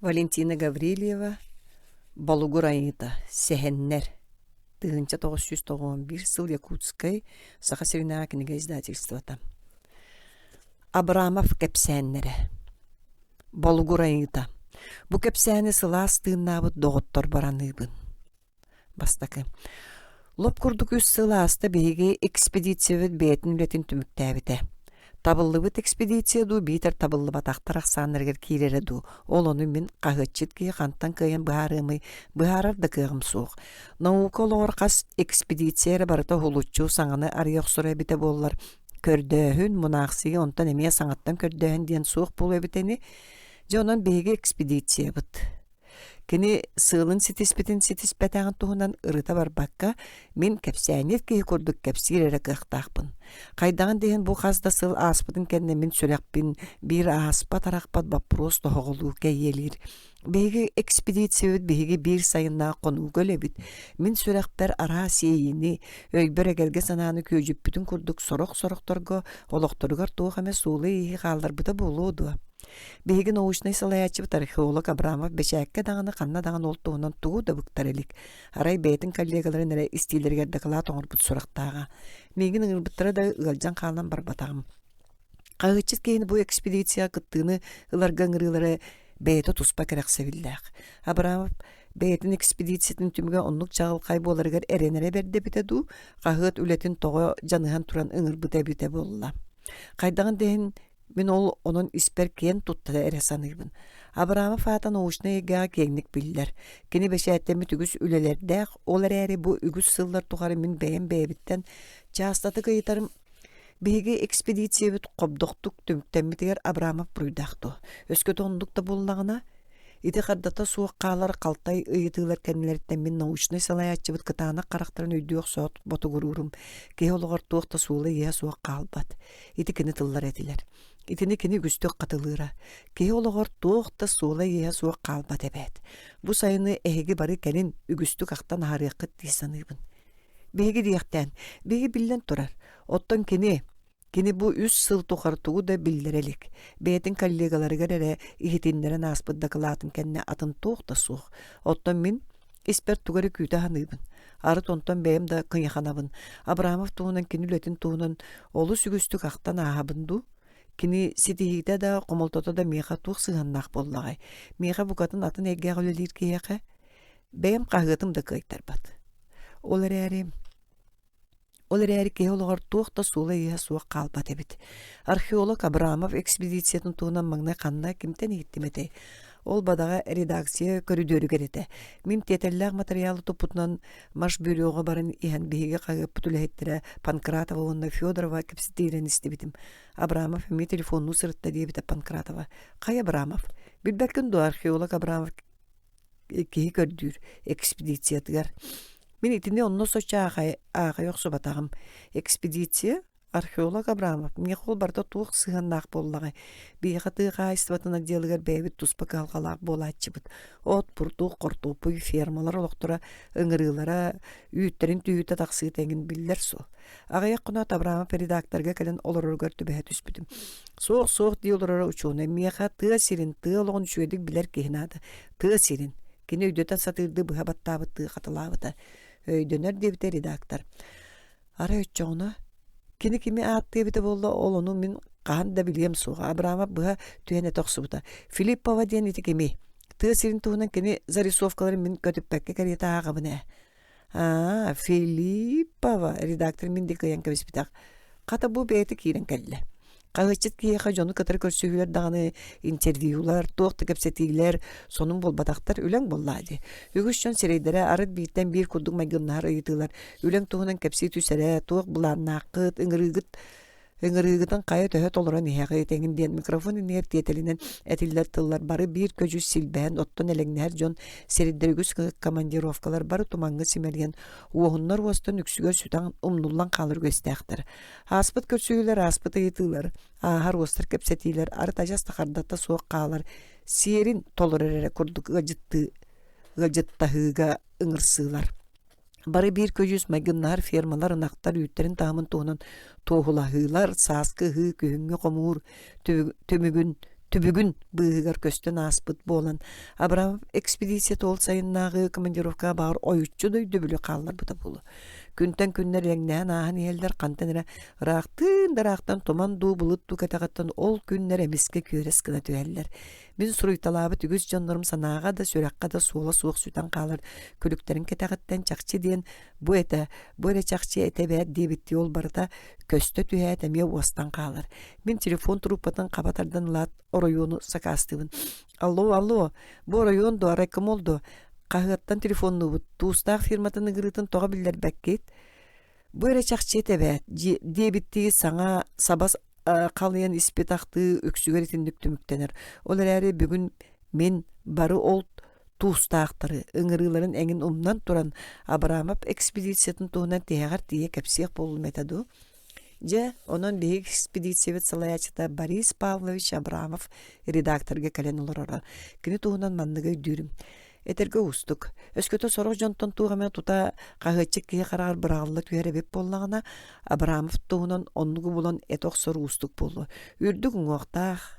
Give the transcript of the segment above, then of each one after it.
Валентина Гаврильева Болугур айыыта Сэһэннэр 1991 сыл Якутскай Саха сиринээҕи кинигэ издательствота Абрамов кэпсээннэрэ Болугур айыыта Бу кэпсээни сылаас тыыннаабыт доҕотторбор аныыбын Бастакы. Лоп курдук үс сыл ааста биһиги экспедициябыт бэйэтин үлэтин түмүктээбитэ. Табыллыбыт экспедиция дуу биитэр табыллыбатахтар ахсааннарыгар киирэрэ дуу, ол ону мин хаһыатчыт киһи хантан кыайан быһаарыамый, быһаарар да кыаҕым суох. Наука олоҕор хас экспедиция эрэ барыта уһулуччу саҥаны арыйа охсоро эбитэ буоллар, көрдөөһүн, мунаахсыйа онтон эмиэ саҥаттан көрдөөһүн диэн суох буолуо эбитэ ини. Дьэ онон биһиги экспедициябыт Кини сыалын ситиспитин ситиспэтэҕин туһунан ырыта барбакка, мин кэпсээнньит киһи курдук кэпсиир эрэ кыахтаахпын. Хайдаҕын да иһин бу хас да сыл ааспытын кэннэ мин сүрэхпин биир ааспат-арахпат боппуруос тоһоҕолуу кэйиэлиир. Биһиги экспедициябыт биһиги биир сайыннаах хонууга өлөбүт. Мин сүрэхпэр араас иэйиини, өйбөр эгэлгэ санааны күөдьүппүтүн курдук сорох-сорохторго олохторугар туох эмэ суолу-ииһи хаалларбыта буолуо дуо? Биһиги научнай салайааччыбыт археолог Абрамов бэчээккэ даҕаны ханна даҕаны ол туһунан тугу да быктара илик. Арай бэйэтин коллегаларын эрэ истиилэригэр дакылаат оҥорбут сурахтааҕа. Миигин ыҥырбыттара да ыалдьан хаалан барбатаҕым. Хаһыатчыт киһини бу экспедицияҕа кыттыыны ыларга ыҥырыылара бэйэтэ туспа кэрэхсэбиллээх. Абрамов бэйэтин экспедициятын түмүгэ оннук чаҕылхай буоларыгар эрэнэрэ бэрдэ эбитэ дуу, хаһыат үлэтин тоҕо дьаныһан туран ыҥырбыта эбитэ буолла. Хайдаҕын да иһин Мин ол онон испэр киэн тутта эрэ саныыбын. Абрамов аата научнай эйгэҕэ киэҥник биллэр. Кини бэчээттэммит үгүс үлэлэрдээх, ол эрээри бу үгүс сыллар тухары мин бэйэм бэйэбиттэн чаастатык ыйытарым Биһиги экспедициябыт хобдохтук түмүктэммитигэр Абрамов буруйдаах дуо? Өскөтө оннук да буоллаҕына, ити хардата суох хаалар халтай ыйытыылар кэннилэриттэн мин научнай салайааччыбыт кытаанах харахтарын өйдүү охсоот ботугуруурум. Киһи олоҕор туох да суола-ииһэ суох хаалбат. Ити кини тыллара этилэр. Итини кини үгүстүк хатылыыра. Киһи олоҕор туох да суола-ииһэ суох хаалбат эбээт. Бу сайыны эһиги бары кэлин үгүстүк ахтан аһарыаххыт дии саныыбын. Биһиги диэхтээн, биһиги биллэн турар. Оттон кини, кини бу үс сыл тухары тугу да биллэрэ илик. Бэйэтин коллегаларыгар эрэ иһитиннэрэн ааспыт дакылаатын кэннэ атын туох да суох. Оттон мин Испэр тугу эрэ күүтэ саныыбын. Арыт онтон бэйэм да кыйаханабын. Абрамов туһунан кини үлэтин туһунан олус үгүстүк ахтан ааһабын дуу? Кини ситиһиитэ да, хомолтото да миэхэ туох сыһыаннаах буоллаҕай? Миэхэ букатын атын эйгэҕэ үлэлиир киһиэхэ бэйэм хаһыатым да кыайтарбат. Ол эрээри Ол эрээри киһи олоҕор туох да суола-ииһэ суох хаалбат эбит. Археолог Абрамов экспедициятын туһунан маҥнай ханна кимтэн иһиттим этэй? Ол бадаҕа редакция көрүдүөрүгэр этэ. Мин тиэтэллээх матырыйаалы туппутунан Машбюроҕа баран иһэн биһиги хаһыаппыт үлэһиттэрэ Панкратова уонна Федорова кэпсэтиилэрин истибитим. Абрамов эмиэ телефоннуу сырытта диэбитэ Панкратова. Хайа Абрамов? Билбэккин дуо археолог Абрамов киһи көрдүүр экспедициятыгар. Мин итини онно соччо аахайа, аахайа охсубатаҕым. Экспедиция археолог Абрамов миэхэ ол барыта туох сыһыаннаах буоллаҕай? Биһиэхэ тыа хаһаайыстыбатын отделыгар бэйэбит туспа кыһалҕалаах буолааччыбыт. От, бурдук, хортуоппуй, фермалар олохторо, ыҥырыылара, үүттэрин түһүүтэ тахсыыта эҥин биллэр суол. Аҕыйах хоноот Абрамов редакторга кэлэн олороругар түбэһэ түспүтүм. Суох, суох дии олороро учуонай. Миэхэ тыа сирин, тыа олоҕун үчүгэйдик билэр киһи наада. Тыа сирин. Кини өйдөтө сатыырдыы быһа баттаабыттыы хатылаабыта. Өйдөнөр диэбитэ редактор. Арай оччоҕуна кини кими ааттыы эбитэ буолла, ол ону мин хаһан да билиэм суоҕа. Абрамов быһа түһэн этэ охсубута. Филиппова диэн ити кими? Тыа сирин туһунан кини зарисовкаларын мин көтүппэккэ кэриэтэ ааҕабын ээ. Аа, Филиппова, редактор мин диэки ыйан кэбиспитэх. Хата бу бэйэтэ киирэн кэллэ. Хаһыатчыт киһиэхэ дьону кытары көрсүһүүлэр даҕаны интервьюлар, туох да кэпсэтиилэр сонун буолбатахтар, үлэҥ буоллаа дии. Үгүс дьон сирэйдэрэ арыт бииртэн биир курдук майгыннаһар ыйытыылар, үлэҥ туһунан кэпсии түс эрэ, туох былааннааххыт, ыҥырыыгыт Ыҥырыыгытын хайа төһө толорон иһэҕит эҥин диэн микрофон иннигэр тиэтэлинэн этиллэр тыллар бары биир көдьүүс силбэһэн оттон элэҥнэһэр дьон сирдэр үгүс командировкалар бары тумаҥҥа симэлийэн уоһуннар уостан үксүгэр сүтэн умнуллан хаалар үгэстээхтэр. Ааспыт көрсүһүүлэр, ааспыт ыйытыылар, ааһар уостар кэпсэтиилэр арыт адьас да хардата суох хаалар сиэрин толорор эрэ курдук ыалдьыттыы ыалдьыттаһыыга ыҥырсыылар. Бары биир көдьүүс майгыннаһар фермалар ынахтар үүттэрин таһымын туһунан туоһулаһыылар, сааскы ыһыы, күһүҥҥү хомуур түмүгүн түбүгүн быыһыгар көстөн ааспыт буолан, Абрамов экспедицията ол сайыннааҕы командировкаҕа баҕар ойуччу да өйдөбүлү хаалларбыта буолуо. Күнтэн күннэр элэҥнэһэн ааһан иһэллэр, хантан эрэ ыраахтыын да ыраахтан туман дуу, былыт дуу кэтэҕиттэн ол күннэр эмискэ күөрэс гына түһэллэр. Мин суруйталаабыт үгүс дьоннорум санааҕа да, сүрэххэ да суола суох сүтэн хаалар күлүктэрин кэтэҕиттэн чахчы диэн бу этэ, бу эрэ чахчы этэ эбээт диэбиттии ол барыта көстө түһээт эмиэ уостан хаалар. Мин телефон трубкатын хаба тардан ылаат оройуону сакаастыыбын. Алло, алло, бу оройуон дуо, райкомол дуо? Хаһыаттан телефоннуубут, туустаах фирматын ыҥырыытын тоҕо биллэрбэккит? Бу эрэ чахчы этэ эбээт, диэбиттии саҥа саба халыйан испит ахтыы үксүгэр итинник түмүктэнэр. Ол эрээри бүгүн мин бары ол туустаахтары ыҥырыыларын эҥин умнан туран Абрамов экспедициятын туһунан тиһэҕэр тиийэ кэпсиэх буоллум этэ дуу? Дьэ, онон биһиги экспедициябыт салайааччыта Борис Павлович Абрамов редакторга кэлэн олороро. Кини туһунан манныгы өйдүүрүм. Этэргэ уустук. Өскөтө сорох дьонтон туох эмэ тута хаһыаччык киһи хараҕар быраҕылла түһэр эбит буоллаҕына, Абрамов туһунан оннугу булан этэ охсор уустук буолуо. Үрдүк уҥуохтаах,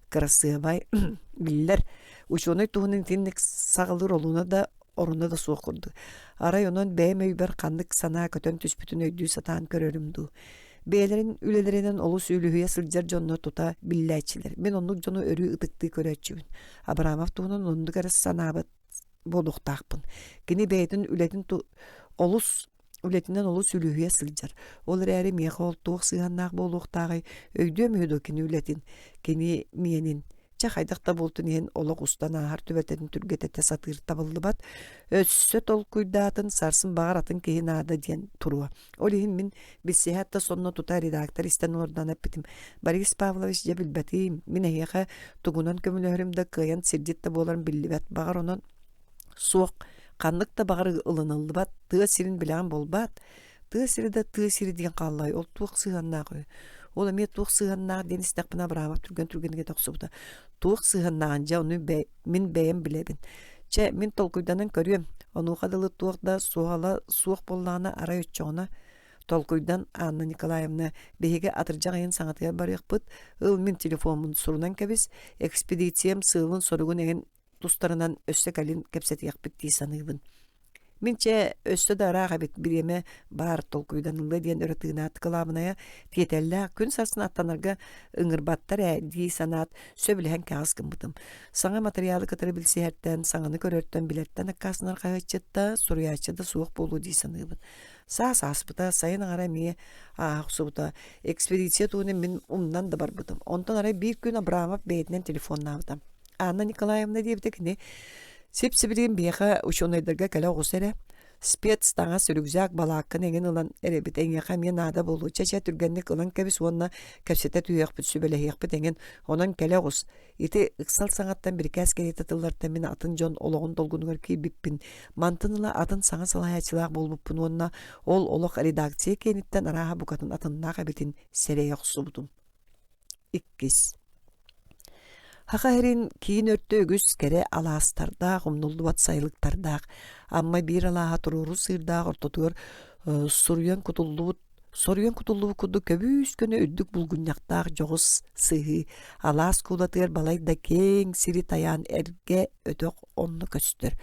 кырасыабай, биллэр, учуонай туһунан итинник саҕалыыр олуона да оруна да суох курдук. Арай онон бэйэм өйбөр ханнык санаа көтөн түспүтүн өйдүү сатаан көрөрүм дуу. Бэйэлэрин үлэлэринэн олус үлүһүйэ сылдьар дьонно тута биллээччилэр. Мин оннук дьону өрүү ытыктыы көрөөччүбүн. Абрамов туһунан оннук эрэ санаабыт буолуохтаахпын. Кини бэйэтин үлэтин олус үлэтинэн олус үлүһүйэ сылдьар. Ол эрээри миэхэ ол туох сыһыаннаах буолуохтааҕый, өйдүөм үһү дуо кини үлэтин, кини миэнин. Чэ, хайдах да буолтун иһин олох устан ааһар түбэлтэтин түргэтэтэ сатыыр табыллыбат. Өссө толкуйдаатын, сарсын баҕар атын киһи наада диэн туруо. Ол иһин мин билсиһээт да сонно тута редактор истэн олордон эппитим. Борис Павлович дьэ билбэтиим, мин эһиэхэ тугунан көмөлөһөрүм да кыайан сирдьит да буоларым биллибэт. Баҕар онон суох, ханнык да баҕар ылыныллыбат, тыа сирин билэҕин буолбаат. Тыа сирэ да тыа сирэ диэн хааллай, ол туох сыһыаннаах үһү? Ол эмиэ туох сыһыаннаах диэн истэхпинэ Абрамов түргэн түргэнник этэ охсубута. Туох сыһыаннааҕын дьэ ону мин бэйэм билэбин. Чэ, мин толкуйданан көрүөм. Онуоха дылы туох да суола суох буоллаҕына арай оччоҕуна толкуйдан Анна Николаевна биһиги атырдьах ыйын саҥатыгар барыахпыт. Ыл мин телефоммун сурунан кэбис. Экспедициям сыалын-соругун эҥин тустарынан өссө кэлин кэпсэтиэхпит дии саныыбын. Мин чэ өссө да ыраах эбит бириэмэ баар толкуйданыллыа диэн өрө тыынаат кылаабынайа тиэтэллээх күн сарсын аттанарга ыҥырбаттар ээ дии санаат сөбүлэһэн кэҕис гыммытым. Саҥа матырыйаалы кытары билсиһэртэн, саҥаны көрөртөн, билэртэн аккаастанар хаһыатчыт да, суруйааччы да суох буолуо дии саныыбын. Саас ааспыта, сайын аҥара эмиэ ааһа охсубута. Экспедиция туһунан мин умнан да барбытым. Онтон арай биир күн Абрамов бэйэтинэн телефоннаабыта. Анна Николаевна диэбитэ кини сип-сибилигин биһиэхэ учуонайдарга кэлэ оҕус эрэ. Спец таҥас, рюкзак, балаакканы эҥин ылан эрэбит. Эйиэхэ эмиэ наада буолуо. Чэ-чэ түргэнник ылан кэбис уонна кэпсэтэ түһүөхпүт, сүбэлэһиэхпит эҥин. Онон кэлэ оҕус. Ити ыксал саҥаттан бирикээс кэриэтэ тыллартан мин атын дьон олоҕун долгунугар киирбиппин, мантан ыла атын саҥа салайааччылаах буолбуппун уонна ол олох редакция киэниттэн арааһа букатын атыннаах эбитин сэрэйэ охсубутум. Иккис. Саха сирин киин өртө үгүс кэрэ алаастардаах, умнуллубат сайылыктардаах. Амма биир алааһа туруору сыырдаах ортотугар суруйан кутуллубут соруйан кутуллубут курдук көбүүс-көнө үрдүк булгунньахтаах дьоҕус сыһыы алаас куулатыгар балайда киэҥ сири тайаан эргэ өтөх онно көстөр.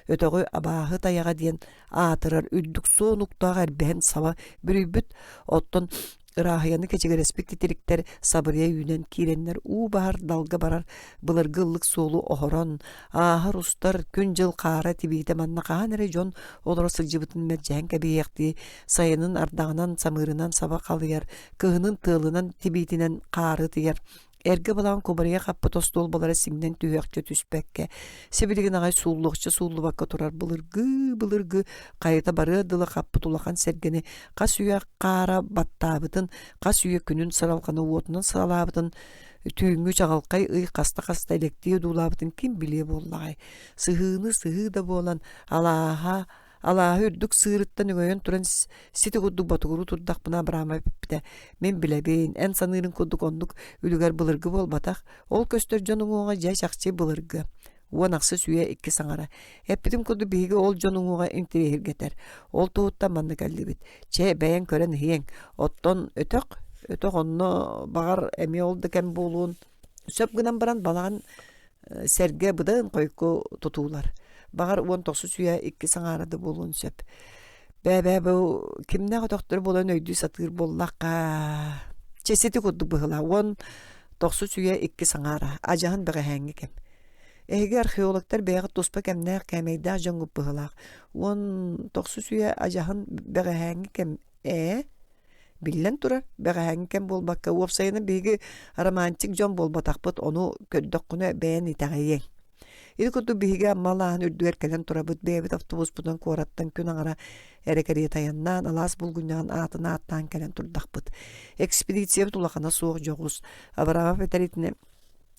Өтөҕү абааһы тайаҕа диэн аатырар үрдүк суон уктаах эрбэһин саба бүрүйбүт, оттон Ырааһыйаны кэчигирэспит титириктэр сабырыйа үүнэн киирэннэр уу баһар далга барар былыргы ыллык суолу оһорон, ааһар-устар күн-дьыл хаара тибиитэ манна хаһан эрэ дьон олоро сылдьыбытын мэлдьэһэн кэбиһиэхтии, сайынын ардаҕынан, самыырынан саба халыйар, кыһынын тыалынан тибиитинэн хаары ытыйар Эргэ былаан кубарыйа хаппыт остуолбалара сиҥнэн түһүөхчэ түспэккэ, сибилигин аҕай сууллуохча сууллубакка турар былыргы-былыргы хайыта барыар дылы хаппыт улахан сэргэни хас үйэ хаара баттаабытын, хас үйэ күнүн сыралҕаны уотунан сыралаабытын, түүҥҥү чаҕылхай ый хаста-хаста элэктии одуулаабытын ким билиэ буоллаҕай. Сыһыыны сыһыы да буолан, алааһа Алааһы үрдүк сыырыттан өҥөйөн туран сити курдук ботугуруу турдахпына Абрамов эппитэ: «Мин билэбин, эн саныырыҥ курдук оннук үлүгэр былыргы буолбатах, ол көстөр дьон уҥуоҕа дьэ чахчы былыргы». 18 үйэ икки саҥара. Эппитим курдук биһиги ол дьон уҥуоҕа интэриэһиргэтэр. Ол туһуттан манна кэллибит. Чэ, бэйэҥ көрөн иһиэҥ. Оттон өтөх, өтөх онно баҕар эмиэ ол да кэм буолуон. Сөп гынан баран балаҕан сэргэ быдан хойку тутуулар. Баҕар 19 үйэ иккис аҥаара да буолуон сөп. Бээ-бээ бу кимнээх өтөхтөр буолан өйдүү сатыыр буоллахха чэ сити курдук быһыылаах 19 үйэ иккис аҥаара адьаһын бэҕэһээҥҥи кэм. Эһиги археологтар бэйэҕит туспа кэмнээх кээмэйдээх дьоҥҥут быһыылаах. 19 үйэ адьаһын бэҕэһээҥҥи кэм ээ Биллэн турар, бэҕэһээҥҥи кэм буолбакка, уопсайынан биһиги романтик дьон буолбатахпыт, ону көрдөххүнэ бэйэн итэҕэйиэҥ. Ити курдук биһиги Амма алааһын үрдүгэр кэлэн турабыт, бэйэбит автобуспутунан куораттан күн аҥара эрэ кэриэтэ айаннаан, алаас булгунньаҕын аатын ааттаан кэлэн турдахпыт. Экспедициябыт улахана суох дьоҕус. Абрамов этэритинэ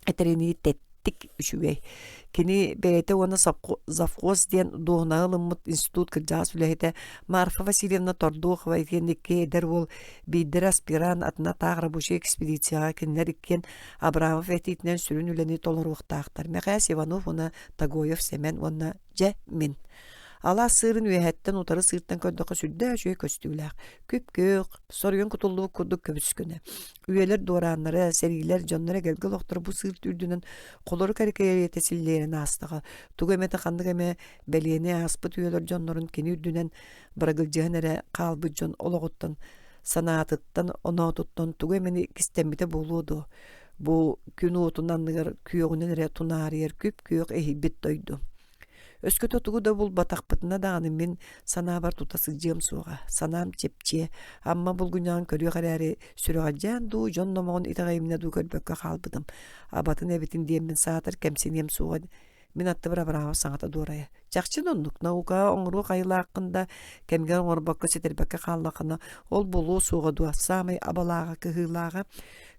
этэринии тэттик үчүгэй. Кини бэйэтэ уонна завхоз диэн дуоһунаһы ылыммыт институт кырдьаҕас үлэһитэ Марфа Васильевна Тордуохова итиэннэ икки эдэр уол биирдэрэ аспирант атына таах рабочай экспедицияҕа кинилэр иккиэн Абрамов этиитинэн сүрүн үлэни толоруохтаахтар. Мэхээс Иванов уонна Тагоев Сэмэн уонна дьэ мин. Алаас сыырын үөһэттэн утары сыыртан көрдөххө сүрдээх үчүгэй көстүүлээх. Күп-күөх, соруйан кутуллубут курдук көбүс көнө. Үйэлэр дуорааннара, сэриилэр, дьоннор эгэлгэ олохторо бу сыыр үрдүнэн холорук эрэ кэриэтэ силлиэрэн аастаҕа. Тугу эмэтэ ханнык эмэ бэлиэни ааспыт үйэлэр дьоннорун кини үрдүнэн бырагылдьыһан эрэ хаалбыт дьон олоҕуттан, санаатыттан, оноотуттан тугу эмэни кистэммитэ буолуо дуо? Бу күн уотун анныгар күөҕүнэн эрэ тунаарыйар күп-күөх иһийбит дойду. Өскөтө тугу да булбатахпытына даҕаны мин санаабар тута сылдьыам суоҕа, санаам чэпчиэ, Амма булгунньаҕын көрүөх эрээри сүрэҕэлдьээн дуу, дьон номоҕун итэҕэйиминэ дуу көрбөккө хаалбытым. Абатын эбитин диэммин саатар кэмсиниэм суоҕа мин аттыбар Абрамов саҥата дуорайа. Чахчы да оннук, наукаҕа оҥоруох айылааххын да, кэмгэр оҥорбокко ситэрбэккэ хааллаххына, ол буолуо суоҕа дуо, саамай абалааҕа, кыһыылааҕа.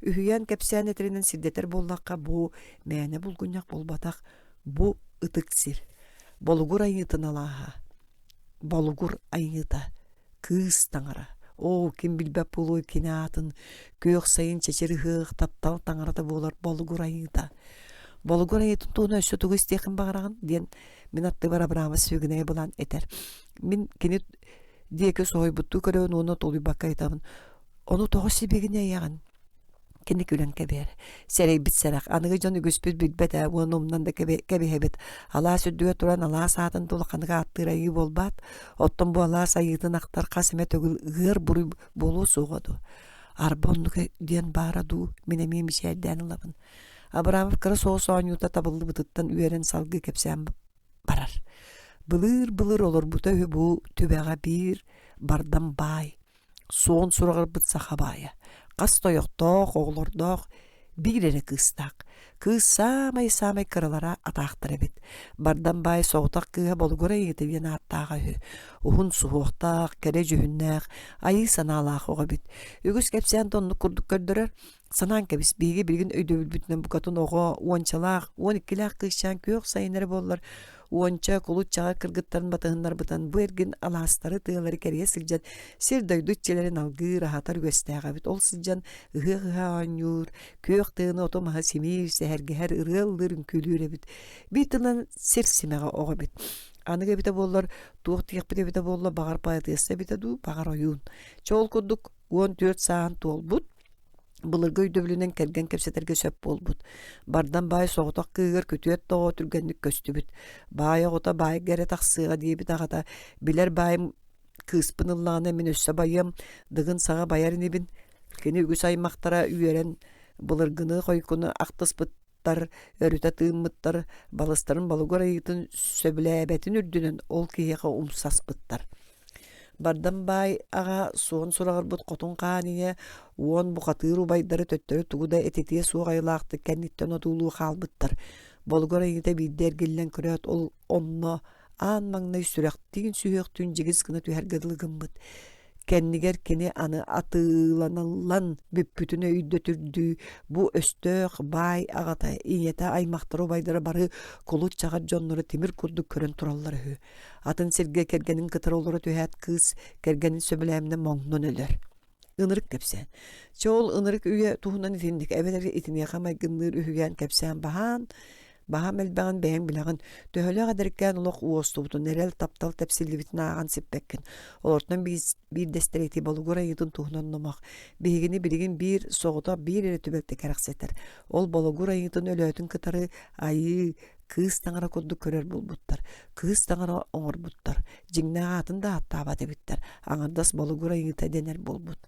Үһүйээн кэпсээн этэринэн сирдэтэр буоллахха, бу мээнэ булгунньах буолбатах, Бу ытык сир, Болугур айыытын алааһа, Болугур айыыта, кыыс таҥара, оо, ким билбэт буолуой кини аатын, күөх сайын чэчир ыһыах, таптал таҥарата буолар Болугур айыыта. Болугур айыытын туһунан өссө тугу истиэххин баҕараҕын диэн мин аттыбар Абрамов Свигинэйэ булан этэр. Мин кини диэки соһуйбуттуу көрөбүн уонна тулуйбакка ыйытабын. Ону тоҕо сибигинэйэҕин? Кини күлэн кэбиһэр. Сэрэйбит сэрэх, аныгы дьон үгүспүт билбэт ээ уонна умнан да кэбиһэбит. Алаас үрдүгэр туран алаас аатын да улаханнык ааттыыр айыы буолбаат. Оттон бу алаас айыытын ахтар хас эмэ төгүл ыар буруй буолуо суоҕа дуо? Арба оннук диэн баара дуу, мин эмиэ мичээрдээн ылабын. Абрамов кыра соҕус оонньуута табыллыбытыттан үөрэн салгыы кэпсээн барар. Былыыр-былыр олорбута үһү бу түбэҕэ биир бардам баай Суон сураҕырбыт саха баайа, хас тойохтоох, оҕолордоох биир эрэ кыыстаах. Кыыс саамай-саамай кыралара атаахтар эбит. Бардам баай соҕотох кыыһа Болугур Айыыта диэн ааттааҕа үһү. Уһун суһуохтаах, кэрэ дьүһүннээх, айыы санаалаах оҕо эбит. Үгүс кэпсээн да оннук курдук көрдөрөр. Санаан кэбис, биһиги билигин өйдөбүлбүтүнэн букатын оҕо уончалаах, 12-лээх кыысчаан күөх сайын эрэ буоллар, уонча кулут-чаҕар кыргыттарын батыһыннарбытын бу эргин алаастары, тыалары кэрийэ сылдьан сир-дойду иччилэрин алгыыр, аһатар үгэстээх эбит. Ол сылдьан ыһыах ыһа оонньуур, күөх тыаны оту-маһы симиир, сэһэргэһэр, ырыа ыллыыр, үҥкүүлүүр эбит. Биир тылынан сир симэҕэ оҕо эбит. Аныгы эбитэ буоллар, туох диэхпит эбитэ буолла, баҕар поэтесса эбитэ дуу, баҕар ойуун. Чэ ол курдук 14 сааһын туолбут, былыргы өйдөбүлүнэн кэргэн кэпсэтэргэ сөп буолбут. Бардам баай соҕотох кыыһыгар күтүөт тоҕо түргэнник көстүбүт. Баай оҕото баайга эрэ тахсыаҕа диэбит аҕата билэр баайым кыыспын ыллаҕына мин өссө байыам, дыгын саҕа байар инибин. Кини үгүс аймахтара үөрэн былыргыны хойкуну ахтыспыт тар, өрүтэ тыыммыттар, балыстарын балыгар айыытын сөбүлээбэтин үрдүнэн ол киһиэхэ умсаспыттар. Бардам баай аҕа суон сураҕырбыт хотун хаан ийэ уон бухатыыр убайдары төттөрү тугу да этитиэ суох айылаахтык кэнниттэн одуулуу хаалбыттар. Болугур айыыта биирдэ эргиллэн көрөөт ол онно аан маҥнай сүрэхтиин сүһүөхтүүн дьигис гына түһэргэ дылы гыммыт. Кэннигэр кини аны атыыланыллан бүппүтүн өйдөтүрдүү бу өстөөх баай аҕата, ийэтэ, аймахтара, убайдара бары кулут-чаҕар дьонноро тимир курдук көрөн тураллар үһү. Атын сиргэ кэргэнин кытары олоро түһээт кыыс кэргэнин сөбүлээминэ моҥнон өлөр. Ынырык кэпсээн. Чэ ол ынырык үйэ туһунан итинник эбэтэр итиниэхэ майгынныыр үһүйээн кэпсээн баһаан. Баһаам элбэҕин бэйэҥ билэҕин. Төһөлөөх эдэркээн олох уостубутун, эрэл, таптал тэпсиллибитин ааҕан сиппэккин. Олортон биирдэстэрэ ити Болугур айыытын туһунан номох. Биһигини билигин биир соҕотох биир эрэ түбэлтэ кэрэхсэтэр. Ол Болугур айыытын өлөөтүн кытары айыы, кыыс таҥара курдук көрөр буолбуттар. Кыыс таҥара оҥорбуттар. Дьиҥнээх аатын да ааттаабат эбиттэр. Аҥардас Болугур айыыта дэнэр буолбут.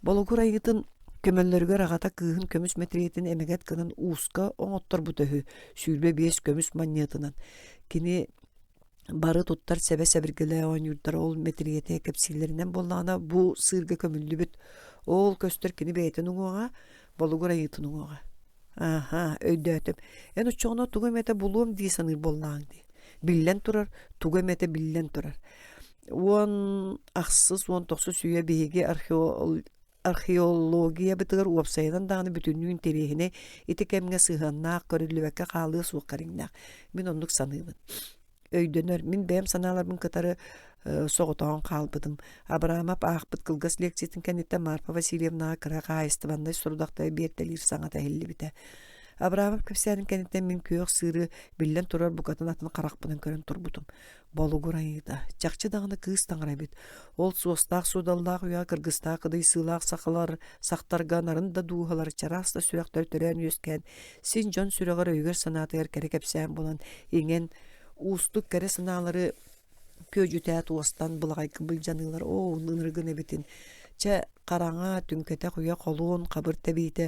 Болугур айыытын көмөллөрүгэр аҕата кыыһын көмүс мэтириэтин эмэгэт гынан ууска оҥотторбута үһү, 25 көмүс манньыатынан. Кини бары туттар сэбэ-сэбиргэлэ оонньуурдара ол мэтириэтэ кэпсииллэринэн буоллаҕына бу сыырга көмүллүбүт. Ол көстөр кини бэйэтин уҥуоҕа, Болугур айыытын уҥуоҕа. Ааһа, өйдөөтүм. Эн оччоҕуна тугу эмэтэ булуом дии саныыр буоллаҕыҥ дии. Биллэн турар, тугу эмэтэ биллэн турар. 10 ахсыс, 19-ус үйэ биһиги археологиябытыгар уопсайынан даҕаны бүтүннүү интэриэһинэй ити кэмҥэ сыһыаннаах көрүллүбэккэ хаалыа суох кэриҥнээх. Мин оннук саныыбын. Өйдөнөр, мин бэйэм санааларбын кытары соҕотоҕун хаалбытым. Абрамов аахпыт кылгас лекциятын кэнниттэн Марфа Васильевнаҕа кыра хаһаайыстыбаннай сорудахтары биэртэлиир саҥата иһиллибитэ. Абрамов кэпсээнин кэнниттэн мин күөх сыыры биллэн турар букатын атын харахпынан көрөн турбутум. Болугур айыыта, чахчы даҕаны кыыс таҥара эбит. Ол суостаах-суодаллаах үйэҕэ кыргыстаах кыдыйсыылаах сахалар сахтарга нарын да дууһалар, чараас да сүрэхтэр төрөөн-үөскээн, син дьон сүрэҕэр өйүгэр-санаатыгар кэрэ кэпсээн буолан иҥэн, уустук кэрэ санаалары күөдьүтээт уостан былаҕайга былдьаныылар оо ынырыгын эбитин чэ хараҥа түҥкэтэх үйэ холуон хабыр тэбиитэ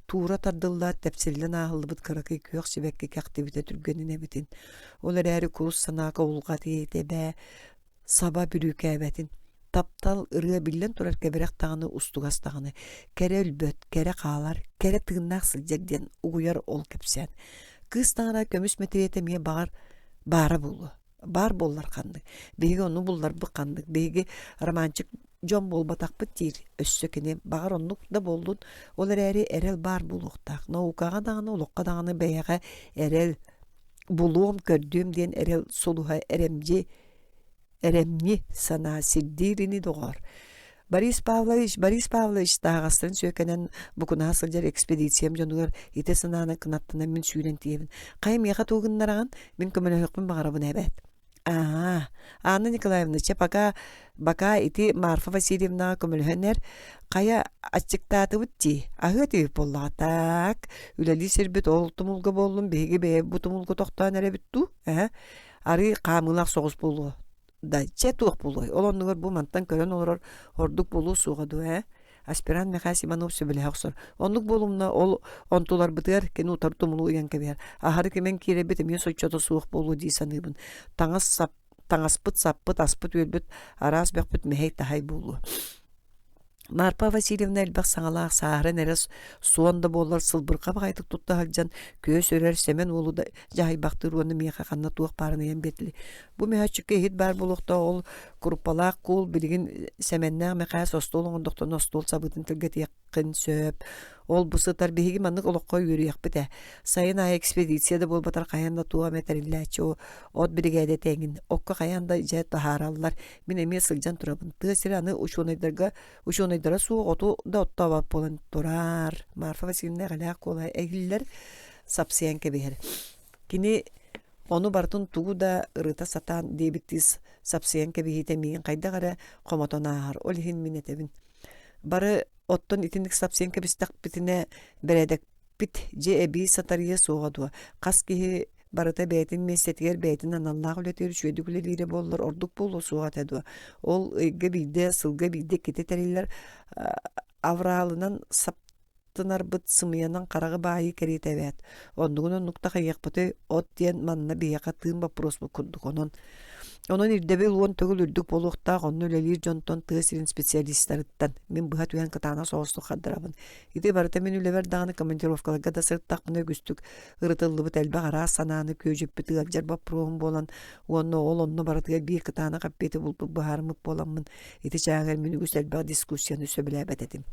туура тардыллаат тэпсиллэн ааһыллыбыт кыракый күөх сибэкки кэхтибитэ түргэнин эбитин ол эрээри курус санаака улҕа тиэйитэ эбээ саба бүрүүкээбэтин таптал ырыа биллэн турар кэбирэх даҕаны устугас даҕаны кэрэ өлбөт кэрэ хаалар кэрэ тыыннаах сылдьар диэн угуйар ол кэпсээн кыыс таҥара көмүс мэтириэтэ эмиэ баҕар баара буолуо баар буоллар ханнык биһиги ону булларбыт ханнык биһиги романчик дьон буолбатахпыт диир өссө кини баҕар оннук да буоллун ол эрээри эрэл баар буолуохтаах наукаҕа даҕаны олоххо даҕаны бэйэҕэ эрэл булуом көрдүөм диэн эрэл сулуһа эрэмдьи эрэмньи санаа сирдиир ини доҕоор Борис Павлович, Борис Павлович таһаҕастарын сүөкэнэн букунаһа сылдьар экспедициям дьонугар ити санааны кынаттанан мин сүүрэн тиийэбин. Хайа миэхэ тугу гыннараҕын? Мин көмөлөһүөхпүн баҕарабын эбээт. Аа, Анна Николаевна, чэ пока, пока ити Марфа Васильевнаҕа көмөлөһөн эр. Хайа аччыктаатыбыт дии, аһыа этибит буоллаҕа. Так, үлэлии сирбит ол тумулга буоллун, биһиги бэйэбит бу тумулга тохтоон эрэбит дуу? Эһэ, арыы хаамыылаах соҕус буолуо. Да, чэ туох буолуой, ол оннугар бу мантан көрөн олорор ордук буолуо суоҕа дуо, ээ? Аспирант Михась Иванов сөбүлэһэ охсор. Оннук буолумна ол онтуларбытыгар кини утары тумулу ыйан кэбиһэр. Аһары кимэн киирэбит эмиэ соччото суох буолуо дии саныыбын. Таҥас сап, таҥаспыт саппыт, аспыт үөлбүт, араас бөхпүт мэһэй-таһай буолуо. Марпа Васильевна элбэх саҥалаах сааһыран эрэ суон да буоллар сылбырҕа баҕайытык тутта сылдьан күөс өрөр Сэмэн уолу да дьаһайбахтыыр уонна миэхэ ханна туох баарын ыйан биэрдили. Бу мөһөөччүккэ иһит баар буолуохтаах ол куруппалаах куул билигин Сэмэннээх Мэхээс остуол оҥордохторуна остуол сабыытын тэлгэтиэххин сөп. Ол бу сытар биһиги маннык олоххо үөрүйэхпит ээ. Сайын аайы экспедиция да буолбатар хайаан да туох эмэ тэриллээччи от биригээдэтэ эҥин. Окко хайаан да дьэ таһаараллар. Мин эмиэ сылдьан турабын. Тыа сирэ аны учуонайдарга учуонайдара суох оту да оттообот буолан турар. Марфа Васильевна эҕэлээх куолаһа иһиллэр, сапсыйан кэбиһэр. Кини ону барытын тугу да ырыта сатаан диэбиттии сапсыйан кэбиһиитэ миигин хайдах эрэ хомотон ааһар. Ол иһин мин этэбин. Бары оттон итинник сапсыйан кэбистэхпитинэ бэрээдэкпит дьэ эбии сатарыйа суоҕа дуо? Хас киһи барыта бэйэтин миэстэтигэр бэйэтин аналлаах үлэтигэр үчүгэйдик үлэлиирэ буоллар ордук буолуо суоҕа этэ дуо? Ол ыйга биирдэ, сылга биирдэ иккитэ тэриллэр авралынан саптынарбыт сымыйанан хараҕы баайыы кэриэтэ эбээт. Оннугун оннукта хайыахпытый от диэн манна биһиэхэ тыын боппуруоспут курдук онон Онон ирдэбил 10 төгүл үрдүк буолуохтаах онно үлэлиир дьонтон тыа сирин специалистарыттан мин быһа түһэн кытаанах соҕустук хардарабын. Ити барыта мин үлэбэр даҕаны командировкаларга да сырыттахпына үгүстүк ырытыллыбыт элбэх араас санааны күөдьүппүт ыалдьар боппуруоһум буолан уонна ол онно барытыгар биир кытаанах эппиэти булбут быһаарыммыт буоламмын ити чааһыгар мин үгүс элбэх дискуссияны сөбүлээбэт этим.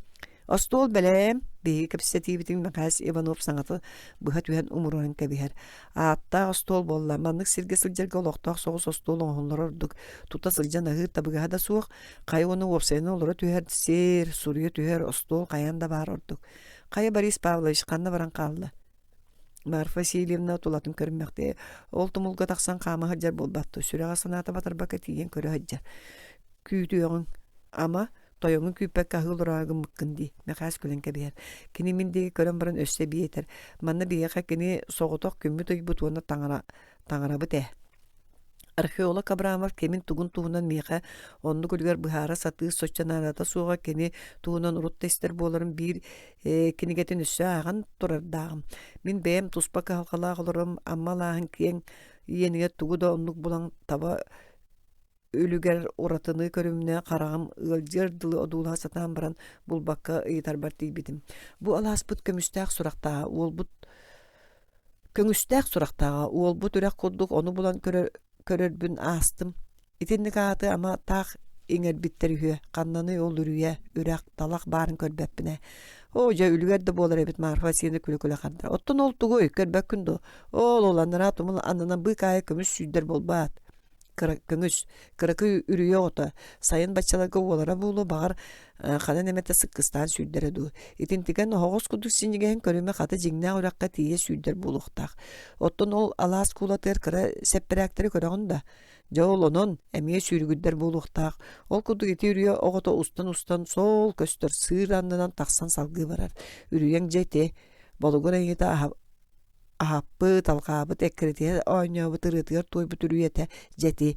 Остуол бэлэм, биһиги кэпсэтиибитин Мэхээс Иванов саҥата быһа түһэн умуруоран кэбиһэр. Ааттаах остуол буолла, маннык сиргэ сылдьарга олохтоох соҕус остуол оҥоһуллара ордук. Тута сылдьан аһыыр табыгаһа да суох, хайа уонна уопсайынан олоро түһэр сир, суруйа түһэр остуол хайаан да баар ордук. Хайа Борис Павлович ханна баран хаалла? Марфа Васильевна тулатын көрүммэхтии ол тумулга тахсан хаама сылдьар буолбат дуо, сүрэҕэ санаата батарбакка тиийэн көрө сылдьар. Күүтүөҕүҥ, ама, тойоҥҥун күүппэккэ аһыы олороору гыммыккын дии, Мэхээс күлэн кэбиһэр. Кини мин диэки көрөн баран өссө эбии этэр: Манна биһиэхэ кини соҕотох күммүт-ыйбыт уонна таҥара таҥарабыт ээ. Археолог Абрамов кимин-тугун туһунан миэхэ оннук үлүгэр быһаара сатыыр соччо наадата суоҕа кини туһунан урут да истэр буоларым биир кинигэтин өссө ааҕан турардааҕым. Мин бэйэм туспа кыһалҕалаах олором Амма алааһын киэҥ иэнигэр тугу да оннук булан таба үлүгэр уратыны көрүмнэ хараҕым ыалдьыар дылы одуулаһа сатаан баран булбакка ыйытарбар тиийбитим. Бу алааспыт көмүстээх сурахтааҕа уолбут Көҥүстээх сурахтааҕа уолбут үрэх курдук ону булан көрөр, көрөрбүн аастым. Итинник ааты ама таах иҥэрбиттэр үһүө, ханнаный ол үрүйэ, үрэх, талах баарын көрбөппүн ээ. Оо, дьэ, үлүгэр да буолар эбит Марфа Васильевна күлэ-күлэ хардар. Оттон ол тугуй, көрбөккүн дуо? Ол ол анараа тумул аннынан быыкаайа көмүс сүүрдэр буолбаат кыра көҥүс, кыракый үрүйэ оҕото, сайын баччаларга уолара буолуо, баҕар, ханан эмэтэ сыккыстаан сүүрдэрэ дуу. Итинтигэн оһоҕос курдук синньигэһин көрүмэ хата дьиҥнээх үрэххэ тиийэ сүүрдэр буолуохтаах. Оттон ол алаас куулатыгар кыра сэппэрээктэри көрөҕүн да, дьэ ол онон эмиэ сүүрүгүрдэр буолуохтаах. Ол курдук ити үрүйэ оҕото устан-устан суол көстөр сыыр аннынан тахсан салгыы барар. Үрүйэҥ дьэ ити, Болугур айыыта аһаппыт, алҕаабыт, эккирэтиһэ оонньообут ырыатыгар туойбут үрүйэтэ дьэ ити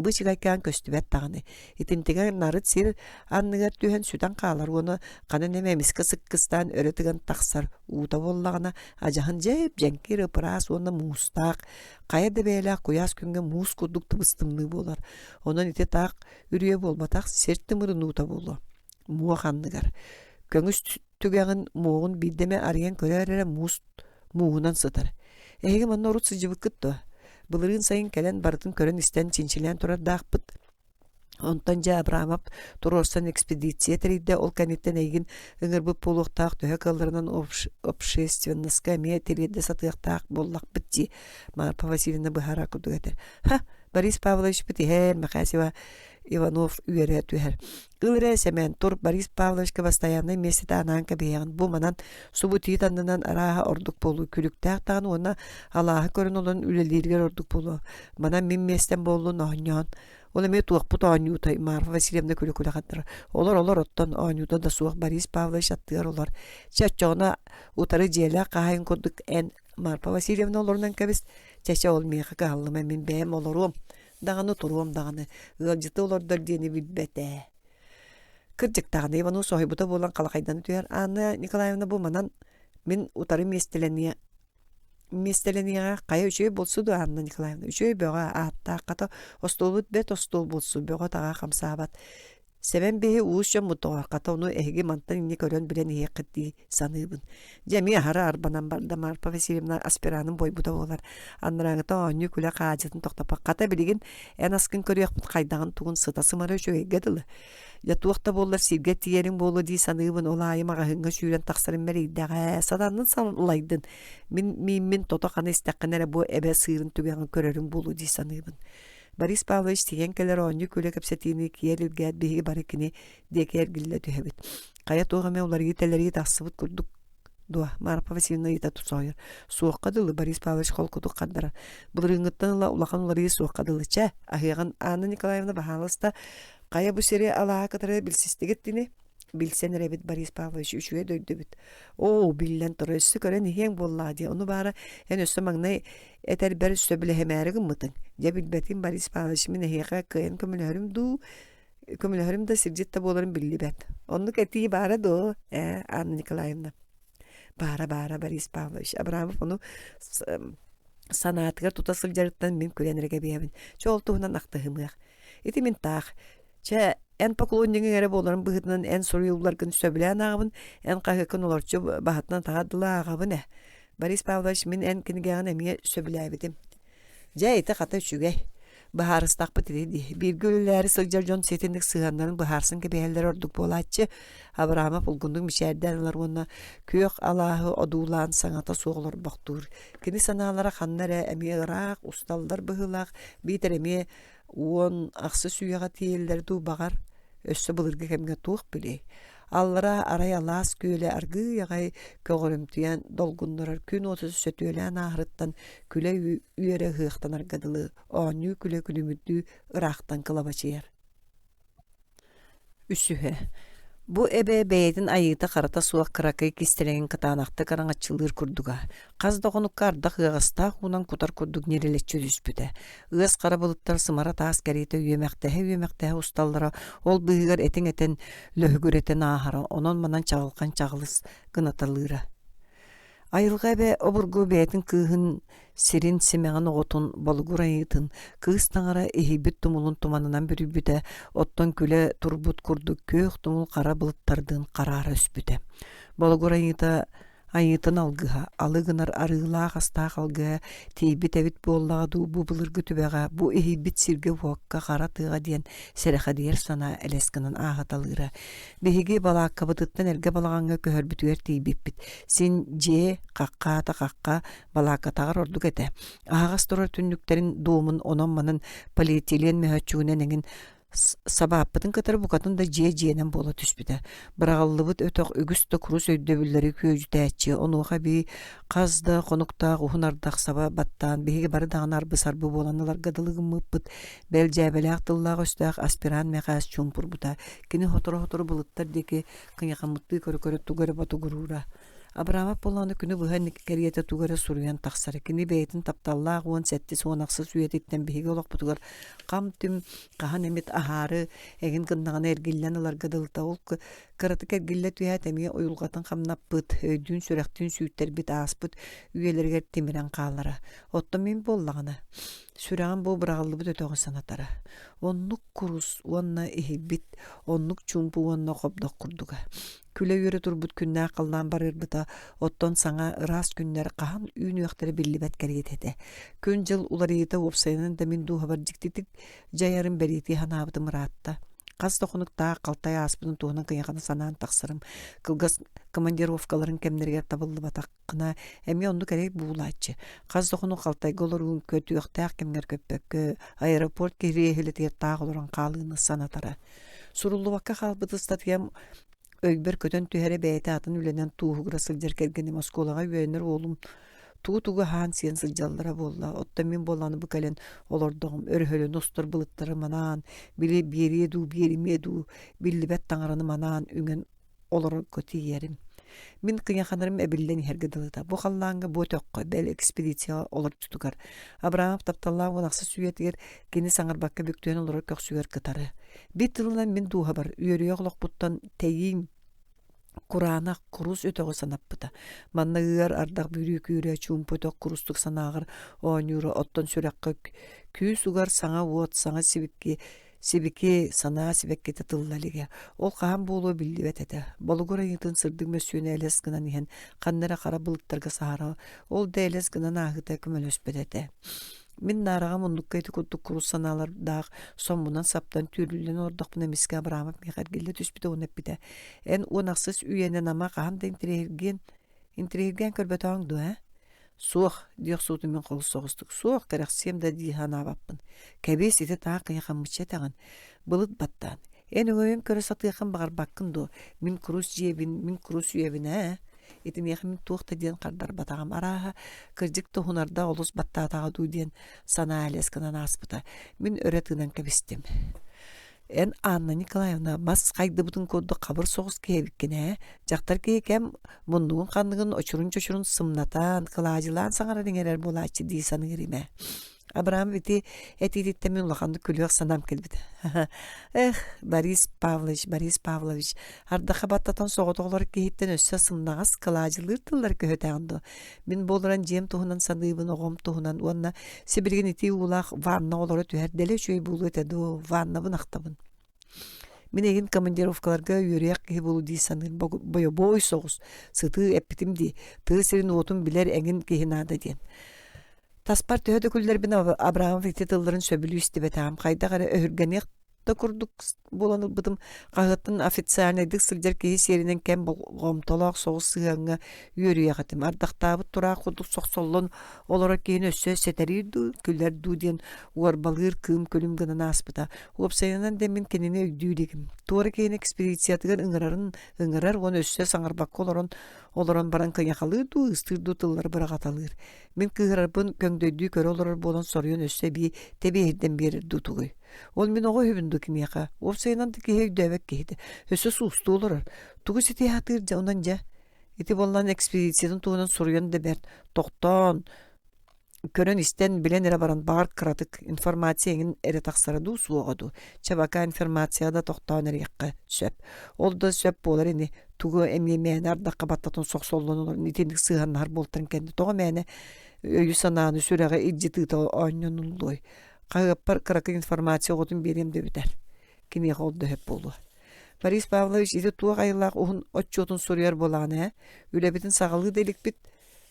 быычыкайкаан көстүбэт даҕаны. Итинтигэр нарыт сир анныгар түһэн сүтэн хаалар уонна ханан эмэ эмискэ сыккыстаан өрө тыган тахсар уута буоллаҕына адьаһын дьэп-дьэҥкир ыпыраас уонна муустаах, хайа да бэйэлээх куйаас күҥҥэ муус курдук тыбыс-тымныы буолар. Онон ити таах үрүйэ буолбатах, сир тымырын уута буолуо. Муох анныгар. Көҥүс түгэҕин муоҕун биирдэ эмэ арыйан көрөөр эрэ муус мууһунан сытар. Эһиги манна урут сылдьыбыккыт дуо? Былырыын сайын кэлэн барытын көрөн-истэн чинчилээн турардаахпыт. Онтон дьэ Абрамов туруорсан экспедиция тэрийдэ, ол кэнниттэн эйигин ыҥырбыт буолуохтаах төһө кыалларынан общественноска эмиэ тириэрдэ сатыахтаах буоллахпыт дии, Марфа Васильевна быһаарар курдук этэр. Ха, Борис Павловичпыт иһэр, Мэхээс Иванов үөрэ түһэр. Ыл эрэ Сэмэн, тур Борис Павловичка бастайааннай миэстэтэ анаан кэбиһэҕин. Бу манан субу тиит аннынан арааһа ордук буолуо, күлүктээх даҕаны уонна алааһы көрөн олорон үлэлииригэр ордук буолуо. Манан мин миэстэм буоллун оонньоон. Ол эмиэ туохпут оонньуутай, Марфа Васильевна күлэ-күлэ ханнара. Олор олор оттон оонньуута да суох Борис Павлович аттыгар олор. Чэ оччоҕуна утары дьиэлээх хаһаайын курдук эн Марфа Васильевна олорунан кэбис. Чэ-чэ ол миэхэ кыһаллыма мин бэйэм олоруом. даҕаны туруом даҕаны ыалдьыты олордор диэни билбэт ээ. Кырдьык даҕаны Иванов соһуйбута буолан халахайдана түһэр. Анна Николаевна бу манан мин утары миэстэлэниэ миэстэлэниэҕэ хайа үчүгэй буолсу дуо Анна Николаевна үчүгэй бөҕө ааттаах хата остуолбут бэрт остуол буолсу бөҕө-таҕа хамсаабат Сэмэн биһи уус дьоммут доҕор, хата ону эһиги мантан инньэ көрөн билэн иһиэххит дии саныыбын. Дьэ эмиэ аһара арбанан барда Марфа Васильевна аспиранын буойбута буолар. Анарааҥыта оонньуу-күлэ хаадьытын тохтоппот. Хата билигин эн аскын көрүөхпүт хайдаҕын тугун сыта-сымара үчүгэйгэ дылы. Дьэ туох да буоллар сиргэ тиийэриҥ буолуо дии саныыбын, ол аайы маҕаһыыҥҥа сүүрэн тахсарым мэлийдэҕэ, сатаннын салайдын. Мин мииммин тото-хана истэххинэ эрэ бу эбэ сыырын түгэҕин көрөрүҥ буолуо дии саныыбын. Борис Павлович тиийэн кэлэр оонньуу-күлэ кэпсэтиини киэр илгээт биһиги бары кини диэки эргиллэ түһэбит. Хайа туох эмэ уларыйыы-тэлэрийии тахсыбыт курдук дуо? Марфа Васильевна ыйыта соһуйар. Суохха дылы, Борис Павлович холкутук хардарар. Былырыыҥҥыттан ыла улахан уларыйыы суохха дылы. Чэ, аһыаҕын Анна Николаевна баһаалыста хайа бу сири алааһы кытары билсистигит дини? Билсэн эрэбит Борис Павлович үчүгэй дойду эбит. Оо, биллэн турар, өссө көрөн иһиэҥ буоллаҕа дии. Ону баара эн өссө маҥнай этэрбэр сөбүлэһимээри гыммытыҥ. Дьэ билбэтим Борис Павлович мин эһиэхэ кыайан көмөлөһөрүм дуу, көмөлөһөрүм да сирдьит да буоларым биллибэт. Оннук этии баара дуо, ээ, Анна Николаевна? Баара баара Борис Павлович. Абрамов ону санаатыгар тута сылдьарыттан мин күлэн эрэ кэбиһэбин. Чэ ол туһунан ахтыһымыах. Ити мин таах Чэ, эн поклоннигыҥ эрэ буоларын быһыытынан эн суруйууларгын сөбүлээн ааҕабын, эн хаһыаккын олорчу баһатынан таһа дылы ааҕабын ээ. Борис Павлович, мин эн кинигэҕин эмиэ сөбүлээбитим. Дьэ, ити хата үчүгэй. Быһаарыстахпыт ити дии. Бииргэ үлэлээри сылдьар дьон ситинник сыһыаннарын быһаарсан кэбиһэллэрэ ордук буолааччы. Абрамов улгуннук мичээрдээн ылар уонна күөх алааһы одуулаан саҥата суох олорбохтуур. Кини санаалара ханна эрэ эмиэ ыраах усталлар быһыылаах, биитэр эмиэ 10 ахсыс үйэҕэ тиийэллэр дуу баҕар, өссө былыргы кэмҥэ туох билиэй. Аллараа арай алаас күөлэ аргыый аҕай көҕөрүмтүйэн долгуннурар күн уота сөтүөлээн ааһарыттан күлэ үөрэ ыһыахтанарга дылы оонньуу күлэ күлүмүрдүү ыраахтан кылабачыйар. Үсүһэ. Бу эбэ бэйэтин айыыта-харата суох кыракый кистэлэҥин кытаанахтык араҥаччылыыр курдуга. Хас да хонукка ардах ыаҕастаах уунан кутар курдук ньирилэччи түспүтэ. Ыас хара былыттар сымара таас кэриэтэ үөмэхтэһэ-үөмэхтэһэ усталлара, ол быыһыгар этиҥ этэн лөһүгүрэтэн ааһара, онон-манан чаҕылхан чаҕылыс гынаталыыра. Айылҕа эбэ обургу бэйэтин кыыһын сирин симэҕин оҕотун болугур айыытын кыыс таҥара иһийбит тумулун туманынан бүрүйбүтэ, оттон күлэ турбут курдук күөх тумул хара былыттардыын хараара өспүтэ. Болугур айыыта айыытын алгыһа, алы гынар арыылаах астаах алгыһа тиийбит эбит буоллаҕа дуу бу былыргы түбэҕэ, бу иһийбит сиргэ-уокка, хара тыаҕа диэн сэрэхэдийэр санаа элэс гынан ааһыталыыра. Биһиги балааккабытыттан эргэ балаҕаҥҥа көһөрбүтүгэр тиийбиппит. Син дьиэ хаххаата хахха, балааккатааҕар ордук этэ. Аһаҕас турар түннүктэрин дуомун онон-манан полиэтилен мөһөөччүгүнэн эҥин сабааппытын кытары букатын да дьиэ дьиэнэн буола түспүтэ. Быраҕыллыбыт өтөх үгүс да курус өйдөбүллэри күөдьүтээччи, онуоха эбии хас да хонуктаах уһун ардах саба баттаан биһиги бары даҕаны арбы-сарбы буолан ыларга дылы гыммыппыт. Бэл дьээбэлээх тыллаах-өстөөх аспирант Мэхээс чуумпурбута. Кини сотору-сотору былыттар диэки кыйахаммыттыы көрө-көрө тугу эрэ ботугуруура. Абрамов буоллаҕына күнү быһа кэриэтэ тугу эрэ суруйан тахсара. Кини бэйэтин тапталлаах 17 уон ахсыс үйэтиттэн биһиги олохпутугар хам-түм хаһан эмит аһаары эҥин гыннаҕына эргиллэн ыларга дылыта. Ол кыратык эргиллэ түһээт эмиэ уйулҕатын хамнаппыт, өйдүүн-сүрэхтиин сүүттэрбит ааспыт үйэлэригэр тимирэн хаалара. Оттон мин буоллаҕына, сүрэҕим бу быраҕыллыбыт өтөҕү санатара. Оннук курус уонна иһийбит, оннук чуумпу уонна хобдох курдуга. Күлэ-үөрэ турбут күннээх халлаан барыырбыта, оттон саҥа ыраас күннэр хаһан үүнүөхтэрэ биллибэт кэриэтэ этэ. Күн-дьыл уларыйыыта уопсайынан да мин дууһабар дьиктитик дьайарын бэлиэтии санаабытым ыраатта. Хас да хонуктаах халтай ааспытын туһунан кыйахана санаан тахсарым. Кылгас командировкаларын кэмнэригэр табыллыбатах гына эмиэ оннук эрэй буулааччы. Хас да хонук халтайга олоруун көтүөхтээх кэмҥэр көппөккө, аэропорт кириэһилэтигэр таах олорон хаалыыны санатара. Суруллубакка хаалбыт ыстатыйам өйбөр көтөн түһэрэ бэйэтэ атын үлэнэн тууһугура сылдьар кэргэним оскуолаҕа үөрэнэр уолум тугу-тугу аһаан-сиэн сылдьаллара буолла. Оттон мин буоллаҕына бу кэлэн олордоҕум, өрөһөлөнө устар былыттары манаан, били биэриэ дуу, биэримиэ дуу, биллибэт таҥараны манаан үҥэн олорорго тиийэрим. Мин кыйаханарым эбиллэн иһэргэ дылыта. Бу халлааҥҥа бу өтөххө, бэл экспедицияҕа олорчутугар. Абрамов тапталлаах 16 үйэтигэр кини саҥарбакка бүктүйэн олорор көхсүгэр кытары. Биир тылынан мин дууһабар үөрүйэх олохпуттан тэйиим кураанах курус өтөҕү санаппыта. Манна ыар ардах бүрүүкүүрэ, чуумпу өтөх курустук санааҕар оонньуура, оттон сүрэххэ күүс угар саҥа уот, саҥа сибикки Сибики санаа сибэккитэ тылла илигэ. Ол хаһан буолуо биллибэт этэ. Болугур айыытын сырдык мөссүөнэ элэс гынан иһэн, ханна эрэ хара былыттарга саһара, ол да элэс гынан ааһыыта көмөлөспөт этэ. Мин наараҕа муннукка ити курдук курус санаалардаах соммунан саптан түүрүллэн олордохпуна эмискэ Абрамов миэхэ эргиллэ түспүтэ уонна эппитэ: «Эн 16 үйэнэн ама хаһан да интэриэһиргиэн Интэриэһиргээн көрбөтөҕүҥ дуо, ээ? Суох, диэх суутун мин холус соҕустук. Суох, кэрэхсиэм да дии санаабаппын. Кэбиис, ити таах кыйахаммычча этэҕин. Былыт баттаан. Эн өҥөйөн көрө сатыаххын баҕарбаккын дуо? Мин курус дьиэбин, мин курус үйэбин ээ. Итиниэхэ мин туох да диэн хардарбатаҕым. Арааһа, кырдьык да уһунарда олус баттаатаҕа дуу диэн санаа элэс гынан ааспыта. Мин өрө тыынан кэбистим. Эн Анна Николаевна мас хайдыбытын курдук хабыр соҕус киһи эбиккин ээ. Дьахтар киһи кэм муннугун ханныгын очурун-чочурун сымнатан, кылаадьылаан саҥаран иҥэрэр буолааччы дии саныыр имэ. Абрам ити этиититтэн мин улаханнык күлүөх санаам кэлбитэ. Эх, Борис Павлович, Борис Павлович, ардаха баттатан соҕотох олорор киһиттэн өссө сымнаҕас кылаадьылыыр тыллар көһөтөҕүн дуо? Мин буоларан дьиэм туһунан саныыбын, оҕом туһунан уонна сибилигин итии уулаах ванна олоро түһэр дэлэ үчүгэй буолуо этэ дуу, ваннабын ахтабын. Мин эйигин командировкаларга үөрүйэх киһи буолуу дии саныыр бойобуой соҕус, сытыы эппитим дии, тыа сирин уотун билэр эҥин киһи наада диэн. Таспар төһө да күллэрбин Абрамов ити тылларын сөбүлүү истибэтэҕим, хайдах эрэ өһүргэниэх. да курдук буолан ылбытым. Хаһыаттан официальнайдык сылдьар киһи сиэринэн кэм болҕомтолоох соҕус сыһыаҥҥа үөрүйэх этим. Ардахтаабыт тураах курдук сохсоллон олорор киһини өссө сэтэриир дуу, күлэр дуу диэн уорбалыыр кыым күлүм гынан ааспыта. Уопсайынан да мин кинини өйдүү илигим. Туора киһини экспедициятыгар ыҥырарын ыҥырар уонна өссө саҥарбакка олорон олорон баран кыйахалыыр дуу, ыыстыыр дуу тыллары быраҕаталыыр. Мин кыыһырарбын көҥдөйдүү көрө олорор буолан соруйан өссө эбии тэбиэһирдэн биэрэр дуу тугуй? Ол мин оҕо үһүбүн дуу киниэхэ? Уопсайынан да киһи өйдөөбөт киһитэ. Өссө суустуу олорор. Тугу ситиһэ сатыыр дьэ онон дьэ. Ити буоллаан экспедициятын туһунан суруйан да бэрт. Тохтоон, көрөн-истэн, билэн эрэ баран баҕар кыратык информация эҥин эрэ тахсара дуу, суоҕа дуу. Чэ бакаа информацияҕа да тохтоон эриэххэ сөп. Ол да сөп буолар ини. Тугу эмиэ мээнэ ардахха баттатан сохсоллон олорон итинник сыһыаннаһар буолтарын кэннэ тоҕо мээнэ өйү-санааны, сүрэҕи илдьи тыыта оонньонуллуой? Хаһыаппар кыракый информация оҕотун биэриэм да бүтэр. Киниэхэ ол да сөп буолуо. Борис Павлович ити туох айылаах уһун отчуотун суруйар буолаҕын ээ? Үлэбитин саҕалыы да иликпит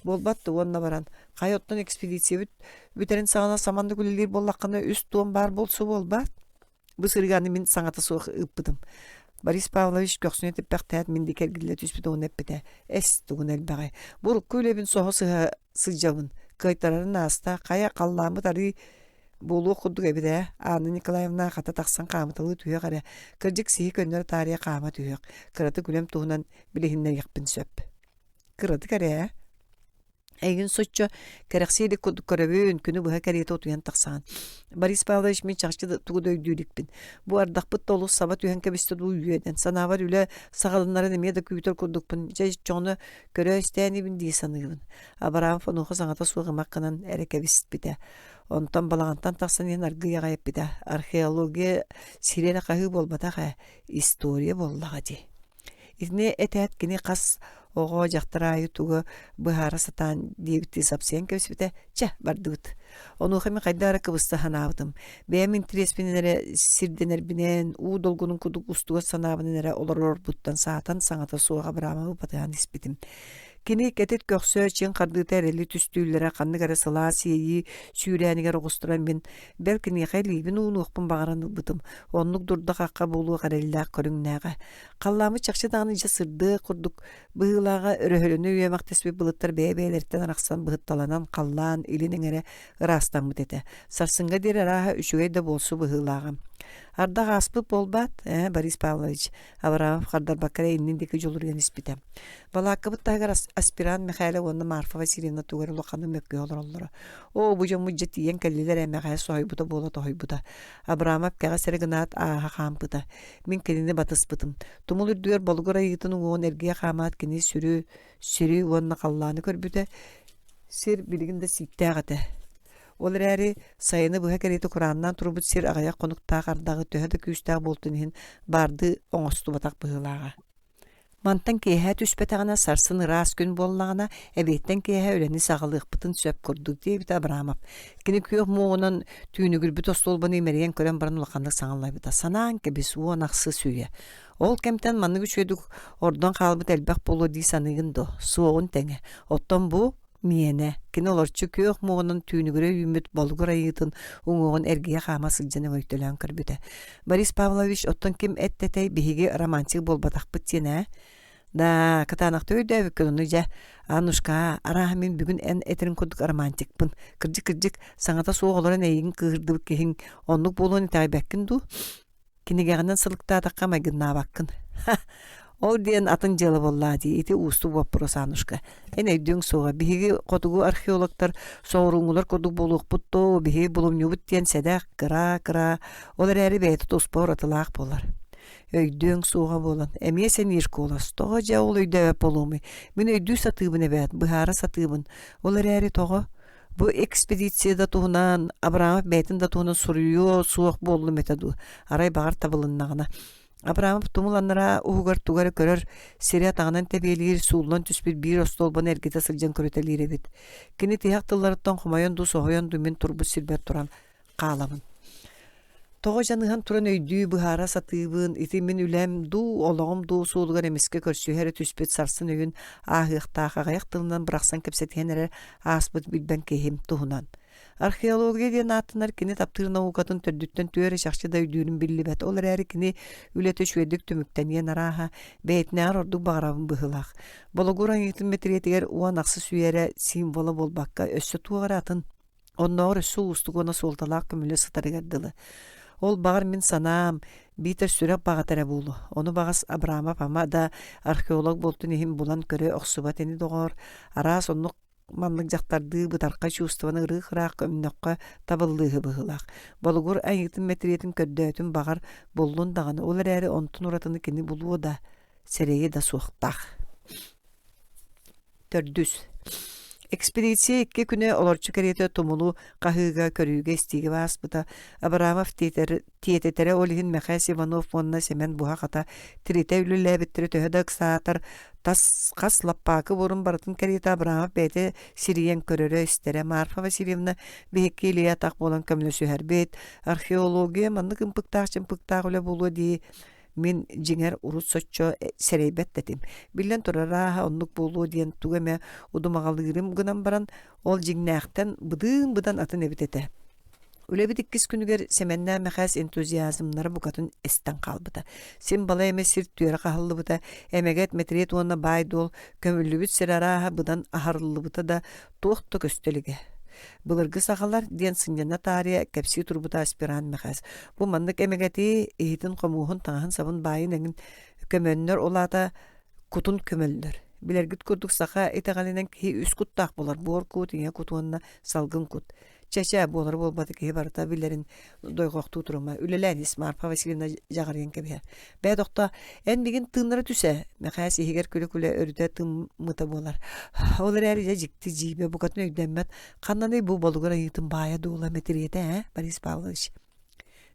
буолбат да уонна баран хайа оттон экспедициябит бүтэрин саҕана саманнык үлэлиир буоллаххына үс туом баар буолсу буолбаат? Бу сырыыга аны мин саҥата суох ыыппытым. Борис Павлович көхсүнэ типпэхтээт мин диэки эргиллэ түспүт уонна эппитэ: «Эс, тугун элбэҕэй. Бу урукку үлэбин соһо сыһа сылдьабын. Кыайтарарын ааста, хайа халлааммыт арыы буолуох курдук эбит ээ. Анна Николаевна хата тахсан хаамыталыы түһүөх эрэ. Кырдьык сиһи көннөрө таарыйа хаама түһүөх. Кыратык үлэм туһунан билиһиннэриэхпин сөп. Кыратык эрэ ээ. Эйигин соччо кэрэхсии илик курдук көрөбүн, күнү быһа кэриэтэ утуйан тахсаҕын. Борис Павлович мин чахчы да тугу да өйдүү иликпин. Бу ардахпыт да олус саба түһэн кэбистэ дуу үөдэн. Санаабар үлэ саҕаланарын эмиэ да күүтэр курдукпун. Дьэ, чоҕуна көрө истээнибин дии саныыбын. Абрамов онуоха саҥата суох ымах гынан эрэ кэбиспитэ. Онтон балаҕантан тахсан иһэн аргыый аҕай эппитэ: «Археология сири эрэ хаһыы буолбатах ээ, история буоллаҕа дии». Итини этээт кини хас оҕо, дьахтар аайы тугу быһаара сатаан диэбиттии сапсыйан кэбиспитэ, «Чэ, бардыбыт». Онуоха мин хайдах эрэ кыбыста санаабытым. Бэйэм интэриэспинэн эрэ сирдэнэрбинэн, уу долгунун курдук устугас санаабынан эрэ олорорбуттан саатан саҥата суох Абрамовы батыһан испитим. Кини кэтит көхсө, чиҥ хардыыта эрэли түстүүллэрэ ханнык эрэ сылаас иэйии сүүрээнигэр оҕустаран мин бэл киниэхэ илиибин уунуохпун баҕаран ылбытым. Оннук дурда-хахха буолуох эрэллээх көрүҥнээҕэ. Халлааммыт чахчы даҕаны дьэ сырдык курдук быһыылааҕа өрөһөлөнө үөмэхтэспит былыттар бэйэ-бэйэлэриттэн арахсан быһытталанан халлаан илин эҥэрэ ыраастаммыт этэ. Сарсыҥҥа диэри арааһа үчүгэй да буолсу быһыылааҕа. Ардах ааспыт буолбаат, ээ, Борис Павлович, Авраамов хардарбакка эрэ иннин диэки дьулуруйан испитэ. Балааккабыт таһыгар аспирант Михайло уонна Марфа Васильевна тугу эрэ улаханнык мөккүһэ олороллоро. Оо, бу дьоммут дьэ тиийэн кэллилэр ээ, Мэхээс соһуйбута буола тоһуйбута. Абрамов кэҕис эрэ гынаат ааһа хаампыта. Мин кинини батыспытым. Тумул үрдүгэр болугур айыытын уҥуоҕун эргийэ хаамаат кини сүрү, сири уонна халлааны көрбүтэ. Сир билигин да сииктээх этэ. Ол эрээри сайыны быһа кэриэтэ курааннаан турбут сир аҕыйах хонуктаах ардаҕы төһө да күүстээх буолтун иһин баардыы оҥостубатах быһыылааҕа. Мантан киэһэ түспэтэҕинэ, сарсын ыраас күн буоллаҕына, эбиэттэн киэһэ үлэни саҕалыахпытын сөп курдук диэбитэ Абрамов. Кини күөх муоҕунан түүнүгүрбүт остуолбаны имэрийэн көрөн баран улаханнык саҥаллайбыта. Санаан кэбис, 16 үйэ. Ол кэмтэн маннык үчүгэйдик ордон хаалбыт элбэх буолуо дии саныыгын дуо? Суоҕун тэҥэ. Оттон бу Миэнэ, кини олорчу күөх муоҕунан түүнүгүрэ үүммүт болугур айыытын уҥуоҕун эргийэ хаама сылдьан өҥөйтөлөөн көрбүтэ. Борис Павлович оттон ким эттэтэй биһиги романтик буолбатахпыт диэн ээ? Да, кытаанахтык өйдөөбүккүн ону дьэ, Аннушка, арааһа мин бүгүн эн этэрин курдук романтикпын. Кырдьык-кырдьык, саҥата суох олорон эйигин кыыһырдыбыт киһиҥ оннук буолуон итэҕэйбэккин дуу? Кинигэҕинэн сылыктаатахха майгыннаабаккын. Ха! Ол диэн атын дьыала буоллаа дии, ити уустук боппуруос, Анушка. Эн өйдүөҥ суоҕа, биһиги хотугу археологтар соҕурууҥҥулар курдук буолуохпут доо, биһиги булумньубут диэн сэдэх, кыра-кыра, ол эрээри бэйэтэ туспа уратылаах буолар. Өйдүөҥ суоҕа буолан, эмиэ сэниир куолас, тоҕо дьэ ол өйдөөбөт буолуомуй? Мин өйдүү сатыыбын эбээт, быһаара сатыыбын. Ол эрээри тоҕо? Бу экспедиция да туһунан, Абрамов бэйэтин да туһунан суруйуо суох буоллум этэ дуу, арай баҕар табылыннаҕына. Абрамов тумул анараа уһугар тугу эрэ көрөр, сири атаҕынан тэбиэлиир, сууллан түспүт биир остуолбаны эргитэ сылдьан көрүтэлиир эбит. Кини тиһэх тылларыттан хомойон дуу, соһуйан дуу мин турбут сирбэр туран хаалабын. Тоҕо дьаныһан туран өйдүү, быһаара сатыыбын, ити мин үлэм дуу, олоҕум дуу суолугар эмискэ көрсүһэ эрэ түспүт сарсын өйүн ааһыахтаах аҕыйах тылынан бырахсан кэпсэтиһэн эрэр ааспыт билбэн киһим туһунан. Археология диэн ааттанар кини таптыыр наукатын төрдүттэн түөрэ чахчы да өйдүүрүн биллибэт. Ол эрээри кини үлэтэ үчүгэйдик түмүктэниэн арааһа, бэйэтинээҕэр ордук баҕарабын быһыылаах. Бологур айыытын мэтириэтигэр 16 үйэ эрэ символа буолбакка, өссө туох эрэ атын Оннооҕор өссө уустук уонна суолталаах көмүлэ сытарыгар дылы. Ол баҕар мин санаам, биитэр сүрэх баҕата эрэ буолуо. Ону баҕас Абрамов ама да археолог буолтун иһин булан көрө охсубат ини доҕоор, араас оннук маннык дьахтардыы бытархай чувствоны ырыых-ыраах көмнөххө табыллыыһы быһыылаах. Болугур айыытын мэтириэтин көрдөөтүм баҕар буллун даҕаны, ол эрээри онтун уратыны кини булуо да, сэрэйиэ да суохтаах. Төрдүс. Экспедиция икки күнэ олорчу кэриэтэ тумулу хаһыыга, көрүүгэ-истиигэ ааспыта. Абрамов тиэтэтэрэ ол иһин Мэхээс Иванов уонна Сэмэн буһа-хата тиритэ үлэлээбиттэрэ төһө да ыксаатар, тас хас лаппаакы буорун барытын кэриэтэ Абрамов бэйэтэ сирийэн көрөрө-истэрэ. Марфа Васильевна биһикки илии-атах буолан көмөлөсүһэрбит. Археология маннык ымпыктаах-чымпыктаах үлэ буолуо дии Мин, дьиҥэр, урут соччо сэрэйбэт да этим. Биллэн турар, ааһа оннук буолуо диэн тугу эмэ удумаҕалыырым гынан баран, ол дьиҥнээхтэн быдыын-быдан атын эбит этэ. Үлэбит иккис күнүгэр Сэмэннээх Мэхээс энтузиазмнара букатын эстэн хаалбыта. Син балай эмэ сир түөрэ хаһыллыбыта, эмэгэт, мэтириэт уонна баай-дуол көмүллүбүт сир арааһа быдан аһарыллыбыта да туох да көстө илигэ. Былыргы сахалар диэн сынньана таарыйа кэпсии турбута аспирант Мэхээс. Бу маннык эмэгэти иһитин-хомуоһун, таҥаһын-сабын баайын эҥин көмөннөр, ол аата кутун көмөллөр. Билэргит курдук саха итэҕэлинэн киһи үс куттаах буолар: буор кут, ийэ кут уонна салгын кут. Чэ-чэ, буолары буолбаты киһи барыта билэрин дойҕохтуу турума. Үлэлээн ис, Марфа Васильевна дьаҕарыйан кэбиһэр. Бээ, тохтоо, эн мигин тыыннара түсэ, Мэхээс иһигэр күлэ-күлэ өрүтэ тыыммыта буолар. Ол эрээри дьэ дьикти дьиибэ букатын өйдөммөт. Ханнаный бу болугур айыытын баайа-дуола мэтириэтэ ээ, Борис Павлович?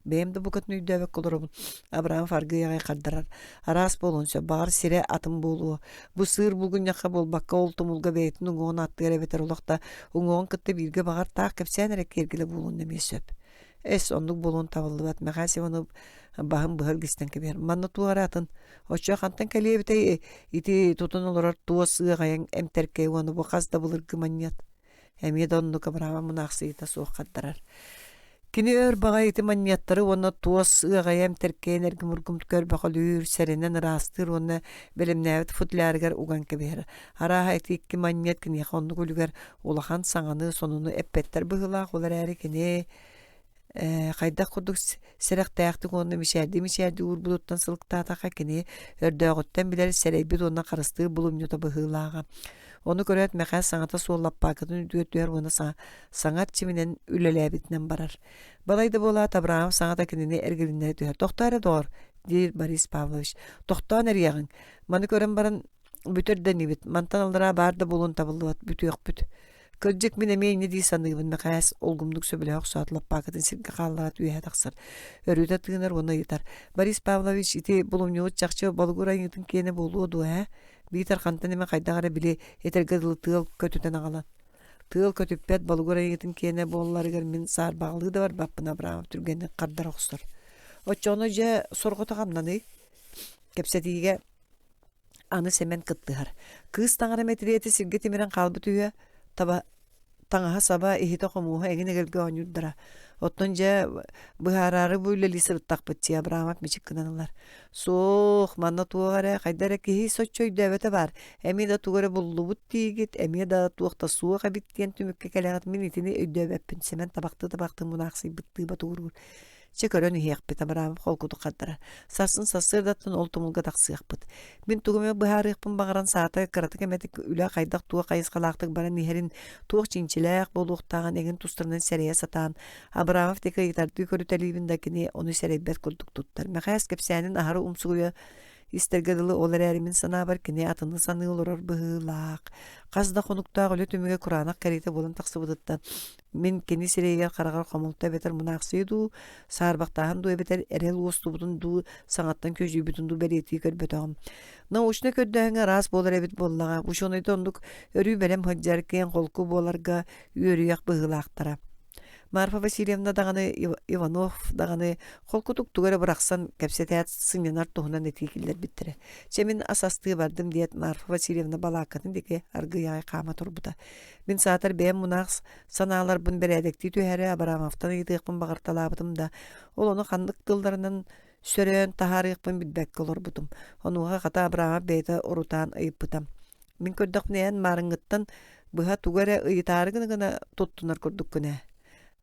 Бэйэм да букатын өйдөөбөккө олоробун. Абрамов аргыый аҕай хардарар. Араас буолуон сөп, баҕар сирэ атын буолуо. Бу сыыр булгунньахха буолбакка, ол тумулга бэйэтин уҥуоҕун аттыгар эбэтэр олох да уҥуоҕун кытта бииргэ баҕар таах кэпсээн эрэ киэргэлэ буолуон эмиэ сөп. Эс, оннук буолуон табыллыбат. Мэхээс Иванов баһын быһа илгистэн кэбиһэр. Манна туох эрэ атын. Оччо хантан кэлиэ эбитэй ити тутан олорор туос ыаҕайаҥ эмтэркэй уонна бу хас да былыргы манньыат. Эмиэ да оннук Абрама мунаахсыйыта суох хардарар. Кини өр баҕайы ити манньыаттары уонна туос ыаҕайа эмтэркэйин эргим-ургум көрбөхөлүүр, сэрэнэн ыраастыыр уонна бэлэмнээбит футлярыгар уган кэбиһэр. Арааһа ити икки манньыат киниэхэ оннук үлүгэр улахан саҥаны, сонуну эппэттэр быһыылаах, ол эрээри кини хайдах курдук сэрэхтээхтик уонна мичээрдии-мичээрдии уурбутуттан сылыктаатахха кини өрдөөҕүттэн билэр сэрэйбит уонна харыстыыр булумньута быһыылааҕа. Ону көрөөт Мэхээс саҥата суол лаппаакытын үрдүгэр түһэр уонна саҥа эрчиминэн үлэлээбитинэн барар. Балай да буолаат Абрамов саҥата кинини эргилиннэрэ түһэр. «Тохтоо эрэ, доҕор», диир Борис Павлович. «Тохтоон эриэҕиҥ. Маны көрөн баран бүтэр да инибит. Мантан аллараа баар да буолуон табыллыбат. Бүтүөхпүт. Кырдьык, мин эмиэ инньэ дии саныыбын, Мэхээс улгумнук сөбүлэһэ охсоот лаппаакытын сиргэ хааллараат үөһэ тахсар. Өрүтэ тыынар уонна ыйытар: «Борис Павлович, ити булумньубут чахчы болугур айыытын киэнэ буолуо дуо, ээ? Биитэр хантан эмэ хайдах эрэ били этэргэ дылы тыал көтүтэн аҕалан?» Тыал көтүппэт болугур айыытын киэнэ буолларыгар мин саарбаҕалыы да барбаппын Абрамов түргэнник хардара охсор. Оччоҕуна дьэ сорҕото ханнаный? Кэпсэтиигэ Аны Сэмэн кыттыһар. Кыыс таҥара мэтириэтэ сиргэ тимирэн хаалбыт үһүө, таба таҥаһа-саба, иһитэ-хомуоһа эҥин эгэлгэ оонньуурдара. Оттон дьэ быһаараары бу үлэлии сырыттахпыт дии Абрамов мичик гынан ылар. Суох, манна туох эрэ, хайда эрэ киһи соччо өйдөөбөтө баар. Эмиэ да тугу эрэ буллубут диигит, эмиэ да туох да суох эбит диэн түмүккэ кэлэҕит мин итини өйдөөбөппүн. Сэмэн табахтыы-табахтыы мунаахсыйбыттыы ботугуруур. Чэ көрөн иһиэхпит, Абрамов холкутук хардарар. Сарсын сарсыардаттан ол тумулга тахсыахпыт. Мин тугу эмэ быһаарыахпын баҕаран саата кыратык эмэтик үлэ хайдах туох хайысхалаахтык баран иһэрин, туох чинчилээх буолуохтааҕын эҥин тустарынан сэрэйэ сатаан, Абрамов диэки ыйытардыы көрүтэлиибин да кини ону сэрэйбэт курдук туттар. Мэхээс кэпсээнин аһары умсугуйа истэргэ дылы ол эрээри мин санаабар кини атыны саныы олорор быһыылаах. Хас да хонуктаах үлэ түмүгэ кураанах кэриэтэ буолан тахсыбытыттан Мин кини сирэйигэр-хараҕар хомолто эбэтэр мунаахсыйа дуу, саарбахтааһын дуу эбэтэр эрэл уостубутун дуу, саҥаттан күөдьүйбүтүн дуу бэлиэтии көрбөтөҕүм. Научнай көрдөөһүҥҥэ араас буолар эбит буоллаҕа, учуонайда оннук өрүү бэлэм сылдьар, киэҥ-холку буоларга үөрүйэх быһыылаахтара. Марфа Васильевна даҕаны, Иванов даҕаны холкутук тугу эрэ бырахсан кэпсэтээт сынньанар туһунан этии киллэрбиттэрэ. Чэ мин ас астыы бардым диэт Марфа Васильевна балааккатын диэки аргыый аҕай хаама турбута. Мин саатар бэйэм мунаах санааларбын бэрээдэктии түһээри Абрамовтан ыйытыахпын баҕарталаабытым да, ол ону ханнык тылларынан сөрөөн таһаарыахпын билбэккэ олорбутум. Онуоха хата Абрамов бэйэтэ урутаан ыйыппыта. Мин көрдөхпүнэ эн маарыҥҥыттан быһа тугу эрэ ыйытаары гына-гына туттунар курдуккун ээ.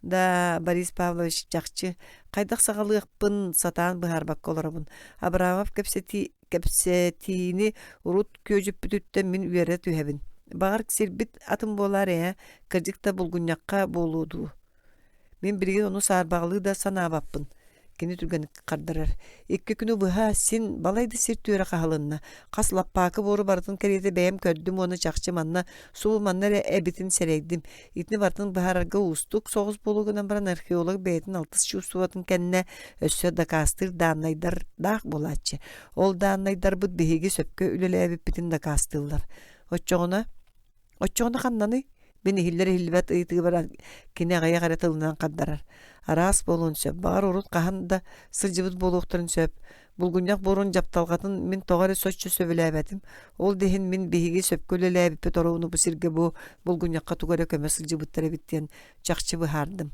Да, Борис Павлович чахчы хайдах саҕалыахпын сатаан быһаарбакка олоробун. Абрамов кэпсэтии, кэпсэтиини урут күөдьүппүтүттэн мин үөрэ түһэбин. Баҕар сирбит атын буолаар ээ, кырдьык да булгунньахха буолуо дуу. Мин билигин ону саарбаҕалыы да санаабаппын. Кини түргэнник хардарар. Икки күнү быһа син балай да сир түөрэ хаһылынна. Хас лаппаакы буору барытын кэриэтэ бэйэм көрдүм уонна чахчы манна, субу манна эрэ эбитин сэрэйдим. Итини барытын быһаарарга уустук соҕус буолуо гынан баран археолог бэйэтин алтыс чувствоватын кэннэ өссө дакаастыыр дааннайдардаах буолааччы. Ол дааннайдарбыт биһиги сөпкө үлэлээбиппитин дакаастыыллар. Оччоҕуна Оччоҕуна ханнаный? Мин иһиллэр-иһиллибэт ыйытыыбар кини аҕыйах эрэ тылынан хардарар. Араас буолуон сөп, баҕар урут хаһан да сылдьыбыт буолуохтарын сөп. Булгунньах буорун дьапталҕатын мин тоҕо эрэ соччо сөбүлээбэтим. Ол да иһин мин биһиги сөпкө үлэлээбиппит оруобуна бу сиргэ бу булгунньахха тугу эрэ көмө сылдьыбыттар эбит диэн чахчы быһаардым.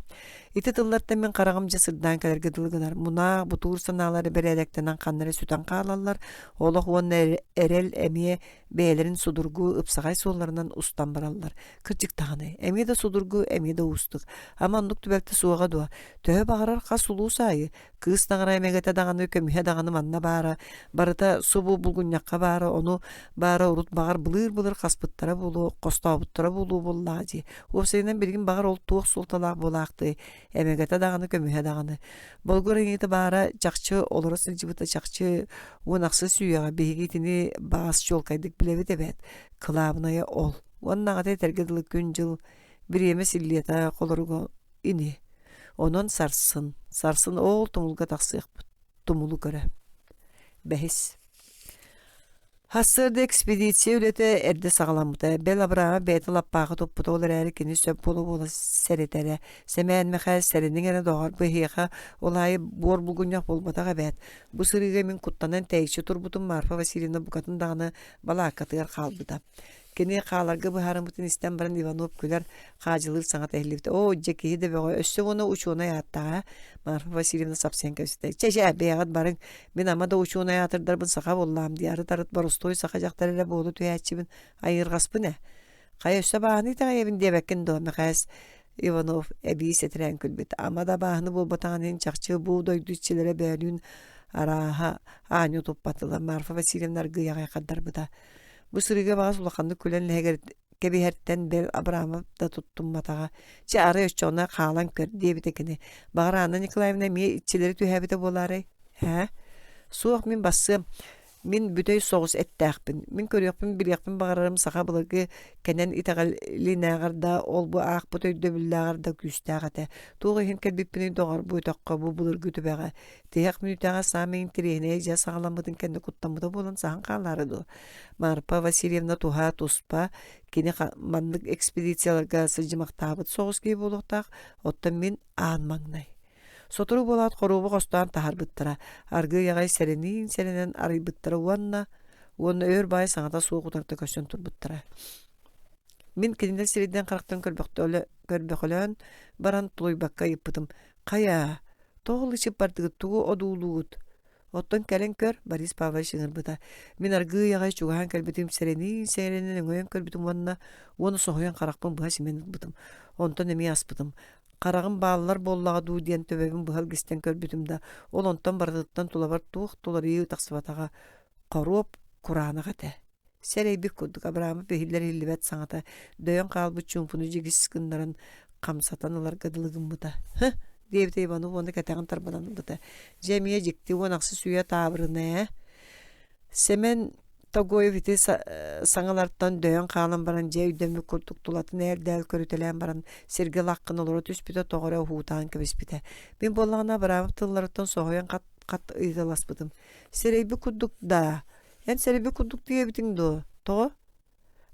Ити тыллартан мин хараҕым дьэ сырдаан кэлэргэ дылы гынар. Мунаах, бутуур санаалары бэрээдэктэнэн ханна эрэ сүтэн хаалаллар. Олох уонна эрэл эмиэ бэйэлэрин судургу, ыпсаҕай суолларынан устан бараллар. Кырдьык даҕаны, эмиэ да судургу, эмиэ да уустук. Ама оннук түбэлтэ суоҕа дуо? Төһө баҕарар хас улуус аайы кыыс таҥара эмэгэтэ даҕаны, көмүһэ даҕаны манна баара, барыта субу булгунньахха баара, ону баара урут баҕар былыыр-былыр хаспыттара буолуо, хостообуттара буолуо буоллаҕа дии. Уопсайынан билигин баҕар ол туох суолталаах буолаахтыай, эмэгэтэ даҕаны, көмүһэ даҕаны. Болгур айыыта баара чахчы олоро сылдьыбыта чахчы 16 үйэҕэ биһиги итини баҕас чуолкайдык билэбит эбээт. Кылаабынайа ол. Уонна аҕата этэргэ дылы күн-дьыл бириэмэ силлиэтэ холоруга ини. Онон сарсын, сарсын ол тумулга тахсыахпыт. Тумулу көрө. Бэһис. Сарсыарда экспедиция үлэтэ эрдэ саҕаламмыта. Бэл Абрама бэйэтэ лаппаахы туппута, ол эрээри кини сөп буола-буола сэрэтэрэ. Сэмээн Мэхээс сэрэниҥ эрэ доҕор, бу эһиэхэ ол аайы буор булгунньах буолбатах эбээт. Бу сырыыга мин куттанан тэйиччи турбутум Марфа Васильевна букатын даҕаны балааккатыгар хаалбыта. Кини хааларга быһаарыммытын истэн баран Иванов күлэр, хаадьылыыр саҥата иһиллибитэ. Оо, дьэ киһи да бөҕө, өссө уонна учуонай ааттааҕа Марфа Васильевна сапсыйан кэбистэ. Чэ, чэ, бэйэҕит барыҥ, мин ама да учуонай аатырдарбын саха буоллаам дии, арыт-арыт боростуой саха дьахтара эрэ буола түһээччибин, айыырҕаспын ээ. Хайа өссө бааһыны итэҕэйэбин диэбэккин дуо, Мэхээс Иванов эбии сэтэрээн күлбүт. Ама да абааһыны буолбатаҕын иһин чахчы бу дойду иччилэрэ бөөлүүн арааһа аанньа утуппатылар. Марфа Васильевна аргыый аҕай хардарбыта. Бу сырыыга баҕас улаханнык күлэн кэбиһэртэн бэл Абрамов да туттумматаҕа. Чэ, арай оччоҕуна хаалан көр диэбитэ кини. Баҕар Анна Николаевна эмиэ иччилэри түһээбитэ буолаарай? Һээ? Суох, мин бассыам. Мин бүтэй соҕус эттээхпин. Мин көрүөхпүн, билиэхпин баҕарарым саха былыргы кэнэн итэҕэлинээҕэр да, ол-бу аахпыт өйдөбүллээҕэр да күүстээх этэ. Туох иһин кэлбиппиний доҕор бу өтөххө, бу былыргы түбэҕэ. Тиһэх мүнүүтэҕэ саамай интэриэһинэйэ дьэ саҕаламмытын кэннэ куттаммыта буолан саһан хаалаары дуо? Марпа Васильевна туһа туспа, кини маннык экспедицияларга сылдьымахтаабыт соҕус киһи буолуохтаах, оттон мин аан маҥнай. Сотору буолаат хоруобу хостоон таһаарбыттара, аргыый аҕай сэрэниин-сэрэнэн арыйбыттара уонна уонна өөр баай саҥата суох утарыта көрсөн турбуттара. Мин кинилэр сирэйдэн-харахтан көрбөхөлөөн баран тулуйбакка ыйыппытым: «Хайа, Тоҕо ылычып бардыгыт, тугу одуулуугут? Оттон кэлэн көр, Борис Павлович ыҥырбыта. Мин аргыый аҕай чугаһаан кэлбитим, сэрэниин-сэрэнэн өҥөйөн көрбүтүм уонна уонна соһуйан харахпын быһа симэн ылбытым. Онтон эмиэ аспытым. Хараҕым бааллар буоллаҕа дуу диэн төбөбүн быһа илгистэн көрбүтүм да, ол онтон барытыттан тулабар туох туларыйыы тахсыбатаҕа. Хоруоп кураанах этэ. Сэрэйбит курдук Абрамов иһиллэр-иһиллибэт саҥата дөйөн хаалбыт чуумпуну дьигис гыннаран хамсатан ыларга дылы гыммыта. «Һы!» диэбитэ Иванов уонна кэтэҕин тарбанан ылбыта. «Дьэ эмиэ дьикти 16 үйэ таабырына ээ». Сэмэн Тогоев ити саҥалартан дөйөн хаалан баран дьэ өйдөммүт курдук тулатын ээр-дээл көрүтэлээн баран сиргэ лаххын олоро түспүтэ тоҕо эрэ уһуутаан кэбиспитэ. Мин буоллаҕына Абрамов тылларыттан соһуйан хат-хат ыйыталаспытым. «Сэрэйбит курдук даа, Эн сэрэйбит курдук диэбитиҥ дуо? Тоҕо?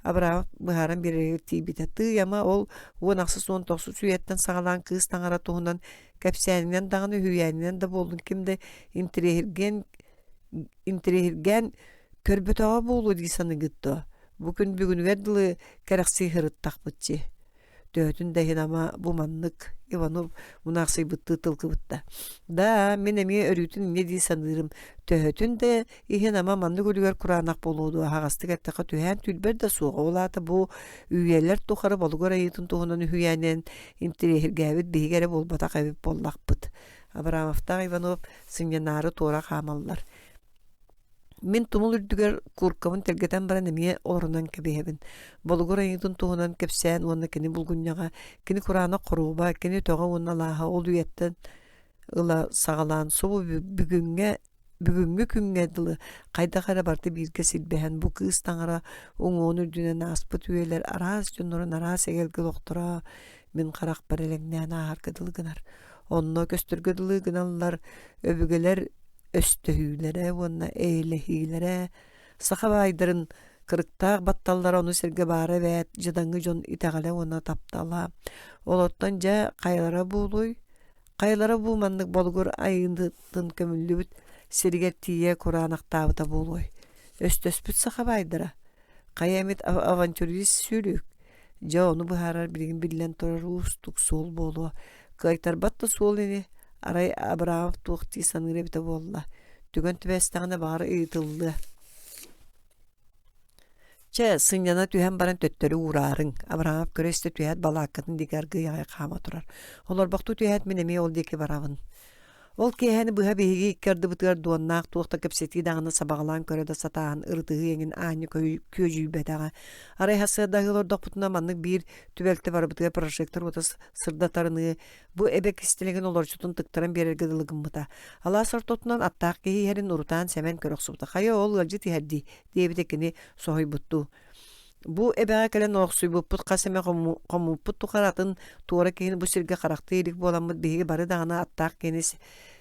Абрамов быһааран биэрэригэр тиийбитэ. Тыый ама ол 18-19 үйэттэн саҕалаан кыыс таҥара туһунан кэпсээнинэн даҕаны үһүйээнинэн да буоллун ким да интэриэһиргээн интэриэһиргээн көрбөтөҕө буолуо дии саныыгыт дуо? Бу күн бүгүнүгэр дылы кэрэхсии сырыттахпыт дии. Төһөтүн да иһин ама бу маннык Иванов мунаахсыйбыттыы тыл кыбытта. Да, мин эмиэ өрүүтүн инньэ дии саныырым. Төһөтүн да иһин ама маннык үлүгэр кураанах буолуо дуо аһаҕастык эттэххэ түһээн түүлбэр да суоҕа. Ол аата бу үйэлэр тухары Болугур айыытын туһунан үһүйээнинэн интэриэһиргээбит биһиги эрэ буолбатах эбит буоллахпыт. Абрамовтаах Иванов сынньанаары туора хаамаллар. Мин тумул үрдүгэр кууркабын тэлгэтэн баран эмиэ олорунан кэбиһэбин. Болугур айыытын туһунан кэпсээн уонна кини булгунньаҕа, кини кураанах хоруоба, кини өтөҕө уонна алааһа ол үйэттэн ыла саҕалаан субу бүгүҥҥэ бүгүҥҥү күҥҥэ дылы хайдах эрэ барыта бииргэ силбэһэн бу кыыс таҥара уҥуоҕун үрдүнэн ааспыт үйэлэр араас дьоннорун араас эгэлгэ олохторо мин харахпар элэҥнээн ааһарга дылы гынар. Онно көстөргө дылы гыналлар өбүгэлэр өстөһүүлэрэ уонна эйэлэһиилэрэ саха баайдарын кырыктаах батталлара ону сэргэ баара эбээт дьадаҥы дьон итэҕэлэ уонна таптала олортон дьэ хайалара буолуой хайалара бу маннык болугур айыытын көмүллүбүт сиригэр тиийэ кураанахтаабыта буолуой өстөспүт саха баайдара Хайа эмит авантюрист сүүрүк. Дьэ, ону быһаарар билигин биллэн турар уустук суол буолуо. Кыайтарбат да суол ини. Арай Абрамов туох дии саныыр эбитэ буолла. Түгэн түбэстэҕинэ баҕар ыйытыллыа. Чэ, сынньана түһэн баран төттөрү уураарыҥ. Абрамов көрө-истэ түһээт балааккатын диэки аргыый аҕай хаама турар. Олорбохтуу түһээт мин эмиэ ол диэки барабын. Ол киэһэни быһа биһиги икки ардыбытыгар дуоннаах туох да кэпсэтии даҕаны сабаҕалаан көрө да сатааһын ырытыһыы эҥин аанньа күөдьүйбэтэҕэ. Арай сарсыарда аһыы олордохпутуна маннык биир түбэлтэ барыбытыгар прожектор уота сырдатарыныы бу эбэ кистэлэҥин олорчутун тыктаран биэрэргэ дылы гыммыта. Алаас ортотунан аттаах киһи иһэрин урутаан Сэмэн көрө охсубута. Хайа ол ыалдьыт иһэр дии диэбитэ кини соһуйбуттуу. Бу эбэҕэ кэлэн олохсуйбуппут хас эмэ хоммуппут тухары атын туора киһини бу сиргэ харахтыы илик буоламмыт биһиги бары даҕаны аттаах киһини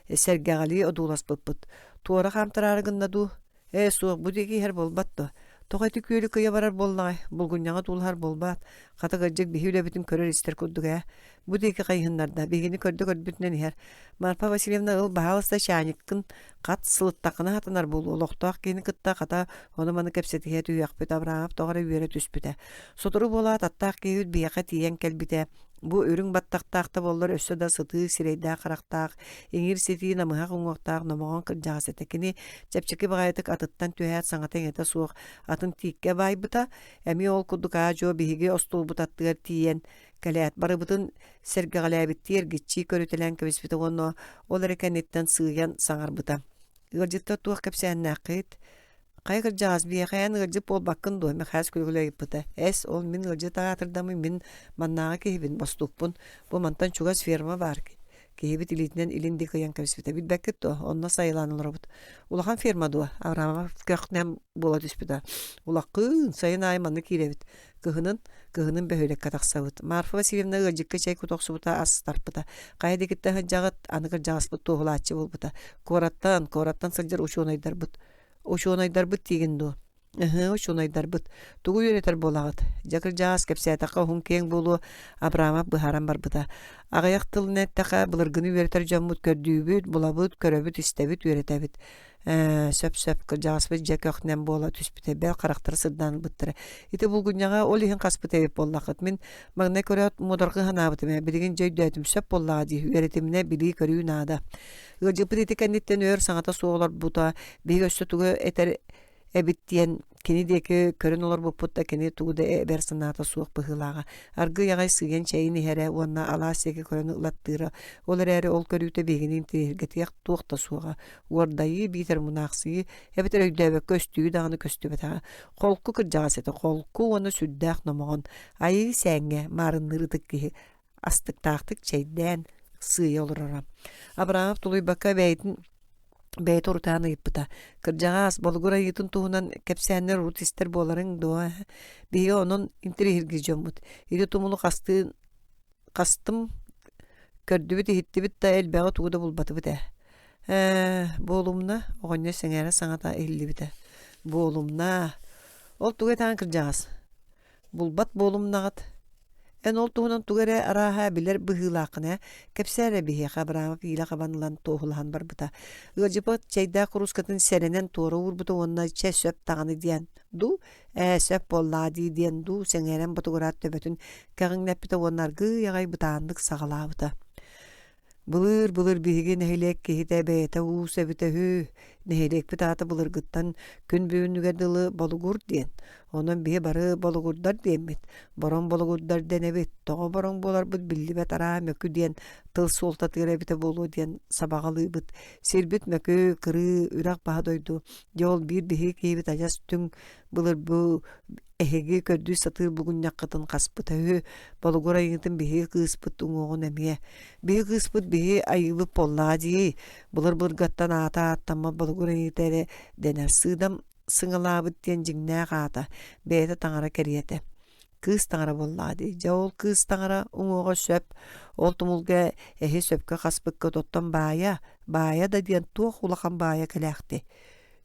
сэргэҕэлии одууласпыппыт. Туора хаамтараары гынна дуу? Ээ суох, бу диэки иһэр буолбат дуо? Тоҕо ити күөлү кыйа барар буоллаҕай? Булгунньаҕа туулаһар буолбаат? Хата кырдьык биһи үлэбитин көрөр-истэр курдук ээ. Бу диэки хайыһыннарда, биһигини көрдө-көрбүтүнэн иһэр. Марфа Васильевна ыл баһаалыста чаанньыккын Хат сылыттаххына сатанар буолуо, олохтоох киһини кытта хата ону-маны кэпсэтиһэ түһүөхпүт, Абрамов тоҕо эрэ үөрэ түспүтэ. Сотору буолаат аттаах киһибит биһиэхэ тиийэн кэлбитэ. Бу үрүҥ баттахтаах да буоллар өссө да сытыы сирэйдээх-харахтаах, иҥиир-ситии намыһах уҥуохтаах номоҕон кырдьаҕас этэ. Кини чэпчэки баҕайытык атыттан түһээт саҥата-иҥэтэ суох атын тииккэ баайбыта. Эмиэ ол курдук аа-дьуо биһиги остуолбут аттыгар тиийэн Кэлээт барыбытын сэргэҕэлээбиттии эргиччи көрүтэлээн кэбиспитэ уонна ол эрэ кэнниттэн сыыйан саҥарбыта. Ыалдьыттар туох кэпсээннээххит? Хайа кырдьаҕас, биһиэхэ эн ыалдьыт буолбаккын дуо? Мэхээс күлүгүлэ ыйыппыта. Эс, ол мин ыалдьыт аатырдаммын, мин маннааҕы киһибин, бостуукпун. Бу мантан чугас ферма баар. Киһибит илиитинэн илин диэки ыйан кэбиспитэ. Билбэккит дуо? Онно сайылаан олоробут. Улахан ферма дуо? Авраамов көхнэм буола түспүтэ. Улаххыын, сайын аайы манна киирэбит. Кыһынын, кыһынын бөһүөлэккэ тахсабыт. Марфа Васильевна ыалдьыкка чэй кута охсубута, ас тарпыта. Хайа диэкиттэн сылдьаҕыт? Аны кырдьаҕаспыт туоһулааччы буолбута. Куораттан, куораттан сылдьар учуонайдарбыт. Учуонайдарбыт диигин дуо? Ыһыы, учуонайдарбыт. Тугу үөрэтэр буолаҕыт? Дьэ кырдьаҕас, кэпсээтэххэ уһун киэҥ буолуо, Абрамов быһааран барбыта. Аҕыйах тылынан эттэххэ, былыргыны үөрэтэр дьоммут көрдүүбүт, булабыт, көрөбүт, истэбит, үөрэтэбит. Ээ, сөп-сөп, кырдьаҕаспыт дьэ көхнөм буола түспүтэ, бэл харахтара сырдаан ылбыттара. Ити булгунньаҕа ол иһин хаспыт эбит буоллаххыт. Мин маҥнай көрөөт муодарҕыы санаабытым ээ, билигин дьэ өйдөөтүм, сөп буоллаҕа дии, үөрэтиминэ билии-көрүү наада. Ыалдьыппыт ити кэнниттэн өр саҥата суох олорбута, биһиги өссө тугу этэр эбит диэн кини диэки көрөн олорбуппут да кини тугу да эбэр санаата суох быһыылааҕа. Аргыый аҕай сыыйан чэйин иһэрэ уонна алаас диэки көрөн ылаттыыра. Ол эрээри ол көрүүтэ биһигини интэриэһиргэтиэх туох да суоҕа. Уордайыы биитэр мунаахсыйыы эбэтэр өйдөөбөккө өстүйүү даҕаны көстүбэтэҕэ. Холку кырдьаҕас этэ, холку уонна сүрдээх номоҕон. Айыы сээҥҥэ маарынныыр ытык киһи астыктаахтык чэйдээн сыыйа олороро. Абрамов тулуйбакка бэйэтин бэйэтэ урутаан ыйыппыта: «Кырдьаҕаас, Болугур айыытын туһунан кэпсээннэр урут истэр буоларыҥ дуо? Биһиги онон интэриэһиргиир дьоммут. Ити тумулу хастыы хастым көрдүбүт-иһиттибит да элбэҕи тугу да булбатыбыт ээ». «Ээ, буолумна», оҕонньор сэҥээрэ саҥата иһиллибитэ. «Буолумна. Ол тугу этэҕин кырдьаҕас?» Булбат буолумнаҕыт. Эн ол туһунан тугу эрэ арааһа билэр быһыылааххын ээ, кэпсээ эрэ биһиэхэ Абрамов иилэ хабан ылан туоһулаһан барбыта. Ыалдьыппыт чэйдээх куруускатын сэрэнэн туора уурбута уонна чэ сөп даҕаны диэн дуу, ээ сөп буоллаа дии диэн дуу сэҥээрэн ботугураат төбөтүн кэҕиҥнэппитэ уонна аргыый аҕай бытааннык саҕалаабыта. Былыыр-былыр биһиги нэһилиэк киһитэ бэйэтэ уус эбитэ үһү. Нэһилиэкпит аата былыргыттан күн бүгүнүгэр дылы Болугур диэн. Онон биһи бары Болугурдар диэммит. Бороҥ Болугурдар дэнэбит. Тоҕо бороҥ буоларбыт биллибэт араа мөкү диэн тыл суолтатыгар эбитэ буолуо диэн сабаҕалыыбыт. Сирбит мөкү, кырыы, үрэх баһа дойду. Дьэ ол биир биһиги киһибит адьас түҥ былыргы эһиги көрдүү сатыыр бугунньаххытын хаспыта үһү, Болугур айыытын биһиги кыыспыт уҥуоҕун эмиэ. Биһи кыыспыт биһи айыыбыт буоллаҕа дии, былыр-былыргаттан аата ааттаммат Болугур айыыта эрэ дэнэр сыыдам сыҥалаабыт диэн дьиҥнээх аата, бэйэтэ таҥара кэриэтэ. Кыыс таҥара буоллаҕа дии. Дьэ ол кыыс таҥара уҥуоҕа сөп, ол тумулга эһи сөпкө хаспыккыт оттон баайа, баайа да диэн туох улахан баайа кэлээхтий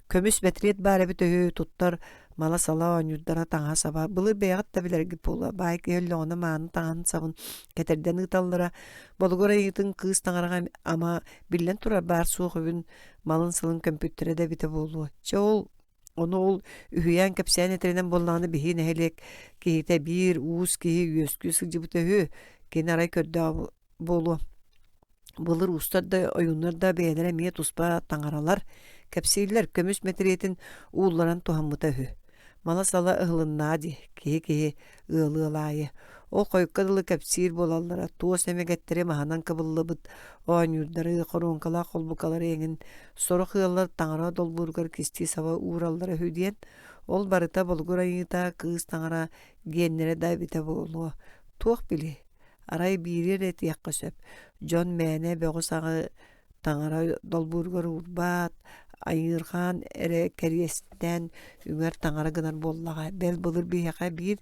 Көмүс мэтириэт баар эбит үһү, туттар мала-сала оонньуурдара, таҥаһа-саба. Былыр бэйэҕит да билэргит буолуо, баай киһи өллөҕүнэ мааны таҥаһын-сабын кэтэрдэн ыыталлара. Болугур айыытын кыыс таҥараҕа ама биллэн турар баар-суох үбүн, малын-сылын көмпүттэрэ да эбитэ буолуо. Чэ ол ону ол үһүйээн кэпсээн этэринэн буоллаҕына биһиги нэһилиэк киһитэ биир уус киһи үөскүү сылдьыбыта үһү. Кини арай көрдөөх буолуо. Былыр уустар да, ойууннар да бэйэлэрэ эмиэ туспа таҥаралар, кэпсииллэр, көмүс мэтириэтин уулларан туһаммыта үһү. Мала-сала ыһылыннаа дии, киһи-киһи ыал-ыал аайы. Ол хойукка дылы кэпсиир буолаллара, туос эмэгэттэри маһынан кыбыллыбыт оонньуурдары, хоруоҥкалаах холбукалары эҥин сорох ыаллар таҥара долбууругар кистии-саба уураллара үһү диэн, ол барыта Болугур айыыта, кыыс таҥара гиэннэрэ да эбитэ буолуо. Туох билиэй, Арай биири эрэ этиэххэ сөп, дьон мээнэ бөҕү-саҕы таҥара долбууругар уурбат, айыырҕаан эрэ кэриэстээн үҥэр таҥара гынар буоллаҕа. Бэл былыр биһиэхэ биир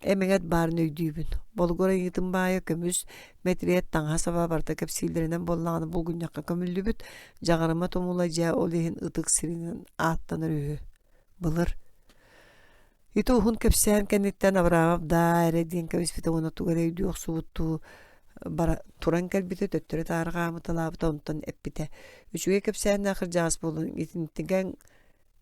эмэгэт баарын өйдүүбүн. Болугур айыытын баайа көмүс мэтириэт таҥаһа-саба барыта кэпсииллэринэн буоллаҕына булгунньахха көмүллүбүт, Дьаҕарыма тумула дьэ ол иһин ытык сиринэн ааттанар үһү. Былыр Ити уһун кэпсээн кэнниттэн Абрамов даа эрэ диэн кэбиспитэ уонна тугу эрэ өйдүү охсубуттуу бара туран кэлбитэ, төттөрү таары хаамыталаабыта, онтон эппитэ: «Үчүгэй кэпсээннээх кырдьаҕас буолун, итинтигэн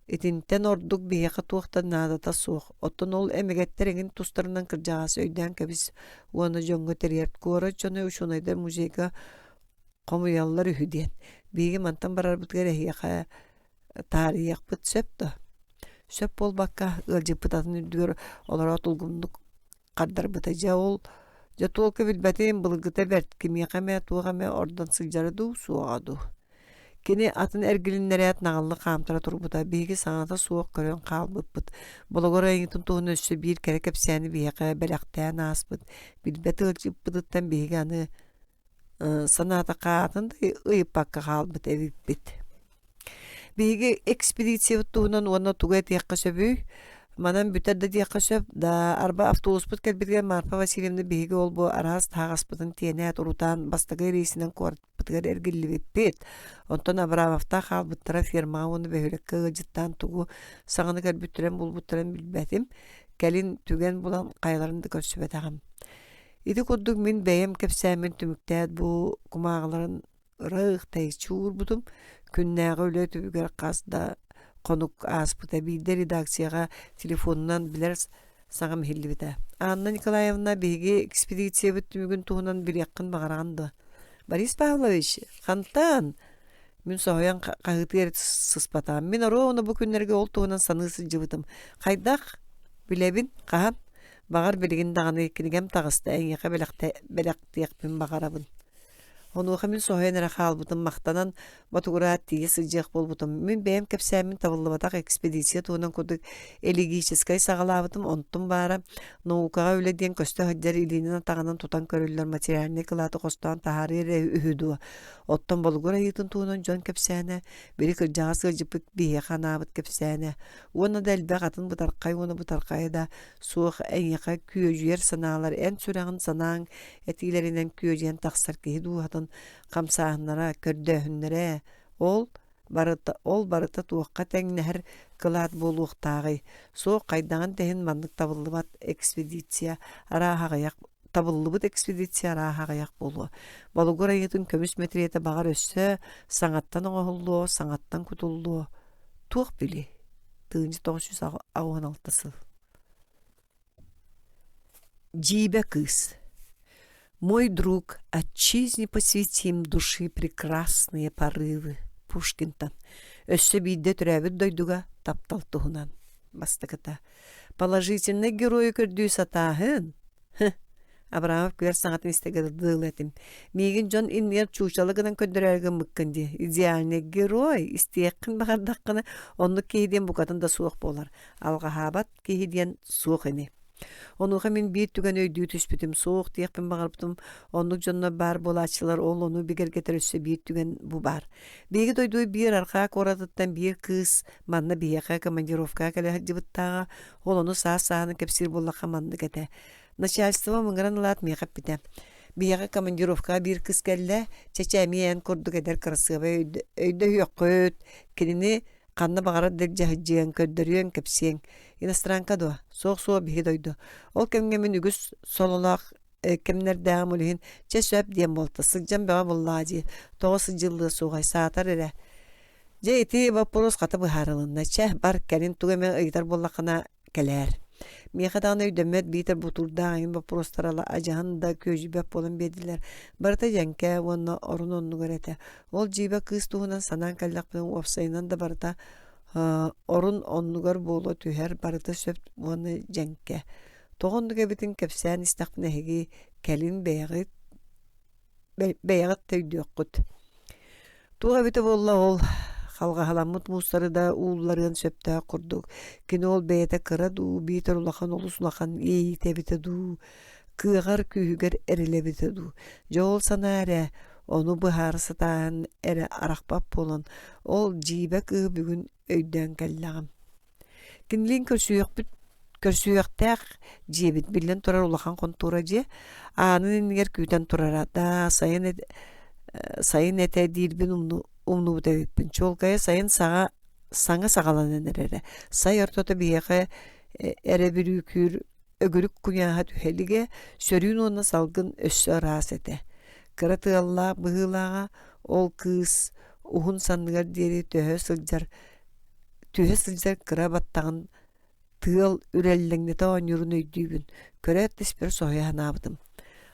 итинтэн ордук биһиэхэ туох да наадата суох. Оттон ол эмэгэттэр эҥин тустарынан кырдьаҕас өйдөөн кэбис уонна дьоҥҥо тириэрт. Куорат дьоно учуонайдар музейга хомуйаллар үһү диэн. Биһиги мантан барарбытыгар эһиэхэ таарыйыахпыт сөп дуо? Сөп буолбакка, ыалдьыппыт атын үрдүгэр олороот улгумнук хардарбыта. Дьэ ол дьэ туолка билбэтим, былыргыта бэрт, кимиэхэ эмэ туох эмэ ордон сылдьара дуу, суоҕа дуу. Кини атын эргилиннэрээт наҕыллык хаамтара турбута. Биһиги саҥата суох көрөн хаалбыппыт. Болугур айыытын туһунан өссө биир кэрэ кэпсээни биһиэхэ бэлэхтээн ааспыт. Билбэт ыалдьыппытыттан биһиги аны санаатахха атын да ыйыппакка хаалбыт эбиппит. Биһиги экспедициябыт туһунан уонна тугу этиэххэ сөбүй? Манан бүтэр да диэххэ сөп да, арба автобуспут кэлбитигэр Марфа Васильевна биһиги ол-бу араас таһаҕаспытын тиэнээт урутаан бастакы рейсинэн куораппытыгар эргиллибиппит. Онтон Абрамовтаах хаалбыттара фермаҕа уонна бөһүөлэккэ ыалдьыттаан тугу саҥаны көрбүттэрин булбуттарын билбэтим. Кэлин түгэн булан хайаларын да көрсүбэтэҕим. Ити курдук мин бэйэм кэпсээммин түмүктээт бу кумааҕыларын ыраах тэйиччи уурбутум. Күннээҕи үлэ түбүгэр хас да хонук ааспыта. Биирдэ редакцияҕа телефонунан билэр саҥам иһиллибитэ. Анна Николаевна, биһиги экспедициябыт түмүгүн туһунан билиэххин баҕараҕын дуо? Борис Павлович, хантан? Мин соһуйан хаһыытыы эрэ сыспатаҕым. Мин оруобуна бу күннэргэ ол туһунан саныы сылдьыбытым. Хайдах? Билэбин. Хаһан? Баҕар билигин даҕаны кинигэм таҕыста эйиэхэ бэлэхтиэхпин баҕарабын. Онуоха мин соһуйан эрэ хаалбытым, махтанан ботугураат тиийэ сылдьыах буолбутум. Мин бэйэм кэпсээммин табыллыбатах экспедиция туһунан курдук элегическай саҕалаабытым, онтум баара наукаҕа үлэ диэн көстө сылдьар илиинэн-атаҕынан тутан көрүллэр материальнай кылааты хостоон таһаарыы эрэ үһү дуо? Оттон Болугур айыытын туһунан дьон кэпсээнэ, били кырдьаҕас ыалдьыппыт биһиэхэ анаабыт кэпсээнэ уонна да элбэх атын бытархай уонна бытархайа да суох эйиэхэ күөдьүйэр санаалар эн сүрэҕин санааҥ этиилэринэн күөдьүйэн тахсар киһи дууһатын хамсааһыннара, көрдөөһүннэрэ ол. Барыта, ол барыта туохха тэҥнэһэр кылаат буолуохтааҕый? Суох хайдаҕын да иһин маннык табыллыбат экспедиция арааһа аҕыйах табыллыбыт экспедиция арааһа аҕыйах буолуо. Болугур айыытын көмүс мэтириэтэ баҕар өссө саҥаттан оҥоһуллуо, саҥаттан кутуллуо. Туох билиэй? 1986 сыл. Дьиибэ кыыс Мой друг, отчизне посвятим души прекрасные порывы Пушкинтан. Өссө биирдэ төрөөбүт дойдуга таптал туһунан. Бастакыта. Положительнай геройу көрдүү сатааһын. Хы, Абрамов күөр саҥатын истэ дылы этим. Миигин дьон иннигэр чуучала гынан көрдөрөөрү гыммыккын дии. Идеальный герой, истиэххин баҕардаххына, оннук киһи диэн букатын да суох буолар. Алҕаһаабат киһи диэн суох ини. Онуоха мин биир түгэн өйдүү түспүтүм, суох диэхпин баҕарбытым, оннук дьоннор баар буолааччылар, ол ону бигэргэтэр өссө биир түгэн бу баар. Биһиги дойду биир арҕаа куоратыттан биир кыыс манна биһиэхэ командировкаҕа кэлэ сылдьыбыттааҕа, ол ону саас-сааһынан кэпсиир буоллахха маннык этэ. Начальство мыҥыран ылаат миэхэ эппитэ: «Биһиэхэ командировкаҕа биир кыыс кэллэ, чэ-чэ эмиэ эн курдук эдэр кырасыабай өйдөһүөххүт, кинини ханна баҕарар да илдьэ сылдьыаҥ, көрдөрүөҥ, кэпсиэҥ. Иностранка дуо? Суох-суох биһи дойду. Ол кэмҥэ мин үгүс сололоох кэмнэрдээҕим ол иһин чэ сөп диэн буолта. Сылдьан бөҕө буоллаҕа дии. Тоҕо сылдьыллыа суоҕай, саатар эрэ. Дьэ ити боппуруос хата быһаарылынна. Чэ, бар, кэлин тугу эмэ ыйытар буоллаххына кэлээр. Миэхэ даҕаны өйдөммөт биитэр бутуурдаах эҥин боппуруостара адьаһын да күөдьүйбэт буолан биэрдилэр. Барыта дьэҥкэ уонна орун оннугар этэ. Ол дьиибэ кыыс туһунан санаан кэллэхпинэ уопсайынан да барыта орун оннугар буола түһэр, барыта сөп уонна дьэҥкэ. Тоҕо оннук эбитин кэпсээн истэхпинэ эһиги кэлин бэйэҕит бэйэҕит да өйдүөххүт. Туох эбитэ буолла ол халҕаһаламмыт муустары да уулларыан сөптөөх курдук. Кини ол бэйэтэ кыра дуу, биитэр улахан олус улахан иэйиитэ эбитэ дуу, кыаҕар күүһүгэр эрэлэ эбитэ дуу. Дьэ ол санаа эрэ, ону быһаара сатааһын эрэ арахпат буолан, ол дьиибэ кыыһы бүгүн өйдөөн кэллэҕим. Кинилиин көрсүһүөхпүт көрсүһүөхтээх дьиэбит биллэн турар улахан хонтуора дьиэ аанын иннигэр күүтэн турара да сайын сайын этэ диирбин умнубут эбиппин чуолкайа сайын саҕа саҥа саҕаланан эрэрэ сай ортото биһиэхэ эрэ бүрүүкүүр өгүрүк куйааһа түһэ илигэ сөрүүн уонна салгын өссө ыраас этэ кыра тыаллаах быһыылааҕа ол кыыс уһун санныгар диэри төһө сылдьар түһэ сылдьар кыра баттаҕын тыал үрэллэҥнэтэ оонньуурун өйдүүбүн, көрөөт да испэр соһуйа санаабытым.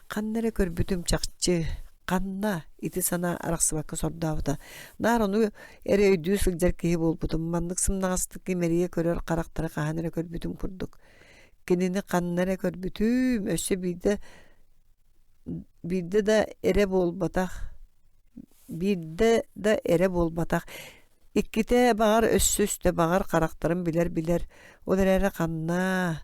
Ханна эрэ көрбүтүм чахчы, ханна ити санаа арахсыбакка сордообута. Наар ону эрэ өйдүү сылдьар киһи буолбутум, маннык сымнаҕастык имэрийэ көрөр харахтары хаһан эрэ көрбүтүм курдук. Кинини ханна эрэ көрбүтүм, өссө биирдэ биирдэ да эрэ буолбатах, биирдэ да эрэ буолбатах Иккитэ баҕар өссө үстэ баҕар харахтарым билэр-билэр, ол эрээри ханна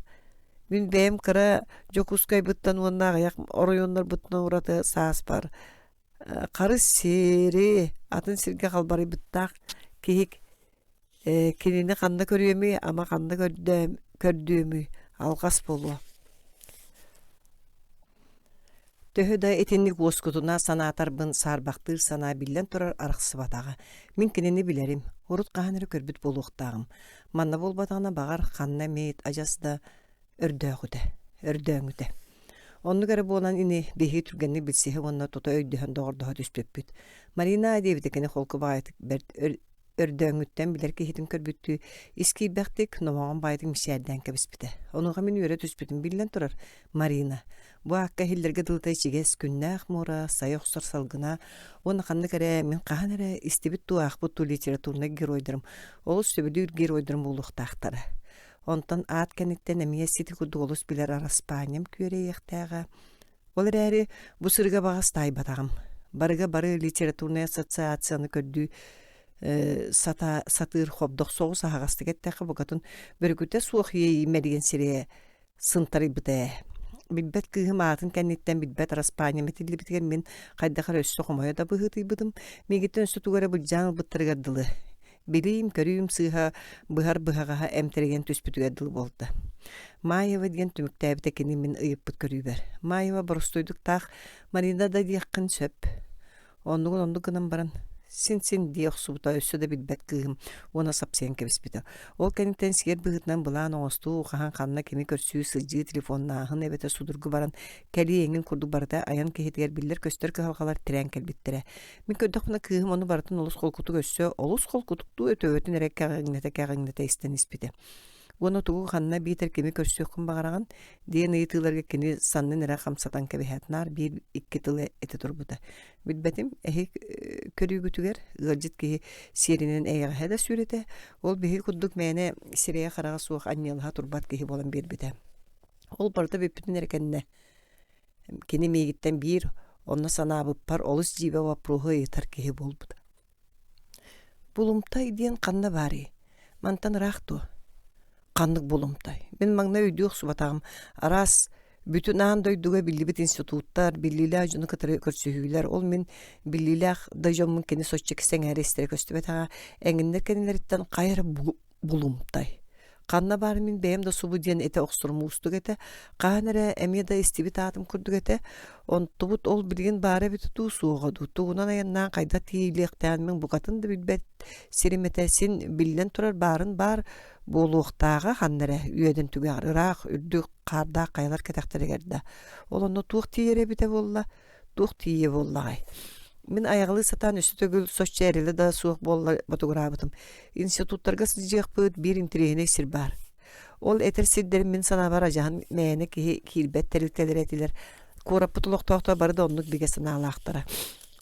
Мин бэйэм кыра Дьокуускайбыттан уонна аҕыйах оройуоннарбыттан ураты сааспар харыс сири атын сиргэ халбарыйбыттаах киһи кинини ханна көрүөмүй, ама ханна көрдүөмүй, алҕас буолуо Төһө да итинник уоскутуна санаатарбын саарбахтыыр санаа биллэн турар арахсыбатаҕа. Мин кинини билэрим, урут хаһан эрэ көрбүт буолуохтааҕым. Манна буолбатаҕына, баҕар, ханна эмит адьас да өрдөөхүтэ, өрдөөҥүтэ. Оннук эрэ буолан ини биһиги түргэнник билсиһэ уонна тута өйдөһөн доҕордоһо түспүппүт. Марина диэбитэ кини холку баҕайытык бэрт өрдөөҥҥүттэн билэр киһитин көрбүттүү ис киирбэхтик номоҕон баайытык мичээрдээн кэбиспитэ. Онуоха мин үөрэ түспүтүм биллэн турар, Марина, бу аакка иһиллэргэ дылыта ичигэс күннээх муора, сайа охсор салгына уонна ханнык эрэ мин хаһан эрэ истибит дуу аахпыт дуу литературнай геройдарым олус сөбүлүүр геройдарым буолуохтаахтара. Онтон аат кэнниттэн эмиэ сити курдук олус билэр араспаанньам күөрэйиэхтээҕэ Ол эрээри бу сырыга баҕас таайбатаҕым. Барыга бары литературнай ассоциацияны көрдүү сата сатыыр хобдох соҕус аһаҕастык эттэххэ букатын бөрүкүтэ суох иэйии мэлигин сирэйэ сынтарыйбыта ээ. Билбэт кыыһым аатын кэнниттэн билбэт араспаанньам этиллибитигэр мин хайдах эрэ өссө хомойо да быһыытыйбытым, миигиттэн өссө тугу эрэ былдьаан ылбыттарыгар дылы. Билиим-көрүүм сыыһа быһар быһаҕаһа эмтэрийэн түспүтүгэр дылы буолта. Маева диэн түмүктээбитэ кини мин ыйыппыт көрүүбэр. Маева боростуойдук таах Марина да диэххин сөп. Оннугун оннук гынан баран. Син-син дии охсубута өссө да билбэт кыыһым уонна сапсыйан кэбиспитэ. Ол кэнниттэн сиэр быһыытынан былаан оҥостуу, хаһан ханна кими көрсүү, сылдьыы, телефоннааһын эбэтэр судургу баран кэлии эҥин курдук барыта айан киһитигэр биллэр-көстөр кыһалҕалар тирээн кэлбиттэрэ. Мин көрдөхпүнэ кыыһым ону барытын олус холкутук өссө олус холкутук дуу өтөбөтүн эрэ кэҕиҥнэтэ-кэҕиҥнэтэ истэн испитэ. Уонна тугу ханна биитэр кими көрсүөххүн баҕараҕын диэн ыйытыыларга кини саннын эрэ хамсатан кэбиһээт наар биир икки тылы этэ турбута. Билбэтим, эһи көрүүгүтүгэр ыалдьыт киһи сиэринэн эйэҕэһэ да сүр этэ, ол биһиги курдук мээнэ сирэйэ-хараҕа суох анньыалаһа турбат киһи буолан биэрбитэ. Ол барыта бүппүтүн эрэ кэннэ кини миигиттэн биир онно санаабыппар олус дьиибэ боппуруоһу ыйытар киһи буолбута. Булумтай диэн ханна баарый? Мантан ыраах дуо? Ханнык булумтай? Мин маҥнай өйдүү охсубатаҕым. Араас бүтүн аан дойдуга биллибит институттар, биллиилээх дьону кытары көрсүһүүлэр, ол мин биллиилээх да дьоммун кини соччо сэҥээрэ истэрэ көстүбэтэҕэ. Эҥиннэр кэннилэриттэн хайа эрэ булумтай. Ханна баар мин бэйэм да субу диэн этэ охсорум уустук этэ. Хаһан эрэ эмиэ да истибит аатым курдук этэ. Онтубут ол билигин баара эбитэ дуу, суоҕа дуу, тугунан айаннаан хайдах тиийилиэхтээҕин мин букатын да билбэт сирим этэ. Син биллэн турар баарын баар буолуохтааҕа ханна эрэ үөдэн түгэҕэр ыраах үрдүк хаардаах хайалар кэтэхтэригэр да. Ол онно туох тиийэрэ эбитэ буолла? Туох тиийиэ буоллаҕай? Мин айаҕалыы сатаан өссө төгүл соччо эрэлэ да суох буолла ботугураабытым. Институттарга сылдьыахпыт биир интэриэһинэй сир баар. Ол этэр сирдэрим мин санаабар адьаһын мээнэ киһи киирбэт тэрилтэлэрэ этилэр. Куораппыт олохтоохторо бары да оннук бигэ санаалаахтара.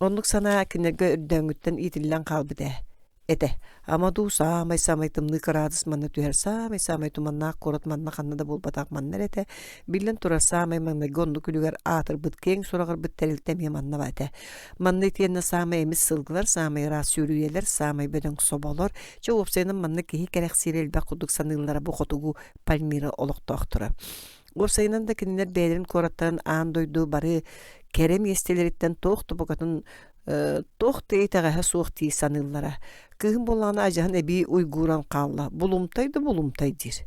Оннук санаа кинилэргэ өрдөөҥҥүттэн иитиллэн хаалбыт ээ. Этэ: «Ама дуу, саамай-саамай тымныы кыраадыс манна түһэр, саамай-саамай туманнаах куорат манна ханна да буолбатах манна эрэ этэ. Биллэн турар, саамай маҥнайгы оннук үлүгэр аатырбыт, киэҥ сураҕырбыт тэрилтэ эмиэ манна этэ. Манна итиэннэ саамай эмис сылгылар, саамай ыраас сүүрүйэлэр, саамай бөдөҥ соболор, чэ уопсайынан манна киһи кэрэхсиирэ элбэх курдук саныыллара бу хотугу Пальмира олохтоохторо. Уопсайынан да кинилэр бэйэлэрин куораттарын аан дойду бары кэрэ миэстэлэриттэн туох да букатын туох да итэҕэһэ суох дии саныыллара. Кыыһым буоллаҕына адьаһын эбии уйгууран хаалла, булумтай да булумтай диир.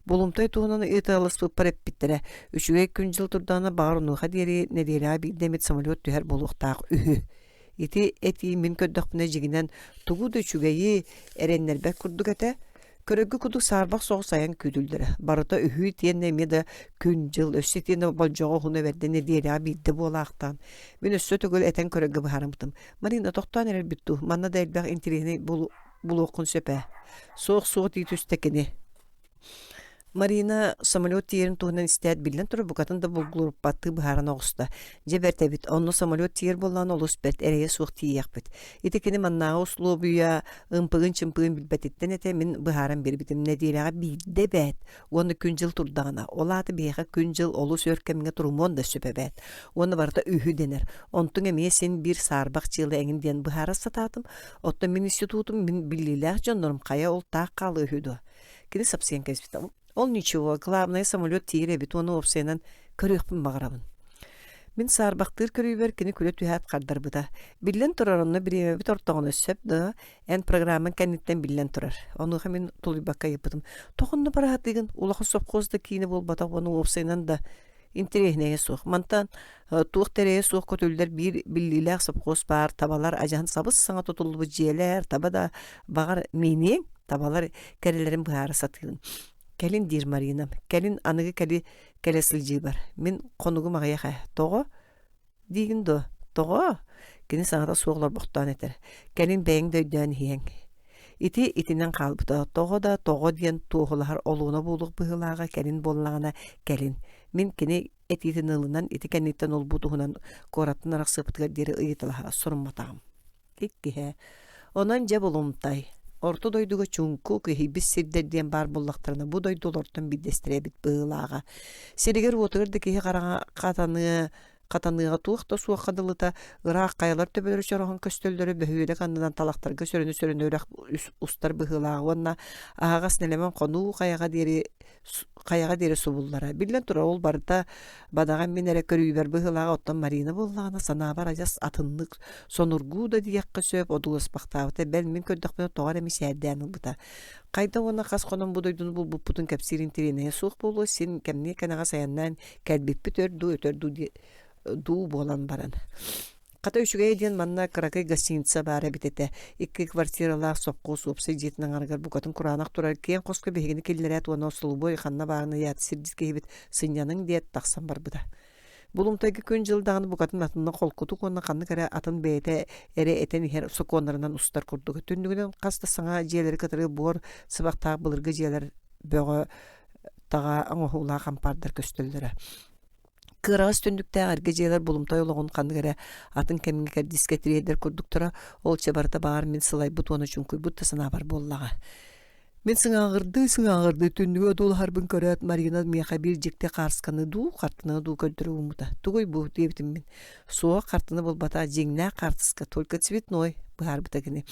Булумтай туһунан ыйыталаспыппар эппиттэрэ, үчүгэй күн-дьыл турдаҕына баҕар онуоха диэри нэдиэлэҕэ биирдэ эмит самолет түһэр буолуохтаах үһү. Ити этии мин көрдөхпүнэ дьиҥинэн тугу да үчүгэйи эрэннэрбэт курдук этэ. Көрөргө курдук саарбах соҕус айан күүтүллэрэ. Барыта үһүү итиэннэ эмиэ да күн-дьыл, өссө итиэннэ болдьоҕо уһуна бэрдэ нэдиэлэҕэ биирдэ буолаахтаан. Мин өссө төгүл этэн көрөргө быһаарыммытым. Марина, тохтоон эрэрбит дуу, манна да элбэх интэриэһинэй булуоххун сөп ээ. Суох-суох дии түстэ кини. Марина самолет тиийэрин туһунан истээт, биллэн турар, букатын да булгуруппаттыы быһааран оҕуста. Дьэ бэрт эбит, онно самолет тиийэр буоллаҕына олус бэрт, эрэйэ суох тиийиэхпит. Ити кини маннааҕы услуобуйа ымпыгын-чымпыгын билбэтиттэн этэ мин быһааран биэрбитим. Нэдиэлэҕэ биирдэ эбээт уонна күн-дьыл турдаҕына, ол аата биһиэхэ күн-дьыл олус өр кэмҥэ турумуон да сөп эбээт. Уонна барыта үһү дэнэр. Онтуҥ эмиэ син биир саарбах дьыала эҥин диэн быһаара сатаатым. Оттон мин институтум, мин биллиилээх дьоннорум хайа ол таах хаалыа үһү дуо? Кини сапсыйан кэбиспитэ. Ол ничего, главное самолет тиийэр эбит уонна уопсайынан көрүөхпүн баҕарабын. Мин саарбахтыыр көрүүбэр кини күлэ түһээт хардарбыта. Биллэн турар, онно бириэмэбит ортоҕуна сөп да, эн программаҥ кэнниттэн биллэн турар. Онуоха мин тулуйбакка ыйыппытым. Тоҕо онно бараһатыыгын? Улахан сопхуос да киинэ буолбатах уонна уопсайынан да интэриэһинэйэ суох. Мантан туох да эрэйэ суох көтүллэр биир биллиилээх сопхуос баар, табалар адьаһын сабыс-саҥа тутуллубут дьиэлэр, таба да баҕар мииниэҥ, табалар кэрэлэрин быһаара сатыыбын. Кэлин диир Маринам, кэлин аныгы кэли кэлэ сылдьыыбар. Мин хонугум аҕыйах ээ. Тоҕо? Диигин дуо? Тоҕо? Кини саҥата суох олорбохтоон этэр. Кэлин бэйэҥ да өйдөөн иһиэҥ. Ити итинэн хаалбыта. Тоҕо да тоҕо диэн туоһулаһар олуона буолуох быһыылааҕа кэлин буоллаҕына кэлин. Мин кини этиитин ылынан ити кэнниттэн ол-бу туһунан куораттан арахсыахпытыгар диэри ыйыталаһа сорумматаҕым. Иккиһэ. Онон дьэ булумтай. Орто дойдуга чуҥкук, иһийбит сирдэр диэн баар буоллахтарына, бу дойду олортон биирдэстэрэ эбит быһыылааҕа. Сиригэр-уотугар да киһи хараҥа хатаныа хатаныаҕа туох да суохха дылыта, ыраах хайалар төбөлөрө чороһон көстөллөрө бөһүөлэк аннынан талахтарга сөрөнө-сөрөнө үрэх устар быһыылааҕа уонна аһаҕас нэлэмэн хонуу хайаҕа диэри хайаҕа диэри субуллара. Биллэн турар, ол барыта бадаҕа мин эрэ көрүүбэр быһыылааҕа, оттон Марина буоллаҕына санаабар адьас атыннык сонургуу да диэххэ сөп, одууласпахтаабыта, бэл мин көрдөхпүнэ тоҕо эрэ мичээрдээн ылбыта. Хайда уонна хас хонон бу дойдуну булбуппутун кэпсиир интэриэһинэйэ суох буолуо, син кэмниэ кэнэҕэс айаннаан кэлбиппит өр дуу, өтөр дуу, дуу буолан баран. Хата үчүгэйэ диэн манна кыракый гостиница баар эбит этэ. Икки квартиралаах сопхуос уопсай дьиэтин аҥарыгар букатын кураанах турар киэҥ хоско биһигини киллэрээт уонна остолобуой ханна баарын ыйаат сирдьит киһибит сынньаныҥ диэт тахсан барбыта. Булумтайга күн-дьыл даҕаны букатын атыннык холкутук уонна ханнык эрэ атын бэйэтэ эрэ этэн иһэр сокуоннарынан устар курдуга. Түннүгүнэн хас да саҥа дьиэлэри кытары буор сыбахтаах былыргы дьиэлэр бөҕө таҕа оҥоһуулаах ампаардар көстөллөрө. Кыараҕас түннүктээх эргэ дьиэлэр булумтай олоҕун ханнык эрэ атын кэмҥэ кэрдиискэ тириэрдэр курдуктара, ол чэ барыта баҕар мин сылайбыт уонна чуҥкуйбут да санаабар буоллаҕа. Мин сыҥааҕырдыы-сыҥааҕырдыы түннүгү одуулаһарбын көрөөт, Марина миэхэ биир дьикти хаарсканы дуу, хартыынаны дуу көрдөрө ууммута. «Тугуй бу?» диэбитим мин. «Суох, хартыына буолбатах, дьиҥнээх хаартыска, только цветной», быһаарбыта кини.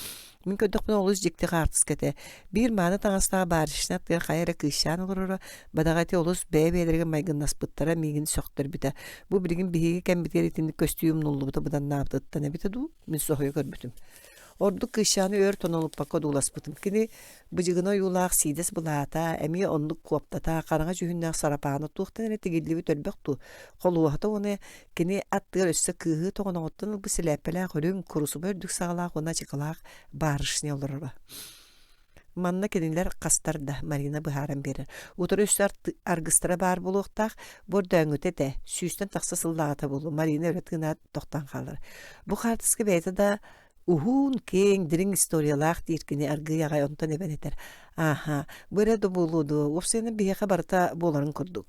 Мин көрдөхпүнэ олус дьикти хаартыска этэ. Биир мааны таҥастаах барышня аттыгар хайа эрэ кыысчаан олороро, бадаҕа ити олус бэйэ-бэйэлэригэр майгыннаспыттара миигин сөхтөрбүтэ. Бу билигин биһиги кэммитигэр итинник көстүү умнуллубута быданнаабытыттан эбитэ дуу, мин соһуйа көрбүтүм. Ордук кыысчааны өр тонолуппакка одууласпытым. Кини быдьыгына ойуулаах сиидэс былаата, эмиэ оннук куоптата, хараҥа дьүһүннээх сарапаана туохтан эрэ тигиллибит өрбөх дуу, холуоһата уонна Кини аттыгар өссө кыыһы тоҕоноҕуттан ылбыт сэлээппэлээх үрүҥ, курусуба үрдүк саҕалаах уонна ачыкылаах барышня олороро. Манна кинилэр хастар да, Марина быһааран биэрэр. Утары өссө аргыстара баар буолуохтаах, бу өрдөөҥҥүтэ этэ, сүүстэн тахса сыллааҕыта буолуо, Марина өрө тыынаат тохтоон хаалар. Бу хаартыска бэйэтэ да уһун, киэҥ, дириҥ историялаах диир кини аргыый аҕай онтон эбэн этэр. Ааһа, бу эрэ да буолуо дуо, уопсайынан биһиэхэ барыта буоларын курдук.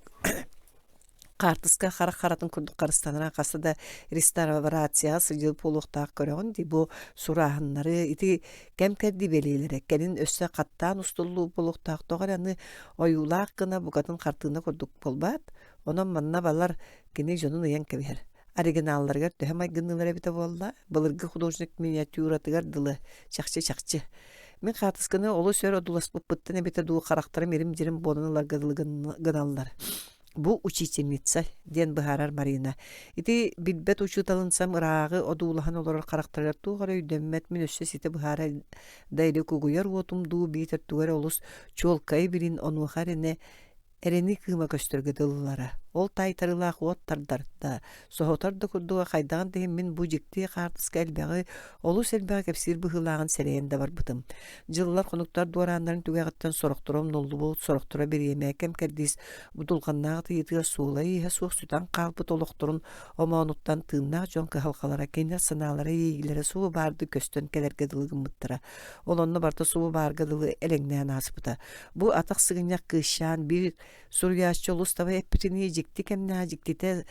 Хаартыска харах харатын курдук харыстанара хаста да реставрацияҕа сылдьыбыт буолуохтаах көрөҕүн дии бу сурааһыннары ити кэм-кэрдии бэлиэлэрэ кэлин өссө хаттаан устуллуу буолуохтаах тоҕо эрэ аны ойуулаах гына букатын хартыына курдук буолбаат онон манна балар кини дьонун ыйан кэбиһэр оригиналларыгар төһө майгынныылара эбитэ буолла былыргы художник миниатюратыгар дылы чахчы-чахчы мин хаартысканы олус өр одууласпыппыттан эбитэ дуу харахтарым ирим-дьирим буолан ыларга дылы гыналлар Бу учительница, диэн быһаарар Марина. Ити билбэт учууталынсам ырааҕы одуулаһан олорор харахтарыгар туох эрэ өйдөммөт, мин өссө ситэ быһаара да илик угуйар уотум дуу, биитэр тугу эрэ олус чуолкайы билин онуоха эрэнэ эрэни кыыма көстөргө дылылара. Ол таайтарыылаах уот тардар да, соһутар да курдуга хайдаҕын да иһин мин бу дьикти хаартыска элбэҕи, олус элбэҕи кэпсиир быһыылааҕын сэрэйэн да барбытым. Дьыллар-хонуктар дуорааннарын түгэҕиттэн сорохторо умнуллубут, сорохторо бириэмэ кэм-кэрдиис будулҕаннаах тыйытыгар суола-ииһэ суох сүтэн хаалбыт олохторун омоонуттан тыыннаах дьон кыһалҕалара, кинилэр санаалара, иэйиилэрэ субу баардыы көстөн кэлэргэ дылы гыммыттара. Ол онно барыта субу баарга дылы элэҥнээн ааспыта. Бу атах сыгынньах кыысчаан биир суруйааччы олус таба эппитинии дьикти кэмнээх дьиктитэ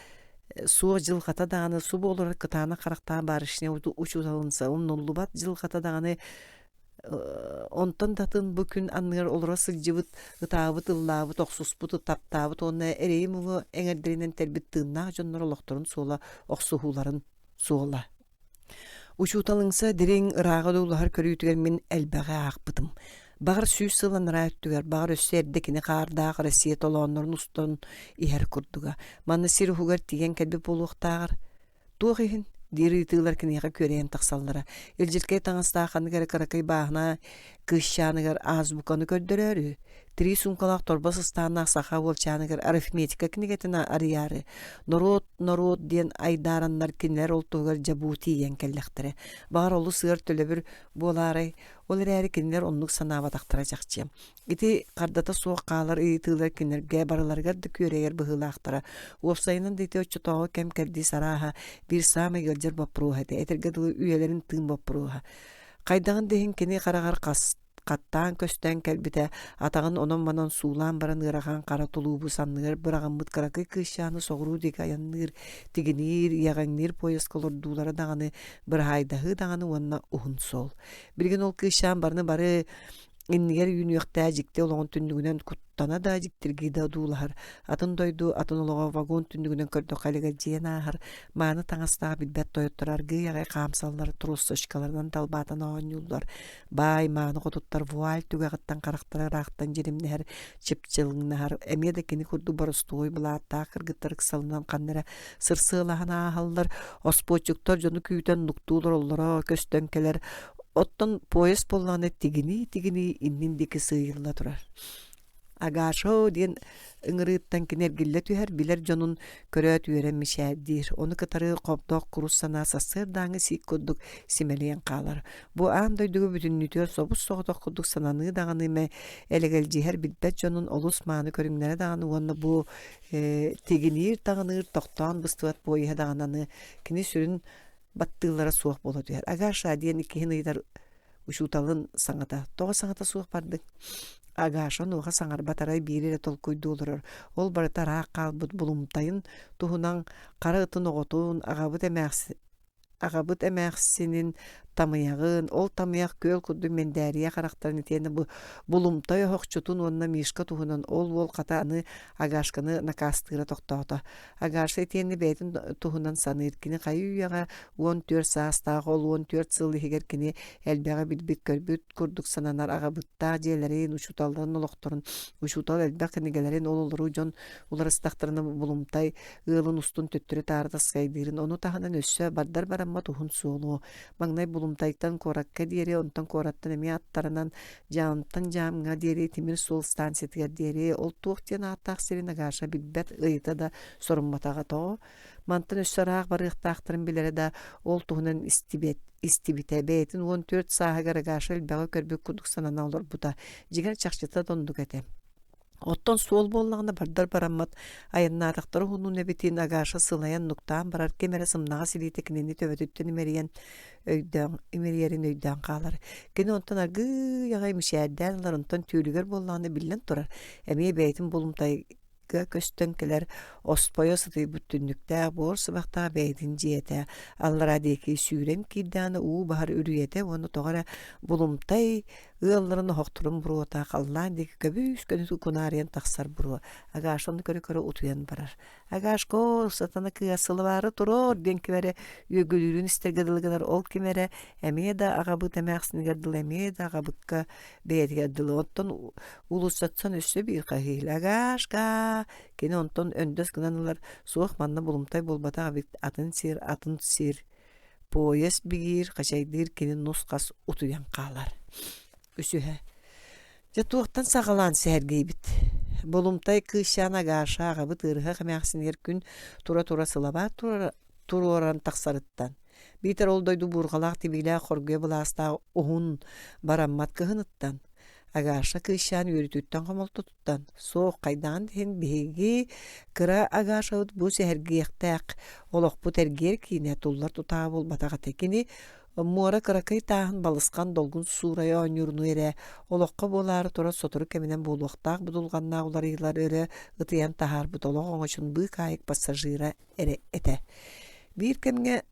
суох дьылҕата даҕаны субу олорор кытаанах харахтаах барышня учууталынса умнуллубат дьылҕата даҕаны Онтон да атын бу күн анныгар олоро сылдьыбыт, ытаабыт, ыллаабыт, охсуспут, таптаабыт уонна эрэйи-муҥу эҥэрдэринэн тэлбит тыыннаах дьоннор олохторун суола охсуһууларын суола. Учууталыҥса дириҥ, ырааҕы одуулаһар көрүүтүгэр мин элбэҕи аахпытым. Баҕар сүүс сыл анараа өттүгэр, баҕар өссө эрдэ кини хаардаах Россия толооннорун устан иһэр курдуга. Манна сир уһугар тиийэн кэлбит буолуохтааҕар Туох иһин? диир ыйытыылар киниэхэ күөрэйэн тахсаллара. Илдьиркэй таҥастаах ханнык эрэ кыракый бааһына кыысчааныгар азбуканы көрдөрөөрү, тирии суумкалаах торбос ыстааннаах саха уолчааныгар арифметика кинигэтин арыйаары, норуот, норуот диэн айдаараннар кинилэр ол туһугар дьабуу тиийэн кэллэхтэрэ. Баҕар олус ыар төлөбүр буолаарай, ол эрээри кинилэр оннук санаабатахтара чахчы. Ити хардата суох хаалар ыйытыылар кинилэргэ барыларыгар да күөрэйэр быһыылаахтара. Уопсайынан да ити оччотооҕу кэм кэрдиис арааһа биир саамай ыалдьар боппуруоһа этэ, этэргэ дылы үйэлэрин тыын боппуруоһа. Хайдаҕын да иһин кини хараҕар хас хаттаан көстөн кэлбитэ, атаҕын онон-манан суулаан баран ыарахан хара тулуубу санныгар быраҕыммыт кыракый кыысчааны соҕуруу диэки айанныыр, тигиниир, иэҕэҥниир поезка олордуулара даҕаны, быраһаайдаһыы даҕаны уонна уһун суол. Билигин ол кыысчаан барыны бары Иннигэр үүнүөхтээх дьикти олоҕун түннүгүнэн куттана да, дьиктиргии да одуулаһар. Атын дойду, атын олоҕо вагон түннүгүнэн көрдөххө элэгэлдьийэн ааһар, мааны таҥастаах билбэт тойоттор аргыый аҕай хаамсаллар, тросточкаларынан далбаатан оонньууллар. Баай, мааны хотуттар вуаль түгэҕиттэн харахтара ыраахтан дьиримнэһэр, чыпчылыҥнаһар, эмиэ да кини курдук боростуой былааттаах кыргыттар ыксалынан ханна эрэ сырсыалаһан ааһаллар, оспуоччуктар дьону күүтэн нуктуу олороллоро көстөн кэлэр, Оттон поезд буоллаҕына тигинии-тигинии иннин диэки сыыйылла турар. Агашо диэн ыҥырыыттан кини эргиллэ түһэр, билэр дьонун көрөөт үөрэн мичээрдиир. Ону кытары хобдох курус санаа сарсыардааҥҥы сиик курдук симэлийэн хаалар. Бу аан дойдуга бүтүннүүтүгэр собус-соҕотох курдук сананыы даҕаны эмэ элэгэлдьиһэр билбэт дьонун олус мааны көрүҥнэрэ даҕаны уонна бу тигиниир-таҕыныыр тохтоон быстыбат поеһа даҕаны аны кини сүрүн баттыыллара суох буола түһэр. Агаша диэн иккиһин ыйытар учууталын саҥата. Тоҕо саҥата суох бардыҥ? Агаша онуоха саҥарбат арай биири эрэ толкуйдуу олорор. Ол барыта ыраах хаалбыт булумтайын туһунан хара ытын оҕотун, аҕабыт эмээхсин аҕабыт эмээхсинин тамыйаҕын, ол тамыйах күөл курдук мэндээрийэ харахтарын итиэннэ бу булумтай оһохчутун уонна Мишка туһунан ол уол хата аны Агашканы накаастыыра тохтоото. Агаша итиэннэ бэйэтин туһунан саныыр. Кини хайыы-үйэҕэ 14 саастаах, ол 14 сыл иһигэр кини элбэҕи билбит-көрбүт курдук сананар аҕабыттаах дьиэлэрин, учууталларын олохторун, учуутал элбэх кинигэлэрин, ол олоруу дьон уларыстахтарына булумтай ыалын устун төттөрү-таары таскайдыырын, ону таһынан өссө бардар бараммат уһун суолу, маҥнай Булумтайтан куоракка диэри, онтон куораттан эмиэ аттарынан дьаамтан дьаамҥа диэри тимир суол станциятыгар диэри ол туох диэн ааттаах сирин Агаша билбэт ыйыта да сорумматаҕа тоҕо мантан өссө ыраах барыахтаахтарын билэрэ да ол туһунан истибэт истибитэ бэйэтин 14 сааһыгар Агаша элбэҕи көрбүт курдук санана олорбута дьиҥэр чахчыта да оннук этэ Оттон суол буоллаҕына бардар бараммат, айаннаатахтара уһуннун эбитин Агаша сылайан нуктаан барар ким эрэ сымнаҕас илиитэ кинини төбөтүттэн имэрийэн өйдөөн имэрийэрин өйдөөн хаалар. Кини онтон аргыый аҕай мичээрдээн ылар, онтон түүлүгэр буоллаҕына биллэн турар, эмиэ бэйэтин булумтайга көстөн кэлэр оспойо сытыйбыт түннүктээх буор сыбахтаах бэйэтин дьиэтэ аллараа диэки сүүрэн киирдэҕинэ уу баһар үрүйэтэ уонна тоҕо эрэ булумтай Ыалларын оһохторун буруота халлаан диэки көбүүс-көнү кунаарыйан тахсар буруо. Агаша ону көрө-көрө утуйан барар. Агашко, сатана кыыһа сылыбаары туруор диэн ким эрэ үөгүлүүрүн истэргэ дылы гынар ол ким эрэ эмиэ да аҕабыт эмээхсинигэр дылы эмиэ да аҕабыкка бэйэтигэр дылы оттон уулуссаттан өссө биир хаһыы Агашка кини онтон өндөс гынан ылар суох манна булумтай буолбатах эбит атын сир атын сир Поезд бигиир, хачайдыыр кини нус-хас утуйан хаалар. Үсүһэ. Дьэ туохтан саҕалаан сэһэргиибит? Булумтай кыысчаан Агаша аҕабыт ыарыһах эмээхсинигэр күн тура-тура сылабаат туруоран тахсарыттан, биитэр ол дойду буурҕалаах тибиилээх хоргуйа былаастаах уһун бараммат кыһыныттан, Агаша кыысчаан үөрүүтүттэн хомолтотуттан Тан суох хайдаҕын да иһин биһиги кыра Агашабыт бу сэһэргиэхтээх олохпут эргиэр киинэ туллар тутааҕа буолбатах этэ. Кини муора кыракый тааһын балысхан долгун суурайа оонньуурунуу эрэ олоххо буолаары турар сотору кэминэн буолуохтаах будулҕаннаах уларыйыылар өрө ытыйан таһаарбыт олох оҥочун быыкаайык пассажира эрэ этэ. Биир кэмҥэ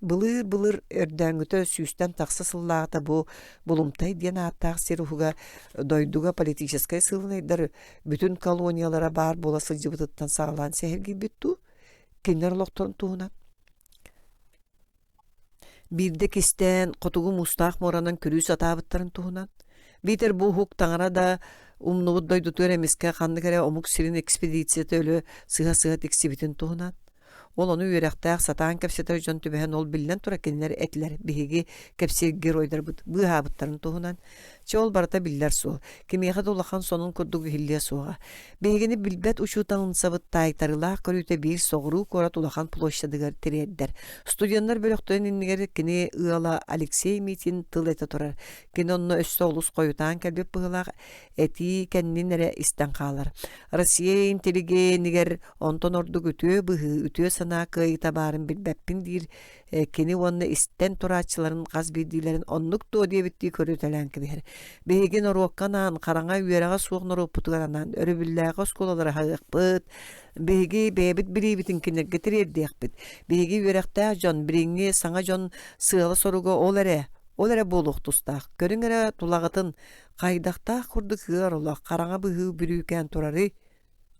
былыыр-былыр өрдөөҥҥүтэ сүүстэн тахса сыллааҕыта бу Булумтай диэн ааттаах сир уһуга дойдуга политическай сыылынайдар бүтүн колониялара баар буола сылдьыбытыттан саҕалаан сэһэргийбит дуу? Кинилэр олохторун туһунан Биирдэ кистээн Хотугу Муустаах муоранан күрүү сатаабыттарын туһунан, биитэр бу уһук таҥара да умнубут дойдутугар эмискэ ханнык эрэ омук сирин экспедицията өлө сыһа-сыһа тиксибитин туһунан Ол ону үөрэхтээх, сатаан кэпсэтэр дьон түбэһэн ол биллэн турар кинилэр этилэр биһиги кэпсиир геройдарбыт быыһаабыттарын туһунан. Чэ ол барыта биллэр суол. Кимиэхэ да улахан сонун курдук иһиллиэ суоҕа. Биһигини билбэт учууталынсабыт таайтарыылаах көрүүтэ биир соҕуруу куорат улахан площадыгар тириэрдэр. Студеннар бөлөхтөрүн иннигэр кини ыала Алексей Митин тыл этэ турар. Кини онно өссө олус хойутаан кэлбит быһыылаах этии кэннин эрэ истэн хаалар. Россия интеллигенигэр Онтон ордук үтүө быһыы, үтүө санаа кыайыыта баарын билбэппин диир кини уонна истэн турааччыларын хас биирдиилэрин оннук дуо диэбиттии көрүтэлээн кэбиһэр. Биһиги норуокка анаан, хараҥа үөрэҕэ суох норуоппутугар анаан өрөбүллээҕи оскуолалары аһыахпыт, биһиги бэйэбит билиибитин кинилэргэ тириэрдиэхпит. Биһиги үөрэхтээх дьон, билиҥҥи саҥа дьон сыала-соруга ол эрэ, ол эрэ буолуох тустаах. Көрүҥ эрэ тулаҕытын, хайдахтаах курдук ыар олох, хараҥа быһыы бүрүүкээн турарый?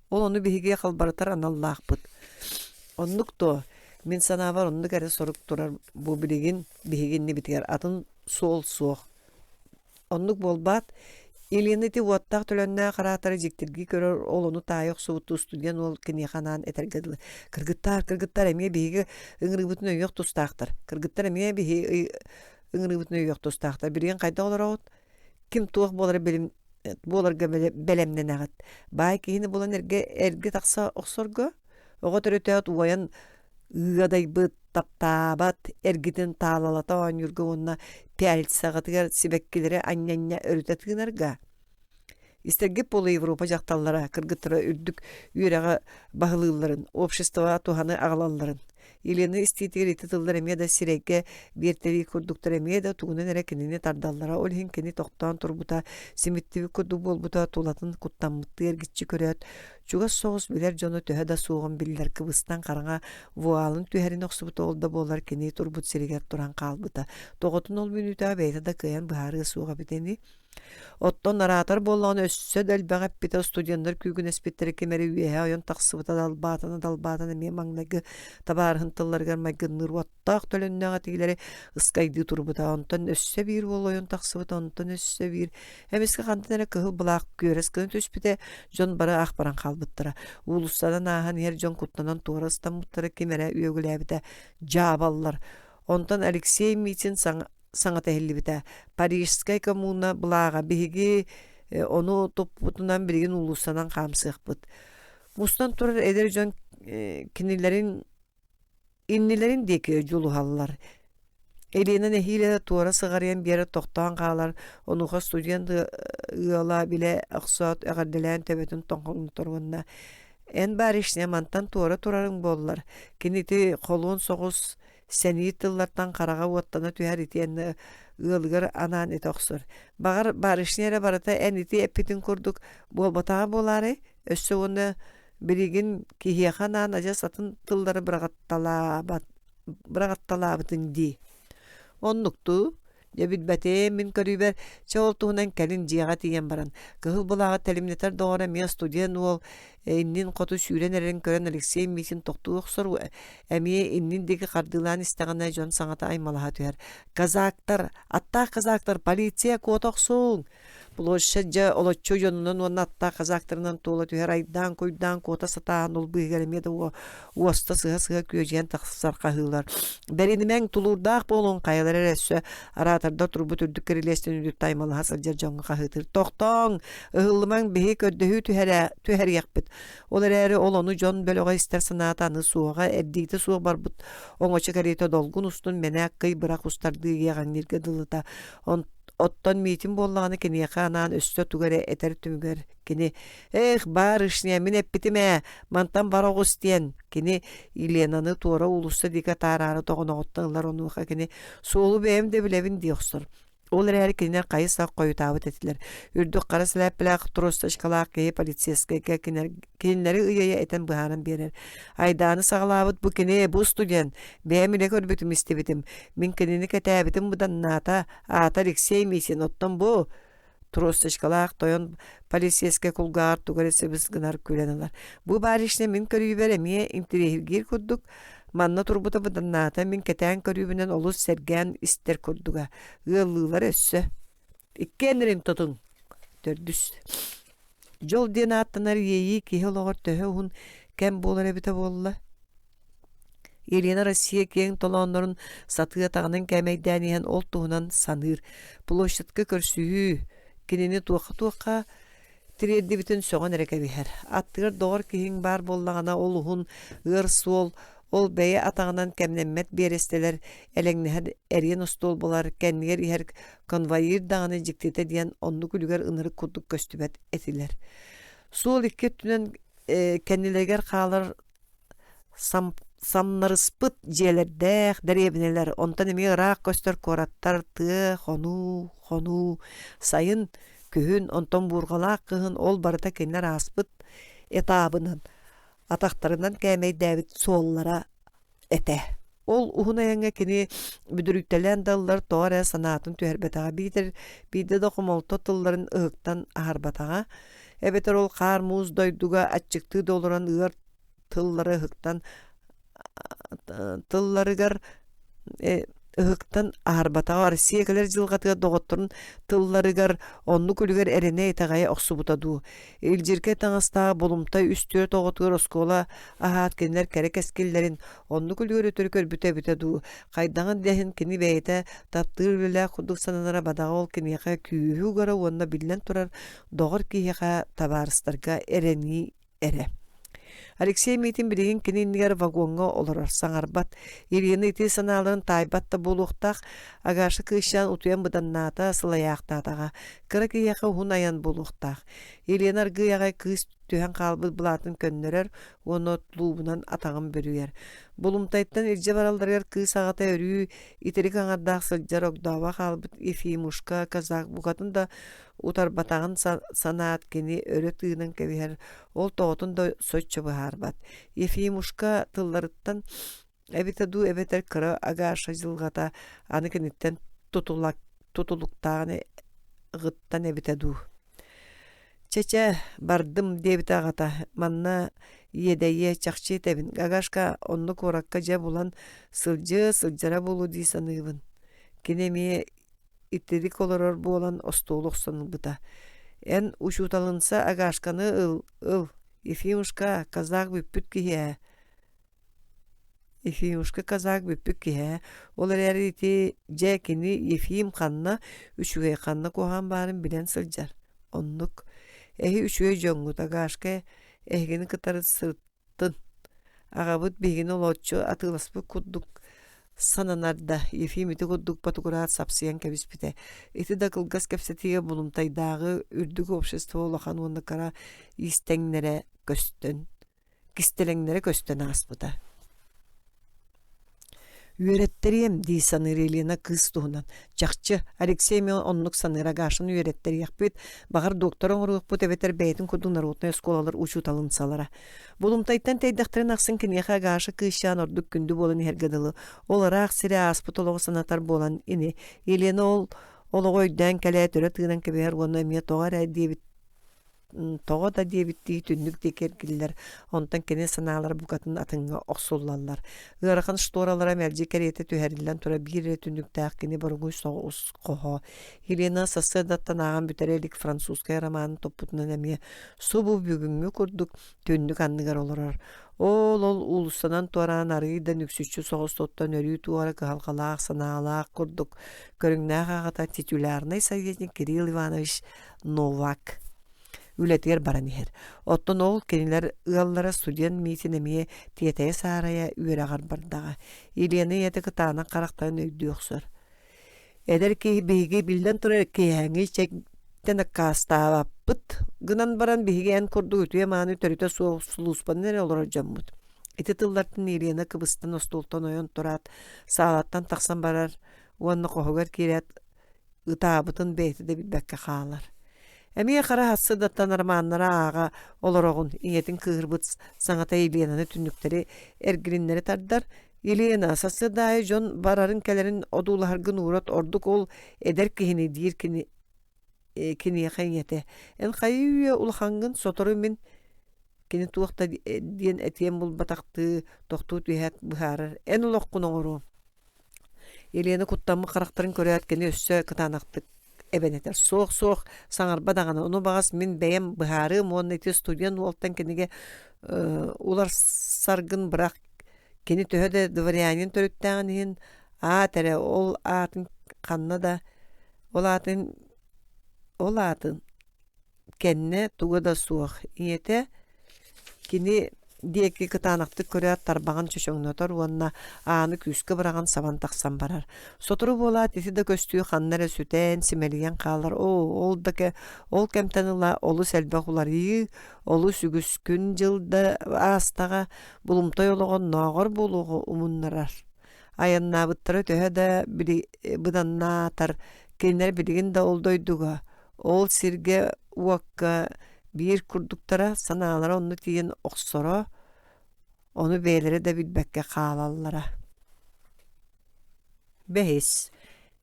Ол ону биһиги халбарытар аналлаахпыт. Оннук дуо? Мин санаабар оннук эрэ сорук турар бу билигин биһиги иннибитигэр атын суол суох. Оннук буолбаат, Ильина ити уоттаах төлөннөөх араатары дьиктиргии көрөр ол ону таайа охсубут студент уол киниэхэ анаан этэргэ дылы «Кыргыттаар, кыргыттар эмиэ биһиги ыҥырыыбытын өйүөх тустаахтар. Кыргыттар эмиэ биһиги ыҥырыыбытын өйүөх тустаахтар. Билигин хайдах олороҕут? Ким туох буолара билим. буоларга бэлэмнэнэҕит? Баай киһини булан эргэ эргэ тахса охсорго? Оҕо төрөтөөт уойан ыадайбыт, таптаабат эргитин таалалата оонньуурга уонна пяльцаҕытыгар сибэккилэри анньанньа өрүтэ тыынарга? Истэргит буолуо Европа дьахталлара, кыргыттара үрдүк үөрэҕи баһылыылларын, обществоҕа туһаны аҕалалларын. Елена истиитигэр ити тыллар эмиэ да сирэйгэ биэртэлии курдуктар эмиэ да тугунан эрэ кинини тардаллара. Ол иһин кини тохтоон турбута, симиттибит курдук буолбута, тулатын куттаммыттыы эргиччи көрөөт, чугас соҕус билэр дьону төһө да суоҕун биллэр кыбыстан хараҥа вуалын түһэрин охсубута ол да буоллар кини турбут сиригэр туран хаалбыта. Тоҕотун ол мүнүүтэҕэ бэйэтэ да кыайан быһаарыа суох эбит ини. Оттон араатар буоллаҕына өссө да элбэҕи эппитэ, студеннар күүгүнэспиттэрэ ким эрэ үөһэ ойон тахсыбыта далбаатана далбаатана эмиэ маҥнайгы табаарыһын тылларыгар майгынныыр уоттаах төлөннөөх этиилэри ыскайдыы турбута. Онтон өссө биир уол ойон тахсыбыта, онтон өссө биир. Эмискэ хантан эрэ кыһыл былаах күөрэс гына түспүтэ, дьон бары ах баран хаалбыттара. Уулуссанан ааһан иһэр дьон куттанан туора ыстаммыттара, ким эрэ үөгүлээбитэ «Дьаабаллар!» Онтон Алексей Митин саҥа саҥата иһиллибитэ. Парижскай коммуна былааҕа биһиги ону туппутунан билигин уулуссанан хаамсыахпыт. Мустан турар эдэр дьон кинилэрин иннилэрин диэки дьулуһаллар. Елена нэһиилэ туора сыҕарыйан биэрэ тохтоон хаалар, онуоха студент ыала билэ охсоот эҕэрдэлээн төбөтүн тоҥхоҥнотор уонна «Эн барышня мантан туора турарыҥ буоллар, кини ити холуон соҕус Сэниир тыллартан хараҕа уоттана түһэр итиэннэ ыалыгар анаан этэ охсор. Баҕар, барышня эрэ барыта эн ити эппитин курдук буолбатаҕа буолаарай? Өссө уонна билигин киһиэхэ анаан адьас атын тыллары быраҕатталаабат быраҕатталаабытыҥ дии. Оннуктуу Дьэ билбэтим, мин көрүүбэр, чэ ол туһунан кэлин дьиэҕэ тиийэн баран, кыһыл былааҕы тэлимнэтэр доҕоро эмиэ студент уол иннин хоту сүүрэн эрэрин көрөн Алексей Митин тохтуу охсор, эмиэ иннин диэки хардыылаан истэҕинэ дьон саҥата аймалаһа түһэр. «Казактар! Аттаах казактар! Полиция куота охсуҥ!» Площадь дьэ олоччу дьонунан уонна аттаах казактарынан туола түһэр айдаан-куйдаан куота сатаан ол быыһыгар эмиэ да уоста сыһа-сыһа күөдьүйэн тахсар хаһыылар. Бэринимэҥ, тулуурдаах буолуҥ, хайалара эрэ өссө араатардар турбут үрдүк кирилиэстэн үрдүк таймалаһа сылдьар дьоҥҥо хаһыытыыр. Тохтооҥ, ыһыллымаҥ, биһи көрдөһүү түһэрэ, түһэриэхпит. Ол эрээри ол ону дьон бөлөҕө истэр санаата аны суоҕа, эрдиитэ суох барбыт оҥочо кэриэтэ долгун устун мэнээк кый бырах устардыы иэҕэҥнииргэ дылыта. Оттон Митин буоллаҕына киниэхэ анаан өссө тугу эрэ этэр түмүгэр кини «Эх, барышня, мин эппитим ээ, мантан бара оҕус» диэн кини Еленаны туора уулусса диэки атаараары тоҕоноҕуттан ылар онуоха кини «Суолу бэйэм да билэбин» дии охсор. Ол эрээри кинилэр хайы-сах хойутаабыт этилэр. Үрдүк хара сэлээппэлээх тросточкалаах киһи полицейскайга кинилэри ый-ыйа этэн быһааран биэрэр. Айдааны саҕалаабыт бу кини, бу студент, бэйэм илэ көрбүтүм истибитим. Мин кинини кэтээбитим быданнаата, Аата Алексей Митин, оттон бу тросточкалаах тойон полицейскай кулгааҕар тугу эрэ сыбыс гынар күлэн ылар. Бу барышня мин көрүүбэр эмиэ интэриэһиргиир курдук, манна турбута быданнаата мин кэтээн көрүүбүнэн олус сэргээн истэр курдуга. Ыаллыылар өссө. Иккиэннэрин тутуҥ. Төрдүс. Дьол диэн ааттанар иэйии киһи олоҕор төһө уһун кэм буолар эбитэ буолла? Елена Россия киэҥ толооннорун сатыы атаҕынан кээмэйдээн иһэн ол туһунан саныыр. Площадка көрсүһүү кинини туохха-туохха тириэрдибитин сөҕөн эрэ кэбиһэр. Аттыгар доҕор киһиҥ баар буоллаҕына ол уһун ыар суол, ол бэйэ атаҕынан кэмнэммэт биэрэстэлэр элэҥнэһэр эриэн остуолбалар кэннигэр иһэр конвоир даҕаны дьиктитэ диэн оннук үлүгэр ынырык курдук көстүбэт этилэр. Суол икки өттүнэн кэннилэригэр хаалар самнарыспыт дьиэлэрдээх дэриэбинэлэр, онтон эмиэ ыраах көстөр куораттар, тыа, хонуу, хонуу, сайын, күһүн, онтон буурҕалаах кыһын ол барыта кинилэр ааспыт этаабынан, атахтарынан кээмэйдээбит суоллара этэ. Ол уһун айаҥҥа кини бүдүрүйтэлээн да ыллар тоҕо эрэ санаатын түһэрбэтэҕэ биитэр биирдэ да хомолто тылларын ыһыктан аһарбатаҕа, эбэтэр ол хаар-муус дойдуга аччыктыы да олорон ыар тыллары ыһыктан тылларыгар ыһыктан аһарбатаҕа Россия кэлэр дьылҕатыгар доҕотторун тылларыгар оннук үлүгэр эрэнэ итэҕэйэ охсубута дуу. Илдьиркэй таҥастаах Булумтай үс-түөрт оҕотугар оскуола аһаат кинилэр кэрэ кэскиллэрин оннук үлүгэр өтөрү көрбүтэ эбитэ дуу. Хайдаҕын да иһин кини бэйэтэ таптыыр үлэлээх курдук сананара бадаҕа ол киниэхэ күүһү угара уонна биллэн турар доҕор киһиэхэ табаарыстарга эрэнии эрэ. Алексей Митин билигин кини иннигэр вагоҥҥа олорор, саҥарбат. Ирина ити санааларын таайбат да буолуохтаах. Агаша кыысчаан утуйан быданнаата, сылайаахтаатаҕа. Кыра киһиэхэ уһун айан буолуохтаах. Елена аргыый аҕай кыыс түһэн хаалбыт былаатын көннөрөр уонна тулуубунан атаҕын бүрүйэр. Булумтайтан илдьэ баралларыгар кыыс аҕата өрүү итирик аҥардаах сылдьар огдообо хаалбыт Ефимушка казак букатын да утарбатаҕын санаат кини өрө тыынан кэбиһэр, ол тоҕотун да соччо быһаарбат. Ефимушка тылларыттан эбитэ дуу эбэтэр кыра Агаша дьылҕата аны киниттэн тутулуктааҕын ҕыттан эбитэ дуу. «Чэ-чэ, бардым» диэбитэ аҕата, манна иэдэйиэ, чахчы этэбин, Агашка онно куоракка дьэ булан сылдьыа, сылдьара буолуо дии саныыбын. Кини эмиэ итирик олорор буолан остуолу охсон ылбыта. «Эн учууталынса Агашканы ыл, ыл, Ефимушка, казах бүппүт киһи ээ». Ефимушка казак бүппүт киһи ээ. Ол эрээри ити дьэ кини Ефим ханна үчүгэй, ханна куһаҕан баарын билэн сылдьар. Оннук. Эһи үчүгэй дьоҥҥут, Агашка эһигини кытары сырыт Тын. Аҕабыт биһигини олооччу атыыласпыт курдук сананар да, Ефим ити курдук ботугураат сапсыйан кэбиспитэ. Ити да кылгас кэпсэтиигэ Булумтайдааҕы үрдүк общество улахан уонна кыра иистэҥнэрэ көстөн, кистэлэҥнэрэ көстөн ааспыта. Үөрэттэриэм дии саныыр Елена кыыс туһунан. Чахчы, Алексей эмиэ оннук саныыр Агашаны үөрэттэриэхпит, баҕар доктор оҥоруохпут эбэтэр бэйэтин курдук народнай оскуолалар учууталынсалара. Булумтайтан тэйдэхтэрин ахсын киниэхэ Агаша кыысчаан ордук күндү буолан иһэргэ дылы. Ол ыраах сири ааспыт олоҕу санатар буолан ини. Елена ол олоҕу өйдөөн кэлээт өрө тыынан кэбиһэр уонна эмиэ тоҕо эрэ диэбит тоҕо да диэбиттии түннүк диэки эргиллэр, онтон кини санаалара букатын атыҥҥа охсуллаллар. Ыарахан шторалара мэлдьи кэриэтэ түһэриллэн турар биир эрэ түннүктээх кини боругуй соҕус хоһо. Елена сарсыардаттан ааҕан бүтэрэ илик французскай романын туппутунан эмиэ субу бүгүҥҥү курдук түннүк анныгар олорор. Оол-ол уулуссанан туораан арыый да нүксүччү соҕус туттан өрүү туора кыһалҕалаах санаалаах курдук көрүҥнээх аҕата титулярнай советник Кирилл Иванович Новак үлэтигэр баран иһэр. Оттон ол кинилэр ыаллара студент Митин эмиэ тиэтэйэ-саарайа үөрэҕэр бардаҕа. Елена ийэтэ кытаанах харахтарын өйдүү охсор. Эдэр киһи биһиги биллэн турар киэһээҥҥи чэйтэн аккаастаабаппыт гынан баран биһиги эн курдук үтүө-мааны төрүтэ суох сулууспанан эрэ олорор дьоммут. Ити тыллартан Елена кыбыстан остуолтан ойон тураат, саалаттан тахсан барар уонна хоһугар киирээт ытаабытын бэйэтэ да билбэккэ хаалар. Эмиэ хара сарсыардаттан романнары ааҕа олороҕун, ийэтин кыыһырбыт саҥата Еленаны түннүктэри эргилиннэри тардар. Елена, сарсыарда аайы дьон барарын-кэлэрин одуулаһаргын уурат, ордук ол эдэр киһини диир кини киниэхэ ийэтэ. Эн хайыы-үйэ улахаҥҥын сотору мин кини туох да диэн этиэн булбатахтыы тохтуу түһээт быһаарар. Эн олоххун оҥоруом. Елена куттаммыт харахтарын көрөөт кини өссө кытаанахтык эбэн этэр: «Суох, суох, саҥарба даҕаны, ону баҕас мин бэйэм быһаарыам уонна ити студент уолтан кинигэ уларсаргын бырах. Кини төһө да дворянин төрүттээҕин иһин, аат эрэ, ол аатын ханна да, ол аатын, ол аатын кэннэ туга да суох. Ийэтэ кини диэки кытаанахтык көрөөт тарбаҕын чочоҥнотор уонна ааны күүскэ быраҕан сабан тахсан барар. Сотору буолаат ити да көстүү ханна эрэ сүтэн, симэлийэн хаалар. Оо, ол да ол кэмтэн ыла олус элбэх уларыйыы, олус үгүс күн-дьыл да аастаҕа, булумтай олоҕо оннооҕор буолуоҕу умуннарар. Айаннаабыттара төһө да быданнаатар, кинилэр билигин да ол дойдуга Ол сиргэ-уокка биир курдуктара, санаалара онно тиийэн охсоро, ону бэйэлэрэ да билбэккэ хаалаллара. Бэһис.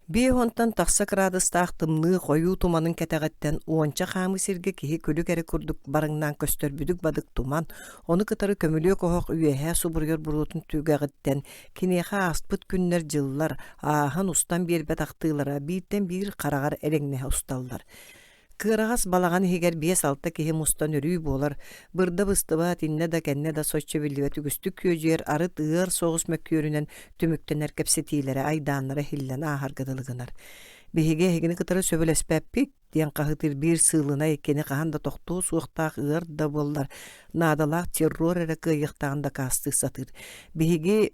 Биэс уонтан тахса кыраадыстаах тымныы хойуу туманын кэтэҕиттэн уонча хаамыы сиргэ киһи күлүк эрэ курдук барыҥнаан көстөр бүдүк-бадык туман, ону кытары көмүлүөк оһох үөһэ субуруйар буруотун түгэҕиттэн киниэхэ ааспыт күннэр-дьыллар ааһан устан биэрбэт ахтыылара бииртэн биир хараҕар элэҥнэһэ усталлар. Кыараҕас балаҕан иһигэр биэс-алта киһи мустан өрүү буолар, бырда быстыбат, иннэ да кэннэ да соччо биллибэт үгүстүк күөдьүйэр арыт ыар соҕус мөккүөрүнэн түмүктэнэр кэпсэтиилэрэ айдааннара иһиллэн ааһарга дылы гынар. Биһиги эһигини кытары сөбүлэспэппит диэн хаһыытыыр биир сыылынай кини хаһан да тохтуо суохтаах ыар да буоллар наадалаах террор эрэ кыайыахтааҕын дакаастыы сатыыр. Биһиги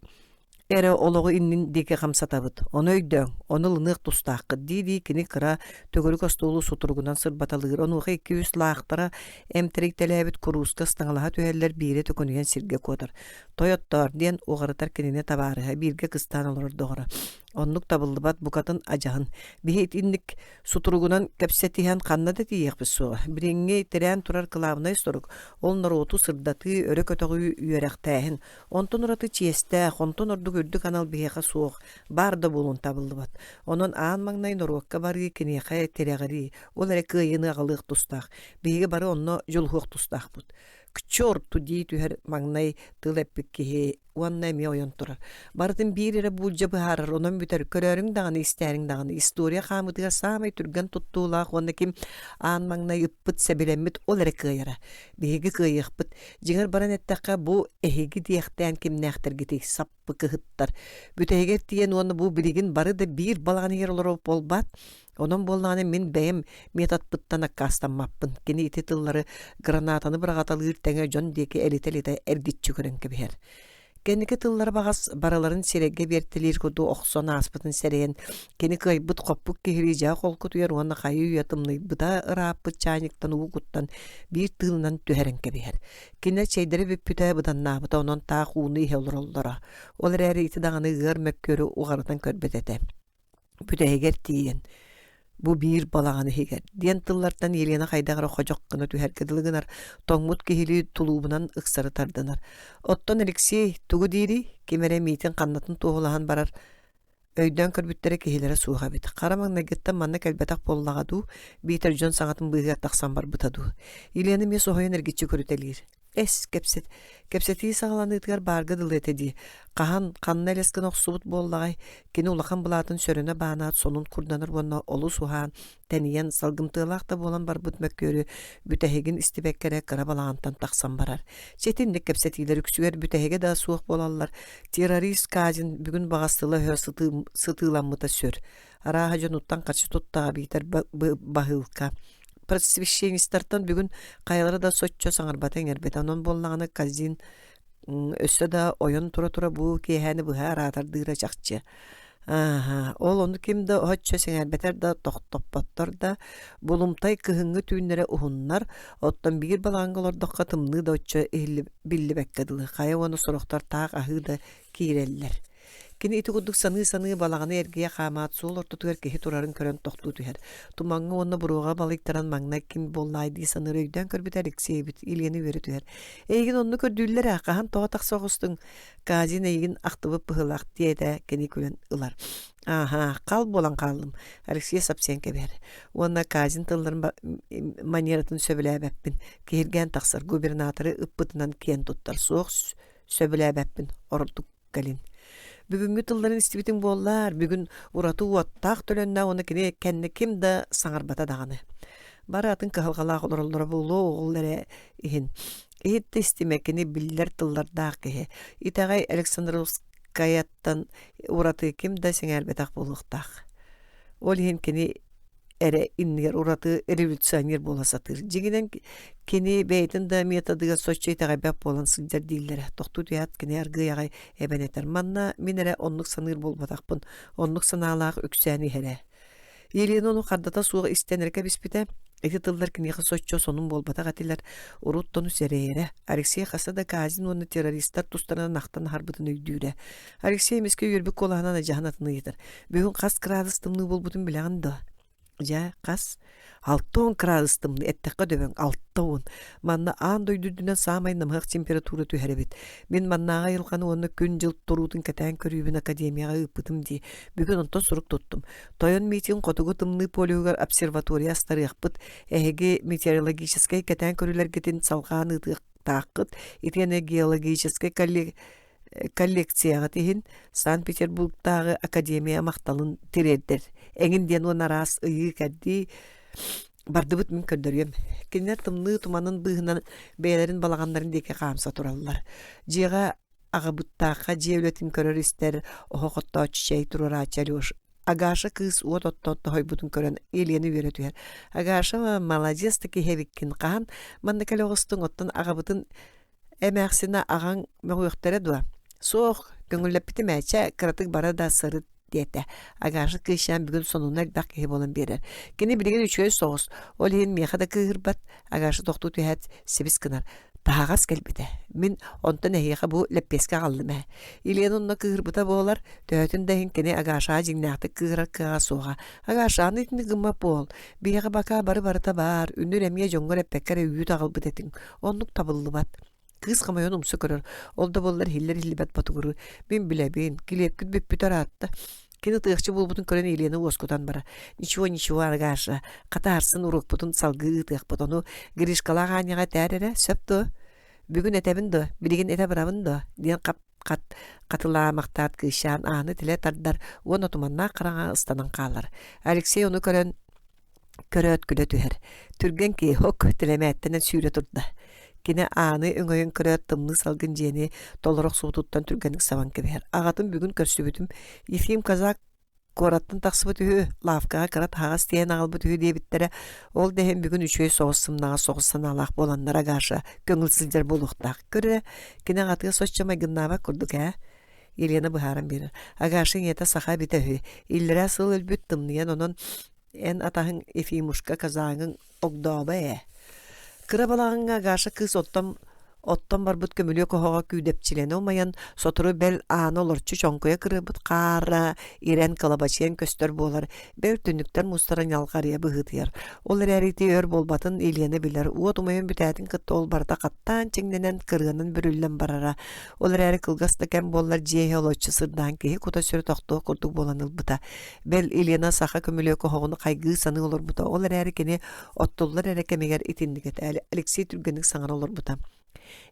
эрэ олоҕу иннин диэки хамсатабыт, ону өйдөөҥ, ону ылыныах тустааххыт дии-дии кини кыра төгүрүк остуолу сутуругунан сырбаталыыр, онуоха икки-үс лаахтара эмтэрийтэлээбит курууска ыстаҥалаһа түһэллэр, биирэ төкүнүйэн сиргэ куотар. «Тойоттоор» диэн уҕарытар кинини табаарыһа, бииргэ кыстаан олорор доҕоро. Оннук табыллыбат букатын адьаһын. Биһи итинник сутуругунан кэпсэтиһэн ханна да тиийиэхпит суоҕа. Билиҥҥи тирээн турар кылаабынай сорук, ол норуоту сырдатыы, өрө көтөҕүү, үөрэхтээһин. Онтон ураты чиэстээх, онтон ордук үрдүк анал биһиэхэ суох, баар да буолуон табыллыбат. Онон аан маҥнай норуокка барыы киниэхэ тирэҕирии, ол эрэ кыайыыны аҕалыах тустаах. Биһиги бары онно дьулуһуох тустаахпыт. К черту дии түһэр маҥнай тыл эппит киһи уонна эмиэ ойон турар. Барытын биир эрэ буулдьа быһаарар, онон бүтэр. Көрөөрүҥ даҕаны, истээриҥ даҕаны. История хаамыытыгар саамай түргэн туттуулаах уонна ким аан маҥнай ыппыт, сэбилэммит ол эрэ кыайара. Биһиги кыайыахпыт. Дьиҥэр баран эттэххэ, бу эһиги диэхтээн кимнээхтэргитий, саппыкыһыттар. Бүтэһигэр тиийэн уонна бу билигин бары да биир балаҕан иһигэр олорор буолбаат. Онон буоллаҕына мин бэйэм методпыттан аккаастаммаппын. Кини ити тыллары гранатаны быраҕаталыыр тэҥэ дьон диэки элитэ-элитэ эргиччи көрөн кэбиһэр. Кэнники тыллара баҕас барыларын сирэйгэ биэртэлиир курдук охсон ааспытын сэрэйэн, кини кыайбыт-хоппут киһилии дьэ холкутуйар уонна хайыы-үйэ тымныйбыта ырааппыт чаанньыктан уу куттан биир тыынынан түһэрэн кэбиһэр. Кинилэр чэйдэрэ бүппүтэ быданнаабыта, онон таах ууну иһэ олороллоро. Ол эрээри ити даҕаны ыар мөккүөрү уҕарытан көрбөт этэ. Бүтэһигэр тиийэн «Бу биир балаҕан иһигэр» диэн тыллартан Елена хайдах эрэ ходьох гына түһэргэ дылы гынар, тоҥмут киһилии тулуубунан ыксары тардынар. Оттон Алексей тугу диирий, ким эрэ миитин ханнатын туоһулаһан барар өйдөөн көрбүттэрэ киһилэрэ суох эбит. Хара маҥнайгыттан манна кэлбэтэх буоллаҕа дуу, биитэр дьон саҥатын быыһыгар тахсан барбыта дуу. Елена эмиэ соһуйан эргиччи көрүтэлиир. Эс, кэпсэт, кэпсэтии саҕаланыытыгар баарга дылы этэ дии. Хаһан, ханна элэс гына охсубут буоллаҕай, кини улахан былаатын сөрөнө баанаат сонун курданар уонна олус уһаан, тэнийэн, салгымтыалаах да буолан барбыт мөккүөрү бүтэһигин истибэккэ эрэ кыра балаҕантан тахсан барар. Чэ итинник кэпсэтиилэр үксүгэр бүтэһигэ да суох буолаллар. Террорист Казин бүгүн баҕас тыла-өһө сытыыламмыта сүр. Арааһа дьонуттан харчы туттаҕа биитэр баһыылка. Просвещенистартан бүгүн хайалара да соччо саҥарбата-иҥэрбэтэ. Онон буоллаҕына Казин өссө да ойон тура-тура бу киэһээни быһа араатардыыра чахчы. Ааһа, ол ону ким да оччо сэҥээрбэтэр да, тохтоппоттор да, булумтай кыһыҥҥы түүннэрэ уһуннар, оттон биир балаҕаҥҥа олордоххо тымныы да оччо биллибэккэ дылы, хайа уонна сорохтор таах аһыы да киирэллэр. Кини ити курдук саныы-саныы балаҕаны эргийэ хаамаат суол ортотугар киһи турарын көрөн тохтуу түһэр. Тумаҥҥа уонна буруоҕа балыйтаран маҥнай ким буоллаай дии саныыр өйдөөн көрбүтэ Алексей эбит, Елена үөрэ түһэр. «Эйигин онно көрдүүллэр ээ, хаһан тоҕо тахса оҕустуҥ? Казин эйигин ахтыбыт быһыылаах» диэтэ кини күлэн ылар. «Ааһа, хал буолан хааллым», Алексей сапсыйан кэбиһэр. Уонна Казин тылларын манератын сөбүлээбэппин. Киһиргээн тахсар губернаторы ыппытынан киэн туттар. Суох сөбүлээбэппин, ордук кэлин. Бүгүҥҥү тылларын истибитиҥ буоллар, бүгүн ураты уоттаах төлөннөөх уонна кини кэннэ ким да саҥарбата даҕаны. Бары атын кыһалҕалаах олороллоро буолуо оҕол эрэ иһин. Иһит да истимэ кини биллэр тыллардаах киһи. Итэҕэй Александровскаяттан ураты ким да сэҥээрбэтэх буолуохтаах. Ол иһин кини эрэ иннигэр ураты революционер буола сатыыр. Дьиҥинэн кини бэйэтин да методыгар соччо итэҕэйбэт буолан сылдьар дииллэрэ. Тохтуу түһээт кини аргыый аҕай эбэн этэр. Манна мин эрэ оннук саныыр буолбатахпын, оннук санаалаах үксээн иһэрэ. Елена ону хардата суох истэн эрэ кэбиспитэ. Ити тыллар киниэхэ соччо сонун буолбатах этилэр. Урут тону сэрэйэрэ. Алексей хаста да Казин уонна террористар тустарынан ахтан аһарбытын өйдүүрэ. Алексей эмискэ үөрбүт куолаһынан адьаһын атын ыйытар. Бүгүн хас кыраадыс тымныы буолбутун билэҕин дуо? Дьэ, хас? 60 кыраадыс тымныы эттэххэ дөбөҥ, 60. Манна аан дойду үрдүнэн саамай намыһах температура түһэр эбит. Мин маннааҕы айылҕаны уонна күн-дьыл туруутун кэтээн көрүүбүн академияҕа ыыппытым дии. Бүгүн онтон сурук туттум. Тойон Митин хотугу тымныы полюһугар обсерватория астарыахпыт. Эһиги метеорологическай кэтээн көрүүлэргитин салҕаан ыытыахтааххыт. Итиэннэ геологическай коллекцияҕыт иһин Санкт-Петербургтааҕы академия махталын тириэрдэр. Эҥин диэн уон араас ыйыы-кэрдии бардыбыт мин көрдөрүөм. Кинилэр тымныы туманын быыһынан бэйэлэрин балаҕаннарын диэки хаамса тураллар. Дьиэҕэ аҕабыттаахха дьиэ үлэтин көрөр-истэр, оһох оттооччу чэй туруорааччы Алеша Агаша кыыс уот оттон тоһуйбутун көрөн Елена үөрэ түһэр. Агаша маладьыас да киһи эбиккин хаһан манна кэлэ оҕустуҥ оттон аҕабытын Эмээхсинэ аҕаҥ мөҕүөхтэрэ дуо? Суох, көҥүллэппитим ээ, чэ, кыратык бара да сырыт диэтэ. Агаша кыысчаан бүгүн сонуна элбэх киһи буолан биэрэр. Кини билигин үчүгэй соҕус, ол иһин миэхэ да кыыһырбат. Агаша тохтуу түһээт сибис гынар. Таһаҕас кэлбитэ. Мин онтон эһиэхэ бу лэппиэскэ аҕаллым ээ. Елена онно кыыһырбыта буолар, төһөтүн да иһин кини Агашаҕа дьиҥнээхтик кыыһырар кыаҕа суоҕа. Агаша, аны итини гыммат буол. Биһиэхэ бакаа бары-барыта баар, үнүр эмиэ дьоҥҥор эппэккэ эрэ үүт аҕалбыт этиҥ. Оннук табыллыбат. Кыыс хомойон умса көрөр, ол да буоллар иһиллэр-иһиллибэт ботугуру «Мин билэбин, килиэпкит бүппүтэ ыраатта». Кини ытыахча буолбутун көрөн Елена уоскутан барар: «Ничего, ничего, Агаша, хатаарсын уруокпутун салгыы ыытыахпыт, ону Гришкалаах Аняҕа этээр эрэ, сөп дуо? Бүгүн этэбин дуо, билигин этэ барабын дуо?» диэн хап-хат хатылаамахтаат кыысчаан ааны тилэ тардар уонна туманнаах хараҥа ыстанан хаалар. Алексей ону көрөн Көрөөт күлэ түһэр. Түргэн киһи ок тилэмээттэнэн сүүрэ турда. Кини ааны өҥөйөн көрөөт тымныы салгын дьиэни толоро охсубутуттан түргэнник сабан кэбиһэр. Аҕатын бүгүн көрсүбүтүм Ефим Казак куораттан тахсыбыт үһү, лавкаҕа кыра таһаҕас тиэйэн аҕалбыт үһү диэбиттэрэ. Ол да иһин бүгүн үчүгэй соҕус сымнаҕас соҕус санаалаах буоланнар Агаша көҥүл сылдьар буолуохтаах. Көр эрэ, кини аҕатыгар соччо майгыннаабат курдук ээ. Елена быһааран биэрэр. Агаша ийэтэ саха эбитэ үһү. Иллэрээ сыл өлбүт тымныйан онон Эн атаһыҥ Ефимушка казаҥыҥ огдообо ээ. Кыра балаҕаҥҥа Агаша кыыс оттон оттон барбыт көмүлүөк оһоҕо күүдэпчилэнэ умайан, сотору бэл ааны олорчу чоҥкуйа кырыйбыт хаара ирэн кылабачыйан көстөр буолар, бэл түннүктэр муустара ньалҕарыйа быһыытыйар. Ол эрээри ити өр буолбатын Елена билэр, уот умайан бүтээтин кытта ол барыта хаттаан чиҥнэнэн, кырыанан бүрүллэн барара. Ол эрээри кылгас да кэм буоллар дьиэ иһэ олоччу сырдаан киһи кута-сүрэ тохтуох курдук буолан ылбыта. Бэл, Елена саха көмүлүөк оһоҕун хайгыы саныы олорбута, ол эрээри кини оттуллар эрэ кэмигэр итинник этэ. Алексей түргэнник саҥара олорбута.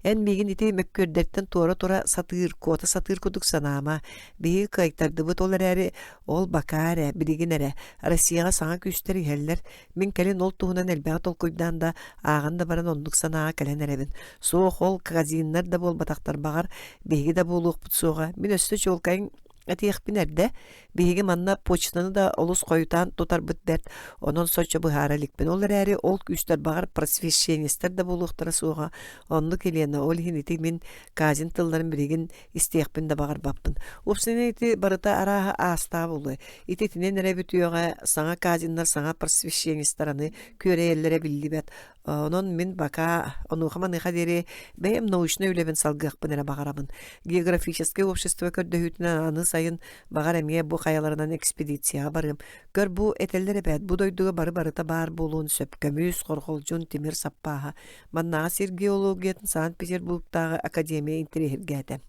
Эн миигин ити мөккүөрдэртэн туора тура сатыыр, куота сатыыр курдук санаама. Биһиги кыайтардыбыт, ол эрээри ол бакаа эрэ, билигин эрэ. Россияҕа саҥа күүстэр иһэллэр. Мин кэлин ол туһунан элбэҕи толкуйдаан да, ааҕан да баран оннук санааҕа кэлэн эрэбин. Суох, ол казиннар да буолбатахтар, баҕар, биһиги да буолуохпут суоҕа. Мин өссө чуолкайын Этиэхпин эрдэ, биһиги манна почтаны да олус хойутаан тутарбыт бэрт, онон соччо быһаара иликпин. Ол эрээри ол күүстэр баҕар просвещенецтэр да буолуохтара суоҕа. Оннук Елена, ол иһин ити мин Казин тылларын билигин истиэхпин да баҕарбаппын. Уопсайынан ити барыта арааһа аастаа буолуо. Ити итинэн эрэ бүтүөҕэ, саҥа Казиннар, саҥа просвещенецтэр аны күөрэйэллэрэ биллибэт. Онон мин бакаа онуоха-маныаха диэри бэйэм научнай үлэбин салгыахпын эрэ баҕарабын. Географическай общество көрдөһүүтүнэн аны сайын баҕар эмиэ бу хайаларынан экспедицияҕа барыам. Көр бу этэллэр эбээт бу дойдуга бары-барыта баар буолуон сөп көмүс, хорҕолдьун, тимир саппааһа. Маннааҕы сир геологиятын Санкт-Петербургтааҕы академия интэриэһиргээтэ.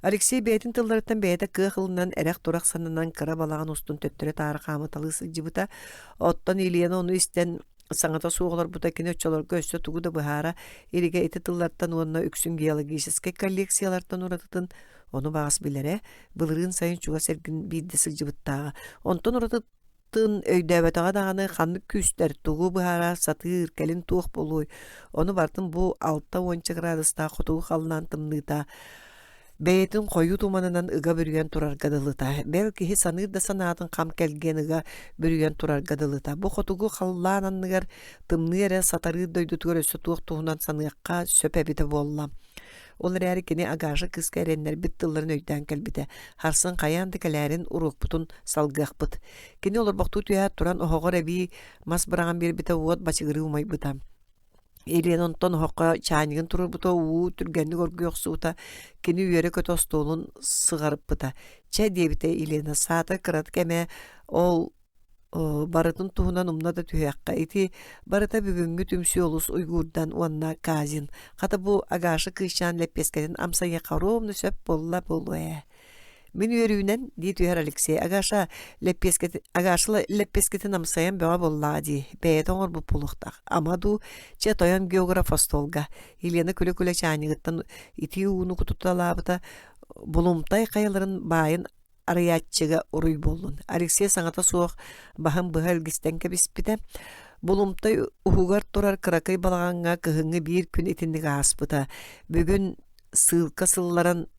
Алексей бэйэтин тылларыттан бэйэтэ кыах ылынан эрэх-турах сананан кыра балаҕан устун төттөрү-таары хаамыталыы сылдьыбыта. Оттон Елена ону истэн саҥата суох олорбута кини оччолорго өссө тугу да быһаара илигэ ити тыллартан уонна үксүн геологическай коллекциялартан уратытын ону баҕас билэрэ былырыын сайын чугас эргин биирдэ сылдьыбыттааҕа онтон уратытын өйдөөбөтөҕө даҕаны ханнык күүстэр тугу быһаара сатыыр кэлин туох буолуой ону барытын бу 60 градустаах хотугу халлаан тымныыта Бэйэтин хойуу туманынан ыга бүрүйэн турарга дылыта, бэл киһи саныыр да санаатын хам кэлгиэн ыга бүрүйэн турарга дылыта. Бу хотугу халлаан анныгар тымныы эрэ сатарыыр дойдутугар өссө туох туһунан саныахха сөп эбитэ буолла. Ол эрээри кини Агаша кыыска эрэннэрбит тылларын өйдөөн кэлбитэ. Харсын хайаан да кэлээрин уруокпутун салгыахпыт. Кини олорбохтуу түһээт туран оһоҕор эбии мас быраҕан биэрбитэ уот бачыгырыы умайбыта. Елена онтон оһоххо чаанньыгын туруорбута, уу түргэнник оргуйа охсубута, кини үөрэ-көтө остуолун сыҕарыппыта. «Чэ» диэбитэ Елена, «саатар кыратык эмэ ол Барытын туһунан умна да түһүөххэ. Ити барыта бүгүҥҥү түмсүү олус уйгуурдан уонна Казин. Хата бу Агаша кыысчаан лэппиэскэтин амсайыахха ровно сөп буолла буолуо ээ. Мин үөрүүнэн, дии түһэр Алексей, Агаша лэппиэскэтин, Агаша лэппиэскэтин амсайан бөҕө буоллаҕа дии, бэйэтэ оҥорбут буолуохтаах. Ама дуу, чэ тойон географ остуолга. Елена күлэ-күлэ чаанньыгыттан итии ууну кутуталаабыта, булумтай хайаларын баайын арыйааччыга уруй буоллун. Алексей саҥата суох баһын быһа илгистэн кэбиспитэ. Булумтай уһугар турар кыракый балаҕаҥҥа кыһыҥҥы биир күн итинник ааспыта. Бүгүн сыылка сылларан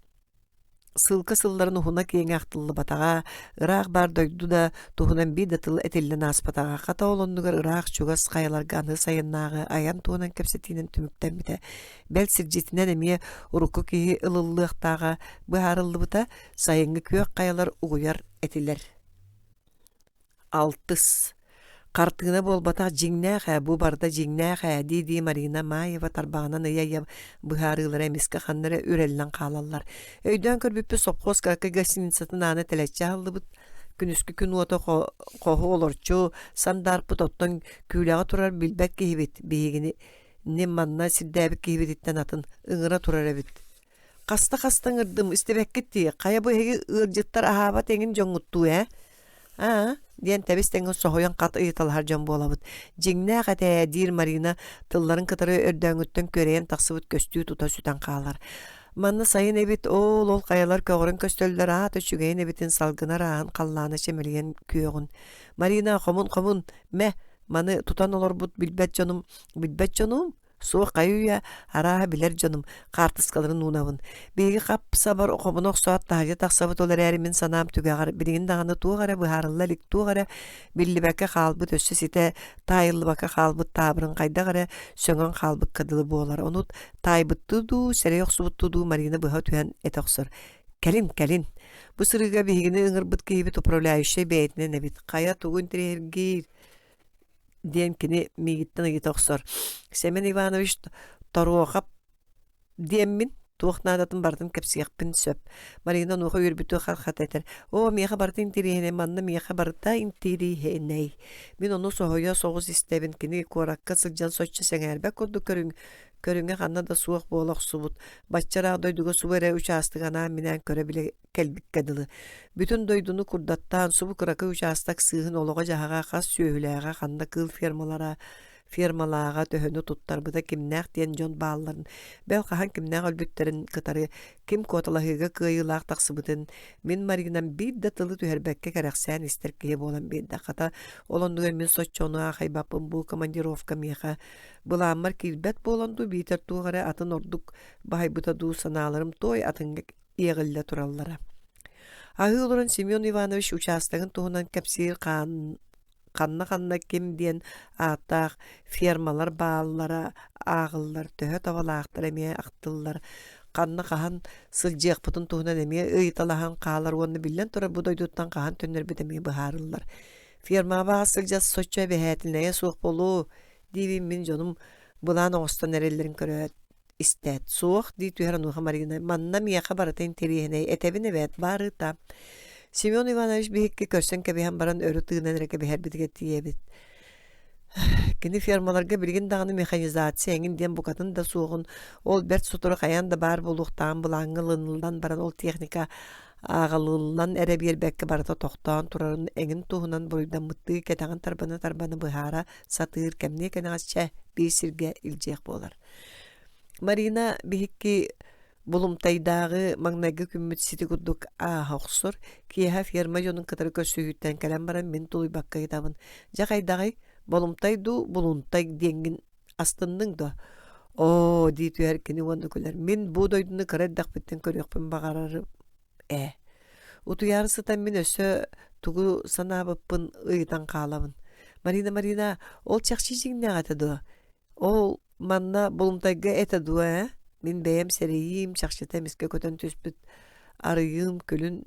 Сыылка сылларын уһуна-киэҥэ ахтыллыбатаҕа, ыраах баар дойду да туһунан биир да тыл этиллэн ааспатаҕа. Хата ол оннугар ыраах-чугас хайаларга аны сайыннааҕы айан туһунан кэпсэтиинэн түмүктэммитэ. Бэл сирдьитинэн эмиэ урукку киһи ылыллыахтааҕа быһаарыллыбыта, сайыҥҥы күөх хайалар угуйар этилэр. Алтыс. Хартыына буолбатах дьиҥнээх ээ, бу барыта дьиҥнээх ээ дии-дии Марина Маева тарбаҕынан ыйа-ыйа быһаарыылара эмискэ ханна эрэ үрэллэн хаалаллар. Өйдөөн көрбүппүт сопхуос кыракый гостиницатын аана тэлэччи аһыллыбыт, күнүскү күн уота хоһу олорчу сандаарпыт, оттон күүлэҕэ турар билбэт киһибит биһигини манна сирдээбит киһибититтэн атын ыҥыра турар эбит. Хаста-хаста ыҥырдым, истибэккит дии, хайа бу эһиги ыалдьыттар аһаабат эҥин дьоҥҥуттуу ээ? Аа, диэн тэбис-тэҥҥэ соһуйан хат ыйыталаһар дьон буолабыт. Дьиҥнээх этэ ээ, диир Марина тылларын кытары өрдөөҥҥүттэн күөрэйэн тахсыбыт көстүү тута сүтэн хаалар. Манна сайын эбит, оол-ол хайалар көҕөрөн көстөллөр, аат үчүгэйин эбитин салгына ырааһын халлаана чэмэлийэн күөҕүн. Марина, хомун-хомун, мэ, маны тутан олорбут билбэт дьонум, билбэт дьонум, Суох хайы-үйэ арааһа билэр дьонум хаартыскаларын уунабын. Биһиги хап-сабар хомуна охсоот таһырдьа тахсабыт ол эрээри мин санаам түгэҕэр билигин даҕаны туох эрэ быһаарылла илик туох эрэ биллибэккэ хаалбыт өссө ситэ таайыллыбакка хаалбыт таабырын хайдах эрэ сөҥөн хаалбыкка дылы буолар. Ону таайбыттыы дуу, сэрэй охсубуттуу дуу Марина быһа түһэн этэ охсор. Кэлин, кэлин. Бу сырыыга биһигини ыҥырбыт киһибит управляющай бэйэтинэн эбит. Хайа тугу интэриэһиргиир диэн кини миигиттэн ыйыта охсор. Семен Иванович Торуохап диэммин туох наадатын барытын кэпсиэхпин сөп. Марина онуоха үөрбүтү хархата этэр. Оо, миэхэ барыта интириэһинэй, манна миэхэ барыта интириэһинэй. Мин ону соһуйа соҕус истэбин. Кини куоракка сылдьан соччо сэҥээрбэт курдук көрүҥ, көрүҥэ ханна да суох буола охсубут. Бачча ыраах дойдуга субу эрэ учаастак анаан-минээн көрө-билэ кэлбиккэ дылы. Бүтүн дойдуну курдаттаан субу кыракый учаастак сыыһын олоҕо-дьаһаҕа хас сүөһүлээҕэ, ханна кыыл фермалара, фермалааҕа төһөнү туттарбыта кимнээх диэн дьон баалларын, бэл хаһан кимнээх өлбүттэрин кытары ким куоталаһыыга кыайыылаах тахсыбытын мин Маринам биир да тылы түһэрбэккэ кэрэхсээн истэр киһи буолан биэрдэ. Хата, ол оннугар мин соччо ону аахайбаппын бу командировка миэхэ былааммар киирбэт буолан дуу биитэр туох эрэ атын ордук баһыйбыта дуу санааларым туой атыҥҥа иэҕиллэ тураллара. Аһыы олорон Семен Иванович учаастагын туһунан кэпсиир хаан ханна-ханна ким диэн ааттаах фермалар бааллара ааҕыллар, төһө табалаахтара эмиэ ахтыллар, ханна хаһан сылдьыахпытын туһунан эмиэ ыйыталаһан хаалар уонна биллэн турар бу дойдуттан хаһан төннөрбүт эмиэ быһаарыллар. Фермаҕа сылдьар соччо эбэһээтинэйэ суох буолуо диибин мин дьонум былаан оҥостон эрэллэрин көрөөт истээт суох дии түһэр онуоха Марина манна миэхэ барыта интэриэһинэй этэбин эбээт баарыта Семен Иванович биһикки көрсөн кэбиһэн баран өрө тыынан эрэ кэбиһэрбитигэр тиийэбит кини фермаларга билигин даҕаны механизация эҥин диэн букатын да суоҕун ол бэрт сотору хайаан да баар буолуохтааҕын былааҥҥа ылыныллан баран ол техника ааҕылыллан эрэ биэрбэккэ барыта тохтоон турарын эҥин туһунан буруйдаммыттыы кэтэҕин тарбана-тарбана быһаара сатыыр кэмниэ кэнэҕэс чэ биир сиргэ илдьиэх буолар Марина биһикки Булумтайдааҕы маҥнайгы күммүт сити курдук ааһа охсор. Киэһэ ферма дьонун кытары көрсүһүүттэн кэлэн баран мин тулуйбакка ыйытабын: «Дьэ хайдаҕый, Болумтай дуу, Булунтай диэҥҥин астынныҥ дуо?» «Оо» дии түһэр кини уонна күлэр. «Мин бу дойдуну кыра эрдэхпиттэн көрүөхпүн баҕарарым ээ. Утуйаары сытан мин өссө тугу санаабыппын ыйытан хаалабын. Марина, Марина, ол чахчы дьиҥнээх этэ дуо? Ол манна Булумтайга этэ дуо ээ? Мин бэйэм сэрэйиим чахчыта эмискэ көтөн түспүт арыйыым күлүн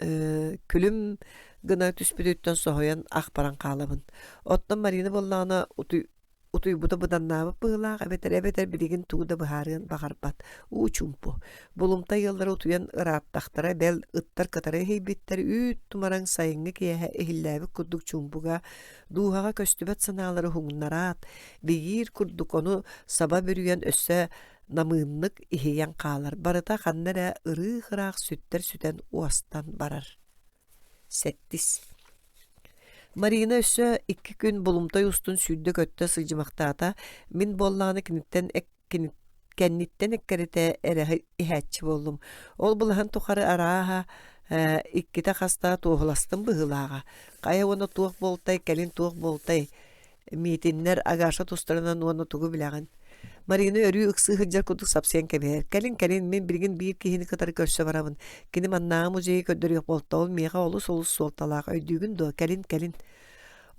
э, күлүм гына түспүтүттэн соһуйан ах баран хаалабын. Оттон Марина буоллаҕына утуй... Утуйбута быданнаабыт быһыылаах эбэтэр эбэтэр билигин тугу да быһаарыан баҕарбат. Уу чуумпу. Булумтай ыаллара утуйан ырааттахтара, бэл, ыттар кытары иһийбиттэр, үүт тумараҥ сайыҥҥы киэһэ иһиллээбит курдук чуумпуга, дууһаҕа көстүбэт санаалары уһугуннараат, бигиир курдук ону саба бүрүйэн өссө намыыннык иһийэн хаалар. Барыта ханна эрэ ырыых-ыраах сүттэр сүтэн уостан барар. Сэттис. Марина өссө икки күн Булумтай устун сүүрдэ-көттө сылдьымахтаата, мин буоллаҕына киниттэн кини кэнниттэн эккирэтэ эрэ иһээччи буоллум. Ол былаһын тухары арааһа иккитэ хаста туоһуластым быһыылааҕа. Хайа уонна туох буолтай, кэлин туох буолтай Миитиннэр Агаша тустарынан уонна тугу билэҕин? Марина өрүү ыксыы сылдьар курдук сапсыйан кэбиһэр. Кэлин, кэлин, мин билигин биир киһини кытары көрсө барабын. Кини маннааҕы музейы көрдөрүөх буолта, ол миэхэ олус-олус суолталаах. Өйдүүгүн дуо? Кэлин, кэлин.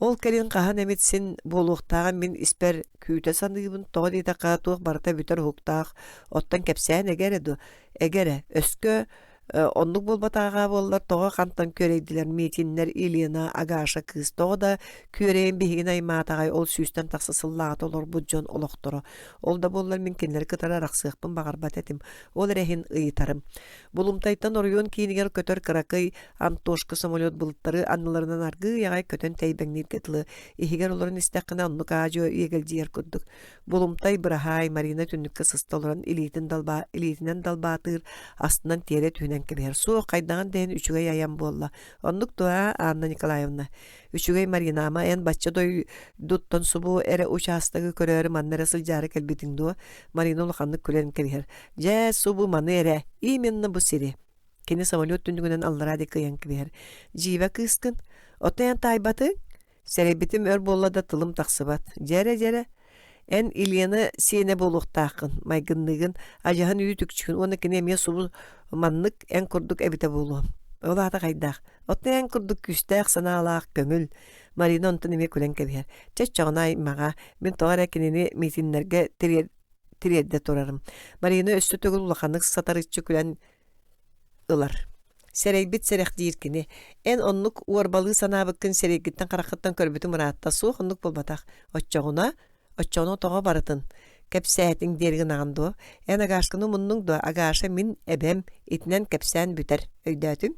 Ол кэлин хаһан эмит син буолуохтааҕын мин испэр күүтэ саныыбын. Тоҕо диэтэххэ, туох барыта бүтэр уһуктаах. Оттон кэпсээн эгэ эрэ дуо? Эгэ эрэ. Өскө Оннук буолбатаҕа буоллар, тоҕо хантан күөрэйдилэр миитиннэр Елена, Агаша кыыс тоҕо да күөрэйэн биһигини аймаатаҕай ол сүүстэн тахса сыллааҕыта олорбут дьон олохторо. Ол да буоллар мин кинилэри кытары арахсыахпын баҕарбат этим. Ол эрэ иһин ыйытарым. Булумтайтан оройуон киинигэр көтөр кыракый Антошка самолет былыттары анныларынан аргыый аҕай көтөн тэйбэҥнииргэ дылы иһигэр олорон истэххинэ оннук аа-дьуо иэгэлдьийэр курдук. Булумтай быраһаай Марина түннүккэ сыста олорон илиитин далбаа, илиитинэн далбаатыыр, астынан тиэрэ түһүнэн кэбиһэр. Суох, хайдаҕын да иһин үчүгэй айан буолла. Оннук дуо, Анна Николаевна? Үчүгэй Марина, ама эн бачча дойдуттан субу эрэ учаастагы көрөөрү манна эрэ сылдьаары кэлбитиҥ дуо? Марина улаханнык күлэн кэбиһэр. Дьэ, субу маны эрэ, именно бу сири. Кини самолет түннүгүнэн аллараа диэки ыйан кэбиһэр. Дьиибэ кыыскын. Оттон эн таайбатыҥ? Сэрэйбитим өр буолла да тылым тахсыбат. Дьэрэ-дьэрэ, эн Елена сиэнэ буолуохтааххын, майгынныыгын, адьаһын үүт-үкчүгүн уонна кини эмиэ субу маннык эн курдук эбитэ буолуо. Ол аата хайдах? Оттон эн курдук күүстээх санаалаах көҥүл. Марина онтон эмиэ күлэн кэбиһэр. Чэ, оччоҕуна аймаҕа, мин тоҕо эрэ кинини миитиннэргэ тириэрдэ турарым. Марина өссө төгүл улаханнык сатарыччы күлэн ылар. Сэрэйбит сэрэх диир кини. Эн оннук уорбалыы санаабыккын сирэйгиттэн-хараххыттан көрбүтүм ыраатта суох оннук буолбатах. Оччоҕуна, оччоҕуна тоҕо барытын кэпсээтиҥ диэри гынаҕын дуо? Эн Агашканы умуннуҥ дуо? Агаша мин эбэм, итинэн кэпсээн бүтэр. Өйдөөтүҥ?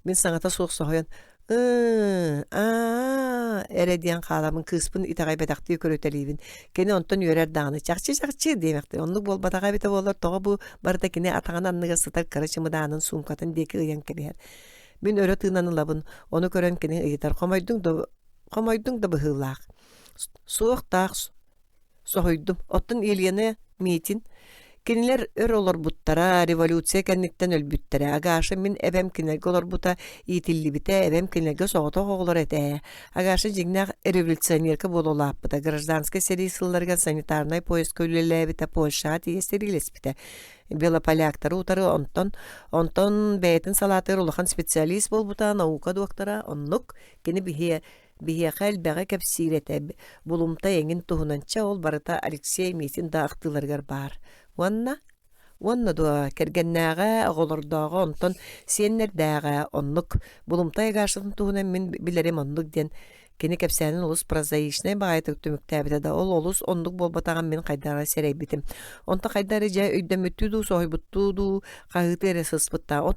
Мин саҥата суох соһуйан «Ыы, аа» эрэ диэн хаалабын, кыыспын итэҕэйбэтэхтии көрүтэлиибин. Кини онтон үөрэр даҕаны, «Чахчы-чахчы» диэмэхтии. Оннук буолбатаҕа эбитэ буоллар, тоҕо бу барыта кини атаҕын анныгар сытар кыра чымыдаанын суумкатын диэки ыйан кэбиһэр. Мин өрө тыынан ылабын, ону көрөн кини ыйытар: «Хомойдуҥ да, хомойдуҥ да быһыылаах?» «Суох таах Соһуйдум. Оттон Елена Митин кинилэр өр олорбуттара, революция кэнниттэн өлбүттэрэ. Агаша мин эбэм кинилэргэ олорбута, иитиллибитэ, эбэм кинилэргэ соҕотох оҕолор этэ. Агаша дьиҥнээх революционерка буола улааппыта. Гражданскай сэрии сылларыгар санитарнай поездка үлэлээбитэ, Польшаҕа тиийэ сэриилэспитэ. Белополяктары утары онтон, онтон бэйэтин салаатыгар улахан специалист буолбута, наука доктора, оннук кини биһиэ Биһиэхэ элбэҕи кэпсиир этэ, булумтай эҥин туһунан чэ ол барыта Алексей Митин да ахтыыларыгар баар. Уонна уонна дуо кэргэннээҕэ, оҕолордооҕо, онтон сиэннэрдээҕэ оннук булумтай Агашатын туһунан мин билэрим оннук диэн кини кэпсээнин олус прозаичнай баҕайытык түмүктээбитэ да ол олус оннук буолбатаҕын мин хайдах эрэ сэрэйбитим. Онто хайдах эрэ дьэ өйдөммүттүү дуу, соһуйбуттуу дуу хаһыытыы эрэ сыспыттаа.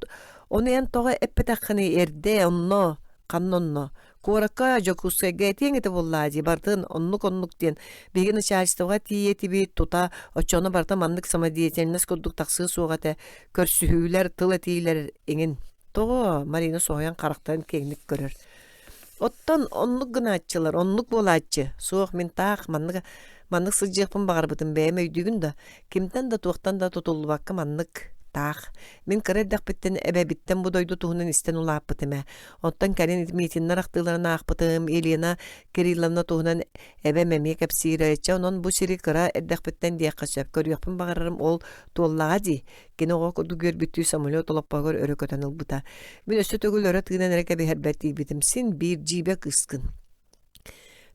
Ону эн тоҕо эппэтэххиний эрдэ онно ханна онно Куоракка Дьокуускайга этиэҥ этэ буоллаа дии бардын оннук-оннук диэн биһиги начальствоҕа тиийэ этибит тута оччоҕуна барыта маннык самодеятельность курдук тахсыа суох этэ көрсүһүүлэр тыл этиилэр иҥин тоҕо Марина соһуйан харахтарын киэҥник көрөр оттон оннук гынааччылар оннук буолааччы суох мин таах маннык маннык сылдьыахпын баҕарбытым бэйэм өйдүүбүн да Кимтэн да туохтан да тутуллубакка маннык таах. Мин кыра эрдэхпиттэн эбэбиттэн бу дойду туһунан истэн улааппытым ээ. Оттон кэлин митиннэр ахтыыларын аахпытым, Елена Кирилловна туһунан эбэм эмиэ кэпсиирэ. Чэ, онон бу сири кыра эрдэхпиттэн диэххэ сөп. Көрүөхпүн баҕарарым ол туоллаҕа дии. Кини оҕо курдук үөрбүттүү самолет олоппоһугар өрө көтөн ылбыта. Мин өссө төгүл өрө тыынан эрэ кэбиһэрбэр тиийбитим. Син биир дьиибэ кыыскын.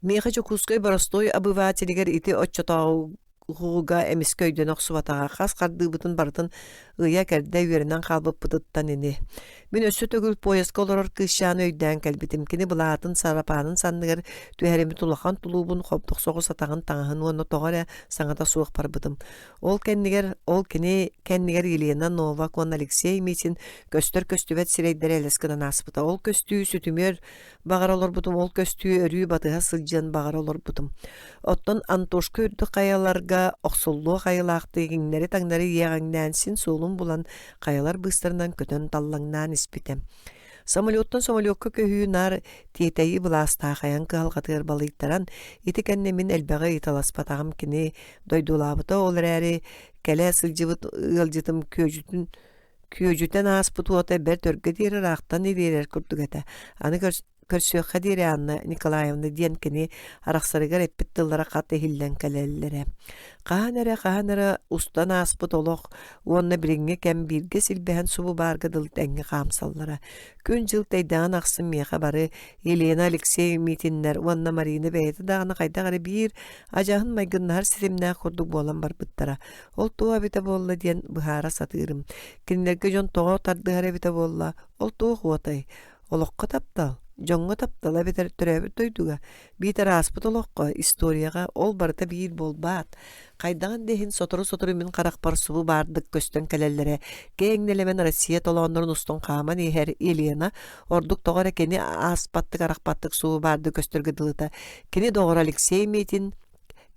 Миэхэ Дьокуускай боростуой обывателигэр ити оччотооҕу. Уһуга эмискэ өйдөнө охсубатаҕа, хас хардыыбытын барытын ыйа-кэрдэ үөрэнэн хаалбыппытыттан ини. Мин өссө төгүл поезка олорор кыысчааны өйдөөн кэлбитим. Кини былаатын, сарапаанын санныгар түһэриммит улахан тулуубун хобдох соҕус атаҕын таҥаһын уонна тоҕо эрэ саҥата суох барбытым. Ол кэннигэр, ол кини кэннигэр Елена Новак уонна Алексей Митин көстөр-көстүбэт сирэйдэрэ элэс гынан ааспыта. Ол көстүү сүтүмүөр баҕара олорбутум, ол көстүү өрүү батыһа сылдьыан баҕара олорбутум. Оттон Антошка үрдүк хайаларга охсуллуох айылаахтыы иҥнэри-таҥнары иэҕэҥнээн син суолун булан хайалар быыстарынан көтөн таллаҥнаан испитэ. Самолеттан самолекка көһүү наар тиэтэйии былаастаахайан кыһалҕатыгар балыйтаран, ити кэннэ мин элбэҕи ыйыталаспатаҕым кини дойдулаабыта ол эрээри кэлэ сылдьыбыт ыалдьытым күөдьүтүн күөдьүтэн ааспыт уота бэрт өргө диэри ыраахтан ириэрэр курдук этэ. Аны көрсүөххэ диэри Анна Николаевна диэн кини арахсарыгар эппит тыллара хат иһиллэн кэлэллэрэ. Хаһан эрэ, хаһан эрэ устан ааспыт олох уонна билиҥҥи кэм бииргэ силбэһэн субу баарга дылы тэҥҥэ хаамсаллара. Күн-дьыл тэйдэҕин ахсын миэхэ бары Елена Алексей Митиннэр уонна Марина бэйэтэ даҕаны хайдах эрэ биир адьаһын майгыннаһар ситимнээх курдук буолан барбыттара. Ол туох эбитэ буолла диэн быһаара сатыырым. Кинилэргэ дьон тоҕо тардыһар эбитэ буолла, ол туох уотай? Олоххо таптал, дьоҥҥо таптал эбэтэр төрөөбүт дойдуга, биитэр ааспыт олоххо, историяҕа ол барыта биир буолбаат. Хайдаҕын да иһин сотору-сотору мин харахпар субу баардык көстөн кэлэллэрэ. Киэҥ нэлэмэн Россия толооннорун устун хааман иһэр Елена ордук тоҕо эрэ кини ааспаттык-арахпаттык субу баардык көстөргө дылыта. Кини доҕоро Алексей Митин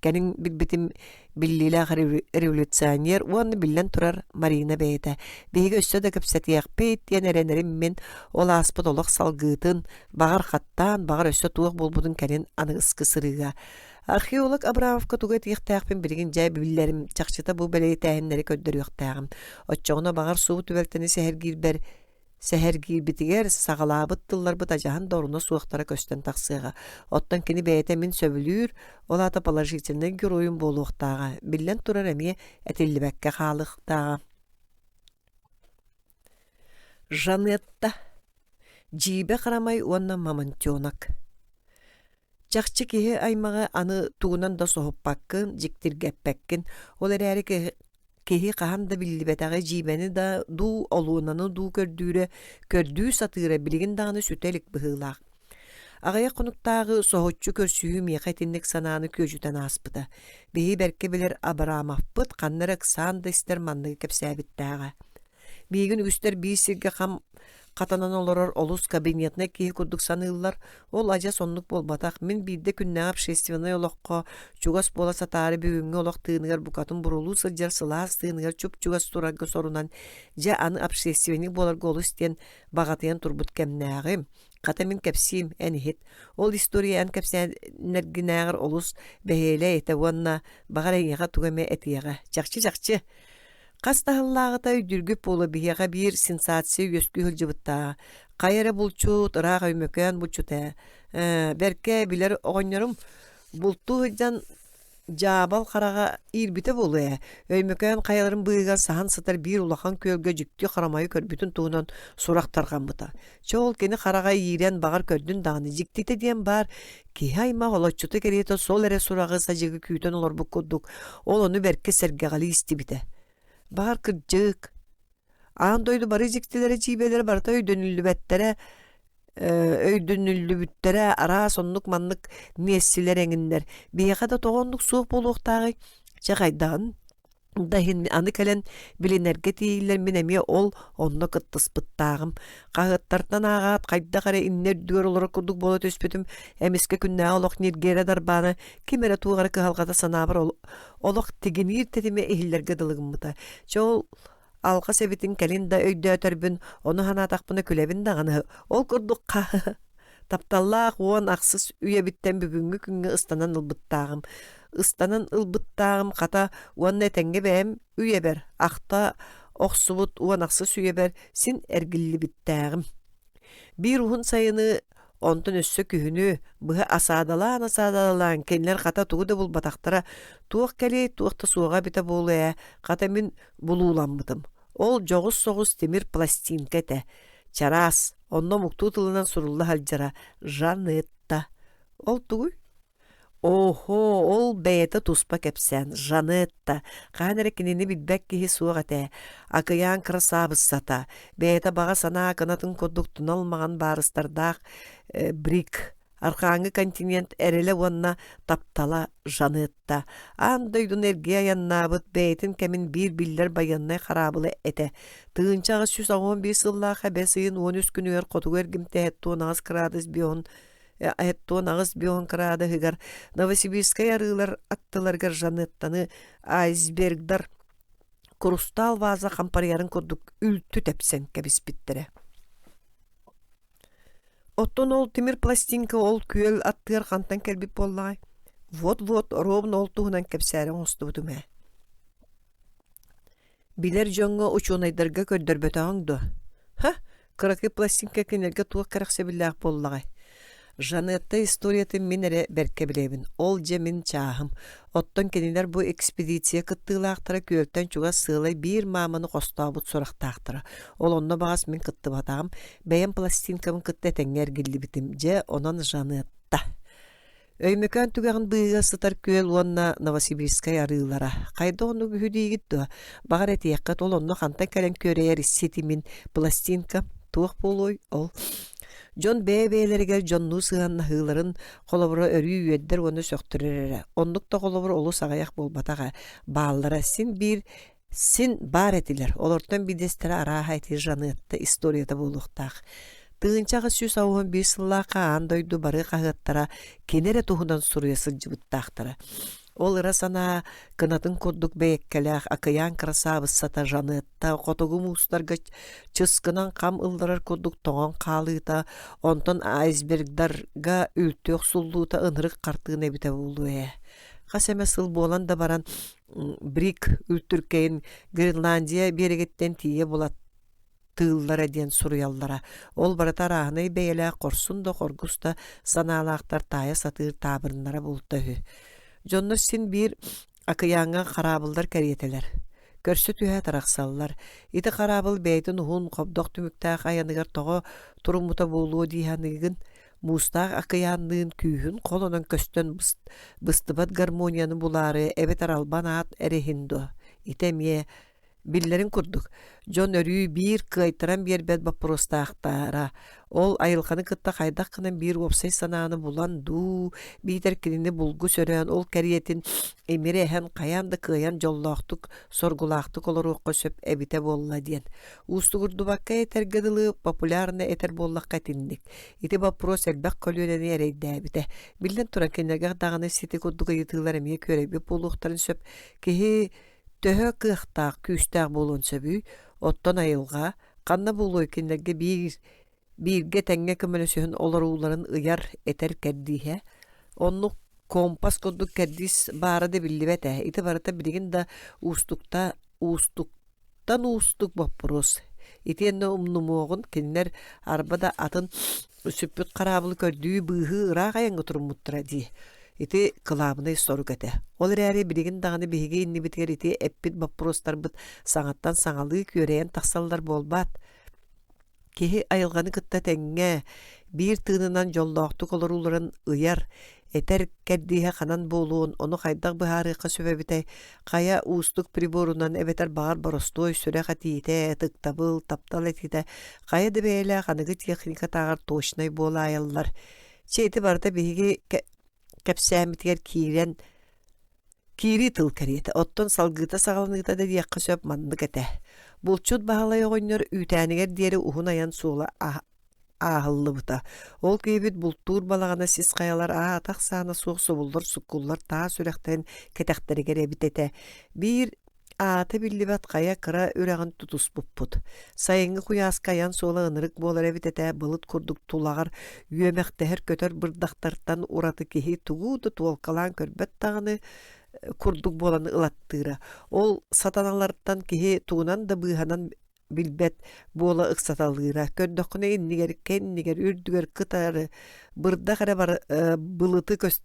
кэлин билбитим биллиилээх революционер уонна биллэн турар Марина бэйэтэ. Биһиги өссө да кэпсэтиэхпит диэн эрэнэрим мин ол ааспыт олох салгыытын, баҕар хаттаан, баҕар өссө туох буолбутун кэлин аныгыскы сырыыга. Археолог Абрамовка тугу этиэхтээхпин билигин дьэ биллэрим, чахчыта бу бэлиэтээһиннэри көрдөрүөхтээҕим. Оччоҕуна баҕар субу түбэлтэни сэһэргиирбэр Сэһэргиирбитигэр саҕалаабыт тылларбыт адьаһан да оруна суохтара көстөн тахсыаҕа. Оттон кини бэйэтэ мин сөбүлүүр, ол аата положительнай геройум буолуохтааҕа, биллэн турар эмиэ этиллибэккэ хаалыахтааҕа. Жанетта Дьиибэ харамай уонна мамонтенок Чахчы киһи аймаҕы аны тугунан да соһуппаккын, дьиктиргэппэккин, ол эрээри киһи хаһан да биллибэтэҕи дьиибэни да дуу, олуонаны дуу көрдүүрэ, көрдүү сатыыра билигин даҕаны сүтэ илик быһыылаах. Аҕыйах хонуктааҕы соһуччу көрсүһүү миэхэ итинник санааны күөдьүтэн ааспыта. Биһи бэркэ билэр Абрамовпыт ханна эрэ ыксаан да истэр манныгы кэпсээбиттээҕэ. Миигин үгүстэр биир сиргэ хам хатанан олорор олус кабинетнай киһи курдук саныыллар. Ол адьас оннук буолбатах. Мин биирдэ күннээҕи общественнай олоххо чугас буола сатаары бүгүҥҥү олох тыыныгар букатын бурулуу сылдьар сылаас тыыныгар чуп-чугас турарга сорунан, дьэ аны общественник буоларга олус диэн баҕатыйан турбут кэмнээҕим. Хата мин кэпсиим, эн иһит. Ол история эн кэпсээннэргинээҕэр олус бэһиэлэй этэ уонна баҕар эйиэхэ тугу эмэ этиэҕэ. Чахчы-чахчы. Хас да сыллааҕыта өйдүүргүт буолуо биһиэхэ биир сенсация үөскүү сылдьыбыттааҕа. Хайа эрэ булчут, ыраах Өймөкөөн булчута ээ, бэркэ билэр оҕонньорум бултуу сылдьан дьаабал хараҕа иирбитэ буолуо ээ. Өймөкөөн хайаларын быыһыгар саһан сытар биир улахан күөлгэ дьикти харамайы көрбүтүн туһунан сурах тарҕаммыта. Чэ ол кини хараҕа иирэн баҕар көрдүн даҕаны дьиктитэ диэн баар киһи аймах олоччута кэриэтэ сол эрэ сураҕы-садьыгы күүтэн олорбут курдук ол ону бэркэ сэргэҕэлии истибитэ. Баҕар кырдьык, аан дойду бары дьиктилэрэ дьиибэлэрэ барыта өйдөнүллүбэттэрэ өйдөнүллүбүттэрэ араас оннук-маннык миэстилэр эҥиннэр. Биһиэхэ да тоҕо оннук суох буолуохтааҕый? Чэ хайдаҕын да иһин аны кэлэн билинэргэ тиийиллэр мин эмиэ ол онно кыттыспыттааҕым. Хаһыаттартан ааҕаат хайдах эрэ иннэ үрдүгэр олорор курдук буола түспүтүм. Эмискэ күннээҕи олох ньиргиэрэ дарбаана ким эрэ туох эрэ кыһалҕата санаабар олох тигиниир тэтимэ иһиллэргэ дылы гыммыта. Чэ ол алҕас эбитин кэлин да өйдөөтөрбүн, ону санаатахпына күлэбин даҕаны. Ол курдук Тапталлаах 16 үйэбиттэн бүгүҥҥү күҥҥэ ыстанан ылбыттааҕым. Ыстанан ылбыттааҕым хата уонна этэҥҥэ бэйэм үйэбэр ахта охсубут 16 үйэбэр син эргиллибиттээҕим. Биир уһун сайыны, онтон өссө күһүнү быһа асаадалаан-асаадалаан кинилэр хата тугу да булбатахтара, туох кэлиэй, туох да суоҕа эбитэ буолуо ээ, хата мин булууламмытым. Ол дьоҕус соҕус тимир пластинка этэ. Чараас, онно омуктуу тылынан сурулла сылдьара Жанетта. Ол тугуй? Оһо, ол бэйэтэ туспа кэпсээн, Жанетта, хаһан эрэ кинини билбэт киһи суох этэ, акыйаан кырасаабыссата, бэйэтэ баҕа санаа кынатын курдук тунал маҥан баарыстардаах Брик, арҕааҥҥы континент эрэлэ уонна таптала Жанетта, аан дойдуну эргийэ айаннаабыт бэйэтин кэмин биир биллэр байыаннай хараабыла этэ. 1881 сыллаахха бэс ыйын 13 күнүгэр хотугу эргимтэ 78 кыраадыс бион 78 кыраадыһыгар Новосибирскай арыылар аттыларыгар Жанеттаны айсбергдар курустаал ваза хампарыйарын курдук үлтү тэпсэн кэбиспиттэрэ. Оттон ол тимир пластинка ол күөл аттыгар хантан кэлбит буоллаҕай? Вот-вот ровно ол туһунан кэпсээри оҥостубутум ээ. Билэр дьоҥҥо учуонайдарга көрдөрбөтөҕүҥ дуо? Һа, кыракый пластинка кинилэргэ туох кэрэхсэбиллээх буоллаҕай? Жанетта историятын мин эрэ бэркэ билэбин, ол дьэ мин чааһым. Оттон кинилэр бу экспедиция кыттыылаахтара күөлтэн чугас сыалай биир мааманы хостообут сурахтаахтара. Ол онно баҕас мин кыттыбатаҕым, бэйэм пластинкабын кытта этэҥҥэ эргиллибитим. Дьэ, онон Жанетта. Өймөкөөн түгэҕин быыһыгар сытар күөл уонна Новосибирскай арыылара. Хайдах оннук үһү диигит дуо? Баҕар этиэххит, ол онно хантан кэлэн күөрэйэр ситимин пластинка туох буолуой ол? Дьон бэйэ-бэйэлэригэр дьоннуу сыһыаннаһыыларын холобура өрүү үөрдэр уонна сөхтөрөр эрэ. Оннук да холобур олус аҕыйах буолбатах ээ. Бааллара син биир Син баар этилэр, олортон биирдэстэрэ арааһа ити Жанетта историята буолуохтаах. 1881 сыллаахха аан дойду бары хаһыаттара кини эрэ туһунан суруйа сылдьыбыттаахтара. Ол ыра санаа кынатын курдук бэйэккэлээх акыйаан кырасаабыссата Жанетта хотугу муустарга чыскынан хам ылларар курдук тоҥон хаалыыта, онтон айсбергдарга үлтү охсуллуута ынырык хартыына эбитэ буолуо ээ. Хас эмэ сыл буолан да баран Брик үлтүркэйин Гренландия биэрэгиттэн тиийэ булаттыыллара диэн суруйаллара. Ол барыта арааһынай бэйэлээх хорсун да хоргус да санаалаахтар таайа сатыыр таабырыннара буолта үһү. Дьоннор син биир акыйааҥҥа хараабыллар кэриэтэлэр. Көрсө түһээт арахсаллар. Ити хараабыл бэйэтин уһун, хобдох түмүктээх айаныгар тоҕо туруммута буолуо дии саныыгын. Муустаах акыйаанныын күүһүн холонон көстөн быстыбат гармонияны булаары эбэтэр албан аат эрэ иһин дуо? Ити эмиэ Биллэрин курдук, дьон өрүү биир кыайтаран биэрбэт боппуруостаахтара. Ол айылҕаны кытта хайдах гынан биир уопсай санааны булан дуу, биитэр кинини булгу сөрөөн ол кэриэтин имири эһэн хайаан да кыайан дьоллоохтук, соргулаахтык олоруохха сөп эбитэ буолла диэн. Уустугурдубакка этэргэ дылы популярно этэр буоллахха итинник. Ити боппуруос элбэх көлүөнэни эрэйдээбитэ. Биллэн туран, кинилэргэ даҕаны сити курдук ыйытыылар эмиэ күөрэйбит буолуохтарын сөп. Киһи төһө кыахтаах, күүстээх буолуон сөбүй? Оттон айылҕа ханна буолуой кинилэргэ биир бииргэ тэҥҥэ көмөлөсүһэн олорууларын ыйар, этэр кэрдииһэ. Оннук компас курдук кэрдиис баара да биллибэт ээ. Ити барыта билигин да уустукта уустук Тан уустук боппуруос. Итиэннэ умнумуоҕун кинилэр арба да атын сүппүт хараабылы көрдүү быыһыы ыраах айаҥҥа туруммуттара дии. Ити кылаабынай сорук этэ. Ол эрээри билигин даҕаны биһиги иннибитигэр ити эппит боппуруостарбыт саҥаттан саҥалыы күөрэйэн тахсаллар буолбаат? Киһи айылҕаны кытта тэҥҥэ, биир тыынынан дьоллоохтук олорууларын ыйар, этэр кэрдииһэ ханан буолуон, ону хайдах быһаарыахха сөп эбитэй, хайа уустук приборунан эбэтэр баҕар боростуой сүрэх этиитэ, ытыктабыл, таптал этиитэ хайа да бэйэлээх аныгы техникатааҕар точнай буолаайаллар. Чэ ити барыта биһиги кэпсээммитигэр киирэн Киирии тыл кэриэтэ, оттон салгыыта саҕаланыыта да диэххэ сөп маннык этэ. Булчут Баһылай оҕонньор үүтээнигэр диэри уһун айан суола ааһыллыбыта. Ол киһибит бултуур балаҕана сис хайалар аата ахсаана суох субуллар-суккуллар таас үрэхтэрин кэтэхтэригэр эбит этэ. Биир Аата биллибэт хайа кыра үрэҕин тутуспуппут. Сайыҥҥы куйааска айан суола ынырык буолар эбит этэ, былыт курдук тулаҕар үөмэхтэһэр көтөр бырдахтартан ураты киһи тугу да туолкалаан көрбөт даҕаны курдук буолан ылаттыыра. Ол сатаналартан киһи тугунан да быыһанан билбэт буола ыксаталыыра. Көрдөххүнэ иннигэр, кэннигэр, үрдүгэр кытары бырдах эрэ былыты көс.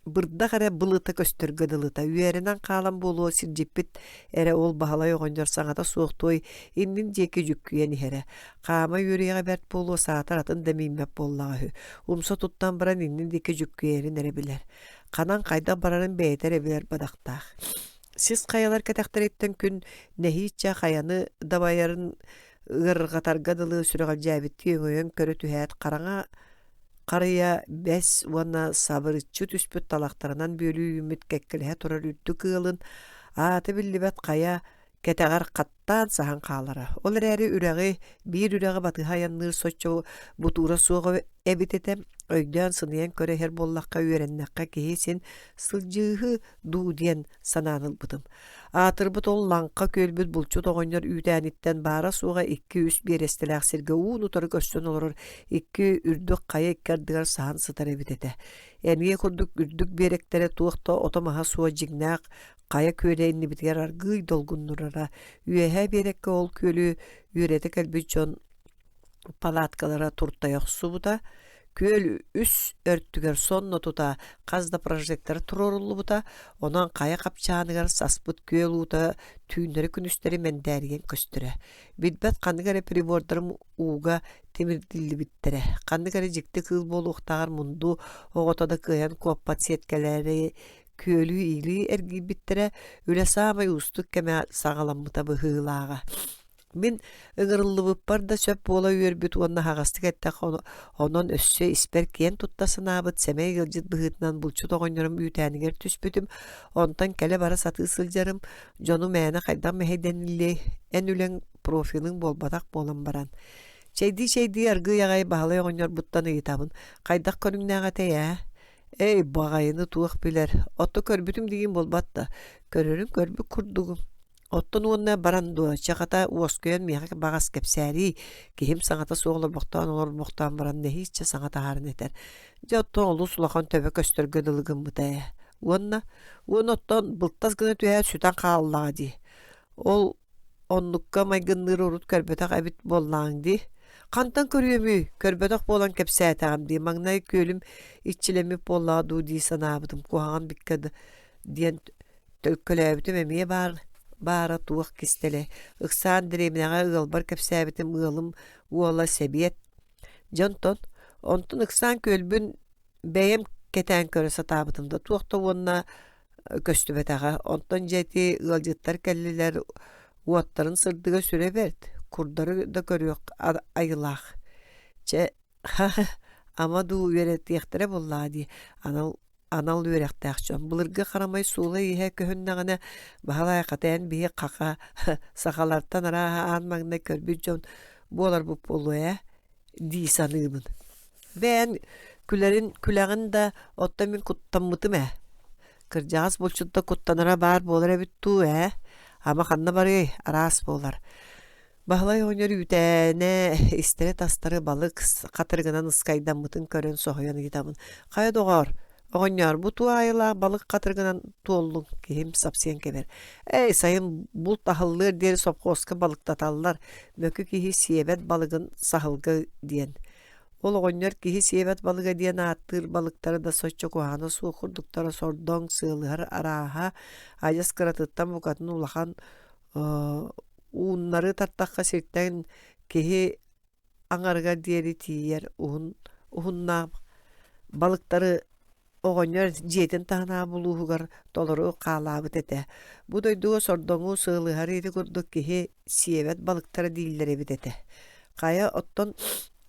Бырдах эрэ былыта көстөргө дылыта, үөрэнэн хаалан буолуо сирдьиппит эрэ ол Баһылай оҕонньор саҥата суох туой иннин диэки дьүккүйэн иһэрэ. Хаама үөрүйэҕэ бэрт буолуо саатар атын да мииммэт буоллаҕа үһү. Умса туттан баран иннин диэки дьүккүйэрин эрэ билэр. Ханан хайдах барарын бэйэтэ эрэ билэр бадахтаах. Сис хайалар кэтэхтэриттэн күн нэһииччэ хайаны дабайарын ыарырҕатарга дылы сүрэҕэлдьээбиттии өҥөйөн көрө түһээт хараҥа Харыйа, бэс уонна сабырыччы түспүт талахтарынан бүөлүү үүммүт кэккэлэһэ турар үрдүк ыалын аата биллибэт хайа кэтэҕэр хаттаан саһан хаалара. Ол эрээри үрэҕи, биир үрэҕи батыһа айанныыр соччо бутуура суох эбит этэ. Өйдөөн сыныйан көрө иһэр буоллахха үөрэннэххэ киһи син сылдьыыһы дуу диэн санаан ылбытым. Аатырбыт ол лаҥха күөлбүт булчут оҕонньор үүтээниттэн баара-суоҕа 2-3 биэрэстэлээх сиргэ уун-утары көрсөн олорор икки үрдүк хайа икки ардыгар саһан сытар эбит этэ. Эмиэ курдук үрдүк биэрэктэрэ туох да ото-маһа суох дьиҥнээх хайа күөлэ иннибитигэр аргыый долгуннурара. Үөһээ биэрэккэ ол күөлү үөрэтэ кэлбит дьон палаткалара туртайа охсубута, күөл үс өртүгэр сонно тута хас да прожектор туруоруллубута, онон хайа хапчааныгар саспыт күөл уута түүннэри-күнүстэри мэндээрийэн көстөрө. Билбэт ханнык эрэ прибордарым ууга тимирдиллибиттэрэ, ханнык эрэ дьикти кыыл буолуохтааҕар мунду оҕото да кыайан куоппат сиэткэлэри күөлү иилии эргийбиттэрэ, үлэ саамай уустук кэмэ саҕаламмыта быһыылааҕа. Мин ыҥырыллыбыппар да сөп буола үөрбүт уонна аһаҕастык эттэххэ, онон өссө испэр киэн тутта санаабыт сэмэй ыалдьыт быһыытынан булчут оҕонньорум үүтээнигэр түспүтүм, онтон кэлэ-бара сатыы сылдьарым, дьону мээнэ хайдах мэһэйдэниллиэй, эн үлэҥ профилыҥ буолбатах буолан баран. Чэйдии-чэйдии аргыый аҕай Баһылай оҕонньорбуттан ыйытабын, хайдах көрүҥнээх этэй ээ? Эй, баҕайыны туох билэр, отто көрбүтүм диигин буолбат да, көрөрүн көрбүт курдугум. Оттон уонна баран дуо, чэ хата уоскуйан миэхэ баҕас кэпсээриий, киһим саҥата суох олорбохтоон олорбохтоон баран нэһииччэ саҥа таһааран этэр: «Дьэ оттон олус улахан төбө көстөргө дылы гыммыта ээ. Уонна, уонна оттон былтас гына түһээт сүтэн хааллаҕа дии. Ол оннукка майгынныыр урут көрбөтөх эбит буоллаҕыҥ дии. Хантан көрүөмүй, көрбөтөх буолан кэпсээтэҕим дии, маҥнай күөлүм иччилэммит буоллаҕа дуу дии санаабытым, куһаҕан биккэ диэн Төлкөлөөбүтүм эмиэ баар баара туох кистэлэ. Ыксаан дэриэбинэҕэ ыалбар кэпсээбитим ыалым уола Сэбиэт. Дьэ онтон, онтон ыксаан күөлбүн бэйэм кэтээн көрө сатаабытым да туох да уонна көстүбэтэҕэ. Онтон дьэ ити ыалдьыттар кэллилэр, уоттарын сырдыга сүрэ бэрт, курдары да көрүөх айылаах. Чэ, ама дуу үөрэтиэхтэрэ буоллаҕа дии, анал анал үөрэхтээх дьон. Былыргы харамай суола-ииһэ көһүннэҕинэ, Баһылай хата эн биһи хаха сахалартан арааһа аан маҥнай көрбүт дьон буоларбыт буолуо ээ дии саныыбын. Бэйэн күлэрин күлэҕин да, оттон мин куттаммытым ээ. Кырдьаҕас булчут да куттанара баар буолар эбит дуу ээ? Ама ханна барыай, араас буолар. Баһылай оҕонньор үүтээнэ истэри-тастары балык хатырыгынан ыскайдаммытын көрөн соһуйан ыйытабын: «Хайа доҕоор, оҕонньоор, бу туох айылаах балык хатырыгынан туоллуҥ?» Киһим сапсыйан кэбэр: «Эй, сайын булт аһыллыар диэри сопхуоска балыктаталлар, мөкү киһи сиэбэт балыгын саһылга диэн. Ол оҕонньор киһи сиэбэт балыга диэн ааттыыр балыктара да соччо куһаҕана суох курдуктара сордоҥ, сыалыһар арааһа, адьас кыратыттан букатын улахан ууннары тартахха сиртэн киһи аҥарыгар диэри тиийэр уһун уһуннаах балыктары оҕонньор дьиэтин таһынааҕы булууһугар толору хаалаабыт этэ. Бу дойдуга сордоҥу сыалыһары ити курдук киһи сиэбэт балыктара дииллэр эбит этэ. Хайа оттон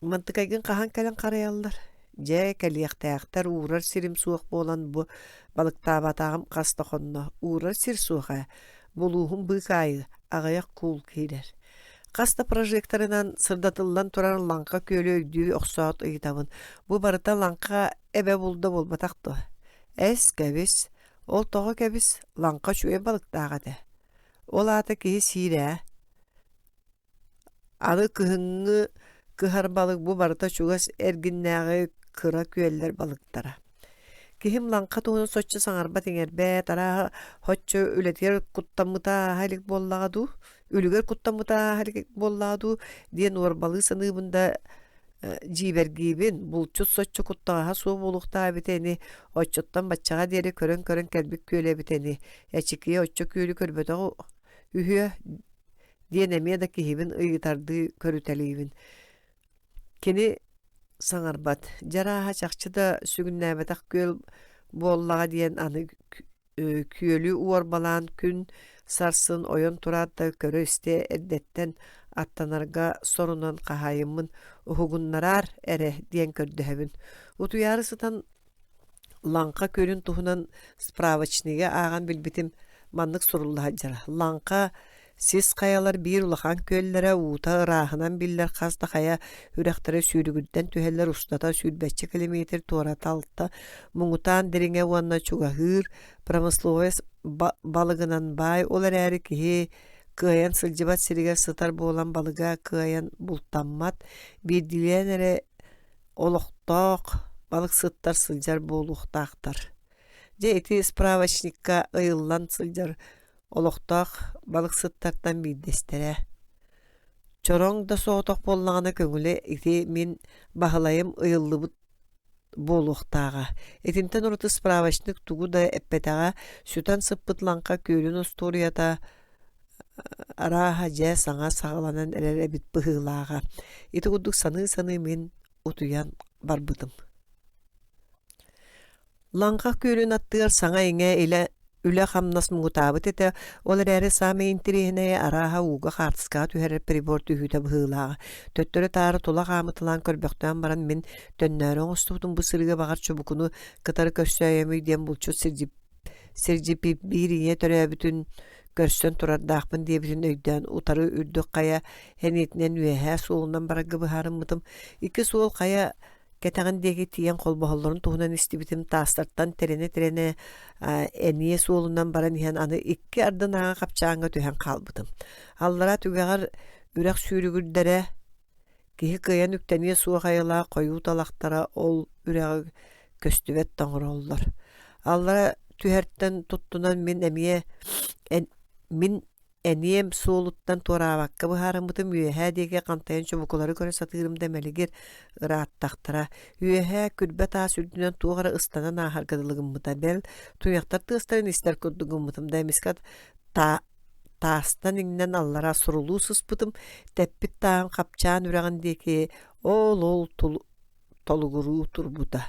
мантыкайгын хаһан кэлэн харайаллар? Дьэ, кэлиэхтээхтэр уурар сирим суох буолан бу балыктаабатаҕым хас да хонно. Уурар сир суох ээ. Булууһум быыкаайы, аҕыйах куул киирэр. Хас да прожекторынан сырдатыллан турар Лаҥха күөлү өйдүү охсоот ыйытабын: «Бу барыта Лаҥха эбэ булда буолбатах дуо?» «Эс, кэбис. Ол тоҕо кэбис, Лаҥха үчүгэй балыктаах этэ. Ол аата киһи сиир ээ. Аны кыһыҥҥы кыһар балык бу барыта чугас эргиннээҕи кыра күөллэр балыктара. Киһим лаҥха туһунан соччо саҥарбат-иҥэрбэт, арааһа соччо үлэтигэр куттаммыта ааһа илик буоллаҕа дуу, үлүгэр куттаммыта ааһа илик буоллаҕа дуу диэн уорбалыы саныыбын да. Дьиибэргиибин, булчут соччо куттаҕаһа суох буолуохтаах эбитэ ини, оччоттон баччаҕа диэри көрөн-көрөн кэлбит күөлэ эбитэ ини, эчикийэ оччо күөлү көрбөтөх үһүө диэн эмиэ да киһибин ыйытардыы көрүтэлиибин. Кини саҥарбат, дьарааһа чахчы да сүгүннээбэтэх күөл буоллаҕа диэн аны күөлү уорбалаан күн сарсын ойон тураат да көрө-истэ эрдэттэн аттанарга сорунан хаһаайыммын уһугуннараар эрэ диэн көрдөһөбүн. Утуйаары сытан Лаҥха күөлүн туһунан справочнига ааҕан билбитим маннык сурулла сылдьара. Лаҥха Сис хайалар биир улахан күөллэрэ уута ырааһынан биллэр хас да хайа үрэхтэрэ сүүрүгүрдэн түһэллэр устата сүүрбэччэ килэмиэтир туората алта муҥутаан дириҥэ уонна чугаһыыр промысловай балыгынан баай ол эрээри киһи кыайан сылдьыбат сиригэр сытар буолан балыга кыайан бултаммат биирдиилээн эрэ олохтоох балыксыттар сылдьар буолуохтаахтар. Дьэ ити справочникка ыйыллан сылдьар олохтоох балыксыттартан биирдэстэрэ. Чороҥ да соҕотох буоллаҕына көҥүлэ ити мин Баһылайым ыйыллыбыт буолуохтааҕа. Итинтэн ураты справочник тугу да эппэтэҕэ, сүтэн сыппыт лаҥха күөлүн остуоруйата арааһа дьэ саҥа саҕаланан эрэр эбит быһыылааҕа. Ити курдук саныы-саныы мин утуйан барбытым. Лаҥха күөлүн аттыгар саҥа-иҥэ илэ үлэ-хамнас муҥутаабыт этэ, ол эрээри саамай интэриэһинэйэ арааһа ууга хаартыскаҕа түһэрэр прибор түһүүтэ быһыылааҕа. Төттөрү-таары тула хаамыталаан көрбөхтөөн баран мин төннөөрү оҥостубутум бу сырыыга баҕар чубукуну кытары көрсөөйөмүй диэн булчут сирдьиппит биир ийэ төрөөбүтүн көрсөн турардаахпын диэбитин өйдөөн утары үрдүк хайа эниэтинэн үөһээ суолунан барарга быһаарыммытым. Икки суол хайа кэтэҕин диэки тиийэн холбоһоллорун туһунан истибитим таастартан тэринэ-тэринэ эниэ суолунан баран иһэн аны икки ардынааҕы хапчааҥҥа түһэн хаалбытым. Аллара түгэҕэр үрэх сүүрүгүрдэрэ киһи кыайан үктэниэ суох айылаах хойуу талахтара ол үрэҕи көстүбэт да оҥороллор. Аллара түһэртэн туттунан мин эмиэ мин Эниэм суолуттан туораабакка быһаарыммытым үөһээ диэки хантайан чубукулары көрө сатыырым да мэлигир ырааттахтара. Үөһээ күрбэ таас үрдүнэн туох эрэ ыстанан ааһарга дылы гыммыта. Бэл, туйахтар тыастарын истэр курдук гыммытым да эмискэ та таастан иҥнэн аллара сурулуу сыспытым, тэппит тааһым хапчаан үрэҕин диэки оол-ол толугуруу турбута.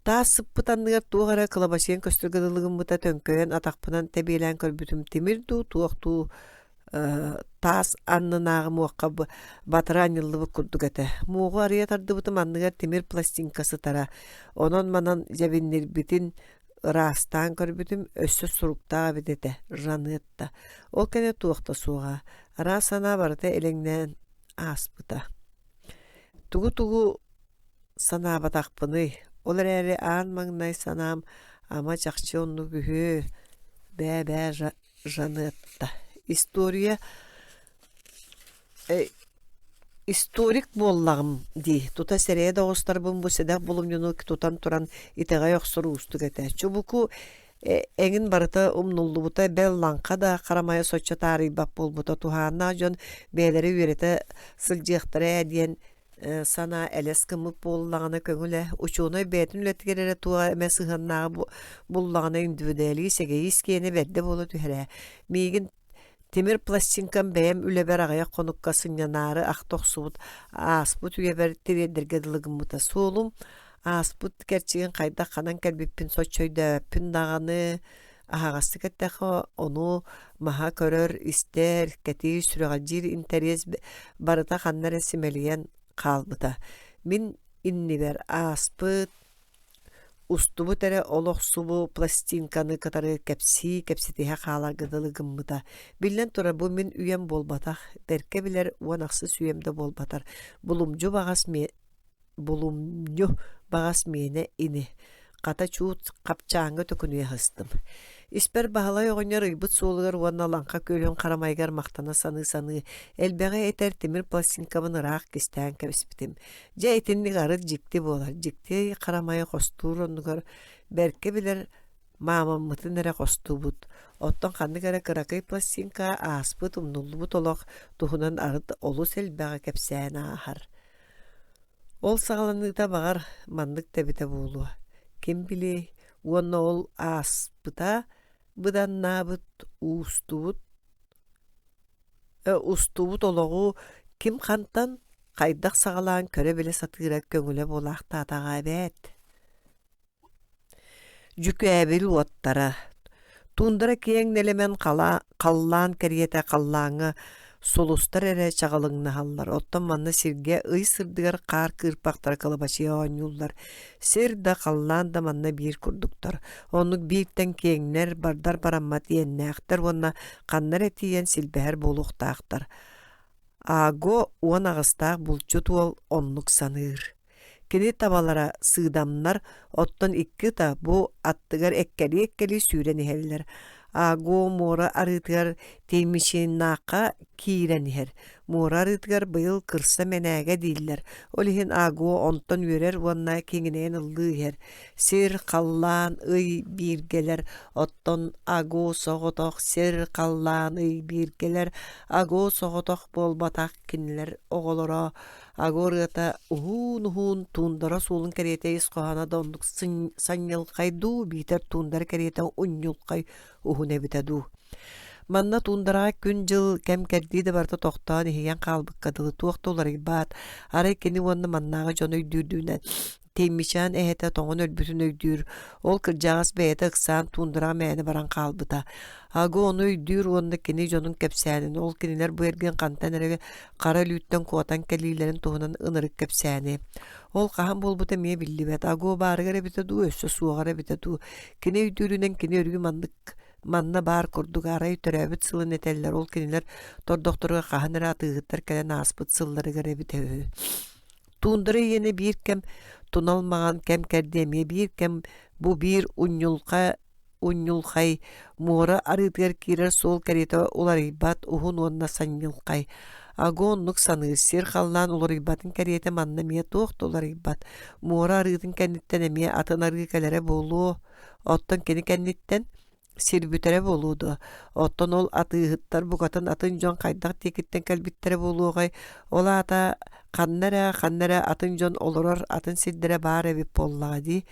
Таас сыппыт анныгар туох эрэ кылабачыйан көстөргө дылы гыммыта төҥкөйөн атахпынан тэбиэлээн көрбүтүм тимир дуу, туох дуу таас аннынааҕы муохха батыра анньыллыбыт курдук этэ. Муоҕу арыйа тардыбытым анныгар тимир пластинка сытара. Онон-манан дьэбиннирбитин ыраастаан көрбүтүм өссө суруктаах эбит этэ Жанетта. Ол кэннэ туох да суоҕа. Араас санаа барыта элэҥнээн ааспыта. Тугу-тугу санаабатахпыный, ол эрээри аан маҥнай санаам ама чахчы оннук үһү, бээ-бээ Жанетта история историк буоллаҕым дии тута сэрэйэ да оҕустарбын бу сэдэх булумньуну тутан туран итэҕэй охсор уустук этэ чубуку эҥин барыта умнуллубута бэл лаҥха да харамайа соччо таарыйбат буолбута туһааннаах дьон бэйэлэрэ үөрэтэ сылдьыахтара ээ диэн санаа элэс гыммыт буоллаҕына көҥүлэ учуонай бэйэтин үлэтигэр эрэ туох эмэ сыһыаннааҕы буллаҕына индивидуалист эгоист киэнэ бэрдэ буола түһэрэ миигин тимир пластинкам бэйэм үлэбэр аҕыйах хонукка сынньанаары ахта охсубут ааспыт үйэбэр тириэрдэргэ дылы гыммыта суолум ааспыт кэрчигин хайдах ханан кэлбиппин соччо өйдөөбөппүн даҕаны аһаҕастык эттэххэ ону маһа көрөр истэр кэтиир сүрэҕэлдьиир интэриэс барыта ханна эрэ симэлийэн хаалбыта мин иннибэр ааспыт устубут эрэ олох субу пластинканы кытары кэпсии кэпсэтиһэ хааларга дылы гыммыта биллэн турар бу мин үйэм буолбатах бэркэ билэр уон ахсыс үйэм да буолбатар булумдьу баҕас булумньу баҕас миэнэ ини хата чуут хапчааҥҥа төкүнүйэ сыстым испэр Баһылай оҕонньор ыйбыт суолугар уонна Лаҥха күөлүн харамайыгар махтана саныы-саныы элбэҕи этэр тимир пластинкабын ыраах кистээн кэбиспитим дьэ итинник арыт дьикти буолар дьикти харамайы хостуур оннугар бэркэ билэр маамаммытын эрэ хостуубут оттон ханнык эрэ кыракый пластинка ааспыт умнуллубут олох туһунан арыт олус элбэҕи кэпсээн ааһар. Ол саҕаланыыта баҕар маннык да эбитэ буолуо, ким билиэй уонна ол ааспыта быданнаабыт, уустубут устубут олоҕу ким хантан, хайдах саҕалаан көрө-билэ сатыыра көҥүлэ буолаахтаатаҕа эбээт. Дьүкээбил уоттара Туундара киэҥ нэлэмэн халлаан кэриэтэ халлааҥҥа сулустар эрэ чаҕылыҥнаһаллар, оттон манна сиргэ ый сырдыгар хаар кыырпахтара кылабачыйа оонньууллар. Сир да, халлаан да манна биир курдуктар. Оннук бииртэн киэҥнэр, бардар бараммат иэннээхтэр уонна ханна эрэ тиийэн силбэһэр буолуохтаахтар. Аго 18-таах булчут уол оннук саныыр. Кини табалара сыыдамнар, оттон икки ыта бу аттыгар эккэлии-эккэлии сүүрэн иһэллэр. Аго муора арыытыгар Теймичиннаахха киирэн иһэр. Муора арыытыгар быйыл кырса мэнээгэ дииллэр. Ол иһин Аго онтон үөрэр уонна киҥинэйэн ыллыы иһэр. Сир, халлаан, ый бииргэлэр, оттон Аго соҕотох сир, халлаан, ый бииргэлэр, Аго соҕотох буолбатах кинилэр оҕолоро Аго ырыата уһуун-уһуун туундара суолун кэриэтэ ис хоһооно да оннук санньылхай дуу, биитэр туундара кэриэтэ унньулхай уһун эбитэ дуу. Манна туундараҕа күн-дьыл, кэм-кэрдии да барыта тохтоон иһийэн хаалбыкка дылы туох да уларыйбат, арай кини уонна маннааҕы дьон өйдүүрдүүнэн Тиммичаан эһэтэ тоҥон өлбүтүн өйдүүр, ол кырдьаҕас бэйэтэ ыксаан туундараҕа мээнэ баран хаалбыта. Аго ону өйдүүр уонна кини дьонун кэпсээнин, ол кинилэр бу эргин хантан эрэ хара өлүүттэн куотан кэлиилэрин туһунан ынырык кэпсээни. Ол хаһан буолбута эмиэ биллибэт. Аго баарыгар эбитэ дуу, өссө суоҕар эбитэ дуу. Кини өйдүүрүнэн кини өрүү маннык манна баар курдук арай төрөөбүт сылын этэллэр, ол кинилэр тордохторугар хаһан эрэ атыыһыттар кэлэн ааспыт сылларыгар эбитэ үһү. Туундара иэнэ биир кэм тунал маҥан кэм кэрдии эмиэ биир кэм бу биир унньулха унньулхай муора арыытыгар киирэр суол кэриэтэ уларыйбат уһун уонна санньылхай. Аго оннук саныыр сир-халлаан уларыйбатын кэриэтэ манна эмиэ туох да уларыйбат. Муора арыытын кэнниттэн эмиэ атын арыы кэлэрэ буолуо. Оттон кини кэнниттэн Сир бүтэрэ буолуо дуо? Оттон ол атыыһыттар букатын атын дьон хайдах диэкиттэн кэлбиттэрэ буолуоҕай? Ол аата ханна эрэ, ханна эрэ атын дьон олорор атын сирдэрэ баар эбит буоллаҕа дии.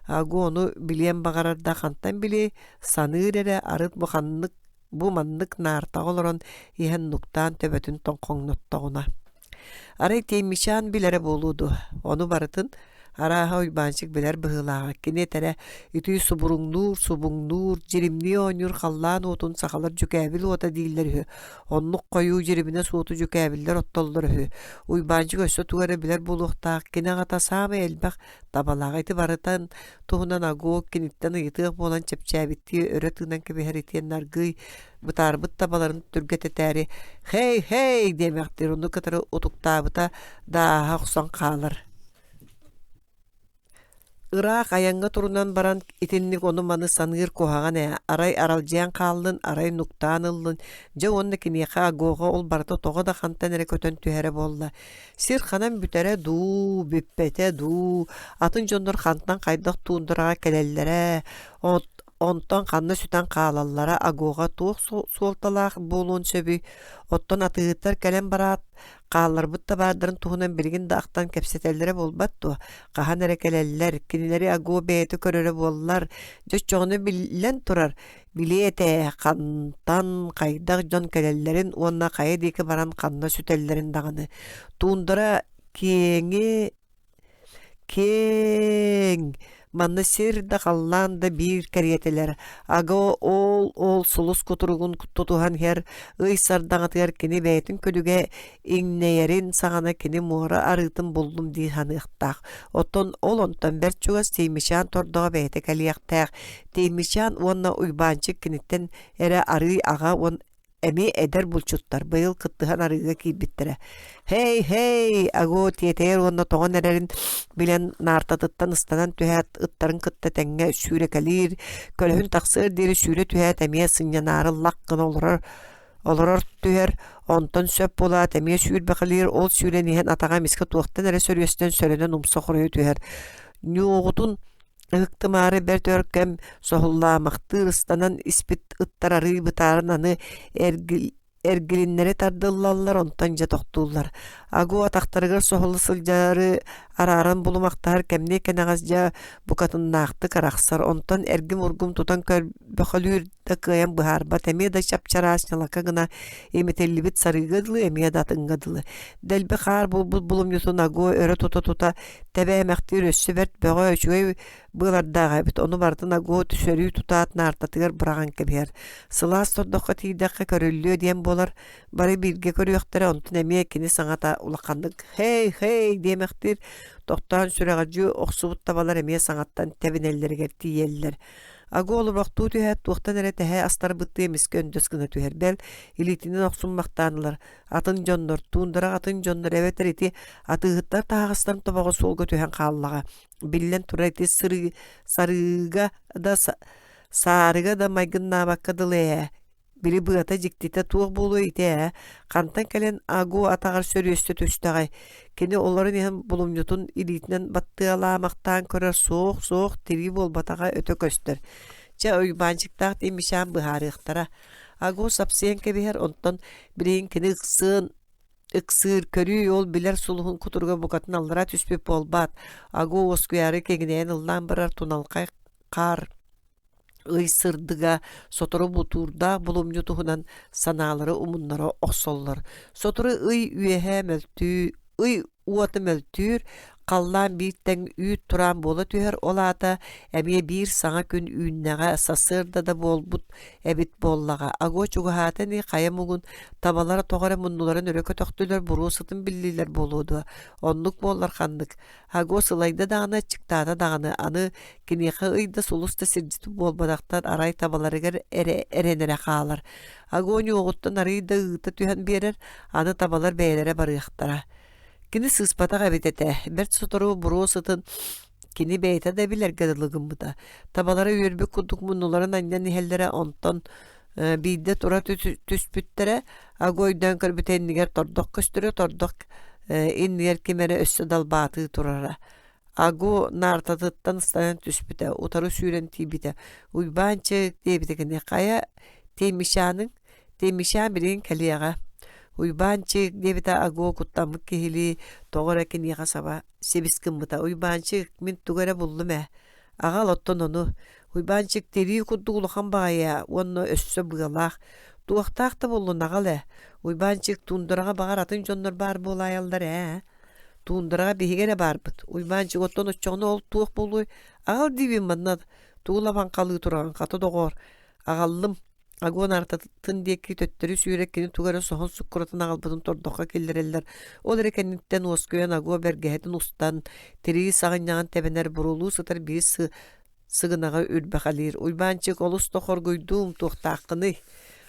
Агу ону билиэн баҕарар да хантан билиэй, саныыр эрэ арыт бу ханнык бу маннык наартаҕа олорон иһэн нуктаан төбөтүн тоҥхоҥноттоҕуна. Арай Тиэммичаан билэрэ буолуо дуо? Ону барытын арааһа Уйбаанчык билэр быһыылааҕа. Кини этэрэ ити субуруҥнуур, субуҥнуур, дьиримнии оонньуур халлаан уотун сахалар дьүкээбил уота дииллэр үһү. Оннук хойуу дьирибинэс уоту дьүкээбиллэр оттоллор үһү. Уйбаанчык өссө тугу эрэ билэр буолуохтаах. Кини аҕата саамай элбэх табалаах. Ити барытын туһунан Агуок киниттэн ыйытыах буолан чэпчээбиттии өрө тыынан кэбиһэр итиэннэ аргыый бытаарбыт табаларын түргэтэтээри «Хей-хей!» диэмэхтиир, ону кытары утуктаабыта да ааһа охсон хаалар. Ыраах айаҥҥа турунан баран итинник ону-маны саныыр куһаҕан ээ, арай аралдьыйан хааллын, арай нуктаан ыллын, дьэ уонна киниэхэ Агоҕа ол барыта тоҕо да хантан эрэ көтөн түһэрэ буолла. Сир ханан бүтэрэ дуу, бүппэтэ дуу, атын дьоннор хантан хайдах туундараҕа кэлэллэрэ, Онтон ханна сүтэн хаалаллара Агоҕа туох суолталаах буолуон сөбүй? Оттон атыыһыттар кэлэн бараат, хаалларбыт табаардарын туһунан билигин да ахтан кэпсэтэллэрэ буолбат дуо? Хаһан эрэ кэлэллэр, кинилэри Аго бэйэтэ көрөрө буоллар, дьэ оччоҕуна биллэн турар, билиэ этэ хантан, хайдах дьон кэлэллэрин уонна хайа диэки баран ханна сүтэллэрин даҕаны. Туундара киэҥи Киэҥ, манна сир да халлаан да биир кэриэтэлэр, ага ол-ол сулус кутуругун тутуһан иһэр ый сардаҥатыгар кини бэйэтин күлүгэ иҥнэйэрин саҕана кини муора арыытын буллум дии саныахтаах. Оттон ол онтон бэрт чугас Тиимичаан тордоҕо бэйэтэ кэлиэхтээх. Тиимичаан уонна Уйбаанчык киниттэн эрэ арыый аҕа уон Эмиэ эдэр булчуттар быйыл кыттыһан арыыга киирбиттэрэ. «Һэй, һэй!» Агоо тиэтэйэр уонна тоҥон эрэрин билэн наартатыттан ыстанан түһээт ыттарын кытта тэҥҥэ сүүрэкэлиир, көлөһүн тахсыар диэри сүүрэ түһээт эмиэ сынньанаары лах гына олорор олорор түһэр, онтон сөп буолаат эмиэ сүүрбэхэлиир, ол сүүрэн иһэн атаҕа эмискэ туохтан эрэ сөрүөстэн сөрөнөн умса хоруйа түһэр. Ньуоҕутун Ыһыктымаары бэрт өр кэм соһуллаамахтыыр ыстанан испит ыттар арыый бытааран аны эргилиннэри тардыллаллар, онтон дьэ тохтууллар. Агу атахтарыгар соһулла сылдьары Арааран булумахтаһар кэмниэ кэнэҕэс дьэ букатыннаахтык арахсар, онтон эргим-ургум тутан көрбөхөлүүр да кыайан быһаарбат, эмиэ да чап-чараас ньалака гына имитиллибит сарыыга дылы, эмиэ да атыҥҥа дылы. Дэлби хаар буолбут булумньутун Агуо өрө тута-тута тэбээмэхтиир өссө бэрт бөҕө үчүгэй быалардаах эбит, ону барытын Агуо түсөрүү тутаат наартатыгар быраҕан кэбиһэр. Сылаас тордоххо тиийдэххэ көрүллүө диэн буолар, бары бииргэ көрүөхтэрэ, онтон эмиэ кини саҥата улаханнык «Хей, хей» диэмэхтиир, тохтоон сүрэҕэлдьии охсубут табалар эмиэ саҥаттан тэбинэллэригэр тиийэллэр. Агуо олорбохтуу түһээт, туохтан эрэ тэһэ астарбыттыы эмискэ өндөс гына түһэр, бэл, илиитинэн охсуммахтаан ылар. Атын дьоннор, туундара атын дьоннор эбэтэр ити атыыһыттар таһаҕастарын тобоҕо суолга түһэн хааллаҕа. Биллэн турар, ити сырыы, сарыыга да саарыга да майгыннаабакка дылы ээ. Били быата дьиктитэ туох буолуой ити ээ, хантан кэлэн Агу атаҕар сөрүөстэ түстэҕэй, кини олорон иһэн булумньутун илиитинэн баттыалаамахтаан көрөр суох, суох, тирии буолбатаҕа өтө көстөр. Чэ, Уйбаанчыктаах Тимичаан быһаарыахтара. Агу сапсыйан кэбиһэр, онтон билигин кини ыксыан ыксыыр, көрүү ол билэр сулуһун кутуруга букатын аллара түспүт буолбаат, Агу уоскуйаары кэҥинэйэн ыллаан барар туналхай хаар Ый сырдыга сотору бутуурдаах булумньу туһунан санаалары умуннара охсоллор. Сотору ый үөһэ мөлтүү, ый уота мөлтүүр, халлаан биир тэҥ үүт тураан буола түһэр, ол аата эмиэ биир саҥа күн үүннэҕэ, сарсыарда да буолбут эбит буоллаҕа. Агуо чугаһаата ини хайа муҥун табалара тоҕо эрэ муннуларын өрө көтөхтүлэр, буруо сытын биллилэр буолуо дуо? Оннук буоллар ханнык. Агуо сылайда даҕаны, аччыктаата даҕаны, аны киниэхэ ый да сулус да сирдьит буолбатахтар арай табаларыгар эрэ эрэнэрэ хаалар. Агуо ньуоҕуттан арыый да ыыта түһэн биэрэр, аны табалар бэйэлэрэ барыахтара. Кини сыыспатах эбит этэ, бэрт сотору буруо сытын кини бэйэтэ да билэргэ дылы гыммыта. Табалара үөрбүт курдук муннуларын анньан иһэллэрэ, онтон биирдэ тура түспүттэрэ, Агуо өйдөөн көрбүтэ иннигэр тордох көстөрө, тордох иннигэр ким эрэ өссө далбаатыы турара. Агу наартатыттан ыстанан түспүтэ, утары сүүрэн тиийбитэ. Уйбаанчык диэбитэ кини, хайа Тиэмичааныҥ? Тиэмичаан билигин кэлиэҕэ. Уйбаанчык диэбитэ Агуо куттаммыт киһилии тоҕо эрэ киниэхэ саба сибис гыммыта. Уйбаанчык, мин тугу эрэ буллум ээ. Аҕал оттон ону. Уйбаанчык тирии курдук улахан баҕайы ээ уонна өссө быалаах. Туохтаах да буоллун аҕал ээ. Уйбаанчык туундараҕа баҕар атын дьоннор баар буолаайаллар ээ. Туундараҕа биһиги эрэ баарбыт. Уйбаанчык оттон оччоҕуна ол туох буолуой? Аҕал диибин манна тугу лабаҥхалыы тураҕын хата доҕоор. Аҕаллым. Агон артатын диэки төттөрү сүүрэ кини тугу эрэ соһон суккуратан аҕалбытын тордоххо киллэрэллэр. Ол эрэ кэнниттэн уоскуйан Агуо бэргэһэтин устан, тирии саҕынньаҕын тэбэнэр буруолуу сытар биир сыгынаҕы үрбэхэлиир. Уйбаанчык олус да хоргуйдуум, туохтааххыный?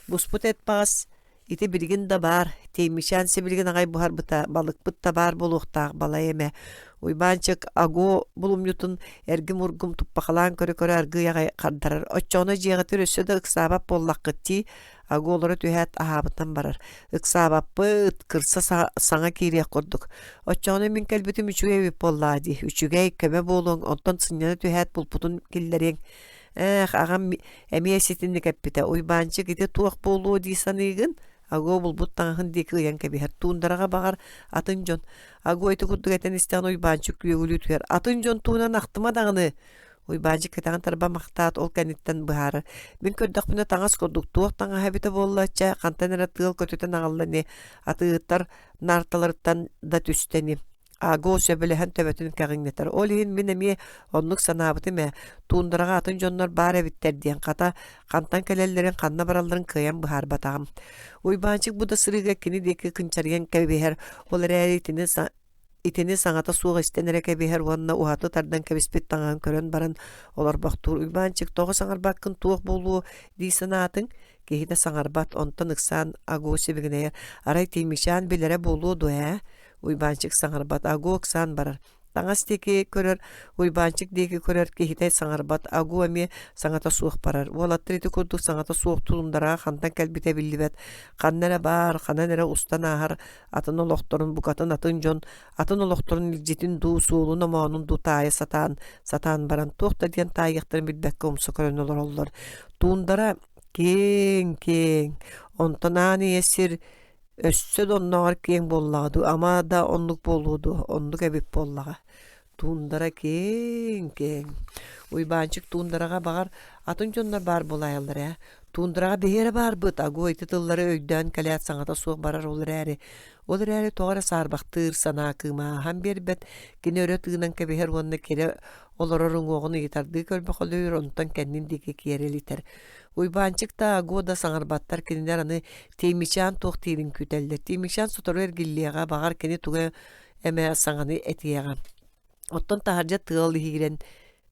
Буспут эт баҕас Ити билигин да баар, Тиэмичээн сибилигин аҕай буһарбыта, балыкпыт да баар буолуохтаах балай эмэ. Уйбаанчык Агуо булумньутун эргим-ургум туппахалаан көрө-көрө аргыый аҕай хардарар. Оччоҕуна дьиэҕитигэр өссө да ыксаабат буоллаххыт дии, Агуо олоро түһээт аһаабытынан барар. Ыксаабаппыт, кырса саҥа киириэх курдук. Оччоҕуна мин кэлбитим үчүгэй эбит буоллаа дии. Үчүгэй, көмө буолуоҥ, онтон сынньана түһээт булпутун киллэриэҥ. Ээх, аҕам эмиэ ситинник эппитэ, Уйбаанчык ити туох буолуо дии саныыгын? Агуо булбут таҥаһын диэки ыйан кэбиһэр. Туундараҕа баҕар атын дьон. Агуо ити курдук этэн истэҕинэ Уйбаанчык күөгүлүү түһэр. Атын дьон туһунан ахтыма даҕаны! Уйбаанчык кэтэҕин тарбамахтаат ол кэнниттэн быһаарар. Мин көрдөхпүнэ таҥас курдук туох таҥаһа эбитэ буолла чэ хантан эрэ тыал көтүтэн аҕалла ини атыыһыттар наарталарыттан да түстэ ини Аго сөбүлэһэн төбөтүн кэҕиҥнэтэр. Ол иһин мин эмиэ оннук санаабытым ээ, туундараҕа атын дьоннор баар эбиттэр диэн, хата, хантан кэлэллэрин, ханна баралларын кыайан быһаарбатаҕым. Уйбаанчык бу да сырыыга кини диэки кынчарыйан кэбиһэр, ол эрээри итини итини саҥата суох истэн эрэ кэбиһэр уонна уһаты тардан кэбиспит таҥаһын көрөн баран олорбохтуур. Уйбаанчык тоҕо саҥарбаккын туох буолуо дии санаатыҥ? Киһитэ саҥарбат, онтон ыксаан Аго сибигинэйэр. Арай Тимичаан билэрэ буолуо дуо ээ? Уйбаанчык саҥарбат, Агуо ыксаан барар. Таҥас диэки көрөр, Уйбаанчык диэки көрөр киһитэ саҥарбат, Агуо эмиэ саҥата суох барар. Уолаттар ити курдук саҥата суох тулундараҕа хантан кэлбитэ биллибэт. Ханна эрэ баар, ханан эрэ устан ааһар атын олохторун букатын атын дьон атын олохторун илдьитин дуу, суолун омоонун дуу таайа сатаан, сатаан баран туох да диэн таайыахтарын билбэккэ умса көрөн олороллор. Туундара киэҥ-киэҥ, онтон аан ийэ сир. Өссө да оннооҕор киэҥ буоллаҕа дуу, ама да оннук буолуо дуо, оннук эбит буоллаҕа. Туундара киэҥ-киэҥ. Уйбаанчык туундараҕа баҕар атын дьоннор баар буолаайаллар ээ. Туундараҕа биһи эрэ баарбыт, агуо ити тыллары өйдөөн кэлээт саҥата суох барар ол эрээри. Ол эрээри тоҕо эрэ саарбахтыыр санаа кыыма ааһан биэрбэт, кини өрө тыынан кэбиһэр уонна кирэ олорор уҥуоҕун ыйытардыы көрбөхөлүүр, онтон кэннин диэки киэр илитэр. Уйбаанчык да Агуо да саҥарбаттар, кинилэр аны Тиимичээн туох диирин күүтэллэр. Тиимичээн сотору эргиллиэҕэ, баҕар кини тугу эмэ саҥаны этиэҕэ. Оттон таһырдьа тыал иһиирэн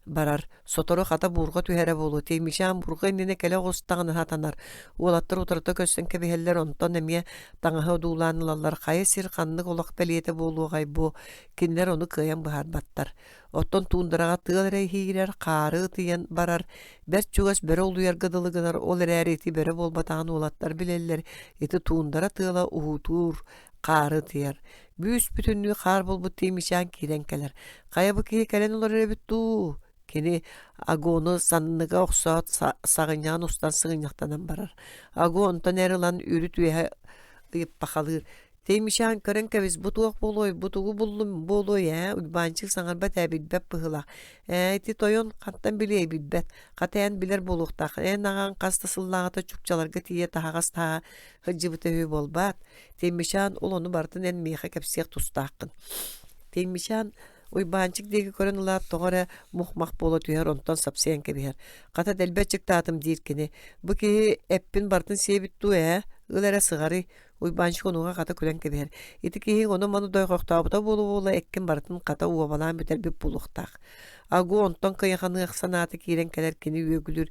барар. Сотору хата буурҕа түһэрэ буолуо. Тиимичээн буурҕа иннинэ кэлэ оҕустаҕына сатанар. Уолаттар утарыта көрсөн кэбиһэллэр, онтон эмиэ таҥаһы одуулаан ылаллар. Хайа сир ханнык олох бэлиэтэ буолуоҕай бу? Кинилэр ону кыайан быһаарбаттар. Оттон туундараҕа тыал эрэ иһиирэр, хаары ытыйан барар, бэрт чугас бөрө улуйарга дылы гынар, ол эрээри ити бөрө буолбатаҕын уолаттар билэллэр, ити туундара тыала уһуутуур, хаары ытыйар. Бүүс-бүтүннүү хаар буолбут Тиимичээн киирэн кэлэр. Хайа бу киһи кэлэн олорор эбит дуу? Кини Агону санныга охсоот саҕынньаҕын устан сыгынньахтанан барар. Аго онтон эр ылан үрүт үөһэ ыйыппахалыыр. Тиимичээн көрөн кэбис, бу туох буолуой, бу тугу буллум буолуой ээ, Уйбаанчык саҥарбат ээ, билбэт быһыылаах. Ээ, ити тойон хантан билиэй билбэт. Хата эн билэр буолуохтаах. Эн аҕаҥ хас да сыллааҕыта чукчаларга тиийэ таһаҕас таһа сылдьыбыта үһү буолбаат. Тиимичээн ол ону барытын эн миэхэ кэпсиэх тустааххын. Тиимичээн Уйбаанчык диэки көрөн ылаат тоҕо эрэ мух-мах буола түһэр, онтон сапсыйан кэбиһэр. Хата дэлби аччыктаатым диир кини. Бу киһи эппин барытын сиэбит дуу ээ? Ыл эрэ сыҕарый, Уйбаанчык онуоха хата күлэн кэбиһэр. Ити киһиҥ ону-маны дойҕохтообута буола-буола эккин барытын хата уобалаан бүтэрбит буолуохтаах. Агу онтон кыйаханыах санаата киирэн кэлэр кини үөгүлүүр.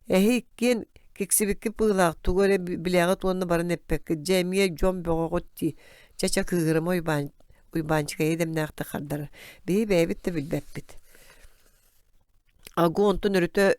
Эһи иккиэн киксибиккит быһыылаах тугу эрэ билэҕит уонна баран эппэккит дьэ эмиэ дьон бөҕөҕүт дии. Чэ-чэ кыыһырыма Уйбаан Уйбаанчык эйэ дэмнээхтик хардарар. Биһи бэйэбит да билбэппит. Агу онтон өрүтэ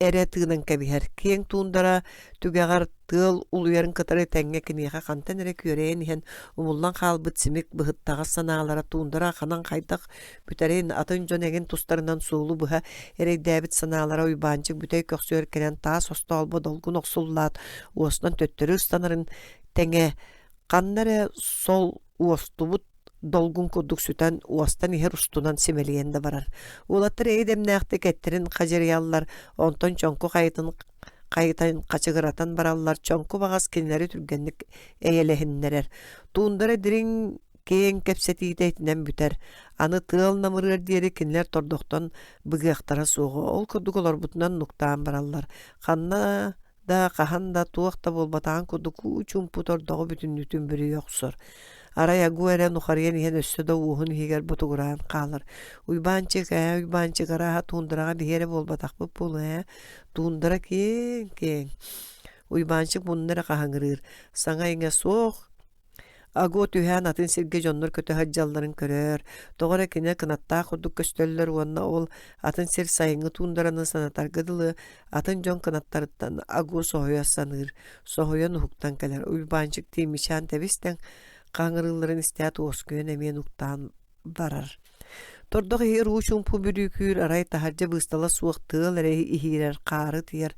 эрэ тыынан кэбиһэр, киэҥ туундара түгэҕэр тыал улуйарын кытары тэҥҥэ киниэхэ хантан эрэ күөрэйэн иһэн умуллан хаалбыт симик быһыттаҕас санаалара туундара ханан хайдах бүтэрин, атын дьон эҥин тустарынан суолу быһа эрэйдээбит санаалара Уйбаанчык бүтэй көхсүгэр кэлэн таас остоолбо долгун охсуллаат уостан төттөрү ыстанарын тэҥэ ханна эрэ сол уостубут долгун курдук сүтэн, уостан иһэр устунан симэлийэн да барар. Уолаттар эйэ-дэмнээхтик эттэрин хадьырыйаллар, онтон чоҥку хайытын хайытан хачыгыратан бараллар, чоҥку баҕас кинилэри түргэнник эйэлэһиннэрэр. Туундара дириҥ киэҥ кэпсэтиитэ итинэн бүтэр. Аны тыал намырыар диэри кинилэр тордохтон быгыахтара суоҕа. Ол курдук олорбутунан нуктаан бараллар. Ханна да, хаһан да, туох да буолбатаҕын курдук уу чуумпу тордоҕу бүтүннүүтүн бүрүйэ охсор. Арай Агуо эрэ нухарыйан иһэн өссө да уоһун иһигэр ботугураан хаалар. Уйбаанчык ээ, Уйбаанчык арааһа туундараҕа биһи эрэ буолбатахпыт буолуо ээ. Туундара киэҥ-киэҥ. Уйбаанчык мунна эрэ хаһыҥырыыр. Саҥа-иҥэ суох Агуо түһээн атын сиргэ дьоннор көтө сылдьалларын көрөр, тоҕо эрэ кини кынаттаах курдук көстөллөр уонна ол атын сир сайыҥҥы туундараны санатарга дылы атын дьон кынаттарыттан Агуо соһуйа саныыр, соһуйан уһуктан кэлэр. Уйбаанчык Тиимичээн тэбис-тэҥ хаҥырыылларын истээт уоскуйан эмиэ нуктаан барар. Тордох иһигэр уу чуумпу бүрүүкүүр, арай таһырдьа быыстала суох тыал эрэ иһиирэр, хаары ытыйар,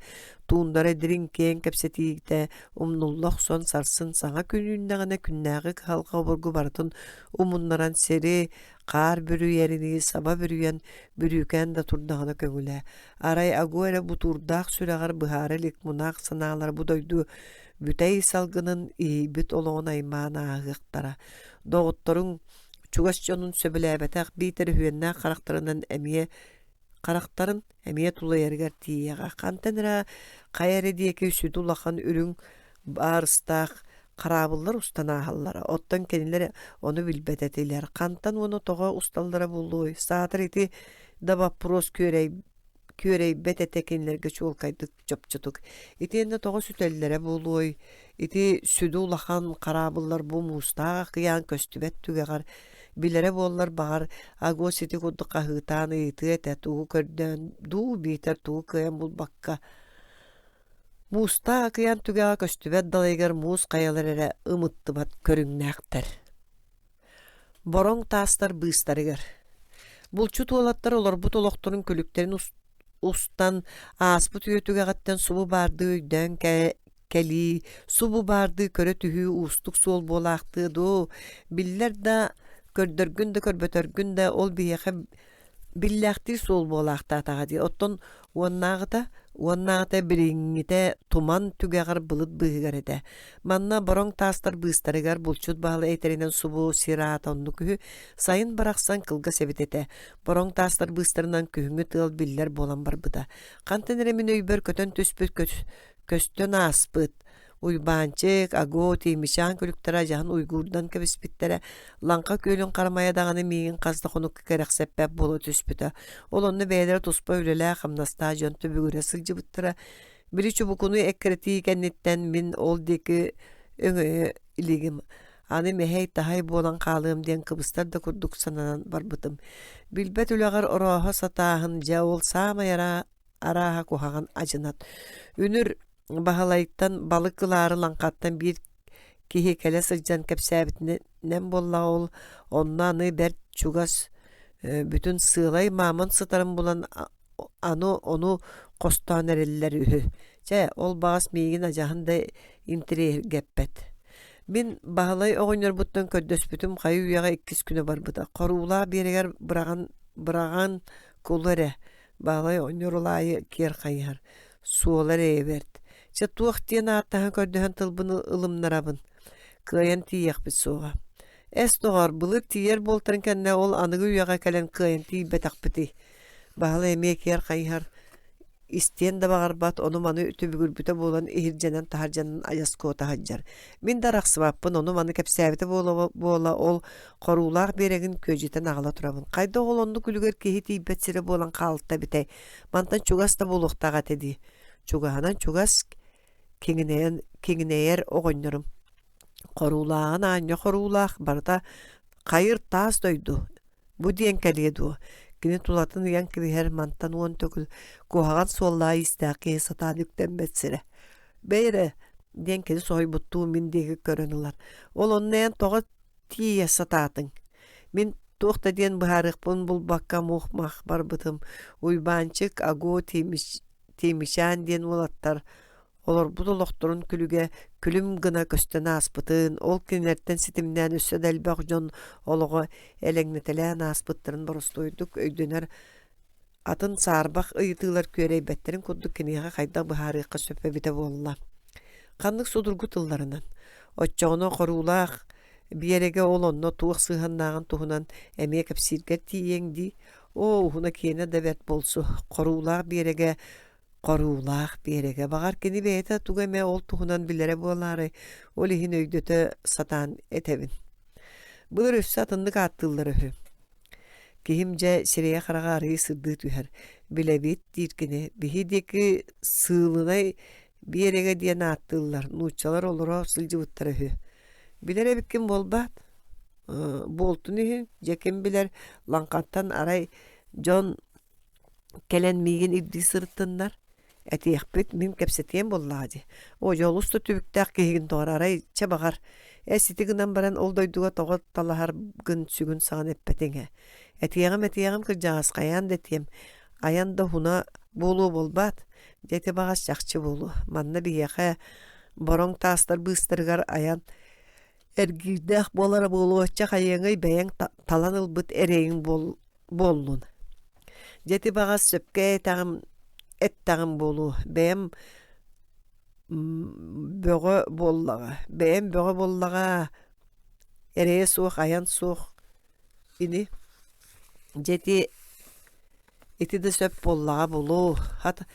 туундара дириҥ киэҥ кэпсэтиитэ умнулла охсон сарсын саҥа күн үүннэҕинэ күннээҕи кыһалҕа обургу барытын умуннаран сири хаар бүрүйэринии саба бүрүйэн бүрүүкээн да турдаҕына көҥүлэ. Арай Агуо эрэ бутуурдаах сүрэҕэр быһаара илик мунаах санаалара бу дойду бүтэй салгынын иһийбит олоҕун аймаан ааһыахтара. Доҕотторуҥ чугас дьонун сөбүлээбэтэх биитэр үһүөннээх харахтарынан эмиэ харахтарын эмиэ тулуйарыгар тиийиэҕэ. Хантан эрэ хайа эрэ диэки сүдү улахан үрүҥ баарыстаах хараабыллар устан ааһаллара. Оттон кинилэр ону билбэт этилэр. Хантан уонна тоҕо усталлара буолуой? Саатар ити да боппуруос күөрэй күөрэйбэт этэ кинилэргэ чуолкайдык чопчутук. Итиэннэ тоҕо сүтэллэрэ буолуой? Ити сүдү улахан хараабыллар бу муустаах акыйаан көстүбэт түгэҕэр билэрэ буоллар баҕар Агос ити курдук хаһыытаан ыйытыа этэ тугу көрдөөн дуу биитэр тугу кыайан булбакка Муустаах акыйаан түгэҕэ көстүбэт далайыгар муус хайалар эрэ ымыттыбат көрүҥнээхтэр. Бороҥ таастар быыстарыгар Булчут уолаттар олорбут олохторун күлүктэрин устан, ааспыт үйэ түгэҕиттэн субу баардыы өйдөөн. кэлии, субу баардыы көрө түһүү уустук суол буолаахтыа дуо? Биллэр да, көрдөргүн да көрбөтөргүн да ол биһиэхэ биллээхтии суол буолаахтаатаҕа дии. Оттон уоннааҕыта, уоннааҕыта билиҥҥитэ туман түгэҕэр былыт быыһыгар этэ. Манна бороҥ таастар быыстарыгар булчут баһылай этэринэн субу сир аата оннук үһү. Сайын барахсан кылгас эбит этэ. Бороҥ таастар быыстарынан күһүҥҥү тыал биллэр буолан барбыта. Хантан эрэ мин өйбөр көтөн түспүт көстөн ааспыт Уйбаанчык, Аго, Тиимичаан күлүктэрэ адьаһын уйгуурдан кэбиспиттэрэ, Лаҥха күөлүн харамайа даҕаны миигин хас да хонукка кэрэхсэппэт буола түспүтэ. Ол онно бэйэлэрэ туспа үлэлээх-хамнастаах дьон түбүгүрэ сылдьыбыттара. Били чубукуну эккирэтии кэнниттэн мин ол диэки өҥөйө илигим. Аны мэһэй-таһай буолан хаалыам диэн кыбыстар да курдук сананан барбытым. Билбэт үлэҕэр орооһо сатааһын дьэ ол саамай арааһа куһаҕан адьынат. Үнүр Баһылайтан балык ылаары лаҥхаттан биир киһи кэлэ сылдьан кэпсээбитинэн буоллаҕа ол онно аны бэрт чугас бүтүн сыалай мааман сытарын булан аны ону хостоон эрэллэр үһү. Чэ, ол баҕас миигин адьаһын да интэриэһиргэппэт. Мин Баһылай оҕонньорбуттан көрдөспүтүм хайы-үйэҕэ иккис күнэ барбыта. Хоруулаах биэрэгэр быраҕан быраҕан кулу эрэ Баһылай оҕонньор ол аайы киэр хайыһар, суола эрэйэ бэрт. Чэ туох диэн ааттаһан көрдөһөн тылбын ылымнарабын, кыайан тиийиэхпит суоҕа. Эс доҕоор, былыр тиийэр буолтарын кэннэ ол аныгы үйэҕэ кэлэн кыайан тиийбэтэхпитий. Баһылай эмиэ киэр хайыһар, истиэн да баҕарбат, ону-маны түбүгүрбүтэ буолан иһирдьэнэн-таһырдьанан айас куота сылдьар. Мин да арахсыбаппын, ону-маны кэпсээбитэ буола-буола ол хоруулаах биэрэгин күөдьүтэн аҕала турабын. Хайдах ол оннук үлүгэр киһи тиийбэт сирэ буолан хаалта эбитэй? Мантан чугас да буолуохтаах этэ дии. Чугаһынан чугас киҥинэйэн киҥинэйэр оҕонньорум. Хоруулааҕын аанньа хоруулаах, барыта хайыр таас дойду. Бу диэн кэлиэ дуо, кини тулатын ыйан кэбиһэр мантан уон төгүл куһаҕан суоллаах-иистээх киһи сатаан үктэммэт сирэ. Бэй эрэ, диэн кини соһуйбуттуу мин диэки көрөн ылар. Ол онно эн тоҕо тиийэ сатаатыҥ? Мин туох да диэн быһаарыахпын булбакка мух-мах барбытым. Уйбаанчык, Агуо, Тимичаан диэн уолаттар олорбут олохторун күлүгэ күлүм гына көстөн ааспытын, ол кинилэртэн ситимнээн өссө да элбэх дьон олоҕо элэҥнэтэлээн ааспыттарын боростуойдук өйдөнөр атын саарбах ыйытыылар күөрэйбэттэрин курдук киниэхэ хайдах быһаарыахха сөп эбитэ буолла. Ханнык судургу тылларынан, оччоҕуна хоруулаах биэрэгэ ол онно туох сыһыаннааҕын туһунан эмиэ кэпсииргэр тиийиэҥ дии. Оо, уһуна киэнэ да бэрт буолсу, хоруулаах биэрэгэ Хоруулаах биэрэгэ баҕар кини бэйэтэ тугу эмэ ол туһунан билэрэ буолаарай, ол иһин өйдөтө сатаан этэбин. Былыр өссө атыннык ааттыыллара үһү. Киһим дьэ сирэйэ-хараҕа арыый сырдыы түһэр. Билэбит диир кини, биһи диэки сыылынай биэрэгэ диэн ааттыыллар, нууччалар олоро сылдьыбыттара үһү. Билэр эбиккин буолбаат? Буолтун иһин, дьэ ким билэр, Лаҥхаттан арай дьон Кэлэн миигин ирдии сырыттыннар, этиэхпит, мин кэпсэтиэм буоллаҕа дии. Оо, дьэ олус да түбүктээх киһигин доҕор, арай чэ баҕар, эс ити гынан баран ол дойдуга тоҕо талаһаргын сүгүн саҕан эппэтиҥ ээ. Этиэҕим, этиэҕим кырдьаҕас, хайаан да этиэм, айан да уһуна буолуо буолбаат, дьэ ити баҕас чахчы буолуо. Манна биһиэхэ бороҥ таастар быыстарыгар айан эргиирдээх буолара буолуо, чэ хайыаҥый бэйэҥ талан ылбыт эрэйиҥ буол буоллун. Дьэ ити баҕас сөпкө этэҕим эттэҕим буолуо, бэйэм бөҕө буоллаҕа, бэйэм бөҕө буоллаҕа, эрэйэ суох, айан суох ини. Дьэ ити Ити да сөп буоллаҕа буолуо. Хата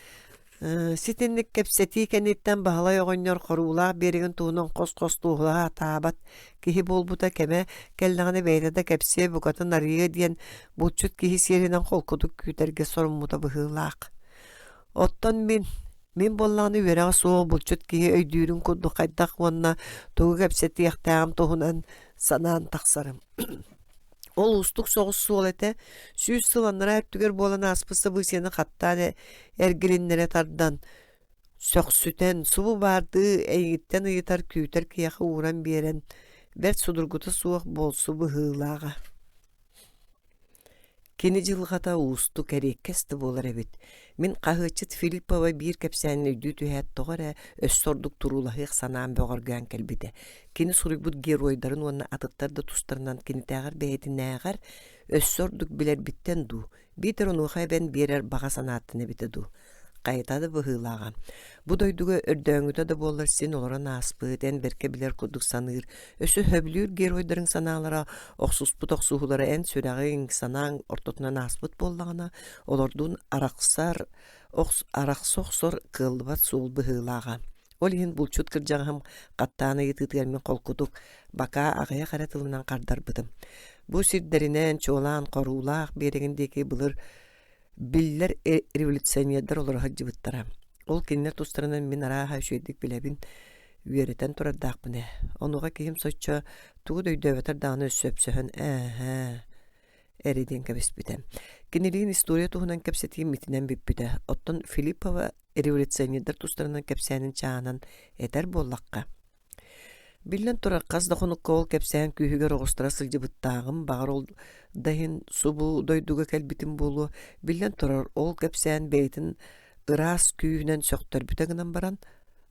ситинник кэпсэтии кэнниттэн Баһылай оҕонньор хоруулаах биэрэгин туһунан хос-хос туоһулаһа сатаабат киһи буолбута кэмэ кэллэҕинэ бэйэтэ да кэпсиэ букатын арыйыа диэн булчут киһи сиэринэн холкутук күүтэргэ соруммута быһыылаах. Оттон мин мин буоллаҕына үөрэҕэ суох булчут киһи өйдүүрүн курдук хайдах уонна тугу кэпсэтиэхтээҕим туһунан санаан тахсарым. Ол уустук соҕус суол этэ, 100 сыл анараа өттүгэр буолан ааспыт событиены хаттаан эргилиннэрэ тардан, сөхсүтэн, субу баардыы эйигиттэн ыйытар күүтэр киһиэхэ ууран биэрэн, бэрт судургута суох буолсу быһыылааҕа. Кини дьылҕата уустук, эриэккэс да буолар эбит. Мин хаһыатчыт Филиппова биир кэпсээнин өйдүү түһээт тоҕо эрэ өссө ордук туруулаһыах санаам бөҕөргөөн кэлбитэ. Кини суруйбут геройдарын уонна атыттар да тустарынан кинитээҕэр бэйэтинээҕэр өссө ордук билэрбиттэн дуу, биитэр онуоха эбэн биэрэр баҕа санааттан эбитэ дуу хайата да быһыылааҕа. Бу дойдуга өрдөөҥҥүтэ да буоллар син олорон ааспыт, эн бэркэ билэр курдук саныыр, өссө сөбүлүүр геройдарыҥ санаалара, охсуспут охсуһуулара эн сүрэҕиҥ, санааҥ ортотунан ааспыт буоллаҕына, олордуун арахсар, арахса охсор кыаллыбат суол быһыылааҕа. Ол иһин булчут кырдьаҕаһым хаттаан ыйытыытыгар мин холкутук, бакаа аҕыйах эрэ тылынан хардарбытым. Бу сирдэринэн, чуолаан Хоруулаах биэрэгин диэки былыр биллэр революционердар олоро сылдьыбыттара. Ол кинилэр тустарынан мин арааһа үчүгэйдик билэбин, үөрэтэн турардаахпын ээ. Онуоха киһим соччо тугу да өйдөөбөтөр даҕаны сөпсөһөн ээ эрэ диэн кэбиспитэ. Кинилиин история туһунан кэпсэтиим итинэн бүппүтэ. Оттон Филиппова революционердар тустарынан кэпсээнин чааһынан этэр буоллахха, Биллэн турар, хас да хонукка ол кэпсээн күүһүгэр оҕустара сылдьыбыттааҕым, баҕар ол да иһин субу дойдуга кэлбитим буолуо. Биллэн турар, ол кэпсээн бэйэтин ыраас күүһүнэн сөхтөрбүтэ гынан баран,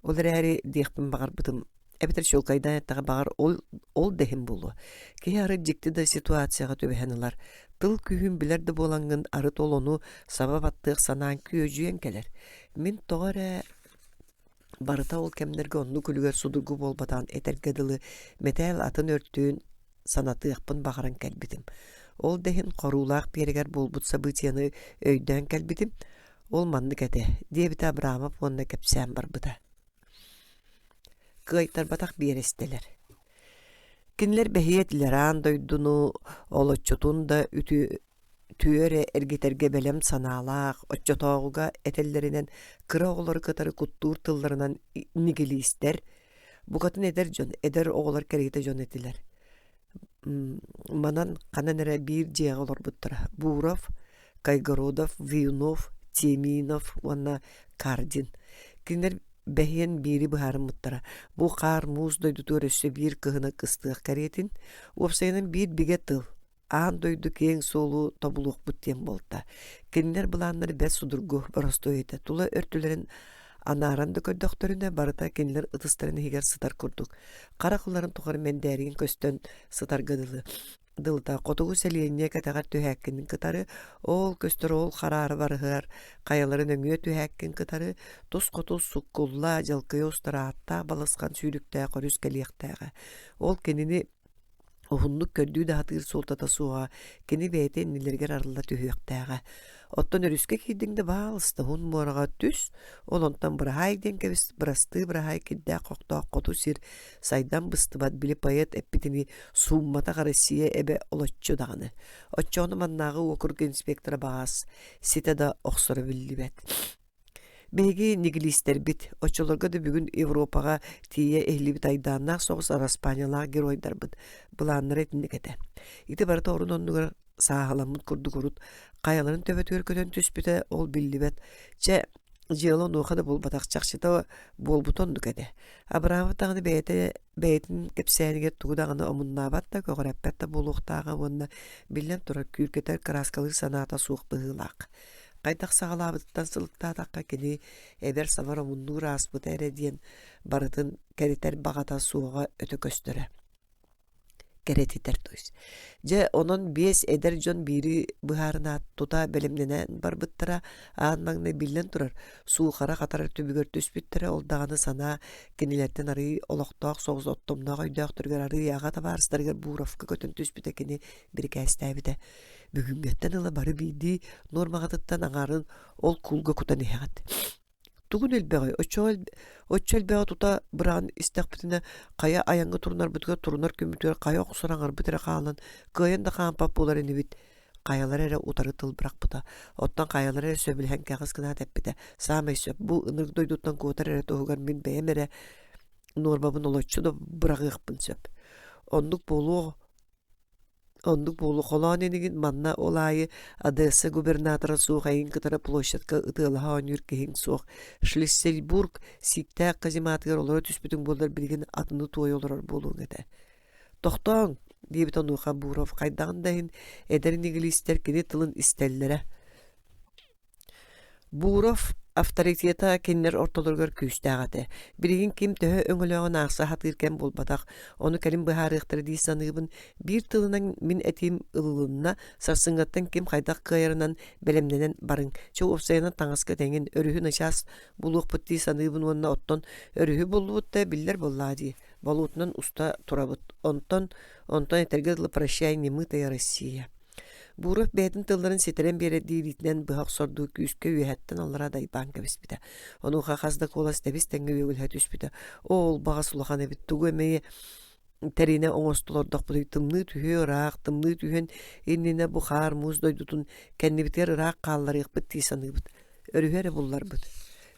ол эрээри диэхпин баҕарбытым эбэтэр чуолкайдаан эттэххэ баҕар ол ол да иһин буолуо. Киһи арыт дьикти да ситуацияҕа түбэһэн ылар. Тыл күүһүн билэр да буолаҥҥын арыт ол ону саба баттыах санааҥ күөдьүйэн кэлэр. Мин тоҕо эрэ Барыта ол кэмнэргэ оннук үлүгэр судургу буолбатаҕын этэргэ дылы, мэтээл атын өртүн санатыахпын баҕаран кэлбитим. Ол да иһин Хоруулаах биэрэгэр буолбут событиены өйдөөн кэлбитим. Ол маннык этэ, диэбитэ Абрамов уонна кэпсээн барбыта. Кыайтарбатах биэрэстэлэр. Кинилэр бэһиэ этилэр аан дойдуну олоччутун да үтүө Түө эрэ эргитэргэ бэлэм санаалаах, оччотооҕуга этэллэринэн кыра оҕолору кытары куттуур тылларынан нигилиистэр, букатын эдэр дьон, эдэр оҕолор кэриэтэ дьон этилэр. Манан ханан эрэ биир дьиэҕэ олорбуттара: Буров, Кайгородов, Вьюнов, Теминов уонна Кардин. Кинилэр бэһиэн биири быһаарыммыттара. Бу хаар-муус дойдутугар өссө биир кыһыны кыстыах кэриэтин, уопсайынан биир бигэ тыл, аан дойду киэҥ суолу тобулуохпут диэн буолта. Кинилэр былааннара бэрт судургу, боростуой этэ. Тула өртүлэрин анааран да көрдөхтөрүнэ, барыта кинилэр ытыстарын иһигэр сытар курдук. Харах ыларын тухары мэндээригин көстөн сытарга дылы. Дылыта хотугу сэлиэнньэ кэтэҕэр түһээккин кытары, ол көстөр ол хараары барыһыар, хайаларын өҥүө түһээккин кытары, тус хоту суккулла, дьалкыйа устар ааттаах балысхан сүүрүктээх өрүс кэлиэхтээҕэ. Ол кинини Уһуннук көрдүү да сатыыр суолтата суоҕа, кини бэйэтэ иннилэригэр арылла түһүөхтээҕэ. Оттон өрүскэ киирдиҥ да баалыста уһун муораҕа түс, ол онтон быраһаай диэн кэбис, бырастыы быраһаай кирдээх-хохтоох хоту сир сайдан быстыбат, били поэт эппитинии суумматах Россия эбэ олоччу даҕаны. Оччоҕуна маннааҕы уокурук инспектора баҕас ситэ да охсоро биллибэт. Биһиги нигилистэрбит, оччолорго да бүгүн Европаҕа тиийэ иһиллибит айдааннаах соҕус араспаанньалаах геройдарбыт былааннара итинник этэ. Ити барыта орун оннугар сааһыламмыт курдук урут хайаларын төбөтүгэр көтөн түспүтэ ол биллибэт. Чэ, дьыала онуоха да буолбатах чахчыта буолбута оннук этэ. Абрамов даҕаны бэйэтэ бэйэтин кэпсээнигэр тугу даҕаны омуннаабат да, көҕүрэппэт да буолуохтааҕа уонна биллэн турар күүркэтэр кырааскалыыр санаата суох быһыылаах. Хайдах саҕалаабытыттан сылыктаатахха кини эбэр-сабар омуннуур ааспыта эрэ диэн барытын кэритэр баҕата суоҕа өтө көстөрө. Кэрэтитэр то есть. Дьэ, онон биэс эдэр дьон биири быһаарынаат тута бэлэмнэнэн барбыттара. Аан маҥнай биллэн турар, суухара хатарар түбүгэр түспүттэрэ, ол даҕаны санаа кинилэртэн арыый олохтоох соҕус оттомноох өйдөөхтөрүгэр арыый аҕа табаарыстарыгар Буровка көтөн түспүтэ кини бирикээстээбитэ. Бүгүҥҥүттэн ыла бары биирдии нуормаҕытыттан аҥаарын ол куулга кутан иһэҕит. Тугун элбэҕий? Оччоҕо оччо элбэҕи тута быраҕан истэхпитинэ, хайа айаҥҥа турунарбытыгар турунар күммүтүгэр хайа охсор аҥарбыт эрэ хаалан, кыайан да хаампат буолар инибит. Хайалара эрэ утары тыл бырахпыта. Оттон хайалара эрэ сөбүлэһэн кэҕис гынаат эппитэ. Саамай сөп, бу ынырык дойдуттан куотар эрэ туһугар мин бэйэм эрэ нуормабын олоччу да быраҕыахпын сөп. Оннук буолуо Оннук буолуо холоон инигин манна ол аайы Одесса губернатора суох эйигин кытары площадка ытыалаһа оонньуур киһиҥ суох. Шлиссельбург сииктээх казематыгар олоро түспүтүҥ буоллар билигин атыны туойа олорор буолуоҥ этэ. Тохтооҥ! диэбит онуоха Буров хайдаҕын да иһин эдэр нигилистэр кини тылын истэллэрэ. Буров авторитета кинилэр ортолоругар күүстээх этэ. Билигин ким төһө өҥөлөөҕүн аахса сатыыр кэм буолбатах, ону кэлин быһаарыахтара дии саныыбын. Биир тылынан мин этиим ылылынна, сарсыҥҥыттан ким хайдах кыайарынан бэлэмнэнэн барыҥ. Чэ уопсайынан таҥаска тэҥин, өрүһү начаас булуохпут дии саныыбын уонна оттон өрүһү буллубут да биллэр буоллаҕа дии. Болуотунан уста турабыт. Онтон, онтон этэргэ дылы прощай немытая Россия. Буров бэйэтин тылларын ситэрэн биэрэрдии илиитинэн быһа охсордуу күүскэ үөһэттэн аллара дайбаан кэбиспитэ. Онуоха хас да куолас тэбис-тэҥҥэ үөгүлэһэ түспүтэ. Оо, баҕас улахан эбит, тугу эмиэ тэринэ оҥостолордохпутуй тымныы түһүө ыраах, тымныы түһүөн иннинэ бу хаар муус дойдутун кэннибитигэр ыраах хаалларыахпыт дии саныыбыт. Өрүһү эрэ булларбыт,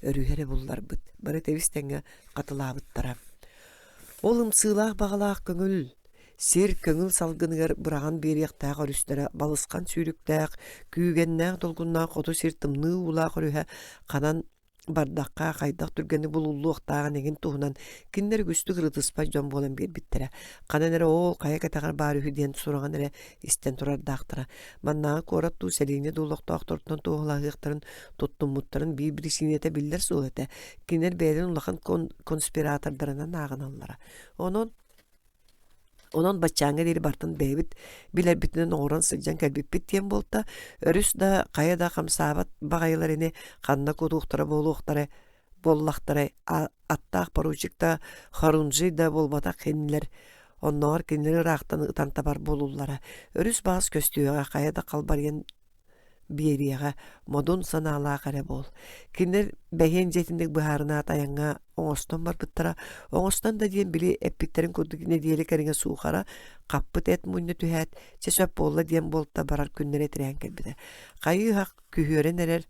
өрүһү эрэ булларбыт. Бары тэбис-тэҥҥэ хатылаабыттара. Ол ымсыылаах баҕалаах көҥүл Сир көҥүл салгыныгар быраҕан биэриэхтээх өрүстэрэ балысхан сүүрүктээх, күүгэннээх долгуннаах хоту сир тымныы уулаах өрүһэ ханан бардахха хайдах түргэнник булуллуохтааҕын эҥин туһунан кинилэр үгүстүк ырытыспат дьон буолан биэрбиттэрэ. Ханан эрэ оол хайа кэтэҕэр баар үһү диэн сураҕын эрэ истэн турардаахтара. Маннааҕы куорат дуу, сэлиэнньэ дуу олохтоохторуттан туоһулаһыахтарын туттуммуттарын биир биричиинэтэ биллэр суол этэ. Кинилэр бэйэлэрин улахан конспиратордарынан ааҕыналлара. Онон Онон баччааҥҥа диэри барытын бэйэбит билэрбитинэн оҥорон сылдьан кэлбиппит диэн буолта. Өрүс да, хайа да хамсаабат баҕайылар ини ханна кутуохтара буолуохтара буоллахтарай аттаах поручик да, хорунжий да буолбатах кинилэр. Оннооҕор кинилэри ыраахтан ытан табар буолуллара. Өрүс баҕас көстүөҕэ, хайа да халбарыйан биэриэҕэ, модун санаалаах эрэ буол. Кинилэр бэһиэн дьиэтинник быһаарынаат айаҥҥа оҥостон барбыттара. Оҥостон да диэн били эппиттэрин курдук нэдиэлэ кэриҥэ суухара, хаппыт эт мунньа түһээт, чэ сөп буолла диэн буолта барар күннэрэ тирээн кэлбитэ. Хайыы-һах күһүөрэн эрэр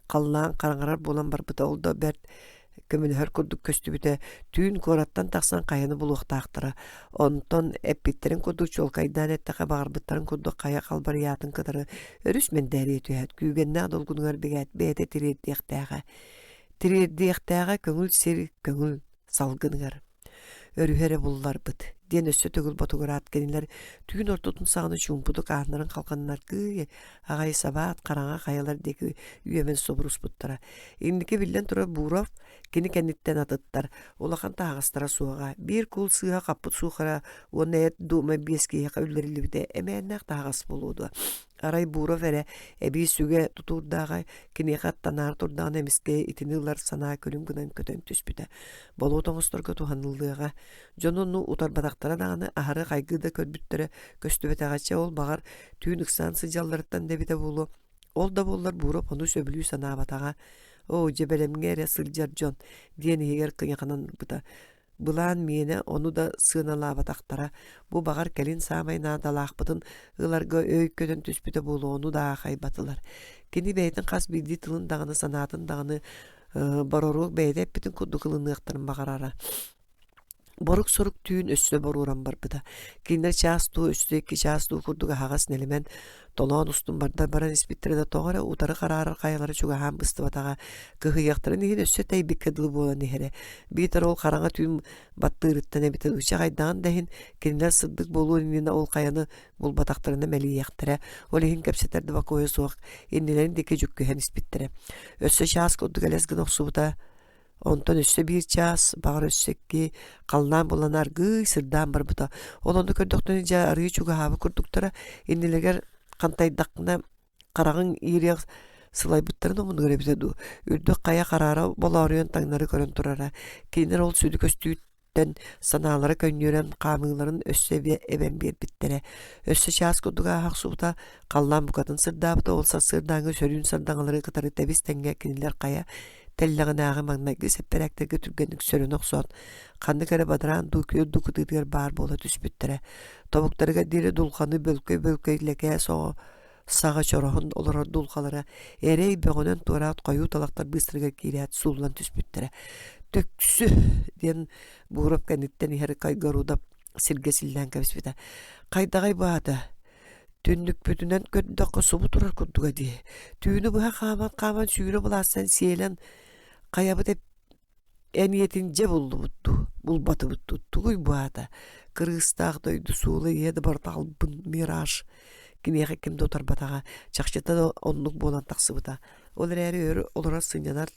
халлаан хараҥарар буолан барбыта ол да бэрт көмөлөһөр курдук көстүбүтэ түүн куораттан тахсан хайаны булуохтаахтара онтон эппиттэрин курдук чуолкайдаан эттэххэ баҕарбыттарын курдук хайа халбарыйаатын кытары өрүс мэндээрийэ түһээт күүгэннээх долгунугар бигээт бэйэтэ тириэрдиэхтээҕэ тириэрдиэхтээҕэ көҥүл сир көҥүл салгыныгар Өрүһү эрэ булларбыт диэн өссө төгүл ботугураат кинилэр түүн ортотун саҕана чуумпутук ааннарын халҕаннаргыы аҕай сабаат хараҥа хайалар диэки үөмэн субуруспуттара. Инники биллэн турар Буров кини кэнниттэн атыттар улахан таһаҕастара суоҕа. Биир куул сыыһа хаппыт суухара уонна эт дуома биэс киһиэхэ үллэриллибитэ эмээннээх таһаҕас буолуо дуо? Арай Буров эрэ эбии сүгэ тутуурдааҕа киниэхэ аттанаары турдаҕына эмискэ итини ылар санаа күлүм гынан көтөн түспүтэ. Болуот оҥосторго туһаныллыаҕа. Дьон ону утарбатахтара даҕаны аһары хайгыы да көрбүттэрэ көстүбэтэҕэ чэ ол баҕар түүн ыксаан сылдьалларыттан да эбитэ буолуо. Ол да буоллар Буров ону сөбүлүү санаабатаҕа. Оо, дьэ бэлэмҥэ эрэ сылдьар дьон диэн иһигэр кыйаханан ылбыта. Былаан миэнэ ону да сыаналаабатахтара, бу баҕар кэлин саамай наадалаахпытын ыларга өй көтөн түспүтэ буолуо ону да аахайбатылар. Кини бэйэтин хас биирдии тылын даҕаны санаатын даҕаны бороруок бэйэтэ эппитин курдук ылыныахтарын баҕарара. Борук-сорук түүн өссө боруоран барбыта. Кинилэр чаас дуу, өссө икки чаас дуу курдук аһаҕас нэлэмэн Толоон устун бардар баран испиттэрэ да тоҕо эрэ утары хараарар хайалара чугаһаан быстыбатаҕа, кыһыйыахтарын иһин өссө тэйбиккэ дылы буолан иһэрэ. Биитэр ол хараҥа түүн баттыырыттан эбитэ дуу, чаҕайдаҕын да иһин кинилэр сырдык буолуон иннинэ ол хайаны булбатахтарына мэлийиэхтэрэ. Ол иһин кэпсэтэр да бокуойа суох иннилэрин диэки дьүккүһэн испиттэрэ. Өссө чаас курдук элэс гына охсубута Онтон өссө биир чаас, баҕар өссө икки, халлаан булан аргыый сырдаан барбыта. Ол онно көрдөхтөрүнэ дьэ арыый чугаһаабыт курдуктара, иннилэригэр хантайдаххына хараҕыҥ иириэх сылайбыттарын омунугар эбитэ дуу, үрдүк хайа хараара болооруйан таҥнары көрөн турара. Кинилэр ол сүдү көстүү Тэн санаалара көнньүөрэн хаамыыларын өссө эбэн биэрбиттэрэ. Өссө чаас курдук ааһа охсубута, халлаан букатын сырдаабыта, ол сарсыардааҥҥы сөрүүн сардаҥалары кытары тэбис-тэҥҥэ кинилэр хайа тэллэҕинээҕи маҥнайгы сэппэрээктэргэ түргэнник сөрөнө охсоот, ханнык эрэ бадараан дуу, күөл дуу кытыытыгар баар буола түспүттэрэ. Тобуктарыгар диэри дулҕаны бөлкөй-бөлкөй лэкээ соҕо саҕа чороһон олорор дулҕалара эрэй бөҕөнөн туораат хойуу талахтар быыстарыгар киирээт сууллан түспүттэрэ. Түксү! диэн Буурап кэнниттэн иһэр Кайгородов сиргэ силлээн кэбиспитэ. Хайдаҕай баата? Түннүкпүтүнэн көрдөххө субу турар курдуга дии. Түүнү быһа хааман-хааман сүүрэ былаастан сиэлэн хайабыт. Эн ийэтин дьэ буллубут дуу, булбатыбыт дуу, тугуй бу аата? Кырыыстаах дойду суола ийэ да барыта албын мираж. Киниэхэ ким да утарбатаҕа, чахчыта да оннук буолан тахсыбыта. Ол эрээри өр олорор сынньанар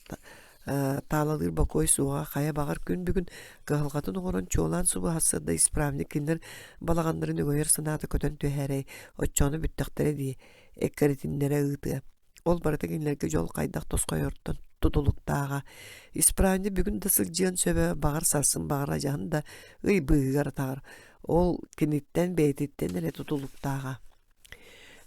таалалыыр бокуой суоҕа хайа баҕар күн бүгүн кыһалҕатын оҥорон чуолаан субу сарсыарда исправник кинилэр балаҕаннарын өҥөйөр санаата көтөн түһээрэй оччону бүттэхтэрэ дии эккирэтиннэрэ ыытыа Ол барыта кинилэргэ дьол хайдах тосхойоруттан тутулуктааҕа. Исправник бүгүн да сылдьыан сөбө, баҕар сарсын баҕар адьаһын да ый быыһыгар атаҕар. Ол киниттэн бэйэтиттэн эрэ тутулуктааҕа.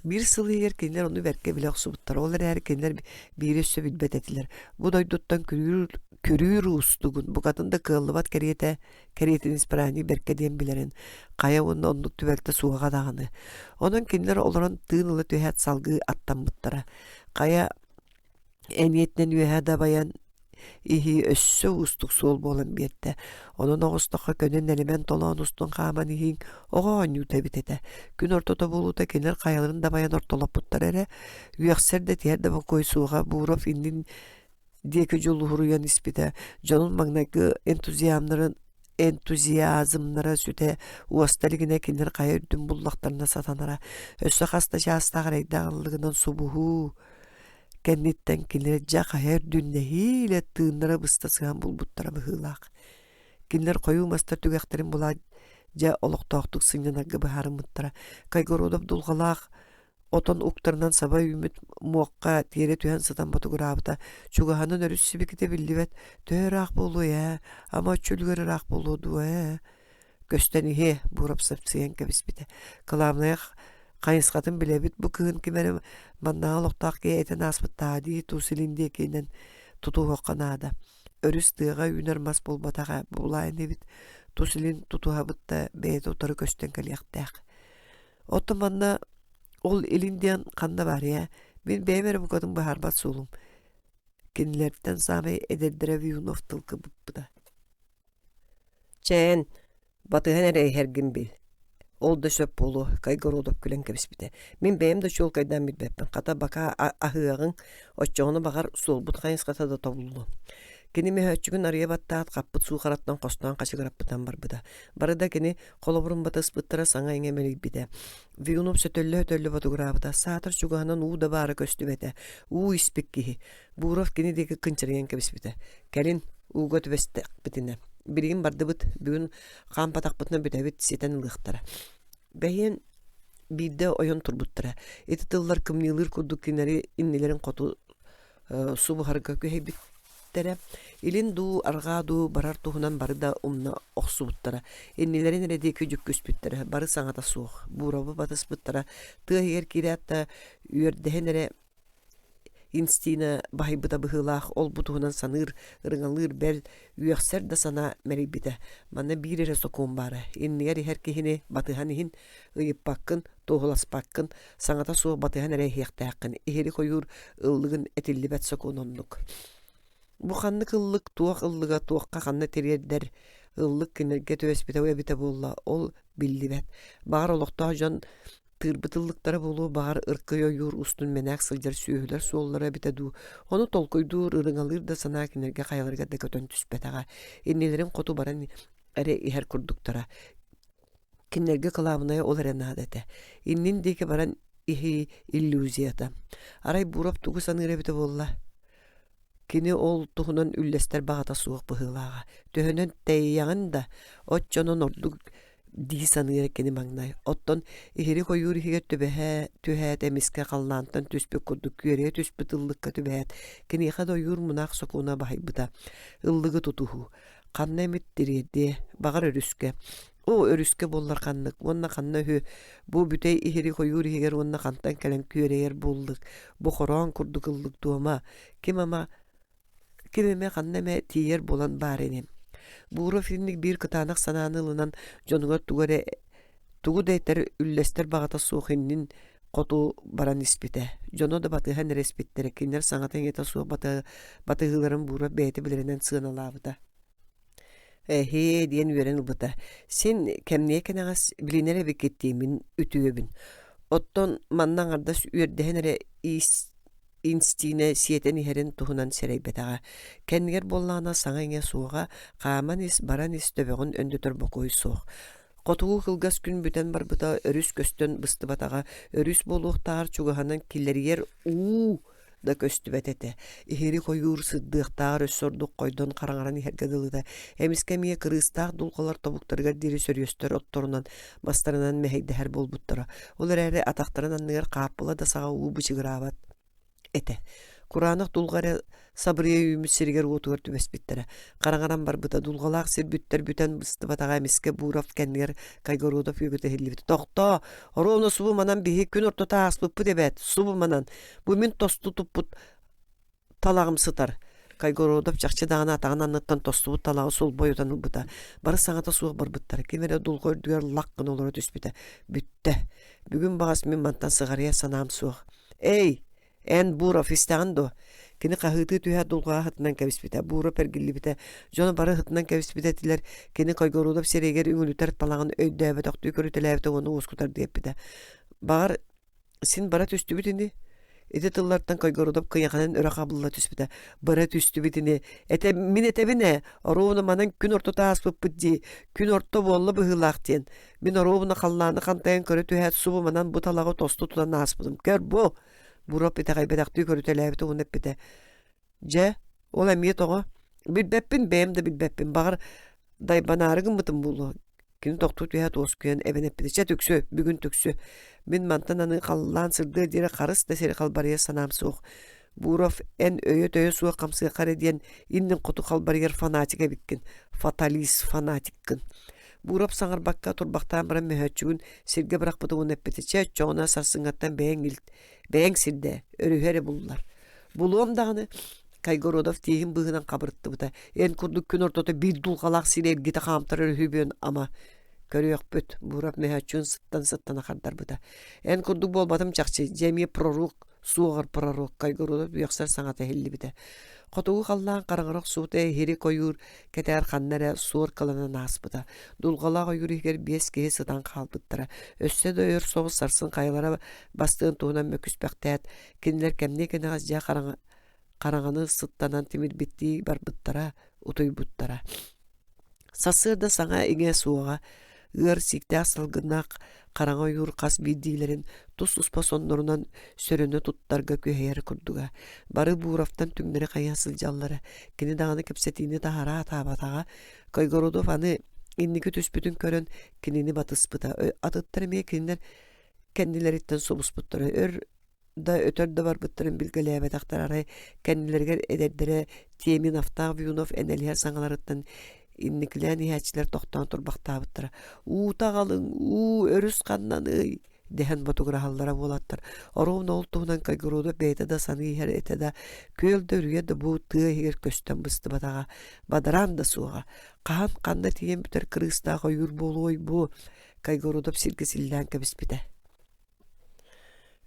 Биир сыл иһигэр кинилэр ону бэркэ билэ охсубуттар. Ол эрээри кинилэр биири өссө билбэт этилэр. Бу дойдуттан күрүүр, күрүүр уустугун, букатын да кыаллыбат кэриэтэ кэриэтин исправник бэркэ диэн билэрин, хайа уонна оннук түбэлтэ суоҕа даҕаны. Онон кинилэр олорон тыын ыла түһээт салгыы аттаммыттара. Хайа эниэтинэн үөһэ дабайан иһии өссө уустук суол буолан биэрдэ. Онон оҕустахха көнө нэлэмэн толоон устун хааман иһииҥ оҕо оонньуута эбит этэ. Күн ортото буолуута кинилэр хайаларын дабайан ортолоппуттар эрэ, үөхсэр да тиһэр да бокуой суоҕа Буров иннин диэки дьулуһуруйан испитэ, дьонун маҥнайгы энтузиамнарын энтузиазмнара сүтэ уоста илигинэ кинилэр хайа үрдүн буллахтарына сатанара. Өссө хас да чаастаах эрэйдээх ыллыгынан субуһуу кэнниттэн кинилэр дьэ хайа үрдүн нэһиилэ тыыннара быста сыһан булбуттара быһыылаах. Кинилэр хойуу мастар түгэхтэрин булаат дьэ олохтоохтук сынньанарга быһаарыммыттара. Кайгородов дулҕалаах Отон уктарынан саба үүммүт муохха тиэрэ түһэн сытан ботугураабыта, чугаһынан өрүс сибикитэ биллибэт, төһө ыраах буолуой ээ, ама оччо үлүгэр ыраах буолуо дуо ээ көстөн иһиэ, Буурап сапсыйан кэбиспитэ. Кылаабынайа хайысхатын билэбит, бу кыһын ким эрэ маннааҕы олохтоох киһи этэн ааспыттааҕа дии, тус илин диэкинэн тутуһуохха наада. Өрүс тыаҕа үүнэр мас буолбатах ээ, булаайын эбит, тус илин тутуһабыт да бэйэтэ утары көстөн кэлиэхтээх. Оттон манна ол илин диэн ханна баарый ээ? Мин бэйэм эрэ букатын быһаарбат суолум. Кинилэртэн саамай эдэрдэрэ Вьюнов тылгыбыппыта. Чээн, батыһан эрэ иһэргин бил. Ол да сөп буолуо, Кайгородов күлэн кэбиспитэ. Мин бэйэм да чуолкайдаан билбэппин. Хата бакаа аһыаҕыҥ, оччоҕуна баҕар суолбут хайысхата да тобуллуо. Кини мөһөөччүгүн арыйа баттаат, хаппыт суухараттан хостоон хачыгыраппытан барбыта. Бары да кини холобурун батыспыттара саҥа-иҥэ мэлийбитэ. Вьюнов сөтөллө-өтөллө ботугураабыта, саатар чугаһынан уу да баара көстүбэтэ. Уу испит киһи. Буров кини диэки кынчарыйан кэбиспитэ. Кэлин ууга түбэстэхпитинэ. Билигин бардыбыт, бүгүн хаампатахпытына бүтэбит, ситэн ылыахтара. Бэһиэн биирдэ ойон турбуттара. Ити тыллар кымньыылыыр курдук кинилэри иннилэрин хоту субуһарга күһэйбиттэрэ. Илин дуу, арҕаа дуу барар туһунан бары да умна охсубуттара. Иннилэрин эрэ диэки дьүккүспүттэрэ, бары саҥата суох. Буурабы батыспыттара. Тыа иһигэр киирээт да үөрдэһэн эрэ инстина баһыйбыта быһыылаах ол-бу туһунан саныыр, ырыҥалыыр бэл, үөхсэр да санаа мэлийбитэ. Манна биир эрэ сокуон баара: иннигэр иһэр киһини батыһан иһин, ыйыппаккын, туоһуласпаккын, саҥата суох батыһан эрэ иһиэхтээххин, иһирик ойуур ыллыгын этиллибэт сокуон оннук. Бу ханнык ыллык, туох ыллыга туохха ханна тириэрдэр ыллык кинилэргэ түбэспитэ эбитэ буолла, ол биллибэт. Баҕар олохтоох дьон тыырбыт ыллыктара буолуо, баҕар ыркый ойуур устун мэнээк сылдьар сүөһүлэр суоллара эбитэ дуу, ону толкуйдуур, ырыҥалыыр да санаа кинилэргэ хайаларыгар да көтөн түспэтэҕэ. Иннилэрин хоту баран эрэ иһэр курдуктара. Кинилэргэ кылаабынайа ол эрэ наада этэ. Иннин диэки баран иһии иллюзията. Арай Буров тугу саныыр эбитэ буолла? Кини ол туһунан үллэстэр баҕата суох быһыылааҕа. Төһөнөн тэйийэҕин да, оччонон ордук дии саныыра кини маҥнай. Оттон иһирик ойуур иһигэр түбэһэ түһээт эмискэ халлаантан түспүт курдук күөрэйэ түспүт ыллыкка түбэһээт, киниэхэ да ойуур мунаах сокуона баһыйбыта. Ыллыгы тутуһуу. Ханна эмит тириэрдиэ, баҕар өрүскэ. Оо, өрүскэ буоллар ханнык уонна ханна үһү бу бүтэй иһирик ойуур иһигэр уонна хантан кэлэн күөрэйэр буоллук бу хороон курдук ыллык дуома ким ама ким эмэ ханна эмэ тиийэр буолан баар ини Буров инник биир кытаанах санааны ылынан дьонугар тугу эрэ тугу да этэр үллэстэр баҕата суох иннин хоту баран испитэ. Дьоно да батыһан эрэ испиттэрэ, кинилэр саҥата-иҥэтэ суох батыһыыларын Буров бэйэтэ билэринэн сыаналаабыта. Эһиэ диэн үөрэн ылбыта. Син кэмниэ кэнэҕэс билинэр эбиккит дии мин үтүөбүн. Оттон манна аҥардас үөрдэһэн эрэ иис... инстиинэ сиэтэн иһэрин туһунан сэрэйбэтэҕэ. Кэннигэр буоллаҕына саҥа-иҥэ суоҕа, хааман ис, баран ис төбөҕүн өндөтөр бокуой суох. Хотугу кылгас күн бүтэн барбыта, өрүс көстөн быстыбатаҕа, өрүс буолуохтааҕар чугаһынан килэрийэр уу да көстүбэт этэ. Иһирик ойуур сырдыахтааҕар өссө ордук хойдон хараҥаран иһэргэ дылыта. Эмискэ эмиэ кырыыстаах дулҕалар тобуктарыгар диэри сөрүөстэр отторунан, мастарынан мэһэйдэһэр буолбуттара. Ол эрээри атахтарын анныгар хааппыла да саҕа уу бычыгыраабат этэ. Кураанах дулҕа эрэ сабырыйа үүммүт сиригэр-уотугар түбэспиттэрэ. Хараҥаран барбыта, дулҕалаах сир бүттэр бүтэн быстыбатаҕа эмискэ Буров кэннигэр Кайгородов үөгүтэ иһиллибитэ. «Тохтоо! Оруону субу манан биһи күн ортото ааспыппыт эбээт, субу манан! Бу мин тосту туппут талаҕым сытар!» Кайгородов чахчы даҕаны атаҕын анныттан тостубут талаҕы сулбу ойутан ылбыта. Бары саҥата суох барбыттара. Ким эрэ дулҕа үрдүгэр лах гына олоро түспүтэ. Бүттэ. Бүгүн баҕас мин мантан сыҕарыйар санаам суох. «Эй, эн Буров истэҕин дуо?» Кини хаһыытыы түһээт дулҕаҕа сытынан кэбиспитэ. Буров эргиллибитэ. Дьоно бары сытынан кэбиспит этилэр. Кини Кайгородов сирэйигэр үҥүлүтэр талаҕын өйдөөбөтөхтүү көрүтэлээбитэ уонна уоскутардыы эппитэ. Баҕар, Син бара түстүбүт ини. Ити тыллартан Кайгородов кыйаханан өрө хабылла түспүтэ. Бара түстүбүт ини. Этэ, мин этэбин ээ, оруобуна манан күн ортото ааспыппыт дии, күн орто буолла быһыылаах диэн. Мин оруобуна халлааны хантайан көрө түһээт субу манан бу талаҕы тосту тутан ааспытым. Көр бу! Буроп итэҕэйбэтэхтии көрүтэлээбитэ уонна эппитэ. Дьэ, ол эмиэ тоҕо? Билбэппин, бэйэм да билбэппин. Баҕар, дайбанаары гыммытым буолуо. Кини тохтуу түһээт уоскуйан эбэн эппитэ: «Чэ, түксү, бүгүн түксү. Мин мантан аны халлаан сырдыа диэри харыс да сири халбарыйар санаам суох. Буров, эн өйө-төйө суох хамсыахха эрэ диэн иннин хоту халбарыйар фанатик эбиккин. Фаталист фанатиккын». Буров саҥарбакка турбахтаан баран мөһөөччүгүн сиргэ бырахпыта уонна эппитэ: «Чэ, оччоҕуна сарсыҥҥаттан бэйэҥ илт, бэйэҥ сирдээ, өрүһү эрэ буллар». Булуом даҕаны Кайгородов тииһин быыһынан хабырыттыбыта. Эн курдук күн ортото биир дулҕалаах сири эргитэ хаамтарар үһүбүөн ама. Көрүөхпүт, Буров мөһөөччүн сыттан-сыттана хардарбыта. Эн курдук буолбатым чахчы, дьэ эмиэ пророк, суоҕар пророк, Кайгородов үөхсэр саҥата иһиллибитэ. Хотугу халлаан хараҥара охсубута иһирик ойуур кэтээр ханна эрэ суор кыланан ааспыта. Дулҕалаах ойуур иһигэр биэс киһи сытан хаалбыттара. Өссө да өр соҕус сарсын хайалара бастыан туһунан мөккүспэхтээт, Кинилэр кэмниэ кэнэҕэс дьэ хараҥа хараҥаны сыттанан тимирбиттии барбыттара, утуйбуттара. Сарсыарда саҥа-иҥэ суоҕа, ыар сииктээх салгыннаах хараҥа ойуур хас биирдиилэрин тус-туспа соннорунан сөрөнө туттарга күһэйэр курдуга. Бары Буровтан түҥнэри хайыһа сылдьаллара. Кини даҕаны кэпсэтиини таһара атаабатаҕа. Кайгородов аны инники түспүтүн көрөн кинини батыспыта. Атыттар эмиэ кинилэр кэннилэриттэн субуспуттара. Өр да өтөр да барбыттарын билгэлээбэтэхтэр арай кэннилэригэр эдэрдэрэ Теминовтаах Вьюнов энэлиһэр саҥаларыттан инникилээн иһээччилэр тохтоон турбахтаабыттара уута аҕалыҥ уу өрүс ханнаный дэһэн ботугураһаллара буолаттар оруобуна ол туһунан Кайгородов бэйэтэ да саныы иһэр этэ да күөл да үрүйэ да бу тыа иһигэр көстөн быстыбатаҕа бадараан да суоҕа хаһан ханна тиийэн бүтэр кырыыстаах ойуур буолуой бу Кайгородов сиргэ силлээн кэбиспитэ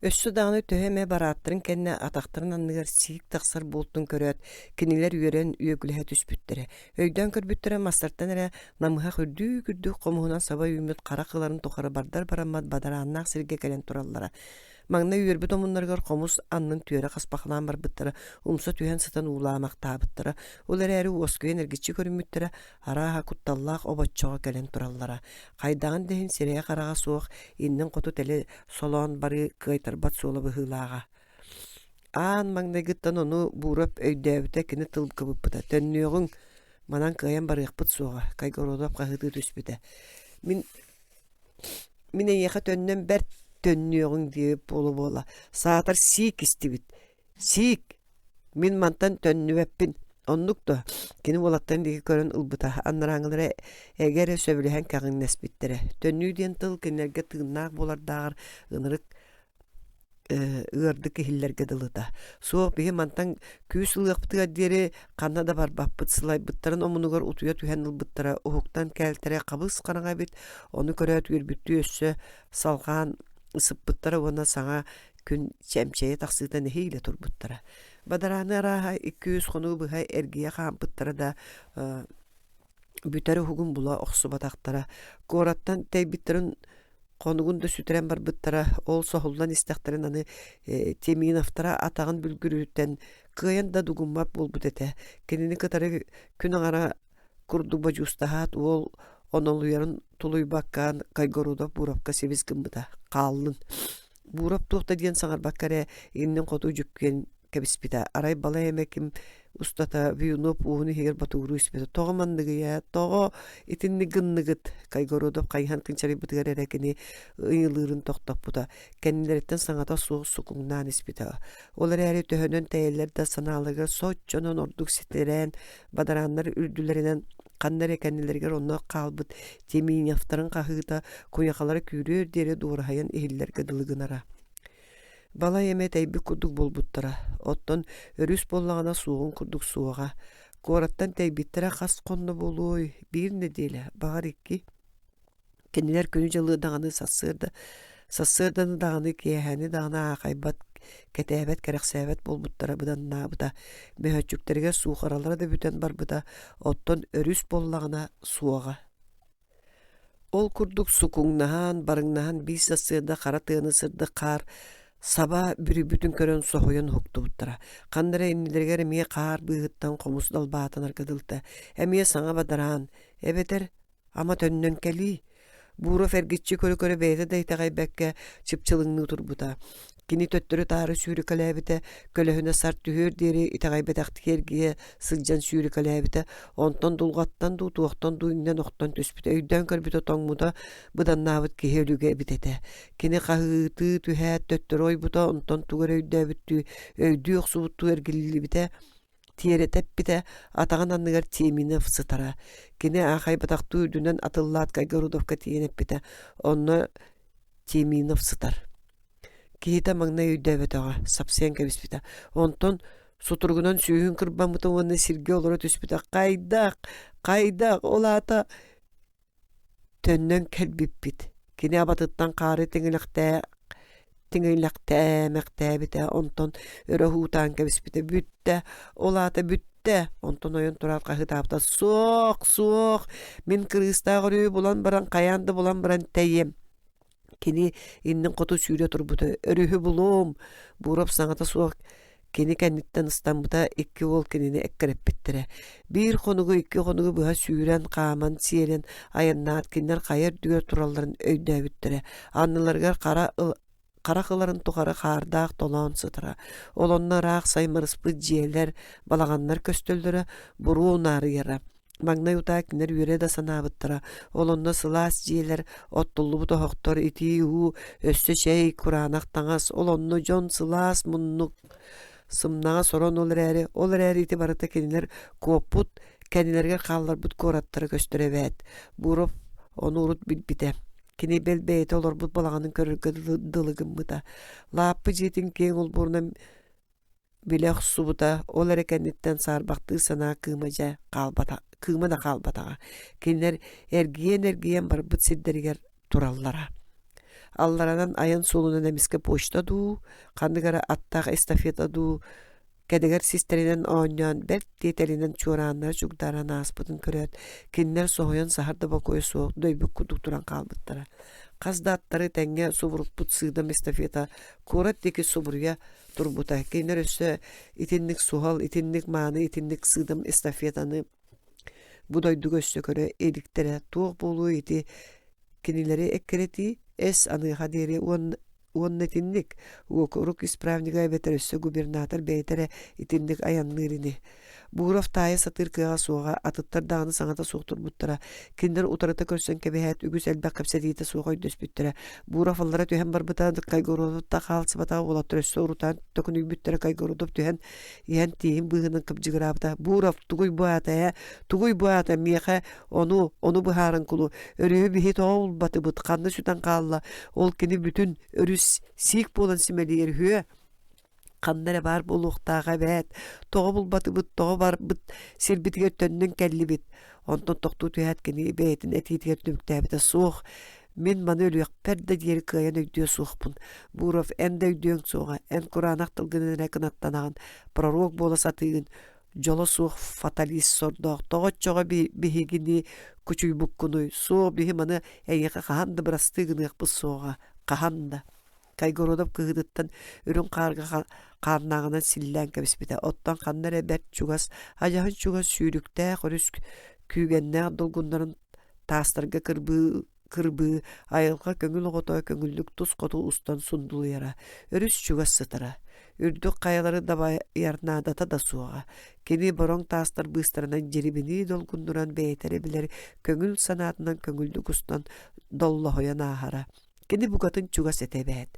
Өссө даҕаны төһө эмэ барааттарын кэннэ атахтарын анныгар сиик тахсар буолтун көрөөт, кинилэр үөрэн үөгүлэһэ түспүттэрэ. Өйдөөн көрбүттэрэ мастартан эрэ намыһах үрдүк-үрдүк хомуһунан саба үүммүт хара кыларын тухары бардар бараммат бадарааннаах сиргэ кэлэн тураллара. Маҥнай үөрбүт омуннарыгар хомус аннын түөрэ хаспахалаан барбыттара, умса түһэн сытан уулаамахтаабыттара. Ол эрээри уоскуйан эргиччи көрүммүттэрэ, арааһа кутталлаах обоччоҕо кэлэн тураллара. Хайдаҕын да иһин сирэйэ-хараҕа суох, иннин хоту тэлэ солоон барыы кыайтарбат суола быһыылааҕа. Аан маҥнайгыттан ону Буурап өйдөөбүтэ кини тыл кыбыппыта. «Төннүөҕүҥ, манан кыайан барыахпыт суоҕа», Кайгородов хаһыытыы түспүтэ. «Мин мин эйиэхэ төннөн бэрт төннүөҕүҥ» диэбит буола-буола, «Саатар сиик истибит. Сиик! Мин мантан төннүбэппин. Оннук дуо? Кини уолаттарын диэки көрөн ылбыта. Анарааҥҥылара эгэ эрэ сөбүлэһэн кэҕиҥнэспиттэрэ. Төннүү диэн тыл кинилэргэ тыыннаах буолардааҕар ынырык ыардык иһиллэргэ дылыта. Суох, биһи мантан күүс ылыахпытыгар диэри ханна да барбаппыт. Сылайбыттарын омунугар утуйа түһэн ылбыттара. Уһуктан кээлтэрэ хабыс-хараҥа эбит. Ону көрөөт үөрбүттүү өссө салҕаан сыппыттара уонна саҥа күн чэмчэйэ тахсыыта нэһиилэ турбуттара. Бадарааны арааһа 200 хонуу быһа эргийэ хаампыттара да бүтэр уһугун була охсубатахтара. Куораттан тэйбиттэрин Хонугун да сүтэрэн барбыттара, ол соһуллан истэхтэрин аны Тиминовтара атаҕын бүлгүрүтэн кыайан да дугуммат буолбут этэ. Кинини кытары күн аҥара курдук бодьуустаһаат уол онолуйарын тулуйбакка Кайгородов Буровка сибис гыммыта. Хааллын. Буров туох да диэн саҥарбакка эрэ иннин хоту дьүккүйэн кэбиспитэ. Арай балай эмэ ким устата Вьюнов ууһун иһигэр ботугуруу испитэ. Тоҕо манныгый ээ? Тоҕо итинник гынныгыт? Кайгородов хайыһан кынчарыйбытыгар эрэ кини ыйылыырын тохтоппута. Кэннилэриттэн саҥата суох сукуҥнаан испитэ. Ол эрээри төһөнөн тэйэллэр да санааларыгар соччонон ордук ситирээн, бадарааннар үрдүлэринэн ханна эрэ кэннилэригэр онно хаалбыт Тиминевтарын хаһыыта куйахалара күүрүөр диэри дуораһайан иһиллэргэ дылы гынара. Балай эмэ тэйбит курдук буолбуттара, оттон өрүс буоллаҕына суоҕун курдук суоҕа. Куораттан тэйбиттэрэ хас хонно буолуой, биир нэдиэлэ, баҕар икки. Кинилэр күнү-дьылы даҕаны сарсыарда сарсыарданы даҕаны, киэһээни даҕаны аахайбат, кэтээбэт, кэрэхсээбэт буолбуттара быданнаабыта. Мөһөөччүктэригэр суухаралара да бүтэн барбыта, оттон өрүс буоллаҕына суоҕа. Ол курдук сукуҥнаһан, барыҥнаһан биир сарсыарда хара тыаны сырдык хаар саба бүрүйбүтүн көрөн соһуйан уһуктубуттара. Ханна эрэ иннилэригэр эмиэ хаар быыһыттан хомус далбаатанарга дылыта, эмиэ саҥа бадараан, эбэтэр Ама төннөн кэлиий. Буров эргиччи көрө-көрө бэйэтэ да итэҕэйбэккэ чыпчылыҥныы турбута. Кини төттөрү-таары сүүрүкэлээбитэ, көлөһүнэ сар түһүөр диэри итэҕэйбэтэхтик эргийэ сылдьан сүүрүкэлээбитэ, онтон дулҕаттан дуу, туохтан дуу иҥнэн охтон түспүтэ, өйдөөн көрбүтэ тоҥмута, быданнаабыт киһи өлүгэ эбит этэ. Кини хаһыытыы түһээт төттөрү ойбута, онтон тугу эрэ өйдөөбүттүү, өйдүү охсубуттуу эргиллибитэ, Тиэрэ тэппитэ, атаҕын анныгар Тиминов сытара. Кини аахайбатахтыы үрдүнэн атыллаат Кайгородовка тиийэн эппитэ, онно Тиминов сытар. Киһитэ маҥнай өйдөөбөтөҕө, сапсыйан кэбиспитэ. Онтон сутуругунан сүүһүн кырбаммыта уонна сиргэ олоро түспүтэ. Хайдах? Хайдах? Ол аата Төннөн кэлбиппит, кини абатыттан хаары тиҥилэхтээмэхтээбитэ, онтон өрө уһуутаан кэбиспитэ: «Бүттэ, ол аата бүттэ!» Онтон ойон тураат хаһыытаабыта: «Суох, суох, мин кырыыстаах өрүһү булан баран, хайаан да булан баран тэйиэм!» Кини иннин хоту сүүрэ турбута: «Өрүһү булуом!» Буров саҥата суох кини кэнниттэн ыстаммыта, икки уол кинини эккирэппиттэрэ. Биир хонугу, икки хонугу быһа сүүрэн, хааман, сиэлэн айаннаат кинилэр хайа үрдүгэр туралларын өйдөөбүттэрэ. Анныларыгар хара харах ыларын тухары хаардаах толоон сытара. Ол онно ыраах саймарыспыт дьиэлэр, балаҕаннар көстөллөрө, буруо унаарыйара. Маҥнай утаа кинилэр үөрэ да санаабыттара, ол онно сылаас дьиэлэр, оттуллубут оһохтор, итии уу, өссө чэй, кураанах таҥас, ол онно дьон сылаас муннук, сымнаҕас орон ол эрээри, ол эрээри ити барыта кинилэр куоппут, кэннилэригэр хаалларбыт куораттара көстөр эбээт. Буров ону урут билбитэ. Кини бэл бэйэтэ олорбут балаҕанын көрөргө дылы гыммыта. Лааппы дьиэтин киэҥ олбуорунан билэ охсубута, ол эрэ кэнниттэн саарбахтыы санаа кыыма дьэ хаалбата, кыыма да хаалбатаҕа. Кинилэр эргийэн-эргийэн барбыт сирдэригэр тураллара. Алларанан айан суолунан эмискэ почта дуу, ханнык эрэ аттаах эстафета дуу кэдэгэр систэринэн оонньоон бэрт тиэтэлинэн чуорааннара чугдааран ааспытын көрөөт, кинилэр соһуйан саһар да бокуойа суох дөйбүт курдук туран хаалбыттара. Хас да аттары тэҥҥэ субуруппут сыыдам эстафета куорат диэки субуруйа турбута. Кинилэр өссө итинник суһал, итинник мааны, итинник сыыдам эстафетаны бу дойдуга өссө көрө иликтэрэ. Туох буолуой ити кинилэри эккирэтии эс аныаха диэри уонна уонна итинник уокурук исправнига эбэтэр өссө губернатор бэйэтэ эрэ итинник айанныыр ини. Буров таайа сатыыр кыаҕа суоҕа, атыттар даҕаны саҥата суох турбуттара. Кинилэр утарыта көрсөн кэбиһээт, үгүс элбэх кэпсэтиитэ суох өйдөспүттэрэ. Буров аллара түһэн барбыта, Кайгородов да хаалсыбатаҕа, уолаттар өссө урутаан төкүнүйбүттэрэ Кайгородов түһэн иһэн тииһин быыһынан кыбдьыгыраабыта. Буров, тугуй бу аата ээ? Тугуй бу аата? Миэхэ ону, ону быһааран кулу. Өрүһү биһи тоҕо булбатыбыт, ханна сүтэн хаалла? Ол кини бүтүн өрүс сиик буолан симэлийэр үһүө? Ханна эрэ баар буолуохтааҕа эбээт, тоҕо булбатыбыт, тоҕо барбыт сирбитигэр төннөн кэллибит. Онтон тохтуу түһээт кини бэйэтин этиитигэр түмүктээбитэ суох. Мин маны өлүөхпэр да диэри кыайан өйдүө суохпун. Буров, эн да өйдүөҥ суоҕа, эн кураанах тылгынан эрэ кынаттанаҕын, пророк буола сатыыгын. Дьоло суох фаталист сордоох тоҕо оччоҕо биһигини кучуйбуккунуй? Суох биһи маны эйиэхэ хаһан да бырастыы гыныахпыт суоҕа, хаһан да. Кайгородов кыһыытыттан үрүҥ хаарга хааннааҕынан силлээн кэбиспитэ. Оттон ханна эрэ бэрт чугас, адьаһын чугас сүүрүктээх өрүс күүгэннээх долгуннарын таастарга кырбыы кырбыы, айылҕа көҥүл оҕото көҥүллүк тус хоту устан сундулуйара, өрүс чугас сытара. Үрдүк хайалары дабайар наадата да суоҕа. Кини бороҥ таастар быыстарынан дьирибинии долгуннуран бэйэтэ эрэ билэр көҥүл санаатынан көҥүллүк устан доллоһуйан ааһара. Кини букатын чугас этэ эбээт.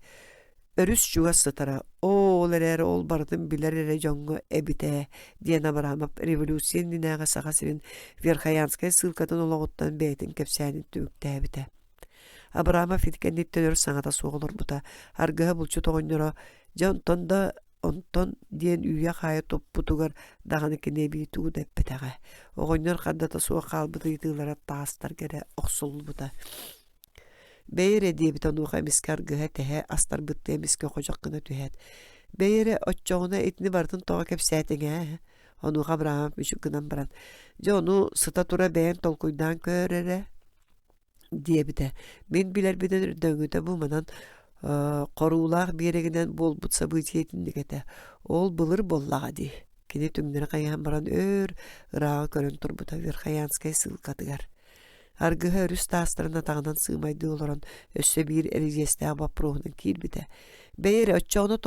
Өрүс чугас сытара, оо, ол эрээри ол барытын билэр эрэ дьоҥҥо эбит ээ, диэн Абрамов революция иннинээҕи Саха сирин Верхоянскай сыылкатын олоҕуттан бэйэтин кэпсээнин түмүктээбитэ. Абрамов ити кэнниттэн өр саҥата суох олорбута. Аргыһа булчут оҕонньоро, дьэ онтон да онтон диэн үүйэ-хаайа туппутугар даҕаны кини эбии тугу да эппэтэҕэ. Оҕонньор хардата суох хаалбыт ыйытыылара таастарга эрэ охсуллубута. Бэйи эрэ диэбит онуоха эмискэ аргыһа тэһэ астарбыттыы эмискэ ходьох гына түһээт, «Бэйи эрэ, оччоҕуна итини барытын тоҕо кэпсээтиҥ ээ?» Онуоха Абрамов мүчүк гынан баран, «Дьэ ону сыта-тура бэйэҥ толкуйдаан көр эрэ» диэбитэ. Мин билэрбинэн өрдөөҥҥүтэ бу манан хоруулаах биэрэгинэн буолбут событие итинник этэ. Ол былыр буоллаҕа дии. Кини түҥнэри хайыһан баран өөр ырааҕы көрөн турбута Верхоянскай сыылкатыгар. Аргыһа өрүс таастарын атаҕынан сыымайдыы олорон өссө биир эридьиэстээх боппуруоһунан киирбитэ. Бэйи эрэ оччоҕуна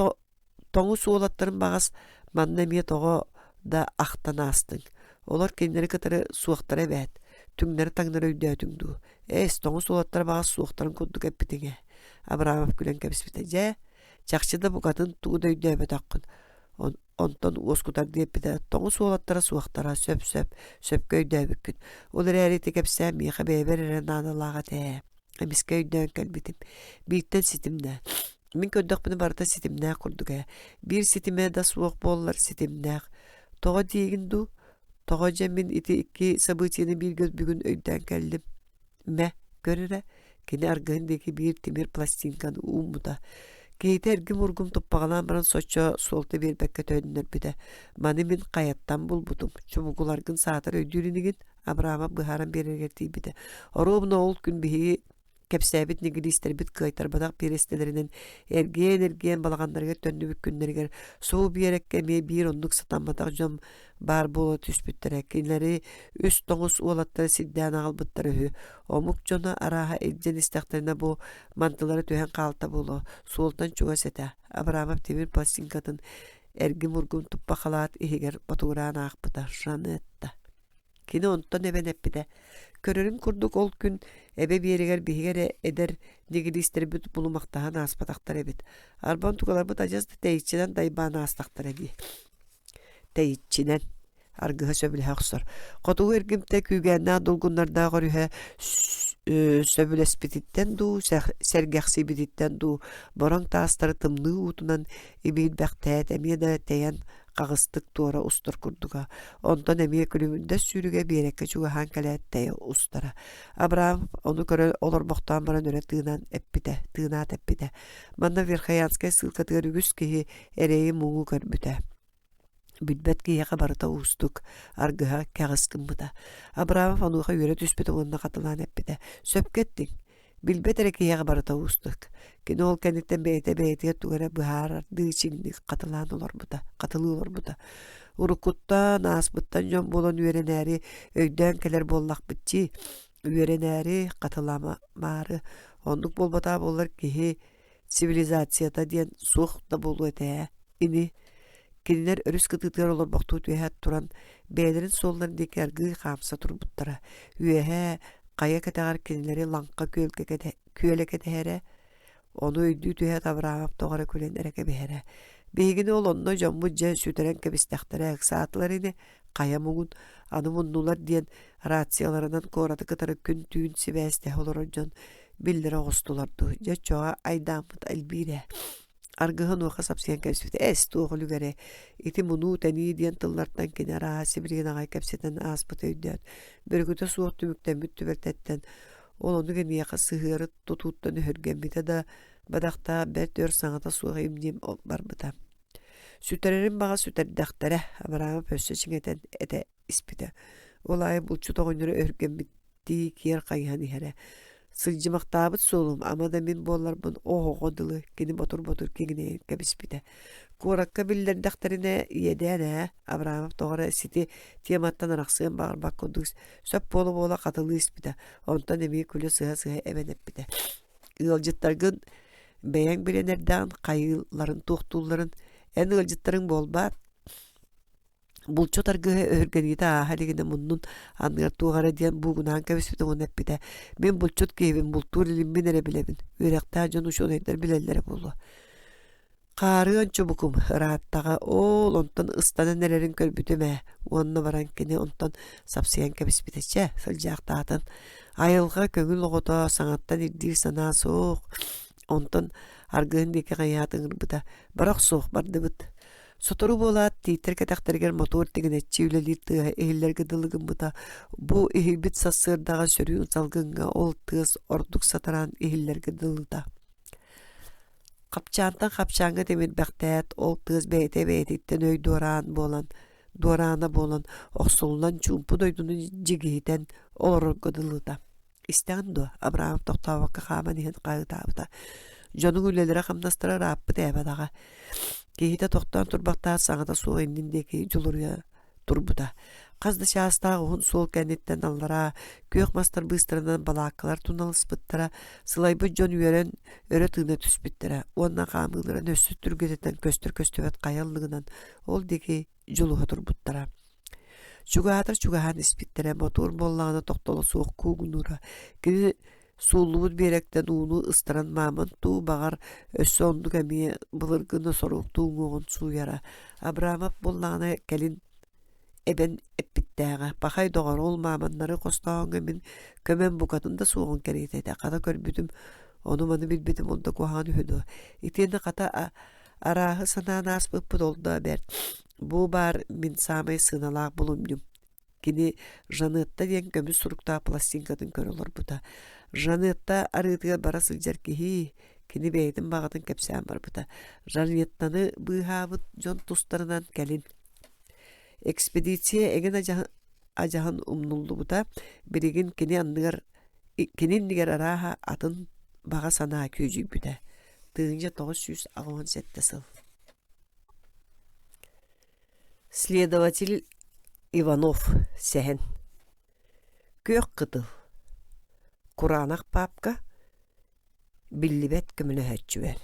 тоҥус уолаттарын баҕас манна эмиэ тоҕо да ахтан аастыҥ. Олор кинилэри кытары суохтара эбээт. Түҥнэри-таҥнары өйдөөтүҥ дуу? Эс, тоҥус уолаттара баҕас суохтарын курдук эппитиҥ ээ. Абрамов күлэн кэбиспитэ. Дьэ, чахчы да букатын тугу да өйдөөбөтөххүн. Онтон уоскутардыы эппитэ, тоҥус уолаттара суохтара, сөп-сөп, сөпкө өйдөөбүккүн. Ол эрээри ити кэпсээн миэхэ бэйэбэр эрэ наадалаах этэ ээ. Эмискэ өйдөөн кэлбитим. Бииртэн ситимнээх. Мин көрдөхпүнэ барыта ситимнээх курдук ээ. Биир ситимэ да суох буоллар ситимнээх. Тоҕо диигин дуу? Тоҕо дьэ мин ити икки событиены бииргэ бүгүн өйдөөн кэллим. Мэ, көр эрэ, кини аргыһын диэки биир тимир пластинканы ууммута. Киһитэ эргим-ургум туппаҕалаан баран соччо суолта биэрбэккэ төннөрбүтэ. Маны мин хайаттан булбутум. Чубукуларгын саатар өйдүүр инигин, Абрамов быһааран биэрэригэр тиийбитэ. Оруобуна ол күн биһиги кэпсээбит нигилистэрбит кыайтарбатах биэрэстэлэринэн эргийэн-эргийэн балаҕаннарыгар төннүбүт күннэригэр суу биэрэккэ эмиэ биир оннук сатамматах дьон баар буола түспүттэрэ. Кинилэри үс тоҥус уолаттары сирдээн аҕалбыттара үһү. Омук дьоно арааһа илдьэн истэхтэринэ бу мантылара түһэн хаалта буолуо. Суолтан чугас этэ. Абрамов тимир пластинкатын эргим-ургум туппа халаат иһигэр ботугураан аахпыта. Жанетта. Кини онтон эбэн эппитэ: «Көрөрүҥ курдук ол күн эбэ биэрэгэр биһиги эрэ эдэр нигилистэрбит булумахтаһан ааспатахтар эбит. Арба онтукаларбыт адьас да тэйиччинэн дайбаан аастахтара дии» Тэйиччинэн аргыһа сөбүлэһэ охсор. Хотугу эргимтэ күүгээннээх долгуннардаах өрүһэ сөбүлэспититтэн дуу, сэргэхсийбититтэн дуу бороҥ таастары тымныы уутунан ибиирбэхтээт эмиэ да тэйэн хаҕыстык туора устар курдуга. Онтон эмиэ күлүмүрдэс сүүрүгэ биэрэккэ чугаһаан кэлээт тэйэ устара. Абрамов ону көрө олорбохтоон баран өрө тыынан эппитэ, тыынаат эппитэ. Манна Верхоянскай сыылкатыгар үгүс киһи эрэйи-муҥу көрбүтэ. Билбэт киһиэхэ барыта уустук, аргыһа кэҕис гыммыта. Абрамов онуоха үөрэ түспүтэ уонна хатылаан эппитэ: «Сөпкө эттиҥ. Билбэт эрэ киһиэхэ барыта уустук». Кини ол кэнниттэн бэйэтэ бэйэтигэр тугу эрэ быһаарардыы чиҥник хатылаан олорбута, хатылыы олорбута. Уруккуттан, ааспыттан дьон буолан үөрэнээри өйдөөн кэлэр буоллахпыт дии. Үөрэнээри, хатыламаары. Оннук буолбатаҕа буоллар киһи цивилизацията диэн суох да буолуо этэ ээ. Ини кинилэр өрүс кытыытыгар олорбохтуу түһээт туран бэйэлэрин суолларын диэки аргыый хаамса турбуттара. Үөһээ хайа кэтэҕэр кинилэри Лаҥха күөлгэ күөлэ кэтэһэрэ, ону өйдүү түһээт Абрамов тоҕо эрэ күлэн эрэ кэбиһэрэ. Биһигини ол онно дьоммут дьэ сүтэрэн кэбистэхтэрэ ыксаатылар ини, хайа муҥун, аны муннулар диэн рацияларынан куораты кытары күн-түүн сибээстэһэ олорор дьон биллэрэ оҕустулар дуу, дьэ оччоҕо айдааммыт элбиир ээ. Аргыһа онуоха сапсыйан кэбиспитэ эс туох үлүгэрэ ити мунуу-тэнии диэн тыллартан кини арааһа сибилигин аҕай кэпсэтэн ааспыта өйдөөн бөрүкүтэ суох түмүктэммит түбэлтэттэн ол ону киниэхэ сыһыары тутууттан өһүргэммитэ да бадахтаах бэрт өр саҥата суох им-ньим барбыта. Сүтэрэрин баҕа сүтэрдэхтэрэ, Абрамов өссө чиҥэтэн этэ испитэ. Ол аайы булчут оҕонньоро өһүргэммиттии киэр хайыһан иһэрэ. Сылдьымахтаабыт суолум, ама да мин буолларбын оһоҕо дылы кини ботур-ботур киҥинэйэн кэбиспитэ. Куоракка биллэрдэхтэринэ иэдээн ээ, Абрамов тоҕо эрэ сити тематтан арахсыан баҕарбат курдук сөп буола-буола хатылыы испитэ, онтон эмиэ күлэ сыһа-сыһа эбэн эппитэ. Ыалдьыттаргын бэйэҥ билэн эрдэҕин хайыыларын туохтуулларын эн ыалдьыттарыҥ буолбаат Булчут аргыһа өһүргэниитэ ааһа илигинэ муннун анныгар туох эрэ диэн буугунаан кэбиспитин уонна эппитэ: «Мин булчут киһибин, бултуур илиммин эрэ билэбин, үөрэхтээх дьон учуонайдар билэллэрэ буолуо». Хаарыан чубукум ырааттаҕа оол онтон ыстанан эрэрин көрбүтүм ээ уонна баран кини онтон сапсыйан кэбиспитэ чэ сылдьаахтаатын айылҕа көҥүл оҕото саҥаттан ирдиир санаа суох онтон аргыһын диэки хайаат ыҥырбыта бара охсуох бардыбыт Сотору буолаат, тииттэр кэтэхтэригэр мотуор тигинэччи үлэлиир тыаһа иһиллэргэ дылы гыммыта. Бу иһийбит сарсыардаҕа сөрүүн салгыҥҥа ол тыас ордук сатараан иһиллэргэ дылыта. Хапчаантан хапчааҥҥа тимирбэхтээт, ол тыас бэйэтэ бэйэтиттэн өй дуораан буолан, дуораана буолан, охсуллан чуумпу дойдуну дьигиһитэн олорорго дылыта. Истэҕин дуо? Абрамов тохтообокко хааман иһэн хаһыытаабыта. Дьонуҥ үлэлэрэ-хамнастара ырааппыт ээ бадаҕа. Киһитэ тохтоон турбахтаах саҥата суох иннин диэки дьулуруйа турбута. Хас да чаастаах уһун суол кэнниттэн аллараа күөх мастар быыстарынан балааккалар туналыспыттара, сылайбыт дьон үөрэн өрө тыына түспүттэрэ уонна хаамыыларын өссө түргэтэтэн көстөр-көстүбэт хайа ыллыгынан ол диэки дьулуһа турбуттара. Чугаһаатар чугаһаан испиттэрэ, мотуор буоллаҕына тохтоло суох куугунуура. Кини сууллубут биэрэктэн ууну ыстаран мааман туу баҕар өссө оннук эмиэ былыргы носоруоктуу уҥуоҕун сууйара. Абрамов буоллаҕына кэлин эбэн эппиттээҕэ: «Пахай доҕор, ол мааманнары хостооһуҥҥа мин көмөм букатын да суоҕун кэриэтэ этэ. Хата көрбүтүм, ону-маны билбитим ол да куһаҕан үһү дуо? Итиэннэ хата арааһы санаан ааспыппыт ол да бэрт. Бу баар мин саамай сыаналаах булумньум. Кини Жанетта диэн көмүс суруктаах пластинкатын көрө олорбута. Жанетта арыытыгар бара сылдьар киһи, кини бэйэтин баҕатын кэпсээн барбыта. Жанеттаны быыһаабыт дьон тустарынан кэлин Экспедиция эҥин адьаһын умнуллубута, билигин кини анныгар кини иннигэр арааһа атын баҕа санаа күөдьүйбүтэ. 1987 сыл Следователь Иванов сэһэн Күөх кытыл Кураанах паапка Биллибэт көмөлөһөөччүбэр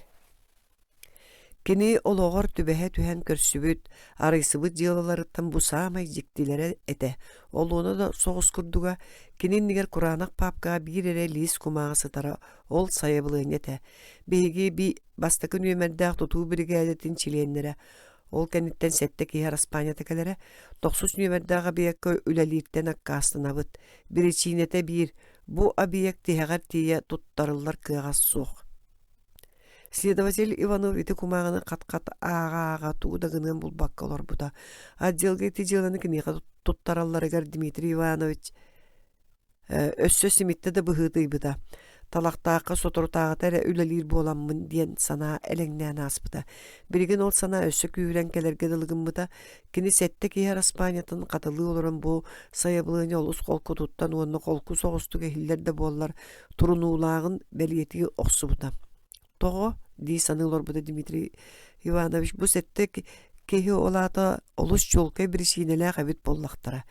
Кини олоҕор түбэһэ түһэн көрсүбүт, арыйсыбыт дьыалаларыттан бу саамай дьиктилэрэ этэ. Олуона да соҕус курдуга, кини иннигэр кураанах паапкаҕа биир эрэ лиис кумааҕы сытара, ол сайабылыанньа этэ. Биһиги би бастакы нүөмэрдээх тутуу биригээдэтин чилиэннэрэ. Ол кэнниттэн сэттэ киһи араспаанньата кэлэрэ. Тохсус нүөмэрдээх объекка үлэлииртэн аккаастанабыт. Биричиинэтэ биир, бу объект тиһэҕэр тиийэ туттарыллар кыаҕа суох. Следователь Иванов ити кумааҕыны хат-хат ааҕа-ааҕа тугу да гыныан булбакка олорбута. Отделга ити дьыаланы киниэхэ туттаралларыгар Дмитрий Иванович Өссө симиттэ да быһыытыйбыта, талахтаахха соторутааҕыта эрэ үлэлиир буоламмын диэн санаа элэҥнээн ааспыта. Билигин ол санаа өссө күүһүрэн кэлэргэ дылы гыммыта. Кини сэттэ киһи араспаанньатын хатылыы олорон бу сайабылыанньа олус холкутуттан уонна холку соҕустук иһиллэр да буоллар турунуулааҕын бэлиэтии охсубута. Тоҕо? дии саныы олорбута Дмитрий Иванович бу сэттэ киһи ол аата олус чуолкай биричиинэлээх эбит буоллахтара.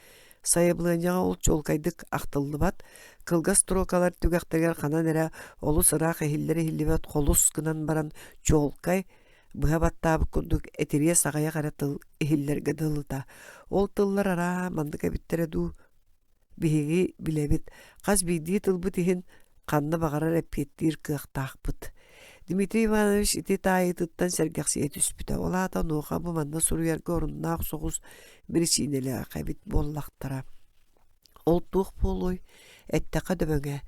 Сайабылыанньаҕа ол чуолкайдык ахтыллыбат, кылгас строкалар түгэхтэригэр ханан эрэ олус ыраах иһиллэр-иһиллибэт холус гынан баран чуолкай, быһа баттаабыт курдук этириэс аҕыйах эрэ тыл иһиллэргэ дылыта. Ол тыллар араа маннык эбиттэрэ дуу Биһиги билэбит, хас биирдии тылбыт иһин ханна баҕарар эппиэттиир кыахтаахпыт. Дмитрий Иванович ити таайыытыттан сэргэхсийэ түспүтэ. Ол аата онуоха бу манна суруйарга оруннаах соҕус биричиинэлээх эбит буоллахтара. Ол туох буолуой? Эттэххэ дөбөҥө.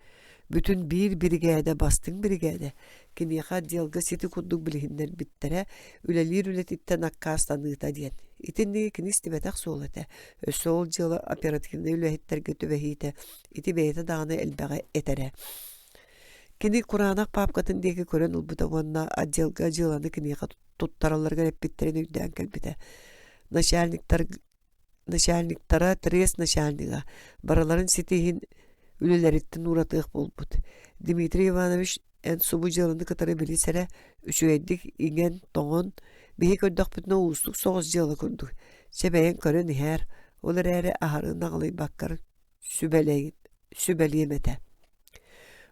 Бүтүн биир биригээдэ бастыҥ биригээдэ. Киниэхэ отделга сити курдук билиһиннэрбиттэрэ, үлэлиир үлэтиттэн аккаастаныыта диэн. Итинниги кини истибэтэх суол этэ. Өссө ол дьыала оперативнай үлэһиттэргэ түбэһиитэ ити бэйэтэ даҕаны элбэҕи этэрэ. Кини кураанах паапкатын диэки көрөн ылбыта уонна отделга дьыаланы киниэхэ туттаралларыгар эппиттэрин өйдөөн кэлбитэ. Начальниктар начальниктара трест начальнига барыларын ситиһин үлэлэриттэн ууратыах буолбут. Дмитрий Иванович эн субу дьыаланы кытары билис эрэ, үчүгэйдик иҥэн-тоҥон, биһи көрдөхпүтүнэ уустук соҕус дьыала курдук. Чэ бэйэҥ көрөн иһээр, ол эрээри аһары наҕылыйбаккар сүбэлиэм этэ.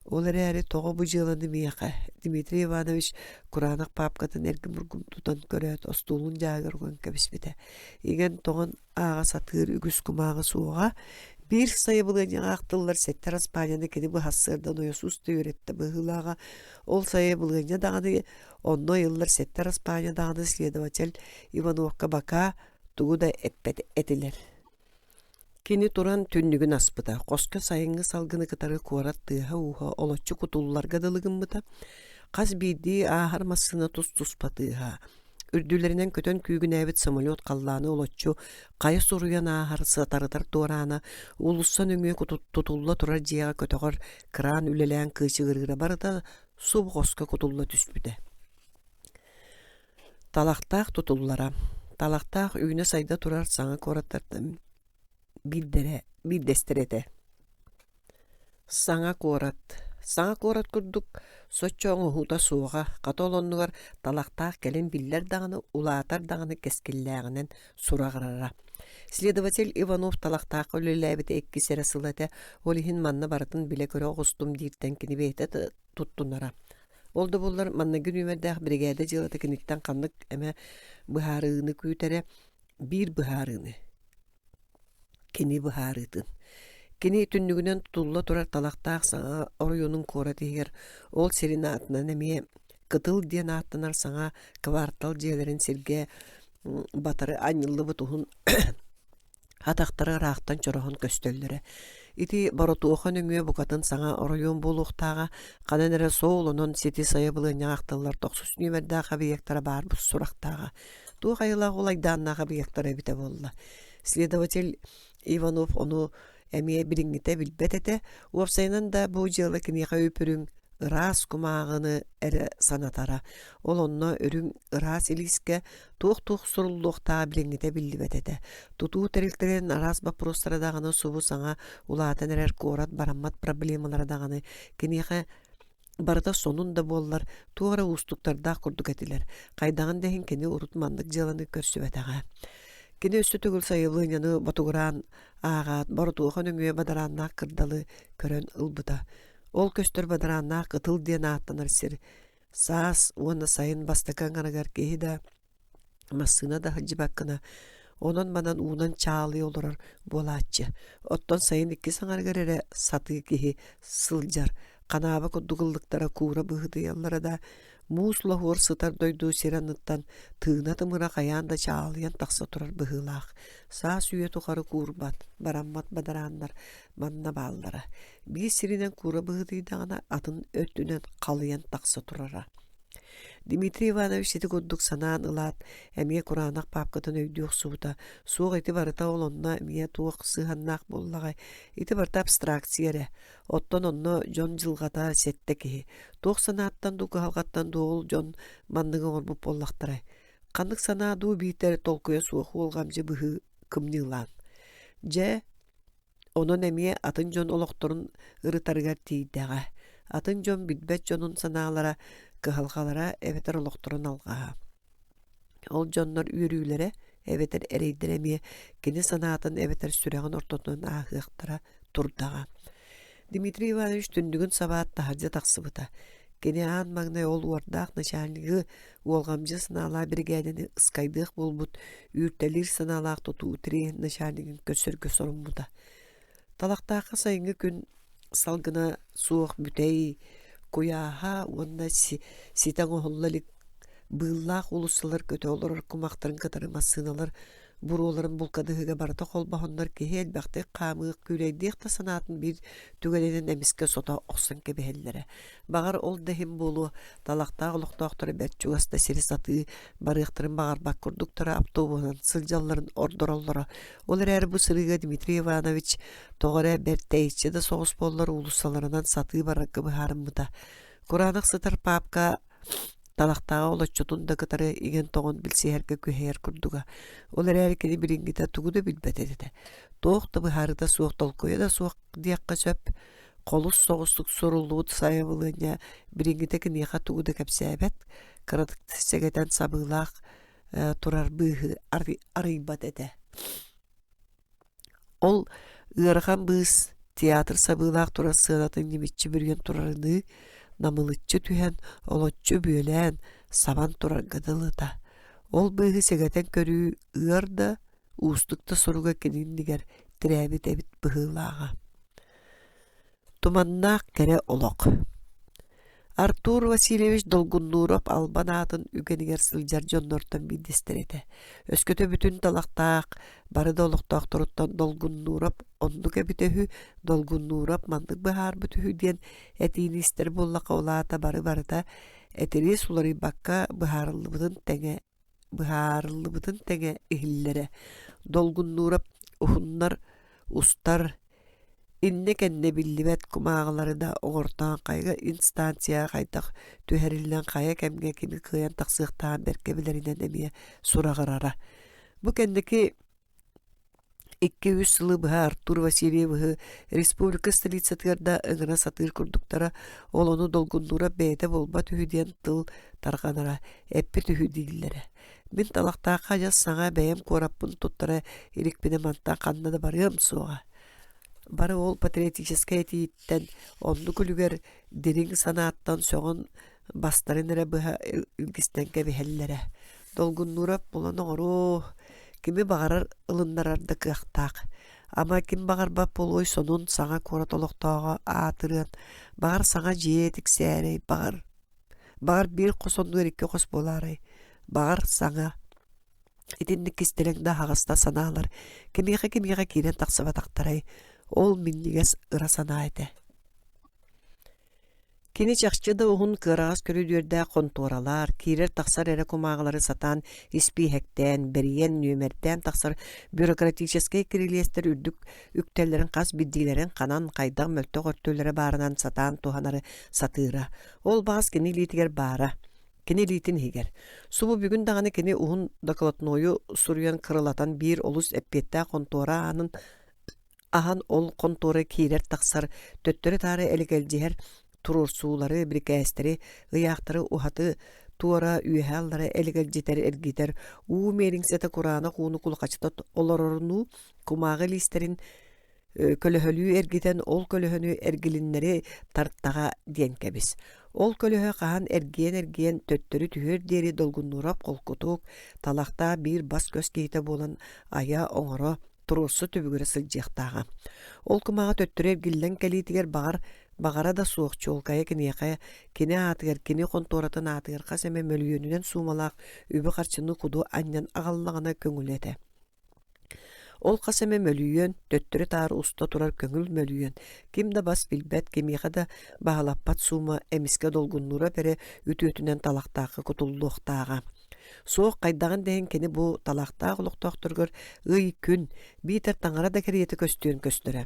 Ол эрээри тоҕо бу дьыаланы миэхэ Дмитрий Иванович кураанах паапкатын эргим-ургум тутан көрөөт остуолун дьааһыгар уган кэбиспитэ. Иҥэн-тоҥон ааҕа сатыыр үгүс кумааҕы суоҕа. Биир сайабылыанньаҕа ахтыллар сэттэ араспаанньаны кини бу сарсыарда нойосуус да үөрэттэ быһыылааҕа. Ол сайабылыанньа даҕаны онно ыйыллар сэттэ араспаанньа даҕаны следователь Ивановка бакаа тугу да эппэт этилэр. Кини туран түннүгүн аспыта, хоско сайыҥҥы салгыны кытары куорат тыаһа-ууһа олоччу кутулларга дылы гыммыта, хас биирдии ааһар массыына тус-туспа тыаһа, үрдүлэринэн көтөн күүгүнээбит самолет халлааны олоччу хайа суруйан ааһар сатарытар туораана, уулусса нөҥүө тутулла турар дьиэҕэ көтөҕөр кран үлэлээн кыычыгырыыра барыта субу хоско кутулла түспүтэ. Талахтаах тутуллара. Талахтаах үүнэ-сайда турар саҥа куораттартан биирдэрэ биирдэстэрэ этэ. Саҥа куорат. Саҥа куорат курдук соччо оҥоһуута суоҕа, хата ол оннугар талахтаах кэлин биллэр даҕаны, улаатар даҕаны кэскиллээҕинэн сураҕырара. Следователь Иванов Талахтаахха үлэлээбитэ иккис эрэ сыл этэ, ол иһин манна барытын билэ-көрө оҕустум дииртэн кини бэйэтэ туттунара. Ол да буоллар манныгы нүөмэрдээх биригээдэ дьыалата киниттэн ханнык эмэ быһаарыыны күүтэрэ, биир быһаарыыны кини быһаарыытын. Кини түннүгүнэн тутулла турар талахтаах саҥа оройуонун куорат иһигэр ол сирин аатынан эмиэ Кытыл диэн ааттанар саҥа квартал дьиэлэрин сиргэ батары анньыллыбыт уһун Атахтара ыраахтан чороһон көстөллөрө. Ити боротуоха нөҥүө букатын саҥа оройуон буолуохтааҕа, ханан эрэ суол онон сити сайабылыанньаҕа ахтыллар тохсус нүөмэрдээх объектара баар сурахтааҕа. Туох айылаах ол айдааннаах объектара эбитэ буолла. Следователь Иванов ону эмиэ билиҥҥитэ билбэт этэ. Уопсайынан да бу дьыала киниэхэ үп-үрүҥ ыраас кумааҕыны эрэ санатара. Ол онно үрүҥ ыраас илиискэ туох-туох суруллуохтааҕа билиҥҥитэ биллибэт этэ. Тутуу тэрилтэлэрин араас боппуруостара даҕаны субу саҥа улаатан эрэр куорат бараммат проблемалара даҕаны киниэхэ барыта сонун да буоллар, туох эрэ уустуктардаах курдук этилэр. Хайдаҕын да иһин кини урут маннык дьыаланы көрсүбэтэҕэ. Кини өссө төгүл сайабылыанньаны ботугураан ааҕаат, боротуоха нөҥүө бадарааннаах кырдалы көрөн ылбыта. Ол көстөр бадарааннаах кытыл диэн ааттанар сир саас уонна сайын бастакы аҥарыгар киһи да, массыына да сылдьыбаккына, онон-манан уунан чаалыы олорор буолааччы. Оттон сайын иккис аҥарыгар эрэ сатыы киһи сылдьар, ханааба курдук ыллыктара куура быһыытыйаллара да, муус лоһуор сытар дойду сир анныттан тыына-тымыра хайаан да чаалыйан тахса турар быһыылаах. Саас үйэ тухары куурбат, бараммат бадарааннар манна бааллара. Биир сиринэн куура быһыытыйдаҕына, атын өттүнэн халыйан тахса турара. Дмитрий Иванович ити курдук санаан ылаат, эмиэ кураанах паапкатын өйдүү охсубута. Суох ити барыта ол онно эмиэ туох сыһыаннаах буоллаҕай? Ити барыта абстракция эрэ. Оттон онно дьон дьылҕата сэттэ киһи. Туох санааттан дуу кыһалҕаттан дуу ол дьон манныгы оҥорбут буоллахтарай? Ханнык санаа дуу биитэр толкуйа суох уолҕамдьы быһыы кымньыылаан. Дьэ, Онон эмиэ атын дьон олохторун ырытарыгар тиийдэҕэ. Атын дьон билбэт дьонун санаалара, кыһалҕалара эбэтэр олохторун алҕаһа. Ол дьоннор үөрүүлэрэ эбэтэр эрэйдэрэ эмиэ кини санаатын эбэтэр сүрэҕин ортотунан ааһыахтара турдаҕа. Дмитрий Иванович түннүгүн сабаат таһырдьа тахсыбыта. Кини аан маҥнай ол уордаах начальнигы уолҕамдьы санаалаах биригээдэни ыскайдыах буолбут үүртэлиир санаалаах тутуу тириэһин начальнигын көрсөргө соруммута. Талахтаахха сайыҥҥы күн салгына суох бүтэй куйааһа уонна ситэ оҥоһулла илик быыллаах уулуссалар көтө олорор кумахтарын кытары массыыналар буруоларын булкадыһыга барыта холбоһоннор киһи элбэхтик хаамыах, күүлэйдиэх да санаатын биир түгэнинэн эмискэ сото охсон кэбиһэллэрэ. Баҕар, ол да иһин буолуо, талахтаах олохтоохторо бэрт чугас да сири сатыы барыахтарын баҕарбат курдуктара автобуһунан сылдьалларын ордороллоро. Ол эрээри бу сырыыга Дмитрий Иванович тоҕо эрэ бэрт тэйиччи да соҕус буоллар уулуссаларынан сатыы барарга быһаарыммыта. Кураанах сытар паапка. Талахтааҕы олоччутун да кытары иҥэн-тоҥон билсиһэргэ күһэйэр курдуга. Ол эрээри кини билиҥҥитэ тугу да билбэт этэ. Туох да быһаарыыта суох, толкуйа да суох диэххэ сөп. Холус соҕустук суруллубут сайабылыанньа билиҥҥитэ киниэхэ тугу да кэпсээбэт, кыратык сэгэтэн сабыылаах турар быыһы арыйбат этэ. Ол ыарахан быыс театр сабыылаах турар сыанатын ньимиччи бүрүйэн турарыныы намылыччы түһэн, олоччу бүөлээн, сабан турарга дылыта. Ол быыһы сэгэтэн көрүү ыар да, уустук да суруга кини иннигэр тирээбит эбит быһыылааҕа. Туманнаах кэрэ олох Артур Васильевич Долгуннуурап албан аатын үгэнигэр сылдьар дьоннортон биирдэстэрэ этэ. Өскөтө бүтүн талахтаах, бары да олохтоохторуттан Долгуннуурап оннук эбитэ үһү, Долгуннуурап маннык быһаарбыт үһү диэн этиини истэр буоллахха, ол аата бары барыта этириэс уларыйбакка быһаарыллыбытын тэҥэ быһаарыллыбытын тэҥэ иһиллэрэ. Долгуннуурап уһуннар, устар, иннэ-кэннэ биллибэт кумааҕылары да оҥортоон хайа инстанцияҕа хайдах түһэриллэн хайа кэмҥэ кими кыайан тахсыахтааҕын бэркэ билэринэн эмиэ сураҕырара. Бу кэнники Икки-үс сылы быһа Артур Васильевиһы республика столицатыгар да ыҥыра сатыыр курдуктара, ол ону долгуннуурап бэйэтэ буолбат үһү диэн тыл тарҕанара, эппит үһү дииллэрэ. Мин талахтаахха адьас саҥа бэйэм куораппын туттара иликпинэ мантан ханна да барыам суоҕа. Бары ол патриотическай этииттэн, оннук үлүгэр дириҥ санааттан сөҕөн бастарын эрэ быһа илгистэн кэбиһэллэрэ. Долгуннуурап булан оҥоруо, кими баҕарар ылыннарар да кыахтаах. Ама ким баҕарбат буолуой сонун саҥа куорат олохтооҕо аатырыан, баҕар саҥа дьиэ тиксээрэй, баҕар баҕар биир хос оннугар икки хос буолаарай, баҕар саҥа Итинник кистэлэҥ да аһаҕаста санаалар кимиэхэ-кимиэхэ киирэн тахсыбатахтарай, ол минньигэс ыра санаа этэ. Кини чахчы да уһун кыараҕас көрүдүөрдээх хонтуоралар, киирэр-тахсар эрэ кумааҕылары сатаан испииһэктээн, бэрийэн, нүөмэрдээн тахсар бюрократическай кирилиэстэр үрдүк үктэллэрин хас биирдиилэрин ханан, хайдах мөлтөх өртүлэрэ баарынан сатаан туһанары сатыыра. Ол баҕас кини илиитигэр баара. Кини илиитин иһигэр. Субу бүгүн даҕаны кини уһун докладнойу суруйан кырылатан биир олус эппиэттээх хонтуора аанын аһан ол хонтуора киирэр-тахсар, төттөрү-таары элэгэлдьиһэр туруорсуулары, бирикээстэри, ыйаахтары уһаты туора үөһэ-аллара элэгэлдьитэр, эргитэр, уу миэлиҥсэтэ кураанах ууну кулахачыта олорорунуу кумааҕы илиистэрин көлөһөлүү эргитэн ол көлөһөнү эргилиннэри тартаҕа диэн кэбис. Ол көлөһө хаһан эргийэн-эргийэн төттөрү түһүөр диэри долгуннуурап холкутук, талахтаах биир бас-көс киһитэ буолан айа, оҥоро, туруорса түбүгүрэ сылдьыахтааҕа. Ол кумааҕы төттөрү эргиллэн кэлиитигэр баҕар, баҕара да суох чуолкайа киниэхэ, кини аатыгар, кини хонтуоратын аатыгар хас эмэ мөлүйүөнүнэн суумалаах үбү-харчыны куду анньан аҕаллаҕына көҥүлэ этэ. Ол хас эмэ мөлүйүөн, төттөрү-таары уста турар көҥүл мөлүйүөн, ким да бас билбэт, кимиэхэ да баһылаппат суума эмискэ долгуннуурап эрэ үтүөтүнэн талахтаахха кутуллуохтааҕа. Суох хайдаҕын да иһин кини бу талахтаах олохтоохторугар ый-күн, биитэр таҥара да кэриэтэ көстүөн көстөрө.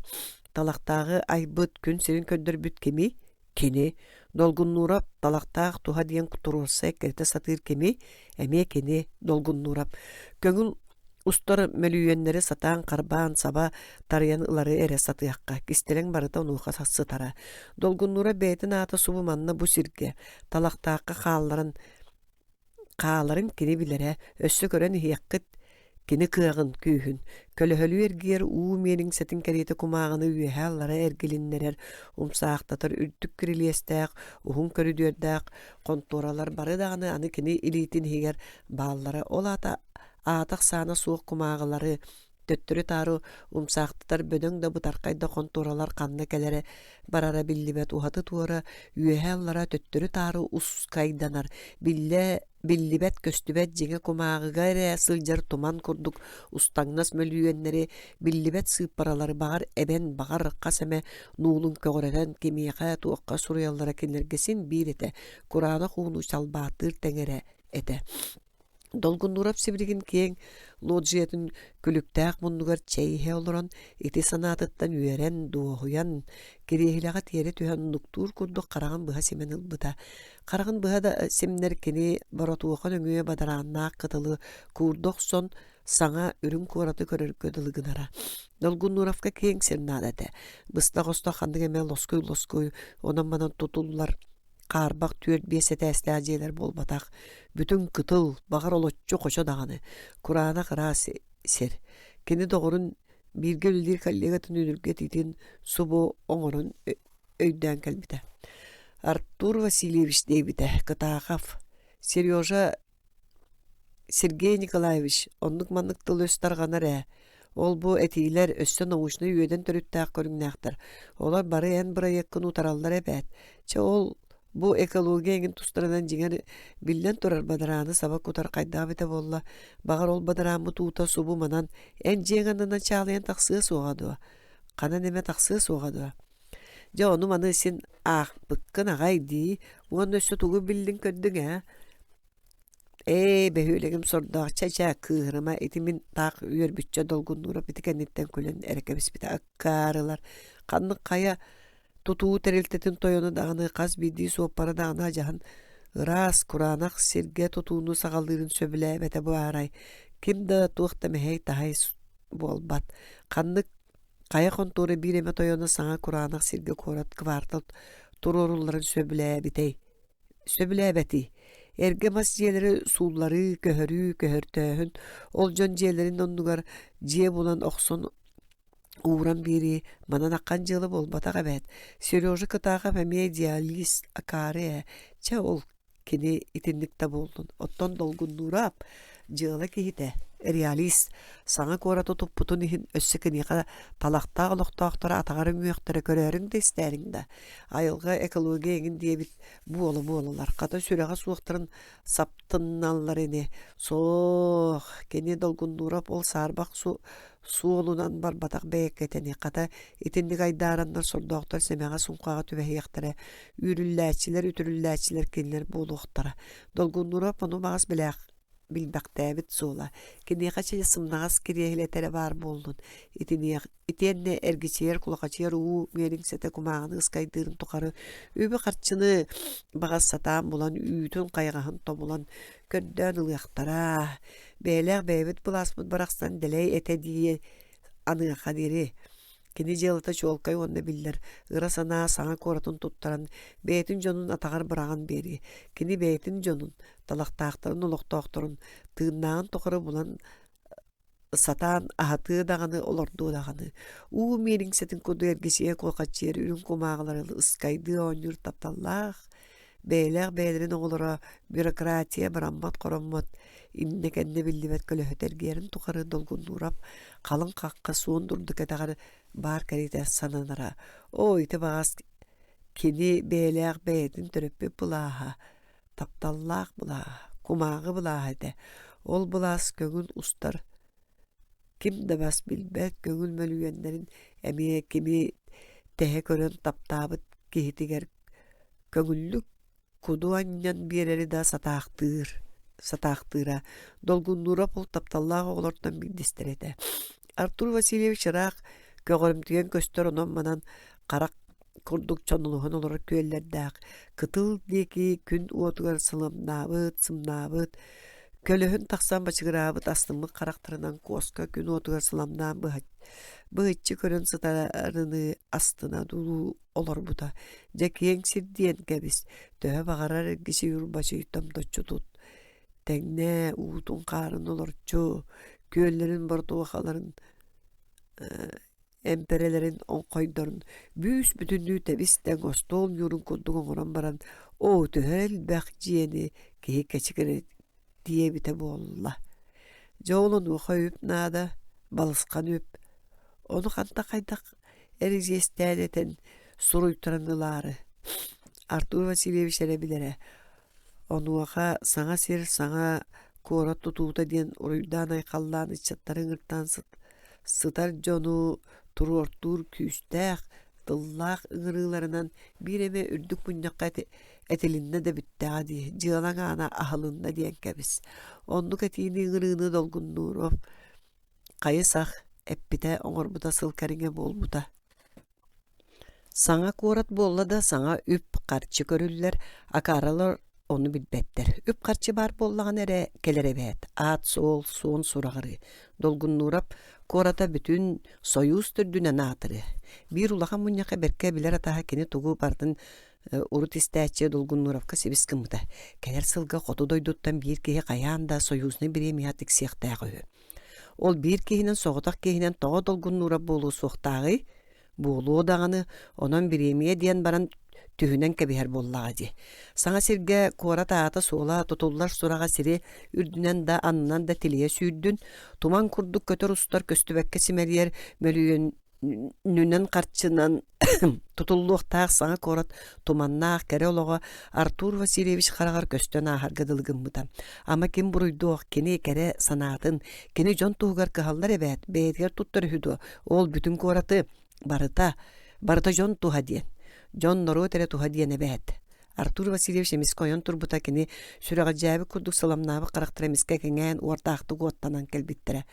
Талахтааҕы айбыт, күн сирин көрдөрбүт кимий? Кини, Долгуннуурап талахтаах туһа диэн туруорса эккирэтэ сатыыр кими, эмиэ кини, Долгуннуурап, көҥүл устар мөлүйүөннэри сатаан харбаан саба тарыйан ылары эрэ сатыахха, кистэлэҥ барыта онуоха сытара. Долгуннуурап бэйэтин аата субу манна бу сиргэ, талахтаахха хаалларан Хааларын кини билэрэ, өссө көрөн иһиэххит кини кыаҕын, күүһүн. Көлөһөлүү эргийэр уу миэлиҥсэтин кэриэтэ кумааҕыны үөһэ-аллара эргилиннэрэр, умсаахтатар үрдүк кирилиэстээх, уһун көрүдүөрдээх хонтуоралар бары даҕаны аны кини илиитин иһигэр бааллара. Ол аата аата-ахсаана суох кумааҕылары төттөрү-таары умсаахтатар бөдөҥ да бытархай да хонтуоралар ханна кэлэрэ барара биллибэт уһаты-туора үөһэ-аллара төттөрү-таары ускайданар биллэ биллибэт-көстүбэт дьиҥэ кумааҕыга эрэ сылдьар туман курдук устаҥнас мөлүйүөннэри биллибэт сыыппаралары баҕар эбэн баҕар хас эмэ нуулун көҕүрэтэн кимиэхэ туохха суруйаллара кинилэргэ син биир этэ кураанах ууну чалбааттыыр тэҥэ эрэ этэ. Долгуннурап сибилигин киэҥ лоджиятын күлүктээх муннугар чэй иһэ олорон ити санаатыттан үөрэн, дуоһуйан, кириэһилэҕэ тиэрэ түһэн нуктуур курдук хараҕын быһа симэн ылбыта. Хараҕын быһа да симнэр кини боротуоха нөҥүө бадарааннаах кытылы куурда охсон саҥа үрүҥ куораты көрөргө дылы гынара. Долгуннуровка киэҥ сир наада этэ. Быстах-остох ханнык эмэ лоскуй-лоскуй онон-манан тутуллар Хаарбах түөрт-биэс этээстээх дьиэлэр буолбатах, бүтүн кытыл, баҕар олоччу хочо даҕаны, кураанах ыраас сир. Кини доҕорун бииргэ үлэлиир коллегатын үнүргү этиитин субу оҥорон өйдөөн кэлбитэ. Артур Васильевич диэбитэ, Кытаахов, Сережа Сергей Николаевич, оннук-маннык тыл-өс тарҕанар ээ. Ол-бу этиилэр өссө научнай үөдэн төрүттээх көрүҥнээхтэр. Олор бары эн бырайыаккын утараллар эбээт. Чэ ол бу экология эҥин тустарынан дьиҥэр биллэн турар бадарааны саба кутар хайдах эбитэ буолла. Баҕар ол бадарааммыт уута субу манан эн дьиэҥ аннынан чаалыйан тахсыа суоҕа дуо? Ханан эмэ тахсыа суоҕа дуо? Дьэ ону-маны син аахпыккын аҕай дии уонна өссө тугу биллиҥ көрдүҥ ээ? Ээ, бөһүөлэгим сордоох чэ-чэ кыыһырыма ити мин таах үөрбүччэ долгуннуурап ити кэнниттэн күлэн эрэ кэбиспитэ аккаарылар ханнык хайа тутуу тэрилтэтин тойоно даҕаны хас биирдии суоппара даҕаны адьаһын ыраас кураанах сиргэ тутууну саҕалыырын сөбүлээбэтэ баарай ким да туох да мэһэй-таһай буолбат ханнык хайа хонтуора биир эмэ тойоно саҥа кураанах сиргэ куорат квартал туруорулларын сөбүлээбитэй Сөбүлээбэтий, эргэ мас дьиэлэри суулларыы, көһөрүү, көһөртөөһүн, ол дьон дьиэлэрин оннугар дьиэ булан охсон ууран биэрии манан аххан дьыала буолбатах эбээт. Сережа Кытаахов эмиэ идеалист, акаары ээ. Чэ ол кини итинник да буоллун. Оттон Долгуннуурап дьыала киһитэ, реалист, саҥа куораты туппутун иһин өссө киниэхэ талахтаах олохтоохторо атаҕар үҥүөхтэрэ көрөөрүҥ да истээриҥ да. Айылҕа экология эҥин диэбит буола-буолалар, хата сүрэҕэ суохтарын саптынналлар ини. Суох, кини Долгуннуурап ол саарбах суолунан барбатах бэйэккэтэни, хата итинник айдаараннар сордоохтор сэмэҕэ-суҥхаҕа түбэһиэхтэрэ, үүрүллээччилэр, үтүрүллээччилэр кинилэр буолуохтара. Долгуннуурап ону баҕас билээх билбэхтээбит суола. Киниэхэ чэ сымнаҕас кириэһилэтэ эрэ баар буоллун. Итиниэх итиэннэ эргичийэр кулахачыйар уу миэлиҥсэтэ кумааҕыны ыскайдыырын тухары үбү-харчыны баҕас сатаан булан үүтүн-хайаҕаһын тобулан көрдөөн ылыахтара. Бэйэлээх бэйэбит былааспыт барахсан дэлэй этэ дии аныаха диэри. Кини дьыалата чуолкай уонна биллэр, ыра санаа саҥа куоратын туттаран, бэйэтин дьонун атаҕар быраҕан биэрии. Кини бэйэтин дьонун, талахтаахтарын олохтоохторун тыыннааҕын тухары булан сатаан аһатыа даҕаны, олордуо даҕаны. Уу миэлиҥсэтин курдук эргичийэ куохаччыйар үрүҥ кумааҕылары ыскайдыы оонньуур тапталлаах, бэйэлээх бэйэлэрин оҕолоро бюрократия бараммат-хороммот, иннэ-кэннэ биллибэт көлөһөтө эргийэрин тухары Долгуннуурап халыҥ хахха суон дурда кэтэҕэр баар кэриэтэ сананара. Оо, ити баҕас кини бэйэлээх бэйэтин төрөппүт былааһа, тапталлаах былааһа, кумааҕы былааһа этэ. Ол былаас көҥүл устар ким да бас билбэт көҥүл мөлүйүөннэрин эмиэ кими тэһэ көрөн таптаабыт киһитигэр көҥүллүк куду анньан биэрэри да сатаахтыыр сатаахтыыра Долгуннуурап ол тапталлаах оҕолортон биирдэстэрэ этэ. Артур Васильевич ыраах көҕөрүмтүйэн көстөр онон-манан харах курдук чонолуһан олорор күөллэрдээх кытыл диэки күн уотугар сыламнаабыт, сымнаабыт, көлөһүн тахсан бачыгыраабыт астыммыт харахтарынан куоска күн уотугар сыламнаан быһыччы көрөн сытарыныы астына дуу олорбута. Дьэ киэҥ сир диэн кэбис, төһө баҕарар эргичий урбачый томточчу тут. Тэҥнээ уутун-хаарын олорчу, күөллэрин бортуохаларын эмпэрэлэрин оҥхойдорун бүүс-бүтүннүү тэбис-тэҥ остуол ньуурун курдук оҥорон баран, оо, төһө элбэх дьиэни киһи кэчигирэ диэбитэ буолла. Дьэ ол онуоха үп наада, балысхан үп. Ону ханта хайдах эридьиэстээн этэн суруйтаран ылаары. Артур Васильевич эрэ билэрэ. Онуоха саҥа сир, саҥа куорат тутуута диэн уруйдаан-айхаллаан ыччаттары ыҥыртаан сытар дьону туруортуур күүстээх. тыллаах ыҥырыыларынан биир эмэ үрдүк мунньахха этилиннэ да бүттэҕэ дии, дьыалаҥ аана аһылынна диэн кэбис. Оннук этиини ыҥырыыны Долгуннуров хайы-сах эппитэ оҥорбута сыл кэриҥэ буолбута. Саҥа куорат буолла да саҥа үп-харчы көрүллэр, акаарылар ону билбэттэр. Үп-харчы баар буоллаҕына эрэ кэлэр эбээт, аат-суол, суон сураҕырыы. Долгуннуурап куората бүтүн Сойуус төрдүнэн аатырыа. Биир улахан мунньахха бэркэ билэр атаһа кини тугу барытын урут истээччи Долгуннуровка сибис гыммыта. Кэлэр сылга хоту дойдуттан биир киһи хайаан да союзнай бириэмийэҕэ тиксиэхтээх үһү. Ол биир киһинэн соҕотох киһинэн тоҕо Долгуннуурап буолуо суохтааҕый? Буолуо даҕаны, онон бириэмийэ диэн баран түһүнэн кэбиһэр буоллаҕа дии. Саҥа сиргэ куорат аата-суола тутуллар сураҕа сири үрдүнэн да аннынан да тилийэ сүүрдүн, туман курдук көтөр устар көстүбэккэ симэлийэр мөлүйүөнүнэн харчынан тутуллуохтаах саҥа куорат туманнаах кэрэ олоҕо Артур Васильевич хараҕар көстөн ааһарга дылы гыммыта. Ама ким буруйдуох кини кэрэ санаатын, кини дьон туһугар кыһаллар эбээт, бэйэтигэр туттар үһү дуо? Ол бүтүн куораты барыта, барыта дьон туһа диэн. Дьон норуот эрэ туһа диэн эбээт. Артур Васильевич эмискэ ойон турбута кини сүрэҕэлдьээбит курдук сыламнаабыт харахтара эмискэ кэҥээн уордаахтык уоттанан кэлбиттэрэ.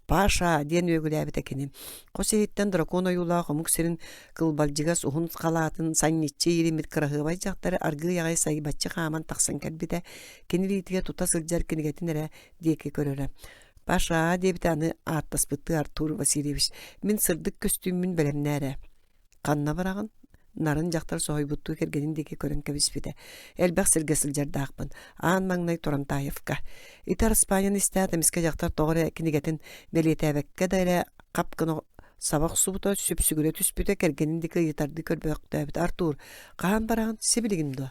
«Паша!» диэн үөгүлээбитэ кини. Хос иһиттэн дракон ойуулаах омук сирин кылбалдьыгас уһун халаатын санньыччы иириммит кыраһыабай дьахтары аргыый аҕай сайбаччы хааман тахсан кэлбитэ. Кини илиитигэр тута сылдьар кинигэтин эрэ диэки көрөрө. «Паша!» диэбитэ аны ааттаспыттыы Артур Васильевич. «Мин сырдык көстүүммүн бэлэмнээ эрэ» Ханна бараҕын? Нарын дьахтар соһуйбуттуу кэргэнин диэки көрөн кэбиспитэ. Элбэх сиргэ сылдьардаахпын. Аан маҥнай Турантаевка. Ити Араспаанньаны истээт эмискэ дьахтар тоҕо эрэ кинигэтин бэлиэтээбэккэ да эрэ хап гына саба охсубута, сүпсүгүрэ түспүтэ, кэргэнин диэки ыйытардыы көрбөхтөөбүт. Артур, хаһан бараҕын? Сибилигин дуо?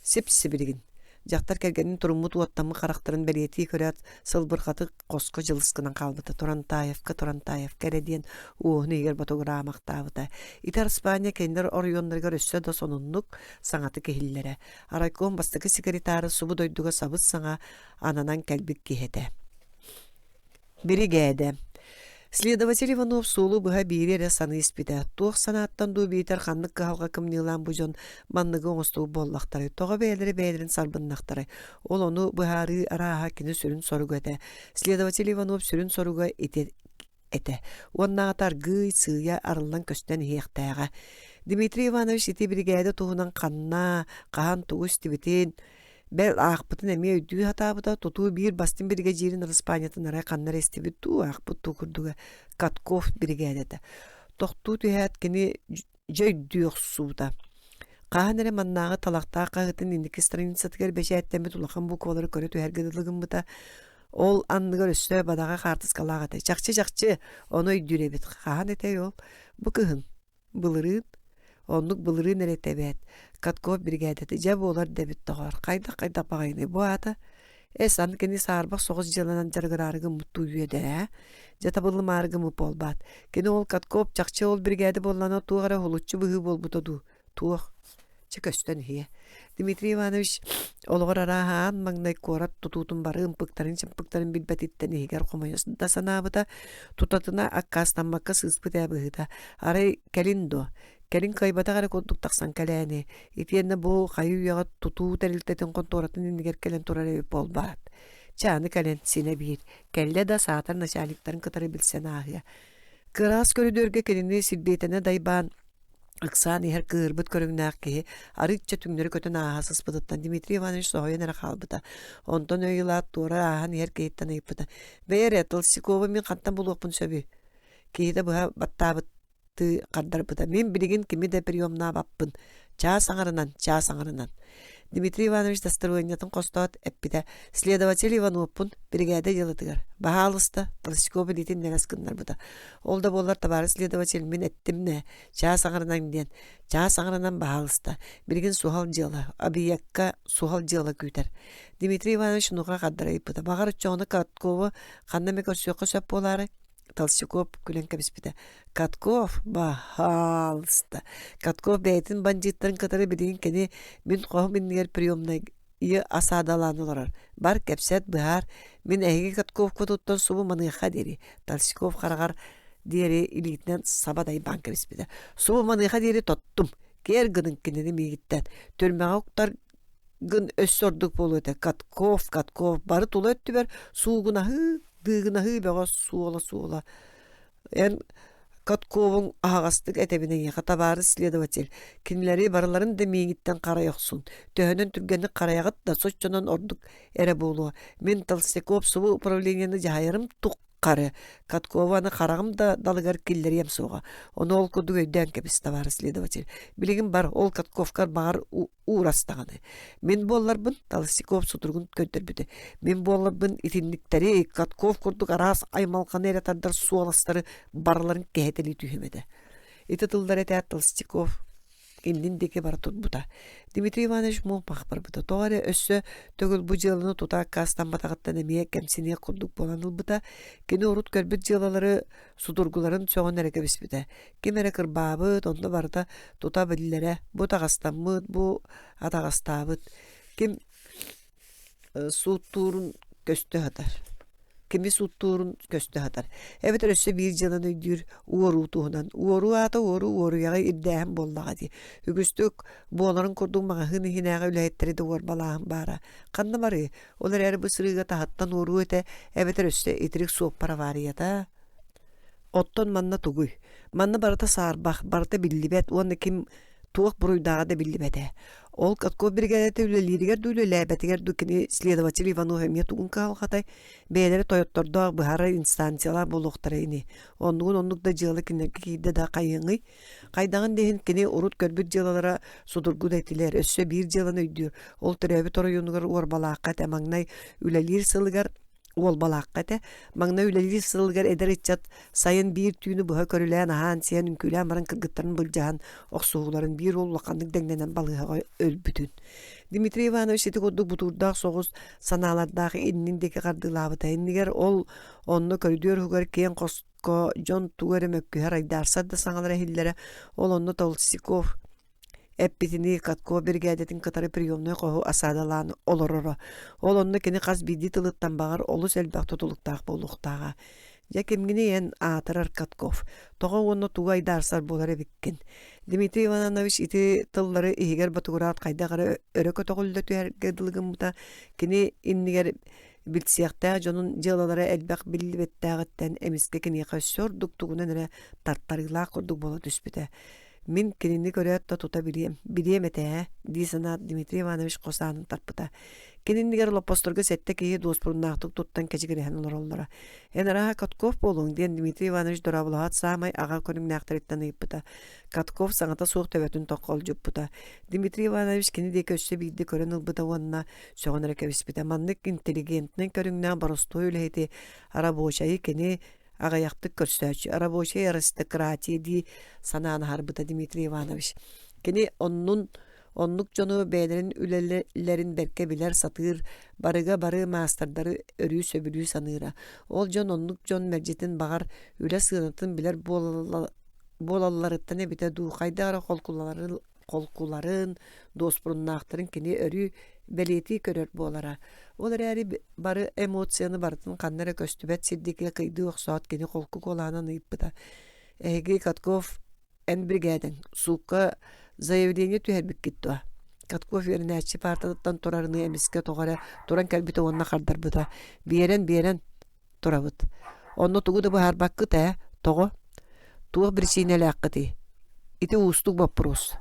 Сип-сибилигин. Дьахтар кэргэнин туруммут уоттаммыт харахтарын бэлиэтии көрөөт, сылбырҕатык хоско дьылыс гынан хаалбыта. Турантаевка, Турантаевка эрэ диэн уоһун иһигэр ботугураамахтаабыта. Ити Араспаанньа кинилэр оройуоннарыгар өссө да сонуннук, саҥатык иһиллэрэ. Райком бастакы секретара субу дойдуга сабыс-саҥа ананан кэлбит киһи этэ. Биригээдэ. Следователь Иванов суолу быһа биири эрэ саныы испитэ. Туох санааттан дуу биитэр ханнык кыһалҕа кымньыылаан бу дьон манныгы оҥостубут буоллахтарай, тоҕо бэйэлэрэ бэйэлэрин сарбыннахтарай? Ол ону быһаарыы арааһа кини сүрүн соруга этэ. Следователь Иванов сүрүн соруга ити этэ. Уоннааҕыта аргыый сыыйа арыллан көстөн иһиэхтээҕэ. Дмитрий Иванович ити биригээдэ туһунан ханна, хаһан тугу истибитин, Бэл, аахпытын эмиэ өйдүү сатаабыта, тутуу биир бастыҥ биригэдьиирин араспаанньатын арай ханна эрэ истибит дуу, аахпыт дуу курдуга Катков биригээдэтэ. Тохтуу түһээт, кини дьэ өйдүү охсубута. Хаһан эрэ маннааҕы талахтаах хаһыатын инники страницатыгар бэчээттэммит улахан буквалары көрө түһэргэ дылы гыммыта. Ол анныгар өссө бадаҕа хаартыскалаах этэ. Чахчы-чахчы, ону өйдүүр эбит. Хаһан этэй ол? Бу кыһын. Былырыын, оннук былырыын эрэ этэ эбээт, Катков биригээдэтэ дьэ буолар да эбит доҕоор, хайдах-хайдах баҕайыный бу аата? Эс, аны кини саарбах соҕус дьыаланан дьарыгыраары гыммыттуу үөдэ ээ? Дьэ табыллымаары гыммыт буолбаат. Кини ол Катков чахчы ол биригээдэ буоллаҕына туох эрэ уһулуччу быһыы буолбута дуу? Туох? Чэ көстөн иһиэ. Дмитрий Иванович олоҕор арааһа аан маҥнай куорат тутуутун бары ымпыктарын-чымпыктарын билбэтиттэн иһигэр хомойо да санаабыта, тутатына аккаастаммакка сыыспыт ээ быһыыта. Арай кэлин дуо? Кэлин кыайбатах эрэ курдук тахсан кэлээни, итиэннэ бу хайы-үйэҕэ тутуу тэрилтэтин хонтуоратын иннигэр кэлэн турар эбит буолбаат. Чэ аны кэлэн синэ биир. Кэллэ да саатар начальниктарын кытары билсэн ааһыа. Кыраас көрүдүөргэ кинини силбиэтэнэ дайбаан Ыксаан иһэр кыыһырбыт көрүҥнээх киһи арыычча түҥнэри көтөн ааһа сыспытыттан Дмитрий Иванович соһуйан эрэ хаалбыта. Онтон өй ылаат туора ааһан иһэр киһиттэн ыйыппыта: «Бэйэ эрэ, Толстякова мин хантан булуохпун сөбүй?» Киһитэ быһа баттаабыттыы хардарбыта: «Мин билигин кими да приемнаабаппын. Чаас аҥарынан, чаас аҥарынан». Дмитрий Иванович дастарыанньатын хостоот эппитэ: «Следователь Ивановпун, биригээдэ дьыалатыгар. Баһаалыста, Толстяков илиитин нэлэс гыннарбыта. Ол да буоллар, табаарыс следователь, мин эттим ээ, чаас аҥарынан диэн. Чаас аҥарынан баһаалыста. Билигин суһал дьыала, объекка суһал дьыала күүтэр. Дмитрий Иванович нуха хардара ыйыппыта. Баҕар, оччоҕуна Каткову ханна эмэ көрсүөххэ сөп буолаарай? Толстяков күлэн кэбиспитэ. Катков, баһаалыста. Катков бэйэтин бандьыыттарын кытары билигин кини мин хоһум иннигэр приемнай ийэ осадалаан олорор. Бар, кэпсэт, быһаар. Мин эһиги Катковкутуттан субу маныаха диэри. Толстяков хараҕар диэри илиитинэн саба дайбаан кэбиспитэ. Субу маныаха диэри тоттум. Киэр гыныҥ кинини миигиттэн. Түрмэҕэ уктар гын өссө ордук буолуо этэ. Катков, Катков бары тула өттүбэр суугунаһыы, дыыгынаһыы бөҕө суола-суола. Эн Катковуҥ аһаҕастык этэбин эйиэхэ, табаарыс следователь, кинилэри барыларын да миигиттэн харайа охсун. Төһөнөн түргэнник харайаҕыт да, соччонон ордук эрэ буолуо. Мин Толстяков субу управлениены дьаһайарым тух хары Каткова аны хараҕым да далыгар киллэриэм суоҕа. Ону ол курдук өйдөөн кэбис, табаарыс следователь. Билигин бар, ол Катковкар баҕар уурас даҕаны. Мин буолларбын, Толстяков сутуругун көрдөрбүтэ. Мин буолларбын итинниктэри Катков курдук араас аймалҕаны эрэ тардар суоластары барыларын кэһэтэлии түһүм этэ. Ити тыллар этээт Толстяков иннин диэки бара турбута. Дмитрий Иванович муомах барбыта. Тоҕо эрэ өссө төгүл бу дьыаланы тута аккаастамматаҕыттан эмиэ кэмсиниэх курдук буолан ылбыта. Кини урут көрбүт дьыалалары судургуларын сөҕөн эрэ кэбиспитэ. Ким эрэ кырбаабыт, онно барыта тута биллэрэ. Бу таҕастаммыт, бу атаҕастаабыт. Ким сууттуурун көстө сытар кими сууттуурун көстө сытар эбэтэр өссө биир дьыаланы өйдүүр уоруу туһунан уоруу аата уоруу уоруйаҕы ирдээһин буоллаҕа дии үгүстүк буоларын курдук маҕаһыын иһинээҕи үлэһиттэри да уорбалааһын баара ханна барыы ол эрээри бу сырыыга таһыттан уоруу этэ эбэтэр өссө итирик суоппар аварията Оттон манна тугуй? Манна барыта саарбах, барыта биллибэт уонна ким туох буруйдааҕа да биллибэтэ. Ол Катков биригээдэтэ үлэлииригэр дуу, үлэлээбэтигэр дуу кини следователь Иванов эмиэ тугун кыһалҕатай? Бэйэлэрэ тойоттордоох быһаарар инстанциялаах буолуохтара ини. Оннугун оннук да дьыала кинилэргэ киирдэ да хайыаҥый? Хайдаҕын да иһин кини урут көрбүт дьыалалара судургу да этилэр. Өссө биир дьыаланы өйдүүр. Ол төрөөбүт оройуонугар уорбалаахха этэ маҥнай үлэлиир сылыгар Уолбалаахха этэ. Маҥнай үлэлиир сылыгар эдэр ыччат сайын биир түүнү быһа көрүлээн аһаан-сиэн, үҥкүүлээн баран кыргыттарын былдьаһан охсуһууларын биир уол улаханнык дэҥнэнэн балыыһаҕа өлбүтүн. Дмитрий Иванович ити курдук бутуурдаах соҕус санаалардаах иннин диэки хардыылаабыта. Иннигэр ол онно көрүдүөр уһугар киэҥ хоско дьон тугу эрэ мөккүһэр айдаарсар да саҥалара иһиллэрэ. Ол онно Толстяков Эппитинии Катко биригээдэтин кытары приемнай хоһу осадалаан олороро. Ол онно кини хас биирдии тылыттан баҕар олус элбэх тутулуктаах буолуохтааҕа. Дьэ кимҥиний эн аатырар Катков? Тоҕо уонна тугу айдаарсар буолар эбиккин? Дмитрий Иванович ити тыллары иһигэр ботугураат хайдах эрэ өрө көтөҕүллэ түһэргэ дылы гыммыта. Кини иннигэр билсиэхтээх дьонун дьыалалара элбэх биллибэттээҕиттэн эмискэ киниэхэ өссө ордук тугунан эрэ тартарыылаах курдук буола түспүтэ. Мин кинини көрөөт да тута билиэм, билиэм этэ ээ, дии санаат Дмитрий Иванович хос аанын тарпыта. Кини иннигэр олоппосторго сэттэ киһи дуоспуруннаахтык туттан кэчигирэһэн олороллоро. Эн арааһа Катков буолуоҥ диэн Дмитрий Иванович дорооболоһоот саамай аҕа көрүҥнээхтэриттэн ыйыппыта. Катков саҥата суох төбөтүн тоххолдьуппута. Дмитрий Иванович кини диэки өссө биирдэ көрөн ылбыта уонна сөҕөн эрэ кэбиспитэ. Маннык интеллигентнэй көрүҥнээх боростуой үлэһити рабочайы кини аҕыйахтык көрсөөччү рабочай аристократия дии санаан аһарбыта Дмитрий Иванович. Кини оннун оннук дьону бэйэлэрин үлэлэрин бэркэ билэр, сатыыр, барыга бары маастардары өрүү сөбүлүү саныыра. Ол дьон оннук дьон мэлдьитин баҕар үлэ сыанатын билэр буолалларыттан эбитэ дуу, хайдах эрэ холкулаларын холкуларын, дуоспуруннаахтарын кини өрүү бэлиэтии көрөр буолара. Ол эрээри бары эмоцияны барытын ханна эрэ көстүбэт сирдиги кыйдыы охсоот кини холку куолаһынан ыйыппыта. Эһиги Катков эн биригээдэҥ суукка заявление түһэрбиккит дуо? Катков үөрэнээччи паартатыттан турарыныы эмискэ тоҕо эрэ туран кэлбитэ уонна хардарбыта. Биэрэн биэрэн турабыт. Онно тугу да быһаарбаккыт ээ, тоҕо? Туох биричиинэлээххитий? Ити уустук боппуруос.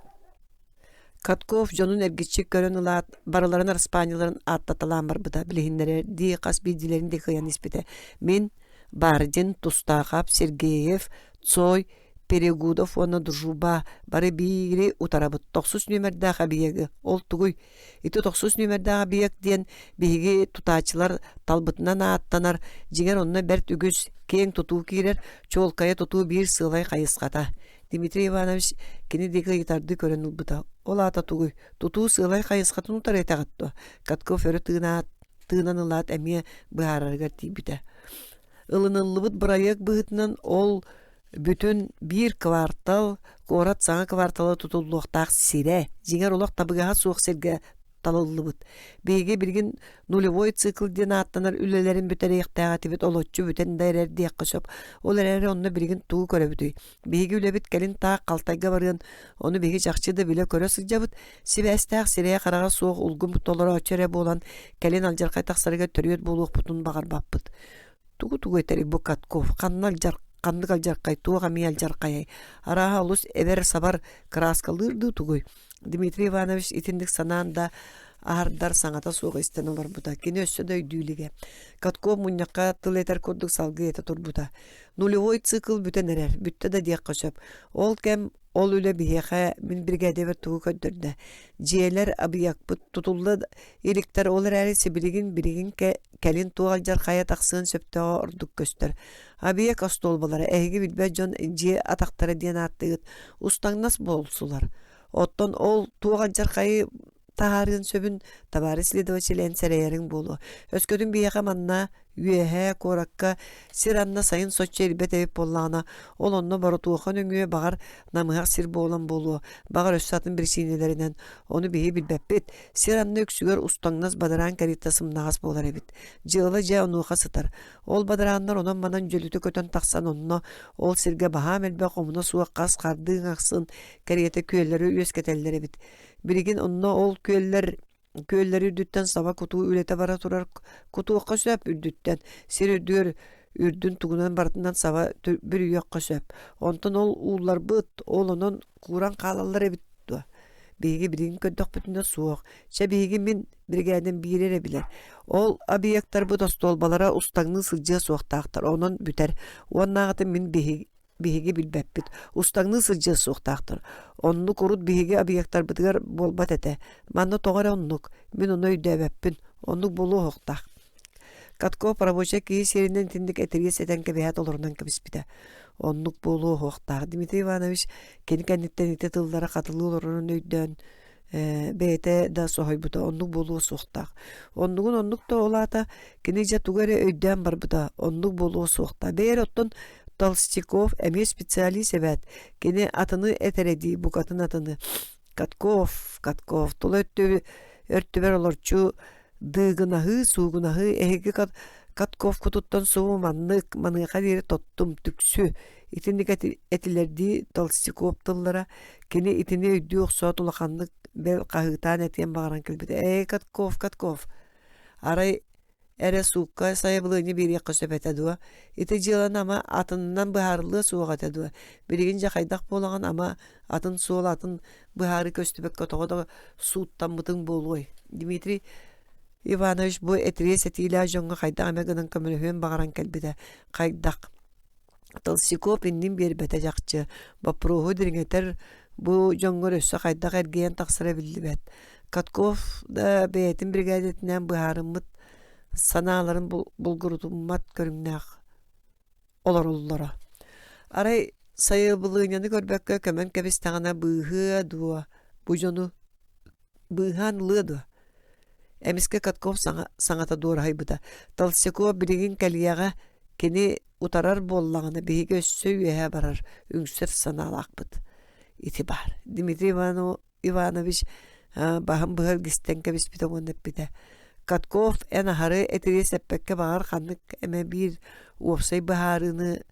Катков дьонун эргиччи көрөн ылаат, барыларын араспаанньаларын ааттаталаан барбыта, билиһиннэрэрдии хас биирдиилэрин диэки ыйан испитэ. Мин, Бардин, Тустаахап, Сергеев, Цой, Перегудов уонна Дружба бары биири утарабыт. Тохсус нүөмэрдээх объегы. Ол тугуй? Ити тохсус нүөмэрдээх объект диэн биһиги тутааччылар талбытынан ааттанар, дьиҥэр онно бэрт үгүс киэҥ тутуу киирэр, чуолкайа тутуу биир сыалай хайысхата. Дмитрий Иванович кини диэки ыйытардыы көрөн ылбыта. Ол аата тугуй? Тутуу сыалай хайысхатын утары этэҕит дуо? Катков өрө тыынаат, тыынан ылаат эмиэ быһаарарыгар тиийбитэ. Ылыныллыбыт бырайыак быһыытынан ол бүтүн биир квартал, куорат саҥа квартала тутуллуохтаах сирэ, дьиҥэр олох табыгаһа суох сиргэ. талыллыбыт. Биһиги билигин нулевой цикл диэн ааттанар үлэлэрин бүтэриэхтээх этибит, олоччу бүтэн да эрэр диэххэ сөп. Ол эрээри онно билигин тугу көрөбүтүй? Биһиги үлэбит кэлин таах халтайга барыан, ону биһиги чахчы да билэ-көрө сылдьабыт. Сибээстээх сирэйэ-хараҕа суох улгум толорооччу эрэ буолан, кэлин алдьархай тахсарыгар төрүөт буолуохпутун баҕарбаппыт. Тугу-тугу этэрий бу Катков? Ханна алдьар ханнык алдьархай, туох эмиэ алдьархайай? Арааһа олус эбэр-сабар, кырааскалыыр дуу тугуй? Дмитрий Иванович итинник санаан да аһардар саҥата суох истэн олорбута. Кини өссө да өйдүү илигэ. Катков мунньахха тыл этэр курдук салгыы этэ турбута. Нулевой цикл бүтэн эрэр, бүттэ да диэххэ сөп. Ол кэм ол үлэ биһиэхэ мин биригээдэбэр тугу көрдөрдө? Дьиэлэр абыйакпыт тутулла иликтэр, ол эрээри сибилигин билигин кэлин туох алдьархайа тахсыан сөптөөҕө ордук көстөр. Абыйак остуолбалара эһиги билбэт дьон дьиэ атахтара диэн ааттыыгыт устаҥнас буолсулар. Оттон ол туох алдьархайы таһаарыан сөбүн табаарыс следователь эн сэрэйэриҥ буолуо. Өскөтүн биһиэхэ манна үөһээ куоракка сир анна сайын соччо ирбэт эбит буоллаҕына, ол онно боротуоха нөҥүө баҕар намыһах сир буолан буолуо, баҕар өссө атын биричиинэлэринэн ону биһи билбэппит. Сир анна үксүгэр устаҥнас бадараан кэриэтэ сымнаҕас буолар эбит. Дьыала дьэ онуоха сытар. Ол бадарааннар онон-манан дьөлүтэ көтөн тахсан онно ол сиргэ баһаам элбэх омуна суох хас хардыы ахсын кэриэтэ күөллэри үөскэтэллэр эбит. Билигин онно ол күөллэр күөллэри үрдүттэн саба кутуу үлэтэ бара турар кутуохха сөп үрдүттэн сир үрдүгэр үрдүн тугунан барытынан саба бүрүйүөххэ сөп. Онтон ол уулларбыт, ол онон кууран хаалаллар эбит дуо? Биһиги билигин көрдөхпүтүнэ суох. Чэ биһиги мин биригээдэм биири эрэ билэр. Ол объектарбыт остуолбалара устаҥныы сылдьыа суохтаахтар, онон бүтэр. Уоннааҕытын мин биһиги биһиги билбэппит, устаҥныы сылдьыа суохтаахтар. Оннук урут биһиги объектарбытыгар буолбат этэ. Манна тоҕо эрэ оннук, мин ону өйдөөбөппүн, оннук буолуо суохтаах. Катков рабочай киһи сиэринэн итинник этириэс этэн кэбиһээт олорунан кэбиспитэ. Оннук буолуо суохтаах. Дмитрий Иванович кини кэнниттэн ити тыллара хатылыы олорорун өйдөөн бэйэтэ да соһуйбута оннук буолуо суохтаах. Оннугун оннук да ол аата кини дьэ тугу эрэ өйдөөн барбыта оннук буолуо суохтаах. Бэйэ эрэ оттон Толстяков эмиэ специалист эбээт. Кини атыны этэрэ дии букатын атыны. Катков, Катков тула өттү өртүбэр олорчу дыыгынаһыы, суугунаһыы эһиги Катковкутуттан субу маннык маныаха диэри тоттум түксү итинник этилэрдии Толстяков тыллара кини итини өйдүү охсоот улаханнык бэл хаһыытаан этиэн баҕаран кэлбитэ ээ Катков Катков арай эрэ суукка сайабылыанньа биэриэххэ сөп этэ дуо ити дьыаланы ама атынынан быһаарыллыа суох этэ дуо билигин дьэ хайдах буолаҕын ама атын суол атын быһаарыы көстүбэккэ тоҕо да сууттаммытыҥ буолуой Дмитрий Иванович бу этириэс этиилээх дьоҥҥо хайдах эмэ гынан көмөлөһүөн баҕаран кэлбитэ хайдах Толстяков иннин биэрбэтэ чахчы, боппуруоһу дириҥэтэр бу дьоҥҥор өссө хайдах эргийэн тахсара биллибэт. Катков да бэйэтин биригээдэтинэн быһаарыммыт санааларын булгурутуммат көрүҥнээх олороллоро. Арай сайабылыанньаны көрбөккө көмөн кэбистэҕинэ быыһыа дуо, бу дьону быыһаан ылыа дуо? Эмискэ Катков саҥа, саҥата дуораһыйбыта. Толстяков билигин кэлиэҕэ, кини утарар буоллаҕына биһиги өссө үөһэ барар, үҥсэр санаалаахпыт. Ити баар. Дмитрий Иванович баһын быһа илгистэн кэбиспитэ уонна эппитэ: Катков, эн аһары этириэс эппэккэ баҕар ханнык эмэ биир уопсай быһаарыыны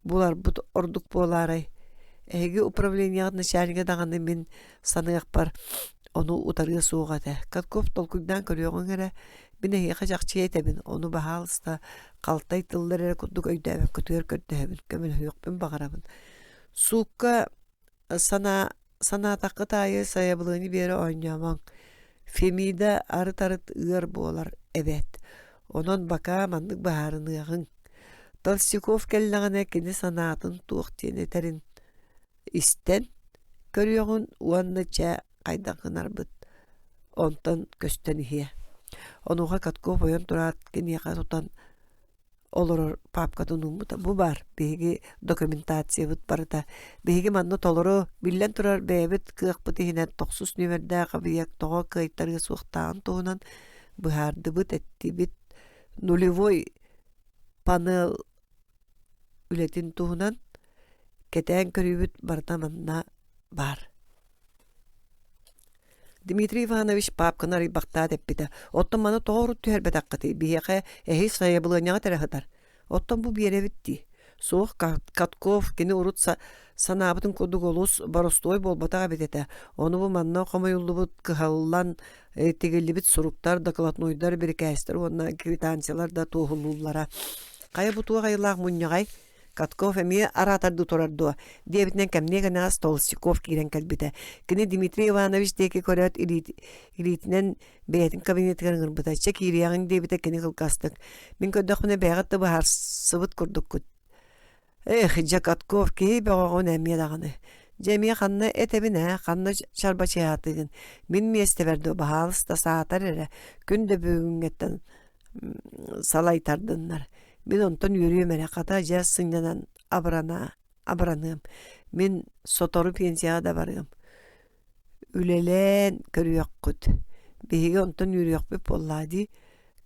буларбыт ордук буолаарай? Эһиги управлениеҕыт начальнига даҕаны мин саныахпар ону утарыа суоҕа этэ. Катков толкуйдаан көрүөҕүҥ эрэ, мин эһиэхэ чахчы этэбин, ону баһаалыста халтай тыллар эрэ курдук өйдөөбөккүтүгэр көрдөһөбүн, көмөлөһүөхпүн баҕарабын. Суукка санаа санаатаххыт аайы сайабылыанньа биэрэ оонньоомоҥ. Фемида арыт-арыт ыар буолар эбээт. Онон бакаа маннык быһаарыныаҕыҥ. Толстяков кэллэҕинэ кини санаатын туох диэн этэрин истэн көрүөҕүн уонна чэ хайдах гынарбыт онтон көстөн иһиэ. Онуоха Катков ойон тураат киниэхэ тутан олорор паапкатын ууммута. Бу баар биһиги документациябыт барыта. Биһиги манна толору биллэн турар бэйэбит кыахпыт иһинэн тохсус нүөмэрдээх объект тоҕо кыайтарыа суохтааҕын туһунан быһаардыбыт, эттибит. Нулевой панел үлэтин туһунан кэтээн көрүүбүт барыта манна баар. Дмитрий Иванович паапканы арыйбахтаат эппитэ: «Оттон маны тоҕо урут түһэрбэтэххитий? Биһиэхэ эһи сайабылыанньаҕыт эрэ сытар. Оттон бу биэрэбит дии. Суох, Катков кини урут санаабытын курдук олус боростуой буолбатах эбит этэ. Ону бу манна хомуйуллубут, кыһаллан тигиллибит суруктар, докладнойдар, бирикээстэр уонна квитанциялар да туоһулууллара. Хайа бу туох айылаах мунньаҕай? Катков эмиэ араатардыы турар дуо? диэбитинэн кэмниэ кэнэҕэс Толстяков киирэн кэлбитэ. Кини Дмитрий Иванович диэки көрөөт илиитинэн бэйэтин кабинетыгар ыҥырбыта. Чэ киириэҕиҥ диэбитэ кини кылгастык. Мин көрдөхпүнэ бэйэҕит да быһаарсыбыт курдуккут. Эх, дьэ Катков киһи бөҕөҕүн эмиэ даҕаны. Дьэ эмиэ ханна этэбин ээ, ханна чарбачыйаатыгын. Мин миэстэбэр дуо, баһаалыста саатар эрэ, күн да бүгүҥҥэттэн салайтардыннар. Мин онтон үөрүөм эрэ, хата дьэ сынньанан абырана абыраныам. Мин сотору пенсияҕа да барыам. Үлэлээн көрүөххүт. Биһиги онтон үөрүөхпүт буоллаа дии.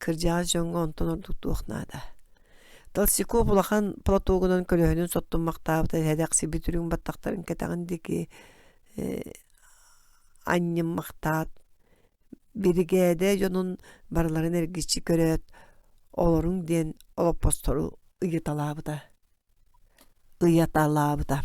Кырдьаҕас дьоҥҥо онтон ордук туох наада. Толстяков улахан платогунан көлөһүнүн соттуммахтаабыта сэдэхсийбит үрүҥ баттахтарын кэтэҕин диэки анньыммахтаат биригээдэ дьонун барыларын эргиччи көрөөт олоруҥ диэн олоппостору ыйыталаабыта ыйаталаабыта.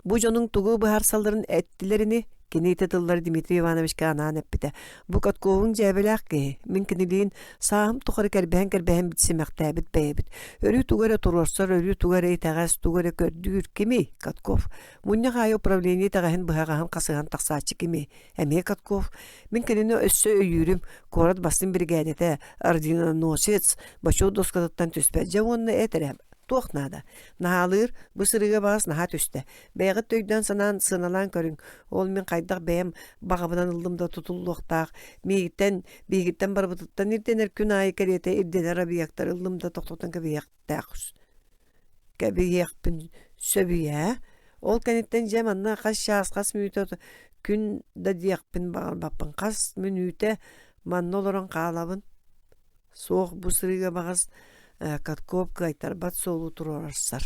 Бу дьонуҥ тугу быһаарсалларын эттилэр ини, кини ити тыллары Дмитрий Ивановичка анаан эппитэ. Бу Катковуҥ дьээбэлээх киһи, мин кинилиин сааһым тухары кэрбэһэн-кэрбэһэн симэхтээбит бэйэбит. Өрүү тугу эрэ туруорсар, өрүү тугу эрэ итэҕэс, тугу эрэ көрдүүр кимий, Катков? Мунньах аайы управление итэҕэһин быһаҕаһын хасыһан тахсааччы кимий? Эмиэ Катков. Мин кинини өссө өйүүрүм, куорат бастыҥ биригээдэтэ, орденоносец, бочуот дуоскатыттан түспэт. Дьэ уонна эт эрэ, туох наада? Наһаалыыр, бу сырыыга баҕас наһаа түстэ. Бэйэҕит да өйдөөн-санаан сыаналаан көрүҥ. Ол мин хайдах бэйэм баҕабынан ыллым да тутуллуохтаах. Миигиттэн, биһигиттэн барыбытыттан ирдэнэр күн аайы кэриэтэ ирдэнэр объектары ыллым да тохтотон кэбиһиэхтээх кэбиһиэхпин сөбүй ээ? Ол кэнниттэн дьэ манна хас чаас, хас мүнүүтэ күн да диэхпин баҕарбаппын. Хас мүнүүтэ манна олорон хаалабын. Суох, бу сырыыга баҕас Катков кыайтарбат суолу туруорсар.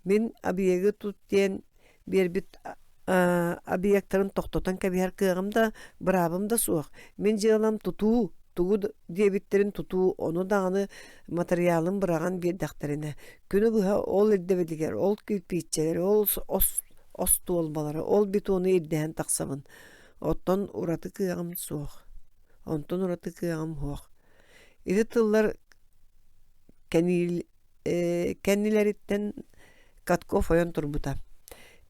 Мин объегы тут диэн биэрбит объектарын тохтотон кэбиһэр кыаҕым да, быраабым да суох. Мин дьыалам тутуу, тугу диэбиттэрин тутуу, ону даҕаны матырыйаалын быраҕан биэрдэхтэринэ, күнү быһа ол ирдэбилигэр, ол кирпииччэлэри, ол остуолбалары, ол бетону ирдэһэн тахсабын. Оттон ураты кыаҕым суох. Онтон ураты кыаҕым суох. Ити тыллар кэннилэриттэн Катков ойон турбута.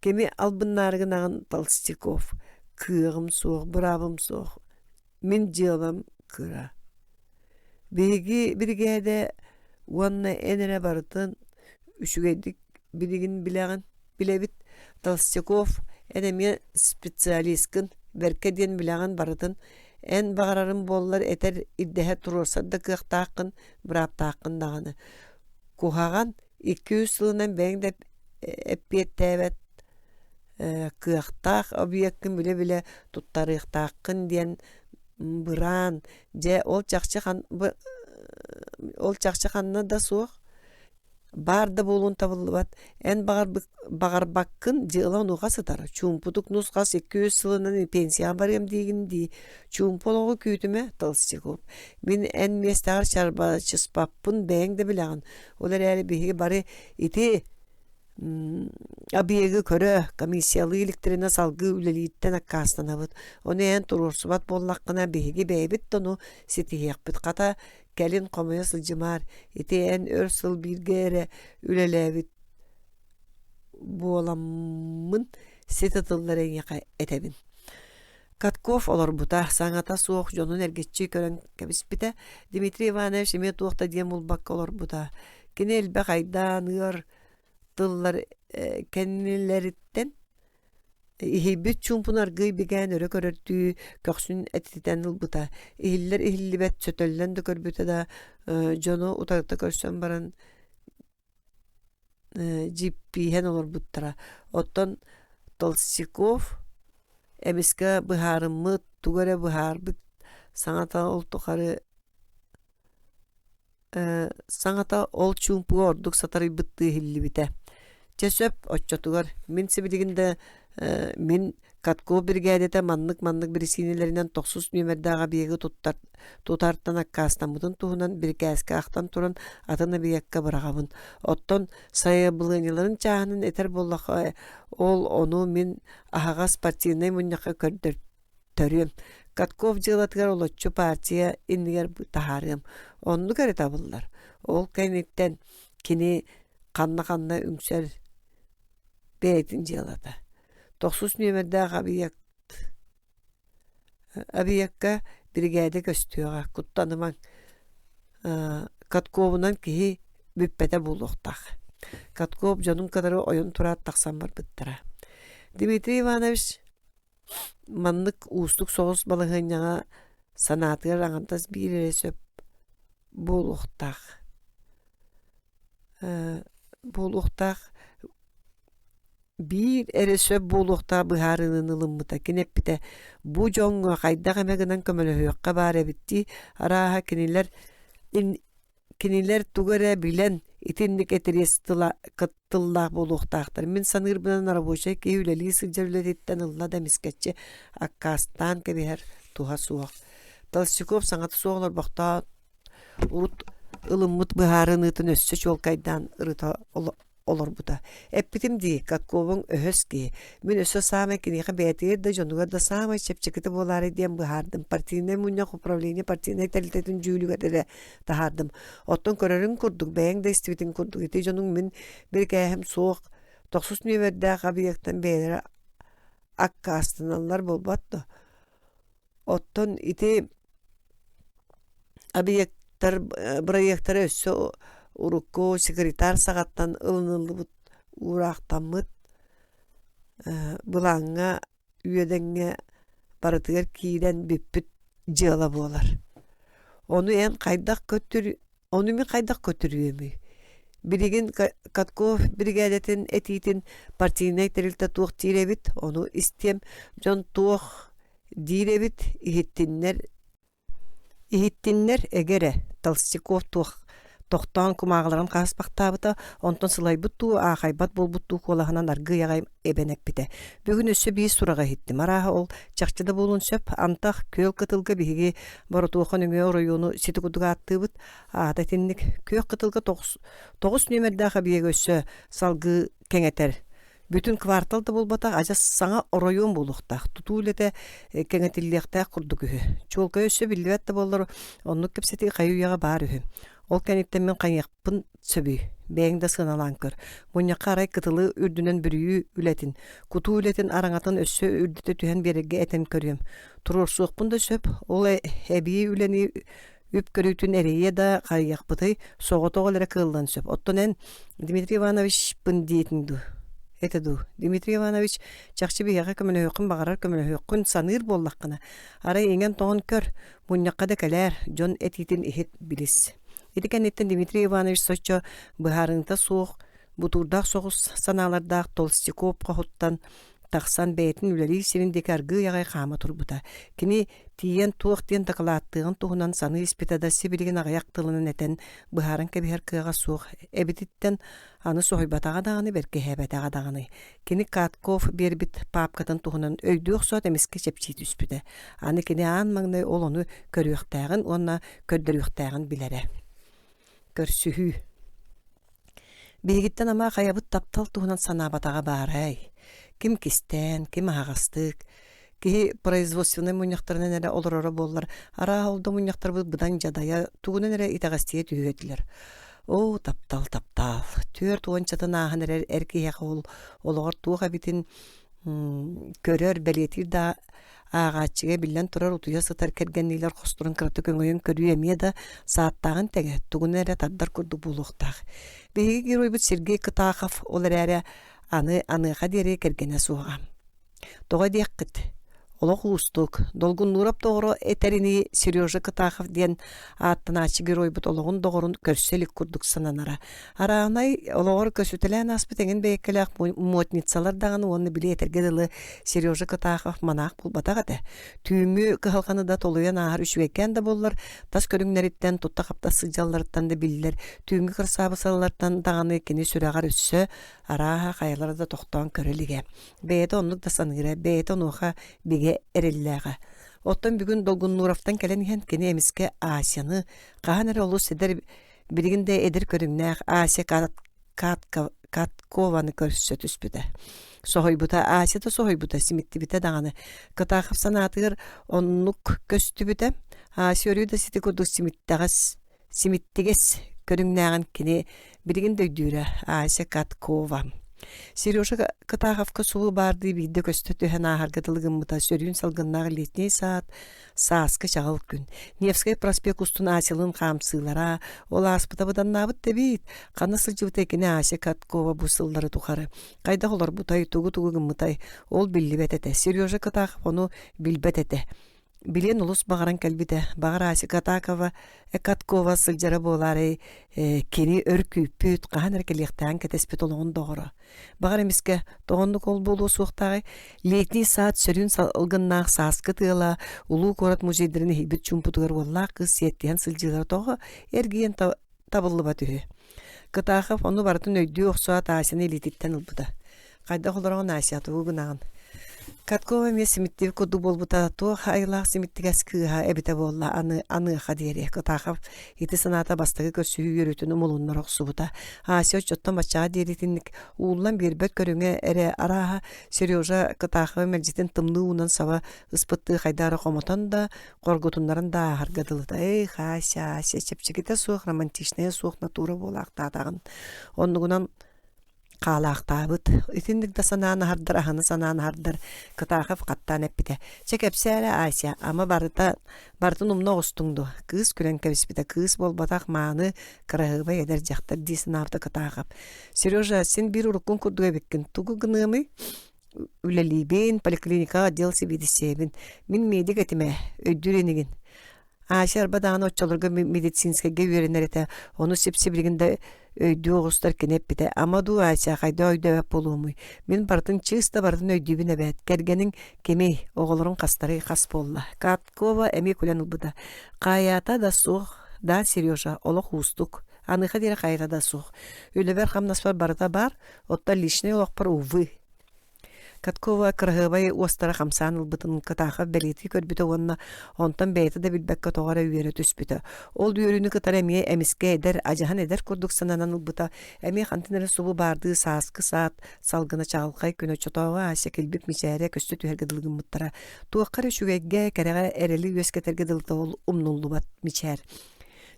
Кими албыннаары гынаҕын Толстяков? Кыаҕым суох, быраабым суох. Мин дьыалам кыра. Биһиги биригээдэ уонна эн эрэ барытын үчүгэйдик билигин билэҕин, билэбит. Толстяков, эн эмиэ специалисткын, бэркэ диэн билэҕин барытын. Эн баҕарарыҥ буоллар этэр, ирдэһэ туруорсар да кыахтааххын, бырааптааххын даҕаны. Куһаҕан, 200 сылынан бэйэҥ да эппиэттээбэт кыахтаах объеккын билэ-билэ туттарыахтааххын диэн быраан дьэ ол чахчы ол чахчы ханна да суох баар да буолуон табыллыбат эн баҕарбаккын дьыала онуоха сытар чуумпутук нус-хас 200 сылынан пенсияҕа барыам диигин дии чуумпу олоҕу күүтүмэ Толстяков мин эн миэстэҕэр чарбачыспаппын бэйэҥ да билэҕин ол эрээри биһиги бары ити Объегы көрө, комиссиялыы иликтэринэ салгыы үлэлииртэн аккаастанабыт. Ону эн туруорсубат буоллаххына, биһиги бэйэбит да ону ситиһиэхпит. Хата, кэлин хомуйа сылдьымаар, ити эн өр сыл бииргэ эрэ үлэлээбит буоламмын ситэ тыллар эйиэхэ этэбин. Катков олорбута, саҥата суох дьонун эргиччи көрөн кэбиспитэ. Дмитрий Иванович эмиэ туох да диэн булбакка олорбута. Кини элбэх айдаан, ыар тыллар кэннилэриттэн иһийбит чуумпуну аргыый бигээн өрө көрөрдүү көхсүн этитэн ылбыта. Иһиллэр-иһиллибэт сөтөллөн да көрбүтэ да, дьону утарыта көрсөн баран дьиппииһэн олорбуттара. Оттон Толстяков эмискэ быһаарыммыт, тугу эрэ быһаарбыт саҥата ол тухары саҥата ол чуумпуга ордук сатарыйбыттыы иһиллибитэ. Чэ сөп, оччотугар мин сибилигин да Мин Катков биригээдэтэ маннык-маннык бирисиинэлэринэн тохсус нүөмэрдээх объегы туттар, тутартан аккаастаммытын туһунан бирикээскэ ахтан туран атын объекка быраҕабын. Оттон сайабылыанньаларын чааһынан этэр буоллахха, ол ону мин аһаҕас партийнай мунньахха көрдөртөрүөм. Катков дьыалатыгар олоччу партия иннигэр таһаарыам. Оннук эрэ табыллар. Ол кэнниттэн кини ханна-ханна үҥсэр бэйэтин дьыалата. Тохсус нүөмэрдээх объект объекка биригээдэ көстүөҕэ, куттанымаҥ. Катковунан киһи бүппэтэ буолуохтаах. Катков дьонун кытары ойон тураат тахсан барбыттара. Дмитрий Иванович маннык уустук соҕус балаһыанньаҕа санаатыгар аҥардас биир эрэ сөп буолуохтаах буолуохтаах биир эрэ сөп буолуохтаах быһаарыыны ылыммыта. Кини эппитэ: «Бу дьоҥҥо хайдах эмэ гынан көмөлөһүөххэ баар эбит дии, арааһа кинилэр кинилэр тугу эрэ билэн итинник этириэс тыла тыллаах буолуохтаахтар. Мин саныырбынан рабочай киһи үлэлии сылдьар үлэтиттэн ылла да эмискэччи аккаастаан кэбиһэр туһа суох». Толстяков саҥата суох олорбохтоон урут ылыммыт быһаарыныытын өссө чуолкайдаан ырыта олорбута. Эппитим дии, Катковуҥ өһөс киһи. Мин өссө саамай киниэхэ бэйэтигэр да дьонугар да саамай чэпчэкитэ буолаарай диэн быһаардым. Партийнай мунньах управление партийнай тэрилтэтин дьүүлүгэр эрэ таһаардым. Оттон көрөрүҥ курдук, бэйэҥ да истибитиҥ курдук, ити дьонуҥ мин бирикээһим суох, тохсус нүөмэрдээх объектан бэйэлэрэ аккаастаналлар буолбат дуо? Оттон ити объектар бырайыактара өссө урукку секретарь саҕаттан ылыныллыбыт уураахтаммыт былааҥҥа үөдэҥҥэ барытыгар киирэн бүппүт дьыала буолар. Ону эн хайдах көтүр ону мин хайдах көтүрүөмүй? Билигин Катков биригээдэтин этиитин партийнай тэрилтэ туох диир эбит, ону истиэм, дьон туох диир эбит, иһиттиннэр Иһиттиннэр эгэ эрэ, Толстяков туох тохтоон кумааҕыларын хааспахтаабыта, онтон сылайбыт дуу, аахайбат буолбут дуу куолаһынан аргыый аҕай эбэн эппитэ: «Бүгүн өссө биир сураҕы иһиттим, арааһа ол чахчы да буолуон сөп, антах күөл кытылга биһиги Боротуоха нөҥүө оройуону сити курдук ааттыыбыт, аата итинник, күөх кытылга тоҕус нүөмэрдээх объегы өссө салгыы кэҥэтэр Бүтүн квартал да буолбатах, адьас саҥа оройуон буолуохтаах, тутуу үлэтэ кэҥэтиллиэхтээх курдук үһү. Чуолкай өссө биллибэт да буоллар, оннук кэпсэтии хайы-үйэҕэ баар үһү. Ол кэнниттэн мин хайыахпын сөбүй? Бэйэҥ да сыаналаан көр. Мунньахха арай кытылы үрдүнэн бүрүйүү үлэтин, кутуу үлэтин араҥатын өссө үрдүтэ түһэн биэрэргэ этэн көрүөм. Туруорсуохпун да сөп, ол эбии үлэни үп көрүүтүн эрэйиэ да хайыахпытый, соҕотох эрэ кыаллыан сөп. Оттон эн Дмитрий Ивановичпын диэтиҥ дуу? Этэ дуу? Дмитрий Иванович, чахчы биһиэхэ көмөлөһүөххүн баҕарар көмөлөһүөххүн саныыр буоллаххына, арай иҥэн-тоҥон көр, мунньахха да кэлээр, дьон этиитин иһит, билис. Ити кэнниттэн Дмитрий Иванович соччо быһаарыныыта суох, бутуурдаах соҕус санаалардаах Толстяков хоһуттан тахсан бэйэтин үлэлиир сирин диэки аргыый аҕай хаама турбута. Кини тиийэн туох диэн дакылааттыаҕын туһунан саныы испитэ да сибилигин аҕыйах тылынан этэн быһааран кэбиһэр кыаҕа суох эбититтэн аны соһуйбатаҕа даҕаны бэркиһээбэтэҕэ даҕаны. Кини Катков биэрбит паапкатын туһунан өйдүү охсоот эмискэ чэпчии түспүтэ. Аны кини аан маҥнай ол ону көрүөхтээҕин уонна көрдөрүөхтээҕин билэрэ. Көрсүһүү Биһигиттэн ама хайабыт таптал туһунан санаабатаҕа баарай? Ким кистээн, ким аһаҕастык, киһи производственнай мунньахтарынан эрэ олороро буоллар, арааһа ол да мунньахтарбыт быдан дьадайа, тугунан эрэ итэҕэстийэ түһүө этилэр. Оо, таптал, таптал. Түөрт уончатын ааһан эрэр эр киһиэхэ ол олоҕор туох эбитин көрөр, бэлиэтиир да Ааҕааччыга биллэн турар утуйа сытар кэргэнниилэр хосторун кыратык өҥөйөн көрүү эмиэ да сааттааҕын тэҥэ, тугунан эрэ тардар курдук буолуохтаах. Биһиги геройбут Сергей Кытахов ол эрээри аны аныаха диэри кэргэнэ суоҕа. Тоҕо диэххит? Олох уустук. Долгуннуурап доҕоро этэринии Сережа Кытахов диэн ааттанааччы геройбут олоҕун доҕорун көрсө илик курдук сананара. Араанай олоҕор көсүтэлээн ааспыт эҥин бэйэккэлээх модницалар даҕаны уонна били этэргэ дылы Сережа Кытахов манаах буолбатах этэ. Түүҥҥү кыһалҕаны да толуйан ааһар үчүгэйкээн да буоллар, тас көрүҥнэриттэн тутта-хапта сылдьалларыттан да биллэр, түүҥҥү кырасаабысалартан даҕаны кини сүрэҕэр өссө арааһа хайалара да тохтоон көрө илигэ. Бэйэтэ оннук да саныыра, бэйэтэ онуоха бигэ эрэллээҕэ. Оттон бүгүн Долгуннуровтан кэлэн иһэн кини эмискэ Асяны, хаһан эрэ олус эдэр, билигин да эдэр көрүҥнээх Ася Каткованы көрсө түспүтэ. Соһуйбута, Ася да соһуйбута, симиттибитэ даҕаны. Кытаахов санаатыгар оннук көстүбүтэ. Ася өрүү да сити курдук симиттэҕэс симиттигэс көрүҥнээҕин кини билигин да өйдүүрэ Ася Каткова. Сережа Кытаховка сулу баардыы биирдэ көстө түһэн ааһарга дылы гыммыта сөрүүн салгыннаах летний саад сааскы чаҕыл күн. Невскэй проспект устун Асялыын хаамсыылара, ол ааспыта быданнаабыт да эбит. Ханна сылдьыбытай кини Ася Каткова бу сыллары тухары. Хайдах олорбутай, тугу-тугу гыммытай, ол биллибэт этэ. Сережа Кытахов ону билбэт этэ. Билиэн олус баҕаран кэлбитэ. Баҕар Асика Атакова, Каткова сылдьара буолаарай, кини өр күүппүт, хаһан эрэ кэлиэхтээҕин кэтэспит олоҕун доҕоро. Баҕар эмискэ тоҕоннук ол буолуо суохтааҕый? Летний сад сөрүүн салгыннаах сааскы тыала улуу куорат музейдарын иһийбит чуумпутугар уоллаах кыыс сиэттиһэн сылдьыылара тоҕо эргийэн табыллыбат үһү. Кытаахов ону барытын өйдүү охсоот Асяны илиититтэн ылбыта. Хайдах олороҕун Ася, тугу гынаҕын? Каткова эмиэ симиттибит курдук буолбута, туох айылаах симиттигэс кыыһа эбитэ буолла аны аныаха диэри. Кытаахов ити санаата бастакы көрсүһүү үөрүүтүн умулуннара охсубута. Ася оччоттон баччаҕа диэри итинник ууллан биэрбэт көрүҥэ эрэ арааһа Сережа Кытааховы мэлдьитин тымныы уунан саба ыспыттыы хайдах эрэ хомотон да, хоргутуннаран да ааһарга дылыта. Эх, Ася, Ася, чэпчэкитэ суох, романтичнайа суох натура буолаахтаатаҕын. Оннугунан хаалаахтаабыт. Итинник да санаан аһардар, аһаны санаан аһардар, Кытаахов хаттаан эппитэ. Чэ, кэпсээ эрэ, Ася, ама барыта, барытын умна оҕустуҥ дуо? Кыыс күлэн кэбиспитэ. Кыыс буолбатах, мааны, кыраһыабай эдэр дьахтар дии санаабыта Кытаахов. Сережа, син биир уруккун курдук эбиккин. Тугу гыныамый? Үлэлиибин, поликлиникаҕа отдел сэбиэдиссэйэбин. Мин медик этим ээ, өйдүүр инигин. Ася арба даҕаны оччолорго медицинскэйгэ үөрэнэр этэ, ону сип-сибилигин да өйдүү оҕустар кини эппитэ: «Ама дуу, Ася, хайдах өйдөөбөт буолуомуй? Мин барытын чыыс да барытын өйдүүбүн эбээт. Кэргэниҥ кимий? Оҕолоруҥ хастарый? Хас буолла?» Каткова эмиэ күлэн ылбыта. «Хайата да суох, да, Сережа, олох уустук. Аныаха диэри хайата да суох. Үлэбэр-хамнаспар барыта баар, оттон личнэй олохпор, увы, Каткова кыраһыабай уостара хамсаан ылбытын Кытаахов бэлиэтии көрбүтэ уонна онтон бэйэтэ да билбэккэ тоҕо эрэ үөрэ түспүтэ. Ол үөрүүнү кытары эмиэ эмискэ эдэр, адьаһан эдэр курдук сананан ылбыта, эмиэ хантан эрэ субу баардыы сааскы саат салгына чаҕылхай күн оччотооҕу Ася килбик мичээрэ көстө түһэргэ дылы гыммыттара. Туохха эрэ үчүгэйгэ, кэрэҕэ эрэли үөскэтэргэ дылыта ол умнуллубат мичээр.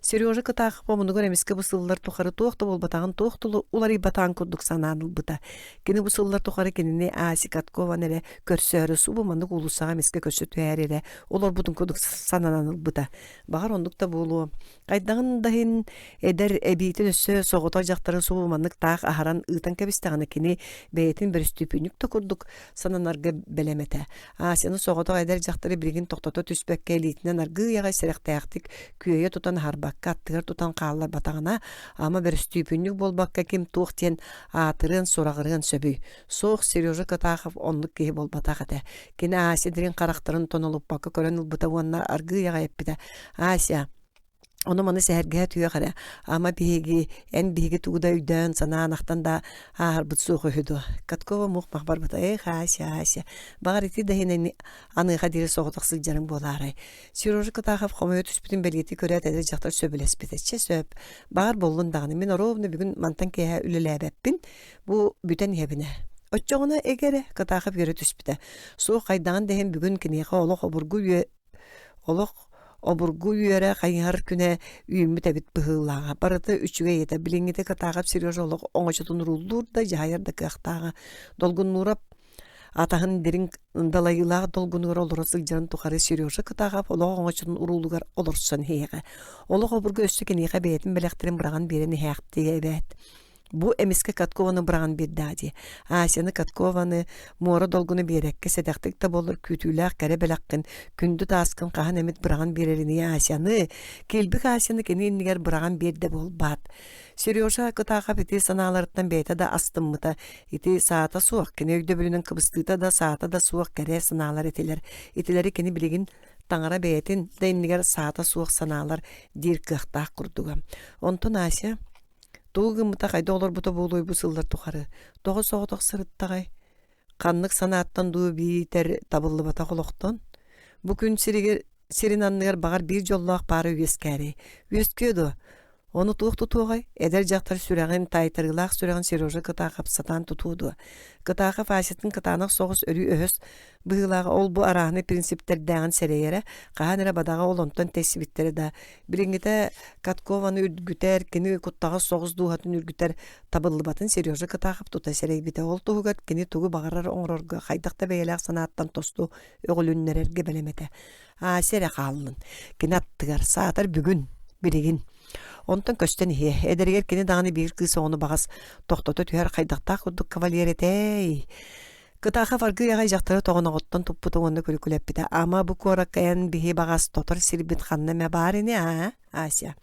Сережа Кытаахов омунугар эмискэ бу сыллар тухары туох да буолбатаҕын, туох да уларыйбатаҕын курдук санаан ылбыта. Кини бу сыллар тухары кинини Ася Каткованы эрэ көрсөөрү субу маннык уулуссаҕа эмискэ көрсө түһээри эрэ олорбутун курдук сананан ылбыта. Баҕар оннук да буолуо. Хайдаҕын да иһин эдэр эбиитин өссө соҕотох дьахтары субу маннык таах аһаран ыытан кэбистэҕинэ кини бэйэтин бөрөстүүпүнньүк да курдук сананарга бэлэм этэ. Асяны соҕотох эдэр дьахтары билигин тохтото түспэккэ илиитинэн аргыый аҕай сэрэхтээхтик күөйэ тутан аһарбакка аттыгар тутан хаалларбатаҕына, ама бөрөстүүпүнньүк буолбакка ким туох диэн аатырыан сураҕырыан сөбүй. Суох, Сережа Кытахов оннук киһи буолбатах этэ. Кини Ася дириҥ харахтарын тонолуппакка көрөн ылбыта уонна аргыый аҕай эппитэ: «Ася, Ону-маны сэһэргэһэ түһүөх эрэ, ама биһиги, эн биһиги тугу да өйдөөн, санаан ахтан да ааһарбыт суох үһү дуо? Каткова мух-мах барбыта, эх, Ася, Ася, баҕар ити да иһин аныаха диэри соҕотох сылдьарыҥ буолаарай. Сережа Кытахов хомойо түспүтүн бэлиэтии көрөөт эдэр дьахтар сөбүлэспитэ. Чэ сөп, баҕар буоллун даҕаны, мин оруобуна бүгүн мантан киэһэ үлэлээбэппин, бу бүтэн иһэбин ээ. Оччоҕуна эгэ эрэ, Кытахов үөрэ түспүтэ. Суох хайдаҕын да иһин бүгүн киниэхэ олох обургу Олох обургу үөрэ хайыһар күнэ үүммүт эбит быһыылааҕа. Барыта үчүгэй этэ. Билиҥҥитэ Кытаахап Сережа олох оҥочотун урууллуур да, дьаһайар да кыахтааҕа. Долгуннуурап атаһын дириҥ далайыылаах долгунугар олоро сылдьарын тухары Сережа Кытаахап олох оҥочотун уруулугар олорсон иһиэҕэ. Олох обургу өссө киниэхэ бэйэтин бэлэхтэрин быраҕан биэрэн иһээхтиэ эбээт. Бу эмискэ Каткованы быраҕан биэрдэҕэ дии. Асяны Каткованы муора долгуну биэрэккэ сэдэхтик да буоллар күүтүүлээх кэрэ бэлэххин, күндү тааскын хаһан эмит быраҕан биэрэринии Асяны, килбик Асяны кини иннигэр быраҕан биэрдэ буолбаат. Сережа Кытаахап ити санааларыттан бэйэтэ да астыммыта. Ити саата суох, кини өйдөбүлүнэн кыбыстыыта да, саата да суох кэрэ санаалар этилэр. Итилэри кини билигин таҥара бэйэтин да иннигэр саата суох санаалар диир кыахтаах курдуга. Онтон Ася тугу гыммыта хайда олорбута буолуой бу сыллар тухары? Тоҕо соҕотох сырыттаҕай? Ханнык санааттан дуу биитэр табыллыбатах олохтон? Бу күн сиригэр сирин анныгар баҕар биир дьоллоох паара үөскээрэй. Үөскүө дуо? Ону туох тутуоҕай? Эдэр дьахтар сүрэҕин, таайтарыылаах сүрэҕин Сережа Кытаахап сатаан тутуо дуо? Кытаахап Асятын кытаанах соҕус өрүү өһөс быһыылааҕа ол-бу арааһынай принциптэрдээҕин сэрэйэрэ, хаһан эрэ бадаҕа ол онтон тэйсибиттэрэ да, билиҥҥитэ Каткованы үргүтэр, кини куттаҕас соҕус дууһатын үргүтэр табыллыбатын Сережа Кытаахап тута сэрэйбитэ. Ол туһугар кини тугу баҕарар оҥорорго хайдах да бэйэлээх санааттан тосту өҕүлүннэрэргэ бэлэм этэ. Ася эрэ хааллын. Кини аттыгар, саатар бүгүн, билигин. Онтон көстөн иһиэ. Эдэригэр кини даҕаны биир кыыс оҕону баҕас тохтото түһэр хайдахтаах курдук кавалер этэй. Кытаахов аргыый аҕай дьахтары тоҕоноҕуттан туппута уонна күлүкүлэппитэ. Ама бу куоракка эн биһи баҕас тотор сирбит ханна эмэ баар ини аа? Ася.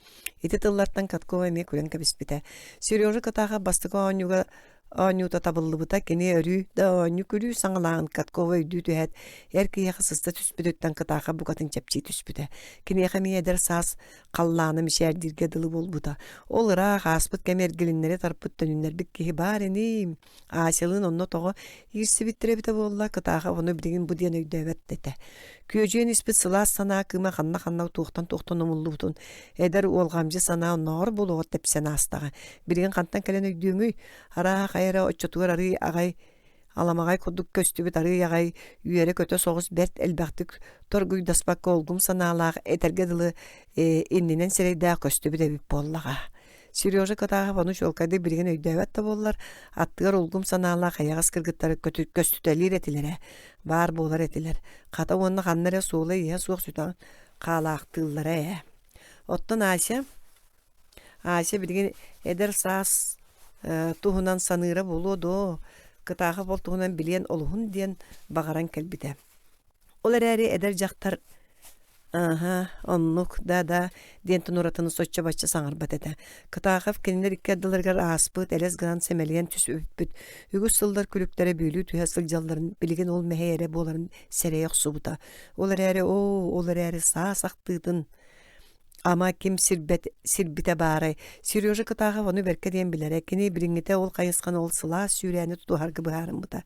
Ити тыллартан Каткова эмиэ күлэн кэбиспитэ. Сережа Кытаахов бастакы оонньууга оонньуута табыллыбыта, кини өрүү да оонньуу-күлүү саҥалааҕын Каткова өйдүү түһээт, эр киһиэхэ сыста түспүтүттэн Кытаахов букатын чэпчии түспүтэ. Киниэхэ эмиэ эдэр саас халлаана мичээрдииргэ дылы буолбута. Ол ыраах ааспыт кэми эргилиннэри тарпыт төнүннэрбит киһи баар ини. Асялыын онно тоҕо иирсибиттэрэ эбитэ буолла, Кытаахов ону билигин бу диэн өйдөөбөт да этэ. Күөдьүйэн испит сылаас санаа кыыма ханна-ханна туохтан-туохтан умуллубутун эдэр уолҕамдьы санаа оннооҕор буолуоҕар тэпсэн аастаҕа. Билигин хантан кэлэн өйдүөҥүй? Арааһа хайа эрэ оччотугар арыый аҕай аламаҕай курдук көстүбүт арыый аҕай үөрэ-көтө соҕус бэрт элбэхтик торгуйдаспакка олгум санаалаах этэргэ дылы иннинэн сирэйдээх көстүбүт эбит буоллаҕа. Сережа Кытаахов ону чуолкайдык билигин өйдөөбөт да буоллар, аттыгар улгум санаалаах эйэҕэс кыргыттары көстүтэлиир этилэрэ, баар буолар этилэр. Хата уонна ханна эрэ суола-ииһэ суох сүтэн хаалаахтыыллара ээ. Оттон Ася, Ася билигин эдэр саас туһунан саныыра буолуо дуо, Кытаахов ол туһунан билиэн олуһун диэн баҕаран кэлбитэ. Ол эрээри эдэр дьахтар «Ааһа, оннук, да-да» диэнтэн уратыны соччо-бачча саҥарбат этэ. Кытаахов кинилэр икки ардыларыгар ааспыт, элэс гынан сэмэлийэн түспүт үгүс сыллар күлүктэрэ бүөлүү түһэ сылдьалларын билигин ол мэһэй эрэ буоларын сэрэйэ охсубута. Ол эрээри, оо, ол эрээри саас ахтыытын Ама ким сирбэт сирбитэ баарай, Сережа Кытаахов ону бэркэ диэн билэрэ, кини билиҥҥитэ ол хайысханы ол сылаас сүүрээни тутуһарга быһаарыммыта.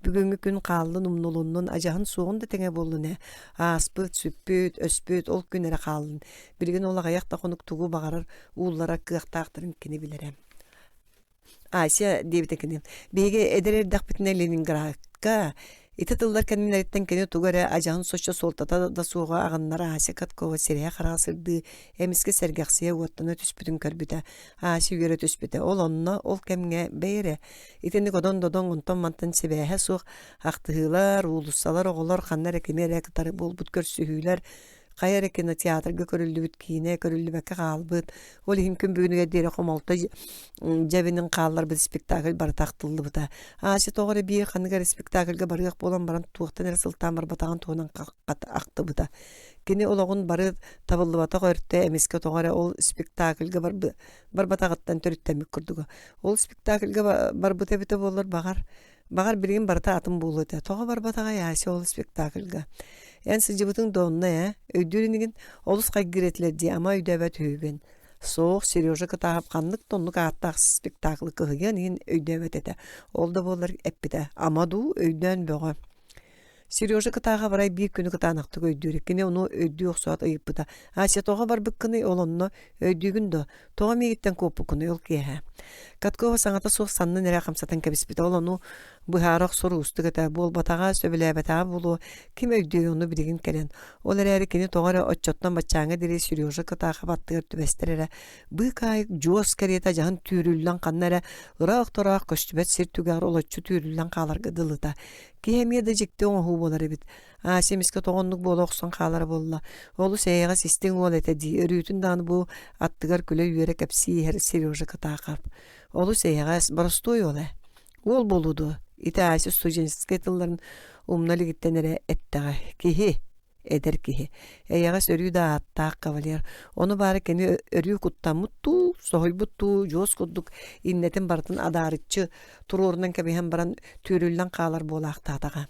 Бүгүҥҥү күн хааллын, умнулуннун, адьаһын суоҕун да тэҥэ буоллун ээ. Ааспыт, сүппүт, өспүт ол күн эрэ хааллын. Билигин ол аҕыйах да хонук тугу баҕарар уулларар кыахтаахтарын кини билэрэ. Ася диэбитэ кини, биһиги эдэр эрдэхпитинэ Ленинградка ити тыллар кэннилэриттэн кини тугу эрэ адьаһын соччо суолтата да суоҕа аҕыннара Ася Каткова сирэйэ-хараҕа сырдыы, эмискэ сэргэхсийэ уоттана түспүтүн көрбүтэ. Ася үөрэ түспүтэ. Ол онно, ол кэмҥэ бэйэ эрэ итинник одон-додон онтон-мантан сибээһэ суох ахтыһыылар, уулуссалар, оҕолор ханна эрэ кими эрэ кытары буолбут көрсүһүүлэр хайа эрэ кинотеатрга көрүллүбүт киинэ көрүллүбэккэ хаалбыт, ол иһин күн бүгүнүгэр диэри хомолто дьэбинин хаалларбыт спектакль барыта ахтыллыбыта. Ася тоҕо эрэ биир ханнык эрэ спектакльга барыах буолан баран туохтан эрэ сылтаан барбатаҕын туһунан ахтыбыта. Кини олоҕун бары табыллыбатах өртө эмискэ тоҕо эрэ ол спектакльга барбатаҕыттан төрүттэммит курдуга. Ол спектакльга барбыта эбитэ буоллар баҕар Баҕар билигин барыта атын буолуо этэ. Тоҕо барбатаҕай Ася ол спектакльга? Эн сылдьыбытыҥ да онно ээ. Өйдүүр инигин олус хайгыыр этилэр дии, ама өйдөөбөт үһүгүн. Суох, Сережа Кытаахап ханнык да оннук ааттаах спектаклы кыһыйыан иһин өйдөөбөт этэ. Ол да буоллар эппитэ, ама дуу, өйдөөн бөҕө. Сережа Кытаахап арай биир күнү кытаанахтык өйдүүр. Кини ону өйдүү охсоот ыйыппыта. Ася, тоҕо барбыккыный ол онно? Өйдүүгүн дуо? Тоҕо миигиттэн куоппуккунуй ол киэһэ? Каткова саҥата суох саннын эрэ хамсатан кэбиспитэ. Ол ону Быһаара охсор уустук этэ, буолбатаҕа, сөбүлээбэтэҕэ буолуо, ким өйдүөй ону билигин кэлэн. Ол эрээри кини тоҕо эрэ оччоттон баччааҥҥа диэри Сережа Кытаахап аттыгар түбэстэр эрэ, быыкаайык дьуос кэриэтэ дьаһан түүрүллэн ханна эрэ ыраах-тураах көстүбэт сир түгэҕэр олоччу түүрүллэн хааларга дылыта. Киһи эмиэ да дьикти оҥоһуу буолар эбит. Ася эмискэ тоҕо оннук буола охсон хаалара буолла. Олус эйэҕэс истиҥ уол этэ дии, өрүүтүн даҕаны бу аттыгар күлэ-үөрэ кэпсии иһэр Сережа Кытаахап. Олус эйэҕэс, боростуой уол ээ. Уол буолуо дуо? Ити Ася студенческай тылларын умна илигиттэн эрэ эттэҕэ. Киһи, эдэр киһи, эйэҕэс өрүү да ааттаах кавалер. Ону баара кини өрүү куттаммыт дуу, соһуйбут дуу, дьуос курдук иннэтин барытын адаарыччы туруорунан кэбиһэн баран түөрүллэн хаалар буолаахтаатаҕа.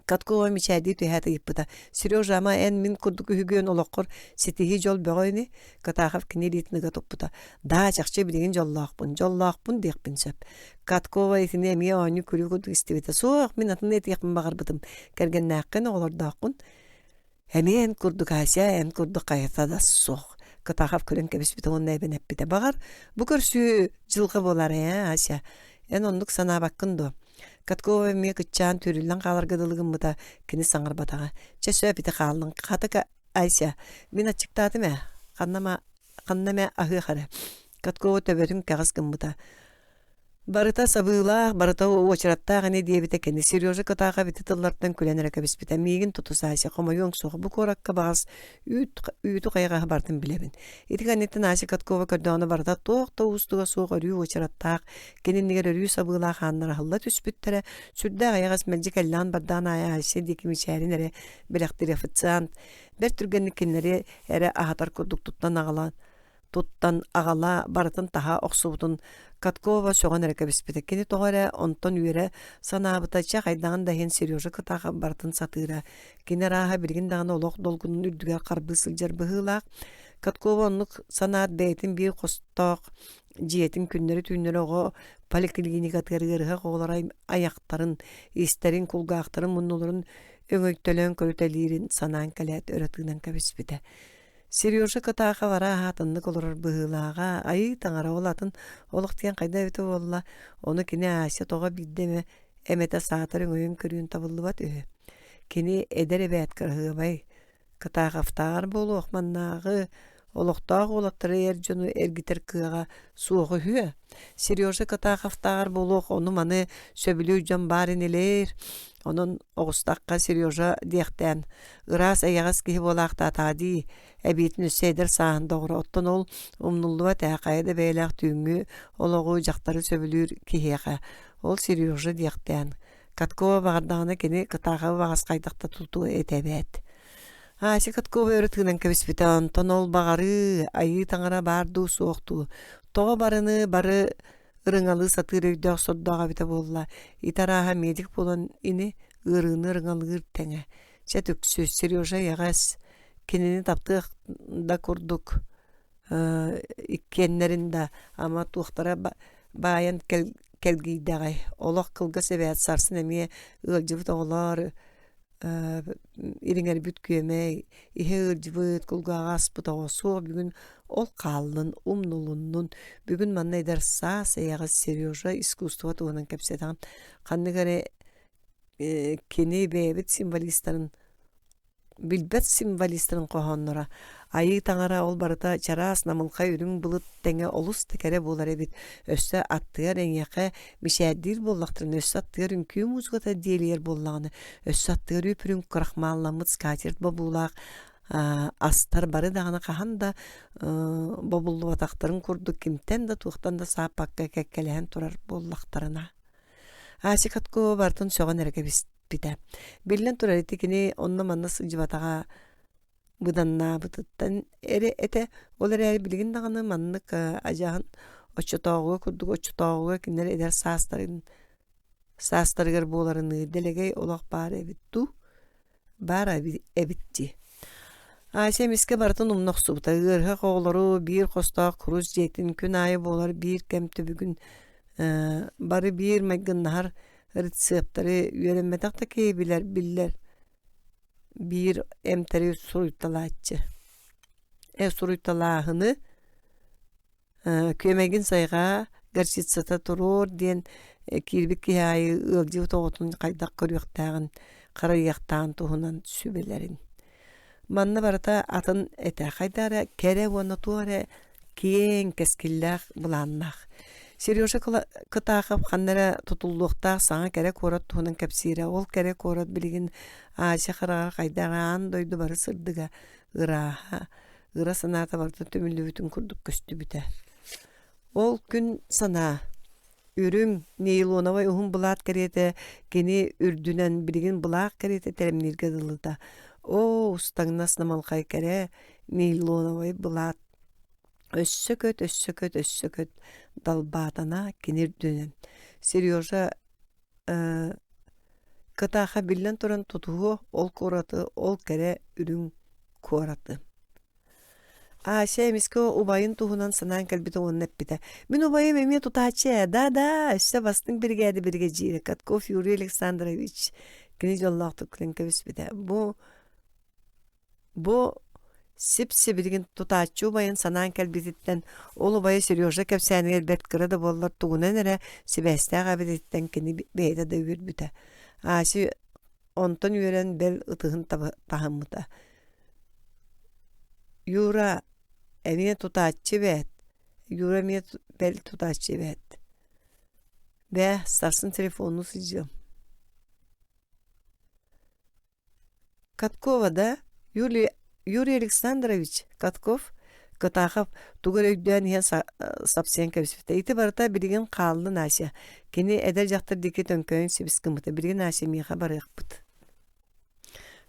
Каткова мичээрдии түһээт ыйыппыта: «Сережа, ама эн мин курдук үһүгүөн олоххор ситиһии дьол бөҕө ини?» Катахов кини илиитин ыга туппута. «Даа, чахчы билигин дьоллоохпун, дьоллоохпун диэхпин сөп». Каткова итини эмиэ оонньуу-күлүү курдук истибитэ. «Суох, мин атын этиэхпин баҕарбытым. Кэргэннээххин, оҕолордооххун. Эмиэ эн курдук Ася, эн курдук хайата да суох. Кытахов күлэн кэбиспитэ уонна эбэн эппитэ. Баҕар, бу көрсүү дьылҕа буолаарай ээ, Ася? Эн оннук санаабаккын дуо? Каткова эмиэ кыччаан түүрүллэн хааларга дылы гыммыта, кини саҥарбатаҕа. Чэ сөп ити хааллын. Хатыка Ася, мин аччыктаатым ээ. Ханна ма ханна эмэ аһыах эрэ. Каткова төбөтүн кэҕис гыммыта. Барыта сабыылаах, барыта уочараттаах ини диэбитэ кини. Сережа Кытаахап ити тыллартан күлэн эрэ кэбиспитэ. Миигин тутус Ася, хомойуоҥ суох, бу куоракка баҕас үүт, үүтү хайаҕаһы барытын билэбин. Ити кэнниттэн Ася Каткова көрдөҕүнэ барыта туох да уустуга суох өрүү уочараттаах, кини иннигэр өрүү сабыылаах ааннар аһылла түспүттэрэ. Сүрдээх эйэҕэс мэлдьи кэллэҕин бардаҕын аайы Ася диэки мичээрин эрэ бэлэхтиир официант бэрт түргэнник кинилэри эрэ аһатар курдук туттан аҕалан туттан аҕала барытын таһа охсубутун Каткова сөҕөн эрэ кэбиспитэ. Кини тоҕо эрэ онтон үөрэ санаабыта, чэ хайдаҕын да иһин Сережа Кытаахап барытын сатыыра. Кини арааһа билигин даҕаны олох долгунун үрдүгэр харбыы сылдьар быһыылаах. Каткова оннук санаат бэйэтин биир хостоох дьиэтин күннэри-түүннэри оҕо поликлиникатыгар ыарыһах оҕолор айахтарын, истэрин, кулгаахтарын, муннуларын өҥөйтөлөөн көрүтэлиирин санаан кэлээт өрө тыынан кэбиспитэ. Сережа Кытаахов арааһа атыннык олорор быһыылааҕа, айыы таҥара ол атын олох диэн хайда эбитэ буолла, ону кини Ася тоҕо биирдэ эмэ эмэтэ саатар өҥөйөн көрүүн табыллыбат үһү. Кини эдэр эбээт кыраһыабай, Кытааховтааҕар буолуох маннааҕы олохтоох уолаттары эр дьону эргитэр кыаҕа суох үһүө. Сережа Кытааховтааҕар буолуох ону-маны сөбүлүүр дьон баар инилээр. Онон оҕустахха Сережа диэхтээн, ыраас эйэҕэс киһи буолаахтаатаҕа дии, эбиитин өссө эдэр сааһын доҕоро. Оттон ол умнуллубат ээ, хайа да бэйэлээх түүҥҥү олоҕу дьахтары сөбүлүүр киһиэхэ. Ол Сережа диэхтээн, Каткова баҕардаҕына кини Кытаахабы баҕас хайдах да тутуо этэ эбээт. Ася Каткова өрө тыынан кэбиспитэ, онтон ол баҕарыы, айыы таҥара баар дуу суох дуу, тоҕо барыны бары ырыҥалыы сатыыр өйдөөх сордоох эбитэ буолла, ити арааһа медик буолан ини ыарыыны ырыҥалыыр тэҥэ. Чэ түксү, Сережа эйэҕэс, кинини таптыах да курдук иккиэннэрин да ама туохтара баайан кэлгийдэҕэй, олох кылгас эбээт сарсын эмиэ ыалдьыбыт оҕолоор ириҥэрбит күөмэй, иһэ ыалдьыбыт, кулгааҕа аспыт оҕо суох бүгүн ол хааллын, умнулуннун. Бүгүн манна эдэр саас эйэҕэс Сережа искусство туһунан кэпсэтэҕин. Ханнык эрэ кини бэйэбит символистарын билбэт символистарын хоһоонноро Айыы таҥара ол барыта чараас намылхай үрүҥ былыт тэҥэ олус да кэрэ буолар эбит өссө аттыгар эйиэхэ мичээрдиир буоллахтарына өссө аттыгар үҥкүү музыката диэлийэр буоллаҕына өссө аттыгар үп-үрүҥ крахмалламмыт скатерть бобуулаах астар бары даҕаны хаһан да бобуллубатахтарын курдук кимтэн да туохтан да сааппакка кэккэлэһэн турар буоллахтарына Ася Каткова барытын сөҕөн эрэ кэбиспитэ. Биллэн турар, ити кини онно-манна сылдьыбатаҕа быданнаабытыттан эрэ этэ. Ол эрээри билигин даҕаны маннык адьаһын оччотооҕуга курдук оччотооҕуга кинилэр эдэр саастарын саастарыгар буоларыныы дэлэгэй олох баар эбит дуу баар эбит дии. Ася эмискэ барытын умна охсубута. Ыарыһах оҕолору биир хостоох курус дьиэтин күн аайы буолар биир кэм түбүгүн бары биир майгыннаһар рецептары үөрэммэтэх да киһи билэр биллэр биир эмтэри суруйталааччы. Э суруйталааһыны Күөмэйгин сайҕаа, горчицата туруор диэн Киирбит киһи аайы ыалдьыбыт оҕотун хайдах көрүөхтээҕин, харайыахтааҕын туһунан сүбэлэрин. Манна барыта атын этэ, хайдах эрэ кэрэ уонна туох эрэ киэҥ, кэскиллээх былааннаах. Сережа Кытаахов ханна эрэ тутуллуохтаах саҥа кэрэ куорат туһунан кэпсиирэ. Ол кэрэ куорат билигин Ася хараҕар хайдах аан дойду бары сырдыга, ырааһа, ыра санаата барыта түмүллүбүтүн курдук көстүбүтэ. Ол күн санаа Үрүҥ, нейлоновай уһун былаат кэриэтэ кини үрдүнэн билигин былаах кэриэтэ тэлэмнииргэ дылыта. Оо, устаҥнас намылхай кэрэ нейлоновай былаат өссө көт, өссө көт, өссө көт далбаатана кини үрдүнэн. Сережа э, Кытааха биллэн туран тутуһуо ол куораты, ол кэрэ үрүҥ куораты. Ася эмискэ убайын туһунан санаан кэлбитэ уонна эппитэ: «Мин убайым эмиэ тутааччы ээ, да-да, өссө бастыҥ биригээдэ биригэдьиирэ Катков Юрий Александрович» кини дьоллоохтук күлэн кэбиспитэ. Бу бу сип-сибилигин тутааччы убайын санаан кэлбититтэн, ол убайа Сережа кэпсээнигэр бэрт кыра да буоллар тугунан эрэ сибээстээх эбититтэн кини бэйэтэ да үөрбүтэ. Ася онтон үөрэн бэл ытыһын таһыммыта. Юра эмиэ тутааччы эбээт, Юра эмиэ бэл тутааччы эбээт. Бээ, сарсын телефоннуу сылдьыам. Каткова да? Юрий, Юрий Александрович Катков Кытаахов тугу эрэ өйдөөн иһэн сапсыйан кэбиспитэ. Ити барыта билигин хаалла Нася. Кини эдэр дьахтар диэки төҥкөйөн сибис гыммыта. Билигин Ася миэхэ барыахпыт.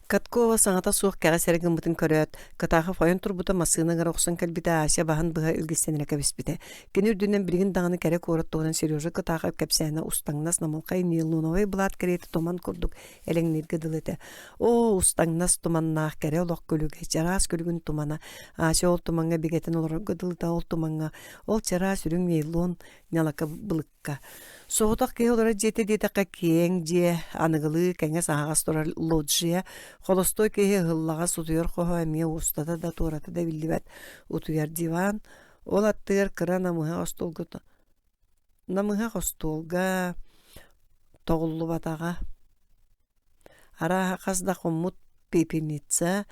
Каткова саҥата суох кэҕис эрэ гыммытын көрөөт, Кытаахов ойон турбута массыына ыҥыра охсон кэлбитэ Ася баһын быһа илгистэн эрэ кэбиспитэ. Кини үрдүнэн билигин даҕаны кэрэ куорат туһунан Сережа Кытаахов кэпсээнэ устаҥнас намылхай нейлоновай былаат кэриэтэ туман курдук элэҥнииргэ дылы этэ. Оо, устаҥнас туманнаах кэрэ олох күлүгэ, чараас күлүгүн тумана. Ася ол тумаҥҥа бигэтэн олорорго дылыта ол тумаҥҥа, ол чараас үрүҥ нейлон ньалака былык Соҕотох киһи олорор дьиэтэ диэтэххэ киэҥ дьиэ, аныгылыы кэҥэс аһаҕас турар лоджия, холостуой киһи ыһыллаҕас утуйар хоһо эмиэ устата да туората да биллибэт утуйар диван, ол аттыгар кыра намыһах остуолга намыһах остуолга тоҕуллубатаҕа Арааһа хас да хоммут пепельница,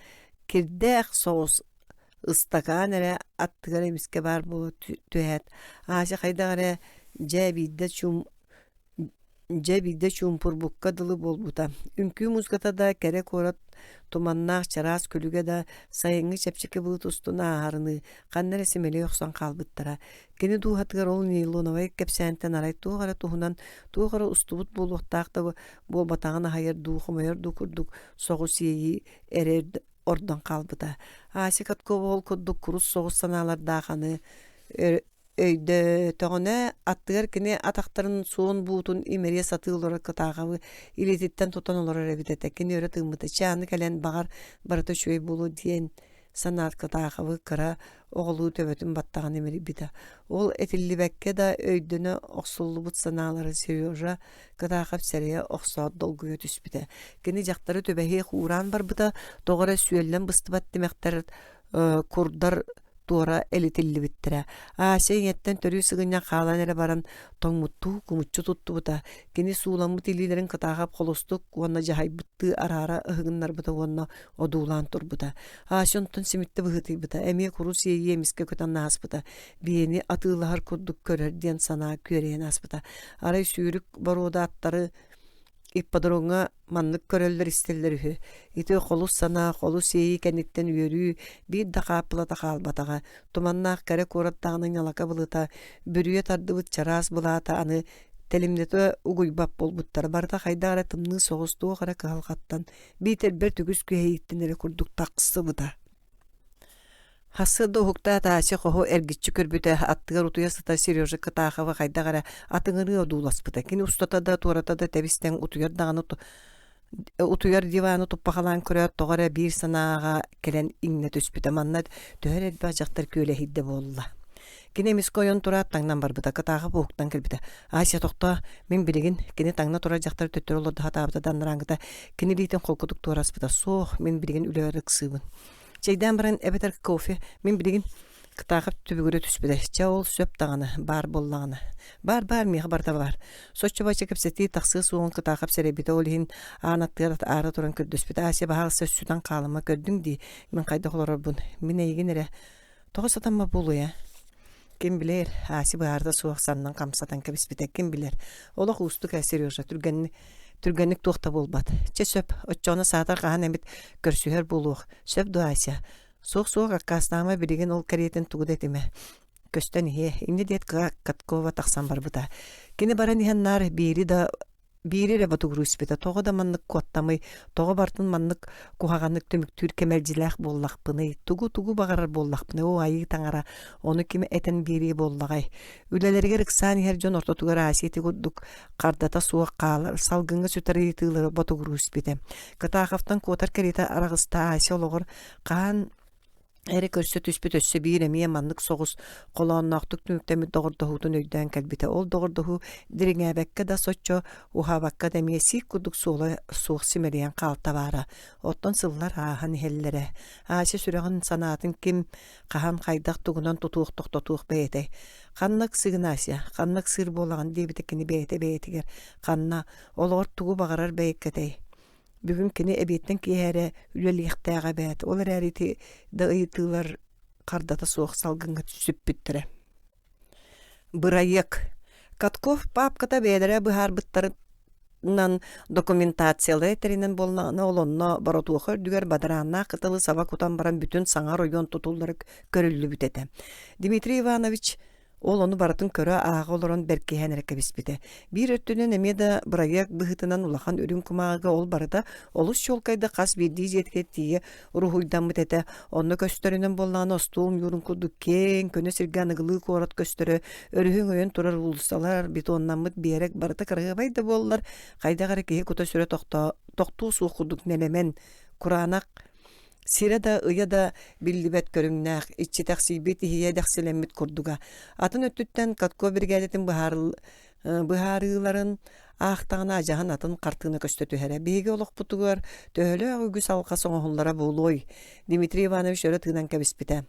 кирдээх соҕус ыстакаан эрэ аттыгар эмискэ баар буола түһээт, Ася хайдах эрэ дьэ биирдэ чуум дьэ биирдэ чуумпурбукка дылы буолбута. Үҥкүү музыката да, кэрэ куорат туманнаах чараас күлүгэ да сайыҥҥы чэпчэки былыт устун ааһарыныы ханна эрэ симэлийэ охсон хаалбыттара. Кини дууһатыгар ол нейлоновай кэпсээнтэн арай туох эрэ туһунан туох эрэ устубут буолуохтаах да буолбатаҕын аһайар дуу, хомойор дуу курдук соҕус иэйии эрэ ордон хаалбыта. Ася Каткова ол курдук курус соҕус санаалардаах аны өйдөөтөҕүнэ, аттыгар кини атахтарын суон буутун имэрийэ сатыы олорор Кытааҕабы илиититтэн тутан олорор эбит этэ. Кини өрө тыыммыта. Чэ, аны кэлэн, баҕар, барыта үчүгэй буолуо диэн санаат Кытаахабы кыра оҕолуу төбөтүн баттаҕын имэрийбитэ. Ол этиллибэккэ да өйдөнө охсуллубут санаалары Сережа Кытаахап сэрэйэ охсоот долгуйа түспүтэ. Кини дьахтары түбэһиэх уураан барбыта, тоҕо эрэ сүөллэн быстыбат тимэхтэр курдар туора элитиллибиттэрэ. Ася ийэттэн төрүү сыгынньах хаалан эрэ баран тоҥмуттуу кумуччу туттубута. Кини сууламмыт илиилэрин Кытаахап холустук уонна дьаһайбыттыы араара ыһыгыннарбыта уонна одуулаан турбута. Ася онтон симиттэ быһыытыйбыта, эмиэ курус иэйии эмискэ көтөн ааспыта, биэни атыылаһар курдук көрөр диэн санаа күөрэйэн ааспыта. Арай сүүрүк боруода аттары ипподромҥа маннык көрөллөр-истэллэр үһү. Ити холус санаа, холус иэйии кэнниттэн үөрүү биир да хааппылата хаалбатаҕа. Туманнаах кэрэ куорат даҕаны ньалака былыта, бүрүйэ тардыбыт чараас былаата аны тэлимнэтэ угуйбат буолбуттара. Барыта хайдах эрэ тымныы соҕус туох эрэ кыһалҕаттан биитэр бэрт үгүс күһэйииттэн эрэ курдук тахсыбыта. Сарсыарда уһуктаат Ася хоһу эргиччи көрбүтэ, аттыгар утуйа сытар Сережа Кытааховы хайдах эрэ атыҥырыы одууласпыта. Кини устата да, туората да тэбис-тэҥ утуйар даҕаны утуйар диваны туппахалаан көрөөт, тоҕо эрэ биир санааҕа кэлэн иҥнэ түспүтэ. Манна төһө эрэ элбэх дьахтар күөлэһийдэ буолла. Кини эмискэ ойон тураат таҥнан барбыта, Кытаахов уһуктан кэлбитэ. Ася тохтоо, мин билигин кини таҥна турар дьахтары төттөрү олордо сатаабыта да анарааҥҥыта кини илиитин холкутук туораспыта. Суох, мин билигин үлэбэр ыксыыбын. Чэйдээн баран эбэтэр кофе, мин билигин. Кытаахап түбүгүрэ түспүтэ. Чэ, ол сөп даҕаны, баар буоллаҕына. Баар-баар, миэхэ барыта баар. Соччо-бачча кэпсэтии тахсыа суоҕун Кытаахап сэрэйбитэ, ол иһин аан аттыгар аара туран көрдөспүтэ. Ася, баһаалыста сүтэн хаалыма, көрдүҥ дии, мин хайдах олорорбун. Мин эйигин эрэ тоҕо сатаммат буолуой, ээ? Ким билэр, Ася быһаарыта суох саннын хамсатан кэбиспитэ. Ким билэр. Олох уустук ээ, Сережа, түргэнник түргэнник туох да буолбат. Чэ сөп, оччоҕуна саатар хаһан эмит көрсүһэр буолуох. Сөп дуо, Ася? Суох-суох, аккаастаама, билигин ол кэриэтин тугу да этимэ. Көстөн иһиэ. Инньэ диэт Каткова тахсан барбыта. Кини баран иһэн наар биири да биири эрэ ботугуруу испитэ. Тоҕо да маннык куоттамый, тоҕо бартын маннык куһаҕаннык түмүктүүр кэмэлдьилээх буоллахпыный, тугу-тугу баҕарар буоллахпыный, оо айыы таҥара, ону ким этэн биэриэ буоллаҕай. Үлэлэригэр ыксаан иһэр дьон ортотугар Ася ити курдук хардата суох хаалар, салгыҥҥа сүтэр ыйытыылары ботугуруу испитэ. Кытааховтан куотар кэриэтэ араҕыста Ася олоҕор хаһан эрэ көрсө түспүт өссө биир эмиэ маннык соҕус холоонноохтук түмүктэммит доҕордоһуутун өйдөөн кэлбитэ. Ол доҕордоһуу дириҥээбэккэ да соччо уһаабакка да эмиэ сиик курдук суола суох симэлийэн хаалта баара. Оттон сыллар ааһан иһэллэрэ. Ася сүрэҕин санаатын ким хаһан хайдах тугунан тутуох тохтотуох бэйэтэй. Ханна ыксыгын Ася, ханна ыксыыр буолаҕын диэбитэ кини бэйэтэ бэйэтигэр. Ханна, олоҕор тугу баҕарар бэйэккэтэй. Бүгүн кини эбиэттэн киэһэ эрэ үлэлиэхтээҕэ эбээт, ол эрээри ити да ыйытыылар хардата суох салгыҥҥа сүппүттэрэ. Бырайыак. Катков паапката бэйэлэрэ быһаарбыттарынан документациялара тэринэн буоллаҕына, ол онно боротуоха үрдүгэр бадарааннаах кытылы саба кутан баран бүтүн саҥа оройуон тутуллара көрүллүбүт этэ. Дмитрий Иванович Ол ону барытын көрө-ааҕа олорон бэркиһээн эрэ кэбиспитэ. Биир өттүнэн эмиэ да бырайыак быһыытынан улахан үрүҥ кумааҕыга ол барыта олус чуолкайдык хас биирдии дьиэтигэр тиийэ уруһуйдаммыт этэ. Онно көстөрүнэн буоллаҕына остуол ньуурун курдук киэҥ, көнө сиргэ аныгылыы куорат көстөрө, өрүһү өҥөйөн турар уулуссалар, бетоннаммыт биэрэк барыта кыраһыабай да буоллар, хайдах эрэ киһи кута-сүрэ тохтоо, тохтуо суох курдук нэлэмэн, кураанах Сирэ да, ыйа да биллибэт көрүҥнээх, иччитэхсийбит иһийэ дэхсилэммит курдуга. Атын өттүттэн Катко биригээдэтин быһаарыыларын аахтаҕына адьаһын атын хартыына көстө түһэрэ. Биһиги олохпутугар төһөлөөх үгүс алҕас оҥоһуллара буолуой? Дмитрий Иванович өрө тыынан кэбиспитэ.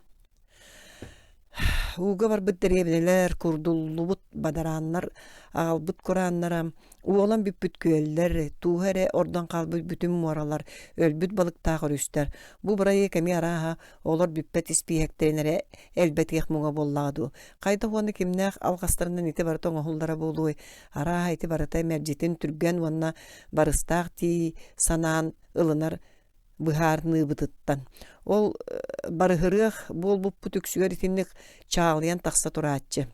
Ууга барбыт дэриэбинэлэр, курдуллубут бадарааннар аҕалбыт курааннара, уолан бүппүт күөллэр, тууһа эрэ ордон хаалбыт бүтүн муоралар, өлбүт балыктаах өрүстэр. Бу бырайыак эмиэ арааһа олор бүппэт испииһэктэрин эрэ элбэтиэх муҥа буоллаҕа дуу. Хайдах уонна кимнээх алҕастарынан ити барыта оҥоһуллара буолуой? Арааһа ити барыта мэлдьитин түргэн уонна барыстаах дии санаан ылынар быһаарыныыбытыттан. Ол барыһырыах буолбуппут үксүгэр итинник чаалыйан тахса турааччы.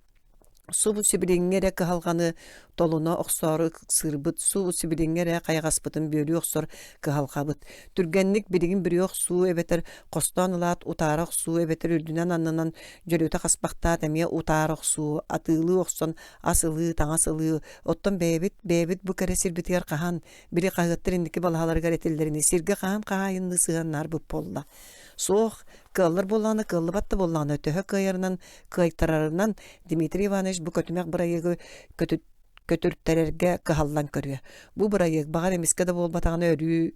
Субу сибилиҥҥи эрэ кыһалҕаны толуна охсоору ыксыырбыт, субу сибилиҥҥи эрэ хайаҕаспытын бүөлүү охсор кыһалҕабыт. Түргэнник билигин бүрүйэ охсуу эбэтэр хостоон ылаат утаара охсуу эбэтэр үрдүнэн-аннынан дьөлүтэ хаспахтаат эмиэ утаара охсуу, атыылыы охсон ас ылыы, таҥас ылыы. Оттон бэйэбит, бэйэбит бу кэрэ сирбитигэр хаһан Били хаһыаттар инники балаһаларыгар этиллэринии сиргэ хаһан хаһаайынныы сыһыаннаһарбыт буолла. Суох, кыаллар буоллаҕына кыаллыбат да буоллаҕына төһө кыайарынан кыайтарарынан Дмитрий Иванович бу көтүмэх бырайыагы көтүртэрэргэ кыһаллан көрүө. Бу бырайыак баҕар эмискэ да буолбатаҕына өрүү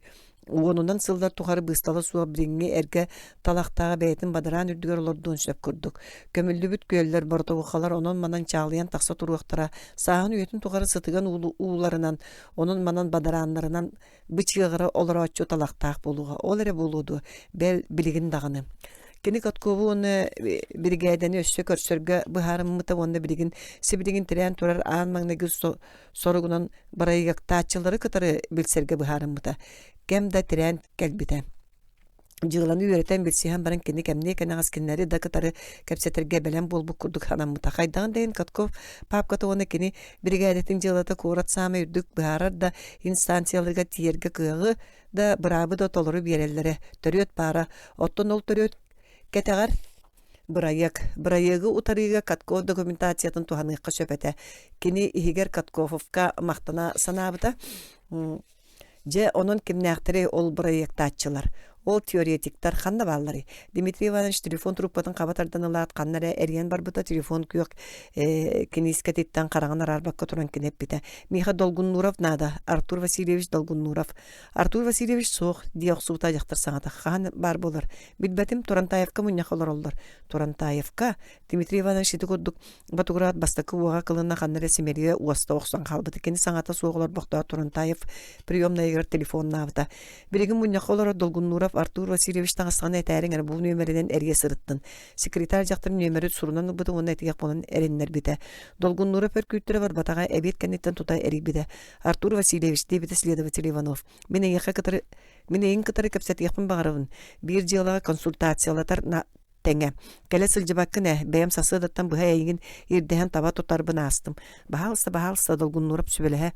уонунан сыллар тухары быыстала суох билиҥҥи эргэ талахтааҕы бэйэтин бадараан үрдүгэр олордуон сөп курдук. Көмүллүбүт күөллэр, боротуохалар онон-манан чаалыйан тахса туруохтара, сааһын үйэтин тухары сытыган ууларынан Онон-манан бадарааннарынан бычыаҕыра олорооччу талахтаах буолуоҕа. Ол эрэ буолуо дуо, бэл, билигин даҕаны. Кини Каткову уонна биригээдэни өссө көрсөргө быһаарыммыта уонна билигин сибилигин тирээн турар аан маҥнайгы соругунан бырайыактааччылары кытары билсэргэ быһаарыммыта. Кэм да тирээн кэлбитэ. Дьыаланы үөрэтэн билсиһэн баран кини кэмниэ кэнэҕэс кинилэри да кытары кэпсэтэргэ бэлэм буолбут курдук санаммыта. Хайдаҕын да иһин Катков паапката уонна кини биригээдэтин дьыалата куорат саамай үрдүк быһаарар да инстанцияларыгар тиийэргэ кыаҕы да быраабы да толору биэрэллэрэ. Төрүөт баара. Оттон ол төрүөт кэтэҕэр бырайыак. Бырайыагы утарыыга Катков документациятын туһаныахха сөп этэ. Кини иһигэр Каткововка махтана санаабыта. Дьэ, онон кимнээхтэрий ол бырайыактааччылар? Ол теоретиктар ханна баалларый? Дмитрий Иванович телефон трубкатын хаба тардан ылаат, ханна эрэ эрийэн барбыта, телефон күөх киниискэтиттэн хараҕын араарбакка туран кини эппитэ. Миэхэ Долгуннуров наада, Артур Васильевич Долгуннуров. Артур Васильевич суох, дии охсубута дьахтар саҥата. Хаһан баар буолар? Билбэтим, Турантаевка мунньах олороллор. Турантаевка? Дмитрий Иванович ити курдук Ботугураат бастакы уоҕа кылына ханна эрэ симэлийэ уоста охсон хаалбыта. Кини саҥата суох олорбохтоох Турантаев приемнайыгар телефоннаабыта. Билигин мунньахха олорор Долгуннуров Артур Васильевич таҥастаҕына этээриҥ эрэ бу нүөмэринэн эрийэ сырыттын. Секретарь дьахтар нүөмэри сурунан ылбыта уонна этиэх буолан эрэннэрбитэ. Долгуннуров өр күүттэрэ барбатаҕа, эбиэт кэнниттэн тута эрийбитэ. Артур Васильевич, диэбитэ следователь Иванов, мин эйиэхэ кытары мин эйигин кытары кэпсэтиэхпин баҕарабын. Биир дьыалаҕа консультациялатар тэҥэ. Кэлэ сылдьыбаккын ээ, бэйэм сарсыардаттан быһа эйигин ирдэһэн таба тутарбын аастым. Баһаалыста, баһаалыста, Долгуннурап сүбэлэһэ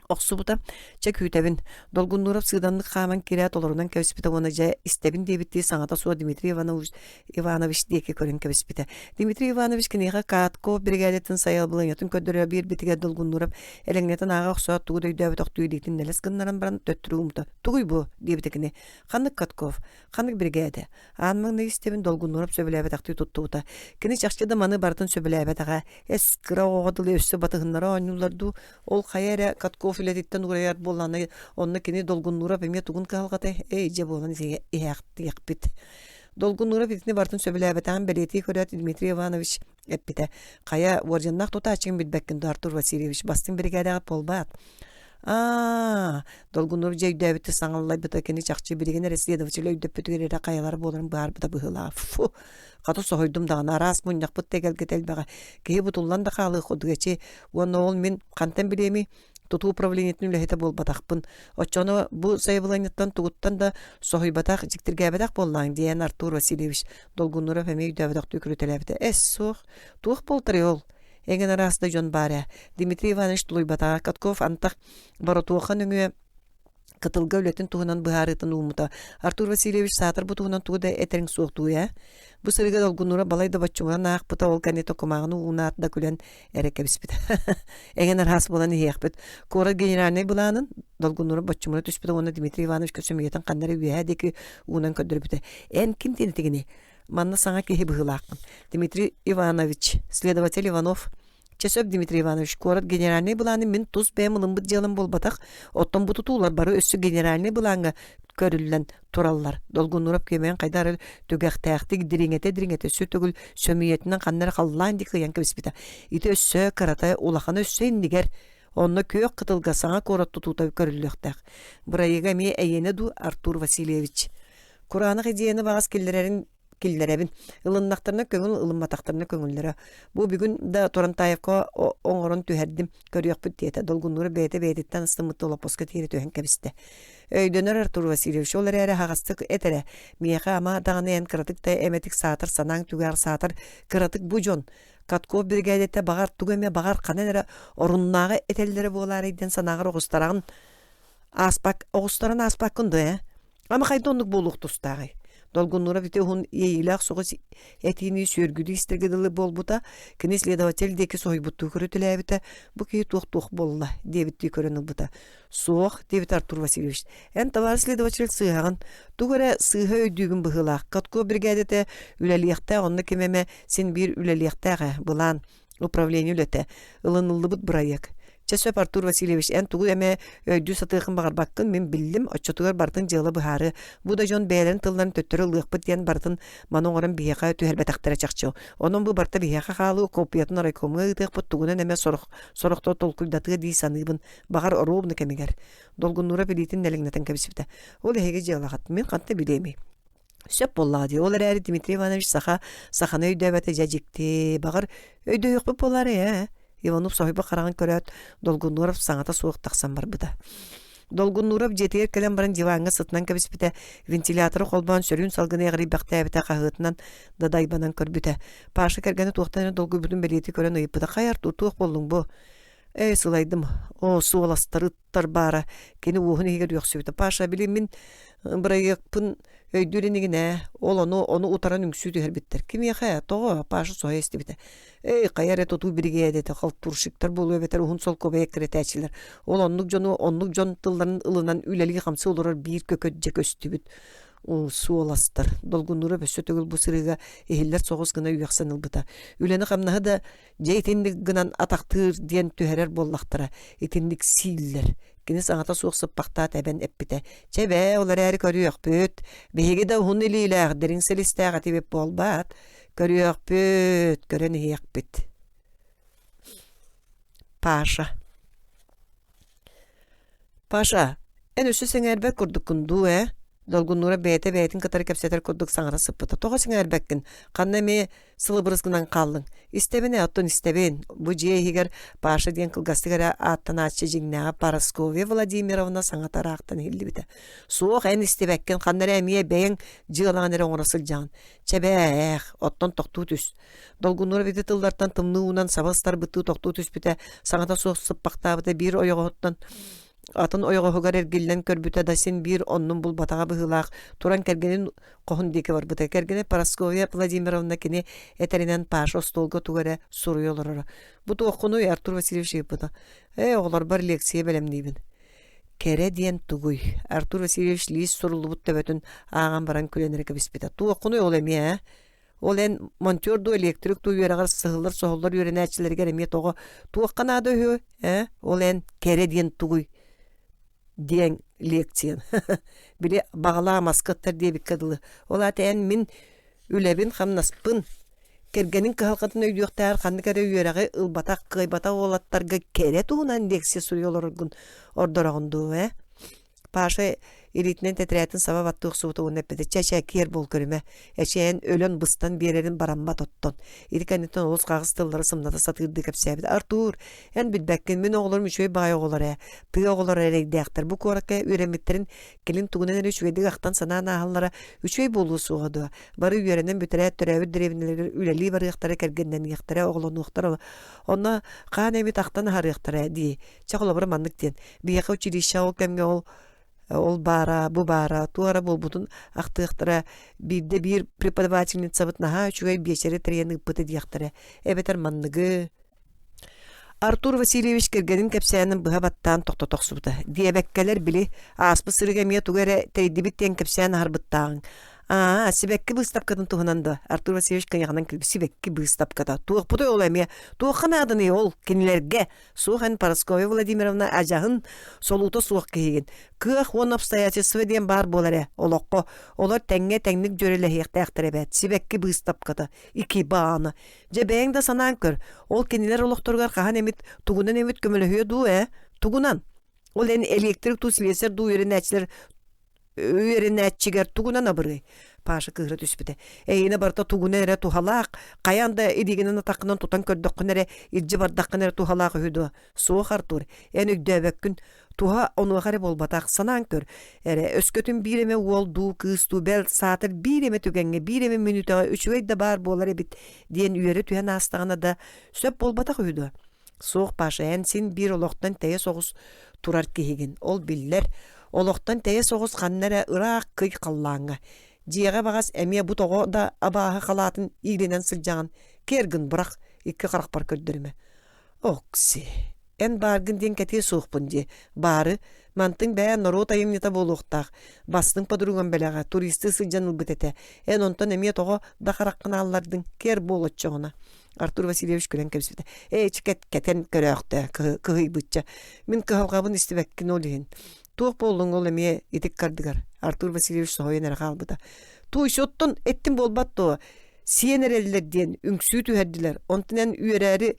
охсубута. Чэ күүтэбин. Долгуннуров сыыдамнык хааман киирээт олорунан кэбиспитэ уонна дьэ истэбин диэбиттии саҥата суох Дмитрий Иванович, Иванович диэки көрөн кэбиспитэ. Дмитрий Иванович киниэхэ Катков биригээдэтин сайабылыанньатын көрдөрө биэрбитигэр Долгуннуров элэҥнэтэн ааҕа охсоот тугу да өйдөөбөтөхтүү илиитин нэлэс гыннаран баран төттөрү ууммута. Тугуй бу? диэбитэ кини. Ханнык Катков? Ханнык биригээдэ? Аан маҥнай истэбин Долгуннуров сөбүлээбэтэхтии туттубута. Кини чахчы да маны барытын сөбүлээбэтэҕэ. Эс, кыра оҕоҕо дылы өссө батыһыннара оонньууллар дуу, ол хайа эрэ Катков үлэтиттэн уурайар буоллаҕына, онно кини Долгуннуров эмиэ тугун кыһалҕатай? Эй, дьэ буолан иһээхтиэхпит. Долгуннуров итини барытын сөбүлээбэтэҕин бэлиэтии көрөөт Дмитрий Иванович эппитэ: «Хайа, уордьаннаах тутааччыгын билбэккин дуо, Артур Васильевич, бастыҥ биригээдэҕит буолбаат?» Аа, Долгуннуров дьэ өйдөөбүттүү саҥаллайбыта кини чахчы билигин эрэ следователь өйдөппүтүгэр эрэ хайалара буоларын быһаарбыта быһыылаах. Фу, хата соһуйдум даҕаны, араас мунньахпыт да эгэлгэтэ элбэҕэ. Киһи бутуллан да хаалыах курдук эчи. Уонна ол мин хантан билиэмий, тутуу управлениетын үлэһитэ буолбатахпын. Оччону бу сайабылыанньаттан тугуттан да соһуйбатах, дьиктиргээбэтэх буоллаҕыҥ диэн Артур Васильевич Долгуннуров эмиэ өйдөөбөтөхтүү күрүтэлээбитэ. Эс, суох, туох буолтарый ол? Эҥин араас да дьон баар ээ. Дмитрий Иванович тулуйбатаҕа Катков антах боротуоха нөҥүө кытылга үлэтин туһунан быһаарыытын ууммута. Артур Васильевич саатар бу туһунан тугу да этэриҥ суохтуу ээ. Бу сырыыга долгунура балай да боччумунан аахпыта, ол кэннитэ кумааҕыны уунаат да күлэн эрэ кэбиспитэ. Эҥин араас буолан иһиэхпит. Куорат генеральнай былаанын долгунура боччумуна түспүтэ уонна Дмитрий Ивановичка сөмүйэтин ханна эрэ үөһээ диэки уунан көрдөрбүтэ. Эн ким диэн этигиний? Манна саҥа киһи быһыылаахпын. Дмитрий Иванович, следователь Иванов. Чэ сөп, Дмитрий Иванович, куорат генеральнай былааны мин тус бэйэм ылыммыт дьыалам буолбатах. Оттон бу тутуулар бары өссө генеральнай былааҥҥа көрүллэн тураллар. Долгуннурап күөмэйин хайдах эрэ түгэхтээхтик дириҥэтэ-дириҥэтэ өссө төгүл сөмүйэтинэн ханна эрэ халлаан диэки ыйан кэбиспитэ. Ити өссө кырата улахана өссө иннигэр онно күөх кытылга саҥа куорат тутуута көрүллүөхтээх. Бырайыага эмиэ эйиэнэ дуу, Артур Васильевич? Кураанах идеяны баҕас киллэрэрин киллэрэбин. Ылыннахтарына көҥүл, ылымматахтарына көҥүллэрэ. Бу бүгүн да Турантаевка оҥорон түһэрдим, көрүөхпүт диэтэ. Долгуннуура бэйэтэ бэйэтиттэн астыммыт олоппоско тиэрэ түһэн кэбистэ. Өйдөнөр Артур Васильевич, ол эрээри аһаҕастык эт эрэ. Миэхэ ама даҕаны эн кыратык да эмэтик саатар санааҥ түгэҕэр саатар кыратык бу дьон Катков биригээдэтэ баҕар тугу эмэ баҕар ханан эрэ оруннааҕы этэллэрэ буолаарай диэн санааҕар оҕустараҕын ааспак оҕустаран ааспаккын дуо ээ Ама хайда оннук буолуох тустааҕый? Долгуннуров ити уһун иэйиилээх соҕус этиини сүөргүлүү истэргэ дылы буолбута, кини следователь диэки соһуйбуттуу көрүтэлээбитэ, бу киһи туох-туох буолла диэбиттии көрөн ылбыта. Суох, диэбит Артур Васильевич, эн товарищ следователь сыыһаҕын, тугу эрэ сыыһа өйдүүгүн быһыылаах, Катко биригээдэтэ үлэлиэхтээх, онно ким эмэ син биир үлэлиэхтээх ээ, былаан Управление үлэтэ. Ылыныллыбыт бырайыак. Чэ сөп, Артур Васильевич, эн тугу эмэ өйдүү сатыаххын баҕарбаккын, мин биллим, оччотугар барытын дьыала быһаарыа. Бу да дьон бэйэлэрин тылларын төттөрү ылыахпыт диэн барытын маны оҥорон биһиэхэ түһэрбэтэхтэрэ чахчы. Онон бу барыта биһиэхэ хаалыы, копиятын райкомҥа ыытыахпыт тугунан эмэ сорох сорохто толкуйдатыа дии саныыбын. Баҕар, оруобуна кэмигэр. Долгуннура билиитин нэлэҥнэтэн кэбиспитэ. Ол эһиги дьыалаҕыт. Мин ханта билиэмий? Сөп буоллаҕа дии. Ол эрээри Дмитрий Иванович саха саханы өйдөөбөтө дьэ дьикти. Баҕар, өйдөһүөхпүт буолаарай ээ? Иванов соһуйбут хараҕын көрөөт, Долгуннуров саҥата суох тахсан барбыта. Долгуннуров дьиэтигэр кэлэн баран диваҥҥа сытынан кэбиспитэ, вентиляторы холбоон сөрүүн салгыны эҕирийбэхтээбитэ, хаһыатынан да дайбанан көрбүтэ. Паша кэргэнэ туохтан эрэ долгуйбутун бэлиэтии көрөн ыйыппыта: «Хайа, Артур, туох буоллуҥ бу?» «Ээ, сылайдым. Оо, суоластары ыттар баара кини уоһун иһигэр үөхсүбүтэ Паша били мин бырайыакпын өйдүүр инигин ээ ол ону ону утаран үҥсүү түһэрбиттэр кимиэхэ тоҕо Паша соһуйа истибитэ эй хайа эрэ тутуу биригээдэтэ халтурщиктар буолуо эбэтэр уһун солкуобай эккирэтээччилэр ол оннук дьону оннук дьон тылларын ылынан үлэлии-хамсыы олорор биир көкөт дьэ көстүбүт. Суоластар Долгуннуура өссө төгүл бу сырыыга иһиллэр соҕус гына үөхсэн ылбыта. Үлэни-хамнаһы да дьэ итинник гынан атахтыыр диэн түһэрэр буоллахтара, итинник сииллэр. Кини саҥата суох сыппахтаат эбэн эппитэ: «Чэ бээ, ол эрээри көрүөхпүт. Биһиги да уһун илиилээх, дириҥ силистээх этибит буолбаат? Көрүөхпүт, көрөн иһиэхпит». Паша Паша, эн өссө сэҥээрбэт курдуккун дуу, ээ? Долгуннуура бэйэтэ бэйэтин кытары кэпсэтэр курдук саҥара сыппыта. Тоҕо сэҥээрбэккин? Ханна эмиэ сылыбырыс гынан хааллыҥ? Истэбин ээ, оттон истэбин. Бу дьиэ иһигэр Паша диэн кылгастык эрэ ааттанааччы дьиҥнээҕэ Парасковья Владимировна саҥата ыраахтан иһиллибитэ. Суох, эн истибэккин, ханна эрэ эмиэ бэйэҥ дьыалаҕын эрэ оҥоро сылдьаҕын. Чэ бээ, оттон тохтуу түс. Долгуннуура ити тыллартан тымныы уунан саба ыстарбыттыы тохтуу түспүтэ, саҥата суох сыппахтаабыта биир ойоҕоһуттан атын ойоҕоһугар эргиллэн көрбүтэ да син биир оннун булбатаҕа быһыылаах, туран кэргэнин хоһун диэки барбыта. Кэргэнэ Парасковья Владимировна кини этэринэн Паша остуолга тугу эрэ суруйа олороро. «Бу туоххунуй?» Артур Васильевич ыйыппыта. «Ээ, оҕолорбор лекция бэлэмниибин». Кэрэ диэн тугуй? Артур Васильевич лиис суруллубут төбөтүн ааҕан баран күлэн эрэ кэбиспитэ. «Туоххунуй ол эмиэ, ээ? Ол эн монтер дуу, электрик дуу үөрэҕэр сыһыллар-соһуллар үөрэнээччилэригэр эмиэ тоҕо туохха наада үһү, ээ? Ол эн кэрэ диэн тугуй? диэн лекциян. Били баҕалаах маскыттар диэбиккэ дылы. Ол аата эн мин үлэбин-хамнаспын, кэргэнин кыһалҕатын өйдүөхтээҕэр ханнык эрэ үөрэҕи ылбатах, кыайбатах уолаттарга кэрэ туһунан лекция суруйа олороргун ордороҕун дуу, ээ? Паша илиитинэн тэтэрээтин саба баттыы охсубута уонна эппитэ: «Чэ, чэ, киэр буол көрүмэ, эчэйэн өлөн-быстан биэрэрин бараммат оттон». Ити кэнниттэн олус хаҕыс тыллары сымната сатыырдыы кэпсээбит: «Артур, эн билбэккин, мин оҕолорум үчүгэй баҕайы оҕолор ээ, тыа оҕолоро эрэйдээхтэр. Бу куоракка үөрэммиттэрин кэлин тугунан эрэ үчүгэйдик ахтан-санаан ааһаллара үчүгэй буолуо суоҕа дуо? Бары үөрэнэн бүтэрээт төрөөбүт дэриэбинэлэригэр үлэлии барыахтара, кэргэннэниэхтэрэ, оҕолонуохтара. Онно хаан эмит ахтан аһарыахтара дии. Чэ, холобура маннык диэн. Биһиэхэ училищеҕа ол кэмҥэ ол ол баара, бу баара, туох эрэ буолбутун ахтыахтара, биирдэ биир преподавательницабыт наһаа үчүгэй биэчэри тэрийэн ыыппыта диэхтэрэ. Эбэтэр манныгы Артур Васильевич кэргэнин кэпсээнин быһа баттаан тохтото охсубута. Диэбэккэлэр били, ааспыт сырыыга эмиэ тугу эрэ тэрийдибит диэн кэпсээн аһарбыттааҕыҥ. Аа, сибэкки быыстапкатын туһунан да Артур Васильевич кыйаҕынан күлбүт сибэкки быыстапката. Туохпутуй ол эмиэ? Туохха нааданый ол кинилэргэ? Суох эн Парасковья Владимировна адьаһын солуута суох киһигин. Кыах уонна обстоятельства диэн баар буолар ээ олоххо. Олор тэҥҥэ тэҥник дьүөрэлэһиэхтээхтэр эбээт. Сибэкки быыстапката, икебана. Дьэ бэйэҥ да санаан көр, ол кинилэр олохторугар хаһан эмит тугунан эмит көмөлөһүө дуу ээ? Тугунан? Ол эн электрик дуу, слесарь дуу үөрэнээччилэр үөрэнээччигэр тугунан абырыай? Паша кыыһыра түспүтэ. Эйиэнэ барыта тугунан эрэ туһалаах, хайаан да илиигинэн атаххынан тутан көрдөххүнэ эрэ, илдьи бардаххына эрэ туһалаах үһү дуо? Суох, Артур, эн өйдөөбөккүн. Туһа онуоха эрэ буолбатах, санаан көр. Эрэ, өскөтүн биир эмэ уол дуу, кыыс дуу, бэл, саатар биир эмэ түгэҥҥэ, биир эмэ мүнүүтэҕэ үчүгэй да баар буолар эбит диэн үөрэ түһэн аастаҕына да, сөп буолбатах үһү дуо? Суох, Паша, эн син биир олохтон тэйэ соҕус турар киһигин, ол биллэр. Олохтон тэйэ соҕус ханна эрэ ыраах кый халлааҥҥа. Дьиэҕэ баҕас эмиэ бу тоҕо да абааһы халаатын иилинэн сылдьаҕын, киэр гын бырах, икки харахпар көрдөрүмэ. Окси, эн бааргын диэн кэтиэ суохпун дии. Баары, мантыҥ бээ норуот айымньыта буолуохтаах. Бастыҥ подругам бэлэҕэ, туристыы сылдьан ылбыт этэ. Эн онтон эмиэ тоҕо да хараххын ааллардыҥ, киэр буол оччоҕуна. Артур Васильевич күлэн кэбиспитэ. Ээ, кэтэн көрөөхтөө, кыһыйбычча. Мин кыһалҕабын истибэккин ол иһин. Туох буоллуҥ ол эмиэ итик кардыгар? Артур Васильевич соһуйан эрэ хаалбыта. Туй, оттон эттим буолбат дуо? Сиэн эрэллэр диэн үҥсүү түһэрдилэр. Онтон эн үөрээри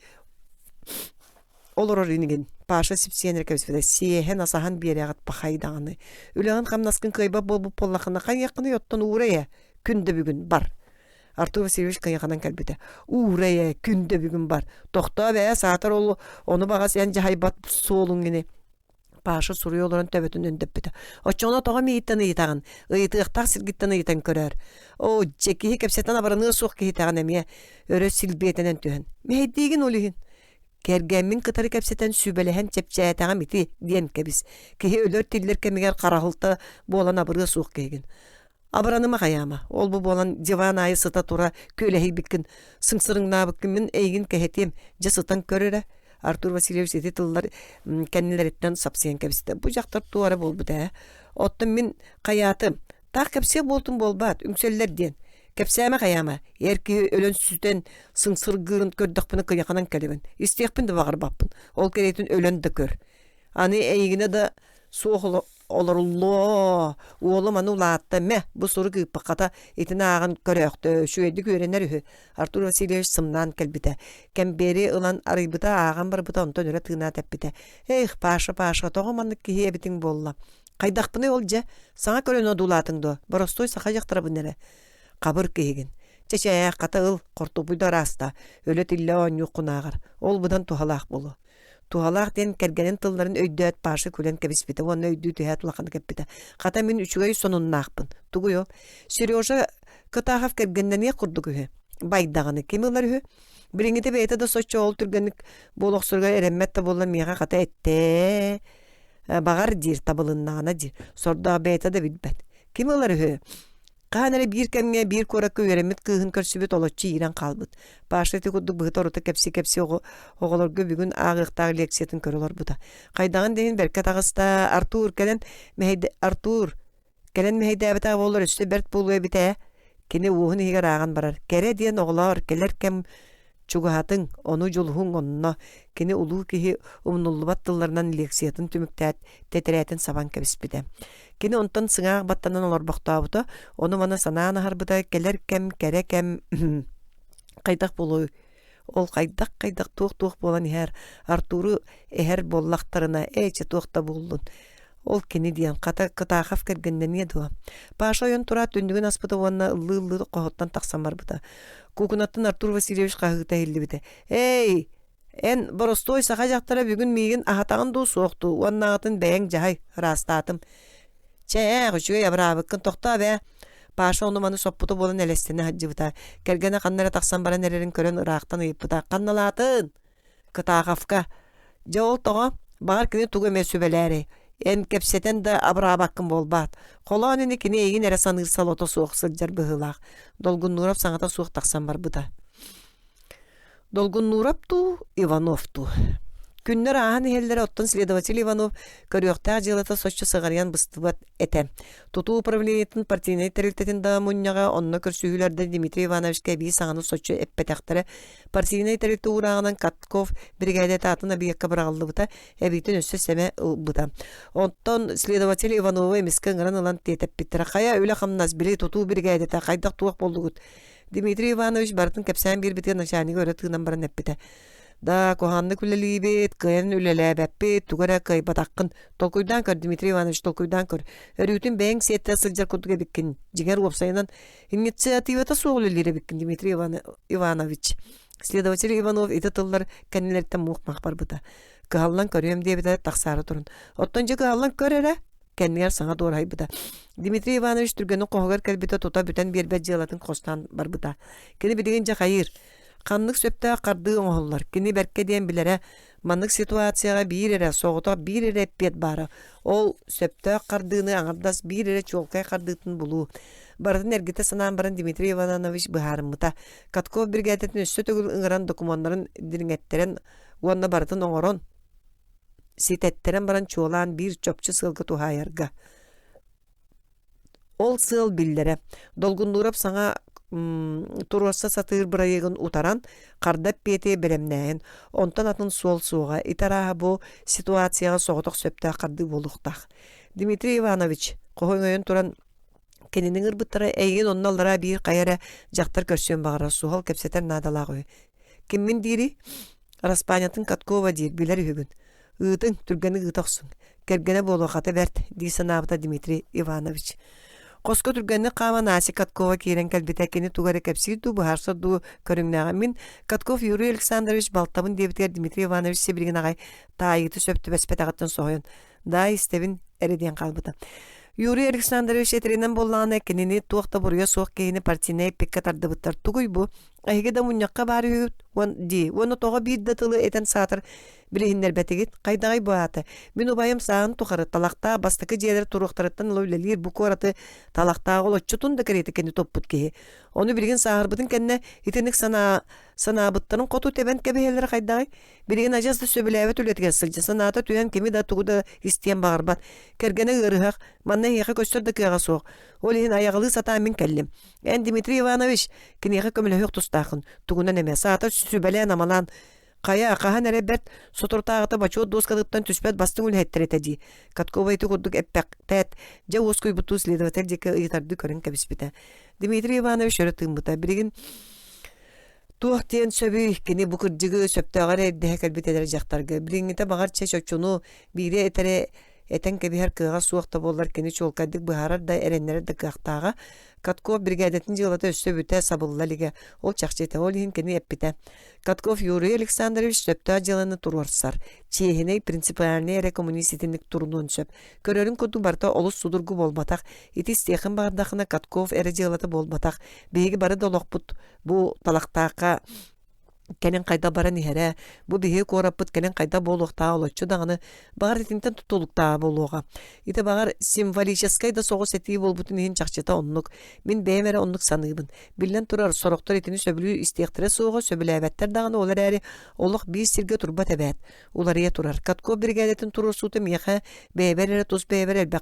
олорор инигин. Паша сипсиэн эрэ кэбиспитэ. Сиэһэн, асаһан биэрэҕит пахай даҕаны. Үлэҕин-хамнаскын кыайбат буолбут буоллаххына, хайыаххыный оттон уурай ээ. Күн да бүгүн бар. Артур Васильевич кыйаханан кэлбитэ. Уурай ээ, күн да бүгүн бар. Тохтоо бээ, саатар ол ону баҕас эн дьаһайбат суолуҥ ини. Паша суруйа олорон төбөтүн өндөппүтэ. Оччоҕуна тоҕо миигиттэн ыйытаҕын? Ыйытыахтаах сиргиттэн ыйытан көрөөр. Оо, дьэ, киһи кэпсэтэн абыраныа суох киһитэҕин эмиэ өрө силбиэтэнэн түһэн. Мэһэйдиигин ол иһин. Кэргэммин кытары кэпсэтэн сүбэлэһэн чэпчээтэҕим ити диэн кэбис. Киһи өлөр-тиллэр кэмигэр хараһылта буолан абырыа суох киһигин. Абыраныма хайаама, ол-бу буолан диван аайы сыта-тура күөлэһийбиккин, сыҥсырыҥнаабыккын мин эйигин кэһэтиэм, дьэ сытан көр эрэ. Артур Васильевич ити тыллар кэннилэриттэн сапсыйан кэбистэ. Бу дьахтар туора буолбут ээ. Оттон мин хайаатым? Таах кэпсиэх буолтун буолбаат, үҥсэллэр диэн. Кэпсээмэ хайаама, эр киһи өлөн-сүтэн сыҥсыргыырын көрдөхпүнэ кыйаханан кэлэбин. Истиэхпин да баҕарбаппын. Ол кэриэтин өлөн да көр. Аны эйигинэ да суох олоруллуо, уолум аны улаатта, мэ, бу сурук ыыппаххата, итини ааҕан көрөөхтөө, үчүгэйдик үөрэнэр үһү. Артур Васильевич сымнаан кэлбитэ. Кэмбиэри ылан арыйбыта, ааҕан барбыта, онтон өрө тыынаат эппитэ: «Эх, Паша, Паша, тоҕо маннык киһи эбитиҥ буолла? Хайдахпыный ол дьэ? Саҥа көрөн одуулаатыҥ дуо? Боростуой саха дьахтарабын эрэ. Хабыр киһигин. Чэ, чэ, хата ыл, хортуоппуйда араастаа, өлө-тиллэ оонньуоххун ааҕар. Ол быдан туһалаах буолуо. Туһалаах диэн кэргэнин тылларын өйдөөт Паша күлэн кэбиспитэ уонна өйдүү түһээт улаханнык эппитэ: «Хата мин үчүгэй сонуннаахпын. Тугуй ол? Сережа Кытахов кэргэннэниэх курдук үһү. Байдаҕына ким ылар үһү? Билиҥҥитэ бэйэтэ да соччо ол түргэнник буола охсоругар эрэммэт да буолла миэхэ хата эттээ. Баҕар диир, табылыннаҕына диир. Сордоох бэйэтэ да билбэт. Ким ылар үһү? Хаһан эрэ биир кэмҥэ биир куоракка үөрэммит кыыһын көрсүбүт олоччу иирэн хаалбыт. Паша ити курдук быһыта-орута кэпсии-кэпсии оҕолорго бүгүн ааҕыахтаах лекциятын көрө олорбута. Хайдаҕын да иһин бэркэ таҕыста, Артур кэлэн мэһэйдэ Артур кэлэн мэһэйдээбэтэҕэ буоллар өссө бэрт буолуо эбит ээ. Кини уоһун иһигэр ааҕан барар. Кэрэ диэн оҕолоор, кэлэр кэм Чугаһатыҥ, ону дьулуһуҥ онно, кини улуу киһи умнуллубат тылларынан лекциятын түмүктээт, тэтэрээтин сабан кэбиспитэ. Кини онтон сыҥаах баттанан олорбохтообута, ону-маны санаан аһарбыта, кэлэр кэм, кэрэ кэм хайдах буолуой? Ол хайдах-хайдах туох-туох буолан иһэр, Артуру эһэр буоллахтарына, ээ чэ туох да буоллун. Ол кини диэн, хата, Кытаахов кэргэннэниэ дуо? Паша ойон тураат түннүгүн аспыта уонна ыллыы-ыллыы хоһуттан тахсан барбыта. Куукунаттан Артур Васильевич хаһыыта иһиллибитэ. «Эй, эн боростуой саха дьахтара бүгүн миигин аһатаҕын дуу суох дуу уоннааҕытын бэйэҥ дьаһай, ыраастаатым». «Чэ, ээх, үчүгэй абыраабыккын тохтоо эбээ». Паша ону-маны соппута буолан элэстэнэ сылдьыбыта. Кэргэнэ ханна эрэ тахсан баран эрэрин көрөн ыраахтан ыйыппыта. «Ханналаатын?» Кытааховка: «Дьэ ол тоҕо? Баҕар кини тугу эмэ сүбэлээрэй? Эн кэпсэтэн да абыраабаккын буолбаат? Холоон ини кини эйигин эрэ саныыр солото суох сылдьар быһыылаах». Долгуннуурап саҥата суох тахсан барбыта. Долгуннуурап дуу, Иванов дуу? Күннэр ааһан иһэллэрэ оттон следователь Иванов көрүөхтээх дьыалата соччо сыҕарыйан быстыбат этэ. Тутуу управлениетын партийнай тэрилтэтин да мунньаҕа онно көрсүһүүлэрдэ Дмитрий Ивановичка эбии саҥаны соччо эппэтэхтэрэ Партийнай тэрилтэ уурааҕынан Катков биригээдэтэ атын объекка быраҕыллыбыта, эбиитин өссө сэмэ ылбыта. Оттон следователь Иванова эмискэ ыҥыран ылан тиэтэппиттэрэ. Хайа үлэ-хамнас, били тутуу биригээдэтэ хайдах туох буоллугут? Дмитрий Иванович барытын кэпсээн биэрбитигэр начальнига өрө тыынан баран эппитэ. Да, куһаҕаннык үлэлиибит, кыайан үлэлээбэппит, тугу эрэ кыайбатаххын. Толкуйдаан көр, Дмитрий Иванович, толкуйдаан көр. Өрүүтүн бэйэҥ сиэттэ сылдьар курдук эбиккин. Дьиҥэр уопсайынан Инициативата суох үлэлиир эбиккин, Дмитрий Иванович. Следователь Иванов ити тыллар кэннилэриттэн муох-мах барбыта. Кыһаллан көрүөм диэбитэ тахсаары туран. Оттон дьэ кыһаллан көр эрэ, кэннигэр саҥа дуораһыйбыта. Дмитрий Иванович түргэнин хоһугар кэлбитэ тута бүтэн биэрбэт дьыалатын хостоон барбыта. Кини билигин дьэ хайыыр? Ханнык сөптөөх хардыы оҥоһуллар? Кини бэркэ диэн билэрэ, Маннык ситуацияҕа биир эрэ, соҕотох биир эрэ эппиэт баара. Ол сөптөөх хардыыны аҥардас биир эрэ чуолкай хардыытын булуу. Барытын эргитэ санаан баран Дмитрий Иванович быһаарыммыта. Катков биригээдэтин өссө төгүл ыҥыран докумуоннарын дириҥэттэрэн уонна барытын оҥорон, ситэттэрэн баран чуолаан биир чопчу сыалга туһаайарга. Ол сыал биллэрэ: Долгуннуурап саҥа туруорса сатыыр бырайыагын утаран, харда эппиэти бэлэмнээһин, онтон атын суол суоҕа, ити арааһа бу ситуацияҕа соҕотох сөптөөх хардыы буолуохтаах. Дмитрий Иванович, хоһу өҥөйөн туран, кинини ыҥырбыттара эйигин онно аллараа биир хайа эрэ дьахтар көрсүөн баҕарар, суһал кэпсэтэр наадалаах үһү. Киммин диирий? Араспаанньатын Каткова диир, билэр үһүгүн. Ыытыҥ, түргэнник ыыта охсуҥ. Кэргэнэ буолуо хата бэрт, дии санаабыта Дмитрий Иванович. Хоско түргэнник хааман Ася Каткова киирэн кэлбитэ кини тугу эрэ кэпсиир дуу, быһаарсар дуу көрүҥнээҕэ. Мин Катков Юрий Александрович балтабын диэбитигэр Дмитрий Иванович сибилигин аҕай таайыыта сөп түбэспэтэҕиттэн соһуйан «Да, истэбин» эрэ диэн хаалбыта. Юрий Александрович этэринэн буоллаҕына, кинини туох да буруйа суох киһини партийнай эппиккэ тардыбыттар. Тугуй бу? Эһиги да мунньахха баар үһүгүт уон дии уонна тоҕо биир да тылы этэн саатар билиһиннэрбэтигит? Хайдаҕый бу аата? Мин убайым сааһын тухары талахтаах бастакы дьиэлэр туруохтарыттан ыла үлэлиир бу куораты талахтаах олоччутун да кэриэтэ кини туппут киһи. Ону билигин сааһырбытын кэннэ итинник санаа санаабыттарын хоту тэбэн кэбиһэллэрэ хайдаҕый? Билигин адьас да сөбүлээбэт үлэтигэр сылдьа санаата түһэн кими да тугу да истиэн баҕарбат. Кэргэнэ ыарыһах, манна эһиэхэ көстөр да кыаҕа суох. Ол иһин айаҕалыы сатаан мин кэллим. Эн Дмитрий Иванович киниэхэ көмөлөһүөх тустааххын. Тугунан эмэ саатар сүбэлээн-амалаан Хайа, хаһан эрэ бэрт соторутааҕыта бочуот дуоскатыттан түспэт бастыҥ үлэһиттэр этэ дии. Каткова ити курдук эппэхтээт, дьэ уоскуйбуттуу следователь диэки ыйытардыы көрөн кэбиспитэ. Дмитрий Иванович өрө тыыммыта. Билигин туох диэн сөбүй, кини бу кырдьыгы сөптөөҕө эрэ ирдэһэ кэлбит эдэр дьахтарга. Билиҥҥитэ баҕар чэ чочуну биири этэрэ этэн кэбиһэр кыаҕа суох да буоллар кини чуолкайдык быһаарар да эрэннэрэр да кыахтааҕа. Катков биригээдэтин дьыалата өссө бүтэ сабылла илигэ. Ол чахчы этэ. Ол иһин кини эппитэ. Катков Юрий Александрович сөптөөх дьыаланы туруорсар. Чиэһинэй, принципиальнай эрэ коммунист итинник турунуон сөп. Көрөрүн курдук барыта олус судургу буолбатах. Ити истиэххин баҕардаххына Катков эрэ дьыалата буолбатах. Биһиги бары да олохпут бу талахтаахха кэлин хайдах баран иһэрэ, бу биһиги куораппыт кэлин хайдах буолуохтааҕа олоччу даҕаны баҕар итинтэн тутулуктааҕа буолуоҕа. Ити баҕар символическай да соҕус этии буолбутун иһин чахчыта оннук. Мин бэйэм эрэ оннук саныыбын. Биллэн турар, сорохтор итини сөбүлүү истиэхтэрэ суоҕа, сөбүлээбэттэр даҕаны ол эрээри олох биир сиргэ турбат эбээт. Уларыйа турар. Катков биригээдэтин туруорсуута миэхэ бэйэбэр эрэ тус бэйэбэр элбэх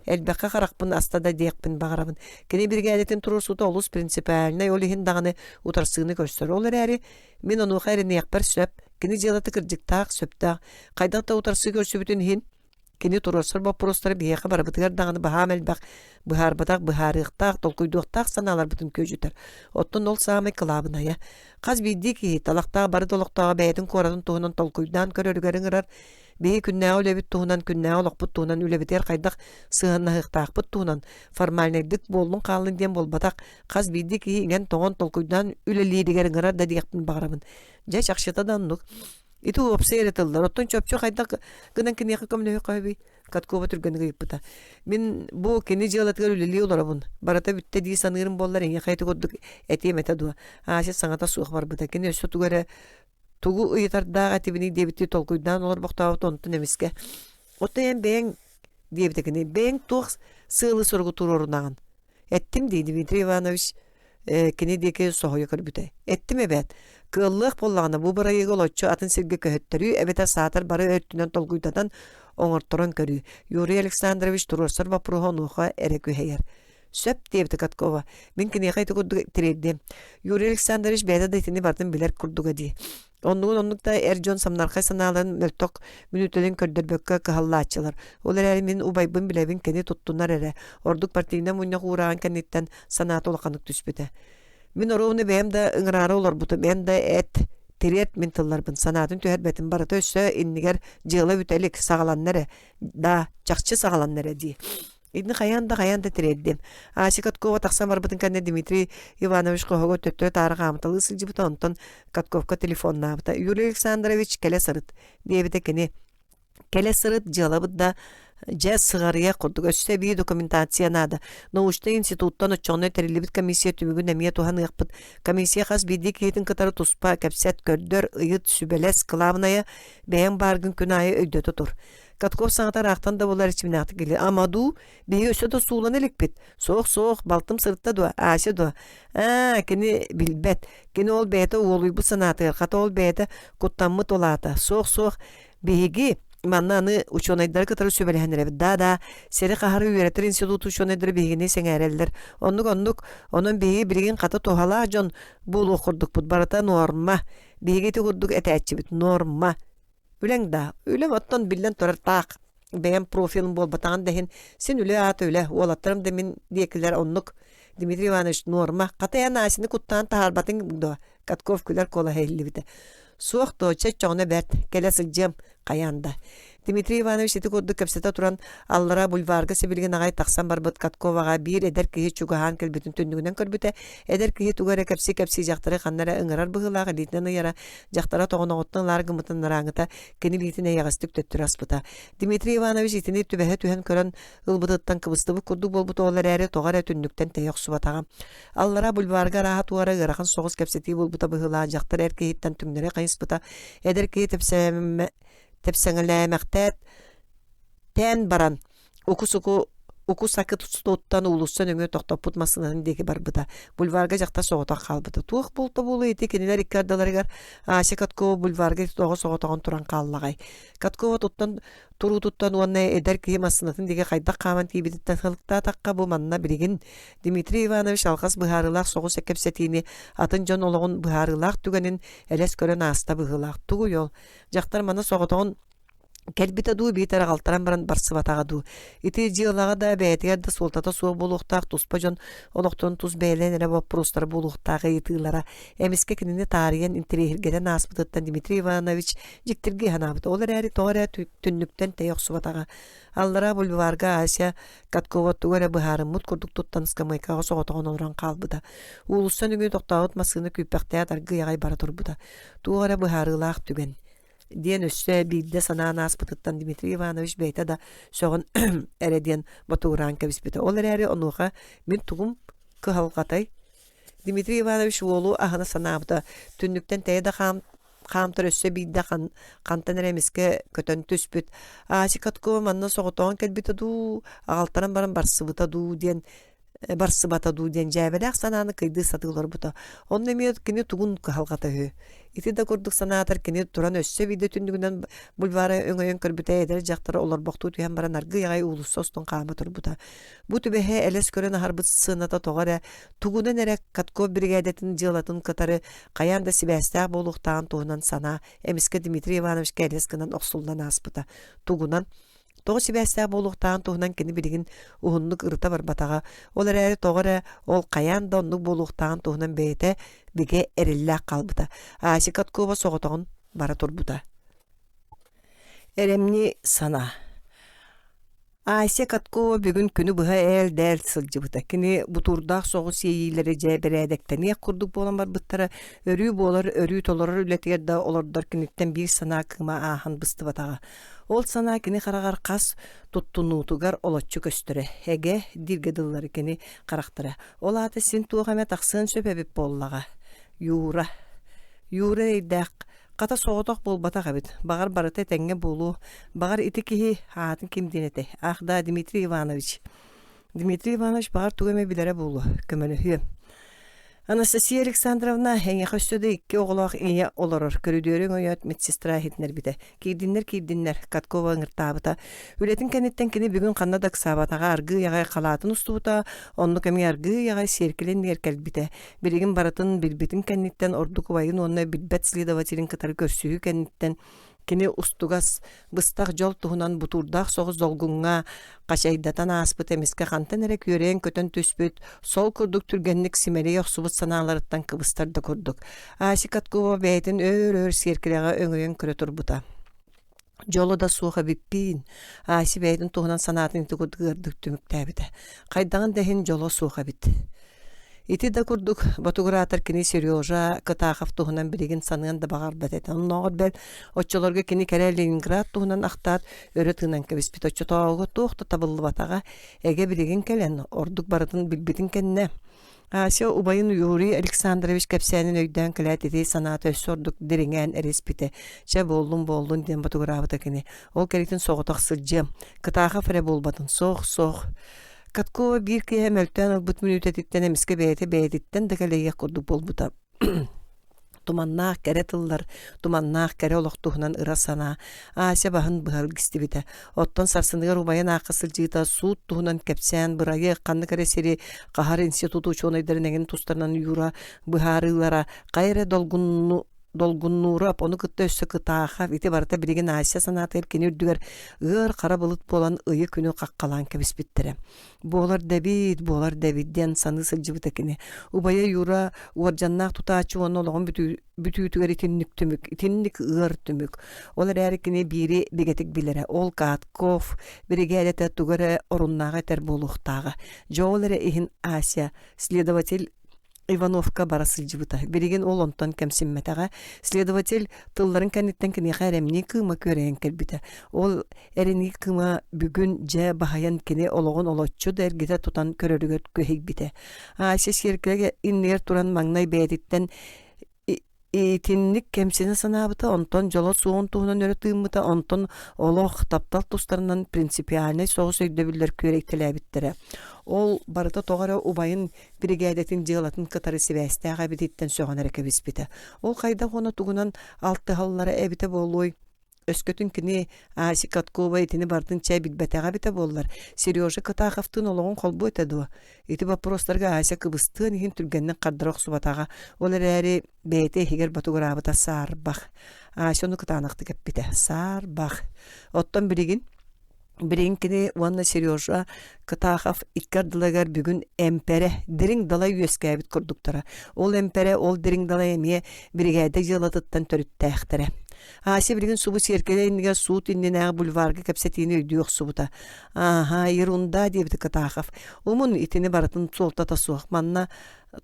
элбэххэ харахпын аста да диэхпин баҕарабын. Кини биригээдэтин туруорсуута олус принципиальнай, ол иһин даҕаны утарсыыны көрсөр. Ол эрээри мин онуоха эрэниэхпэр сөп. Кини дьыалата кырдьыктаах, сөптөөх. Хайдах да утарсыы көрсүбүтүн иһин кини туруорсар боппуруостара биһиэхэ барыбытыгар даҕаны баһаам элбэх быһаарбатах, быһаарыахтаах, толкуйдуохтаах санааларбытын күөдьүтэр. Оттон ол саамай кылаабынайа. Хас биирдии киһи талахтаах бары да олохтооҕо бэйэтин куоратын туһунан толкуйдаан көрөрүгэр ыҥырар, биһиги күннээҕи үлэбит туһунан, күннээҕи олохпут туһунан, үлэбитигэр хайдах сыһыаннаһыахтаахпыт туһунан формальнайдык буоллун-хааллын диэн буолбатах, хас биирдии киһи иҥэн-тоҥон толкуйдаан үлэлииригэр ыҥырар да диэхпин баҕарабын. Дьэ, чахчыта да оннук. Ити уопсай эрэ тыллар. Оттон чопчу хайдах гынан киниэхэ көмөлөһүөххэ сөбүй? Каткова түргэнник ыйыппыта. Мин бу кини дьыалатыгар үлэлии олоробун. Барыта бүттэ дии саныырым буоллар, эйиэхэ ити курдук этиэм этэ дуо? Ася саҥата суох барбыта. Кини өссө тугу эрэ тугу ыйытардаах этибиний диэбиттии толкуйдаан олорбохтообут онтон эмискэ оттон эн бэйэҥ диэбитэ кини бэйэҥ туох сыалы-соругу туруорунаҕын эттим дии Дмитрий Иванович кини диэки соһуйа көрбүтэ эттим эбээт кыаллыах буоллаҕына бу бырайыагы олоччу атын сиргэ көһөттөрүү эбэтэр саатар бары өттүнэн толкуйдатан оҥорторон көрүү Юрий Александрович туруорсар боппуруоһа онуоха эрэ күһэйэр Сөп, диэбитэ Каткова. Мин киниэхэ ити курдук тириэрдиэм. Юрий Александрович бэйэтэ да итини барытын билэр курдуга дии. Оннугун оннук да эр дьон самнархай санааларын мөлтөх мүнүүтэлэрин көрдөрбөккө кыһаллааччылар. Ол эрээри мин убайбын билэбин кини туттунар эрэ. Ордук партийнай мунньах уурааҕын кэнниттэн санаата улаханнык түспүтэ. Мин оруобуна бэйэм да ыҥыраары олорбутум, эн да эт, тириэрт мин тылларбын, санаатын түһэрбэтим барыта өссө иннигэр дьыала бүтэ илик, саҕаланна эрэ. Да, чахчы саҕаланна эрэ дии. Итини хайаан да хайаан да тириэрдиэм. Ася Каткова тахсан барбытын кэннэ Дмитрий Иванович хоһугар төттөрү-таары хаамыталыы сылдьыбыта, онтон Катковка телефоннаабыта. Юрий Александрович, кэлэ сырыт, диэбитэ кини. Кэлэ сырыт, дьыалабыт да дьэ сыҕарыйа курдук өссө эбии документация наада. Научнай институттан оччоҕуна тэриллибит комиссия түмүгүн эмиэ туһаныахпыт. Комиссия хас биирдии киһитин кытары туспа кэпсэт, көрдөр, ыйыт, сүбэлэс, кылаабынайа бэйэҥ бааргын күн аайы өйдөтө тур. Катков саҥата ыраахтан да буолар эрчимнээхтик кэллэ. Амаду, биһиги өссө да суулана иликпит. Суох, суох, балтым сырытта дуо, Ася дуо? Аа, кини билбэт. Кини ол бэйэтэ уолуйбут санаатыгар, хата ол бэйэтэ куттаммыт улаата. Суох, суох, биһиги манна аны учуонайдары кытары сүбэлэһэн эрэбит. Да-да, сири хаһары үөрэтэр институт учуонайдара биһигини сэҥээрэллэр. Оннук-оннук, онон биһиги билигин хата туһалаах дьон буолуох курдукпут. Барыта нуорма. Биһиги ити курдук этээччибит. Нуорма. Үлэҥ да, үлэм оттон биллэн турар таах бэйэм профилым буолбатаҕын да иһин син үлэ аата үлэ, уолаттарым да мин диэкилэр оннук Дмитрий Иванович нуорма, хата эн Асяны куттаан таһаарбатыҥ дуо? Катков күлэр куолаһа иһиллибитэ. Суох дуо, чэ оччоҕуна бэрт, кэлэ сылдьыам, хайаан да. Дмитрий Иванович ити курдук кэпсэтэ туран, аллара бульварга сибилигин аҕай тахсан барбыт Катковаҕа биир эдэр киһи чугаһаан кэлбитин түннүгүнэн көрбүтэ. Эдэр киһи тугу эрэ кэпсии-кэпсии дьахтары ханна эрэ ыҥырар быһыылаах илиитинэн ыйара, дьахтара тоҕоноҕуттан ылаар гыммытын нарааҥыта кини илиитин эйэҕэстик төттөрү аспыта. Дмитрий Иванович итини түбэһэ түһэн көрөн ылбытыттан кыбыстыбыт курдук буолбута ол эрээри тоҕо эрэ түннүктэн тэйэ охсубатаҕа. Аллара бульварга арааһа туора ыарахан соҕус кэпсэтии буолбута быһыылаах дьахтар эр киһиттэн түҥнэри хайыспыта. Эдэр киһи тэпсэҥэлээмэхтээт тээн баран уку-суку уку-сакы туттан уулусса нөҥүө тохтоппут массыынатын диэки барбыта. Бульварга дьахтар соҕотох хаалбыта. Туох буолта буолуой ити кинилэр икки ардыларыгар Ася Каткова бульварга тоҕо соҕотоҕун туран хааллаҕай. Каткова туттан туруутуттан уонна эдэр киһи массыынатын диэки хайдах хааман тиийбититтэн сылыктаатахха, бу манна билигин Дмитрий Иванович алҕас быһаарыылаах соҕус кэпсэтиини атын дьон олоҕун быһаарыылаах түгэнин элэс көрөн ааста быһыылаах. Тугуй ол? Дьахтар маны соҕотоҕун кэлбитэ дуу, биитэр аҕалтаран баран барсыбатаҕа дуу. Ити дьыалаҕа да бэйэтигэр да суолтата суох буолуохтаах туспа дьон олохторун тус бэйэлэрин эрэ боппуруостара буолуохтаах ыйытыылара эмискэ кинини таарыйан интэриэһиргэтэн ааспытыттан Дмитрий Иванович дьиктиргии санаабыта. Ол эрээри тоҕо эрэ түннүктэн тэйэ охсубатаҕа. Аллараа бульварга Ася Каткова тугу эрэ быһаарыммыт курдук туттан ыскамыайкаҕа соҕотоҕун олорон хаалбыта. Уулусса нөҥүө тохтообут массыына күүппэхтээт аргыый аҕай бара турбута. Туох эрэ быһаарыылаах түгэн диэн өссө биирдэ санаан ааспытыттан Дмитрий Иванович бэйэтэ да сөҕөн эрэ диэн ботугураан кэбиспитэ. Ол эрээри онуоха мин тугум кыһалҕатай? Дмитрий Иванович уолу аһына санаабыта. Түннүктэн тэйэ да хаам хаамтар өссө биирдэ хан, хантан эрэ эмискэ көтөн түспүт. Ася Каткова манна соҕотоҕун кэлбитэ дуу, аҕалтаран баран барсыбыта дуу диэн барсыбата дуу диэн дьээбэлээх санааны кыйдыы сатыы олорбута. Онно эмиэ кини тугун кыһалҕата үһү. Ити да курдук санаатар кини туран өссө биирдэ түннүгүнэн бульвары өҥөйөн көрбүтэ эдэр дьахтар олорбохтуу түһэн баран аргыый аҕай уулусса устун хаама турбута. Бу түбэһэ элэс көрөн аһарбыт сыаната тоҕо эрэ тугунан эрэ Катков биригээдэтин дьыалатын кытары хайаан да сибээстээх буолуохтааҕын туһунан санаа эмискэ Дмитрий Ивановичка элэс гынан охсуллан ааспыта. Тугунан Тоҕо сибээстээх буолуохтааҕын туһунан кини билигин уһуннук ырыта барбатаҕа. Ол эрээри тоҕо эрэ ол хайаан да оннук буолуохтааҕын туһунан бэйэтэ бигэ эрэллээх хаалбыта. Ася Каткова соҕотоҕун бара турбута. Эрэмньи санаа Ася Каткова бүгүн күнү быһа ээл-дээл сылдьыбыта. Кини бутуурдаах соҕус иэйиилэри дьэ бэрээдэктэниэх курдук буолан барбыттара. Өрүү буолар, өрүү толорор үлэтигэр да олордор киниттэн биир санаа кыыма ааһан быстыбатаҕа. Ол санаа кини хараҕар хас туттунуутугар олоччу көстөрө. Эгэ, дииргэ дылылары кини харахтара. Ол аата син туох эмэ тахсыан сөп эбит буоллаҕа. Юра. Юра эрэйдээх хата соҕотох буолбатах эбит. Баҕар барыта этэҥҥэ буолуо. Баҕар ити киһи аатын ким диэн этэй? Ах да, Дмитрий Иванович. Дмитрий Иванович баҕар тугу эмэ билэрэ буолуо. Көмөлөһүө. Анастасия Александровна, эйиэхэ өссө да икки оҕолоох ийэ олорор, көрүдүөрү өҥөйөөт медсестра иһитиннэрбитэ. Киирдиннэр, киирдиннэр, Каткова ыҥыртаабыта. Үлэтин кэнниттэн кини бүгүн ханна да ыксаабатаҕа, аргыый аҕай халаатын устубута, оннук эмиэ аргыый аҕай сиэркилэ иннигэр кэлбитэ. Билигин барытын билбитин кэнниттэн, ордук убайын уонна билбэт следователин кытары көрсүһүү кэнниттэн Кини устугас, быстах дьол туһунан бутуурдаах соҕус долгуҥҥа хачайдатан ааспыт эмискэ хантан эрэ күөрэйэн көтөн түспүт, сол курдук түргэнник симэлийэ охсубут санааларыттан кыбыстар да курдук. Ася Каткова бэйэтин өөр-өөр сиэркилэҕэ өҥөйөн көрө турбута. Дьоло да суох эбиппиин, Ася бэйэтин туһунан санаатын ити курдук ыардык түмүктээбитэ. Хайдаҕын да иһин дьоло суох эбит. Ити да курдук ботугураатар кини Сережа Кытахов туһунан билигин саныан да баҕарбат этэ. Оннооҕор бэл оччолорго кини кэрэ Ленинград туһунан ахтаат өрө тыынан кэбиспит. Оччотооҕуга туох да табыллыбатаҕа. Эгэ билигин кэлэн, ордук барытын билбитин кэннэ Ася убайын Юрий Александрович кэпсээнин өйдөөн кэлээт ити санаата өссө ордук дириҥээн эриспитэ. Чэ буоллун-буоллун диэн ботугураабыта кини. Ол кэритин соҕотох сылдьыам. Кытаахов эрэ буолбатын. Суох, суох. Каткова биир киэһэ мөлтөөн ылбыт мүнүүтэтиттэн эмискэ бэйэтэ бэйэтиттэн да кэлэйиэх курдук буолбута. Туманнаах кэрэ тыллар, туманнаах кэрэ олох туһунан ыра санаа Ася баһын быһа илгистибитэ. Оттон сарсыныгар убайын аахха сылдьыыта суут туһунан кэпсээн бырайыак ханнык эрэ сири хаһар институт учуонайдарын эҥин тустарынан Юра быһаарыылара хайа эрэ долгунну. Долгуннуурап, ону кытта өссө Кытаахап, ити барыта билигин Ася санаатыгар кини үрдүгэр ыар хара былыт буолан ыйы-күнү хаххалаан кэбиспиттэрэ. Буолар да эбит, буолар да эбит диэн саныы сылдьыбыта кини. Убайа Юра уордьаннаах тутааччы уонна олоҕун бүтүүтүгэр итинник түмүк, итинник ыар түмүк. Ол эрээри кини биири бигэтик билэрэ. Ол Катков биригээдэтэ тугу эрэ оруннааҕы этэр буолуохтааҕа. Дьэ ол эрэ иһин Ася, следователь Ивановка бара сылдьыбыта. Билигин ол онтон кэмсиммэтэҕэ. Следователь тылларын кэнниттэн киниэхэ эрэмньи кыыма күөрэйэн кэлбитэ. Ол эрэнии кыыма бүгүн дьэ баһыйан кини олоҕун олоччу да эргитэ тутан көрөрүгэр күһэйбитэ. Ася сиэркилэ иннигэр туран маҥнай бэйэтиттэн Итинник кэмсинэ санаабыта, онтон дьоло суоҕун туһунан өрө тыыммыта, онтон олох, таптал тустарынан принципиальнай соҕус өйдөбүллэр күөрэйтэлээбиттэрэ. Ол барыта тоҕо эрэ убайын биригээдэтин дьыалатын кытары сибээстээх эбититтэн сөҕөн эрэ кэбиспитэ. Ол хайдах уонна тугунан алтыһаллара эбитэ буолуой? Өскөтүн кини Ася Каткова итини барытын чэ билбэтэҕэ эбитэ буоллар, Сережа Кытаховтыын олоҕун холбуо этэ дуо? Ити боппуруостарга Ася кыбыстыан иһин түргэнник хардара охсубатаҕа, ол эрээри бэйэтэ иһигэр ботугураабыта саарбах. Ася ону кытаанахтык эппитэ: «Саарбах. Оттон билигин Билигин кини уонна Сережа Кытахов икки ардыларыгар бүгүн эмпэрэ, дириҥ далай үөскээбит курдуктара. Ол эмпэрэ, ол дириҥ далай эмиэ биригээдэ дьыалатыттан төрүттээхтэрэ. Ася билигин субу сиэркилэ иннигэр суут иннинээҕи бульварга кэпсэтиини өйдүү охсубута. «Ааһа, ерунда» диэбитэ Кытахов. «Умун итини барытын суолтата суох. Манна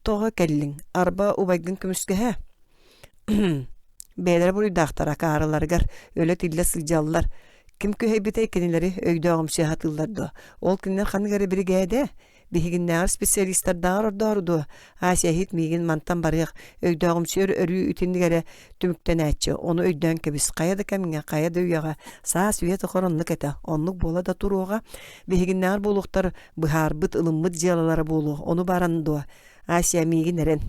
тоҕо кэллиҥ? Арба убайгын көмүскэһэ?» Бэйэлэрэ буруйдаахтар акаарыларыгар өлө-тиллэ сылдьаллар. Ким күһэйбитэй кинилэри өйдөөҕүмсүйэ сатыыллар дуо? Ол кинилэр ханнык эрэ биригээдэ? Биһигиннээҕэр специалистардааҕар ордоору дуо? Ася иһит миигин мантан барыах, өйдөөҕүмсүйэр өрүү итинник эрэ түмүктэнээччи. Ону өйдөөн кэбис. Хайа да кэмҥэ, хайа да үйэҕэ, саас үйэ тухары оннук этэ. Оннук буола да туруоҕа. Биһигиннээҕэр буолуохтар быһаарбыт, ылыммыт дьыалалара буолуо. Ону баран дуо? Ася миигин эрэн.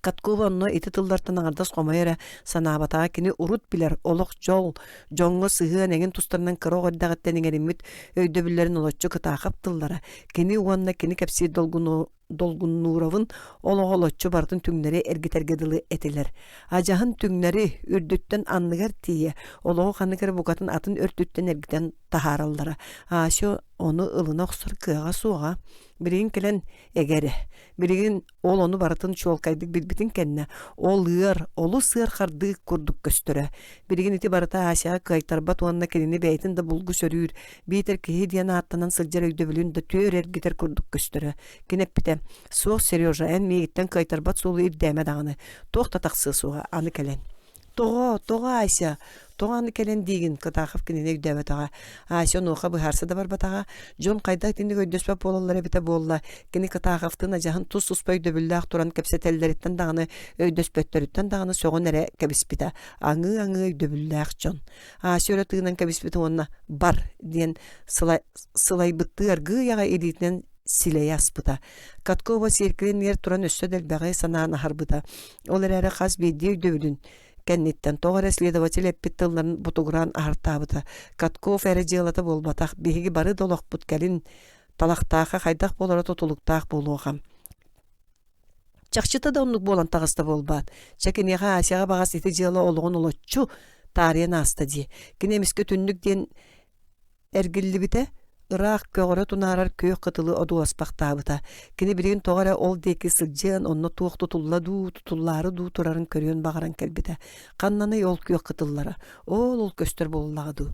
Каткова онно ити тыллартан аҥардас хомойо эрэ санаабатаҕа кини урут билэр олох дьол, дьоҥҥо сыһыан эҥин тустарынан кыра оҕо эрдэҕиттэн иҥэриммит өйдөбүллэрин олоччу кытаахап тыллара кини уонна кини кэпсиир долгуну Долгуннууровын олоҕо олоччу барытын түҥнэри эргитэргэ дылы этилэр. Адьаһын түҥнэри үрдүттэн анныгар тиийэ олоҕу ханнык эрэ букатын атын өртүттэн эргитэн таһаараллара. Ася ону ылына охсор кыаҕа суоҕа. Билигин кэлэн эгэ эрэ. Билигин Ол ону барытын чуолкайдык билбитин кэннэ, ол ыар, олус ыар хардыы курдук көстөрө. Билигин ити барыта Асяҕа кыайтарбат уонна кинини бэйэтин да булгу сөрүүр, биитэр киһи диэн ааттанан сылдьар өйдөбүлүн да түөр эргитэр курдук көстөрө. Кини эппитэ: «Суох, Сережа, эн миигиттэн кыайтарбат суолу ирдээмэ даҕаны, туох да тахсыа суоҕа, аны кэлэн». Тоҕо, тоҕо Ася, тоҕо аны кэлэн диигин, Кытаахов кинини өйдөөбөтөҕө. Ася онуоха быһаарса да барбатаҕа. Дьон хайдах итинник өйдөспөт буолаллара эбитэ буолла, кини Кытааховтыын адьаһын тус-туспа өйдөбүллээх туран кэпсэтэллэриттэн даҕаны, өйдөспөттөрүттэн даҕаны сөҕөн эрэ кэбиспитэ. Аҥыы-аҥыы өйдөбүллээх дьон. Ася өрө тыынан кэбиспитэ уонна «бар» диэн сылайбыттыы аргыый аҕай илиитинэн силэйэ аспыта. Каткова сиэркилэ иннигэр туран өссө да элбэҕи санаан аһарбыта. Ол эрээри хас биирдии өйдөбүлүн кэнниттэн тоҕо эрэ следователь эппит тылларын ботугураан аһартаабыта. Катков эрэ дьыалата буолбатах, биһиги бары да олохпут кэлин талахтаахха хайдах буолара тутулуктаах буолуоҕа. Чахчыта да оннук буолан таҕыста буолбаат. Чэ киниэхэ Асяҕа баҕас ити дьыала олоҕун олоччу таарыйан ааста дии. Кини эмискэ түннүк диэн Эргиллибитэ, ыраах көҕөрө тунаарар күөх кытылы одууласпахтаабыта. Кини билигин тоҕо эрэ ол диэки сылдьыан, онно туох тутулла дуу, тутуллаары дуу турарын көрүөн баҕаран кэлбитэ. Ханнаный ол күөх кытыллара? Оол ол көстөр буоллаҕа дуу?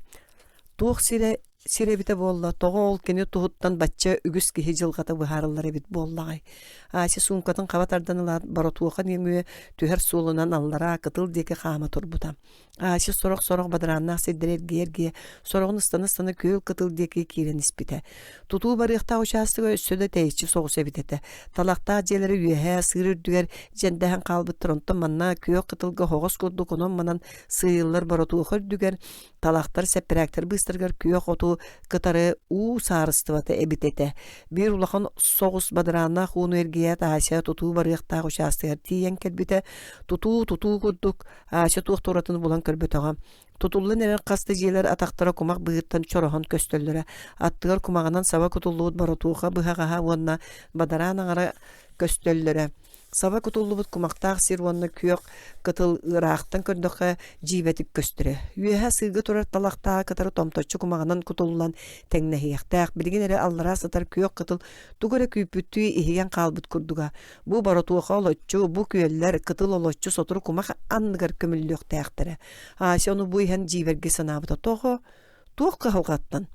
Туох сирэ сир эбитэ буолла, тоҕо ол кини туһуттан бачча үгүс киһи дьылҕата быһаарыллар эбит буоллаҕай? Ася суумкатын хаба тардан ылаат, боротуоха нөҥүө түһэр суолунан аллараа кытыл диэки хаама турбута. Ася сорох-сорох бадарааннаах сирдэри эргийэ-эргийэ, сороҕун ыстана-ыстана күөл кытыл диэки киирэн испитэ. Тутуу барыахтаах учаастага өссө да тэйиччи соҕус эбит этэ. Талахтаах дьиэлэрэ үөһээ сыыр үрдүгэр дьэндэһэн хаалбыттар, онтон манна күөх кытылга оһоҕос курдук онон-манан сыыйыллар боротуоха үрдүгэр талахтар сэппэрээктэр быыстарыгар күөх оту кытары уу саарыстыбата эбит этэ. Биир улахан соҕус бадарааннаах ууну эргийээт Ася тутуу барыахтаах учаастагар тиийэн кэлбитэ. Тутуу тутуу курдук Ася туох да уратыны булан көрбөтөҕө. Тутуллан эрэр хас да дьиэлэр атахтара кумах быыһыттан чороһон көстөллөрө. Аттыгар кумаҕынан саба кутуллубут боротуоха быһаҕаһа уонна бадараан аҥара көстөллөрө. Саба кутуллубут кумахтаах сир уонна күөх кытыл ыраахтан көрдөххө дьиибэтик көстөрө. Үөһэ сыырга турар талахтааҕы кытары томточчу кумаҕынан кутуллан тэҥнэһиэхтээх, билигин эрэ аллараа сытар күөх кытыл тугу эрэ күүппүттүү иһийэн хаалбыт курдуга. Бу боротуоха олоччу, бу күөллэр кытыл олоччу сотору кумах анныгар көмүллүөхтээхтэрэ. Ася ону бу иһэн дьиибэргэ санаабыта. Тоҕо? Туох кыһалҕаттан?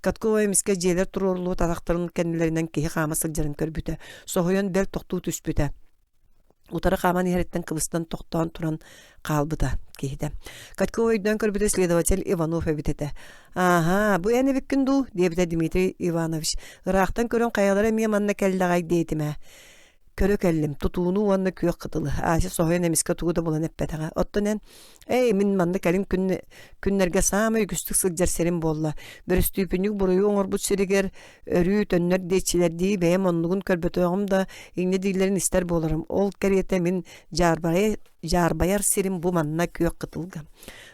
Каткова эмискэ дьиэлэр туруоруллубут атахтарын кэннилэринэн киһи хаама сылдьарын көрбүтэ. Соһуйан бэл тохтуу түспүтэ. Утары хааман иһэриттэн кыбыстан тохтоон туран хаалбыта киһитэ. Каткова өйдөөн көрбүтэ следователь Иванов эбит этэ. «Ааһаа, бу эн эбиккин дуу?» диэбитэ Дмитрий Иванович. «Ыраахтан көрөн хайалара эмиэ манна кэллэҕэй диэтим ээ. Көрө кэллим, тутууну уонна күөх кытылы. Ася соһуйан эмискэ тугу да булан эппэтэҕэ. Оттон эн, эй, мин манна кэлин күн, күннэргэ саамай үгүстүк сылдьар сирим буолла. Бөрөстүүпүнньүк буруйу оҥорбут сиригэр өрүү төннөр диэччилэрдии бэйэм оннугун көрбөтөҕүм да, инньэ дииллэрин истэр буоларым. Ол кэриэтэ мин дьаарбайа, дьаарбайар сирим бу манна күөх кытылга.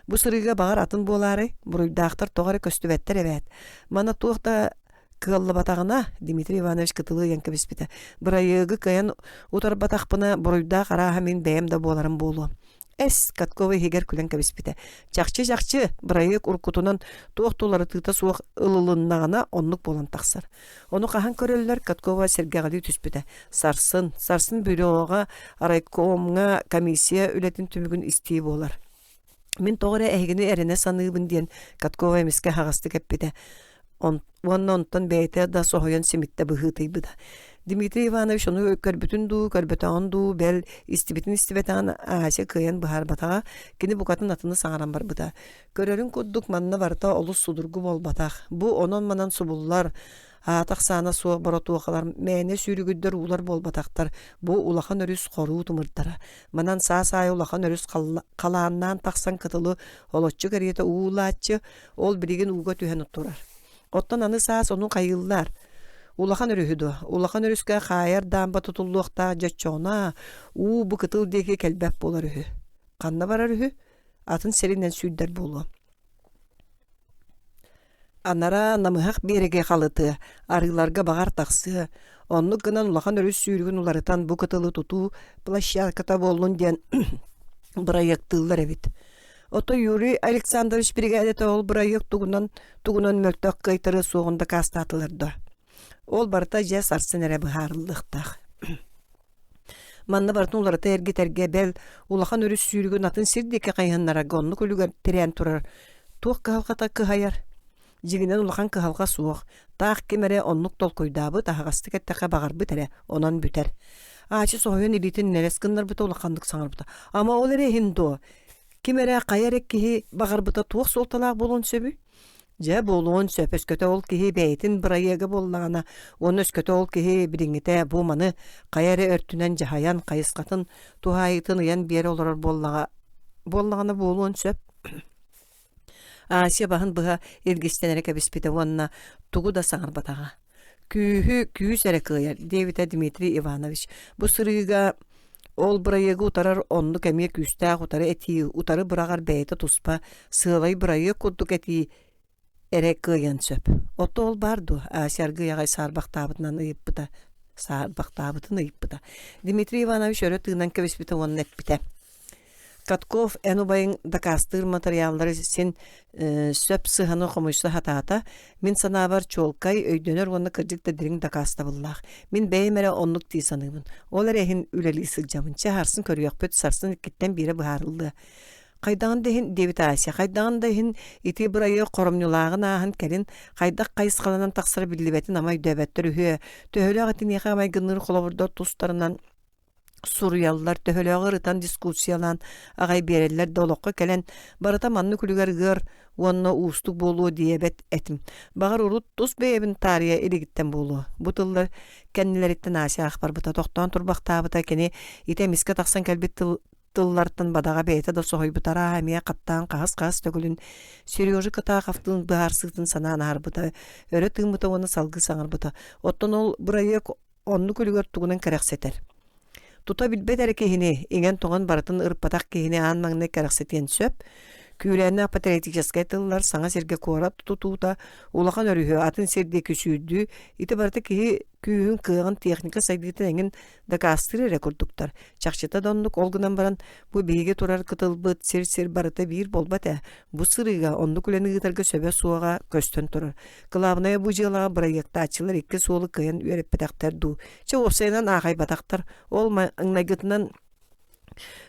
Бу сырыыга баҕар атын буолаарай, буруйдаахтар тоҕо эрэ көстүбэттэр эбээт. Мана туох да Кыаллыбатаҕына, Дмитрий Иванович кытылы ыйан кэбиспитэ. Бырайыагы кыайан утарбатахпына, буруйдаах арааһа мин бэйэм да буоларым буолуо. Эс, Каткова иһигэр күлэн кэбиспитэ. Чахчы-чахчы, бырайыак уруккутунан туох да уларытыыта суох ылылыннаҕына оннук буолан тахсар. Ону хаһан көрөллөр, Каткова сэргэҕэлии түспүтэ. Сарсын, сарсын бюроҕа, райкомҥа комиссия үлэтин түмүгүн истии буолар. Мин тоҕо эрэ эһигини эрэнэ саныыбын диэн Каткова эмискэ аһаҕастык эппитэ. Уонна онтон бэйэтэ да соһуйан симиттэ быһыытыйбыта. Дмитрий Иванович ону көрбүтүн дуу, көрбөтөҕүн дуу, бэл, истибитин истибэтэҕин Ася кыайан быһаарбатаҕа, кини букатын атыны саҥаран барбыта. Көрөрүн курдук манна барыта олус судургу буолбатах. Бу онон-манан субуллар, аата-ахсаана суох боротуохалар мээнэ сүүрүгүрдэр уулар буолбатахтар, бу улахан өрүс хоруу тымырдара. Манан саас аайы улахан өрүс халааннаан тахсан кытылы олоччу кэриэтэ уулааччы, ол билигин ууга түһэн турар. Оттон аны саас ону хайыыллар. Улахан өрүһү дуо? Улахан өрүскэ хаайар даамба тутуллуохтаах дьоччоҕуна уу бу кытыл диэки кэлбэт буолар үһү. Ханна барар үһү? Атын сиринэн сүүрдэр буолуо. Анараа намыһах биэрэги халытыа, арыыларга баҕар тахсыа, оннук гынан улахан өрүс сүүрүгүн уларытан бу кытылы тутуу площадката буоллун диэн бырайыактыыллар эбит. Ото Юрий Александрович биригээдэтэ ол бырайыак тугунан тугунан мөлтөх кыайтарыа суоҕун дакаастаатылар дуо? Ол барыта дьэ сарсын эрэ быһаарыллыахтаах. Манна барытын уларыта эргитэргэ, бэл, улахан өрүс сүүрүгүн атын сир диэки хайыһыннарарга оннук үлүгэр тирээн турар туох кыһалҕата кыһайар? Дьиҥинэн улахан кыһалҕа суох, таах ким эрэ оннук толкуйдаабыт, аһаҕастык эттэххэ баҕарбыт эрэ, онон бүтэр. Аачы соһуйан илиитин нэлэс гыннарбыта улаханнык саҥарбыта. Ама ол эрэ иһин дуо? Ким эрэ хайа эрэ киһи баҕарбыта туох суолталаах буолуон сөбүй? Дьэ, буолуон сөп, өскөтө ол киһи бэйэтин бырайыага буоллаҕына уонна өскөтө ол киһи билиҥҥитэ бу маны хайа эрэ өртүнэн дьаһайан, хайысхатын туһаайыытын ыйан биэрэ олорор буоллаҕа буоллаҕына буолуон сөп. Ася баһын быһа илгистэн эрэ кэбиспитэ уонна тугу да саҥарбатаҕа. Күүһү күүс эрэ кыайар, диэбитэ Дмитрий Иванович. Бу сырыыга ол бырайыагы утарар оннук эмиэ күүстээх утары этии, утары быраҕар бэйэтэ туспа сыалай бырайыак курдук этии эрэ кыайыан сөп. Ото ол баар дуо? Ася аргыый аҕай саарбахтаабытынан ыйыппыта. Саарбахтаабытын ыйыппыта. Дмитрий Иванович өрө тыынан кэбиспитэ уонна эппитэ. Катков эн убайыҥ дакаастыыр матырыйааллары син сөп сыһаны хомуйса сатаата. Мин санаабар чуолкай, өйдөнөр уонна кырдьык да дириҥ дакаастабыллаах. Мин бэйэм эрэ оннук дии саныыбын. Ол эрэ иһин үлэлии сылдьабын. Чэ, сарсын көрүөхпүт, сарсын иккиттэн биирэ быһаарыллыа. Хайдаҕын да иһин, диэбит Ася, хайдаҕын да иһин ити бырайыак хоромньулааҕын ааһан кэлин хайдах хайысхаланан тахсара биллибэтин ама өйдөөбөттөр үһүө. Төһөлөөх итиниэхэ майгынныыр холобурдар тустарынан суруйаллар, төһөлөөҕү ырытан дискуссиялаан аҕай биэрэллэр да олоххо кэлэн барыта маннык үлүгэр ыар уонна уустук буолуо диэбэт этим. Баҕар урут тус бэйэбин таарыйа илигиттэн буолуо. Бу тыллар кэннилэриттэн Ася аах барбыта, тохтоон турбахтаабыта кини ити эмискэ тахсан кэлбит тыл тыллартан бадаҕа бэйэтэ да соһуйбут арааһа эмиэ хаттаан хаһыс-хаһыс төгүлүн Сережа Кытааховтыын быһаарсыытын санаан аһарбыта, өрө тыыммыта уонна салгыы саҥарбыта. Оттон ол бырайыак оннук үлүгэр тугунан кэрэхсэтэр. Тута билбэт эрэ киһини, иҥэн-тоҥон барытын ырыппатах киһини аан маҥнай кэрэхсэтиэн сөп. Күүрээннээх патриотическай тыллар, саҥа сиргэ куорат тутуута, улахан өрүһү атын сир диэки сүүрдүү, ити барыта киһи Күүһүн, кыаҕын, техника сайдыытын эҥин дакаастыыр эрэ курдуктар. Чахчыта да оннук, ол гынан баран бу биһиги турар кытылбыт сир-сир барыта биир буолбат ээ. Бу сырыыга оннук үлэни ыытарга сөбө суоҕа көстөн турар. Кылаабынайа бу дьыалаҕа бырайыактааччылар икки суолу кыайан үөрэппэтэхтэр дуу. Чэ, уопсайынан аахайбатахтар. Ол маҥнайгытынан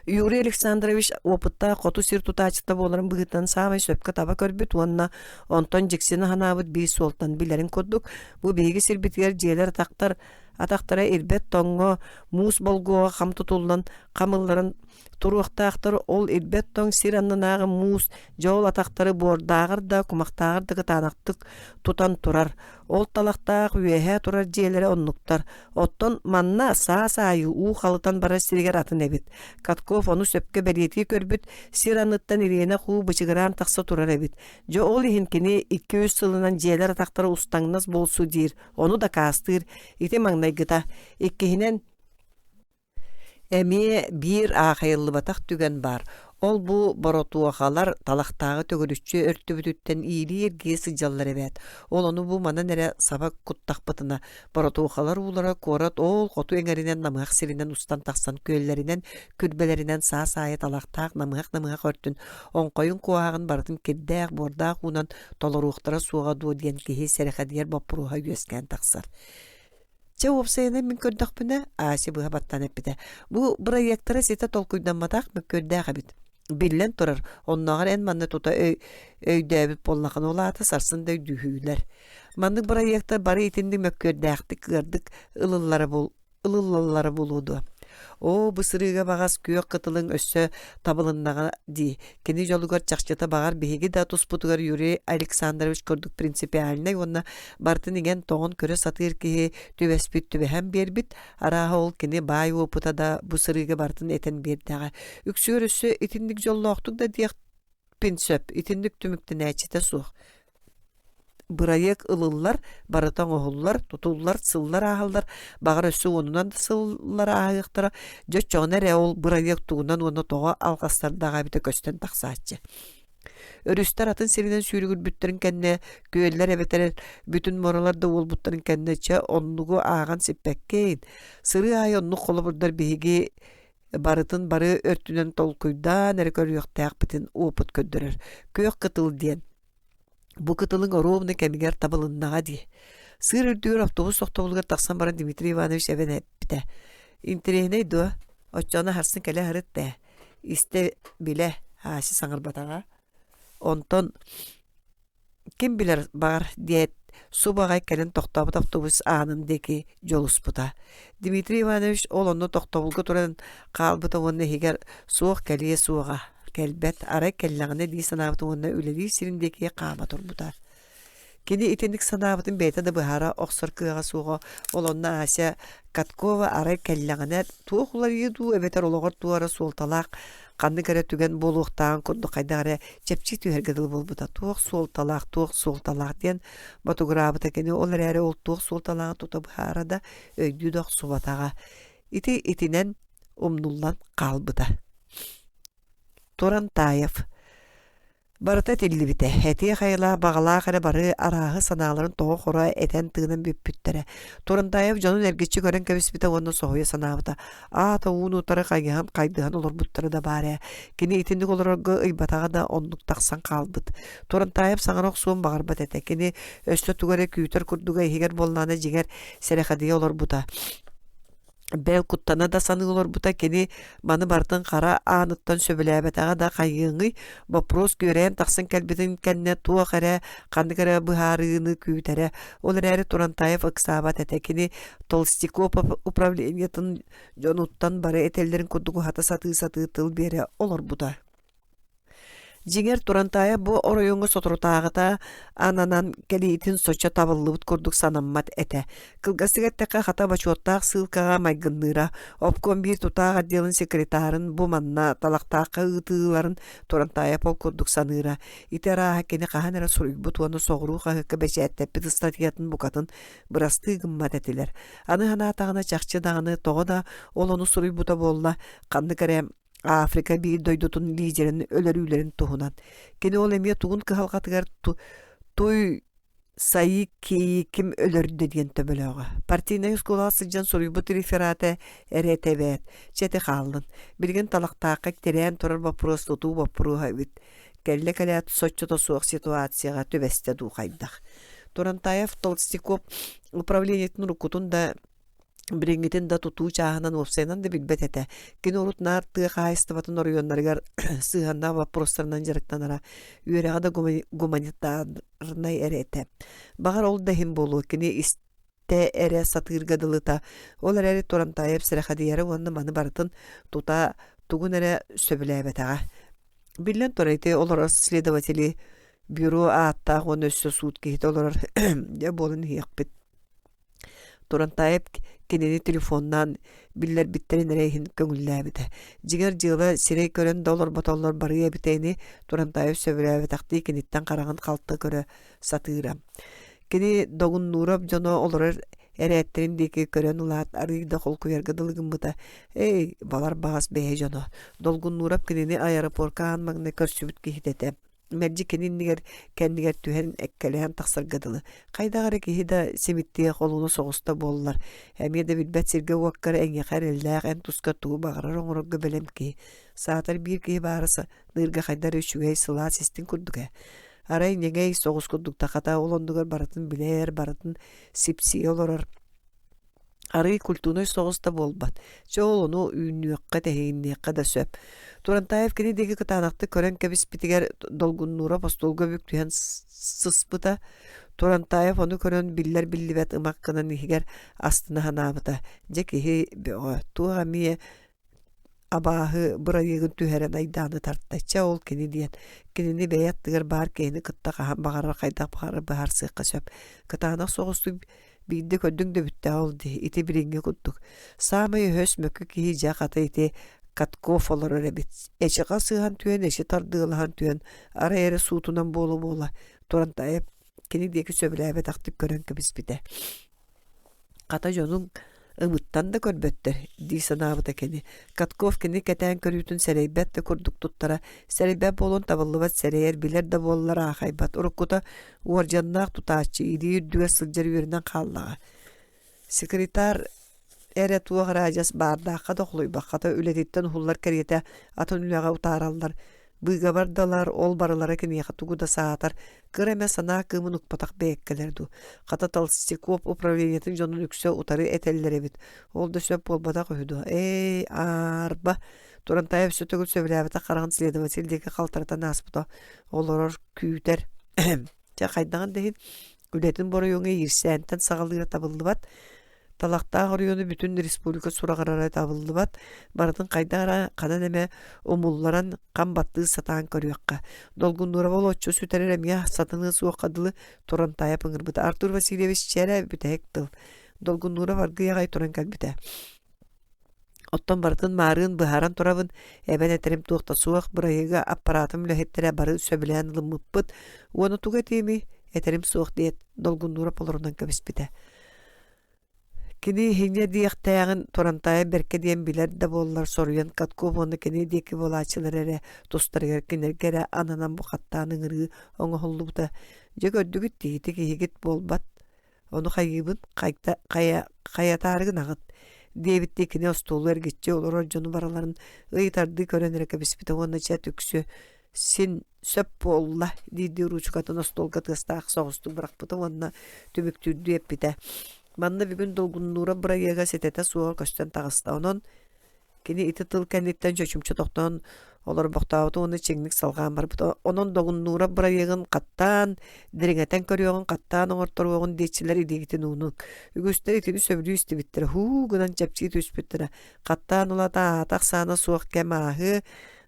Юрий Александрович опыттаах хоту сир тутааччыта буоларын быһыытынан саамай сөпкө таба көрбүт уонна онтон дьиксинэ санаабыт биир суолтан билэрин курдук, бу биһиги сирбитигэр дьиэлэр атахтар атахтара ирбэт тоҥҥо муус болгуоҕа хам тутуллан хам ылларан туруохтаахтар ол ирбэт тоҥ сир аннынааҕы муус дьэ ол атахтары буордааҕар да кумахтааҕар да кытаанахтык тутан турар ол талахтаах үөһээ турар дьиэлэрэ оннуктар Оттон манна саас аайы уу халытан барар сиригэр атын эбит. Катков ону сөпкө бэлиэтии көрбүт, сир анныттан ириэнэх уу бычыгыраан тахса турар эбит. Дьэ ол иһин кини 2-3 сылынан дьиэлэр атахтара устаҥнас буолсу диир, ону дакаастыыр. Ити маҥнайгыта. Иккиһинэн, Эмиэ биир аахайыллыбатах түгэн баар: ол-бу боротуохалар талахтааҕы төгүрүччү өртүбүтүттэн иилии-эргийэ сылдьаллар эбээт. Ол ону бу манан эрэ саба куттахпытына, боротуохалар уулара куорат ол хоту эҥэринэн намыһах сиринэн устан тахсан күөллэринэн, күрбэлэринэн саас аайы талахтаах намыһах-намыһах өртүн оҥхойун куоһаҕын барытын кирдээх, буордаах уунан толоруохтара суоҕа дуо диэн киһи сэрэхэдийэр боппуруоһа үөскээн тахсар. Чэ, уопсайынан мин көрдөхпүнэ, Ася быһа баттаан эппитэ, бу бырайыактара ситэ толкуйдамматах мөккүөрдээх эбит. Биллэн турар, оннооҕор эн манна тута өй, өйдөөбүт буоллаххына, ол аата сарсын да өйдүүһүүлэр. Маннык бырайыактар бары итинник мөккүөрдээхтик ыардык ылыллара бул ылыллаллара буолуо дуо? Оо, бу сырыыга баҕас күөх кытылыҥ өссө табылыннаҕа дии. Кини дьолугар чахчыта баҕар биһиги да туспутугар Юрий Александрович курдук принципиальнай уонна барытын иҥэн-тоҥон көрө сатыыр киһи түбэспит түбэһэн биэрбит. Арааһа ол кини баай уопута да бу сырыыга барытын этэн биэрдэҕэ. Үксүгэр өссө итинник дьоллоохтук да диэхпин сөп, итинник түмүктэнээччитэ суох. Бырайыак ылыллар, барыта оҥоһуллар, тутуллар, сыллар ааһаллар, баҕар өссө уонунан да сыллар ааһыахтара. Дьэ оччоҕуна эрэ ол бырайыак тугунан уонна тоҕо алҕастардааҕа эбитэ көстөн тахсааччы. Өрүстэр атын сиринэн сүүрүгүрбүттэрин кэннэ, күөллэр эбэтэр бүтүн муоралар да уолбуттарын кэннэ чэ оннугу ааҕан сиппэккин. Сырыы аайы оннук холобурдар биһиги барытын бары өртүнэн толкуйдаан эрэ көрүөхтээхпитин опыт көрдөрөр. Күөх кытыл диэн Бу кытылыҥ оруобуна кэмигэр табылыннаҕа дии. Сыыр үрдүгэр автобус тохтобулугар тахсан баран Дмитрий Иванович эбэн эппитэ: «Интэриэһинэй дуо? Оччоҕуна сарсын кэлэ сырыт ээ». Истэ билэ, Ася саҥарбатаҕа. Онтон ким билэр баҕар диэт, субу аҕай кэлин тохтообут автобус аанын диэки дьолуспута. Дмитрий Иванович ол онно тохтобулга туран хаалбыта уонна иһигэр суох кэлиэ суоҕа Кэлбэт, арай кэллэҕинэ дии санаабыт уонна үлэлиир сирин диэки хаама турбута. Кини итинник санаабытын бэйэтэ да быһаара охсор кыаҕа суоҕа, ол онно Ася Каткова арай кэллэҕинэ туох уларыйыы дуу эбэтэр олоҕор туох эрэ суолталаах ханнык эрэ түгэн буолуохтааҕын курдук хайдах эрэ чэпчии түһэргэ дылы буолбута. Туох суолталаах, туох суолталаах диэн ботугураабыта кини ол эрээри ол туох суолталааҕын тута быһаара да, өйдүү да охсубатаҕа. Ити итинэн умнуллан хаалбыта. Турантаев Барыта этиллибитэ, этиэх айылаах баҕалаах эрэ бары арааһы санааларын тоҕо-хоро этэн-тыынан бүппүттэрэ. Турантаев дьонун эргиччи көрөн кэбиспитэ уонна соһуйа санаабыта: аата ууну утары хайыһан хайдыһан олорбуттара да баар ээ. Кини итинник олорорго ыйбатаҕа да оннук тахсан хаалбыт. Турантаев саҥара охсуон баҕарбат этэ. Кини өссө тугу эрэ күүтэр курдуга иһигэр буоллаҕына дьиҥэр сэрэхэдийэ олорбута. Бэл куттана да саныы олорбута кини маны барытын хара ааныттан сөбүлээбэтэҕэ да хайыаҥый, боппуруос күөрэйэн тахсан кэлбитин кэннэ туох эрэ, ханнык эрэ быһаарыыны күүтэрэ. Ол эрээри Турантаев ыксаабат этэ. Кини Толстяков управлениетын дьонуттан бары этэллэрин курдук уһата сатыы-сатыы тыл биэрэ олорбута. Дьиҥэр, Турантаайа бу оройуоҥҥа соторутааҕыта ананан кэлиитин соччо табыллыбыт курдук санаммат этэ. Кылгастык эттэххэ, хата бочуоттаах сыылкаҕа майгынныыра. Обком биир тутаах отделын секретарын бу манна Талахтаахха ыытыыларын Турантаайап ол курдук саныыра. Ити арааһа кини хаһан эрэ суруйбут уонна соҕуруу хаһыакка бэчээттэппит ыстатыйатын букатын бырастыы гыммат этилэр. Аны санаатаҕына, чахчы даҕаны тоҕо да ол ону суруйбута буолла, ханнык эрэ Африка биир дойдутун лидерин өлөрүүлэрин туһунан. Кини ол эмиэ тугун кыһалҕатыгар туй Сайы ким өлөрдө диэн төбөлөөҕө. Партийнай оскуолаҕа сылдьан суруйбут реферата эрэ этэ эбээт. Чэ ити хааллын. Билигин талахтаахха тирээн турар боппуруос тутуу боппуруоһа эбит. Кэллэ кэлээт соччото суох ситуацияҕа түбэстэ дуу хайдах. Турантаев Толстяков управлениетын уруккутун да билиҥҥитин да тутуу чааһынан уопсайынан да билбэт этэ. Кини урут наар тыа хаһаайыстыбатын оройуоннарыгар сыһыаннаах боппуруостарынан дьарыктанара, үөрэҕэ да гуманитарнай эрэ этэ. Баҕар ол да иһин буолуо, кини истэ эрэ сатыырга дылыта. Ол эрээри Турантаев сэрэхэдийэрэ уонна маны барытын тута тугун эрэ сөбүлээбэтэҕэ. Биллэн турар, ити олорор следователи бюро ааттаах уонна өссө суут киһитэ олорор дьэ буолан иһиэхпит. Турантаев кинини телефоннаан биллэрбиттэрин эрэ иһин көҥүллээбитэ. Дьиҥэр дьыала сирэй көрөн да олорботоллор барыа эбитэ ини Турантаев сөбүлээбэтэхтии киниттэн хараҕын халты көрө сатыыра. Кини Догуннуурап дьоно олорор эрээттэрин диэки көрөн ылаат арыый да холкуйарга дылы гыммыта. Эй, балар баҕас бэйэ дьоно. Долгуннуурап кинини аэропорка аан маҥнай көрсүбүт киһитэ этэ. Мэлдьи кини иннигэр кэннигэр түһэн эккэлэһэн тахсарга дылы. Хайдах эрэ киһи да симиттиэх олуона соҕуста буоллар, эмиэ да билбэт сиргэ-уокка эрэ эйиэхэ эрэллээх эн тускар тугу баҕарар оҥорорго бэлэм киһи. Саатар биир киһи баара саныырга хайдах эрэ үчүгэй, сылаас истиҥ курдук ээ. Арай ньэҥэй соҕус курдук да хата ол оннугар барытын билэр, барытын сипсийэ олорор Арыый культурнай соҕус да буолбат. Чэ ол ону үүннүөххэ, тэһиинниэххэ да сөп. Турантаев кини диэки кытаанахтык көрөн кэбиспитигэр Долгуннуурап остуолга бүк түһэн сыспыта. Турантаев ону көрөн биллэр-биллибэт ымах гынан иһигэр астына санаабыта. Дьэ киһи бөҕө, туох эмиэ абааһы бырайыагын түһэрэн айдааны тарта. Чэ ол кини диэн. Кинини бэйэ аттыгар баар киһини кытта хаһан баҕарар хайдах баҕарар быһаарсыахха сөп. Кытаанах соҕустук биирдэ көрдүҥ да бүттэҕэ ол дии ити билиҥҥи курдук. Саамай өһөс мөкү киһи дьэ хата ити Катков олорор эбит. Эчиҕэ сыһан түһэн, эчи тардыалаһан түһэн, арай эрэ суутунан буола-буола туран тайап кини диэки сөбүлээбэтэхтик көрөн кэбиспитэ. Хата дьонуҥ ымыттан да көрбөттөр дии санаабыта кини. Катков кини кэтээн көрүүтүн сэрэйбэт да курдук туттара, сэрэйбэт буолуон табыллыбат сэрэйэр, билэр да буоллар аахайбат. Уруккута уордьаннаах тутааччы илии үрдүгэр сылдьар үөрэнэн хааллаҕа. Секретарь эрэ туох эрэ адьас баардаахха да холуйбахха да үлэтиттэн уһуллар кэриэтэ атын үлэҕэ утаараллар Быыгабардалар ол барылара киниэхэ тугу да саатар, кыра эмэ санаа кыымын укпатах бэйэккэлэр дуу. Хата Толстяков управлениетын дьонун үксэ утары этэллэр эбит. Ол да сөп буолбатах үһү дуо? Эй, аарба! Турантаев өссө төгүл сөбүлээбэтэх хараҕын следователь диэки халтаратан ааспыта. Олорор күүтэр. Чэ, хайдаҕын да иһин, үлэтин боройуоҥа иирсээнтэн саҕалыыра табыллыбат. Талахтаах оройуону бүтүн республика сураҕырара табыллыбат, барытын хайдах эрэ ханан эмэ умулларан хам баттыы сатаан көрүөххэ. Долгуннуурап олоччу сүтэрэр эмиэ сатаныа суохха дылы Турантаев ыҥырбыта. Артур Васильевич чэ эрэ бүтэһик тыл. Долгуннуурап аргыый аҕай туран кэлбитэ. Оттон барытын маарыын быһааран турабын, эбэн этэрим туох да суох, бырайыага аппараатым үлэһиттэрэ бары сөбүлээн ылыммыппыт. Уонна тугу этиэмий, этэрим суох диэт, Долгуннуурап олорунан кэбиспитэ. Кини иһинньэ диэхтээҕин Турантаайа бэркэ диэн билэр да буоллар соруйан Катков уонна кини диэки буолааччылар эрэ тустарыгар кинилэргэ эрэ ананан бу хаттаан ыҥырыы оҥоһуллубута. Дьэ көрдүгүт дии ити киһигит буолбат Ону хайыыбын хайта хайа хайатаары гынаҕыт диэбиттии кини остуолу эргиччи олорор дьону барыларын ыйытардыы көрөн эрэ кэбиспитэ уонна чэ түксү син сөп буолла диирдии уруучукатын остуолга тыастаах соҕустук бырахпыта уонна түмүктүүрдүү эппитэ. Манна бүгүн долгуннуура бырайыага ситэтэ суоҕа көстөн таҕыста. Онон Кини ити тыл кэнниттэн чочумча тохтоон олорбохтообута уонна чиҥник салҕаан барбыта. Онон Доҕуннуурап бырайыагын хаттаан, дириҥэтэн көрүөҕүн, хаттаан оҥорторуоҕун диэччилэр илиигитин уунуҥ. Үгүстэр итини сөбүлүү истибиттэрэ, һуу гынан чэпчии түспүттэрэ. Хаттаан улата аата-ахсаана суох кэм ааһыа,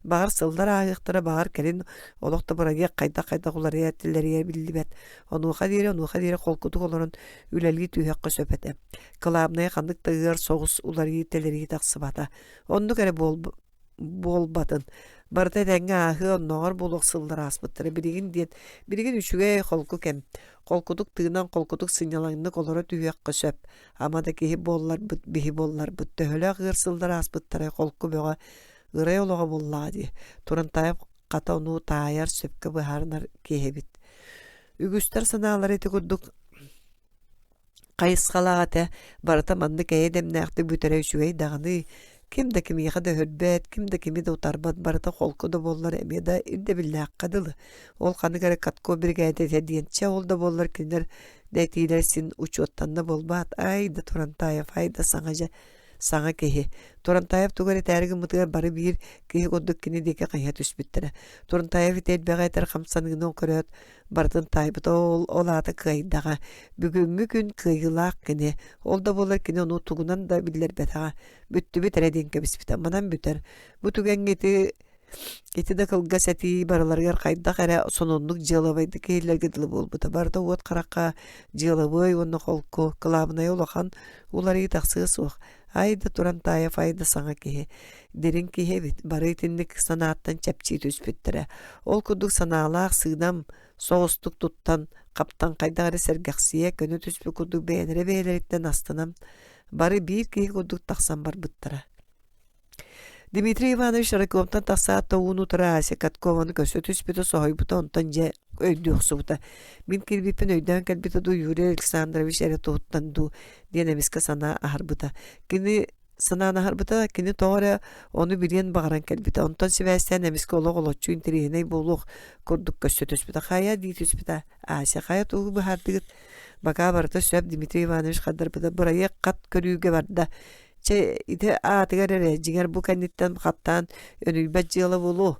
баҕар сыллар ааһыахтара, баҕар кэлин олох да бырайыак хайдах-хайдах уларыйа тиллэрийэ биллибэт. Онуоха диэри, онуоха диэри холкутук олорон үлэлии түһүөххэ сөп этэ. Кылаабынайа ханнык да ыар соҕус уларыйыы-тэлэрийии тахсыбата. Оннук эрэ буолбатын. Барыта этэҥҥэ ааһыа, оннооҕор буолуох сыллар ааспыттара. Билигин диэн, билигин үчүгэй, холку кэм. Холкутук тыынан, холкутук сынньалаҥнык олоро түһүөххэ сөп. Ама да киһи буолларбыт, биһи буолларбыт, төһөлөөх ыар сыллар ааспыттарай холку бөҕө ырай олоҕо буоллаҕа дии. Турантаев хата ону таайар, сөпкө быһаарынар киһи эбит. Үгүстэр санаалара ити курдук хайысхалаах этэ, барыта маннык эйэ дэмнээхтик бүтэрэ үчүгэй даҕаны, ким да кимиэхэ да өһөрбөт, ким да кими да утарбат, барыта холку да буоллар эмиэ да ирдэбиллээххэ дылы. Ол ханнык эрэ Катко биригээдэтэ диэн, чэ ол да буоллар кинилэр да этиилэр син учуоттанна буолбаат, ай да Турантаев, ай да саҥа дьэ саҥа киһи. Турантаев тугу эрэ этээри гыммытыгар бары биир киһи курдук кини диэки хайыһа түспүттэрэ. Турантаев ити элбэҕи этэр хамсаныыны көрөөт, барытын таайбыта ол, ол аата кыайдаҕа. Бүгүҥҥү күн кыайыылаах кини. Ол да буоллар кини ону тугунан да биллэрбэтэҕэ. Бүттүбүт эрэ диэн кэбиспитэ. Манан бүтэр. Бу түгэҥҥэ ити Ити да кылгас этии барыларыгар хайдах эрэ сонуннук дьыалабыайдык иһиллэргэ дылы буолбута. Барыта уот харахха дьыалабыай уонна холку, кылаабынайа улахан уларыйыы тахсыа суох. Ай да Турантаев, ай да саҥа киһи. Дириҥ киһи эбит, бары итинник санааттан чэпчии түспүттэрэ. Ол курдук санаалаах сыынам соҕустук туттан, хаптан хайдах эрэ сэргэхсийэ, көнө түспүт курдук бэйэлэрэ бэйэлэриттэн астынан, бары биир киһи курдук тахсан барбыттара. Дмитрий Иванович райкомтан тахсаат да ууну утары Ася Каткованы көрсө түспүтэ, соһуйбута, онтон дьэ өйдүү охсубута. Мин киирбиппин өйдөөн кэлбитэ дуу, Юрий Александрович эрэ туһуттан дуу диэн эмискэ санаа аһарбыта. Кини санаан аһарбыта, кини тоҕо эрэ ону билиэн баҕаран кэлбитэ. Онтон сибээстээн эмискэ олох олоччу интэриэһинэй буолуох курдук көстө түспүтэ. Хайа дии түспүтэ. Ася, хайа тугу быһаардыгыт? Бакаа барыта сөп, Дмитрий Иванович хардарбыта. Бырайыак хат көрүүгэ барда. Чэ, ити аатыгар эрэ, дьиҥэр бу кэнниттэн хаттаан өнүйбэт дьыала буолуо.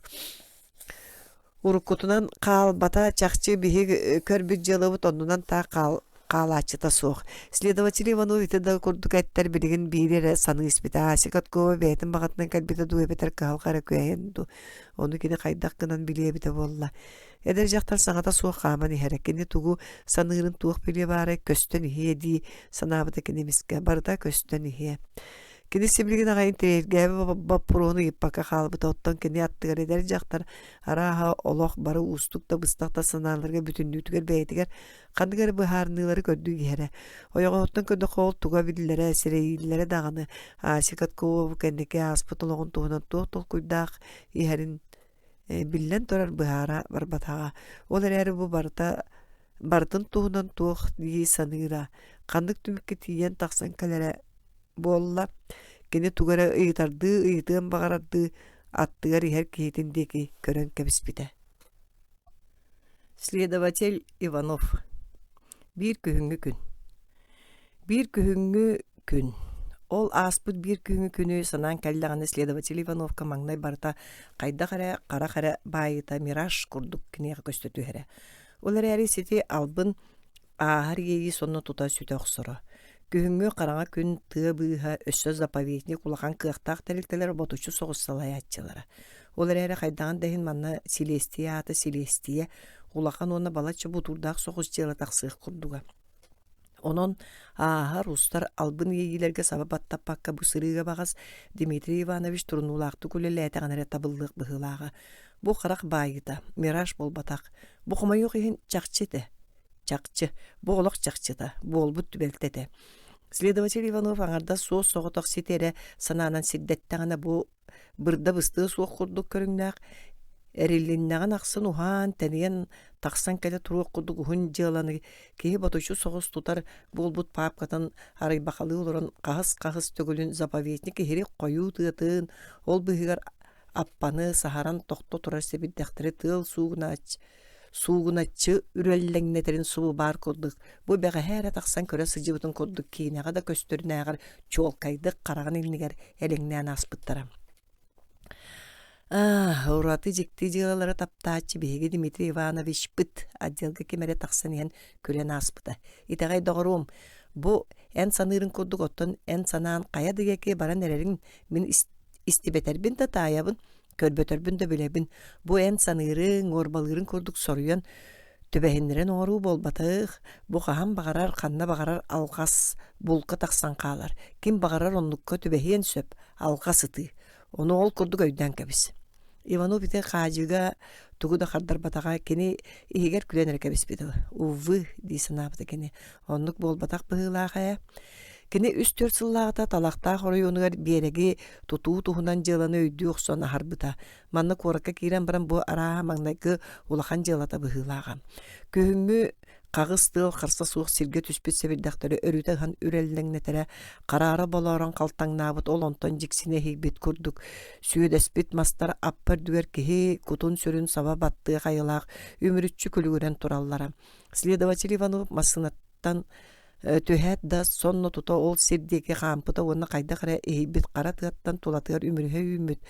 Уруккутунан хаалбата чахчы биһиги көрбүт дьыалабыт оннунан таах хаал хаалааччыта суох. Следователь Иванов ити да курдук эттэр билигин биири эрэ саныы испитэ. Ася Каткова бэйэтин баҕатынан кэлбитэ дуу эбэтэр кыһалҕа эрэ күөйэн дуу. Ону кини хайдах гынан билиэ эбитэ буолла. Эдэр дьахтар саҥата суох хааман иһэрэ. Кини тугу саныырын туох билиэ баарай, көстөн иһиэ дии санаабыта кини эмискэ. Барыта көстөн иһиэ. Кини сибилигин аҕай интэриэһиргээбит боппуруоһун ыйыппакка хаалбыта. Оттон кини аттыгар эдэр дьахтар арааһа олох бары уустук да быстах да санааларга бүтүннүүтүгэр бэйэтигэр ханнык эрэ быһаарыныылары көрдүү иһэрэ. Ойоҕоһуттан көрдөххө ол туга биллэрэ, сэрэйиллэрэ даҕаны Ася Каткова кэнники ааспыт олоҕун туһунан туох толкуйдаах иһэрин биллэн турар быһаара барбатаҕа. Ол эрээри бу барыта барытын туһунан туох дии саныыра, ханнык түмүккэ тиийэн тахсан кэлэрэ буолла. Кини тугу эрэ ыйытардыы, ыйытыан баҕарардыы аттыгар иһэр киһитин диэки көрөн кэбиспитэ. Следователь Иванов Биир күһүҥҥү күн Биир күһүҥҥү күн. Ол ааспыт биир күһүҥҥү күнү санаан кэллэҕинэ следователь Ивановка маҥнай барыта хайдах эрэ харах эрэ баайыыта мираж курдук киниэхэ көстө түһэрэ. Ол эрээри сити албын ааһар иэйии сонно тута сүтэ охсоро. Күһүҥҥү хараҥа күн тыа быыһа өссө заповедник улахан кыахтаах тэрилтэлэр ботуччу соҕус салайааччылара. Ол эрээри хайдаҕын да иһин манна силиэстийэ аата силиэстийэ, улахан уонна балачча бутуурдаах соҕус дьыала тахсыах курдуга. Онон ааһар, устар албын иэйиилэргэ саба баттаппакка бу сырыыга баҕас Дмитрий Иванович турунуулаахтык үлэлээтэҕинэ эрэ табыллыах быһыылааҕа. Бу харах баайыыта, мираж буолбатах. Бу хомойуох иһин чахчы этэ. Чахчы. Бу олох чахчыта, буолбут түбэлтэ этэ. Следователь Иванов аҥардас суос-соҕотох сити эрэ санаанан сирдэттэҕинэ бу бырда быстыа суох курдук көрүҥнээх, эрилиннэҕин ахсын уһаан, тэнийэн тахсан кэлэ туруох курдук уһун дьыаланы киһи ботуччу соҕус тутар буолбут паапкатын арыйбахалыы олорон хаһыс-хаһыс төгүлүн заповедник иһирик хойуу тыатын, ол быыһыгар аппаны саһаран тохто турар сэбирдэхтэри тыал суугунааччы суугуначчы үрэллэҥнэтэрин субу баар курдук бу бэҕэһээ эрэ тахсан көрө сылдьыбытын курдук киинэҕэ да көстөрүнээҕэр чуолкайдык хараҕын иннигэр элэҥнээн ааспыттара. Аа, ураты дьикти дьыалалары таптааччы биһиги Дмитрий Ивановичпыт отделга ким эрэ тахсан иһэн күлэн ааспыта. Итэҕэй доҕоруом, бу эн саныырыҥ курдук оттон эн санаан хайа да диэки баран эрэриҥ мин истибэтэрбин да таайабын, көрбөтөрбүн да билэбин. Бу эн саныырыҥ, уорбалыырыҥ курдук соруйан түбэһиннэрэн оҥоруу буолбатах. Бу хаһан баҕарар, ханна баҕарар алҕас булка тахсан хаалар. Ким баҕарар оннукка түбэһиэн сөп, алҕас ытыы. Ону ол курдук өйдөөн кэбис. Иванов ити хаадьыга тугу да хардарбатаҕа, кини иһигэр күлэн эрэ кэбиспитэ. Увы, дии санаабыта кини. Оннук буолбатах быһыылаах ээ. Кини үс-түөрт сыллааҕыта Талахтаах оройуонугар биэрэги тутуу туһунан дьыаланы өйдүү охсон аһарбыта. Манна куоракка киирэн баран бу арааһа маҥнайгы улахан дьыалата быһыылааҕа. Күһүҥҥү хаҕыс тыал харса суох сиргэ түспүт сэбирдэхтэри өрүтэ ыһан үрэллэҥнэтэрэ, хараара болоорон халтаҥнаабыт ол онтон дьиксинэ иһийбит курдук сүөдэспит мастар аппа үрдүгэр киһи кутун-сүрүн саба баттыах айылаах үмүрүччү күлүгүрэн тураллара. Следователь Иванов массыынаттан түһээт да сонно тута ол сир диэки хаампыта уонна хайдах эрэ иһийбит хара тыаттан тулатыгар үмүрүһэ үүммүт,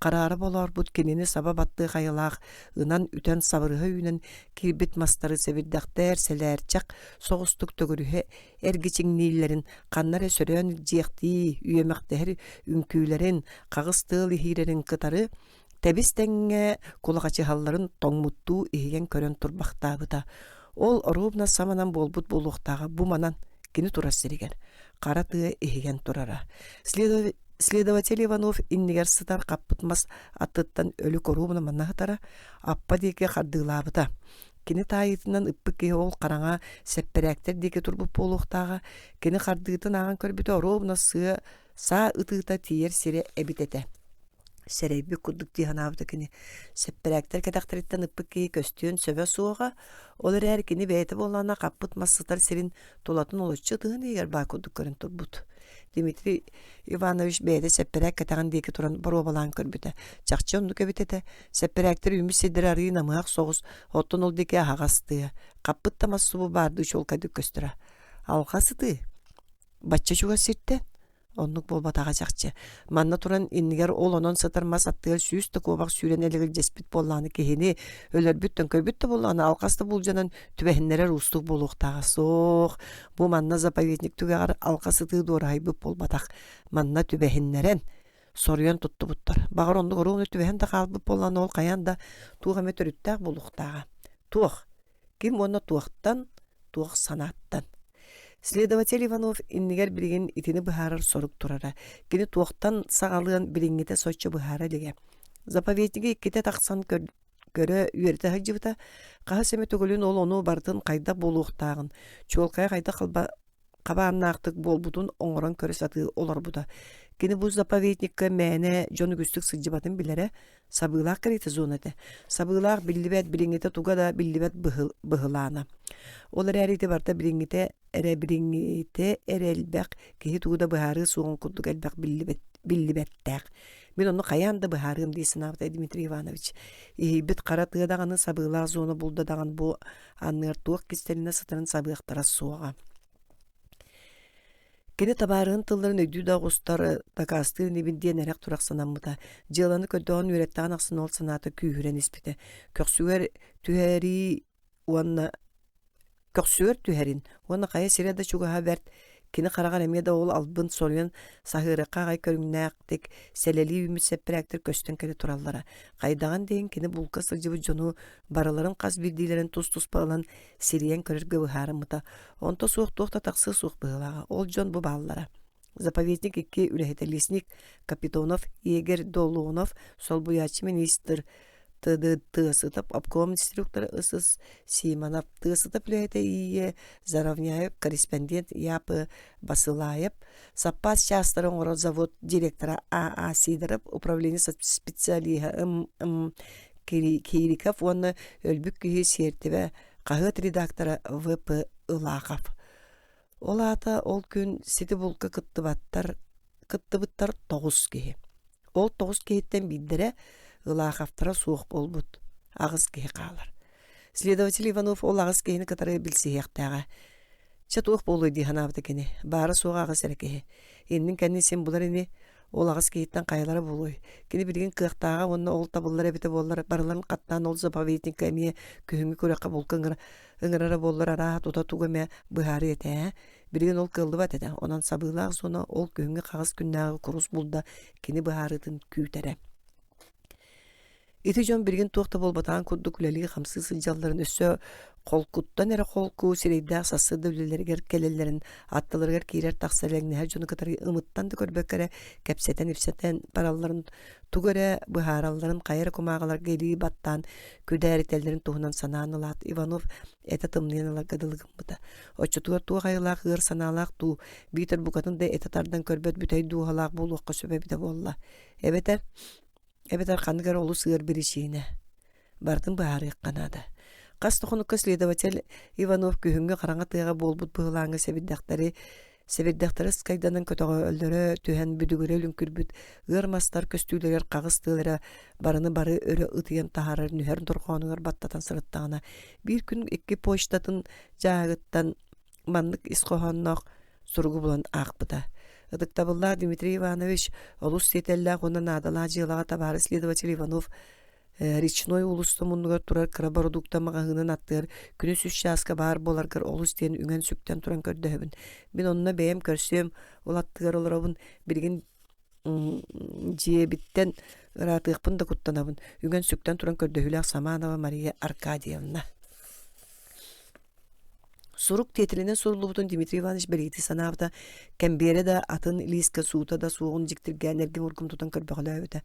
хараара болоорбут кинини саба баттыах айылаах ынан үтэн сабырыһа үүнэн киирбит мастары сэбирдэхтээр сэлээрчэх соҕустук төгүрүһэ эргичиҥнииллэрин ханна эрэ сөрөөн илдьиэхтии үөмэхтэһэр үҥкүүлэрин хаҕыс тыал иһиирэрин кытары тэбис-тэҥҥэ кулахачыһалларын тоҥмуттуу иһийэн көрөн турбахтаабыта. Ол оруобуна саманан буолбут буолуохтааҕа бу манан кини турар сиригэр хара тыа иһийэн турара. Следователь Иванов иннигэр сытар хаппыт мас аттыттан өлүк оруобуна манна сытара, аппа диэки хардыылаабыта. Кини таайыытынан ыппыт киһи ол хараҥа сэппэрээктэр диэки турбут буолуохтааҕа. Кини хардыытын ааҕан көрбүтэ оруобуна сыа саа ытыыта тиийэр сирэ эбит этэ. Сэрэйбит курдук дии санаабыта кини. Сэппэрээктэр кэтэхтэриттэн ыппыт киһи көстүөн сөбө суоҕа, ол эрээри кини бэйэтэ буоллаҕына хаппыт мас сытар сирин тулатын олоччу ытыһын иһигэр баар курдук көрөн турбут. Дмитрий Иванович бэйэтэ сэппэрээк кэтэҕин диэки туран боруобалаан көрбүтэ. Чахчы оннук эбит этэ. Сэппэрээктэр үүммүт сирдэрэ арыый намыһах соҕус, оттон ол диэки аһаҕас тыа. Хаппыт да мас субу баардыы чуолкайдык көстөрө. Алҕас ытыы. Бачча чугас сиртэн Оннук буолбатаҕа чахчы. Манна туран иннигэр ол онон сытар мас аттыгар сүүс да куобах сүүрэн элэгэлдьэспит буоллаҕына киһини өлөрбүт, төҥкөйбүт да буоллаҕына алҕас да булдьанан түбэһиннэрэр уустук буолуохтааҕа суох. Бу манна заповедник түгэҕэр алҕас ытыы дуораһыйбыт буолбатах. Манна түбэһиннэрэн соруйан туттубуттар. Баҕар оннук оруону түбэһэн да хаалбыт буоллаҕына ол хайаан да туох эмэ төрүттээх буолуохтааҕа. Туох? Ким уонна туохтан туох санааттан. Следователь Иванов иннигэр билигин итини быһаарар сорук турара. Кини туохтан саҕалыан билиҥҥитэ соччо быһаара илигэ. Заповедниги иккитэ тахсан көрө үөрэтэ сылдьыбыта. Хаһыс эмэ төгүлүн ол ону барытын хайдах буолуохтааҕын, чуолкайа хайдах хабааннаахтык буолбутун оҥорон көрө сатыы олорбута. Кини бу заповедникка мээнэ дьон үгүстүк сылдьыбатын билэрэ, сабыылаах кэриэтэ зона этэ. Сабыылаах биллибэт, билиҥҥитэ туга да биллибэт быһылаана. Ол эрээри ити барыта билиҥҥитэ эрэ билиҥҥитэ эрэ элбэх, киһи тугу да быһаарыы суоҕун курдук элбэх биллибэт, биллибэттээх. Мин ону хайаан да быһаарыам дии санаабыта Дмитрий Иванович. Иһийбит хара тыа даҕаны сабыылаах зона булда даҕаны бу анныгар туох кистэлинэ сытарын сабыахтара суоҕа. Кини табаарыһын тылларын өйдүү да оҕустар, дакаастыыр инибин диэн эрэх-турах санаммыта. Дьыаланы көрдөҕүн үөрэттэҕин ахсын ол санаата күүһүрэн испитэ. Көхсүгэр түһэрии уонна көхсүгэр түһэрин уонна хайа сирэ да чугаһа бэрт кини хараҕар эмиэ да ол албын соруйан саһыарыахха аҕай көрүҥнээхтик сэлэлии үүммүт сэппэрээктэр көстөн кэлэ тураллара. Хайдаҕын да иһин кини булка сылдьыбыт дьону барыларын хас биирдиилэрин тус-туспа ылан сирийэн көрөргө быһаарыммыта. Онто суох туох да тахсыа суох быһыылааҕа. Ол дьон бу бааллара. Заповедник икки үлэһитэ лесник Капитонов, егерь Долунов, солбуйааччы министр ТД обком инструктора СС Симонов, Тыасытап үлэһитэ И.Е. Заровняев, корреспондент Я.П. Басылаев, саппаас чаастары оҥорор завод директора А.А. Сидоров, управление специалиһа М.М. Кириков уонна өлбүт киһи сиэртибэ хаһыат редактора В.П. Ылахов. Ол аата ол күн сити булка кыттыбаттар кыттыбыттар тоҕус киһи. Ол тоҕус киһиттэн биирдэрэ Ылаховтара суох буолбут, аҕыс киһи хаалар. Следователь Иванов ол аҕыс киһини кытары билсиһиэхтээҕэ. Чэ туох буолуой дии санаабыта кини. Баара-суоҕа аҕыс эрэ киһи. Иннин-кэннин син булар ини. Ол аҕыс киһиттэн хайалара буолуой? Кини билигин кыахтааҕа уонна ол табыллар эбитэ буоллар, барыларын хаттаан ол заповедникка эмиэ күһүҥҥү күрэххэ булка ыҥырара буоллар арааһа тута тугу эмэ быһаарыа этэ ээ. Билигин ол кыаллыбат этэ. Онон сабыылаах зона ол күһүҥҥү хаҕыс күннээҕи курус булда кини быһаарыытын күүтэрэ. Ити дьон билигин туох да буолбатаҕын курдук үлэлии-хамсыы сылдьалларын өссө холкуттан эрэ холку сирэйдээх сарсыарда үлэлэригэр кэлэллэрин аттыларыгар киирэр-тахсар элэҥнэһэр дьону кытары ымыттан да көрбөккө эрэ кэпсэтэн-ипсэтэн баралларын тугу эрэ быһааралларын хайа эрэ кумааҕыларга илии баттаан күдээритэллэрин туһунан санаан ылаат Иванов этэ тымныйан ыларга дылы гыммыта. Оччотугар туох айылаах ыар санаалаах дуу, биитэр букатын да этэ тардан көрбөт бүтэй дууһалаах буолуохха сөп эбитэ буолла. Эбэтэр эбэтэр ханнык эрэ олус ыар биричиинэ. Барытын быһаарыахха наада. Хас да хонукка следователь Иванов күһүҥҥү хараҥа тыаҕа буолбут быһылааҥҥа сэбирдэхтэри сэбирдэхтэри ыскайданан көтөҕөллөрө түһэн бүдүгүрэ лүҥкүрбүт ыар мастар көстүүлэригэр хаҕыс тыал эрэ барыны бары өрө ытыйан таһаарар нүһэр дорҕоонугар баттатан сырыттаҕына биир күн икки почтатын дьааһыгыттан маннык ис хоһоонноох суругу булан аахпыта. Ытыктабыллаах Дмитрий Иванович олус тиэтэллээх уонна наадалаах дьыалаҕа табаарыс следователь Иванов Речной уулусса муннугар турар кыра бородуукта маҕаһыынын аттыгар күнүс үс чааска баар буоларгар олус диэн үҥэн-сүктэн туран көрдөһөбүн. Мин онно бэйэм көрсүөм, ол аттыгар олоробун. Билигин дьиэбиттэн ыраатыахпын да куттанабын. Үҥэн-сүктэн туран көрдөһүүлээх Саманова Мария Аркадьевна. Сурук тиэтэлинэн суруллубутун Дмитрий Иванович бэлиэтии санаабыта, кэмбиэрэ да, атын илиискэ суута да суоҕун дьиктиргээн эргим-ургум тутан көрбөхөлөөбүтэ.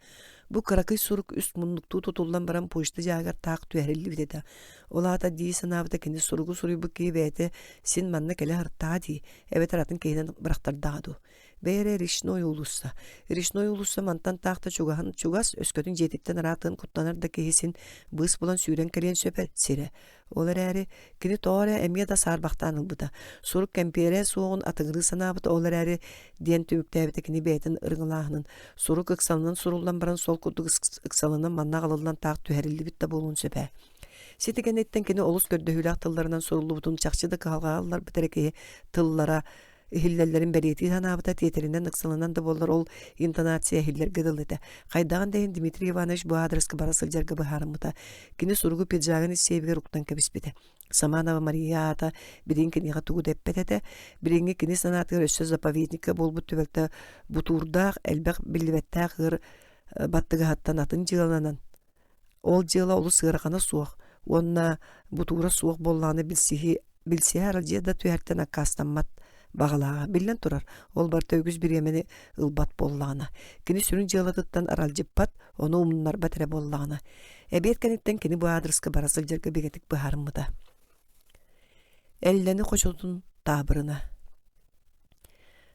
Бу кыракый сурук үс муннуктуу тутуллан баран почта дьааһыгар таах түһэриллибит этэ. Ол аата дии санаабыта кини суругу суруйбут киһи бэйэтэ син манна кэлэ сырыттаҕа дии, эбэтэр атын киһинэн бырахтардаҕа дуу. Бэйэ эрэ Речной уулусса. Речной уулусса мантан таах да чугаһын чугас, өскөтүн дьиэтиттэн ыраатыан куттанар да киһи син быыс булан сүүрэн кэлиэн сөп сирэ. Ол эрээри, кини тоҕо эрэ эмиэ да саарбахтаан ылбыта. Сурук кэмпиэрэ суоҕун атыҥырыы санаабыта ол эрээри диэн түмүктээбитэ кини бэйэтин ырыҥалааһынын. Сурук ыксалынан суруллан баран сол курдук ыксалынан манна аҕалыллан таах түһэриллибит да буолуон сөп ээ. Сити кэнниттэн кини олус көрдөһүүлээх тылларынан суруллубутун чахчы да кыһалҕаҕа ылларбыт эрэ киһи тыллара иһиллэллэрин бэлиэтии санаабыта тиэтэлинэн ыксалынан да буоллар ол интонация иһиллэргэ дылы этэ. Хайдаҕын да иһин Дмитрий Иванович бу аадырыска бара сылдьарга быһаарыммыта. Кини суругу пиджагын ис сиэбигэр уктан кэбиспитэ. Саманова Мария аата билигин киниэхэ тугу да эппэт этэ. Билиҥҥи кини санаатыгар өссө заповедникка буолбут түбэлтэ бутуурдаах, элбэх биллибэттээх ыар баттыгаһыттан атын дьыаланан Ол дьыала олус ыарахана суох уонна бутуура суох буоллаҕына билсиһии билсиһэ аралдьыйа да түһэртэн аккаастаммат баҕалааҕа. Биллэн турар, ол барыта үгүс бириэмэни ылбат буоллаҕына. Кини сүрүн дьыалатыттан аралдьыппат, ону умнарбат эрэ буоллаҕына. Эбиэт кэнниттэн кини бу аадырыска бара сылдьарга бигэтик быһаарыммыта. Эллэни хочотун таабырына.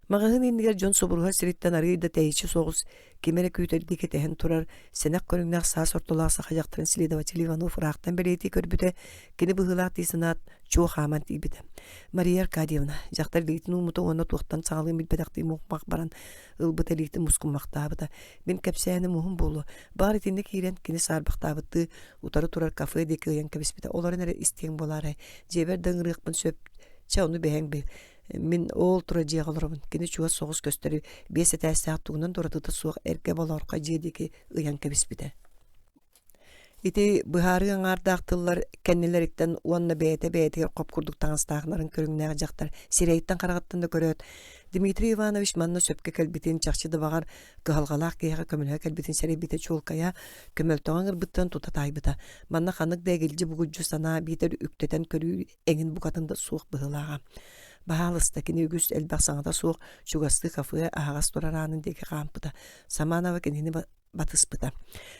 Маҕаһыын иннигэр дьон субуруһар сириттэн арыый да тэйиччи соҕус кими эрэ күүтэрдии кэтэһэн турар сэнэх көрүҥнээх саас ортолоох саха дьахтарын следователь Иванов ыраахтан бэлиэтии көрбүтэ, кини быһыылаах дии санаат, чуо хааман тиийбитэ. Мария Аркадьевна, дьахтар илиитин ууммута уонна туохтан саҕалыын билбэтэхтии мух-мах баран ылбыт илиитин мускуммахтаабыта. Мин кэпсээним уһун буолуо. Баҕар итиннэ киирэн кини саарбахтаабыттыы утары турар кафе диэки ыйан кэбиспитэ. Олорон эрэ истиэҥ буолаарай, дьиэбэр да ыҥырыахпын сөп. Чэ, ону бэйэҥ бил. Мин оол тура дьиэҕэ олоробун. Кини чугас соҕус көстөрү биэс этээстээх тугунан да уратыта суох эргэ болоорхой дьиэ диэки ыйан кэбиспитэ. Ити быһаарыы аҥаардаах тыллар кэннилэриттэн уонна бэйэтэ бэйэтигэр хоп курдук таҥастаах нарын көрүҥнээх дьахтар сирэйиттэн-хараҕыттан да көрөөт, Дмитрий Иванович манна сөпкө кэлбитин, чахчы да баҕар кыһалҕалаах киһиэхэ көмөлөһө кэлбитин сэрэйбитэ чуолкайа, көмөлтөҕө ыҥырбыттан тута таайбыта. Манна ханнык да эгилдьи-бугулдьу санаа биитэр үктэтэн көрүү эҥин букатын да суох быһыылааҕа. Баһаалыста кини үгүс элбэх саҥата суох чугастыы кафе аһаҕас турар аанын диэки хаампыта. Саманова кинини батыспыта.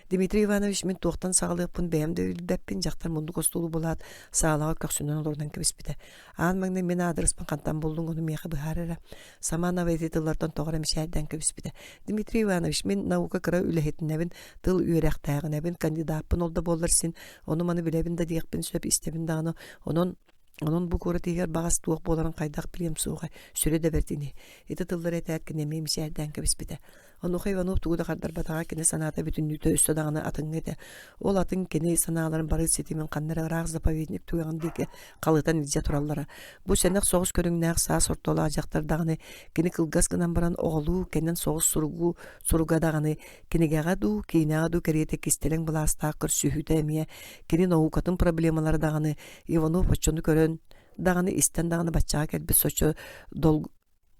Дмитрий Иванович мин туохтан саҕалыахпын бэйэм да билбэппин дьахтар муннук остуолу булаат саалаҕа көхсүнэн олорунан кэбиспитэ. Аан маҥнай мин аадырыспын хантан буллуҥ ону миэхэ быһаар эрэ. Саманова ити тыллартан тоҕо эрэ мичээрдээн кэбиспитэ. Дмитрий Иванович мин наука кыра үлэһитинэбин, тыл үөрэхтээҕинэбин, кандидаппын ол да буоллар син ону-маны билэбин да диэхпин сөп истэбин даҕаны онон онон бу куорат иһигэр баҕас туох буоларын хайдах билиэм суоҕа сүрэ да бэрт ини ити тыллары этээт кини эмиэ мичээрдээн кэбиспитэ онуоха Иванов тугу да хардарбатаҕа кини санаата бүтүннүүтэ өссө даҕаны атыҥҥа этэ ол атын кини санааларын бары ситимин ханна эрэ ыраах заповедник түгэҕин диэки халытан илдьэ тураллара бу сэнэх соҕус көрүҥнээх саас ортолоох дьахтар даҕаны кини кылгас гынан баран оҕолуу кэнэн соҕус суругу суруга даҕаны Кинигэҕэ дуу, киинэҕэ дуу кэриэтэ кистэлэҥ былаастаах көрсүһүүтэ эмиэ кини наукатын проблемалара даҕаны Иванов оччону көрөн даҕаны истэн даҕаны баччаҕа кэлбит соччо дол...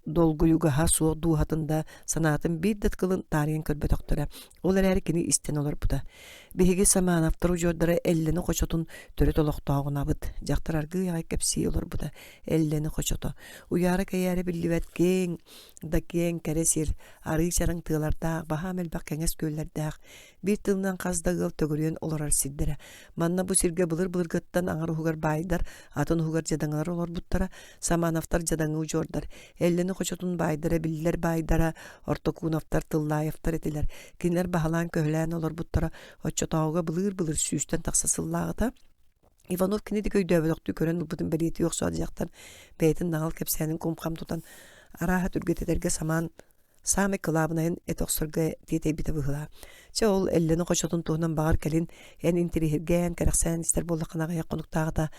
долгуйугаһа суох дууһатын да санаатын биир да тылын таарыйан көрбөтөхтөрө. Ол эрээри кини истэн олорбута. Биһиги Самановтар удьуордара Эллэни хочотун төрүт олохтооҕунабыт. Дьахтар аргыый аҕай кэпсии олорбута. Эллэни хочото. Уйаара-кэйээрэ биллибэт киэҥ да киэҥ кэрэ сир, арыы чараҥ тыалардаах, баһаам элбэх кэҥэс күөллэрдээх, биир тылынан хас да ыал төгүрүйэн олорор сирдэрэ. Манна бу сиргэ былыр-былыргыттан аҥар уһугар баайдар, атын уһугар дьадаҥылар олорбуттара, Самановтар дьадаҥы удьуордар, Эллэни хочотун баайдара биллэр баайдара Ортокуновтар, Тыллаевтар этилэр. Кинилэр баһылаан-көһүлээн олорбуттара оччотооҕуга былыыр-былыр сүүстэн тахса сыллааҕыта Иванов кини диэки өйдөөбөтөхтүү көрөн ылбытын бэлиэтии охсоот дьахтар бэйэтин наҕыл кэпсээнин кум-хам тутан арааһа түргэтэтэргэ самаан саамай кылаабынайын этэ охсорго тиэтэйбитэ быһыылаах. Чэ ол Эллэни хочотун туһунан баҕар кэлин эн интэриэһиргээн, кэрэхсээн истэр буоллаххына аҕыйах хонуктааҕыта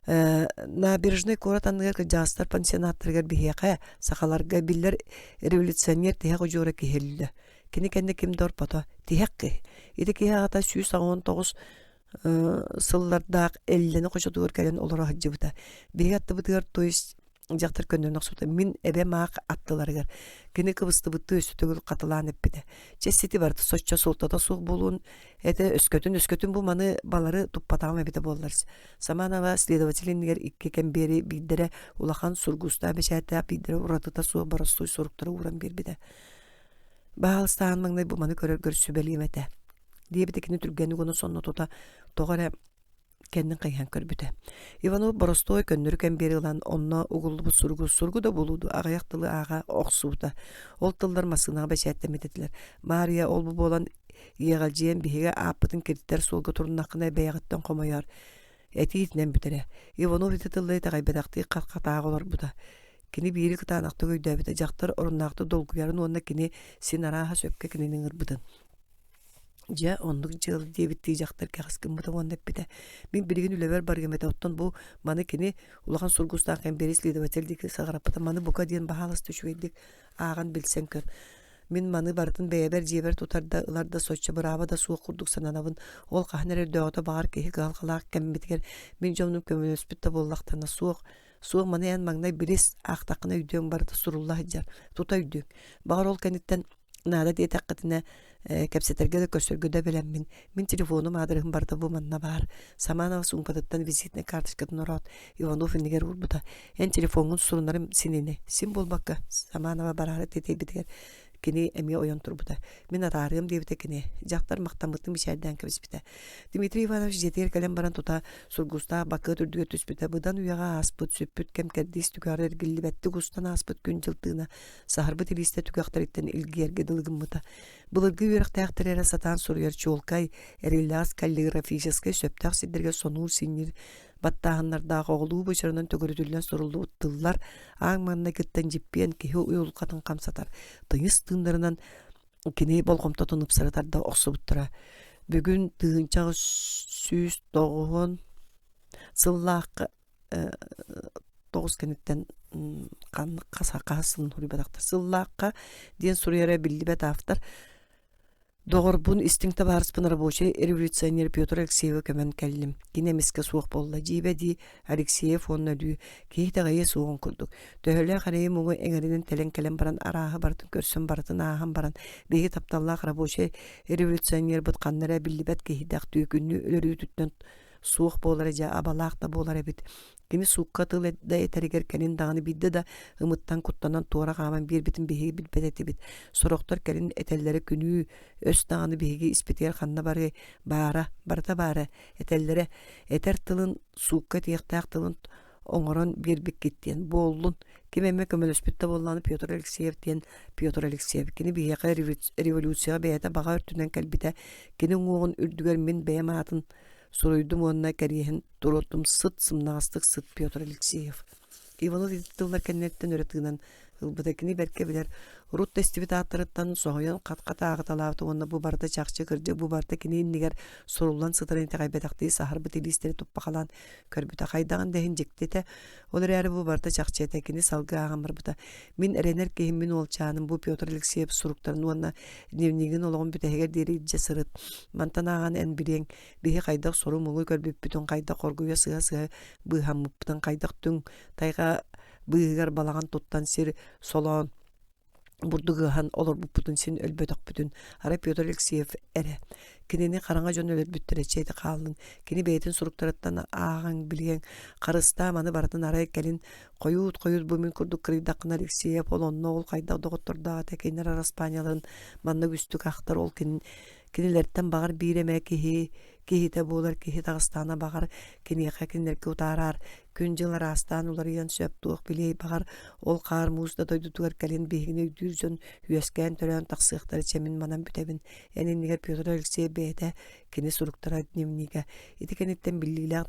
Набережнай куорат анныгар кырдьаҕастар пансионаттарыгар биһиэхэ, сахаларга биллэр революционер тиһэх удьуора киһи өллө. Кини кэннэ ким да орпото. Тиһэх киһи. Ити киһи аҕата 189 сыллардаах Эллэни хочотугар кэлэн олоро сылдьыбыта. Биһиги аттыбытыгар, то есть дьахтар көннөрүнэ охсубута. Мин эбэм аах аттыларыгар. Кини кыбыстыбыттыы өссө төгүл хатылаан эппитэ. Чэ сити барыта соччо суолтата суох буолуон этэ өскөтүн өскөтүн бу маны балары туппатаҕым эбитэ буоллар. Саманова следователь иннигэр икки кэмбиэри биирдэрэ улахан сургуустаах бэчээттээх биирдэрэ уратыта суох боростуой суруктары ууран биэрбитэ. Баһаалыстаан маҥнай бу маны көрөргөр сүбэлиэм этэ диэбитэ кини түргэнник уонна сонно тута тоҕо эрэ кэннин хайыһан көрбүтэ. Иванов боростуой көннөрү кэмбиэри ылан онно угуллубут суругу суругу да буолуо дуо аҕыйах тылы ааҕа охсубута. Ол тыллар массыынаҕа бэчээттэммит этилэр. Маарыйа ол-бу буолан иэҕэлдьийэн биһиги ааппытын киртитэр суолга туруннаххына бэйэҕиттэн хомойоор этиитинэн бүтэрэ. Иванов ити тыллары итэҕэйбэтэхтии хат-хатааҕа олорбута. Кини биири кытаанахтык өйдөөбүтэ дьахтар оруннаахтык долгуйарын уонна кини син арааһа сөпкө кинини ыҥырбытын. Дьэ, оннук дьыала диэбиттии дьахтар кэҕис гыммыта уонна эппитэ: «Мин билигин үлэбэр барыам этэ, оттон бу маны кини улахан сургуустаах кэмбиэри следователь диэки саҕараппыта, маны бука диэн баһаалыста үчүгэйдик ааҕан билсэн көр. Мин маны барытын бэйэбэр дьиэбэр тутар да, ылар да соччо бырааба да суох курдук сананабын. Ол хаһан эрэ өрдөөҕүтэ баҕар киһи кыһалҕалаах кэммитигэр мин дьонум көмөлөспүт да буоллахтарына суох, суох маны эн маҥнай билис, аахтаххына өйдүөҥ барыта сурулла сылдьар, тута өйдүөҥ. Баҕар ол кэнниттэн наада диэтэххитинэ кэпсэтэргэ да көрсөргө да бэлэммин. Мин телефонум аадырыһым барыта бу манна баар. Саманова суумкатыттан визитнэй карточкатын ороот Иванов иннигэр уурбута. Эн телефоҥҥун сурунарым син ини. Син буолбакка Саманова бараары тиэтэйбитигэр кини эмиэ ойон турбута. Мин атаарыам диэбитэ кини. Дьахтар махтаммытын мичээрдээн кэбиспитэ. Дмитрий Иванович дьиэтигэр кэлэн баран тута сургуустаах бакыат үрдүгэр түспүтэ. Быдан үйэҕэ ааспыт, сүппүт кэм кэрдиис түгэҕэр эргиллибэттик устан ааспыт күн-дьыл тыына саһарбыт илиистэ түгэхтэриттэн илгийэргэ дылы гыммыта. Былыргы үөрэхтээхтэр эрэ сатаан суруйар чуолкай, эриллэҕэс каллиграфическай сөптөөх сирдэргэ сонуур-синньиир баттааһыннардаах оҕолуу бочаранан төгүрүтүллэн суруллубут тыллар аан маҥнайгыттан дьиппиэн киһи уйулҕатын хамсатар тыйыс тыыннарынан кини болҕомтотун ыпсары тарда охсубуттара. Бүгүн 1990 сыллаахха тоҕус кэнниттэн хаһыс сылын суруйбатахтар сыллаахха диэн суруйара биллибэт автор Доҕорбун, истиҥ табаарыспын рабочай революционер Петр Алексеевы көмөн кэллим. Кини эмискэ суох буолла. Дьиибэ дии Алексеев уонна өлүү киһи итэҕэйиэ суоҕун курдук. Төһөлөөх эрэйи-муҥу эҥэринэн тэлэн кэлэн баран арааһы барытын көрсөн барытын ааһан баран биһиги тапталлаах рабочай революционербыт ханна эрэ биллибэт киһийдэх түөкүннүү өлөрүүтүттэн суох буолара дьэ абалаах да буолар эбит. Кини суукка тыл да этэригэр кэлин даҕаны биирдэ да ымыттан куттанан туора хааман биэрбитин биһиги билбэт этибит. Сорохтор кэлин этэллэрэ күнүү, өс даҕаны биһиги испитигэр ханна барыай, баара, барыта баара, этэллэрэ этэр тылын суукка этиэхтээх тылын оҥорон биэрбиккит диэн буоллун. Ким эмэ көмөлөспүт да буоллаҕына Петр Алексеев диэн Петр Алексеев. Кини биһиэхэ революцияҕа бэйэтэ баҕа өртүнэн кэлбитэ. Кини уҥуоҕун үрдүгэр мин бэйэм аатын суруйдум уонна кэриэһин туруортум сыт сымнаҕастык сыт Петр Алексеев. Иванов ити тыллар кэнниттэн өрө тыынан ылбыта кини бэркэ билэр урут да истибит ааттарыттан соһуйан хат-хат ааҕыталаабыта уонна бу барыта чахчы кырдьык бу барыта кини иннигэр суруллан сытарын итэҕэйбэтэхтии саһарбыт илиистэри туппахалаан көрбүтэ хайдаҕын да иһин дьикти этэ ол эрээри бу барыта чахчы этэ кини салгыы ааҕан барбыта мин эрэнэр киһим мин уолчааным бу Петр Алексеев суруктарын уонна дневнигин олоҕун бүтэһигэр диэри илдьэ сырыт мантан ааҕан эн билиэҥ биһи хайдах сору-муҥу көрбүппүтүн хайдах хоргуйа сыһа-сыһа быыһаммыппытын хайдах түҥ тайҕа. быыһыгар балаҕан туттан сир солоон бурдук ыһан олорбуппутун син өлбөтөхпүтүн арай Петр Алексеев эрэ кинини хараҥа дьон өлөрбүттэрэ чиэти хааллын кини бэйэтин суруктарыттан ааҕаҥ билиэҥ харыстаа маны барытын арай кэлин хойуут хойут бу мин курдук кырыйдаххына Алексеев ол онно ол хайдах доҕоттордоох этэ кинилэр араспаанньаларын манна үгүстүк ахтар ол кинилэртэн баҕар биир эмэ киһи киһитэ буолар киһи таҕыстаҕына баҕар киниэхэ кинилэргэ утаараар күн-дьыл араастаан уларыйан сөп туох билиэй баҕар ол хаар муус да дойдутугар кэлин биһигини өйдүүр дьон үөскээн төрөөн тахсыахтара чэ мин манан бүтэбин эн иннигэр Петр Алексеев бэйэтэ кини суруктара дневнигэ ити кэнниттэн биллиилээх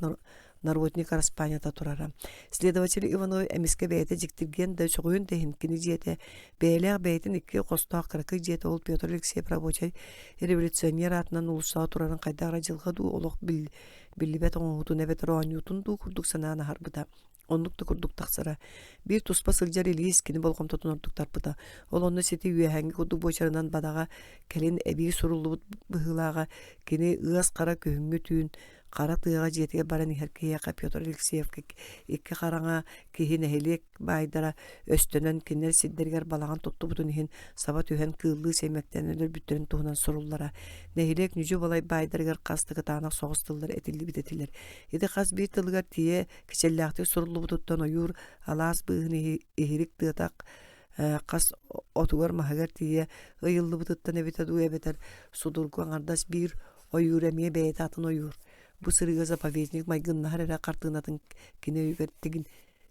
народник араспаанньата турара. Следователь Иванов эмискэ бэйэтэ дьиктиргиэн да сөҕүөн да иһин кини дьиэтэ бэйэлээх бэйэтин икки хостоох кыракый дьиэтэ ол Петр Алексеев рабочай революционер аатынан уулуссаҕа турарын хайдах эрэ дьылҕа дуу олох биллибэт оҥоһуутун эбэтэр оонньуутун дуу курдук санаан аһарбыта. Оннук да курдук тахсара. Биир туспа сылдьар илиис кини болҕомтотун ордук тарпыта. Ол онно сити үөһээҥҥи курдук буочарынан бадаҕа кэлин эбии суруллубут быһыылааҕа кини ыас хара күһүҥҥү түүн Хара тыаҕа дьиэтигэр баран иһэр киһиэхэ Петр Алексеевка икки хараҥа киһи нэһилиэк баайдара өстөнөн кинилэр сирдэригэр балаҕан туттубутун иһин саба түһэн кыыллыы сэймэктэнэн өлөрбүттэрин туһунан суруллара. Нэһилиэк ньүдьү-балай баайдарыгар хас да кытаанах соҕус тыллар этиллибит этилэр. Ити хас биир тылыгар тиийэ кичэллээхтик суруллубутуттан ойуур алаас быыһын иһирик тыата хас отугар-маһыгар тиийэ ыйыллыбытыттан эбитэ дуу эбэтэр судургу аҥардас биир Ойуур эмиэ бэйэтэ атын ойуур. Бу сырыыга заповедник майгыннаһар эрэ хартыынатын кини өйүгэр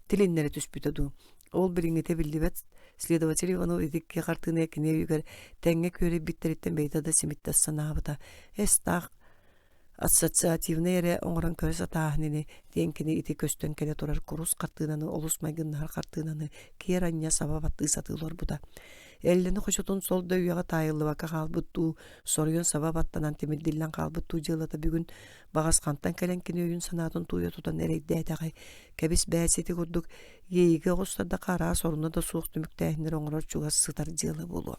тилиннэрэ түспүтэ дуу. Ол билиҥҥитэ биллибэт следователь Иванов ити икки хартыына кини өйүгэр тэҥҥэ күөрэйбиттэриттэн бэйэтэ да симиттэ санаабыта. Эс таах ассоциативнай эрэ оҥорон көрө сатааһын ини диэн кини ити көстөн кэлэ турар курус хартыынаны олус майгыннаһар хартыынаны киэр анньа саба баттыы сатыы олорбута. Эллэни хочотун сол да үйэҕэ таайыллыбакка хаалбыт дуу, соруйан саба баттанан тимирдиллэн хаалбыт дуу дьыалата бүгүн баҕас хантан кэлэн кини өйүн-санаатын тууйа тутан эрэйдээтэҕэй, кэбис бээ сити курдук иэйиигэ оҕустардахха араас оруна да суох түмүктээһиннэри оҥорор чугас сытар дьыала буолуо.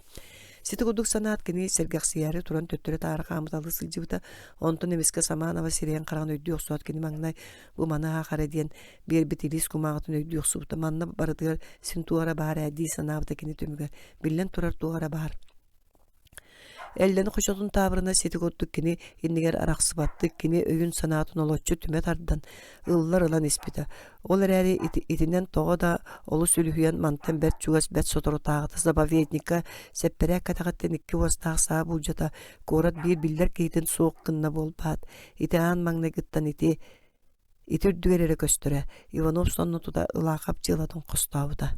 Сити курдук санаат кини сэргэхсийээри туран төттөрү-таары хаамыталыы сылдьыбыта, онтон эмискэ Саманова сирэйин-хараҕын өйдүү охсоот кини маҥнай бу маны аах эрэ диэн биэрбит илиис кумааҕытын өйдүү охсубута манна барытыгар син туох эрэ баар ээ дии санаабыта кини түмүгэр биллэн турар туох эрэ баар Эллэни хочотун таабырына сити курдук кини иннигэр арахсыбаттык кини өйүн-санаатын олоччу түмэ тардан ыллар ылан испитэ. Ол эрээри итинэн тоҕо да олус үлүһүйэн мантан бэрт чугас бэрт соторутааҕыта заповедникка сэппэрээк кэтэҕиттэн икки уостаах саа буулдьата куорат биир биллэр киһитин суох гынна буолбаат. Ити аан маҥнайгыттан ити ити үрдүгэр эрэ көстөрө. Иванов сонно тута Ылаахап дьыалатын хостообута.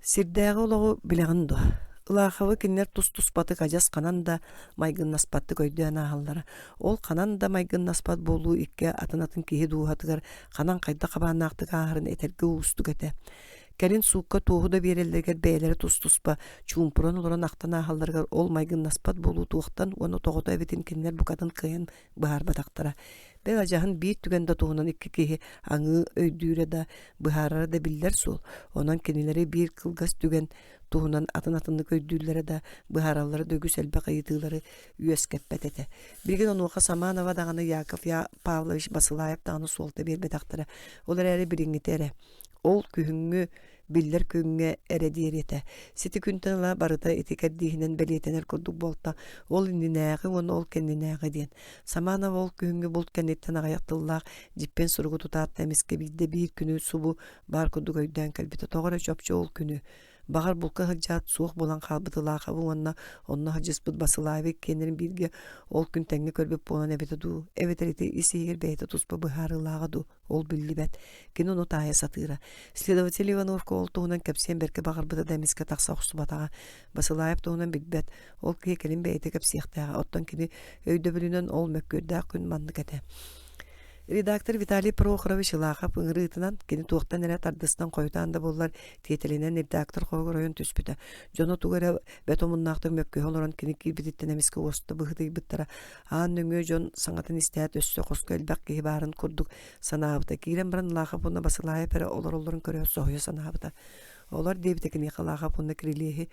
Сирдээҕи олоҕу билэҕин дуо? Ылаахабы кинилэр тус-туспатык адьас ханан да майгыннаспаттык өйдөөн ааһаллара. Ол ханан да майгыннаспат буолуу икки атын-атын киһи дууһатыгар ханан хайдах хабааннаахтык ааһарын этэргэ уустук этэ. Кэлин суукка туоһу да биэрэллэригэр бэйэлэрэ тус-туспа чуумпуран олорон ахтан ааһалларыгар ол майгыннаспат буолуу туохтан уонна тоҕото эбитин кинилэр букатын кыайан быһаарбатахтара. Бэл адьаһын биир түгэн да туһунан икки киһи аҥыы өйдүүрэ да, быһаарара да биллэр суол. Онон кинилэри биир кылгас түгэн туһунан атын-атыннык өйдүүллэрэ да, быһаараллара да үгүс элбэх ыйытыылары үөскэппэт этэ. Билигин онуоха Саманова даҕаны Яков Павлович Басылаев даҕаны суолта биэрбэтэхтэрэ. Ол эрээри билиҥҥитэ эрэ. Ол күһүҥҥү биллэр күҥҥэ эрэ диэри этэ. Сити күнтэн ыла барыта ити кэрдииһинэн бэлиэтэнэр курдук буолта. Ол иннинээҕи уонна ол кэннинээҕи диэн. Саманова ол күһүҥҥү булт кэнниттэн аҕыйах тыллаах дьиппиэн суругу тутаат эмискэ биирдэ биир күнү субу баар курдук өйдөөн кэлбитэ. Тоҕо эрэ чопчу ол күнү баҕар булка сылдьаат суох буолан хаалбыт Ылаахабы уонна онно сылдьыспыт Басылаевы иккиэннэрин бииргэ ол күн тэҥҥэ көрбүт буолан эбитэ дуу, эбэтэр ити ис-иһигэр бэйэтэ туспа быһаарыылааҕа дуу Ол биллибэт. Кини ону таайа сатыыра. Следователь Ивановка ол туһунан кэпсиэн бэркэ баҕарбыта да эмискэ тахса охсубатаҕа. Басылаев туһунан билбэт. Ол киһи кэлин бэйэтэ кэпсиэхтээҕэ. Оттон кини өйдөбүлүнэн ол мөккүөрдээх күн маннык этэ. Редактор Виталий Прохорович Ылаахап ыҥырыытынан кини туохтан эрэ тардыстан хойутаан да буоллар тиэтэлинэн редактор хоһугар ойон түспүтэ. Дьоно тугу эрэ бэт омуннаахтык мөккүһэ олорон кини киирбититтэн эмискэ уоста быһыытыйбыттара. Аан нөҥүө дьон саҥатын истээт өссө хоско элбэх киһи баарын курдук санаабыта. Киирэн баран Лаахап уонна Басылаайап эрэ олороллорун көрө соһуйа санаабыта. Олор диэбитэ киниэхэ Лаахап уонна кирилиэһи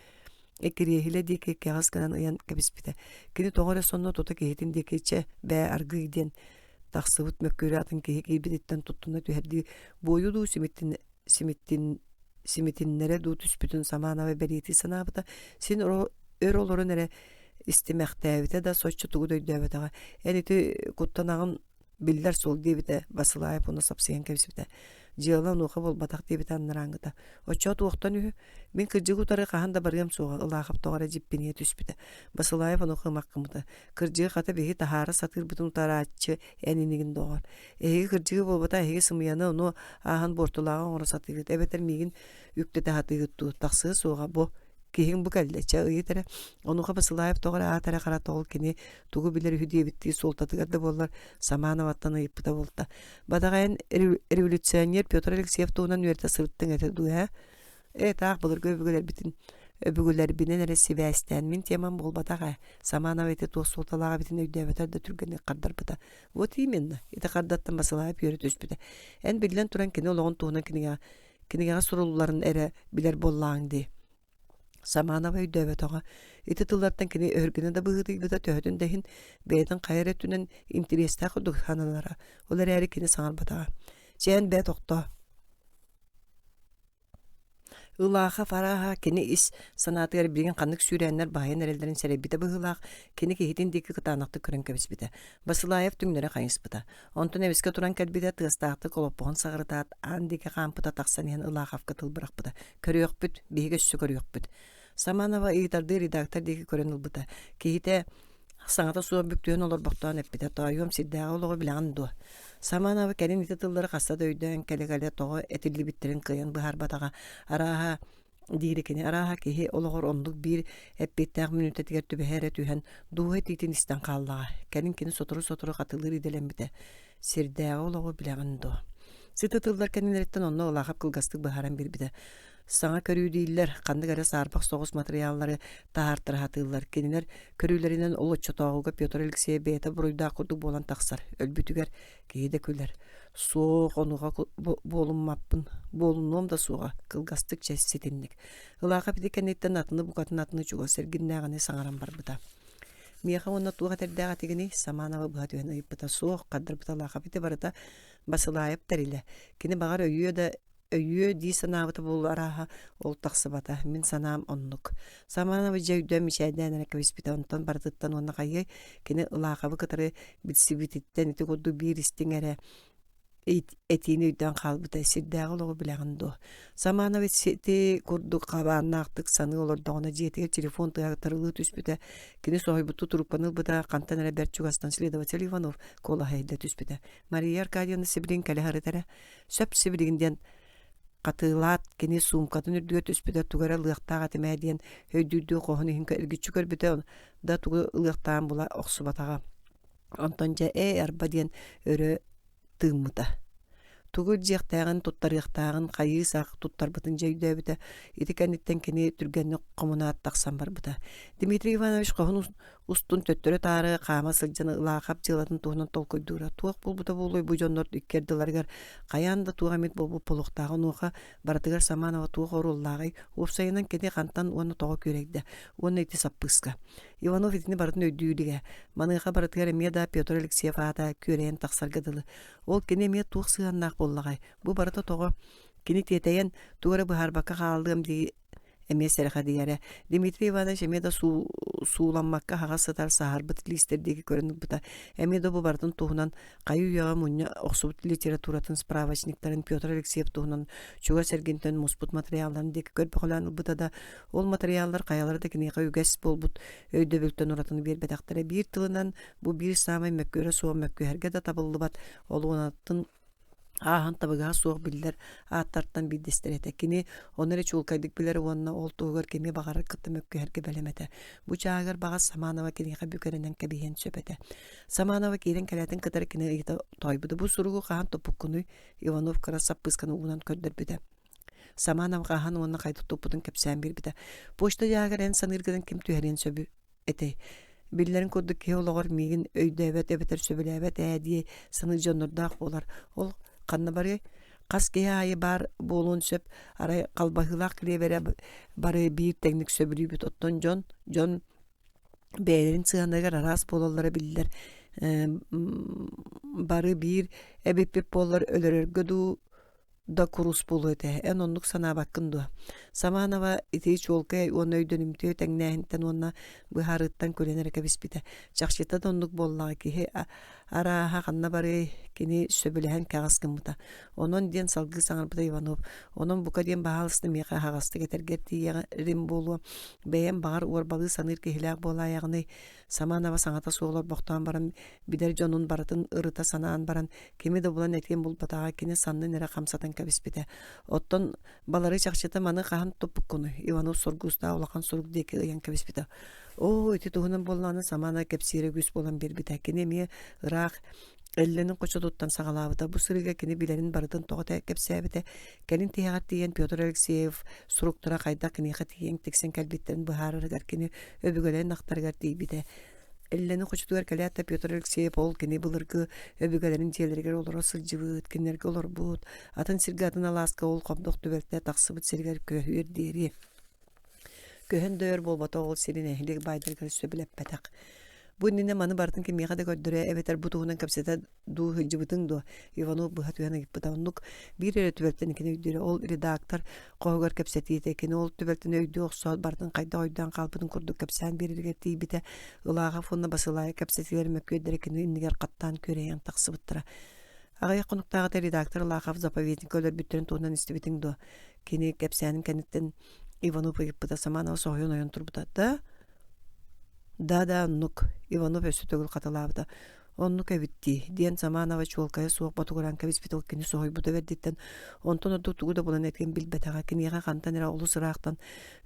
кириэһилэ диэки кэҕис гынан ыйан кэбиспитэ. Кини тоҕо эрэ сонно тута киһитин диэки чэ, бээ, аргыый диэн. Тахсыбыт мөккүөрү атын киһи киирбититтэн туттуна түһэрдии буойу дуу симиттин, симиттин, симитиннэрэ дуу түспүтүн Саманова бэлиэтии санаабыта. Син өр олорон эрэ истимэхтээбитэ да соччо тугу да өйдөөбөтөҕө. Эн ити куттанаҕын биллэр суол диэбитэ Басылаев уонна сапсыйан кэбиспитэ. Дьыала онуоха буолбатах диэбитэ анарааҥҥыта. Оччоҕо туохтан үһү? Мин кырдьыгы утары хаһан да барыам суоҕа, Ылаахап тоҕо эрэ дьиппинийэ түспүтэ. Басылаев онуоха ымах гыммыта. Кырдьыгы хата биһиги таһаара сатыырбытын утарааччы эн инигин доҕор. Эһиги кырдьыгы буолбата эһиги сымыйаны ону ааһан буортулааҕы оҥоро сатыыгыт эбэтэр миигин үктэтэ сатыыгыт дуу тахсыа суоҕа бу киһиҥ бу кэллэ чэ ыйыт эрэ онуоха Басылаев тоҕо эрэ аат эрэ харата ол кини тугу билэр үһү диэбиттии суолтатыгар да буоллар Самановаттан ыйыппыта буолта бадаҕа эн революционер Петр Алексеев туһунан үөрэтэ сырыттыҥ этэ дуу ээ Ээ, таах былыргы өбүгэлэрбитин өбүгэлэрбинэн эрэ сибээстээн мин темам буолбатах ээ. Саманова ити туох суолталаах эбитин өйдөөбөтөр да түргэнник хардарбыта. Вот именно, ити хардаттан Басылаев үөрэ түспүтэ. Эн биллэн туран кини олоҕун туһунан кинигэҕэ кинигэҕэ сурулларын эрэ билэр буоллаҕыҥ дии. Саманова өйдөөбөтөҕө. Ити тыллартан кини өһүргэнэ да быһыытыйбыта төһөтүн да иһин бэйэтин хайа эрэ өттүнэн интэриэстээх курдук сананара. Ол эрээри кини саҥарбатаҕа. Чээн бээ тохтоо. Ылаахап арааһа кини ис санаатыгар билигин ханнык сүүрээннэр баһыйан эрэллэрин сэрэйбитэ быһыылаах, кини киһитин диэки кытаанахтык көрөн кэбиспитэ. Басылаев түҥнэри хайыспыта. Онтон эмискэ туран кэлбитэ, тыастаахтык олоппоһун саҕырытаат, аан диэки хаампыта тахсан иһэн Ылааховка тыл бырахпыта. «Көрүөхпүт, биһиги өссө көрүөхпүт». Саманова ыйытардыы редактор диэки көрөн ылбыта. Киһитэ Саҥата суох бүктүһэн олорбохтоон эппитэ, «Тоойуом, сирдээҕи олоҕу билэҕин дуо?» Саманова кэлин ити тыллары хаста да өйдөөн кэлэ-кэлэ тоҕо этиллибиттэрин кыайан быһаарбатаҕа. Арааһа, диирэ кини, арааһа киһи олоҕор оннук биир эппиэттээх мүнүүтэтигэр түбэһэ эрэ түһэн, дууһа этиитин истэн хааллаҕа. Кэлин кини сотору-сотору хатылыыр идэлэммитэ. Сирдээҕи олоҕу билэҕин дуо? Сыты тыллар кэннилэриттэн онно Ылаахап кылгастык быһааран биэрбитэ. Саҥа көрүү дииллэр, ханнык эрэ саарбах соҕус матырыйааллары таһаартара сатыыллар. Кинилэр көрүүлэринэн ол оччотооҕуга Петр Алексеев бэйэтэ буруйдаах курдук буолан тахсар. Өлбүтүгэр киһи да күлэр. Суох, онуоха буолуммаппын, буолунуом да суоҕа, кылгастык чэ ситинник. Ылаахап ити кэнниттэн атыны букатын атыны чугас эргиннээҕини саҥаран барбыта. Миэхэ уонна туох этэрдээх этигиний? Саманова быһа түһэн ыйыппыта. Суох, хардарбыта Ылаахап ити барыта Басылаайап тэрилэ. Кини баҕар өйүө да өйүө дии санаабыта буолуо арааһа ол тахсыбата мин санаам оннук Саманова дьэ өйдөөн мичээрдээн эрэ кэбиспитэ онтон барытыттан уонна хайыай кини Ылаахабы кытары билсибититтэн ити курдук биир истиҥ эрэ этиини өйдөөн хаалбыта сирдээҕи олоҕу билэҕин дуо Саманова ити курдук хабааннаахтык саныы олордоҕуна дьиэтигэр телефон тыаһа тарылыы түспүтэ кини соһуйбуттуу трубканы ылбыта хантан эрэ бэрт чугастан следователь Иванов куолаһа иһиллэ түспүтэ Мария Аркадьевна сибилигин кэлэ сырыт эрэ сөп сибилигин диэн хатыылаат кини суумкатын үрдүгэр түспүтэ тугу эрэ ылыахтаах этим ээ диэн өйдүүрдүү хоһун иһин эргиччи көрбүтэ да тугу ылыахтааҕын була охсубатаҕа онтон дьэ ээ арба диэн өрө тыыммыта тугу илдьиэхтээҕин туттарыахтааҕын хайыы-сах туттарбытын дьэ өйдөөбүтэ ити кэнниттэн кини түргэнник хомунаат тахсан барбыта Дмитрий Иванович хоһун устун төттөрү-таары хаама сылдьан Ылаахап дьыалатын туһунан толкуйдуура. Туох буолбута буолуой бу дьоннор икки ардыларыгар хайаан да туох эмит буолбут буолуохтааҕа онуоха барытыгар Саманова туох оруоллааҕый уопсайынан кини хантан уонна тоҕо күөрэйдэ уонна ити саппыыска Иванов итини барытын өйдүү илигэ маныаха барытыгар эмиэ да Петр Алексеев аата күөрэйэн тахсарга дылы ол кини эмиэ туох сыһыаннаах буоллаҕай бу барыта тоҕо кини тиэтэйэн тугу эрэ быһаарбакка хааллыам дии эмиэ сэрэхэдийэрэ. Дмитрий Иванович эмиэ да сууламмакка аһаҕас сытар саһарбыт лиистэр диэки көрөн ылбыта. Эмиэ да бу барытын туһунан хайы-үйэҕэ мунньа охсубут литературатын справочниктарын Петр Алексеев туһунан чугас эргинтэн муспут матырыйаалларын диэки көрбөхөлөөн ылбыта да, ол матырыйааллар хайалара да киниэхэ үгэс буолбут өйдөбүлтэн уратыны биэрбэтэхтэрэ. Биир тылынан бу биир саамай мөккүөрэ суох мөккүһэргэ да табыллыбат олуонатын ааһан табыгаһа суох биллэр ааттартан биирдэстэрэ этэ. Кини ону эрэ чуолкайдык билэр уонна ол туһугар кими баҕарар кытта мөккүһэргэ бэлэм этэ. Бу чааһыгар баҕас Саманова киниэхэ бүк эрэнэн кэбиһиэн сөп этэ. Саманова киирэн кэлээтин кытары кини ыйыта тоойбута. Бу суругу хаһан туппуккунуй? Иванов кыра саппыысканы уунан көрдөрбүтэ. Саманов хаһан уонна хайдах туппутун кэпсээн биэрбитэ. Почта дьааһыгар эн саныыргынан ким түһэриэн сөбүй? этэй. Биллэрин курдук киһи олоҕор миигин өйдөөбөт эбэтэр сөбүлээбэт ээ дии саныыр дьоннордоох буолар. Ол ханна барыай? Хас киһи аайы баар буолуон сөп. Арай халбаһыылаах килиэбэрэ бары биир тэҥник сөбүлүүбүт. Оттон дьон, дьон бэйэлэрин сыһыаннарыгар араас буолаллара биллэр. Бары биир эбиппит буоллар өлөрөргө дуу да курус буолуо этэ. Эн оннук санаабаккын дуо? Саманова ити чуолкай уонна өйдөнүмтүө тэҥнээһинтэн уонна быһаарыыттан күлэн эрэ кэбиспитэ. Чахчыта да оннук буоллаҕа киһи арааһа ханна барыай кини сөбүлэһэн кэҕис гыммыта. Онон диэн салгыы саҥарбыта Иванов. Онон бука диэн баһаалыста миэхэ аһаҕастык этэргэр тиийэрим буолуо. Бэйэм баҕар уорбалыы саныыр киһилээх буолаайаҕыный Саманова саҥата суох олорбохтоон баран, билэр дьонун барытын ырыта санаан баран, кими да булан этиэн булбатаҕа кини саннын эрэ хамсатан кэбиспитэ. Оттон балары чахчыта маны хаһан туппуккунуй? Иванов Соргуустаах улахан сурук диэки ыйан кэбиспитэ. Оо, ити туһунан буоллаҕына Самана кэпсиирэ үгүс буолан биэрбитэ. Кини эмиэ ыраах Эллэнин хочотуттан саҕалаабыта. Бу сырыыга кини билэрин барытын тоҕо кэпсээбитэ. Кэлин тиһэҕэр тиийэн Петр Алексеев суруктара хайдах киниэхэ тиийэн тиксэн кэлбиттэрин быһаарарыгар кини өбүгэлэрин ахтарыгар тиийбитэ. Эллэни хочотугар кэлээт да Петр Алексеев ол кини былыргы өбүгэлэрин дьиэлэригэр олоро сылдьыбыт, кинилэргэ олорбут, атын сиргэ атын алааска ол хобдох түбэлтэ тахсыбыт сиригэр көһүөр диэри Көһөн да өр буолбатах ол сири нэһилиэк баайдарыгар сөбүлэппэтэх. Бу иннинэ маны барытын кимиэхэ да көрдөрө эбэтэр бу туһунан кэпсэтэ дуу сылдьыбытыҥ дуо? Иванов быһа түһэн ыйыппыта. Оннук биир эрэ түбэлтэни кини өйдүүрэ. Ол редактор хоһугар кэпсэтиитэ. Кини ол түбэлтэни өйдүү охсоот барытын хайдах өйдөөн хаалбытын курдук кэпсээн биэрэригэр тиийбитэ. Ылааҕа уонна Басылаайа кэпсэтиилэр мөккүөрдэрэ кини иннигэр хаттаан күөрэйэн тахсыбыттара. Аҕыйах хонуктааҕыта редактор Ылаахов заповедникка өлөрбүттэрин туһунан истибитиҥ дуо? Кини кэпсээнин кэнниттэн Иванов ыйыппыта Саманова соһуйан ойон турбута. Да? Да-да, оннук. Иванов өссө төгүл хатылаабыта. Оннук эбит дии, диэн Саманова чуолкайа суох ботугураан кэбиспит ол кини соһуйбута бэрдиттэн онтон ордук тугу да булан этиэн билбэтэҕэ. Киниэхэ хантан эрэ олус ыраахтан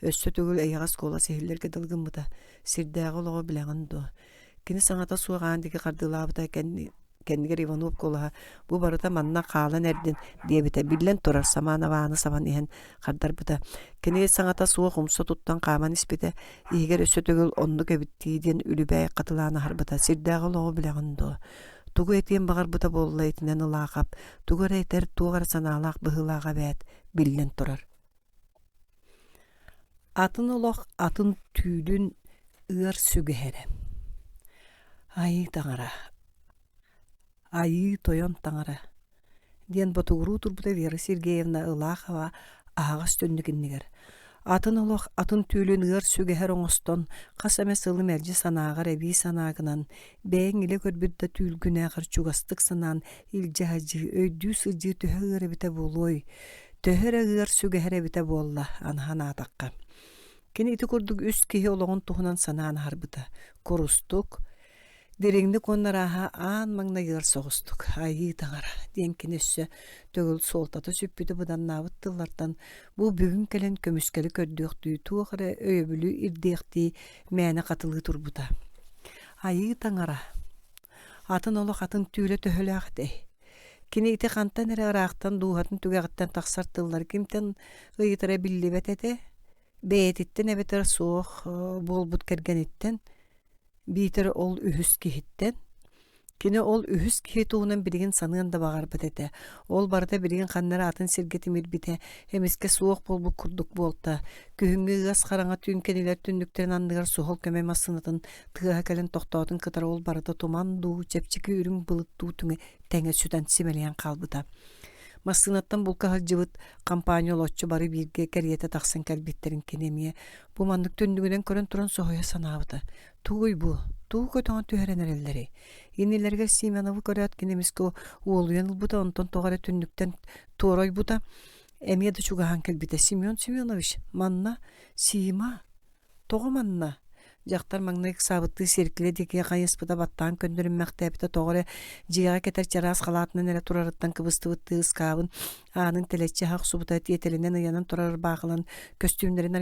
өссө төгүл эйэҕэс куолас иһиллэргэ дылы гыммыта. Сирдээҕи олоҕу билэҕин дуо? Кини саҥата суох аан диэки хардыылаабыта кэннигэр Иванов куолаһа «Бу барыта манна хаалан эрдин» диэбитэ. Биллэн турар, Саманов ааны сабан иһэн хардарбыта. Кини саҥата суох умса туттан хааман испитэ. Иһигэр өссө төгүл оннук эбит дии диэн үлүбээй хатылаан аһарбыта. Сирдээҕи олоҕу билэҕин дуо? Тугу этиэн баҕарбыта буолла итинэн Ылаахап. Тугу эрэ этэр, туох эрэ санаалаах быһыылаах эбээт, биллэн турар. Атын олох атын түүлүн ыар сүгэһэрэ. Айыы таҥара, айыы тойон таҥара диэн ботугуруу турбута Вера Сергеевна Ылахова аһаҕас түннүк иннигэр. Атын олох атын түүлүн ыар сүгэһэр оҥостон, хас эмэ сылы мэлдьи санааҕар эбии санаагынан, бэйэҥ илэ көрбүт да түүлгүнээҕэр чугастык санаан илдьэ сылдьыы, өйдүү сылдьыы төһө ыар эбитэ буолуой? Төһө эрэ ыар сүгэһэр эбитэ буолла, аны санаатахха. Кини ити курдук үс киһи олоҕун туһунан санаан аһарбыта. Курустук, дириҥник уонна арааһа аан маҥнай ыар соҕустук «Айыы таҥара» диэн кини өссө төгүл суолтата сүппүтү быданнаабыт тыллартан бу бүгүн кэлэн көмүскэли көрдүөхтүү туох эрэ өйөбүлү ирдиэхтии мээнэ хатылыы турбута. «Айыы таҥара, атын олох атын түүлэ төһөлөөх этэй? Кини ити хантан эрэ ыраахтан дууһатын түгэҕиттэн тахсар тыллары кимтэн ыйытара биллибэт этэ, бэйэтиттэн эбэтэр суох буолбут кэргэниттэн, биитэр ол үһүс киһиттэн. Кини ол үһүс киһи туһунан билигин саныан да баҕарбат этэ. Ол барыта билигин ханна эрэ атын сиргэ тимирбитэ, эмискэ суох буолбут курдук буолта. Күһүҥҥү ыас хараҥа түүн кинилэр түннүктэрин анныгар суһал көмө массыынатын тыаһа кэлэн тохтоотун кытары ол барыта туман дуу, чэпчэки үрүҥ былыт дуу түҥэ тэҥэ сүтэн симэлийэн хаалбыта. Массыынаттан булка сылдьыбыт компания олоччу бары бииргэ кэриэтэ тахсан кэлбиттэрин кини эмиэ бу маннык түннүгүнэн көрөн туран соһуйа санаабыта. Тугуй бу? Тугу көтөҕөн түһэрэн эрэллэрий? Иннилэригэр Симоновы көрөөт кини эмискэ уолуйан ылбыта, онтон тоҕо эрэ түннүктэн туора ойбута. Эмиэ да чугаһаан кэлбитэ. Семен Семенович, манна Сима Тоҕо манна? Дьахтар маҥнай ыксаабыттыы сиэркилэ диэки хайыспыта баттаан көннөрүммэхтээбитэ тоҕо эрэ дьиэҕэ кэтэр чараас халаатынан эрэ турарыттан кыбыстыбыттыы ыскаабын аанын тэлэччи аһа охсубута тиэтэлинэн ыйанан турар ырбаахылан көстүүмнэрин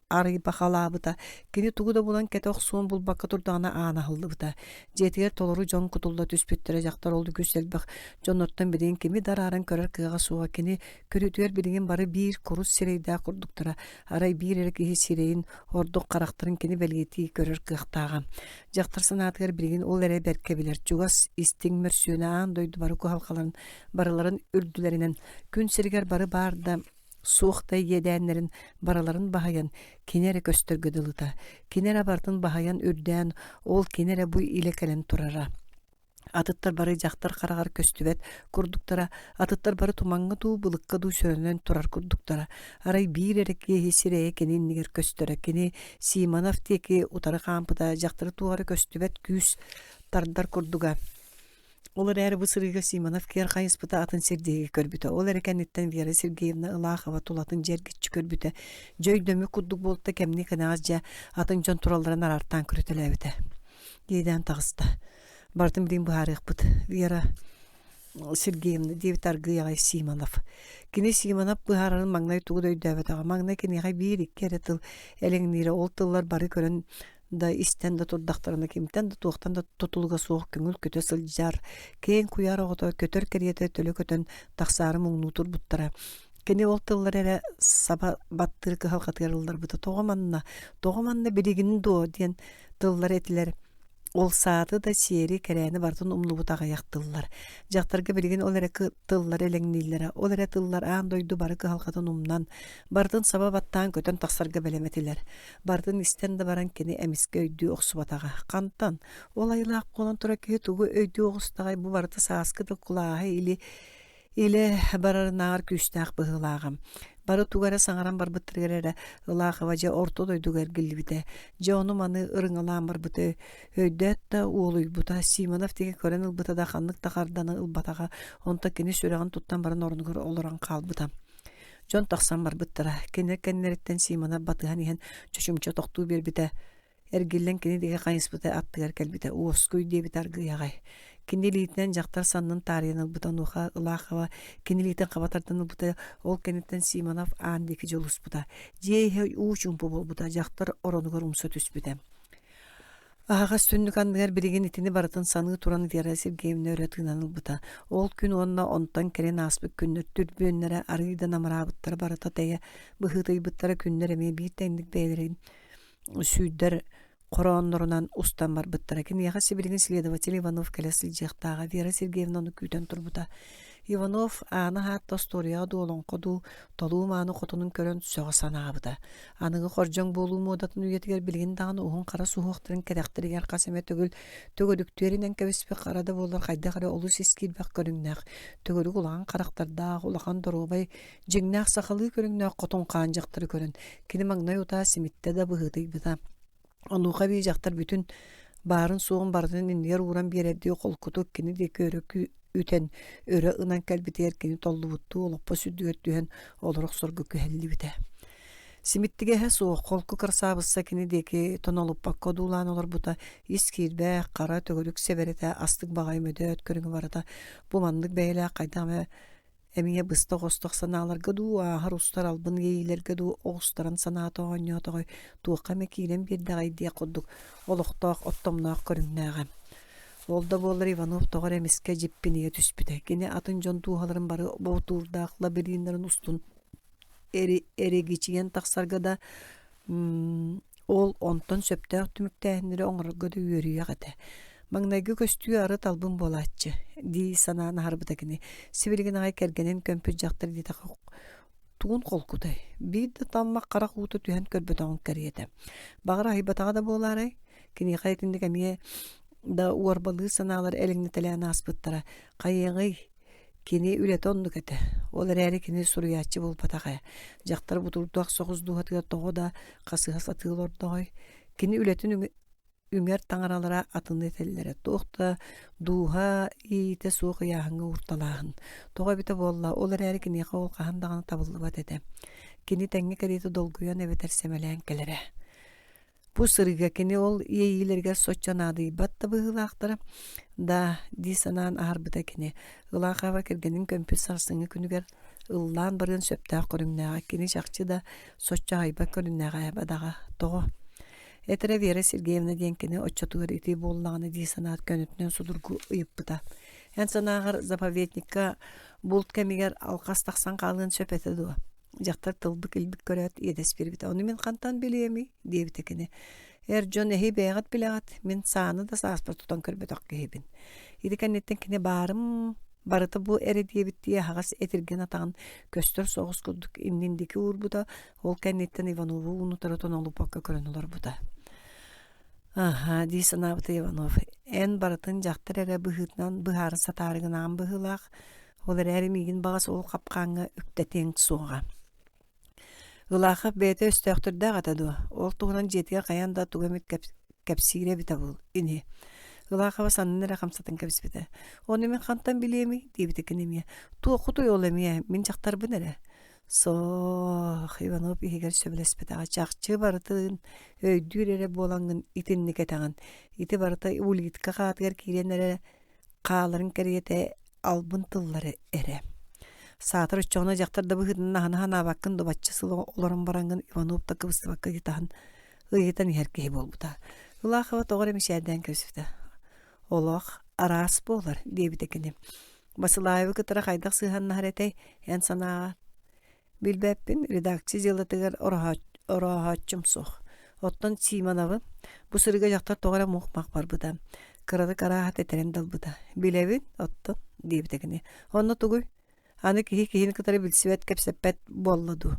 арыйбахалаабыта кини тугу да булан кэтэ охсуон булбакка турдаҕына аана аһыллыбыта дьиэтигэр толору дьон кутулла түспүттэрэ дьахтар ол үгүс элбэх дьоннортон билигин кими да арааран көрөр кыаҕа суоҕа кини көрүүтүгэр билигин бары биир курус сирэйдээх курдуктара Арай биир эрэ киһи сирэйин, ордук харахтарын кини бэлиэтии көрөр кыахтааҕа. Дьахтар санаатыгар билигин ол эрэ бэркэ билэр, чугас, истиҥ мөрсүөнэ аан дойду бары кыһалҕаларын барыларын үрдүлэринэн күн сиригэр бары баар да. суох да иэдээннэрин барыларын баһыйан кини эрэ көстөргө дылыта, кини эрэ барытын баһыйан үрдээн, ол кини эрэ бу илэ кэлэн турара. Атыттар бары дьахтар хараҕар көстүбэт курдуктара, атыттар бары тумаҥҥа дуу, былыкка дуу сөрөнөн турар курдуктара. Арай биир эрэ киһи сирэйэ кини иннигэр көстөрө. Кини Симонов диэки утары хаампыта, дьахтары туох эрэ көстүбэт күүс тардар курдуга. Ол эрээри бу сырыыга Симонов киэр хайыспыта атын сир диэки көрбүтэ. Ол эрэ кэнниттэн Вера Сергеевна Ылахова тулатын дьэргиччи көрбүтэ. Дьэ өйдөммүт курдук буолта кэмниэ кэнэҕэс дьэ атын дьон туралларын араартаан көрүтэлээбитэ. Иэдээн таҕыста. Барытын билигин быһаарыахпыт. Вера Сергеевна диэбит аргыый аҕай Симонов. Кини Симонов быһаарарын маҥнай тугу да өйдөөбөтөҕө. Маҥнай киниэхэ биир-икки эрэ тыл элэҥниирэ. Ол тыллар бары көрөн да истэн да турдахтарына кимтэн да туохтан да тутулуга суох көҥүл көтө сылдьар, киэҥ куйаар оҕото көтөр кэриэтэ төлө көтөн тахсаары муҥнуу турбуттара. Кини ол тыллар эрэ саба баттыыр кыһалҕатыгар ылларбыта. Тоҕо манна, тоҕо манна билигин дуо диэн тыллар этилэр. Ол сааты да сиэри, кэрээни барытын умнубут аҕыйах тыллар. Дьахтарга билигин ол эрэ тыллар элэҥнииллэрэ, ол эрэ тыллар аан дойду бары кыһалҕатын умнан, барытын саба баттаан көтөн тахсарга бэлэм этилэр. Барытын истэн да баран кини эмискэ өйдүү охсубатаҕа. Хантан? Ол айылаах буолан турар киһи тугу өйдүү оҕустаҕай бу барыта сааскы да кулааһы или Илэ барарынааҕар күүстээх быһыылааҕым. Бары тугу эрэ саҥаран барбыттарыгар эрэ Ылахова дьэ орто дойдуга эргиллибитэ. Дьэ ону-маны ырыҥалаан барбыта. Өйдөөт да уолуйбута. Симонов диэки көрөн ылбыта да ханнык да харданы ылбатаҕа. Онтон кини сүрэҕин туттан баран орунугар олорон хаалбыта. Дьон тахсан барбыттара. Кинилэр кэннилэриттэн Симонов батыһан иһэн чочумча тохтуу биэрбитэ. Эргиллэн кини диэки хайыспыта аттыгар кэлбитэ, уоскуй диэбитэ аргыый аҕай. Кини илиитинэн дьахтар саннын таарыйан ылбыта, онуоха Ылахова кини илиитин хаба тардан ылбыта, ол кэнниттэн Симонов аан диэки дьулуспута. Дьиэ иһэ уу чуумпу буолбута, дьахтар оронугар умса түспүтэ. Аһаҕас түннүк анныгар билигин итини барытын саныы туран Вера Сергеевна өрө тыынан ылбыта. Ол күн уонна онтон кэлин ааспыт күннэр түрбүөннэрэ арыый да намыраабыттара барыта тэйэ быһыытыйбыттара күннэр эмиэ биир тэҥник бэйэлэрин сүүрдэр хорооннорунан устан барбыттара. Киниэхэ сибилигин следователь Иванов кэлэ сылдьыахтааҕа. Вера Сергеевна ону күүтэн турбута. Иванов ааны аһаатта остуоруйаҕа дуу, олоҥхо дуу толуу мааны хотунун көрөн сөҕө санаабыта. Аныгы хордьоҥ буолуу муодатын үйэтигэр билигин даҕаны уһун хара суһуохтарын кэтэхтэригэр хас эмэ төгүл төгүрүктүөрүнэн кэбиспит хара да буоллар хайдах эрэ олус ис киирбэх көрүҥнээх, төгүрүк улахан харахтардаах, улахан доруобай Дьиҥнээх сахалыы көрүҥнээх хотун хаан дьахтары көрөн, кини маҥнай утаа симиттэ да быһыытыйбыта. Онуоха эбии дьахтар бүтүн баарын-суоҕун барытын иннигэр ууран биэрэрдии холкутук кини диэки өрө үтэн, өрө ынан кэлбитигэр кини толлубуттуу олоппос үрдүгэр түһэн олоро охсорго күһэллибитэ. Симиттигэһэ суох, холку кырасаабысса кини диэки тонолуппакка одуулаан олорбута, ис киирбэх, хара төгүрүк сэбэрэтэ, астык баҕайы мөдөөт көрүҥэ барыта бу маннык бэйэлээх хайдах эмэ Эмиэ быстах-остох санааларга дуу, ааһар-устар албын иэйиилэргэ дуу оҕустаран санаата оонньоотоҕой, туохха эмэ киирэн биэрдэҕэй диэх курдук олохтоох оттомноох көрүҥнээҕэ. Ол да буоллар Иванов тоҕо эрэ эмискэ дьиппинийэ түспүтэ. Кини атын дьон дууһаларын бары боотуурдаах лабириннарын устун эригичийэн тахсарга да Ол онтон сөптөөх түмүктээһиннэри оҥорорго да үөрүйэх этэ. Маҥнайгы көстүү арыт албын буолааччы, дии санаан аһарбыта кини. Сибилигин аҕай кэргэнин көмпүт дьахтар диэтэххэ тугун холкутай, биир да таммах харах уута түһэн көрбөтөҕүн кэриэтэ. Баҕар аһыйбатаҕа да буолаарай, киниэхэ итинник эмиэ да уорбалыыр санаалар элэҥнэтэлээн ааспыттара. Хайыаҕый, Кини үлэтэ оннук этэ. Ол эрээри кини суруйааччы буолбатах ээ. Дьахтар бутурдаах соҕус дууһатыгар тоҕо да хасыһа сатыы олордоҕой. Кини үлэтин үҥэр таҥаралара атыны этэллэрэ. Туох да дууһа иэйиитэ суох ыйааһыҥҥа уурталааһын. Тоҕо эбитэ буолла, ол эрээри киниэхэ ол хаһан даҕаны табыллыбат этэ. Кини тэҥҥэ кэриэтэ долгуйан эбэтэр сэмэлээн кэлэрэ. Бу сырыыга кини ол иэйиилэригэр соччо наадыйбат да быһыылаахтара да дии санаан аһарбыта кини. Ылаахаба кэргэнин көмпүт сарсыҥҥы күнүгэр ыллаан барыан сөптөөх көрүҥнээҕэ. Кини чахчы да соччо аһыйбат көрүҥнээҕэ ээ бадаҕа. Тоҕо? Этэрэ Вера Сергеевна диэн кини оччотугар ити буоллаҕына дии санаат көнөтүнэн судургу ыйыппыта. Эн санааҕар заповедникка булт кэмигэр алҕас тахсан хаалыан сөп этэ дуо? Дьахтар тылбык-илбик көрөөт иэдэс биэрбитэ. Ону мин хантан билиэмий? диэбитэ кини. Эр дьон эһи бэйэҕит билэҕит, мин сааны да сааспар тутан көрбөтөх киһибин. Ити кэнниттэн кини баарым, Барыта бу эрэ диэбиттии аһаҕас этиргэн атаҕын көстөр соҕус курдук иннин диэки уурбута, ол кэнниттэн Иванову уунутары тонолуппакка көрөн олорбута. «Аһаа» дии санаабыта Иванов, «эн барытын дьахтар эрэ быһыытынан быһаара сатаары гынаҕын быһыылаах, ол эрээри миигин баҕас ол хапкааҥҥа үктэтиэҥ суоҕа». Ылаахап бэйэтэ өстөөхтөрдөөх этэ дуо? Ол туһунан дьиэтигэр хайаан да тугу эмит кэпсиирэ эбитэ буол ини. Ылаахаба саннын эрэ хамсатан кэбиспитэ. Ону мин хантан билиэмий? диэбитэ кини эмиэ. Туоххутуй ол эмиэ? Мин дьахтарбын эрэ. Суох, Иванов иһигэр сөбүлэспэтэҕэ. Чахчы барытын өйдүүр эрэ буолаҥҥын итинник этэҕин. Ити барыта улитка хаатыгар киирэн эрэ хааларын кэриэтэ албын тыллары эрэ. Саатар оччоҕуна дьахтар да быһыытынан аһына санаабаккын дубачча сыл олорон бараҥҥын Иванов да кыбыстыбакка ыйытаһан ыйытан иһэр киһи буолбута. Ылаахова тоҕо эрэ мичээрдээн кэбиспитэ. Олох араас буолар диэбитэ кини. Басылаевы кытары хайдах сыһыаннаһар этэй эн санааҕар? Билбэппин, редакция дьыалатыгар орооһооччум суох. Оттон Симоновы бу сырыыга дьахтар тоҕо эрэ мух-мах барбыта, кыратык арааһа тэтэрэн да ылбыта. Билэбин, оттон, диэбитэ кини. Онно тугуй? Аны киһи киһини кытары билсибэт, кэпсэппэт буолла дуу?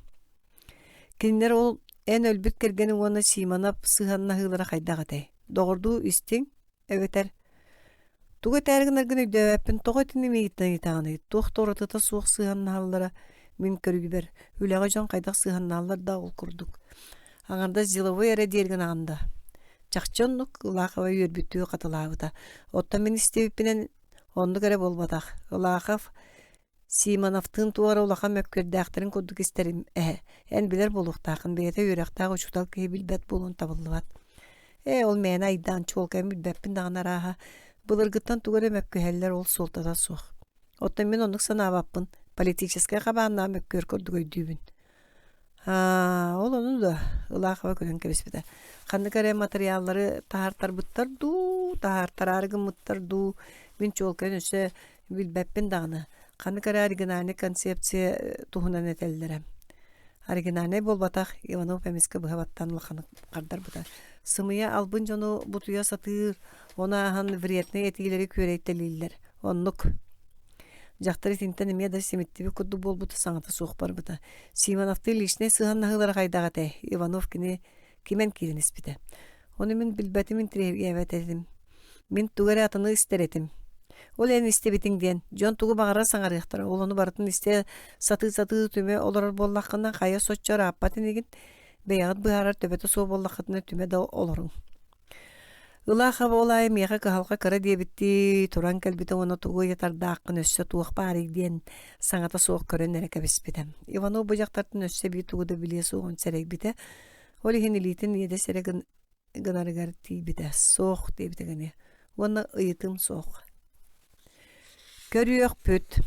Кинилэр ол эн өлбүт кэргэниҥ уонна Симонов сыһыаннаһыылара хайдах этэй? Доҕордуу истиҥ, Эбэтэр тугу этээри гынаргын өйдөөбөппүн, тоҕо итини миигиттэн ыйытаҕыный, туох да уратыта суох сыһыаннаһаллара мин көрүүбэр, үлэҕэ дьон хайдах сыһыаннаһаллар да ол курдук. Аҥардас деловой эрэ диир гынаҕын да. Чахчы оннук, Ылаахова үөрбүттүү хатылаабыта. Оттон мин истибиппинэн оннук эрэ буолбатах. Ылаахов Симоновтыын туох эрэ улахан мөккүөрдээхтэрин курдук истэрим эһэ, эн билэр буолуохтааххын, бэйэтэ үөрэхтээх учуутал киһи билбэт буолуон табыллыбат. Ээ, ол мээнэ айдаан чуолкайын билбэппин даҕаны арааһа, былыргыттан тугу эрэ мөккүһэллэр ол суолтата суох. Оттон мин оннук санаабаппын, политическай хабааннаах мөккүөр курдук өйдүүбүн. Аа, ол ону да Ылаахова күлэн кэбиспитэ. Ханнык эрэ матырыйааллары таһаартарбыттар дуу, таһаартараары гыммыттар дуу, мин чуолкайын өссө билбэппин даҕаны. Ханнык эрэ оригинальнай концепция туһунан этэллэрэ. Оригинальнай буолбатах, Иванов эмискэ быһа баттаан улаханнык хардарбыта. Сымыйа албын дьону бутуйа сатыыр, ону ааһан вреднэй этиилэри күөрэйтэлииллэр. Оннук. Дьахтар итинтэн эмиэ да симиттибит курдук буолбута саҥата суох барбыта. Симоновтыы личнэй сыһыаннаһыылара хайдах этэй? Иванов кини кимэн киирэн испитэ. Ону мин билбэтим, интириэһиргээбэт этим. Мин тугу эрэ атыны истэр этим. Ол эн истибитиҥ диэн, дьон тугу баҕарар саҥарыахтара, ол ону барытын истэ сатыы-сатыы түмэ олорор буоллаххына, хайа соччо ырааппат инигин, бэйэҕит быһаарар төбөтө суох буоллаххытына түмэ да олоруҥ. Ылаахаба ол аайы миэхэ кыһалҕа кыра диэбиттии туран кэлбитэ уонна тугу ыйытардааххын өссө туох баарый диэн саҥата суох көрөн эрэ кэбиспитэ. Иванов бу дьахтартан өссө эбии тугу да билиэ суоҕун сэрэйбитэ. Ол иһин илиитин иэдэс эрэ гынарыгар тиийбитэ. Суох диэбитэ кини. Уонна ыйытым суох. Көрүөхпүт.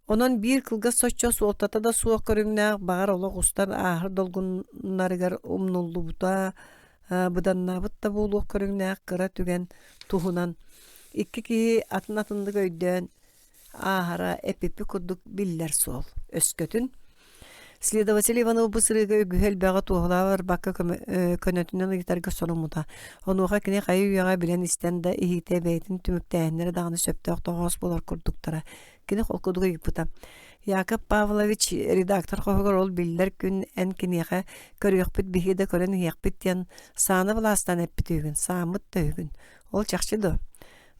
Онон биир кылгас соччо суолтата да суох көрүҥнээх баҕар олох устан ааһар долгуннарыгар умнуллубута, быданнаабыт да буолуох көрүҥнээх кыра түгэн туһунан икки киһи атын-атыннык өйдөөн ааһара эппиппит курдук биллэр суол. Өскөтүн Следователь Иванов бу сырыыга үгүһү элбэҕи туоһулаан барбакка көнөтүнэн ыйытарга соруммута. Онуоха кини хайы үйэҕэ билэн-истэн да иһиитэ бэйэтин түмүктээһиннэрэ даҕаны сөптөөх тоҕоос буолар курдуктара. Кини холкутук ыйыппыта. Яков Павлович редактор хоһугар ол биллэр күн эн киниэхэ көрүөхпүт биһиги да көрөн иһиэхпит диэн сааны былаастаан эппит үһүгүн, сааммыт да үһүгүн. Ол чахчы дуо?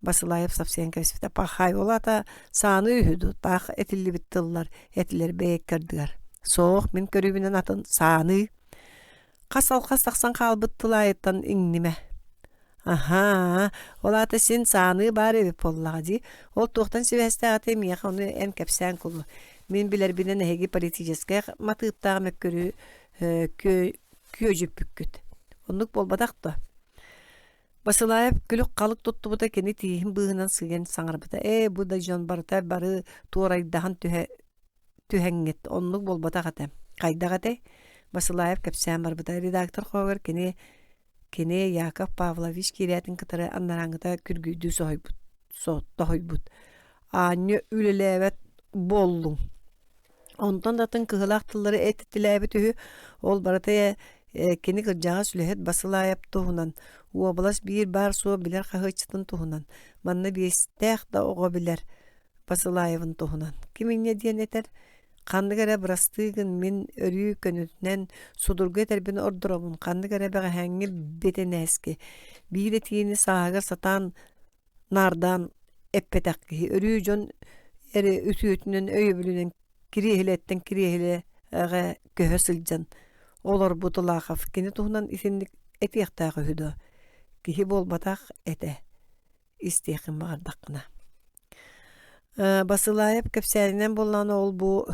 Басылаев сапсыйан кэбиспитэ. Пахай, ол аата сааны үһү дуу, таах этиллибит тыллар этилэр бэйэккэ ардыгар. Суох, мин көрүүбүнэн атын сааныы. Хас алхас тахсан хаалбыт тыл аайыттан иҥнимэ. Аһаа, ол аата син сааныы баар эбит буоллаҕа дии. Ол туохтан сибээстээх этэй миэхэ ону эн кэпсээн кулу. Мин билэрбинэн эһиги политическай матыыптаах мөккүөрү күөдьүппүккүт. Оннук буолбатах дуо? Басылаев күлүк-халык туттубута кини тииһин быыһынан сыыйан саҥарбыта: «Ээ, бу да дьон барыта бары туорайдаһан түһэ түһэҥҥит, оннук буолбатах этэ. Хайдах этэй?» Басылаев кэпсээн барбыта. Редактор хоһугар кини кини Яков Павлович киирээтин кытары анарааҥҥыта күргүйдүү соһуйбут тоһуйбут. «Аанньа үлэлээбэт буоллуҥ Онтон да атын кыһылаах тыллары этитилээбит үһү, ол барыта кини кырдьаҕас үлэһит Басылаайап туһунан, уобалас биир баар-суох билэр хаһыатчытын туһунан, манна биэстээх да оҕо билэр. Басылаевын туһунан. Ким инньэ диэн этэр, ханнык эрэ бырастыы гын мин өрүү көнөтүнэн судургу этэрбин ордоробун, ханнык эрэ бэҕэһээҥҥи бэтэнээски биир этиини сааһыгар сатаан наардаан эппэтэх киһи өрүү дьон эрэ үтүөтүнэн өйөбүлүнэн кириэһилэттэн кириэһилэҕэ көһө сылдьан олорбут Ылахов кини туһунан итинник этиэхтээх үһү дуо киһи буолбатах этэ истиэххин баҕардаххына Басылаев кэпсээнинэн буоллаҕына ол бу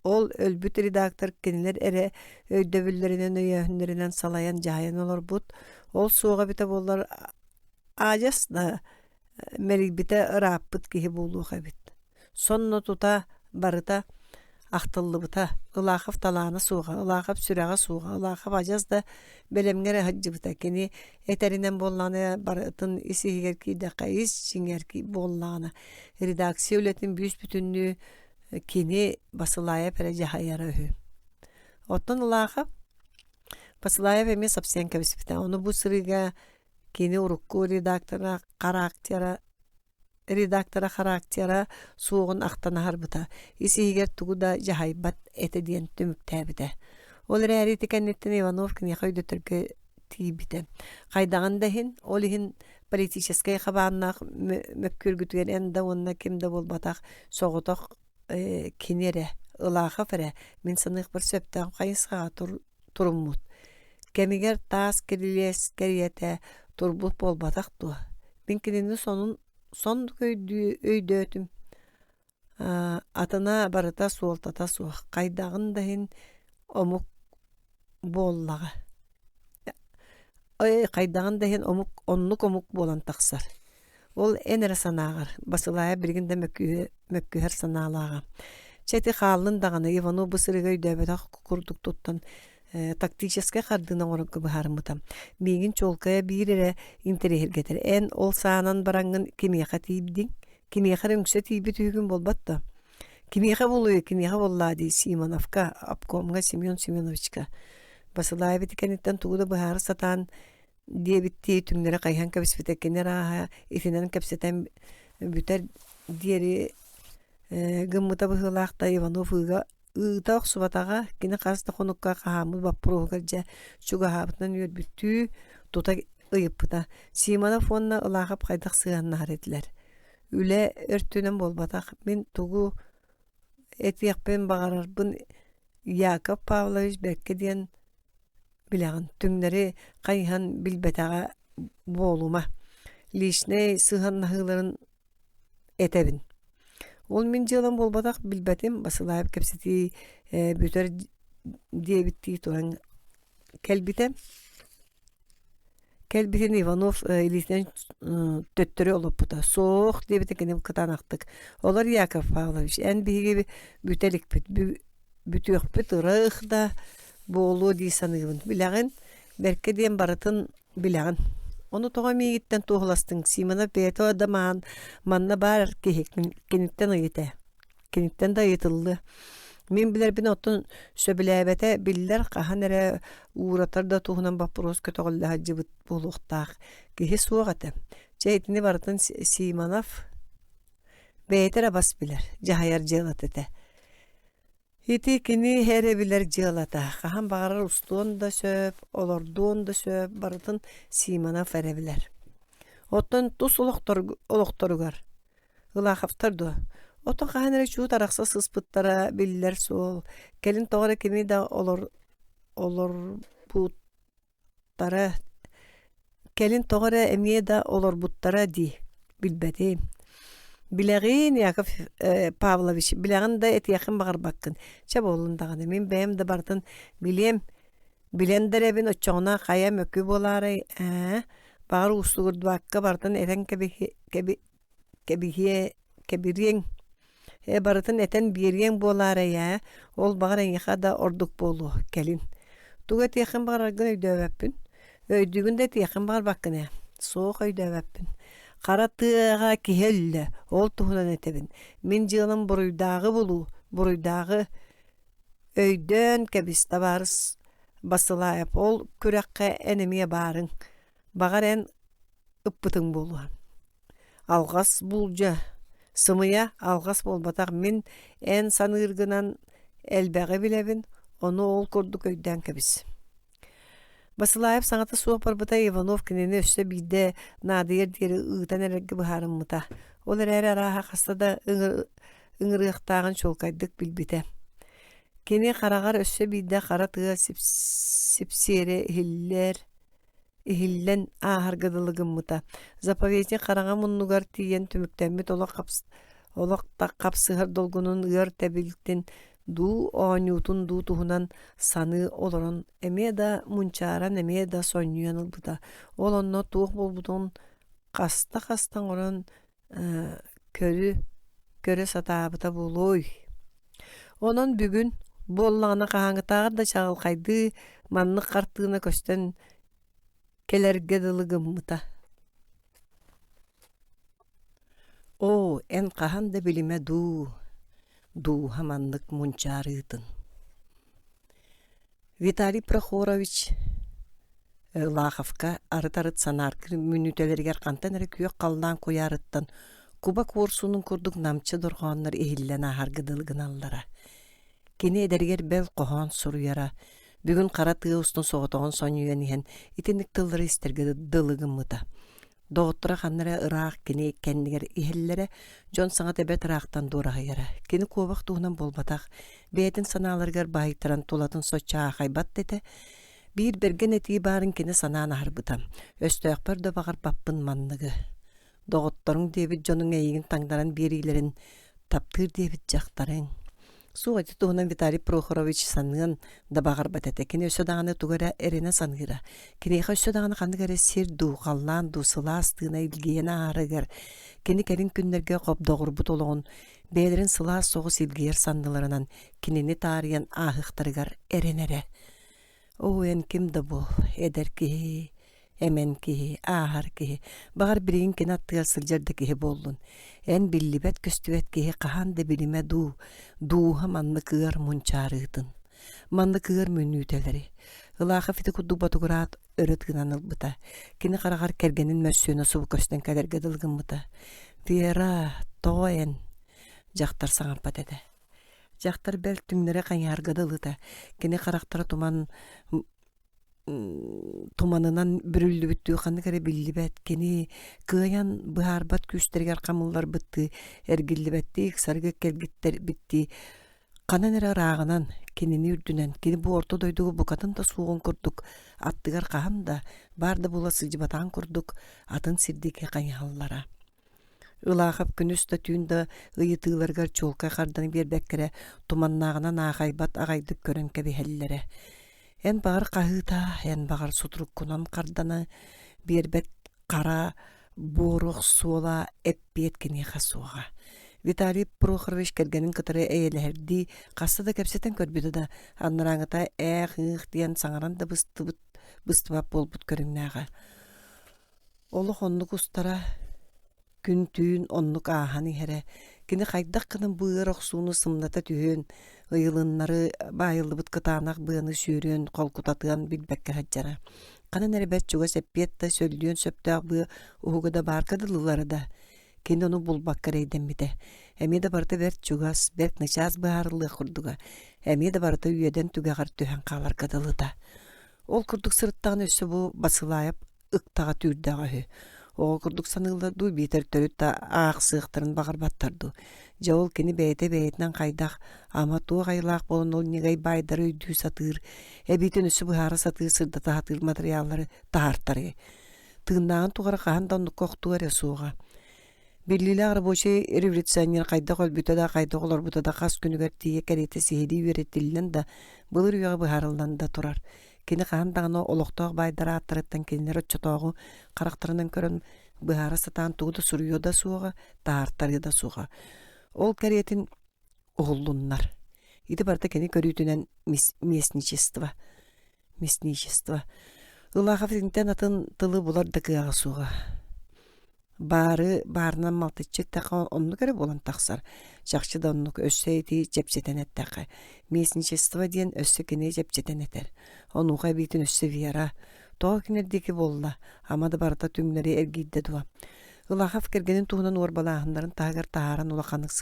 ол өлбүт редактор кинилэр эрэ өйдөбүллэринэн өйөөһүннэринэн салайан дьаһайан олорбут ол суоҕа эбитэ буоллар аадьас да мэлийбитэ ырааппыт киһи буолуох эбит Сонно тута барыта ахтыллыбыта. Ылахов талаана суоҕа, Ылахов сүрэҕэ суоҕа, Ылахов адьас да бэлэмҥэ эрэ сылдьыбыта. Кини этэринэн буоллаҕына барытын ис-иһигэр киирдэххэ ис дьиҥэр буоллаҕына редакция үлэтин бүүс-бүтүннүү кини Басылаев эрэ дьаһайара үһү. Оттон Ылахов Басылаев эмиэ сапсыйан кэбиспитэ. Ону бу сырыыга кини урукку редактора характера редактора характера суоҕун ахтан аһарбыта, ис-иһигэр тугу да дьаһайбат этэ диэн түмүктээбитэ. Ол эрээри ити кэнниттэн Иванов киниэхэ өйдөтөргө тиийбитэ. Хайдаҕын да иһин, ол иһин политическай хабааннаах мөккүөргүтүгэр эн да уонна ким да буолбатах соҕотох кини эрэ, Ылахов эрэ мин саныахпар сөптөөх хайысхаҕа туруммут. Кэмигэр таас кирилиэс кэриэтэ турбут буолбатах дуо? Мин кинини сонун соннук өйдүү өйдөөтүм. Атына барыта суолтата суох, хайдаҕын да иһин омук буоллаҕа. Хайдаҕын да иһин омук оннук омук буолан тахсар. Ол эн эрэ санааҕар, Басылаайа билигин да мөккүһэр санаалааҕа. Чэ ити хааллын даҕаны, Иванов бу сырыыга өйдөөбөтөх курдук туттан тактическай хардыыны оҥорорго быһаарыммыта. Миигин чуолкайа биир эрэ интэриэһиргэтэр. Эн ол саанан бараҥҥын кимиэхэ тиийдиҥ? Кимиэхэ эрэ үҥсэ тиийбит үһүгүн буолбат дуо? Кимиэхэ буолуой, кимиэхэ буоллаа дии Симоновка, обкомҥа Семен Семеновичка. Басылаев ити кэнниттэн тугу да быһаара сатаан диэбиттии түҥнэри хайыһан кэбиспитэ кини арааһа итинэн кэпсэтэн бүтэр диэри гыммыта быһыылаах да Иванов ыыга ыыта охсубатаҕа кини хас да хонукка хаһааммыт боппуруоһугар дьэ чугаһаабытынан үөрбүттүү тута ыйыппыта Симонов уонна Ылаахап хайдах сыһыаннаһар этилэр үлэ өртүнэн буолбатах мин тугу этиэхпин баҕарарбын Яков Павлович бэркэ диэн билэҕин, түҥнэри хайыһан билбэтэҕэ буолума, личнэй сыһыаннаһыыларын этэбин. Ол мин дьыалам буолбатах, билбэтим, Басылаев кэпсэтии бүтэр диэбиттии туран кэлбитэ. Кэлбитин Иванов илиитинэн төттөрү олоппута. Суох диэбитэ кини кытаанахтык. Олор Яков Павлович, эн биһиги бүтэ иликпит, бүтүөхпүт ыраах да буолуо дии саныыбын. Билэҕин, бэркэ диэн барытын билэҕин. Ону тоҕо миигиттэн туоһуластыҥ? Симонов бэйэтэ да маан манна баар киһи киниттэн ыйыт ээ. Киниттэн да ыйытыллыа. Мин билэрбин оттон сөбүлээбэтэ биллэр хаһан эрэ ууратар да туһунан боппуруос көтөҕүллэ сылдьыбыт буолуохтаах. Киһи суох этэ. Чэ итини барытын Симонов бэйэтэ эрэ бас билэр, дьаһайар дьыалата этэ. Ити кини эрэ билэр дьыалата. Хаһан баҕарар устуон да сөп, олордуон да сөп, барытын Симонов эрэ билэр. Оттон тус олохторугар Ылаховтар дуо? Оттон хаһан эрэ чуут арахса сыспыттара биллэр суол. Кэлин тоҕо эрэ кими да олор олорбуттара кэлин тоҕо эрэ эмиэ да олорбуттара дии билбэтим. Билэҕиин, Яков Павлович, билэҕин да этиэххин баҕарбаккын. Чэ буоллун даҕаны, мин бэйэм да барытын билиэм Билэн да эрэбин оччоҕуна хайа мөкү буолаарай ээ, баҕар уустугурдубакка барытын этэн кэбиһи кэби кэбиһиэ кэбириэҥ ээ барытын этэн биэриэҥ буолаарай ээ, ол баҕар эйиэхэ да ордук буолуо кэлин. Тугу этиэххин баҕараргын өйдөөбөппүн. Өйдүүгүн да этиэххин баҕарбаккын ээ. Суох өйдөөбөппүн. Хара тыаҕа киһи өллө, ол туһунан этэбин. Мин дьыалам буруйдааҕы булуу, буруйдааҕы Өйдөөн кэбис, табаарыс Басылаев, ол күрэххэ эн эмиэ баарыҥ. Баҕар эн ыппытыҥ буолуо. Алҕас буулдьа. Сымыйа, алҕас буолбатах мин эн саныыргынан элбэҕи билэбин, ону ол курдук өйдөөн кэбис. Басылаев саҥата суох барбыта Иванов кинини өссө биирдэ наадыйар диэри ыытан эрэргэ быһаарыммыта. Ол эрээри арааһа хаста да ыҥырыахтааҕын чуолкайдык билбитэ. Кини хараҕар өссө биирдэ хара тыа сипсиэрэ иһиллэр иһиллэн ааһарга дылы гыммыта. Заповедник хараҥа муннугар тиийэн түмүктэммит олох олох хапсыһар долгунун ыар тэбилтин дуу оонньуутун дуу туһунан саныы олорон эмиэ да мунчааран эмиэ да сонньуйан ылбыта. Ол онно туох буолбутун хаста-хаста оҥорон көрү көрө сатаабыта буолуой. Онон бүгүн буоллаҕына хаһааҥҥытааҕар да чаҕылхайдыы маннык хартыына көстөн кэлэргэ дылы гыммыта. Оо, эн хаһан да билимэ дуу, дууһа маннык мунчаарыытын. Виталий Прохорович Лаховка арыт-арыт санааргыыр мүнүүтэлэригэр хантан эрэ күөх халлаан куйаарыттан куба куорсунун курдук намчы дорҕооннор иһиллэн ааһарга дылы гыналлара. Кини эдэригэр бэл хоһоон суруйара, бүгүн хара тыа устун соҕотоҕун сонньуйан иһэн итинник тыллары истэргэ дылы гыммыта. Доҕотторо ханна эрэ ыраах кини кэннигэр иһэллэрэ, дьон саҥата бэрт ыраахтан дуораһыйара. Кини куобах туһунан буолбатах, бэйэтин санааларыгар баһыйтаран тулатын соччо аахайбат да этэ. Биир бэргэн этии баарын кини санаан аһарбыта. Өстөөхпөр да баҕарбаппын манныгы. Доҕотторуҥ диэбит дьонуҥ эйигин таҥнаран биэриилэрин таптыыр диэбит дьахтарыҥ. Суох ити туһунан Виталий Прохорович саныан да баҕарбат этэ. Кини өссө даҕаны тугу эрэ эрэнэ саныыра. Киниэхэ өссө даҕаны ханнык эрэ сир дуу, халлаан дуу сылаас тыына илгийэн аарыгар, кини кэлин күннэргэ хобдоҕурбут олоҕун бэйэлэрин сылаас соҕус илгийэр санныларынан кинини таарыйан ааһыахтарыгар эрэнэрэ. Оо, эн ким да буол, эдэр киһи, эмэн киһи, ааһар киһи, баҕар билигин кини аттыгар сылдьар да киһи буоллун. Эн биллибэт-көстүбэт киһи хаһан да билимэ дуу, дууһа маннык ыар мунчаарыытын, маннык ыар мүнүүтэлэри. Ылаахов ити курдук ботугураат өрө тыынан ылбыта. Кини хараҕар кэргэнин мөрсүөнэ субу көстөн кэлэргэ дылы гыммыта. «Вера, тоҕо эн?» дьахтар саҥарбат этэ. Дьахтар бэл түҥнэри хайыһарга дылыта. Кини харахтара туман туманынан бүрүллүбүттүү ханнык эрэ биллибэт кини кыайан быһаарбат күүстэригэр хамылларбыттыы эргиллибэттии ыксарга кэлгиттэрбиттии ханан эрэ ырааҕынан кинини үрдүнэн кини бу орто дойдуга букатын да суоҕун курдук аттыгар хаһан да баар да буола сылдьыбатаҕын курдук атын сир диэки хайыһаллара Ылаахап күнүс да түүн да ыйытыыларыгар чуолкай харданы биэрбэккэ эрэ туманнааҕынан аахайбат аҕайдык көрөн кэбиһэллэрэ. Эн баҕар хаһыытаа, эн баҕар сутуруккунан харданы биэрбэт хара буоруох суола эппиэт киниэхэ суоҕа. Виталий Прохорович кэргэнин кытары эйэлэһэрдии хаста да кэпсэтэн көрбүтэ да, анарааҥыта ээх-ыых диэн саҥаран да быстыбыт быстыбат буолбут көрүҥнээҕэ. Олох оннук устара, күн-түүн оннук ааһан иһэрэ. Кини хайдах гынан бу ыар охсууну сымната түһүөн, ыйылыннары баайыллыбыт кытаанах быаны сүөрүөн, холкутатыан билбэккэ сылдьара. Ханан эрэ бэрт чугас эппиэт да, сөллүөн сөптөөх быа уһуга да баарга дылылара да, кини ону булбакка эрэйдэммитэ. Эмиэ да барыта бэрт чугас, бэрт начаас быһаарыллыах курдуга. Эмиэ да барыта үөдэн түгэҕэр түһэн хааларга дылыта. Ол курдук сырыттаҕына өссө бу Басылаайап ыктаҕа түүрдэҕэ үһү. Оҕо курдук саныыллар дуу, биитэр төрүт да аахсыахтарын баҕарбаттар дуу. Дьэ ол кини бэйэтэ бэйэтинэн хайдах, ама туох айылаах буолан ол ньыгай баайдары өйдүү сатыыр, эбиитин өссө быһаара сатыыр, сырдата сатыыр матырыйааллары таһаартарыы. Тыыннааҕын тухары хаһан да оннукка охтуо эрэ суоҕа. Биллиилээх рабочай революционер хайдах өлбүтэ да, хайдах олорбута да хас күнүгэр тиийэ кэриэтэ сиһилии үөрэтиллэн да, былыр үйэҕэ быһаарыллан да турар. Кини хаһан даҕаны олохтоох баайдар ааттарыттан кинилэр оччотооҕу харахтарынан көрөн быһаара сатаан тугу да суруйуо да суоҕа, таһаартарыа да суоҕа. Ол кэриэтин уһуллуннар. Ити барыта кини көрүүтүнэн местничество. Местничество. Ылахов итинтэн атын тылы булар да кыаҕа суоҕа. Баары баарынан малтыччы эттэххэ оннук эрэ буолан тахсар. Чахчы да оннук өссө ити чэпчэтэн эттэххэ. Местничество диэн өссө кини чэпчэтэн этэр. Онуоха эбиитин өссө Вера. Тоҕо кинилэр диэки буолла? Ама да барыта түҥнэри эргийдэ дуо? Ылахов кэргэнин туһунан уорбалааһыннарын таһыгар таһааран улаханнык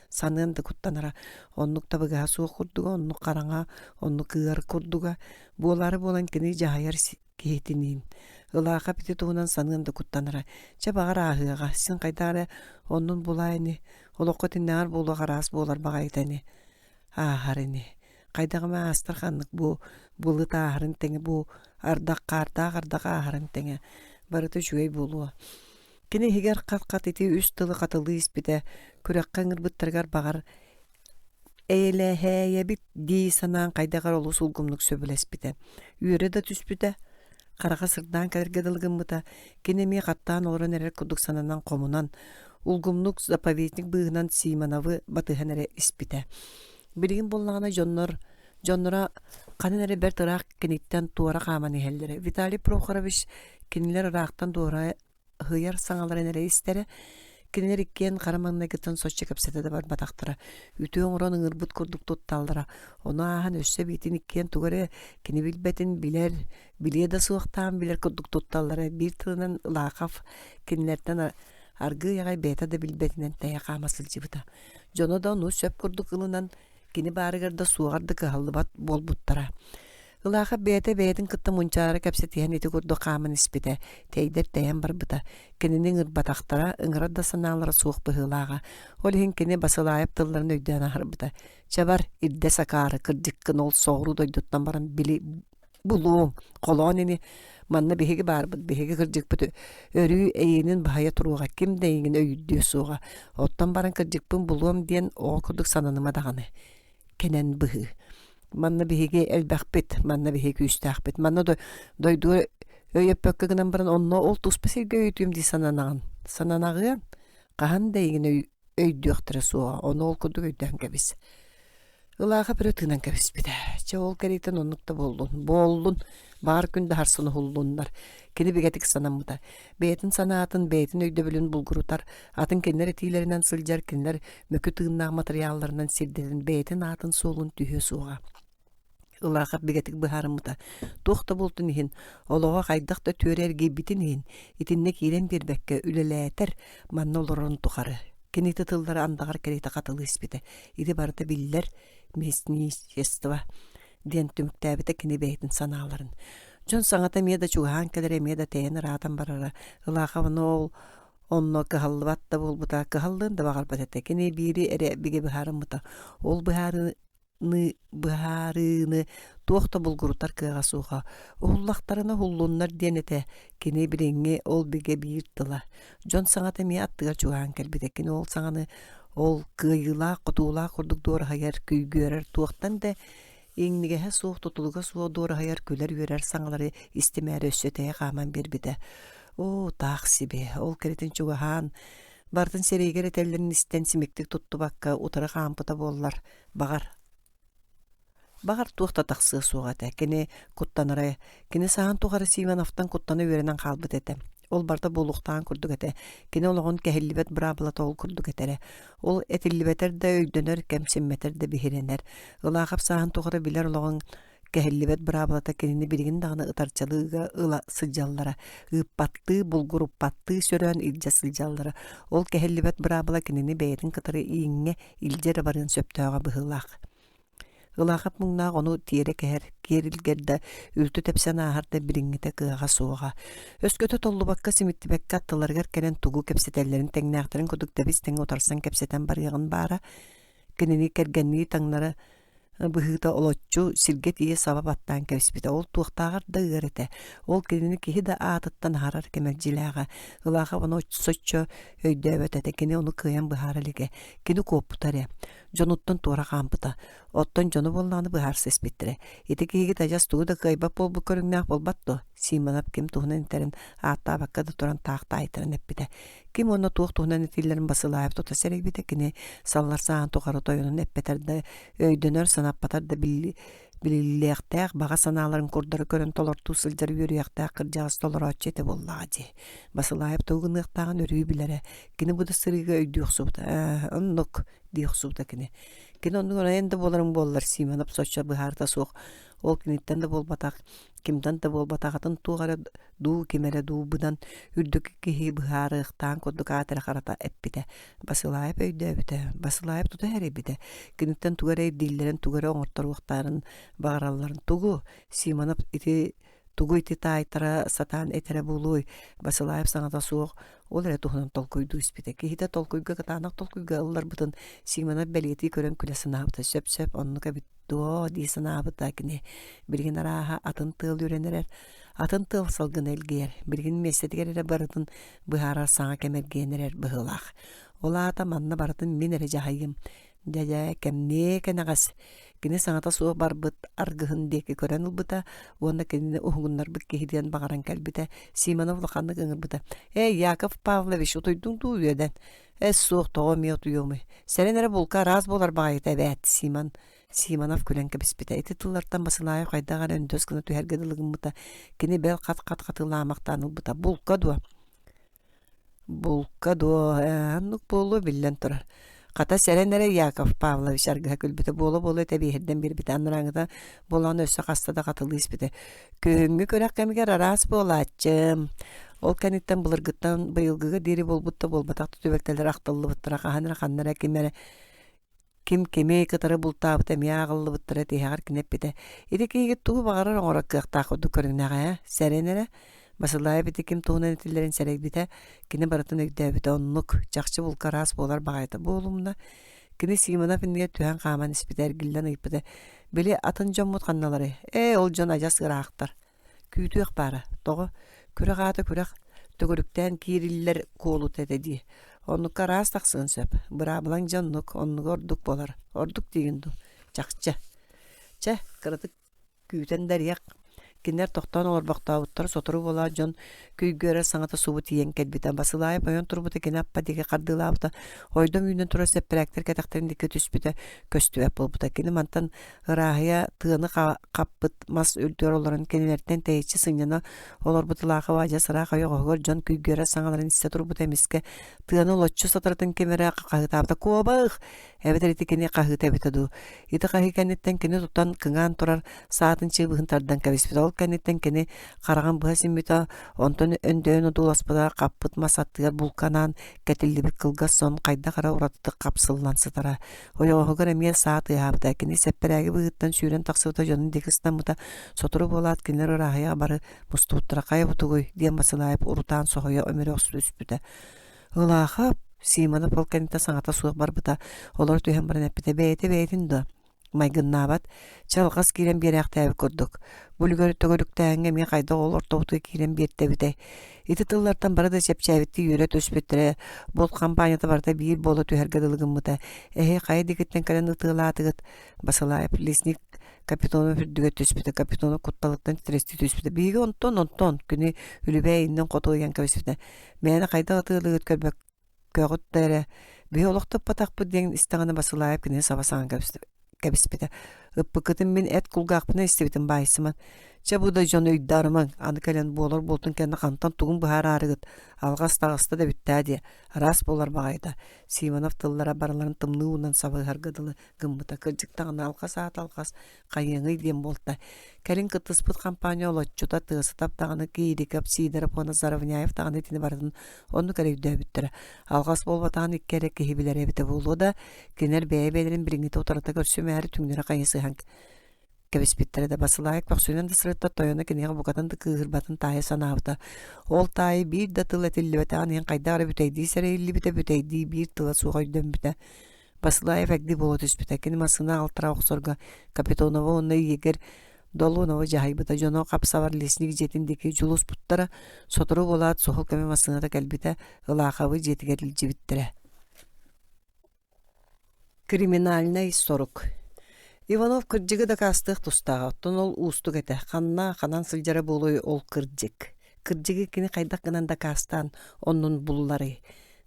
саныан да куттанара. Оннук табыгаһа суох курдуга, оннук хараҥа, оннук ыар курдуга. Буолаары буолан кини дьаһайар киһитиниин. Ылаахап ити туһунан саныан да куттанара. Чэ баҕар ааһыаҕа, син хайдах эрэ оннун булаа ини, олоххо итиннээҕэр буолуох араас буолар баҕайыта ини. Ааһар ини. Хайдах эмэ аастар ханнык бу былыт ааһарын тэҥэ бу ардах хаардаах ардах ааһарын тэҥэ барыта үчүгэй буолуо. Кини иһигэр хат-хат ити үс тылы хатылыы испитэ, күрэххэ ыҥырбыттарыгар баҕар эйэлээһээйэбит дии санаан хайдах эрэ олус улгумнук сөбүлэспитэ. Үөрэ да түспүтэ, хараҕа сырдаан кэлэргэ дылы гыммыта, кини эмиэ хаттаан олорон эрэр курдук сананан хомунан, улгумнук заповедник быыһынан Симоновы батыһан эрэ испитэ. Билигин буоллаҕына дьоннор дьонноро ханан эрэ бэрт ыраах киниттэн туора хааман иһэллэрэ. Виталий Прохорович кинилэр ыраахтан туора ыһыйар саҥаларын эрэ истэрэ. Кинилэр иккиэн хара маҥнайгыттан соччо кэпсэтэ да барбатахтара. Үтүө оҥорон ыҥырбыт курдук тутталлара. Ону ааһан өссө эбиитин иккиэн тугу эрэ кини билбэтин билэр, билиэ да суохтаан билэр курдук тутталлара. Биир тылынан Ылахов кинилэртэн аргыый аҕай бэйэтэ да билбэтинэн тэйэ хаама сылдьыбыта. Дьоно да ону сөп курдук ылынан кини баарыгар да суоҕар да кыһаллыбат буолбуттара. Ылаахап бэйэтэ бэйэтин кытта мунчаара кэпсэтиһэн ити курдук хааман испитэ, тэйдэр тэйэн барбыта. Кинини ыҥырбатахтара, ыҥырар да санаалара суох быһыылааҕа. Ол иһин кини Басылаайап тылларын өйдөөн аһарбыта. Чэ бар, ирдэ сакаары, кырдьыккын ол соҕуруу дойдуттан баран били булуоҥ, холоон ини. Манна биһиги баарбыт, биһиги кырдьыкпыт өрүү эйиэнин баһыйа туруоҕа, ким да эйигин өйдүө суоҕа. Оттон баран кырдьыкпын булуом диэн оҕо курдук сананыма даҕаны. Кэнэн быһыы. Манна биһиги элбэхпит, манна биһиги күүстээхпит. Манна дойдуга өйөппөккө гынан баран онно ол туспа сиргэ өйүтүөм дии сананаҕын. Сананаҕыан, хаһан да эйигин өйдүөхтэрэ суоҕа, ону ол курдук өйдөөн кэбис. Ылааха өрө тыынан кэбиспитэ. Чэ ол кэриэтин оннук да буоллун. Буоллун. Баҕар күн да харсын уһуллуннар. Кини бигэтик санаммыта. Бэйэтин санаатын, бэйэтин өйдөбүлүн булгурутар, атын кинилэр этиилэринэн сылдьар кинилэр мөкү тыыннаах матырыйаалларынан сирдэтэн бэйэтин аатын-суолун түһүө суоҕа. Ылаахап бигэтик быһаарыммыта. Туох да буолтун иһин, олоҕо хайдах да түөрэ эргийбитин иһин, итиннэ киирэн биэрбэккэ үлэлээтэр, манна олорорун тухары. Кини ити тыллары андаҕар кэриэтэ хатылыы испитэ. Ити барыта биллэр местничество диэн түмүктээбитэ кини бэйэтин санааларын. Дьон саҥата эмиэ да чугаһаан кэлэрэ, эмиэ да тэйэн ыраатан барара. Ылаахабына ол онно кыһаллыбат да буолбута, кыһаллыан да баҕарбат этэ. Кини биири эрэ бигэ быһаарыммыта. Ол быһаарыы быһаарыыны туох да булгурутар кыаҕа суоҕа. Уһуллахтарына уһуллуннар диэн этэ кини билиҥҥи ол бигэ биир тыла. Дьон саҥата эмиэ аттыгар чугаһаан кэлбитэ. Кини ол саҥаны ол кыайыылаах-хотуулаах курдук дуораһыйар, күйгүөрэр туохтан да иҥнигэһэ суох, тутулуга суох дуораһыйар, күлэр-үөрэр саҥалары истимээри өссө тэйэ хааман биэрбитэ. Оо, таах сибиэ, ол кэритин чугаһаан, барытын сирэйигэр этэллэрин истэн симиктик туттубакка утары хаампыта буоллар, Баҕар, баҕар туох да тахсыа суоҕа этэ. Кини куттанара, кини саһан тухары Симоновтан куттана үөрэнэн хаалбыт этэ. Ол барыта буолуохтааҕын курдук этэ. Кини олоҕун кэһиллибэт быраабылата ол курдук этэрэ. Ол этиллибэтэр да өйдөнөр, кэмсиммэтэр да биһирэнэр. Ылаахап сааһын тухары билэр олоҕун кэһиллибэт быраабылата кинини билигин даҕаны ытарчалыыга ыла сылдьаллара, ыыппаттыы, булгуруппаттыы сөрөөн илдьэ сылдьаллара. Ол кэһиллибэт быраабыла кинини бэйэтин кытары ииҥҥэ илдьэ эрэ барыан сөптөөҕө быһыылаах. Ылаахап муҥнаах ону тиэрэ кэһэр, киэр илгэр да, үлтү тэпсэн ааһар да билиҥҥитэ кыаҕа суоҕа. Өскөтө толлубакка, симиттибэккэ аттыларыгар кэлэн тугу кэпсэтэллэрин тэҥнээхтэрин курдук тэбис-тэҥ утарсан кэпсэтэн барыаҕын баара, кинини кэргэннии таҥнары быһыыта олоччу сиргэ тиийэ саба баттаан кэбиспитэ. Ол туохтааҕар да ыар этэ. Ол кинини киһи да аатыттан аһарар кэмэлдьилээҕэ. Ылаахап ону соччо өйдөөбөт этэ. Кини ону кыайан быһаара илигэ. Кини куоппута эрэ. Дьонуттан туора хаампыта. Оттон дьону буоллаҕына быһаарса испиттэрэ. Ити киһигит адьас тугу да кыайбат буолбут көрүҥнээх буолбат дуо? Симонов ким туһунан этэрин ааттаабакка да туран таах таайтаран эппитэ. Ким уонна туох туһунан этиилэрин Басылаев тута сэрэйбитэ, кини саллар сааһын тухары тойонун эппэтэр да, өйдөнөр, санаппатар да билиллиэхтээх баҕа санааларын курдары көрөн толортуу сылдьар үөрүйэхтээх кырдьаҕас толорооччу этэ буоллаҕа дии. Басылаев тугу гыныахтааҕын өрүү билэрэ. Кини бу да сырыыга өйдүү охсубута. Ээ, оннук, дии охсубута кини. Кини оннугар айан да буоларым буоллар, Симонов соччо быһаарыта суох. Ол киниттэн да буолбатах. Кимтэн да буолбатаҕытын туох эрэ дуу, ким эрэ дуу быдан үрдүк киһи быһаарыахтаан курдук аат эрэ харата эппитэ. Басылаев өйдөөбүтэ, Басылаев тута сэрэйбитэ. Киниттэн тугу эрэ ирдииллэрин, тугу эрэ оҥорторуохтарын баҕаралларын. Тугу? Симонов ити тугу ити таайтара сатаан этэрэ буолуой? Басылаев саҥата суох ол эрэ туһунан толкуйдуу испитэ. Киһитэ толкуйга кытаанах толкуйга ылларбытын Симонов бэлиэтии көрөн күлэ санаабыта. Сөп-сөп оннук эбит дуо дии санаабыта кини. Билигин арааһа атын тыал үрэн эрэр, атын тыал салгына илгийэр. Билигин миэстэтигэр эрэ барытын быһаарар саҥа кэм эргийэн эрэр быһыылаах. Ол аата манна барытын мин эрэ дьаһайыым. Дьэ-дьэ, кэмниэ кэнэҕэс кини саҥата суох барбыт аргыһын диэки көрөн ылбыта уонна кинини уһугуннарбыт киһи диэн баҕаран кэлбитэ. Симонов улаханнык ыҥырбыта: «Эй, Яков Павлович, утуйдуҥ дуу үөдэн?» «Эс суох, тоҕо эмиэ утуйуомуй? Сэрэн эрэ булка араас буолар баҕайыта эбээт, Симон». Симонов күлэн кэбиспитэ. Ити тыллартан Басылаев хайдах эрэ өндөс гына түһэргэ дылы гыммыта. Кини бэл хат-хат хатылаамахтаан ылбыта. «Булка дуо?» Булка дуо, ээ, оннук буолуо биллэн турар. Хата сэрэн эрэ Яков Павлович аргыһа күлбүтэ буола-буола тэбиэһирдэн биэрбитэ анарааҥыта буолан өссө хаста да хатылыы испитэ. Күһүҥҥү күрэх кэмигэр араас буолааччы. Ол кэнниттэн былыргыттан быйылгыга диэри буолбут да буолбатах да түбэлтэлэр ахтыллыбыттара хаһан эрэ ханна эрэ ким эрэ Ким кими кытары бултаабыта эмиэ ааҕыллыбыттара тиһэҕэр кини эппитэ: «Ити киһигит тугу баҕарар оҥорор кыахтаах курдук көрүҥнээх ээ, сэрэн эрэ». Басылаев ити ким туһунан этиллэрин сэрэйбитэ, кини барытын өйдөөбүтэ оннук, чахчы булка араас буолар баҕайыта буолумна. Кини Симонов иннигэр түһэн хааман испитэ, эргиллэн ыйыппыта: «Били атын дьоммут ханналарый?» «Ээ, ол дьон адьас ыраахтар. Күүтүөх баара, тоҕо? Күрэх аата күрэх, төгүрүктээн киириллэр куолута этэ дии. Оннукка араас тахсыан сөп. Быраабылаҥ дьэ оннук, оннуга ордук буолар. Ордук диигин дуу? Чахчы. Чэ, кыратык күүтэн да эриэх. Кинилэр тохтоон олорбохтообуттара сотору буолаат дьон күйгүөрэр саҥата субу тиийэн кэлбитэ. Басылаев ойон турбута кини аппа диэки хардыылаабыта. Ойдом үүнэн турар сэппэрээктэр кэтэхтэрин диэки түспүтэ көстүбэт буолбута. Кини мантан Ырааһыйа тыаны хаппыт мас үрдүгэр олорон кинилэртэн тэйиччи сынньана олорбут Ылаахова адьас ыраах ойоҕоһугар дьон күйгүөрэр саҥаларын истэ турбута эмискэ тыаны олоччу сатарытын ким эрэ хаһыытаабыта «Куобах!» эбэтэр ити кини хаһыыта эбитэ дуу. Ити хаһыы кэнниттэн кини тутан кыҥаан турар саатын чыыбыһын тардан кэбиспитэ. Ол кэнниттэн кини хараҕын быһа симмитэ, онтон өндөйөн одууласпыта хаппыт мас аттыгар булканаан кэтиллибит кылгас сон хайдах эрэ уратытык хапсыллан сытара. Ойоҕоһугар эмиэ саа тыаһаабыта, кини сэппэрээги быыһыттан сүүрэн тахсыбыта дьонун диэки ыстаммыта, сотору буолаат кинилэр ырааһыйаҕа бары мустубуттара «Хайа бутугуй?» диэн Басылаев урутаан соһуйа өмүрэ түспүтэ. Ылаахап Симонов ол кэнниттэн саҥата суох барбыта, олоро түһэн баран эппитэ «Бэйэтэ бэйэтин дуо? Майгыннаабат, чалҕас киирэн биэрээхтээбит курдук. Бу үлүгэр төгүрүктээһиҥҥэ эмиэ хайдах ол ортобутугар киирэн биэртэ эбитэй? Ити тыллартан бары да чэпчээбиттии үөрэ түспүттэрэ, булт хампаанньата барыта биир буола түһэргэ дылы гыммыта. Эһи хайа диэкиттэн кэлэн ытыалаатыгыт? Басылаев лесник Капитонов үрдүгэр түспүтэ, Капитонов кутталыттан титирэстии түспүтэ. Биһиги онтон, онтон, күнү үлүбээй иннин хоту ыйан кэбиспитэ. Мээнэ хайдах ытыалыыгыт көрбөккөҕүт да эрэ, биһи олох да ыппатахпыт диэн истэҕинэ Басылаев кинини саба саҥан кэбиспитэ. Ыппыккытын мин эт кулгаахпынан истибитим баайсыман. Чэ бу да дьон өйдаарымаҥ, аны кэлэн буолар буолтун кэннэ хантан тугун быһаараарыгыт, алҕас таҕыста да бүттээ диэ, араас буолар баҕайыта. Симонов тыллара барыларын тымныы уунан сабыһарга дылы гыммыта. Кырдьык даҕаны алҕас аата алҕас, хайыаҥый диэн буолта. Кэлин кыттыспыт хампаанньа олоччута Тыасытап даҕаны Киирикэп, Сидоров уонна Заровняев даҕаны итини барытын оннук эрэ өйдөөбүттэрэ. Алҕас буолбатаҕын икки эрэ киһи билэрэ эбитэ буолуо да, кинилэр бэйэ-бэйэлэрин билиҥҥитэ утарыта көрсүмээри түҥнэри хайысыһан кэбиспиттэрэ да Басылаев көхсүнэн да сырытта тойоно киниэхэ букатын да кыыһырбатын таайа санаабыта. Ол таайы биир да тыл этиллибэтэҕин иһин хайдах эрэ бүтэйдии сэрэйиллибитэ, бүтэйдии биир тыла суох өйдөммүтэ. Басылаев эгди буола түспүтэ. Кини массыына аҕалтара охсорго Капитонова уонна Игорь Долунову дьаһайбыта. Дьоно хап-сабар лесник дьиэтин диэки дьулуспуттара. Сотору буолаат суһал көмө массыыната кэлбитэ, Ылаахабы дьиэтигэр илдьибиттэрэ. Криминальнай сорук Иванов кырдьыгы дакаастыах тустааҕа, оттон ол уустук этэ. Ханна, ханан сылдьара буолуой ол кырдьык? Кырдьыгы кини хайдах гынан дакаастаан оннун булларый?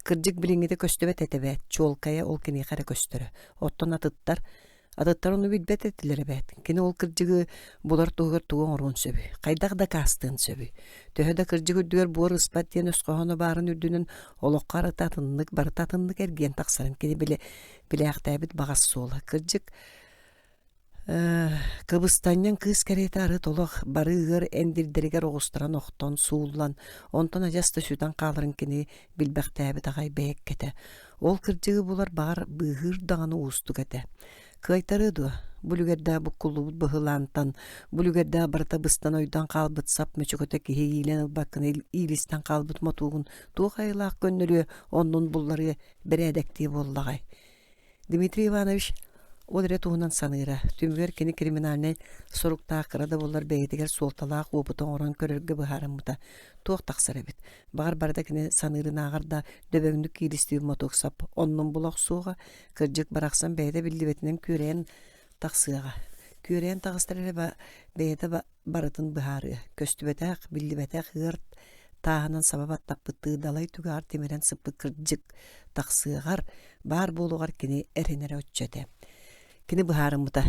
Кырдьык билиҥҥитэ көстүбэт этэ эбээт, чуолкайа ол киниэхэ эрэ көстөрө. Оттон атыттар, атыттар ону билбэт этилэр эбээт. Кини ол кырдьыгы булар туһугар тугу оҥоруон сөбүй? Хайдах дакаастыан сөбүй? Төһө да кырдьык үрдүгэр буор ыспат диэн өс хоһооно баарын үрдүнэн олоххо арыта атыннык, барыта атыннык эргийэн тахсарын кини билэ, билээхтээбит баҕас суола. Кырдьык. Кыбыстанньаҥ кыыс кэриэтэ арыт олох бары ыар эндирдэригэр оҕустаран охтон, сууллан, онтон адьас да сүтэн хааларын кини билбэхтээбит аҕай бэйэккэтэ. Ол кырдьыгы булар баҕар быыһыыр даҕаны уустук этэ. Кыайтарыа дуо, бу үлүгэрдээх буккуллубут быһылаантан, бу үлүгэрдээх барыта быстан ойдон хаалбыт сап мөчөкөтө киһи иилэн ылбаккын иилистэн хаалбыт мотуугун туох айылаах көннөрүө, оннун булларыа, бэрээдэктиэ буоллаҕай. Дмитрий Иванович ол эрэ туһунан саныыра. Түмүгэр кини криминальнай соруктаах кыра да буоллар бэйэтигэр суолталаах уопуту оҥорон көрөргө быһаарыммыта. Туох тахсар эбит. Баҕар барыта кини саныырынааҕар да дөбөҥнүк кииристиир мотуок сап оннун була охсуоҕа, кырдьык барахсан бэйэтэ биллибэтинэн күөрэйэн тахсыаҕа. Күөрэйэн таҕыстар эрэ бэйэтэ барытын быһаарыа. Көстүбэтэх, биллибэтэх ыар тааһынан саба баттаппыттыы далай түгэҕэр тимирэн сыппыт кырдьык тахсыаҕар, баар буолуоҕар кини эрэнэрэ оччо этэ. Кини быһаарыммыта.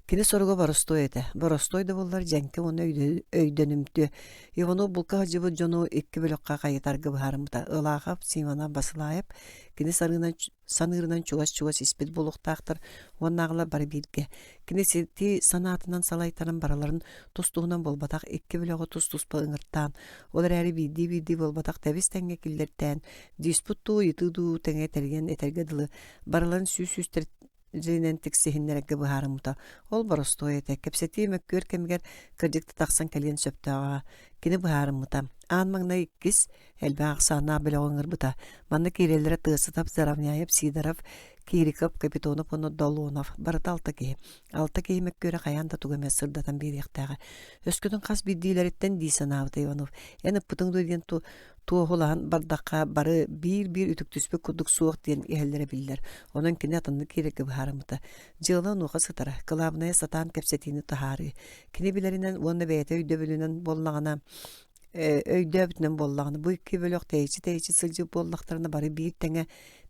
Кини соруга боростуой этэ. Боростуой да буоллар дьэҥкэ уонна өйдөнүмтүө. Иванов булка сылдьыбыт дьону икки бөлөххө хайытарга быһаарыммыта. Ылаахап, Симонов, Басылаев кини сарыынан саныырынан чугас-чугас испит буолуохтаахтар уоннааҕылар бары бииргэ. Кини сити санаатынан салайтаран барыларын тус-туһунан буолбатах икки бөлөҕү тус-туспа ыҥыртаан, ол эрээри биирдии-биирдии буолбатах тэбис-тэҥҥэ киллэртээн, диспут дуу, ыйытыы дуу тэҥэ тэрийэн этэргэ дылы, барыларын сүүс-сүүстэринэн тиксиһиннэрэргэ быһаарыммыта. Ол боростуой этэ, кэпсэтии мөккүөр кэмигэр кырдьык да тахсан кэлиэн сөптөөҕө. Кини быһаарыммыта. Аан маҥнай иккис, элбэх ахсааннаах бөлөҕү ыҥырбыта. Манна киирэллэрэ Тыасытов, Заровняев, Сидоров, Кириков, Капитонов уонна Долонов. Барыта алта киһи. Алта киһи мөккүөрэ хайаан да тугу эмэ сырдатан биэриэхтээҕэ. Өскөтүн хас биирдиилэриттэн дии санаабыта Иванов. Эн ыппытыҥ дуо диэн туоһулаһан бардахха бары биир-биир үтүктүспүт курдук суох диэн иһэллэрэ биллэр. Онон кини атыннык киирэргэ быһаарыммыта. Дьыала онуоха сытара, кылаабынайа сатаан кэпсэтиини таһаарыы. Кини билэринэн уонна бэйэтэ өйдөбүлүнэн буоллаҕына, өйдөөбүтүнэн буоллаҕына, бу икки бөлөх тэйиччи-тэйиччи сылдьыбыт буоллахтарына бары биир тэҥэ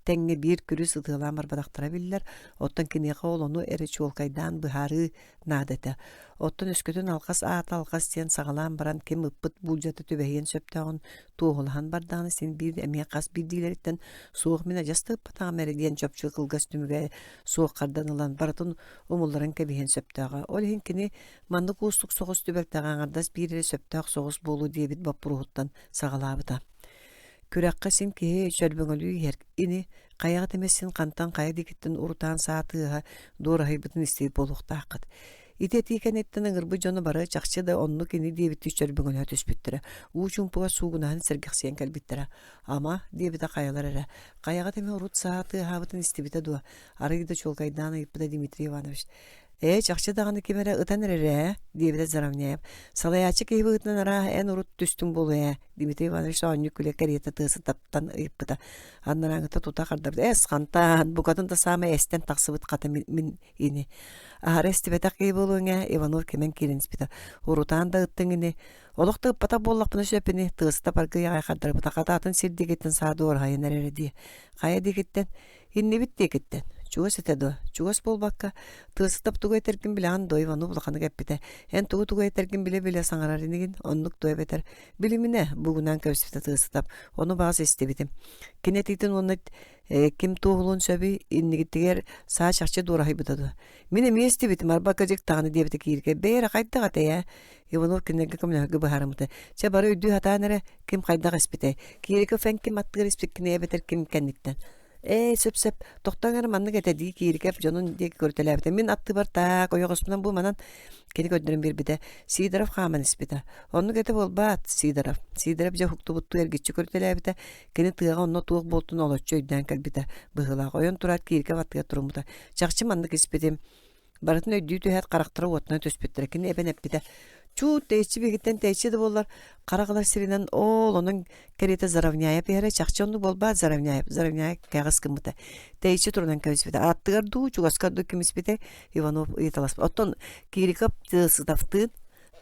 тэҥҥэ биир күрүс ытыалаан барбатахтара биллэр. Оттон киниэхэ ол ону эрэ чуолкайдаан быһаарыы наада этэ. Оттон өскөтүн алҕас аата алҕас диэн саҕалаан баран ким ыппыт буулдьата түбэһиэн сөптөөҕүн туоһулаһан бардаҕына син биир эмиэ хас биирдиилэриттэн суох мин адьас да ыппатаҕым эрэ диэн чопчу кылгас түмүгэ суох хардан ылан барытын умулларан кэбиһиэн сөптөөҕө. Ол иһин кини Маннык уустук соҕус түбэлтэҕэ аҥардас биир эрэ сөптөөх соҕус буолуу диэбит боппуруоһуттан саҕалаабыта. Күрэххэ син киһи чөрбөҥөлүү иһэр ини, хайаҕыт эмэ син хантан хайа диэкиттэн урутаан саа тыаһа дуораһыйбытын истибит буолуохтааххыт. Ити этии кэнниттэн ыҥырбыт дьоно бары чахчы да оннук ини диэбиттии чөрбөҥөлөһө түспүттэрэ, уу чуумпуга суугунаһан сэргэхсийэн кэлбиттэрэ. Ама, диэбитэ хайалар эрэ, хайаҕыт эмэ урут саа тыаһаабытын истибитэ дуо? Арыый да чуолкайдаан ыйыппыта Дмитрий Иванович. «Ээ, чахчы даҕаны ким эрэ ытан эрэр ээ», диэбитэ Заровняев. «Салайааччы киһи быһыытынан арааһа эн урут түстүҥ буолуо ээ», Дмитрий Иванович оонньуу күлэ кэриэтэ тыасы таптан ыйыппыта. Анарааҥҥыта тута хардарбыт: «Эс, хантаан, букатын да саамай эстэн тахсыбыт хата мин ини. Аһара истибэтэх киһи буолуоҥ ээ», Иванов кимэн киирэн испитэ. «Урутаан да ыттыҥ ини. Олох да ыппатах буоллахпына сөп ини, тыасы тапарга аҕай хардарбыта. Хата атын сир диэкиттэн саа дуораһыйан эрэрэ дии. Хайа диэкиттэн? Иннибит диэкиттэн, чугас этэ дуо? Чугас буолбакка, тыасытап тугу этэргин билэҕин дуо Иванов улаханнык эппитэ. Эн тугу-тугу этэргин билэ-билэ саҥарар инигин, оннук дуо эбэтэр билиминэ, бугунаан кэбиспитэ Тыасытап. Ону баҕас истибитим. Кини этиитин уонна ким туоһулуон сөбүй, иннигитигэр саа чахчы дуораһыйбыта дуо? Мин эмиэ истибитим, арба кыдьык даҕаны диэбитэ кииргэ. Бэйэ эрэ хайдах этэй ээ? Иванов кинилэргэ көмөлөһөргө быһаарыммыта. Чэ, бары өйдүү сатаан эрэ, ким хайдах испитэй? Киириков эн ким аттыгар испиккиний эбэтэр ким кэнниттэн? Ээ, сөп-сөп, тохтооҥ эрэ маннык этэ дии Киирикэп дьонун диэки көрүтэлээбитэ. Мин аттыбар таак, ойоҕоспунан бу манан кини көрдөрөн биэрбитэ. Сидоров хааман испитэ. Оннук этэ буолбаат, Сидоров. Сидоров дьэ уһуктубуттуу эргиччи көрүтэлээбитэ. Кини тыаҕа онно туох буолтун олоччу өйдөөн кэлбитэ быһыылаах. Ойон тураат Киирикэп аттыгар туруммута. Чахчы маннык испитим. Барытын өйдүү түһээт харахтара уотунан түспүттэрэ. Кини эбэн эппитэ: «Чуут, тэйиччи биһигиттэн тэйиччи да буоллар, харах ылар сиринэн оол онон кэриэтэ Заровняев иһэрэ чахчы оннук буолбаат Заровняев, Заровняев кэҕис гыммыта. Тэйиччи турунан кэбиспитэ. Аттыгар дуу, чугаскар дуу ким испитэ Иванов ыйыталаспыт. Оттон Кириков Тысытовтыын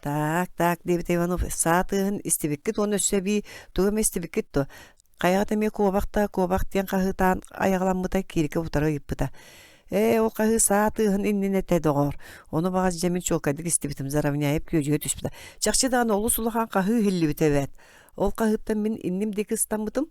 так, так диэбитэ Иванов, саа тыаһын истибиккит уонна өссө эбии тугу эмэ истибиккит дуо? Хайаҕыт эмиэ куобах да куобах диэн хаһыытаан айаҕаламмыта Киирикэ утары ыйыппыта. Ээ, ол хаһыы саа тыаһын иннинэ этэ, доҕоор. Ону баҕас дьэ мин чуолкайдык истибитим, Заровняев күөдьүйэ түспүтэ. Чахчы даҕаны олус улахан хаһыы иһиллибитэ эбээт. Ол хаһыыттан мин инним диэки ыстаммытым.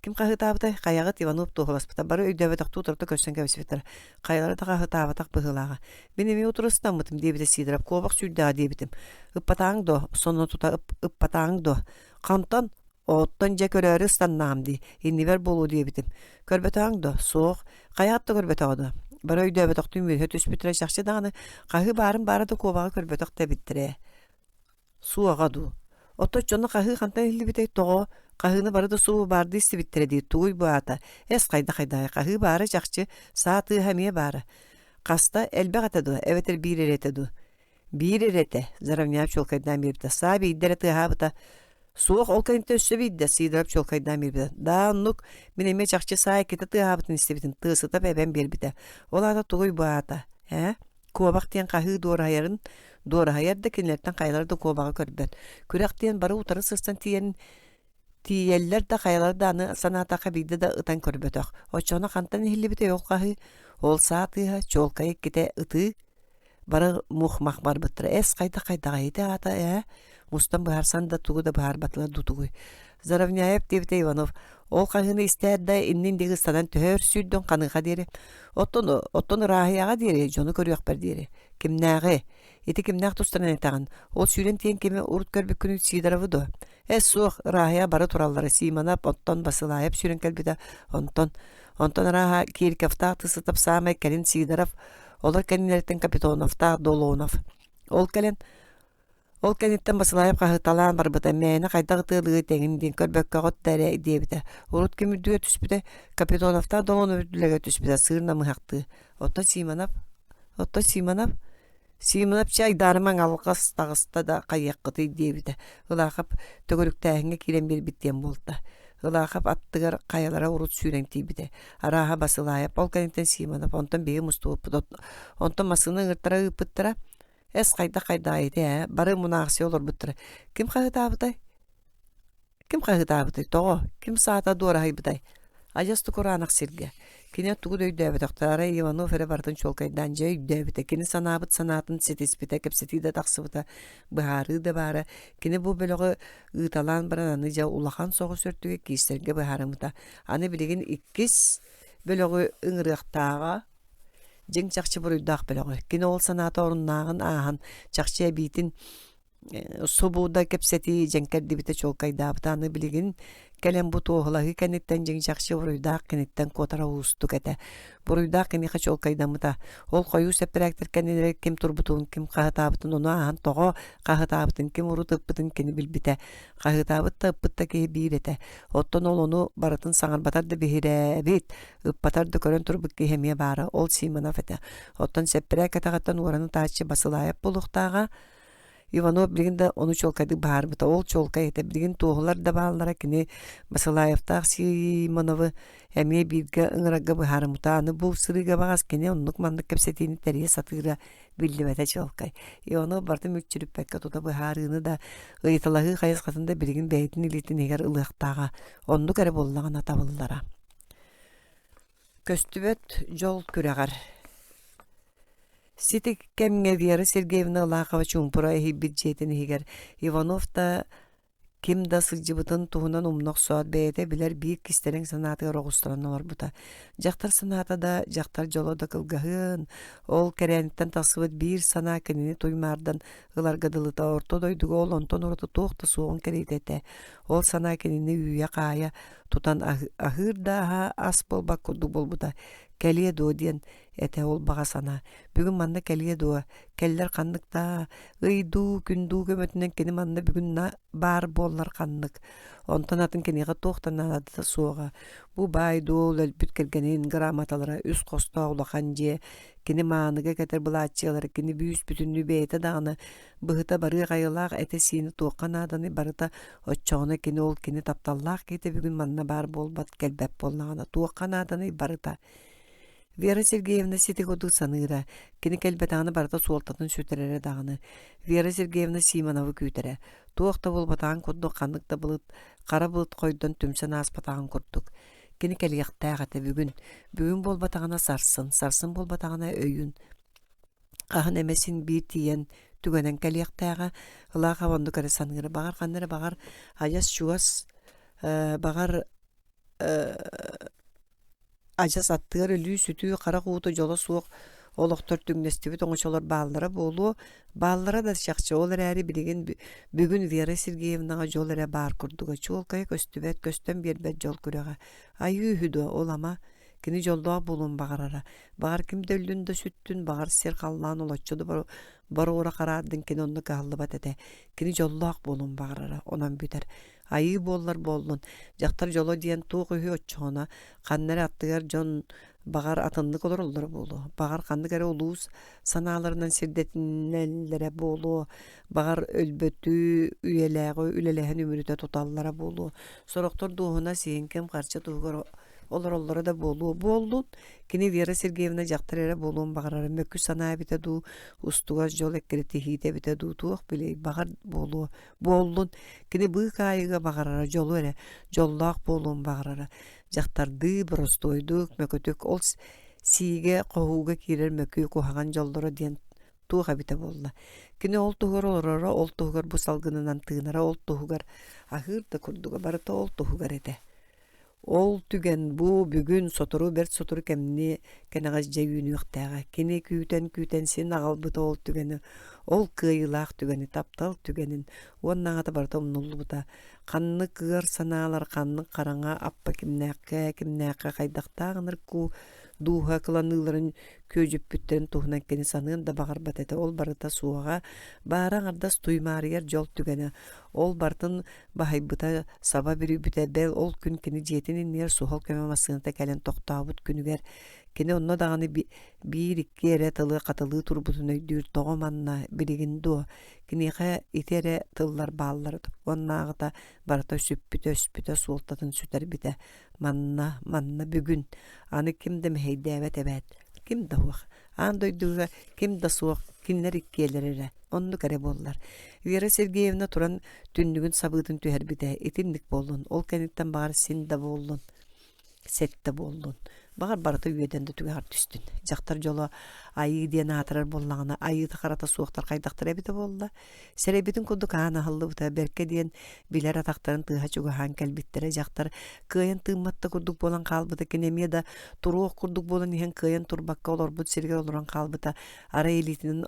Ким хаһыытаабытай? Хайаҕыт Иванов туоһуласпыта. Бары өйдөөбөтөхтүү утарыта көрсөн кэбиспиттэр. Хайалара да хаһыытаабатах быһыылааҕа. Мин эмиэ утары ыстаммытым диэбитэ Сидоров. Куобах сүүрдэҕэ диэбитим. Ыппатааҥ дуо? Сонно тута ыппатааҥ дуо? Хантан? Оттон дьэ көрөөрү ыстаннаҕым дии. Иннибэр буолуо диэбитим. Көрбөтөҕүҥ дуо? Суох. Хайаат да көрбөтөҕө дуо? Бары өйдөөбөтөхтүү мүөһэ түспүттэрэ чахчы даҕаны хаһыы баарын баара да куобаҕы көрбөтөх да эбиттэр ээ. Суоҕа дуу? Оттон дьону хаһыы хантан иһиллибитэй тоҕо? Хаһыыны бары да субу баардыы истибиттэрэ дии, тугуй бу аата? Эс хайда-хайдаай, хаһыы баара чахчы, саа тыаһа эмиэ баара. Хаста элбэх этэ дуо, эбэтэр биир эрэ этэ дуу? Биир эрэ этэ, Заровняев чуолкайдаан биэрбитэ. Саа биирдэ эрэ тыаһаабыта. Суох, ол кэнниттэн өссө биирдэ, Сидоров чуолкайдаан биэрбитэ. Даа, оннук, мин эмиэ чахчы саа иккитэ тыаһаабытын истибитим, тыасытап эбэн биэрбитэ. Ол аата тугуй бу аата? Ээ? Куобах диэн хаһыы дуораһыйарын дуораһыйар да кинилэртэн хайалара да куобаҕы көрбөт. Күрэх диэн бары утары сырсан тиийэн тиийэллэр да хайалара да аны санаатахха биирдэ да ытан көрбөтөх. Оччоҕуна хантан иһиллибитэй ол хаһыы? Ол саа тыаһа чуолкай иккитэ ытыы бары мух-мах барбыттара. Эс хайдах-хайдаҕай ити аата ээ? Мустан быһаарсан да тугу да быһаарбатылар дуу тугуй? Заровняев диэбитэ Иванов. Ол хаһыыны истээт да иннин диэки ыстанан төһө өр сүүрдүҥ ханыыха диэри. Оттон, оттон ырааһыйаҕа диэри, дьону көрүөхпэр диэри. Кимнээҕи? Ити кимнээх тустарынан этэҕин? Ол сүүрэн тиийэн кими урут көрбүккүнүй Сидоровы дуо? Эс суох, ырааһыйа бары тураллара. Симонов, оттон Басылаев сүүрэн кэлбитэ. Онтон, онтон арааһа Кириковтаах Тысытов саамай кэлин Сидоров, олор кэннилэриттэн Капитоновтаах Долонов. Ол кэлэн Ол кэнниттэн Басылаев хаһыталаан барбыта, мээнэ хайдах ытыалыыр тэҥин диэн көрбөккөҕүт да эрэ диэбитэ. Урут ким үрдүгэр түспүтэ, Капитоновтаах Долонов үрдүлэригэр түспүтэ, сыыр намыһахтыы. Оттон Симонов, оттон Симонов, Симонов чэ айдаарымаҥ алҕас таҕыста да хайыаххытый диэбитэ. Ылаахап төгүрүктээһиҥҥэ киирэн биэрбит диэн буолта. Ылаахап аттыгар хайалара урут сүүрэн тиийбитэ. Арааһа Басылаев, ол кэнниттэн Симонов, онтон биһиги мустубуппут, онтон массыына ыҥыртара ыыппыттара. Эс хайдах-хайдаҕай ити ээ, бары мунаахсыйа олорбуттара. Ким хаһыытаабытай? Ким хаһыытаабытай? Тоҕо? Ким саата дуораһыйбытай? Адьас да кураанах сиргэ. Кини тугу да өйдөөбөтөхтөр, арай Иванов эрэ барытын чуолкайдаан дьэ өйдөөбүтэ. Кини санаабыт санаатын ситиспитэ, кэпсэтии да тахсыбыта, быһаарыы да баара. Кини бу бөлөҕү ыыталаан баран аны дьэ улахан соҕус өртүгэр киирсэргэ быһаарыммыта. Аны билигин иккис бөлөҕү ыҥырыахтааҕа Дьиҥ чахчы буруйдаах бөлөҕү. Кини ол санаата оруннааҕын ааһан, чахчы эбиитин субу да кэпсэтии дьэҥкэрдибитэ чуолкайдаабыта аны билигин кэлэн бу туоһулаһыы кэнниттэн дьиҥ чахчы буруйдаах киниттэн куотара уустук этэ. Буруйдаах киниэхэ чуолкайдаммыта. Ол хойуу сэппэрээктэр кэннилэрэ ким турбутун, ким хаһытаабытын, ону ааһан тоҕо хаһытаабытын, ким урут ыппытын кини билбитэ. Хаһыытаабыт да ыппыт да киһи биир этэ. Оттон ол ону барытын саҥарбатар да биһирээбит, ыппатар да көрөн турбут киһи эмиэ баара. Ол Симонов этэ. Оттон сэппэрээк кэтэҕиттэн уоран ытааччы Басылаев буолуохтааҕа. Иванов билигин да ону чуолкайдык быһаарбыта. Ол чуолкай этэ. Билигин туоһулар да бааллара кини Басылаевтаах Симоновы эмиэ бииргэ ыҥырарга быһаарыммыта. Аны бу сырыыга баҕас кини оннук-маннык кэпсэтиини тэрийэ сатыыра биллибэтэ чуолкай. Иванов барытын мүччүрүппэккэ тута быһаарыыны да, ыйыталаһыы хайысхатын да билигин бэйэтин илиитин иһигэр ылыахтааҕа. Оннук эрэ буоллаҕына табыллара. Көстүбэт дьол күрэҕэр Сити кэмҥэ Вера Сергеевна Ылахова чуумпура иһийбит дьиэтин иһигэр Иванов да Ким да сылдьыбытын туһунан умна охсоот, бэйэтэ билэр биир кистэлэҥ санаатыгар оҕустаран олорбута. Дьахтар санаата да, дьахтар дьоло да кылгаһыан, ол кэрээниттэн тахсыбыт биир санаа кинини туймаардан ыларга дылыта орто дойдуга ол онтон ураты туох да суоҕун кэриэтэ этэ. Ол санаа кинини үүйэ-хаайа тутан аһыыр да аһа ас буолбат курдук буолбута. Кэлиэ дуо диэн этэ ол баҕа санаа. Бүгүн манна кэлиэ дуо? Кэллэр ханнык даа? Ый дуу, күн дуу көмөтүнэн кини манна бүгүн баар буоллар ханнык. Онтон атын киниэхэ туох да наадата суоҕа. Бу баай-дуол өлбүт кэргэнин грамоталара үс хостоох улахан дьиэ, кини мааныга кэтэр былааччыйалара кини бүүс-бүтүннүү бэйэтэ даҕаны быһыта барыах айылаах этэ-сиинэ туохха нааданый барыта оччоҕуна кини ол кини тапталлаах киһитэ бүгүн манна баар буолбат кэлбэт буоллаҕына туохха нааданый барыта Вера Сергеевна сити курдук саныыра, кини кэлбэтэҕинэ барыта суолтатын сүтэрэрэ даҕаны. Вера Сергеевна Симоновы күүтэрэ. Туох да буолбатаҕын курдук ханнык да былыт, хара былыт хойдон түмсэн ааспатаҕын курдук. Кини кэлиэхтээх этэ бүгүн. Бүгүн буолбатаҕына сарсын, сарсын буолбатаҕына өйүүн. Хаһан эмэ син биир тиийэн түгэнэн кэлиэхтээҕэ. Ылаахап оннук эрэ саныыра. Баҕар ханна эрэ баҕар адьас чугас, баҕар. Адьас аттыгар өлүү-сүтүү, харах уута дьоло суох олохтор түҥнэстибит оҥочолор бааллара буолуо, бааллара да чахчы, ол эрээри билигин бүгүн Вера Сергеевнаҕа дьол эрэ баар курдуга, чуолкайа көстүбэт, көстөн биэрбэт дьол күрэҕэ. Айыы үһү дуо, ол ама, кини дьоллоох буолуон баҕарара. Баҕар ким да өллүн да сүттүн, баҕар сир-халлаан олоччу да боруора хараардын кини онно кыһаллыбат этэ. Кини дьоллоох буолуон баҕарара, онон бүтэр. Айыы буоллар буоллун, дьахтар дьоло диэн туох үһү оччоҕуна, ханна эрэ аттыгар дьон баҕар атыннык олороллоро буолуо, баҕар ханнык эрэ улуус санааларынан сирдэтинэллэрэ буолуо, баҕар өлбөтүү үйэлээҕи үлэлэһэн үмүрүтэ туталлара буолуо, сорохтор дуоһунас иһин ким харчы туһугар олороллоро да буолуо буоллун, кини Вера Сергеевна дьахтар эрэ буолуон баҕарара мөкү санаа эбитэ дуу, устугас дьол эккирэтиһиитэ эбитэ дуу, туох билиэй, баҕар буолуо, буоллун, кини быыкаайыга баҕарара дьолу эрэ, дьоллоох буолуон баҕарара, дьахтардыы боростуойдук, мөкүтүк ол сиигэ, хоһууга киирэр мөкү куһаҕан дьоллоро диэн туох эбитэ буолла. Кини ол туһугар олороро, ол туһугар бу салгынынан тыынара, ол туһугар аһыыр да курдуга, барыта ол туһугар этэ. Ол түгэн бу бүгүн сотору бэрт сотору кэмниэ кэнэҕэс дьэ үүнүөхтээҕэ. Кини күүтэн-күүтэн син аҕалбыта ол түгэни, ол кыайыылаах түгэни, таптал түгэнин уонна аҕата барыта умнуллубута. Ханнык ыар санаалар, ханнык хараҥа аппа кимнээххэ, кимнээххэ хайдахтаах ыныркуу дууһа кыланыыларын күөдьүппүттэрин туһунан кини саныан да баҕарбат этэ. Ол барыта суоҕа, баара аҥардас туймаарыйар дьол түгэнэ. Ол барытын баһыйбыта, саба бүрүйбүтэ, бэл ол күн кини дьиэтин иннигэр суһал көмө массыыната кэлэн тохтообут күнүгэр кини онно даҕаны биир-икки эрэ тылы хатылыы турбутун өйдүүр тоҕо манна билигин дуо киниэхэ ити эрэ тыллар бааллар уоннааҕыта барыта сүппүтэ өспүтэ суолтатын сүтэрбитэ манна манна бүгүн аны ким да мэһэйдээбэт эбээт ким да суох аан дойдуга ким да суох кинилэр иккиэлэр эрэ оннук эрэ буоллар Вера Сергеевна туран түннүгүн сабыытын түһэрбитэ итинник буоллун ол кэнниттэн баҕар син да буоллун сэттэ буоллун баҕар барыта үөдэн да түгэҕэр түстүн дьахтар дьоло айыы диэн аатырар буоллаҕына айыыта харата суохтар хайдахтара эбитэ буолла Сэрэйбитин курдук аан аһыллыбыта, бэркэ диэн билэр атахтарын тыаһа чугаһаан кэлбиттэрэ дьахтар кыайан тыыммат да курдук буолан хаалбыта, кини эмиэ да туруох курдук буолан иһэн кыайан турбакка олорбут сиригэр олорон хаалбыта, арай илиитинэн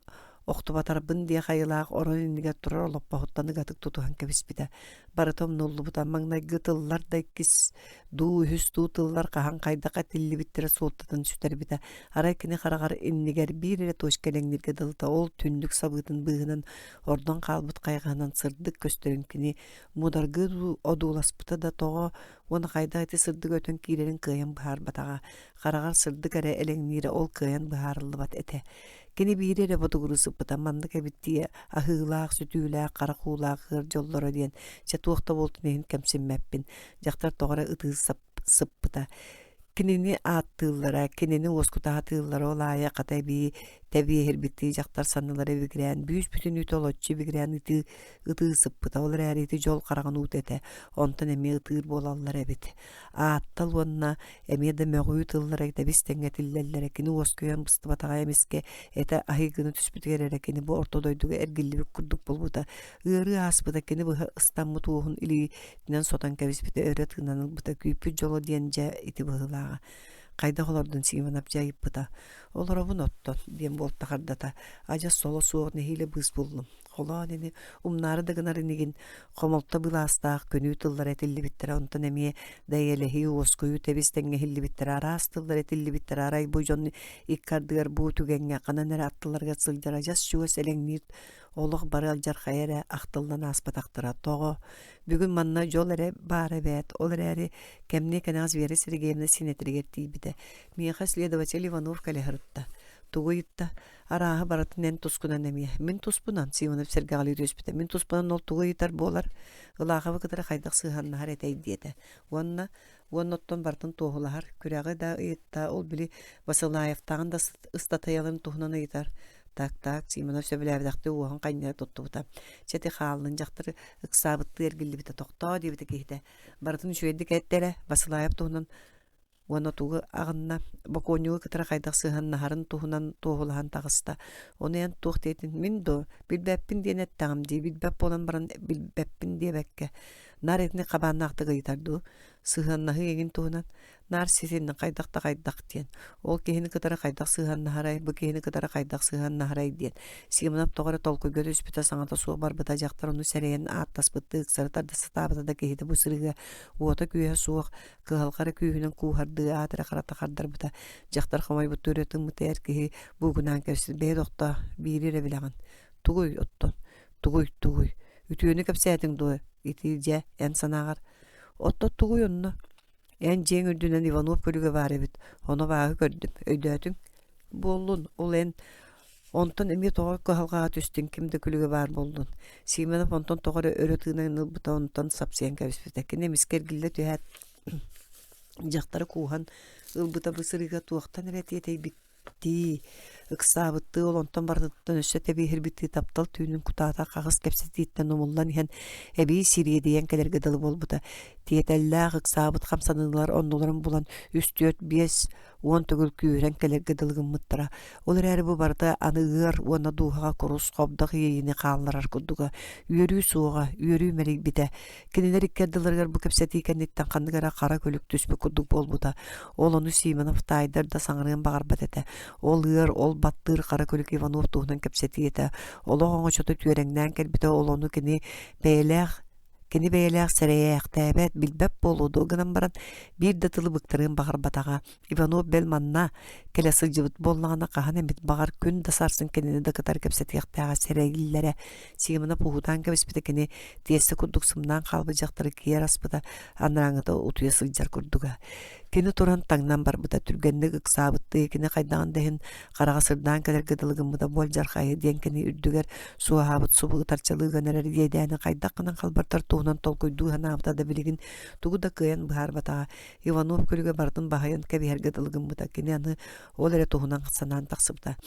охтубатарбын диэх айылаах орон иннигэр турар олоппоһуттан ыгатык тутуһан кэбиспитэ. Барыта умнуллубута, маҥнайгы тыллар да иккис дуу, үһүс дуу тыллар хаһан хайдах этиллибиттэрэ суолтатын сүтэрбитэ. Арай кини хараҕар иннигэр биир эрэ точка элэҥнииргэ дылыта ол түннүк сабыытын быыһынан ордон хаалбыт хайҕаһынан сырдык көстөрүн кини мударгыы одууласпыта да тоҕо уонна хайдах ити сырдык өтөн киирэрин кыайан быһаарбатаҕа. Хараҕар сырдык эрэ элэҥниирэ ол кыайан быһаарыллыбат этэ. Кини биири эрэ ботугуруу сыппыта маннык эбит дии аһыылаах, сүтүүлээх, харах уулаах ыар дьоллоро диэн чэ туох да буолтун иһин кэмсиммэппин. Дьахтар тоҕо эрэ ытыы сыппыта. Кинини ааттыыллара, кинини уоскута сатыыллара ол аайы хата эбии тэбиэһирбиттии дьахтар саннылара ибигирээн, бүүс-бүтүннүүтэ олоччу ибигирээн ытыы, ытыы сыппыта. Ол эрээри ити дьол хараҕын уута этэ, онтон эмиэ ытыыр буолаллар эбит. Ааттал уонна эмиэ да мөҕүү тыллара тэбис-тэҥҥэ этиллэллэрэ кини уоскуйан быстыбатаҕа эмискэ этэ аһый гына түспүтүгэр эрэ кини бу орто дойдуга эргиллибит курдук буолбута. Ыарыы ааспыта кини быһа ыстаммыт уоһун илии Итинэн сотон кэбиспитэ өрө тыынан ылбыта күүппүт дьоло диэн дьэ ити быһыылааҕа. Хайдах олордун Симонов дьэ ыйыппыта. Олоробун оттон диэн буолта хардата. Адьас соло суох нэһиилэ быыс буллум. Холоон ини умнаары да гынар инигин хомолто былаастаах көнүү тыллара этиллибиттэрэ онтон эмиэ да эйэлэһии уоскуйуу тэбис тэҥҥэһиллибиттэрэ араас тыллар этиллибиттэрэ арай бу дьон икки ардыгар бу түгэҥҥэ ханан эрэ аттыларыгар сылдьар адьас чугас элэҥниир олох бары алдьархайа эрэ ахтыллан ааспатахтара тоҕо Бүгүн манна дьол эрэ баара эбээт, ол эрээри кэмниэ кэнэҕэс Вера Сергеевна синэтиригэр тиийбитэ. Миэхэ следователь Иванов кэлэ сырытта. Тугу ыйытта? Арааһы барытын эн тускунан эмиэ. Мин туспунан, Симонов сэргэҕэлии түспүтэ. Мин туспунан ол тугу ыйытар буолар? Ылаахабы кытары хайдах сыһыаннаһар этэй диэтэ. Уонна уонна оттон барытын туоһулаһар, күрэҕи да ыйытта, ол били Басылаевтааҕын да ыстатыйаларын туһунан ыйытар. Так-так, Симонов сөбүлээбэтэхтии уоһун хайнара туттубута. Чэ ити хааллын дьахтары ыксаабыттыы эргиллибитэ тохтоо диэбитэ киһитэ. Барытын үчүгэйдик эттэ эрэ, Басылаев туһунан уонна тугу аҕынна, бокуонньугу кытары хайдах сыһыаннаһарын туһунан туоһулаһан таҕыста. Ону эн туох диэтин, мин дуо, билбэппин диэн эттэҕим дии, билбэт буолан баран билбэппин диэбэккэ. Наар итини хабааннаахтык ыйытар дуу? Сыһыаннаһыы эҥин туһунан наар ситиннэ хайдах да хайдах диэн. Ол киһини кытары хайдах сыһыаннаһарай, бу киһини кытары хайдах сыһыаннаһарай диэн. Симонов тоҕо эрэ толкуйга түспүтэ, саҥата суох барбыта, дьахтар ону сэрэйэн ааттаспыттыы ыксары тарда сатаабыта да киһитэ бу сырыыга уота-күүһэ суох, кыһалҕа эрэ күүһүнэн кууһардыы аат эрэ харата хардарбыта. Дьахтар хомойбуттуу өрө тыммыта эр киһи буугунаан кэбиспит бэйэ тохтоо, биири эрэ билэҕин. Тугуй оттон? Тугуй, тугуй? Үтүөнү кэпсээтиҥ дуо? Ити дьэ, эн санааҕар. Оттон тугуй онно? Эн дьиэҥ үрдүнэн Иванов күлүгэ баар эбит, ону абааһы көрдүм, өйдөөтүҥ? Буоллун, ол эн онтон эмиэ тоҕо кыһалҕаҕа түстүҥ, ким да күлүгэ баар буоллун. Симонов онтон тоҕо эрэ өрө тыынан ылбыта, онтон сапсыйан кэбиспитэ. Кини эмискэ эргиллэ түһээт, дьахтары кууһан ылбыта бу сырыыга туохтан эрэ тиэтэйбит Тии, ыксаабыттыы ол онтон барытыттан өссө тэбиэһирбиттии таптал түүнүн кутаата хаҕыс кэпсэтииттэн умуллан иһэн эбии сириэдийэн кэлэргэ дылы буолбута. Тиэтэллээх ыксаабыт хамсаныылар оннуларын булан үс, түөрт, 50 төгүл күүһүрэн кэлэргэ дылы гыммыттара. Ол эрээри бу барыта аны ыар уонна дууһаҕа курус, хобдох иэйиини хаалларар курдуга. Үөрүү суоҕа, үөрүү мэлийбитэ. Кинилэр икки ардыларыгар бу кэпсэтии кэнниттэн ханнык эрэ хара күлүк түспүт курдук буолбута. Ол ону Симонов таайдар да саҥарыан баҕарбат этэ. Ол ыар, ол баттыыр хара күлүк Иванов туһунан кэпсэтии этэ. Олох оҥочото түөрэҥнээн кэлбитэ, ол ону кини бэйэлээх кини бэйэлээх сэрэйээхтээбэт, билбэт буолуо дуо гынан баран биир да тылы быктарыан баҕарбатаҕа. Иванов бэл манна кэлэ сылдьыбыт буоллаҕына хаһан эмит баҕар күн да сарсын кинини да кытары кэпсэтиэхтээҕэ сэрэйиллэрэ. Симонов уһуутаан кэбиспитэ кини тиэстэ курдук сымнаан хаалбыт дьахтары киэр аспыта, анарааҥҥыта утуйа сылдьар курдуга. Кини туран таҥнан барбыта, түргэнник ыксаабыттыы кини хайдаҕын да иһин хараҕа сырдаан кэлэргэ дылы гыммыта буолдьархайы диэн кини үрдүгэр суоһаабыт субу ытарчалыы гынан эрэр иэдээни хайдах гынан халбартар туһунан толкуйдуу санаабыта да билигин тугу да кыайан быһаарбатаҕа. Иванов күлүгэ барытын баһыйан кэбиһэргэ дылы гыммыта. Кини аны ол эрэ туһунан санаан тахсыбыта.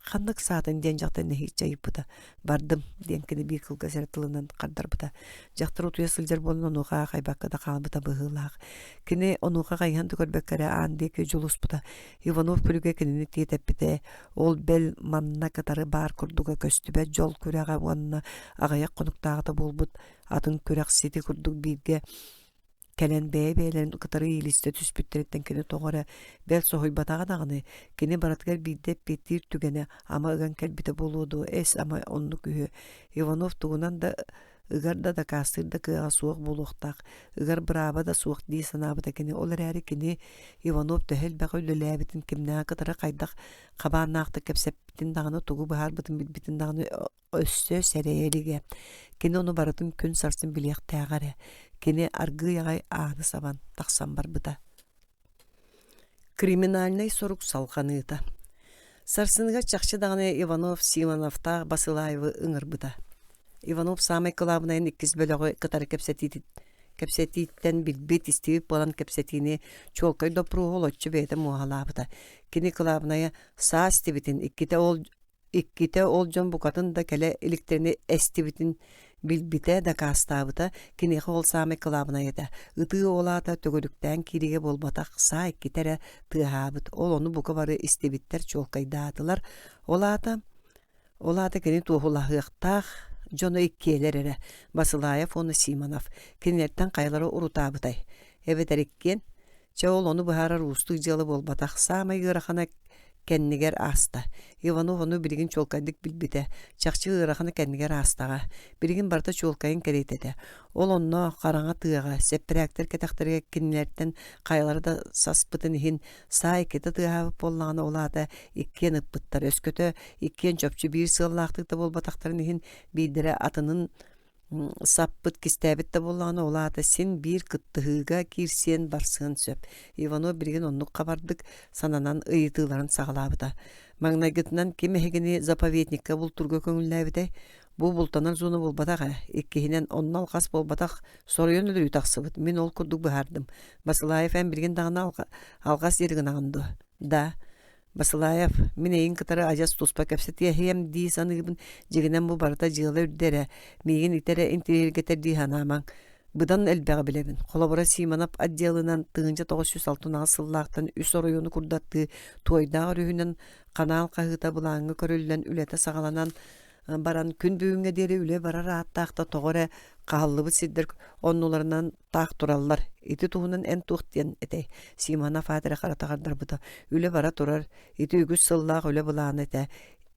Ханнык саатын диэн дьахтар нэһииччэ ыйыппыта. Бардым диэн кини биир кылгас эрэ тылынан хардарбыта. Дьахтар утуйа сылдьар буолан онуоха аахайбакка да хаалбыта быһыылаах. Кини онуоха хайыһан да көрбөккө эрэ аан диэки дьулуспута. Иванов күлүгэ кинини тиэтэппитэ. Ол бэл манна кытары баар курдуга көстүбэт дьол күрэҕэ уонна аҕыйах хонуктааҕыта буолбут атын күрэх сити курдук бииргэ Кэлэн бэйэ-бэйэлэрин кытары иилистэ түспүттэриттэн кини тоҕо эрэ бэл соһуйбатаҕа даҕаны, кини барытыгар биирдэ эппиэттиир түгэнэ ама ыган кэлбитэ буолуо дуо, эс ама оннук үһү. Иванов тугунан да ыгар да дакаастыыр да кыаҕа суох буолуохтаах, ыгар бырааба да суох дии санаабыта кини. Ол эрээри кини Иванов төһө элбэҕи үлэлээбитин, кимнээҕи кытары хайдах хабааннаахтык кэпсэппитин даҕаны, тугу быһаарбытын билбитин даҕаны өссө сэрэйэ илигэ. Кини ону барытын күн сарсын билиэхтээҕэ эрэ. Кини аргыый аҕай ааны сабан тахсан барбыта. Криминальнай сорук салҕаныыта. Сарсыныгар чахчы даҕаны Иванов Симоновтаах Басылаевы ыҥырбыта. Иванов саамай кылаабынайын иккис бөлөҕү кытары кэпсэтииттэн билбит, истибит буолан кэпсэтиини чуолкай доппуруоһу олоччу бэйэтэ муоһалаабыта. Кини кылаабынайа саа истибитин, иккитэ ол Иккитэ ол дьон букатын да кэлэ иликтэринэ эстибитин билбитэ, дакаастаабыта, киниэхэ ол саамай кылаабынай этэ. Ытыы ол аата төгүрүктээн киириигэ буолбатах, саа иккитэ эрэ тыаһаабыт. Ол ону бука бары истибиттэр, чуолкайдаатылар. Ол аата, ол аата кини туоһулаһыахтаах дьоно иккиэлэр эрэ, Басылаев уонна Симонов. Кинилэртэн хайалара урутаабытай? Эбэтэр иккиэн? Чэ, ол ону быһаарар уустук дьыала буолбатах. Саамай ыарахана кэннигэр ааста. Иванов ону билигин чуолкайдык билбитэ. Чахчы ыарахана кэннигэр аастаҕа. Билигин барыта чуолкайын кэриэтэ этэ. Ол онно хараҥа тыаҕа, сэппэрээктэр кэтэхтэригэр кинилэртэн хайалара да саспытын иһин саа иккитэ тыаһаабыт буоллаҕына, ол аата иккиэн ыппыттар. Өскөтө иккиэн чопчу биир сыаллаахтык да буолбатахтарын иһин биирдэрэ атынын саппыт, кистээбит да буоллаҕына, ол аата син биир кыттыһыыга киирсиэн, барсыан сөп. Иванов билигин оннук хабардык сананан ыйытыыларын саҕалаабыта. Маҥнайгытынан ким эһигини заповедникка бултуурга көҥүллээбитэй? Бу бултанар зона буолбатах ээ. Иккиһинэн, онно алҕас буолбатах, соруйан өлөрүү тахсыбыт. Мин ол курдук быһаардым. Басылаев эн билигин даҕаны алҕас диэри гынаҕын дуо? Да. Басылаев, мин эйигин кытары адьас туспа кэпсэтиэһиэм дии саныыбын, дьиҥинэн бу барыта дьыала үрдэ эрэ, миигин ити эрэ интэриэһиргэтэр дии санаамаҥ. Быдан элбэҕи билэбин. Холобура, Симонов отделынан 1968 сыллаахтан үс оройуону курдаттыы Туойдаах өрүһүнэн ханаал хаһыыта былааҥҥа көрүллэн үлэтэ саҕаланан. баран күн бүгүҥҥэ диэри үлэ барар ааттаах да тоҕо эрэ хаһыллыбыт сирдэр оннуларынан таах тураллар. Ити туһунан эн туох диэн этэй? Симонов аат эрэ харата хардарбыта. Үлэ бара турар. Ити үгүс сыллаах үлэ былаана этэ.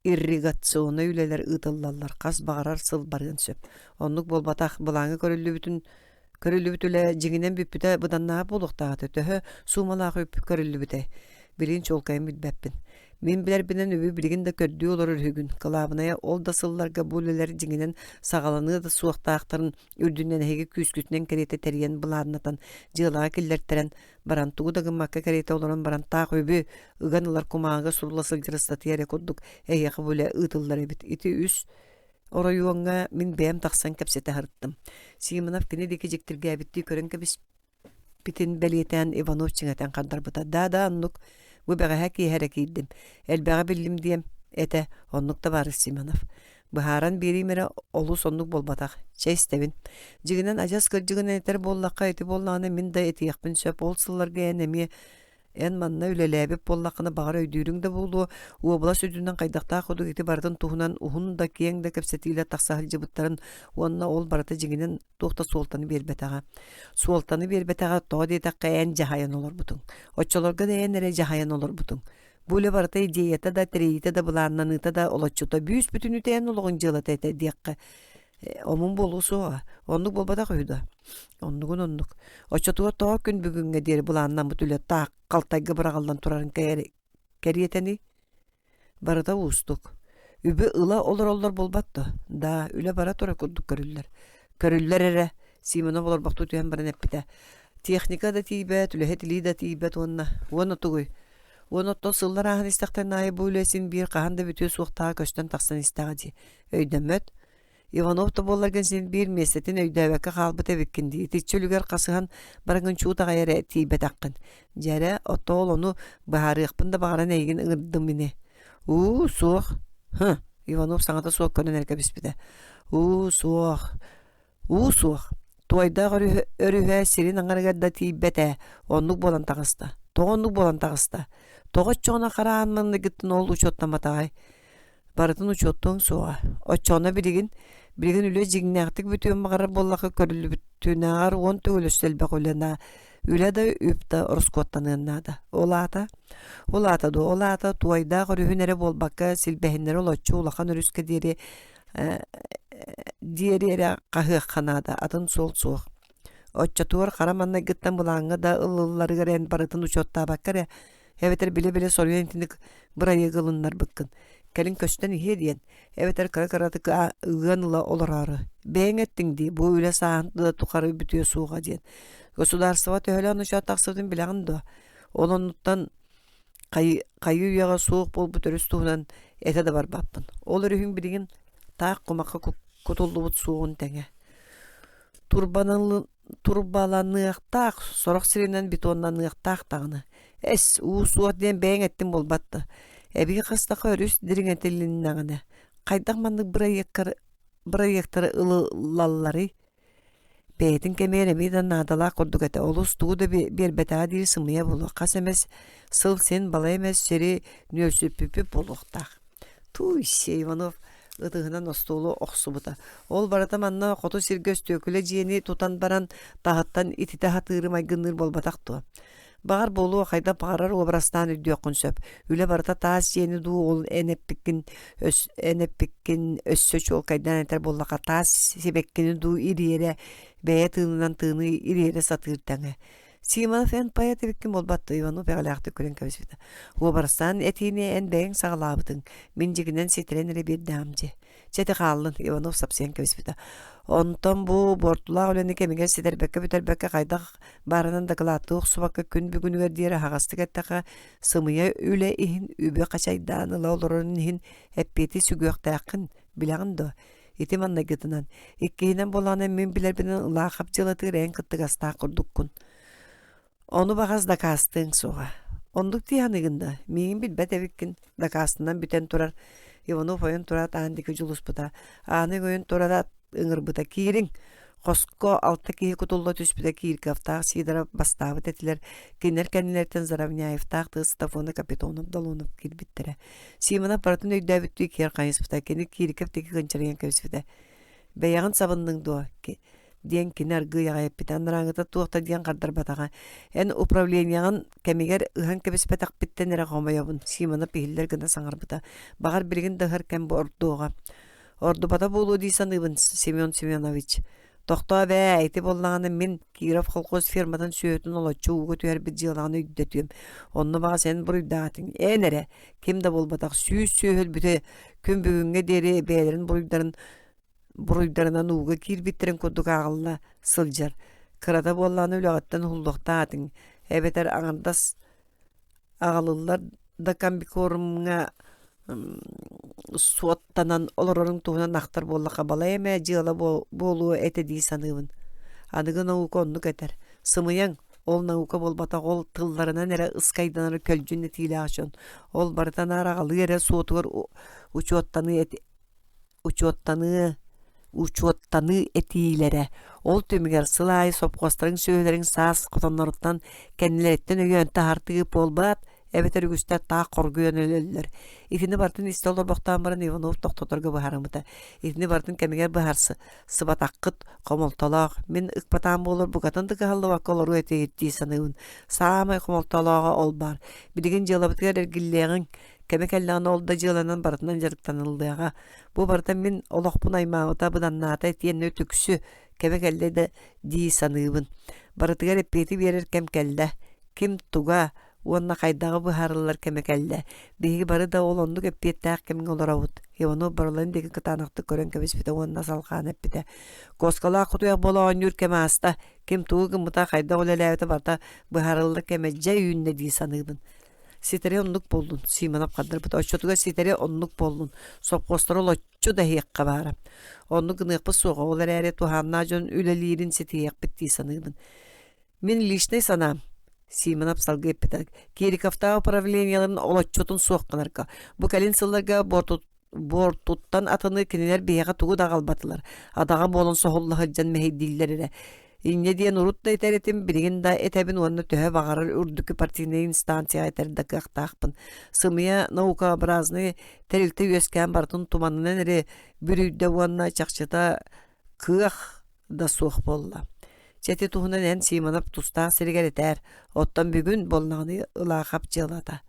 Ирригационнай үлэлэр ыытыллаллар. Хас баҕарар сыл барыан сөп. Оннук буолбатах. Былааҥҥа көрүллүбүтүн Көрүллүбүт үлэ дьиҥинэн бүппүтэ быданнааҕа буолуохтаах этэ. Төһө суумалаах үп көрүллүбүтэй? Билигин чуолкайын билбэппин. Мин билэрбинэн үбү билигин да көрдүү олорор үһүгүн. Кылаабынайа ол да сылларга бу үлэлэр дьиҥинэн саҕаланыа да суохтаахтарын үрдүнэн эһиги күүскүтүнэн кэриэтэ тэрийэн былааннатан дьыалаҕа киллэртэрэн баран тугу да гыммакка кэриэтэ олорон баран таах үбү ыган ылар кумааҕыга сурулла сылдьар ыстатыйа эрэ курдук эһиэхэ бу үлэ ыытыллар эбит. Ити үс Оройуоҥҥа мин бэйэм тахсан кэпсэтэ сырыттым. Симонов кини диэки дьиктиргээбиттии көрөн кэбиспитин бэлиэтээн Иванов чиҥэтэн хардарбыта: «Да-да, оннук. Бу бэҕэһээ киэһэ эрэ киирдим. Элбэҕи биллим диэм этэ, оннук табаарыс Симонов. Быһааран биэриим эрэ олус оннук буолбатах. Чэ, истэбин. Дьиҥинэн адьас кырдьыгынан этэр буоллахха, ити буоллаҕына мин да этиэхпин сөп. Ол сылларга эн эмиэ Эн манна үлэлээбит буоллаххына, баҕар өйдүүрүҥ да буолуо, уобалас үрдүнэн хайдахтаах курдук ити барытын туһунан уһун да, киэҥ да кэпсэтиилэр тахса сылдьыбыттарын уонна ол барыта дьиҥинэн туох да суолтаны биэрбэтэҕэ. Суолтаны биэрбэтэҕэ тоҕо диэтэххэ эн дьаһайан олорбутуҥ. Оччолорго да эн эрэ дьаһайан олорбутуҥ. Бу үлэ барыта идеята да, тэрийиитэ да, былааннаныыта да олоччута бүүс-бүтүннүүтэ эн олоҕуҥ дьыалата этэ диэххэ Омун буолуо суоҕа. Оннук буолбатах үһү дуо? Оннугун оннук. Оччотугар тоҕо күн бүгүҥҥэ диэри былааннаммыт үлэ таах халтайга быраҕыллан турарын кэриэтэний? Барыта уустук. Үбү ыла олороллор буолбат дуо? Да, үлэ бара турар курдук көрүллэр. Көрүллэр эрэ, Симонов олорбохтуу түһэн баран эппитэ. Техника да тиийбэт, үлэһит илии да тиийбэт уонна уонна тугуй? Уонна оттон сыллар ааһан истэхтэрин аайы бу үлэ син биир хаһан да бүтүө суохтааҕа көстөн тахсан истэҕэ дии. Өйдөммөт. Иванов да буолларгын син биир миэстэтин өйдөөбөккө хаалбыт эбиккин дии. Итиччэ үлүгэр хасыһан бараҥҥын чуут аҕай эрэ тиийбэтэххин. Дьэ эрэ, оттон ол ону быһаарыахпын да баҕаран эйигин ыҥырдым ини. Уу, суох. Һы, Иванов саҥата суох көрөн эрэ кэбиспитэ. Уу, суох. Уу суох. Туойдаах өрүһэ сирин аҥарыгар да тиийбэт ээ, оннук буолан таҕыста. Тоҕо оннук буолан таҕыста? Тоҕо оччоҕуна хара аан маҥнайгыттан ол учуоттамматаҕай? Барытын учуоттуоҥ суоҕа. Оччоҕуна билигин, билигин үлэ дьиҥнээхтик бүтүөн баҕарар буоллахха көрүллүбүтүнээҕэр уон төгүл өссө элбэх үлэ на үлэ да үп да ороскуоттаныан наада. Ол аата? Ол аата дуо? Ол аата туойдаах өрүһүн эрэ буолбакка силбэһиннэри олоччу улахан өрүскэ диэри диэри эрэ хаһыахха наада, атын суол суох. Оччотугар хара маннайгыттан былааҥҥа да ылылларыгар эн барытын учуоттаабакка эрэ эбэтэр билэ-билэ соруйан итинник бырайыагы ылыннарбыккын. Кэлин көстөн иһиэ диэн, эбэтэр кыра-кыратык ыган ыла олороору. Бэйэҥ эттиҥ дии, бу үлэ сааһын да тухары бүтүө суоҕа диэн. Государство төһөлөөх ночоот тахсыбытын билэҕин дуо? Ол оннуттан хайыы үйэҕэ суох буолбут өрүс туһунан этэ да барбаппын. Ол өрүһүҥ билигин таах кумахха кутуллубут суоҕун тэҥэ. Турбаланыахтаах, сорох сиринэн бетоннаныахтаах даҕаны. Эс, уу суох диэн бэйэҥ эттиҥ буолбат да. Эбии хастаха өрүс дириҥэтилиннэҕинэ, хайдах маннык бырайыактары ылыллалларый? Бэйэтин кэмигэр эмиэ да наадалаах курдук этэ. Олус тугу да биэрбэтэҕэ диир сымыйа буолуо. Хас эмэ сыл син балай эмэ сири нүөлсүппүппүт буолуохтаах. Тууй-сиэ, Иванов ытыһынан остуолу охсубута. Ол барыта манна хоту сиргэ өстүөкүлэ дьиэни тутан баран таһыттан ититэ сатыыры майгынныыр буолбатах дуо? Баҕар буолуо, хайдах баҕарар уобарастаан өйдүөххүн сөп. Үлэ барыта таас дьиэни дуу, ол эн эппиккин, өс, эн эппиккин өссө чуолкайдаан этэр буоллахха, таас сибэккини дуу ириэрэ, бэйэ тыынынан тыыныы ириэрэ сатыыр тэҥэ. Симонов эн поэт эбиккин буолбат дуо Иванов эҕэлээхтик күлэн кэбиспитэ. Уобарастаан этиини эн бэйэҥ саҕалаабытыҥ, мин дьигинэн ситэрэн эрэ биэрдэҕим дии. Чэ ити хааллын, Иванов сапсыйан кэбиспитэ. Онтон бу буортулаах үлэни кэмигэр ситэрбэккэ-бүтэрбэккэ хайдах баарынан дакылааттыы охсубакка күн бүгүнүгэр диэри аһаҕастык эттэххэ, сымыйа үлэ иһин үбү хачайдаан ыла олорорун иһин эппиэти сүгүөхтээххин билэҕин дуо? Ити маннайгытынан, иккиһинэн буоллаҕына мин билэрбинэн Ылаахап дьыалатыгар эн кыттыгастаах курдуккун. Ону баҕас дакаастыаҥ суоҕа. Оннук дии саныыгын да, миигин билбэт эбиккин, дакаастанан бүтэн турар Иванов ойон тураат аан диэки дьулуспута. Ааны өҥөйөн турара ыҥырбыта: «Киириҥ!» Хоско алта киһи кутулла түспүтэ Кирковтаах Сидоров бастаабыт этилэр. Кинилэр кэннилэриттэн Заровняевтаах Тыстов уонна Капитонов Долунов киирбиттэрэ. Симонов барытын өйдөөбүттүү киэр хайыспыта. Кини Кириков диэки кынчарыйан кэбиспитэ. «Бэйэҕин сабынныҥ дуо?» диэн кини аргыый аҕай эппитэ. Анарааҥҥыта туох да диэн хардарбатаҕа. «Эн управлениеҕын кэмигэр ыһан кэбиспэтэхпиттэн эрэ хомойобун», Симонов иһиллэр гына саҥарбыта. «Баҕар, билигин да ыһар кэм ордуоҕа». Ордубата буолуо дии саныыбын, Семен Семенович. Тохтоо бээ, ити буоллаҕына мин Киров колхоз ферматын сүөһүтүн олоччу ууга түһэрбит дьыалаҕын өйдөтүөм. Онно баҕас эн буруйдаатыҥ. Эн эрэ, ким да буолбатах, сүүс сүөһү өлбүтэ күн бүгүҥҥэ диэри бэйэлэрин буруйдарын буруйдарынан ууга киирбиттэрин курдук ааҕылла сылдьар. Кырата буоллаҕына үлэҕиттэн уһуллуохтаатыҥ, эбэтэр аҥардас аҕалыллар да комбикормҥа суоттанан олороруҥ туһунан ахтар буоллахха балай эмэ дьыала буолуо этэ дии саныыбын. Аныгы наука оннук этэр. Сымыйаҥ, ол наука буолбатах, ол тылларынан эрэ ыскайданар көлдьүн этиилээх дьон. Ол барыта наар аҕалыы эрэ суотугар учуоттаныы учуоттаныы учуоттаныы этиилэрэ. Ол түмүгэр сыл аайы сопхуостарыҥ сүөһүлэриҥ саас хотонноруттан кэннилэриттэн өйөөн таһаартыы буолбаат, эбэтэр үгүстэр таах хоргуйан өлөллөр. Итини барытын истэ олорбохтоон баран Иванов тохтоторго быһаарыммыта. Итини барытын кэмигэр быһаарсыбатаххыт хомолтолоох. Мин ыкпатаан буолар букатын да кыһаллыбакка олоруо этигит дии саныыбын. Саамай хомолтолооҕо ол баар. Билигин дьыалабытыгар эргиллиэҕиҥ. Кэмэ кэллэҕинэ ол да дьыаланан барытынан дьарыктаныллыаҕа. Бу барыта мин олохпун аймаабыта быданнаата итиэннэ үтүксү кэмэ кэллэ да дии саныыбын. Барытыгар эппиэти биэрэр кэм кэллэ. Ким туга уонна хайдаҕы быһаарыллар кэмэ кэллэ. Биһиги бары да ол оннук эппиэттээх кэмҥэ олоробут. Иванов барыларын диэки кытаанахтык көрөн кэбиспитэ уонна салҕаан эппитэ. Куоскалаах кутуйах буола оонньуур кэм ааста. Ким тугу гыммыта, хайдах үлэлээбитэ барыта быһаарыллар кэмэ дьэ үүннэ дии саныыбын. Ситэри оннук буоллун, Симонов хардарбыта. Оччотугар ситэри оннук буоллун, сопхуостары олоччу да иһиэххэ баара. Оннук гыныахпыт суоҕа, ол эрээри туһааннаах дьон үлэлиирин ситиһиэхпит дии саныыбын. Мин личнэй санаам, Симонов салгыы эппитэ, Кириковтаах управлениеларын олоччутун суох гынарга. Бу кэлин сылларга буортуттан атыны кинилэр биһиэхэ тугу да аҕалбатылар, адаҕа буолан соһулла сылдьан мэһэйдииллэр эрэ. Инньэ диэн урут да этэр этим, билигин да этэбин уонна төһө баҕарар үрдүкү партийнай инстанцияҕа этэр да кыахтаахпын. Сымыйа наукообразный тэрилтэ үөскээн барытын туманынан эрэ бүрүйдэ уонна чахчыта кыах да суох буолла. Чэ ити туһунан эн Симонов тустаах сиригэр этээр, оттон бүгүн буоллаҕына Ылаахап дьыалата.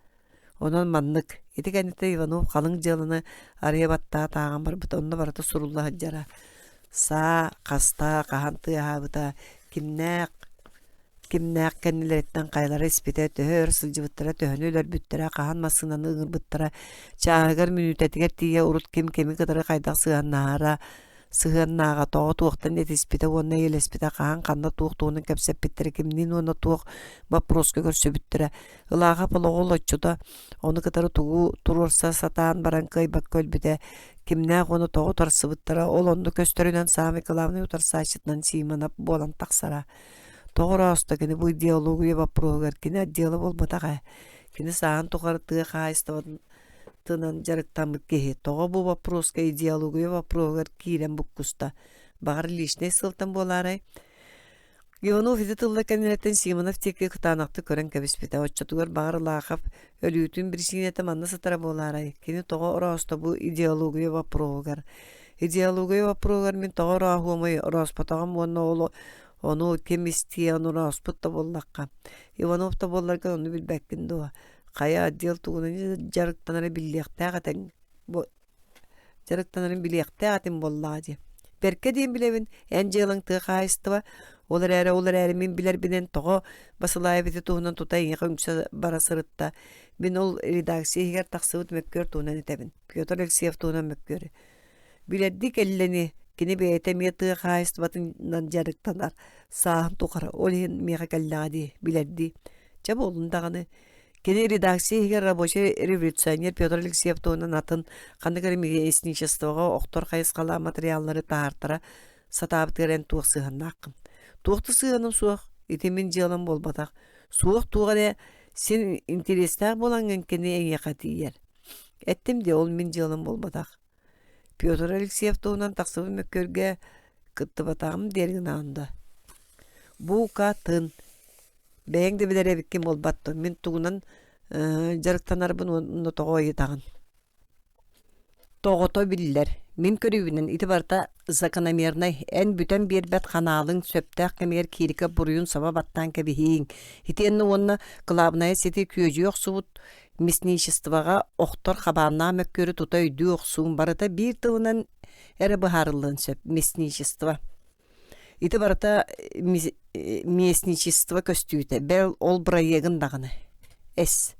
Онон маннык, ити кэнниттэн Иванов халыҥ дьыаланы арыйа баттаат ааҕан барбыта, онно барыта сурулла сылдьара. Саа, хаста, хаһан тыаһаабыта, кимнээх кимнээх кэннилэриттэн хайалара испитэ, төһө өр сылдьыбыттара, төһөнү өлөрбүттэрэ, хаһан массыынаны ыҥырбыттара, чааһыгар, мүнүүтэтигэр тиийэ урут ким кими кытары хайдах сыһыаннаһара, сыһыаннааҕа тоҕо туохтан этиспитэ уонна эйэлэспитэ хаһан ханна туох туһунан кэпсэппиттэрэ кимниин уонна туох боппуруоска көрсүбүттэрэ Ылааҕап олоҕу олоччута ону кытары тугу туруорса сатаан баран кыайбакка өлбүтэ кимнээх уонна тоҕо утарсыбыттара ол онно көстөрүнэн саамай кылаабынай утарсааччытынан Симонов буолан тахсара тоҕо ороосто кини бу идеология боппуруоһугар кини отдела буолбатах ээ кини сааһын тухары тыа хаһаайыстыбатын тынан дьарыктаммыт киһи тоҕо бу боппуруоска идеология боппуруоһугар киирэн буккуста баҕар личнэй сылтан буолаарай Иванов ити тылла кэнниттэн Симонов диэки кытаанахтык көрөн кэбиспитэ. Оччотугар баҕар Лахов өлүүтүн биричиинэтэ манна сытара буолаарай? Кини тоҕо ороосто бу идеология боппуруоһугар? Идеология боппуруоһугар мин тоҕо орооһуомуй орооспотоҕум уонна ол ону ким истиэҕин орооспут да буоллахха. Иванов да буолларгын ону билбэккин дуо? Хайа отдел тугунан дьарыктанара биллиэхтээх этиҥ дьарыктанарын билиэхтээх этим буоллаҕа дии. Бэркэ диэн билэбин, эн дьыалаҥ тыа хаһаайыстыба, ол эрээри ол эрээри мин билэрбинэн тоҕо Басылаев ити туһунан тута эйиэхэ үҥсэ бара сырытта. Мин ол редакция иһигэр тахсыбыт мөккүөр туһунан этэбин. Петр Алексеев туһунан мөккүөрү. Билэрдии кэллэни, кини бэйэтэ эмиэ тыа хаһаайыстыбатынан дьарыктанар, сааһын тухары, ол иһин миэхэ кэллэҕэ дии, билэрдии. Чэ буоллун даҕаны, Кини редакция иһигэр рабочай революционер Петр Алексеев туһунан атын ханнык эрэ местничествоҕа охтор хайысхалаах материаллары таһаартара сатаабытыгар эн туох сыһыаннааххын? Туох да сыһыаным суох, ити мин дьыалам буолбатах. Суох туох эрэ син интэриэстээх буолаҥҥын кини эйиэхэ тиийэр. Эттим дии, ол мин дьыалам буолбатах. Петр Алексеев туһунан тахсыбыт мөккүөргэ. Кыттыбатаҕым диэри гынаҕын дуо? Букатын. Бэйэҥ да билэр эбиккин буолбат дуо? Мин тугунан дьарыктанарбын уонна тоҕо ыйытаҕын? Тоҕото биллэр, мин көрүүбүнэн ити барыта закономернай, эн бүтэн биэрбэт ханаалыҥ сөптөөх кэмигэр киирикэ буруйун саба баттаан кэбиһииҥ, итиэннэ уонна кылаабынайа сити күөдьүйэ охсубут мясничествоҕа охтор хабааннаах мөккүөрү тута өйдүү охсууҥ барыта биир тылынан эрэ быһаарыллыан сөп мясничество. Ити барыта местничество көстүүтэ, бэл ол бырайыагын даҕаны. Эс.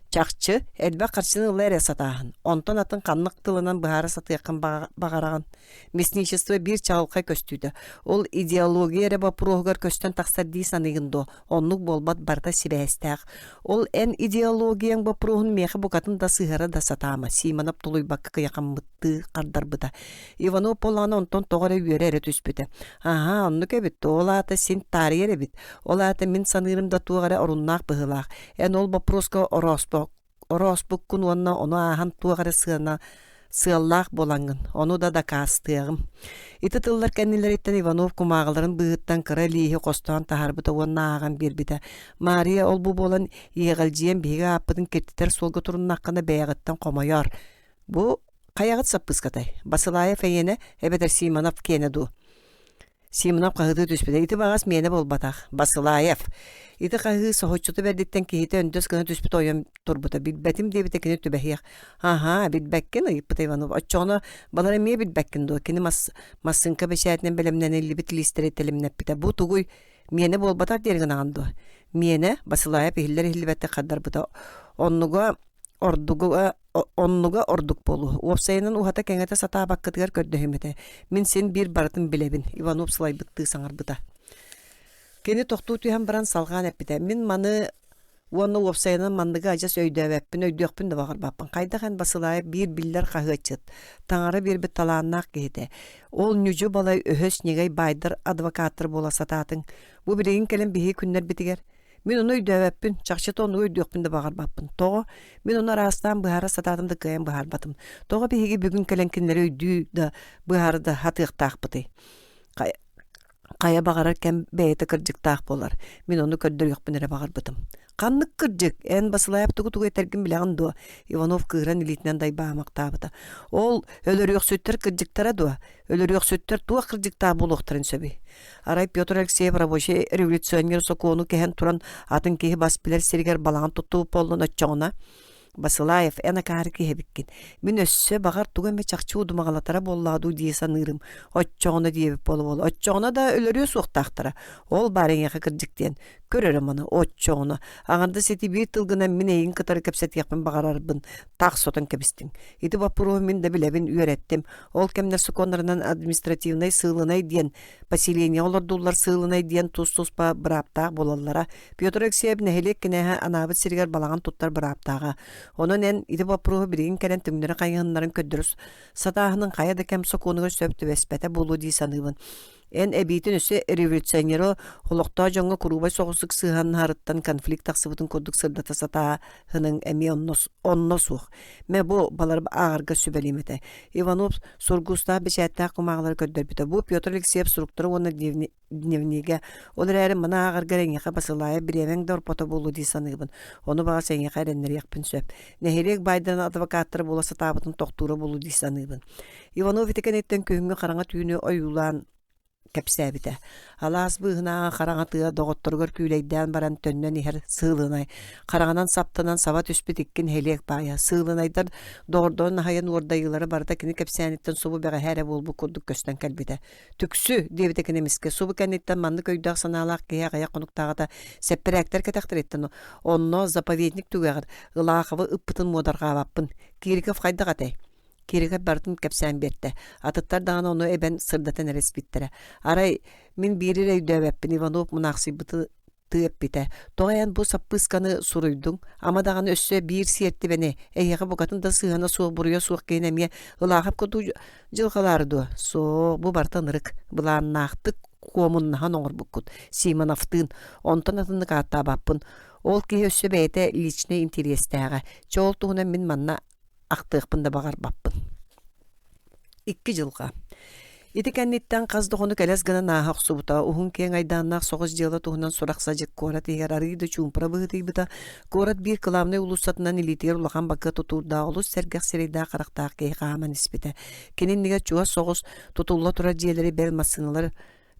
Чахчы, элбэх харчыны ыла эрэ сатааһын. Онтон атын ханнык тылынан быһаара сатыаххын баҕараҕын. Местничество биир чаҕылхай көстүүтэ. Ол идеология эрэ боппуруоһугар көстөн тахсар дии саныыгын дуо? Оннук буолбат барыта сибээстээх. Ол эн идеологияҥ боппуруоһун миэхэ букатын да сыһыара да сатаама, Симонов тулуйбакка кыйахаммыттыы хардарбыта. Иванов буоллаҕына онтон тоҕо эрэ үөрэ эрэ түспүтэ. Аһаа, оннук эбит, ол аата син таарыйар эбит. Ол аата мин саныырым да туох эрэ оруннаах быһыылаах. Эн ол боппуруоска орооспуккун уонна ону ааһан туох эрэ сыана сыаллаах буолаҥҥын, ону да дакаастыаҕым. Ити тыллар кэннилэриттэн Иванов кумааҕыларын быыһыттан кыра лииһи хостоон таһаарбыта уонна ааҕан биэрбитэ. Маарыйа ол-бу буолан иэҕэлдьийэн биһиги ааппытын киртитэр суолга туруннаххына бэйэҕиттэн хомойоор. Бу хайаҕыт саппыыскатай? Басылаев эйиэнэ эбэтэр Симонов киэнэ дуу? Симонов хаһыытыы түспүтэ. Ити баҕас миэнэ буолбатах. Басылаев. Ити хаһыы соһуччута бэрдиттэн киһитэ өндөс гына түспүт ойон турбута. Билбэтим диэбитэ кини түбэһиэх. Аһаа, билбэккин, ыйыппыта Иванов. Оччоҕуна балар эмиэ билбэккин дуо? Кини мас, массыыҥка бэчээтинэн бэлэмнэниллибит лиистэри тэлимнэппитэ. Бу тугуй? Миэнэ буолбатах диэри гынаҕын дуо? Миэнэ, Басылаев иһиллэр-иһиллибэттик хардарбыта. Оннуга ордуга оннуга ордук буолуо. Уопсайынан уһата-кэҥэтэ сатаабаккытыгар көрдөһүм этэ. Мин син биир барытын билэбин, Иванов сылайбыттыы саҥарбыта. Кини тохтуу түһэн баран салҕаан эппитэ: «Мин маны уонна уопсайынан манныгы адьас өйдөөбөппүн, өйдүөхпүн да баҕарбаппын. Хайдах эн Басылаев биир биллэр хаһыатчыт, таҥара биэрбит талааннаах киһитэ. Ол ньүдьү-балай өһөс ньэгэй баайдар адвокаттар буола сатаатыҥ. Бу билигин кэлэн биһиги күннэрбитигэр Мин ону өйдөөбөппүн, чахчыта оннугу өйдүөхпүн да баҕарбаппын. Тоҕо? Мин ону араастаан быһаара сатаатым да кыайан быһаарбатым. Тоҕо биһиги бүгүн кэлэн кинилэри өйдүү да, быһаара да сатыахтаахпытый? Хайа баҕарар кэм бэйэтэ кырдьыктаах буолар. Мин ону көрдөрүөхпүн эрэ баҕарбытым. Ханнык кырдьык? Эн Басылаев тугу-тугу этэргин билэҕин дуо? Иванов кыыран илиитинэн дайбаамахтаабыта. Ол өлөрүөхсүттэр кырдьыктара дуо? Өлөрүөхсүттэр туох кырдьыктаах буолуохтарын сөбүй? Арай Петр Алексеев рабочай революционер сокуону кэһэн туран атын киһи бас билэр сиригэр балаҕан туттубут буоллун оччоҕуна Басылаев, эн акаары киһи эбиккин. Мин өссө, баҕар, тугу эмэ чахчы удумаҕалатара буоллаҕа дуу дии саныырым. Оччоҕуна диэбит буола-буола. Оччоҕуна да өлөрүө суохтаахтара. Ол баар эйиэхэ кырдьык диэн. Көр эрэ маны, оччоҕуна. Аҥардас ити биир тылгынан мин эйигин кытары кэпсэтиэхпин баҕарарбын таах сотон кэбистиҥ. Ити боппуруоһу мин да билэбин, үөрэттим. Ол кэмнэр сокуоннарынан административнай сыылынай диэн поселение олордуллар сыылынай диэн тус-туспа бырааптаах буолаллара. Петр Алексеев нэһилиэк кинээһэ анаабыт сиригэр балаҕан туттар бырааптааҕа. Онон эн ити боппуруоһу билигин кэлэн түҥнэри хайыһыннарын көрдөрө сатааһынын хайа да кэм сокуонугар сөп түбэспэтэ буолуо дии саныыбын. Эн эбиитин өссө революционеры олохтоох дьоҥҥо куруубай соҕустук сыһыаннаһарыттан конфликт тахсыбытын курдук сырдата сатааһыныҥ эмиэ онно, онно суох. Мэ бу балары ааҕарга сүбэлиэм этэ. Иванов сургуустаах бэчээттээх кумааҕылары көрдөрбүтэ. Бу Петр Алексеев суруктара уонна дневнигэ. Ол эрээри маны ааҕарга эйиэхэ Басылаев бириэмэҥ да орпото буолуо дии саныыбын. Ону баҕас эйиэхэ эрэннэриэхпин сөп. Нэһилиэк баайдарын адвокаттара буола сатаабытын тохтуура буолуо дии саныыбын. Иванов ити кэнниттэн күһүҥҥү хараҥа түүнү ойуулаан кэпсээбитэ. Алаас быыһынааҕы хараҥа тыа доҕотторугар күүлэйдээн баран төннөн иһэр сыылынай, хараҥанан саптанан саба түспүт икки нэһилиэк баайа, сыылынайдар доҕордорун аһыйан уордайыылара барыта кини кэпсээниттэн субу бэҕэһээ эрэ буолбут курдук көстөн кэлбитэ. Түксү! диэбитэ кини эмискэ. Субу кэнниттэн маннык өйдөөх-санаалаах киһи аҕыйах хонуктааҕыта сэппэрээктэр кэтэхтэриттэн онно заповедник түгэҕэр Ылааховы ыппытын муодарҕаабаппын. Кириков хайдах этэй? Кириков барытын кэпсээн биэртэ. Атыттар даҕаны ону эбэн сырдатан эрэ испиттэрэ. Арай, мин биири эрэ өйдөөбөппүн Иванов мунаахсыйбыты эппитэ. Тоҕо эн бу саппыысканы суруйдуҥ? Ама даҕаны өссө биир сиэртибэни, эйиэхэ букатын да сыһыана суох буруйа суох киһини эмиэ Ылаахап курдук дьылҕалаары дуо? Суох, бу барыта ынырык, былааннаахтык куомуннаһан оҥорбуккут. Симоновтыын. Онтон атыннык ааттаабаппын. Ол киһи өссө бэйэтэ личнэй интэриэстээҕэ. Чэ, ол туһунан мин манна ахтыахпын да баҕарбаппын. Икки дьылҕа. Ити кэнниттэн хас да хонук элэс гынан ааһа охсубута, уһун киэҥ айдааннаах соҕус дьыала туһунан сурах-садьык куорат иһигэр арыый да чуумпура быһыытыйбыта, куорат биир кылаабынай уулуссатынан илиитигэр улахан бакыа тутуурдаах олус сэргэх сирэйдээх-харахтаах киһи хааман испитэ. Кини иннигэр чугас соҕус тутулла турар дьиэлэри бэл массыыналар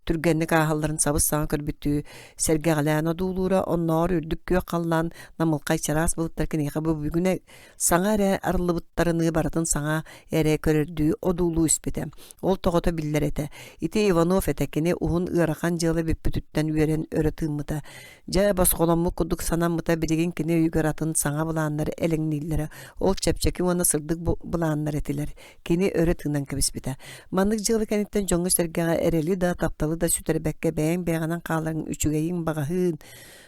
түргэнник ааһалларын сабыс-саҥа көрбүттүү сэргэҕэлээн одуулуура, оннооҕор үрдүк күөх халлаан намылхай чараас былыттар киниэхэ бу бүгүнэ саҥа эрэ арыллыбыттарыныы барытын саҥа эрэ көрөрдүү одуулуу испитэ. Ол тоҕото биллэр этэ. Ити Иванов этэ кини уһун ыарахан дьыала бүппүтүттэн үөрэн өрө тыыммыта. Дьэ, босхоломмут курдук санаммыта билигин кини өйүгэр атын саҥа былааннар элэҥнииллэрэ. Ол чэпчэки уонна сырдык былааннар этилэр. Кини өрө тыынан кэбиспитэ. Маннык дьыала кэнниттэн дьоҥҥо-сэргэҕэ эрэли да, тапталы да сүтэрбэккэ бэйэҥ бэйэҕинэн хааларыҥ үчүгэйиҥ баҕаһыын.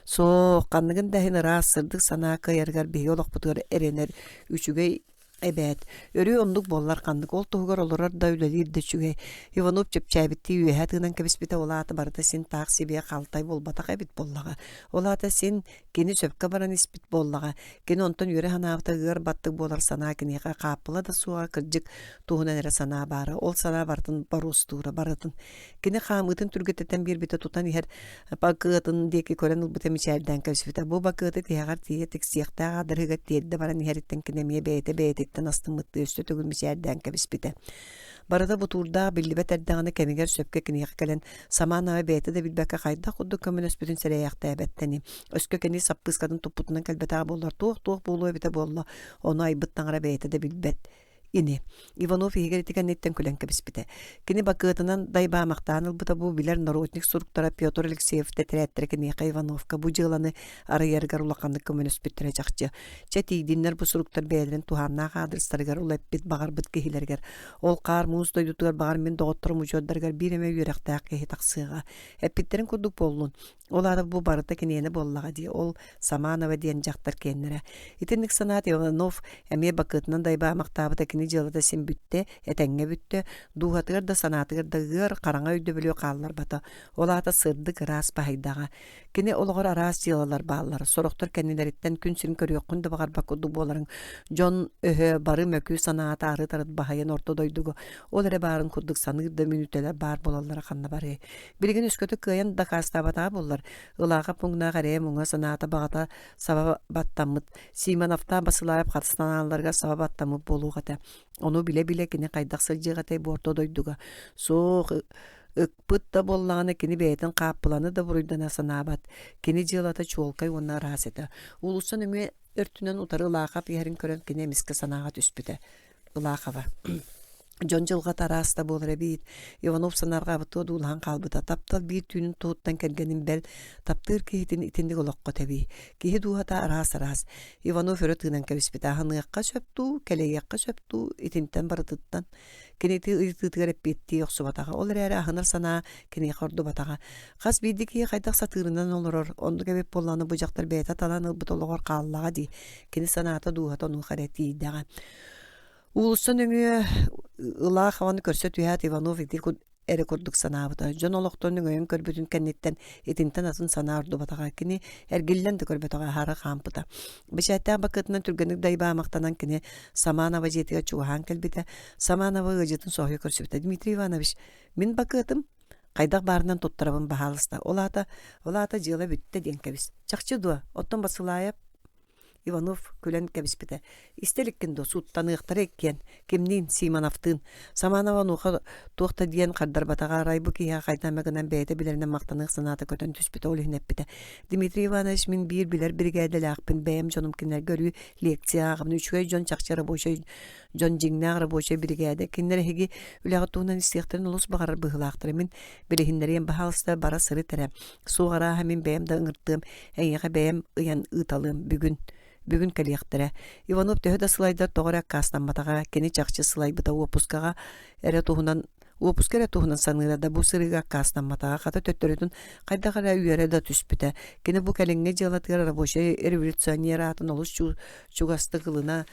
Суох, ханныгын да иһин ыраас, сырдык санаа кыайарыгар биһиги олохпутугар эрэнэр үчүгэй эбээт. Өрүү оннук буоллар ханнык, ол туһугар олорор да, үлэлиир да үчүгэй. Иванов чэпчээбиттии үөһэ тыынан кэбиспитэ, ол аата барыта син таах сибиэ халтай буолбатах эбит буоллаҕа. Ол аата син Кини сөпкө баран испит буоллаҕа, кини онтон үөрэ санаабыта ыар баттык буолар санаа киниэхэ хааппыла да суоҕа кырдьык туһунан эрэ санаа баара, ол санаа барытын боруостуура, барытын. Кини хаамыытын түргэтэтэн биэрбитэ тутан иһэр бакыатын диэки көрөн ылбыта мичээрдээн кэбиспитэ. Бу бакыаты тиһэҕэр тиийэ тиксиэхтээх аадырыһыгар тиэрдэ баран иһэриттэн кини эмиэ бэйэтэ бэйэтиттэн астыммыттыы өссө төгүл мичээрдээн кэбиспитэ. Барыта бутуурдаах биллибэт эрдэҕинэ кэмигэр сөпкө киниэхэ кэлэн Самаанова бэйэтэ да билбэккэ хайдах курдук көмөлөспүтүн сэрэйээхтээбэттэн Өскө кини саппыыскатын туппутунан кэлбэтэҕэ буоллар туох-туох буолуо эбитэ буолла, ону айбыт таҥара бэйэтэ да билбэт ини. Иванов иһигэр ити кэнниттэн күлэн кэбиспитэ. Кини бакыатынан дайбаамахтаан ылбыта бу билэр народник суруктара Петр Алексеев тэтэрээттэрэ киниэхэ Ивановка бу дьыаланы арыйарыгар улаханнык көмөлөспүттэрэ чахчы. Чэ тиийдиннэр бу суруктар бэйэлэрин туһааннаах аадырыстарыгар ол эппит баҕарбыт киһилэригэр Ол хаар муус дойдутугар баҕар мин доҕотторум учуордарыгар биир эмэ үөрэхтээх киһи тахсыаҕа. Эппиттэрин курдук буоллун. Ол аата бу барыта киниэнэ буоллаҕа дии, ол Саманова диэн дьахтар киэннэрэ. Итинник санаат Иванов эмиэ бакыатынан дайбаамахтаабыта кини дьыалата син бүттэ, этэҥҥэ бүттэ, дууһатыгар да санаатыгар да ыар, хараҥа өйдөбүлү хаалларбата. Ол аата сырдык ыраас баһыйдаҕа. Кини олоҕор араас дьыалалар бааллар, сорохтор кэннилэриттэн күн сирин көрүөххүн да баҕарбат курдук буоларыҥ, дьон өһө бары мөкү санаата арыт-арыт баһыйан орто дойдуга ол эрэ баарын курдук саныыр да мүнүүтэлэр баар буолаллара ханна барыай. Билигин өскөтө кыайан дакаастаабатаҕа буоллар, ылааҕа пуҥнаах эрэйэ-муҥа санаата баҕата саба баттаммыт, Симоновтаах Басылаев харыстанаалларыгар саба баттаммыт буолуох этэ. Ону билэ-билэ кини хайдах сылдьыах этэй бу орто дойдуга? Суох, Ыкпыт да буоллаҕына кини бэйэтин хааппыланы да буруйдана санаабат, кини дьыалата чуолкай уонна ыраас этэ. Уулусса нөҥүө өртүнэн утары Ылаахап иһэрин көрөн кини эмискэ санааҕа түспүтэ. Ылаахаба Дьон дьылҕата араас да буолар эбит. Иванов санаарҕаабыттыы одуулаһан хаалбыта. Таптал биир түүнүн туһуттан кэргэнин бэл, таптыыр киһитин итинник олоххо тэбии. Киһи дууһата араас-араас. Иванов өрө тыынан кэбиспитэ. Аһыныахха сөп дуу, кэлэйиэххэ сөп дуу, итинтэн барытыттан Кини ити ыйытыытыгар эппиэттии охсубатаҕа, ол эрээри аһынар санаа киниэхэ ордубатаҕа. Хас биирдии киһи хайдах сатыырынан олорор, оннук эбит буоллаҕына бу дьахтар бэйэтэ талан ылбыт олоҕор хааллаҕа дии, кини санаата дууһата онуоха эрэ тиийдэҕэ. Уулусса нөҥүө ылаах аваны көрсө түһээт Иванов ити эрэ курдук санаабыта. Дьон олохтон өҥөйөн көрбүтүн кэнниттэн итинтэн атын санаа ордубатаҕа. Кини эргиллэн да көрбөтөҕө, аһара хаампыта. Бэчээттээх бакыатынан түргэнник дайбаамахтанан кини Саманова дьиэтигэр чугаһаан кэлбитэ. Саманова ыалдьытын соһуйа көрсүбүтэ. Дмитрий Иванович, мин бакыатым хайдах баарынан туттарабын баһаалыста. Ол аата, ол аата дьыала бүттэ диэн кэбис. Чахчы дуо? Оттон Басылаайап Иванов күлэн кэбиспитэ. Истэ иликкин дуо, сууттаныахтара иккиэн. Кимниин? Симоновтыын. Саманова онуоха туох да диэн хардарбатаҕа, арай бу киһиэхэ хайдах эмэ гынан бэйэтэ билэринэн махтаныах санаата көтөн түспүтэ, ол иһин эппитэ. Дмитрий Иванович, мин биир билэр биригээдэлээхпин, бэйэм дьонум кинилэргэ өрүү лекция ааҕабын. Үчүгэй дьон чахчы рабочай дьон дьиҥнээх рабочай биригээдэ. Кинилэр эһиги үлэҕит туһунан истиэхтэрин олус баҕарар быһыылаахтара. Мин билиһиннэриэм, баһаалыста, бара сырыт эрэ. Суох арааһа мин бэйэм да ыҥыртыам, эйиэхэ бэйэм ыйан ыыталыам бүгүн бүгүн кэлиэхтэрэ. Иванов төһө да сылайдар тоҕо эрэ аккаастамматаҕа, кини чахчы сылайбыта уоппускаҕа эрэ туһунан уоппуска эрэ туһунан саныыра да бу сырыыга аккаастамматаҕа, хата төттөрүтүн хайдах эрэ үөрэ да түспүтэ. Кини бу кэлиҥҥи дьыалатыгар рабочай революционер аатын олус чугастык ылына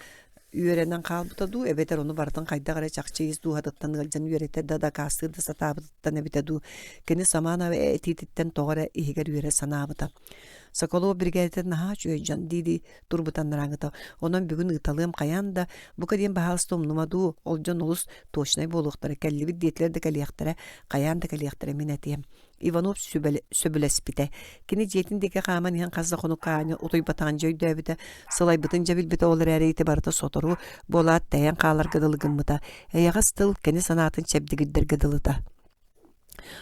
үөрэнэн хаалбыта дуу, эбэтэр ону барытын хайдах эрэ чахчы ис дууһатыттан ыалдьан үөрэтэ да дакаастыыр да сатаабытыттан эбитэ дуу, кини Саманова этиититтэн тоҕо эрэ иһигэр үөрэ санаабыта. Соколов биригээдэтэ наһаа үчүгэй дьон дии-дии турбут анарааҥыта. Онон бүгүн ыыталыам хайаан да, бука диэн баһаалыста умнума дуу, ол дьон олус точнай буолуохтара, кэллибит диэтилэр да кэлиэхтэрэ, хайаан да кэлиэхтэрэ мин этиэм. Иванов сөбүлэспитэ. Кини дьиэтин диэки хааман иһэн хас да хонукка аанньа утуйбатаҕын дьэ өйдөөбүтэ, сылайбытын дьэ билбитэ ол эрээри ити барыта сотору буолаат тэйэн хааларга дылы гыммыта. Эйэҕэс тыл кини санаатын чэбдигирдэргэ дылыта.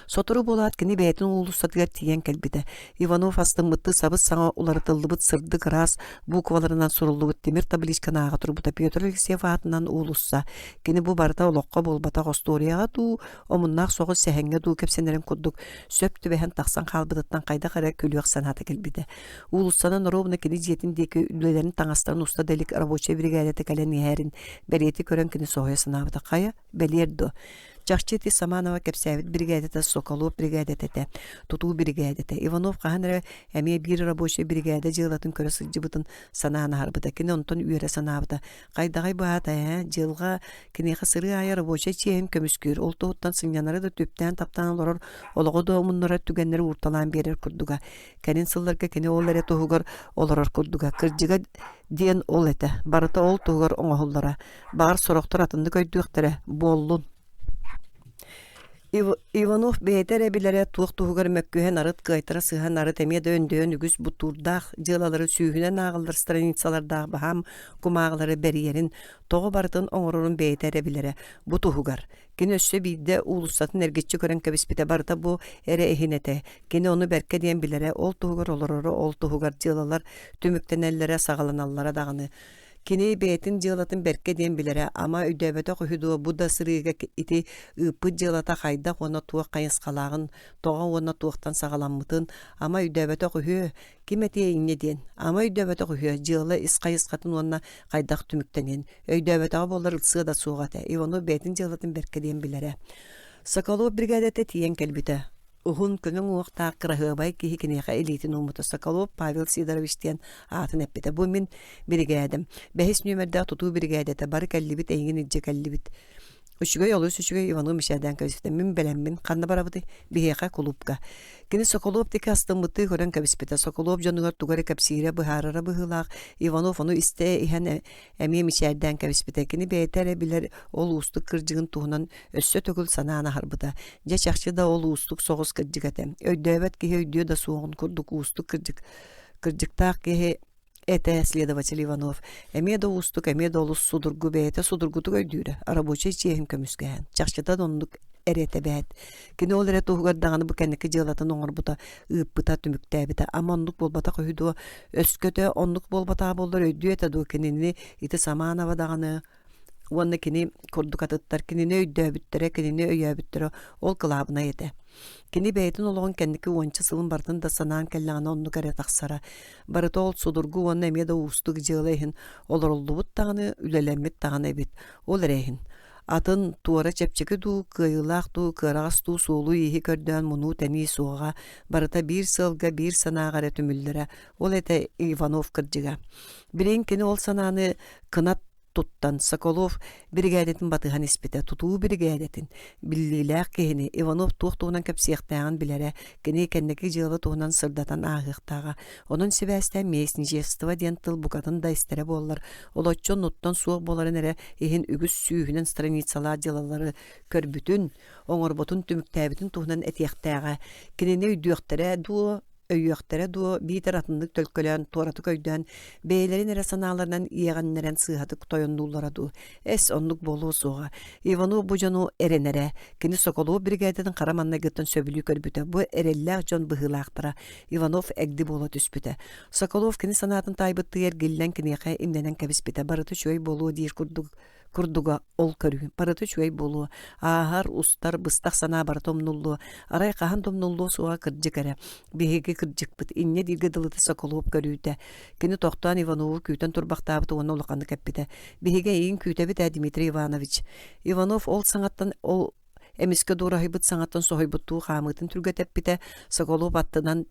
Сотору буолаат кини бэйэтин уулуссатыгар тиийэн кэлбитэ. Иванов астыммыттыы сабыс-саҥа уларытыллыбыт сырдык ыраас букваларынан суруллубут тимир табличканы ааҕа турбута Петр Алексеев аатынан уулусса. Кини бу барыта олоххо буолбатах остуоруйаҕа дуу, омуннаах соҕус сэһэҥҥэ дуу кэпсэнэрин курдук сөп түбэһэн тахсан хаалбытыттан хайдах эрэ күлүөх санаата кэлбитэ. Уулуссанан оруобуна кини дьиэтин диэки үлэлэрин таҥастарын уста да илик рабочай биригээдэтэ кэлэн иһэрин бэлиэтии көрөн кини соһуйа санаабыта. Хайа, бэлиэр дуо? Чахчы ити Саманова кэпсээбит биригээдэтэ Соколов биригээдэтэ этэ, тутуу биригээдэтэ. Иванов хаһан эрэ эмиэ биир рабочай биригээдэ дьыалатын көрө сылдьыбытын санаан аһарбыта. Кини онтон үөрэ санаабыта. Хайдаҕай баата ээ, дьылҕа киниэхэ сырыы аайы рабочай чиэһин көмүскүүр, ол туһуттан сынньанары да түптээн-таптаан олорор, олоҕу да умуннарар түгэннэри уурталаан биэрэр курдуга. Кэлин сылларга кини ол эрэ туһугар олорор курдуга. Кырдьыга диэн ол этэ, барыта ол туһугар оҥоһуллара. Баҕар сорохтор атыннык өйдүөхтэрэ, буоллун. Иванов бэйэтэ эрэ билэрэ туох туһугар мөккүһэн арыт кыайтара сыһан арыт эмиэ да өндөйөн үгүс бутуурдаах дьыалалары сүүһүнэн ааҕыллар страницалардаах баһаам кумааҕылары бэрийэрин, тоҕо барытын оҥорорун бэйэтэ эрэ билэрэ. Бу туһугар. Кини өссө биирдэ уулуссатын эргиччи көрөн кэбиспитэ барыта бу эрэ иһин этэ. Кини ону бэркэ диэн билэрэ, ол туһугар олороро, ол туһугар дьыалалар түмүктэнэллэрэ, саҕаланаллара даҕаны. Кини бэйэтин дьыалатын бэркэ диэн билэрэ, ама өйдөөбөтөх үһү дуо бу да сырыыга ити ыыппыт дьыалата хайдах уонна туох хайысхалааҕын, тоҕо уонна туохтан саҕаламмытын, ама өйдөөбөтөх үһүө, ким этиэ инньэ диэн, ама өйдөөбөтөх үһүө дьыала ис хайысхатын уонна хайдах түмүктэниэн, өйдөөбөтөҕө буоллар ылсыа да суоҕа этэ, Иванов бэйэтин дьыалатын бэркэ диэн билэрэ. Соколов биригээдэтэ тиийэн кэлбитэ. Уһун, көнө уҥуохтаах кыраһыабай киһи киниэхэ илиитин ууммута Соколов Павел Сидорович диэн аатын эппитэ. Бу мин биригээдэм. Бэһис нүөмэрдээх тутуу биригээдэтэ. Бары кэллибит, эйигин илдьэ кэллибит. Үчүгэй, олус үчүгэй, Иванов мичээрдээн кэбиспитэ. Мин бэлэммин. Ханна барабытый? Биһиэхэ, кулуупка. Кини Соколов диэки астыммыттыы көрөн кэбиспитэ. Соколов дьонугар тугу эрэ кэпсиирэ, быһаарара быһыылаах. Иванов ону истэ иһэн эмиэ мичээрдээн кэбиспитэ. Кини бэйэтэ эрэ билэр ол уустук кырдьыгын туһунан өссө төгүл санаан аһарбыта. Дьэ чахчы да ол уустук соҕус кырдьык этэ. Өйдөөбөт киһи өйдүө да суоҕун курдук уустук кырдьык кырдьыктаах киһи этэ следователь Иванов. Эмиэ да уустук, эмиэ да олус судургу бэйэтэ судургутук өйдүүрэ, рабочай чиэһин көмүскэһэн. Чахчыта да оннук эрэ этэ эбээт. Кини ол эрэ туһугар даҕаны бу кэнники дьыалатын оҥорбута, ыыппыта, түмүктээбитэ. Ама оннук буолбатах үһү дуо? Өскөтө оннук буолбатаҕа буоллар өйдүө этэ дуо кинини ити Саманова даҕаны уонна кини курдук атыттар кинини өйдөөбүттэрэ, кинини өйөөбүттэрэ ол кылаабынай этэ. Кини бэйэтин олоҕун кэнники уонча сылын барытын да санаан кэллэҕинэ оннук эрэ тахсара. Барыта ол судургу уонна эмиэ да уустук дьыала иһин олоруллубут даҕаны, үлэлэммит даҕаны эбит. Ол эрэ иһин. Атын туора чэпчэки дуу, кыайыылаах дуу, кыараҕас дуу суолу-ииһи көрдөөн мунуу-тэнии суоҕа, барыта биир сыалга, биир санааҕа эрэ түмүллэрэ. Ол этэ Иванов кырдьыга. Билигин кини ол санааны кынат туттан Соколов биригээдэтин батыһан испитэ. Тутуу биригээдэтин, биллиилээх киһини Иванов туох туһунан кэпсиэхтээҕин билэрэ, кини кэнники дьыала туһунан сырдатан ааһыахтааҕа. Онон сибээстээн местничество диэн тыл букатын да истэрэ буоллар, олоччу оннуттан суох буоларын эрэ иһин үгүс сүүһүнэн страницалаах дьыалалары көрбүтүн, оҥорботун түмүктээбитин туһунан этиэхтээҕэ. Кинини өйдүөхтэрэ дуо, өйүөхтэрэ дуо, биитэр атыннык төлкөлөөн, туоратык өйдөөн, бэйэлэрин эрэ санааларынан иэҕэннэрэн сыыһатык тойоннууллара дуу? Эс, оннук буолуо суоҕа. Иванов бу дьону эрэнэрэ. Кини Соколов биригээдэтин хара маннайгыттан сөбүлүү көрбүтэ. Бу эрэллээх дьон быһыылаахтара. Иванов эгди буола түспүтэ. Соколов кини санаатын таайбыттыы эргиллэн киниэхэ имнэнэн кэбиспитэ. Барыта үчүгэй буолуо диир курдук курдуга ол көрүү. Барыта үчүгэй буолуо. Ааһар, устар, быстах санаа барыта умнуллуо. Арай хаһан да умнуллуо суоҕа кырдьык эрэ. Биһиги кырдьыкпыт. Инньэ дииргэ дылыта Соколов көрүүтэ. Кини тохтоон Иванову күүтэн турбахтаабыт уонна улаханнык эппитэ. Биһиги эйигин күүтэбит ээ, Дмитрий Иванович. Иванов ол саҥаттан ол Эмискэ дуораһыйбыт саҥаттан соһуйбуттуу хаамыытын түргэтэппитэ, Соколов аттынан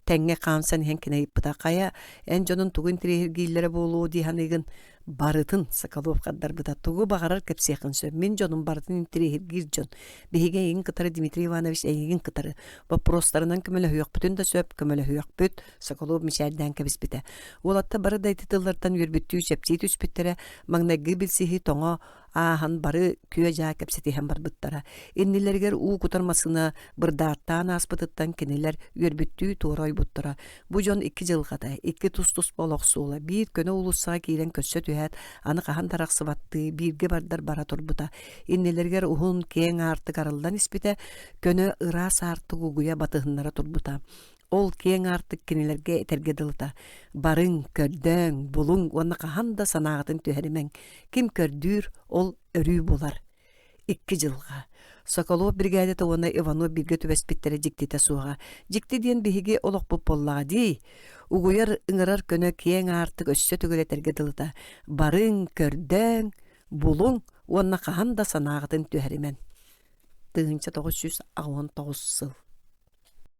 тэҥҥэ хаамсан иһэн кини ыйыппыта: «Хайа, эн дьонун тугу интэриэһиргииллэрэ буолуо дии саныыгын? Барытын Соколов хардарбыта. Тугу баҕарар кэпсиэххин сөп. Мин дьонум барытын интэриэһиргиир дьон. Биһиги эйигин кытары Дмитрий Иванович эйигин кытары боппуруостарынан көмөлөһүөхпүтүн да сөп, көмөлөһүөхпүт, Соколов мичээрдээн кэбиспитэ. Уолаттар бары да ити тыллартан үөрбүттүү чэпчии түспүттэрэ, маҥнайгы билсиһии тоҥо ааһан бары күө-дьаа кэпсэтиһэн барбыттара. Иннилэригэр уу кутар массыына бырдааттаан ааспытыттан кинилэр үөрбүттүү туора ойбуттара. Бу дьон икки дьылҕата, икки тус-туспа олох суола, биир көнө уулуссаҕа киирэн көрсө түһээт, аны хаһан да арахсыбаттыы, бииргэ бардар бара турбута. Иннилэригэр уһун, киэҥ аартык арыллан испитэ, көнө, ыраас аартык угуйа батыһыннара турбута. Ол киэҥ аартык кинилэргэ этэргэ дылыта: «Барыҥ, көрдөөҥ, булуҥ уонна хаһан да санааҕытын түһэримэҥ. Ким көрдүүр, ол өрүү булар». Икки дьылҕа. Соколов биригээдэтэ уонна Иванов бииргэ түбэспиттэрэ дьиктитэ суоҕа. Дьикти диэн биһиги олохпут буоллаҕа дии. Угуйар, ыҥырар көнө киэҥ аартык өссө төгүл этэргэ дылыта: «Барыҥ, көрдөөҥ, булуҥ уонна хаһан да санааҕытын түһэримэҥ». 1989 сыл.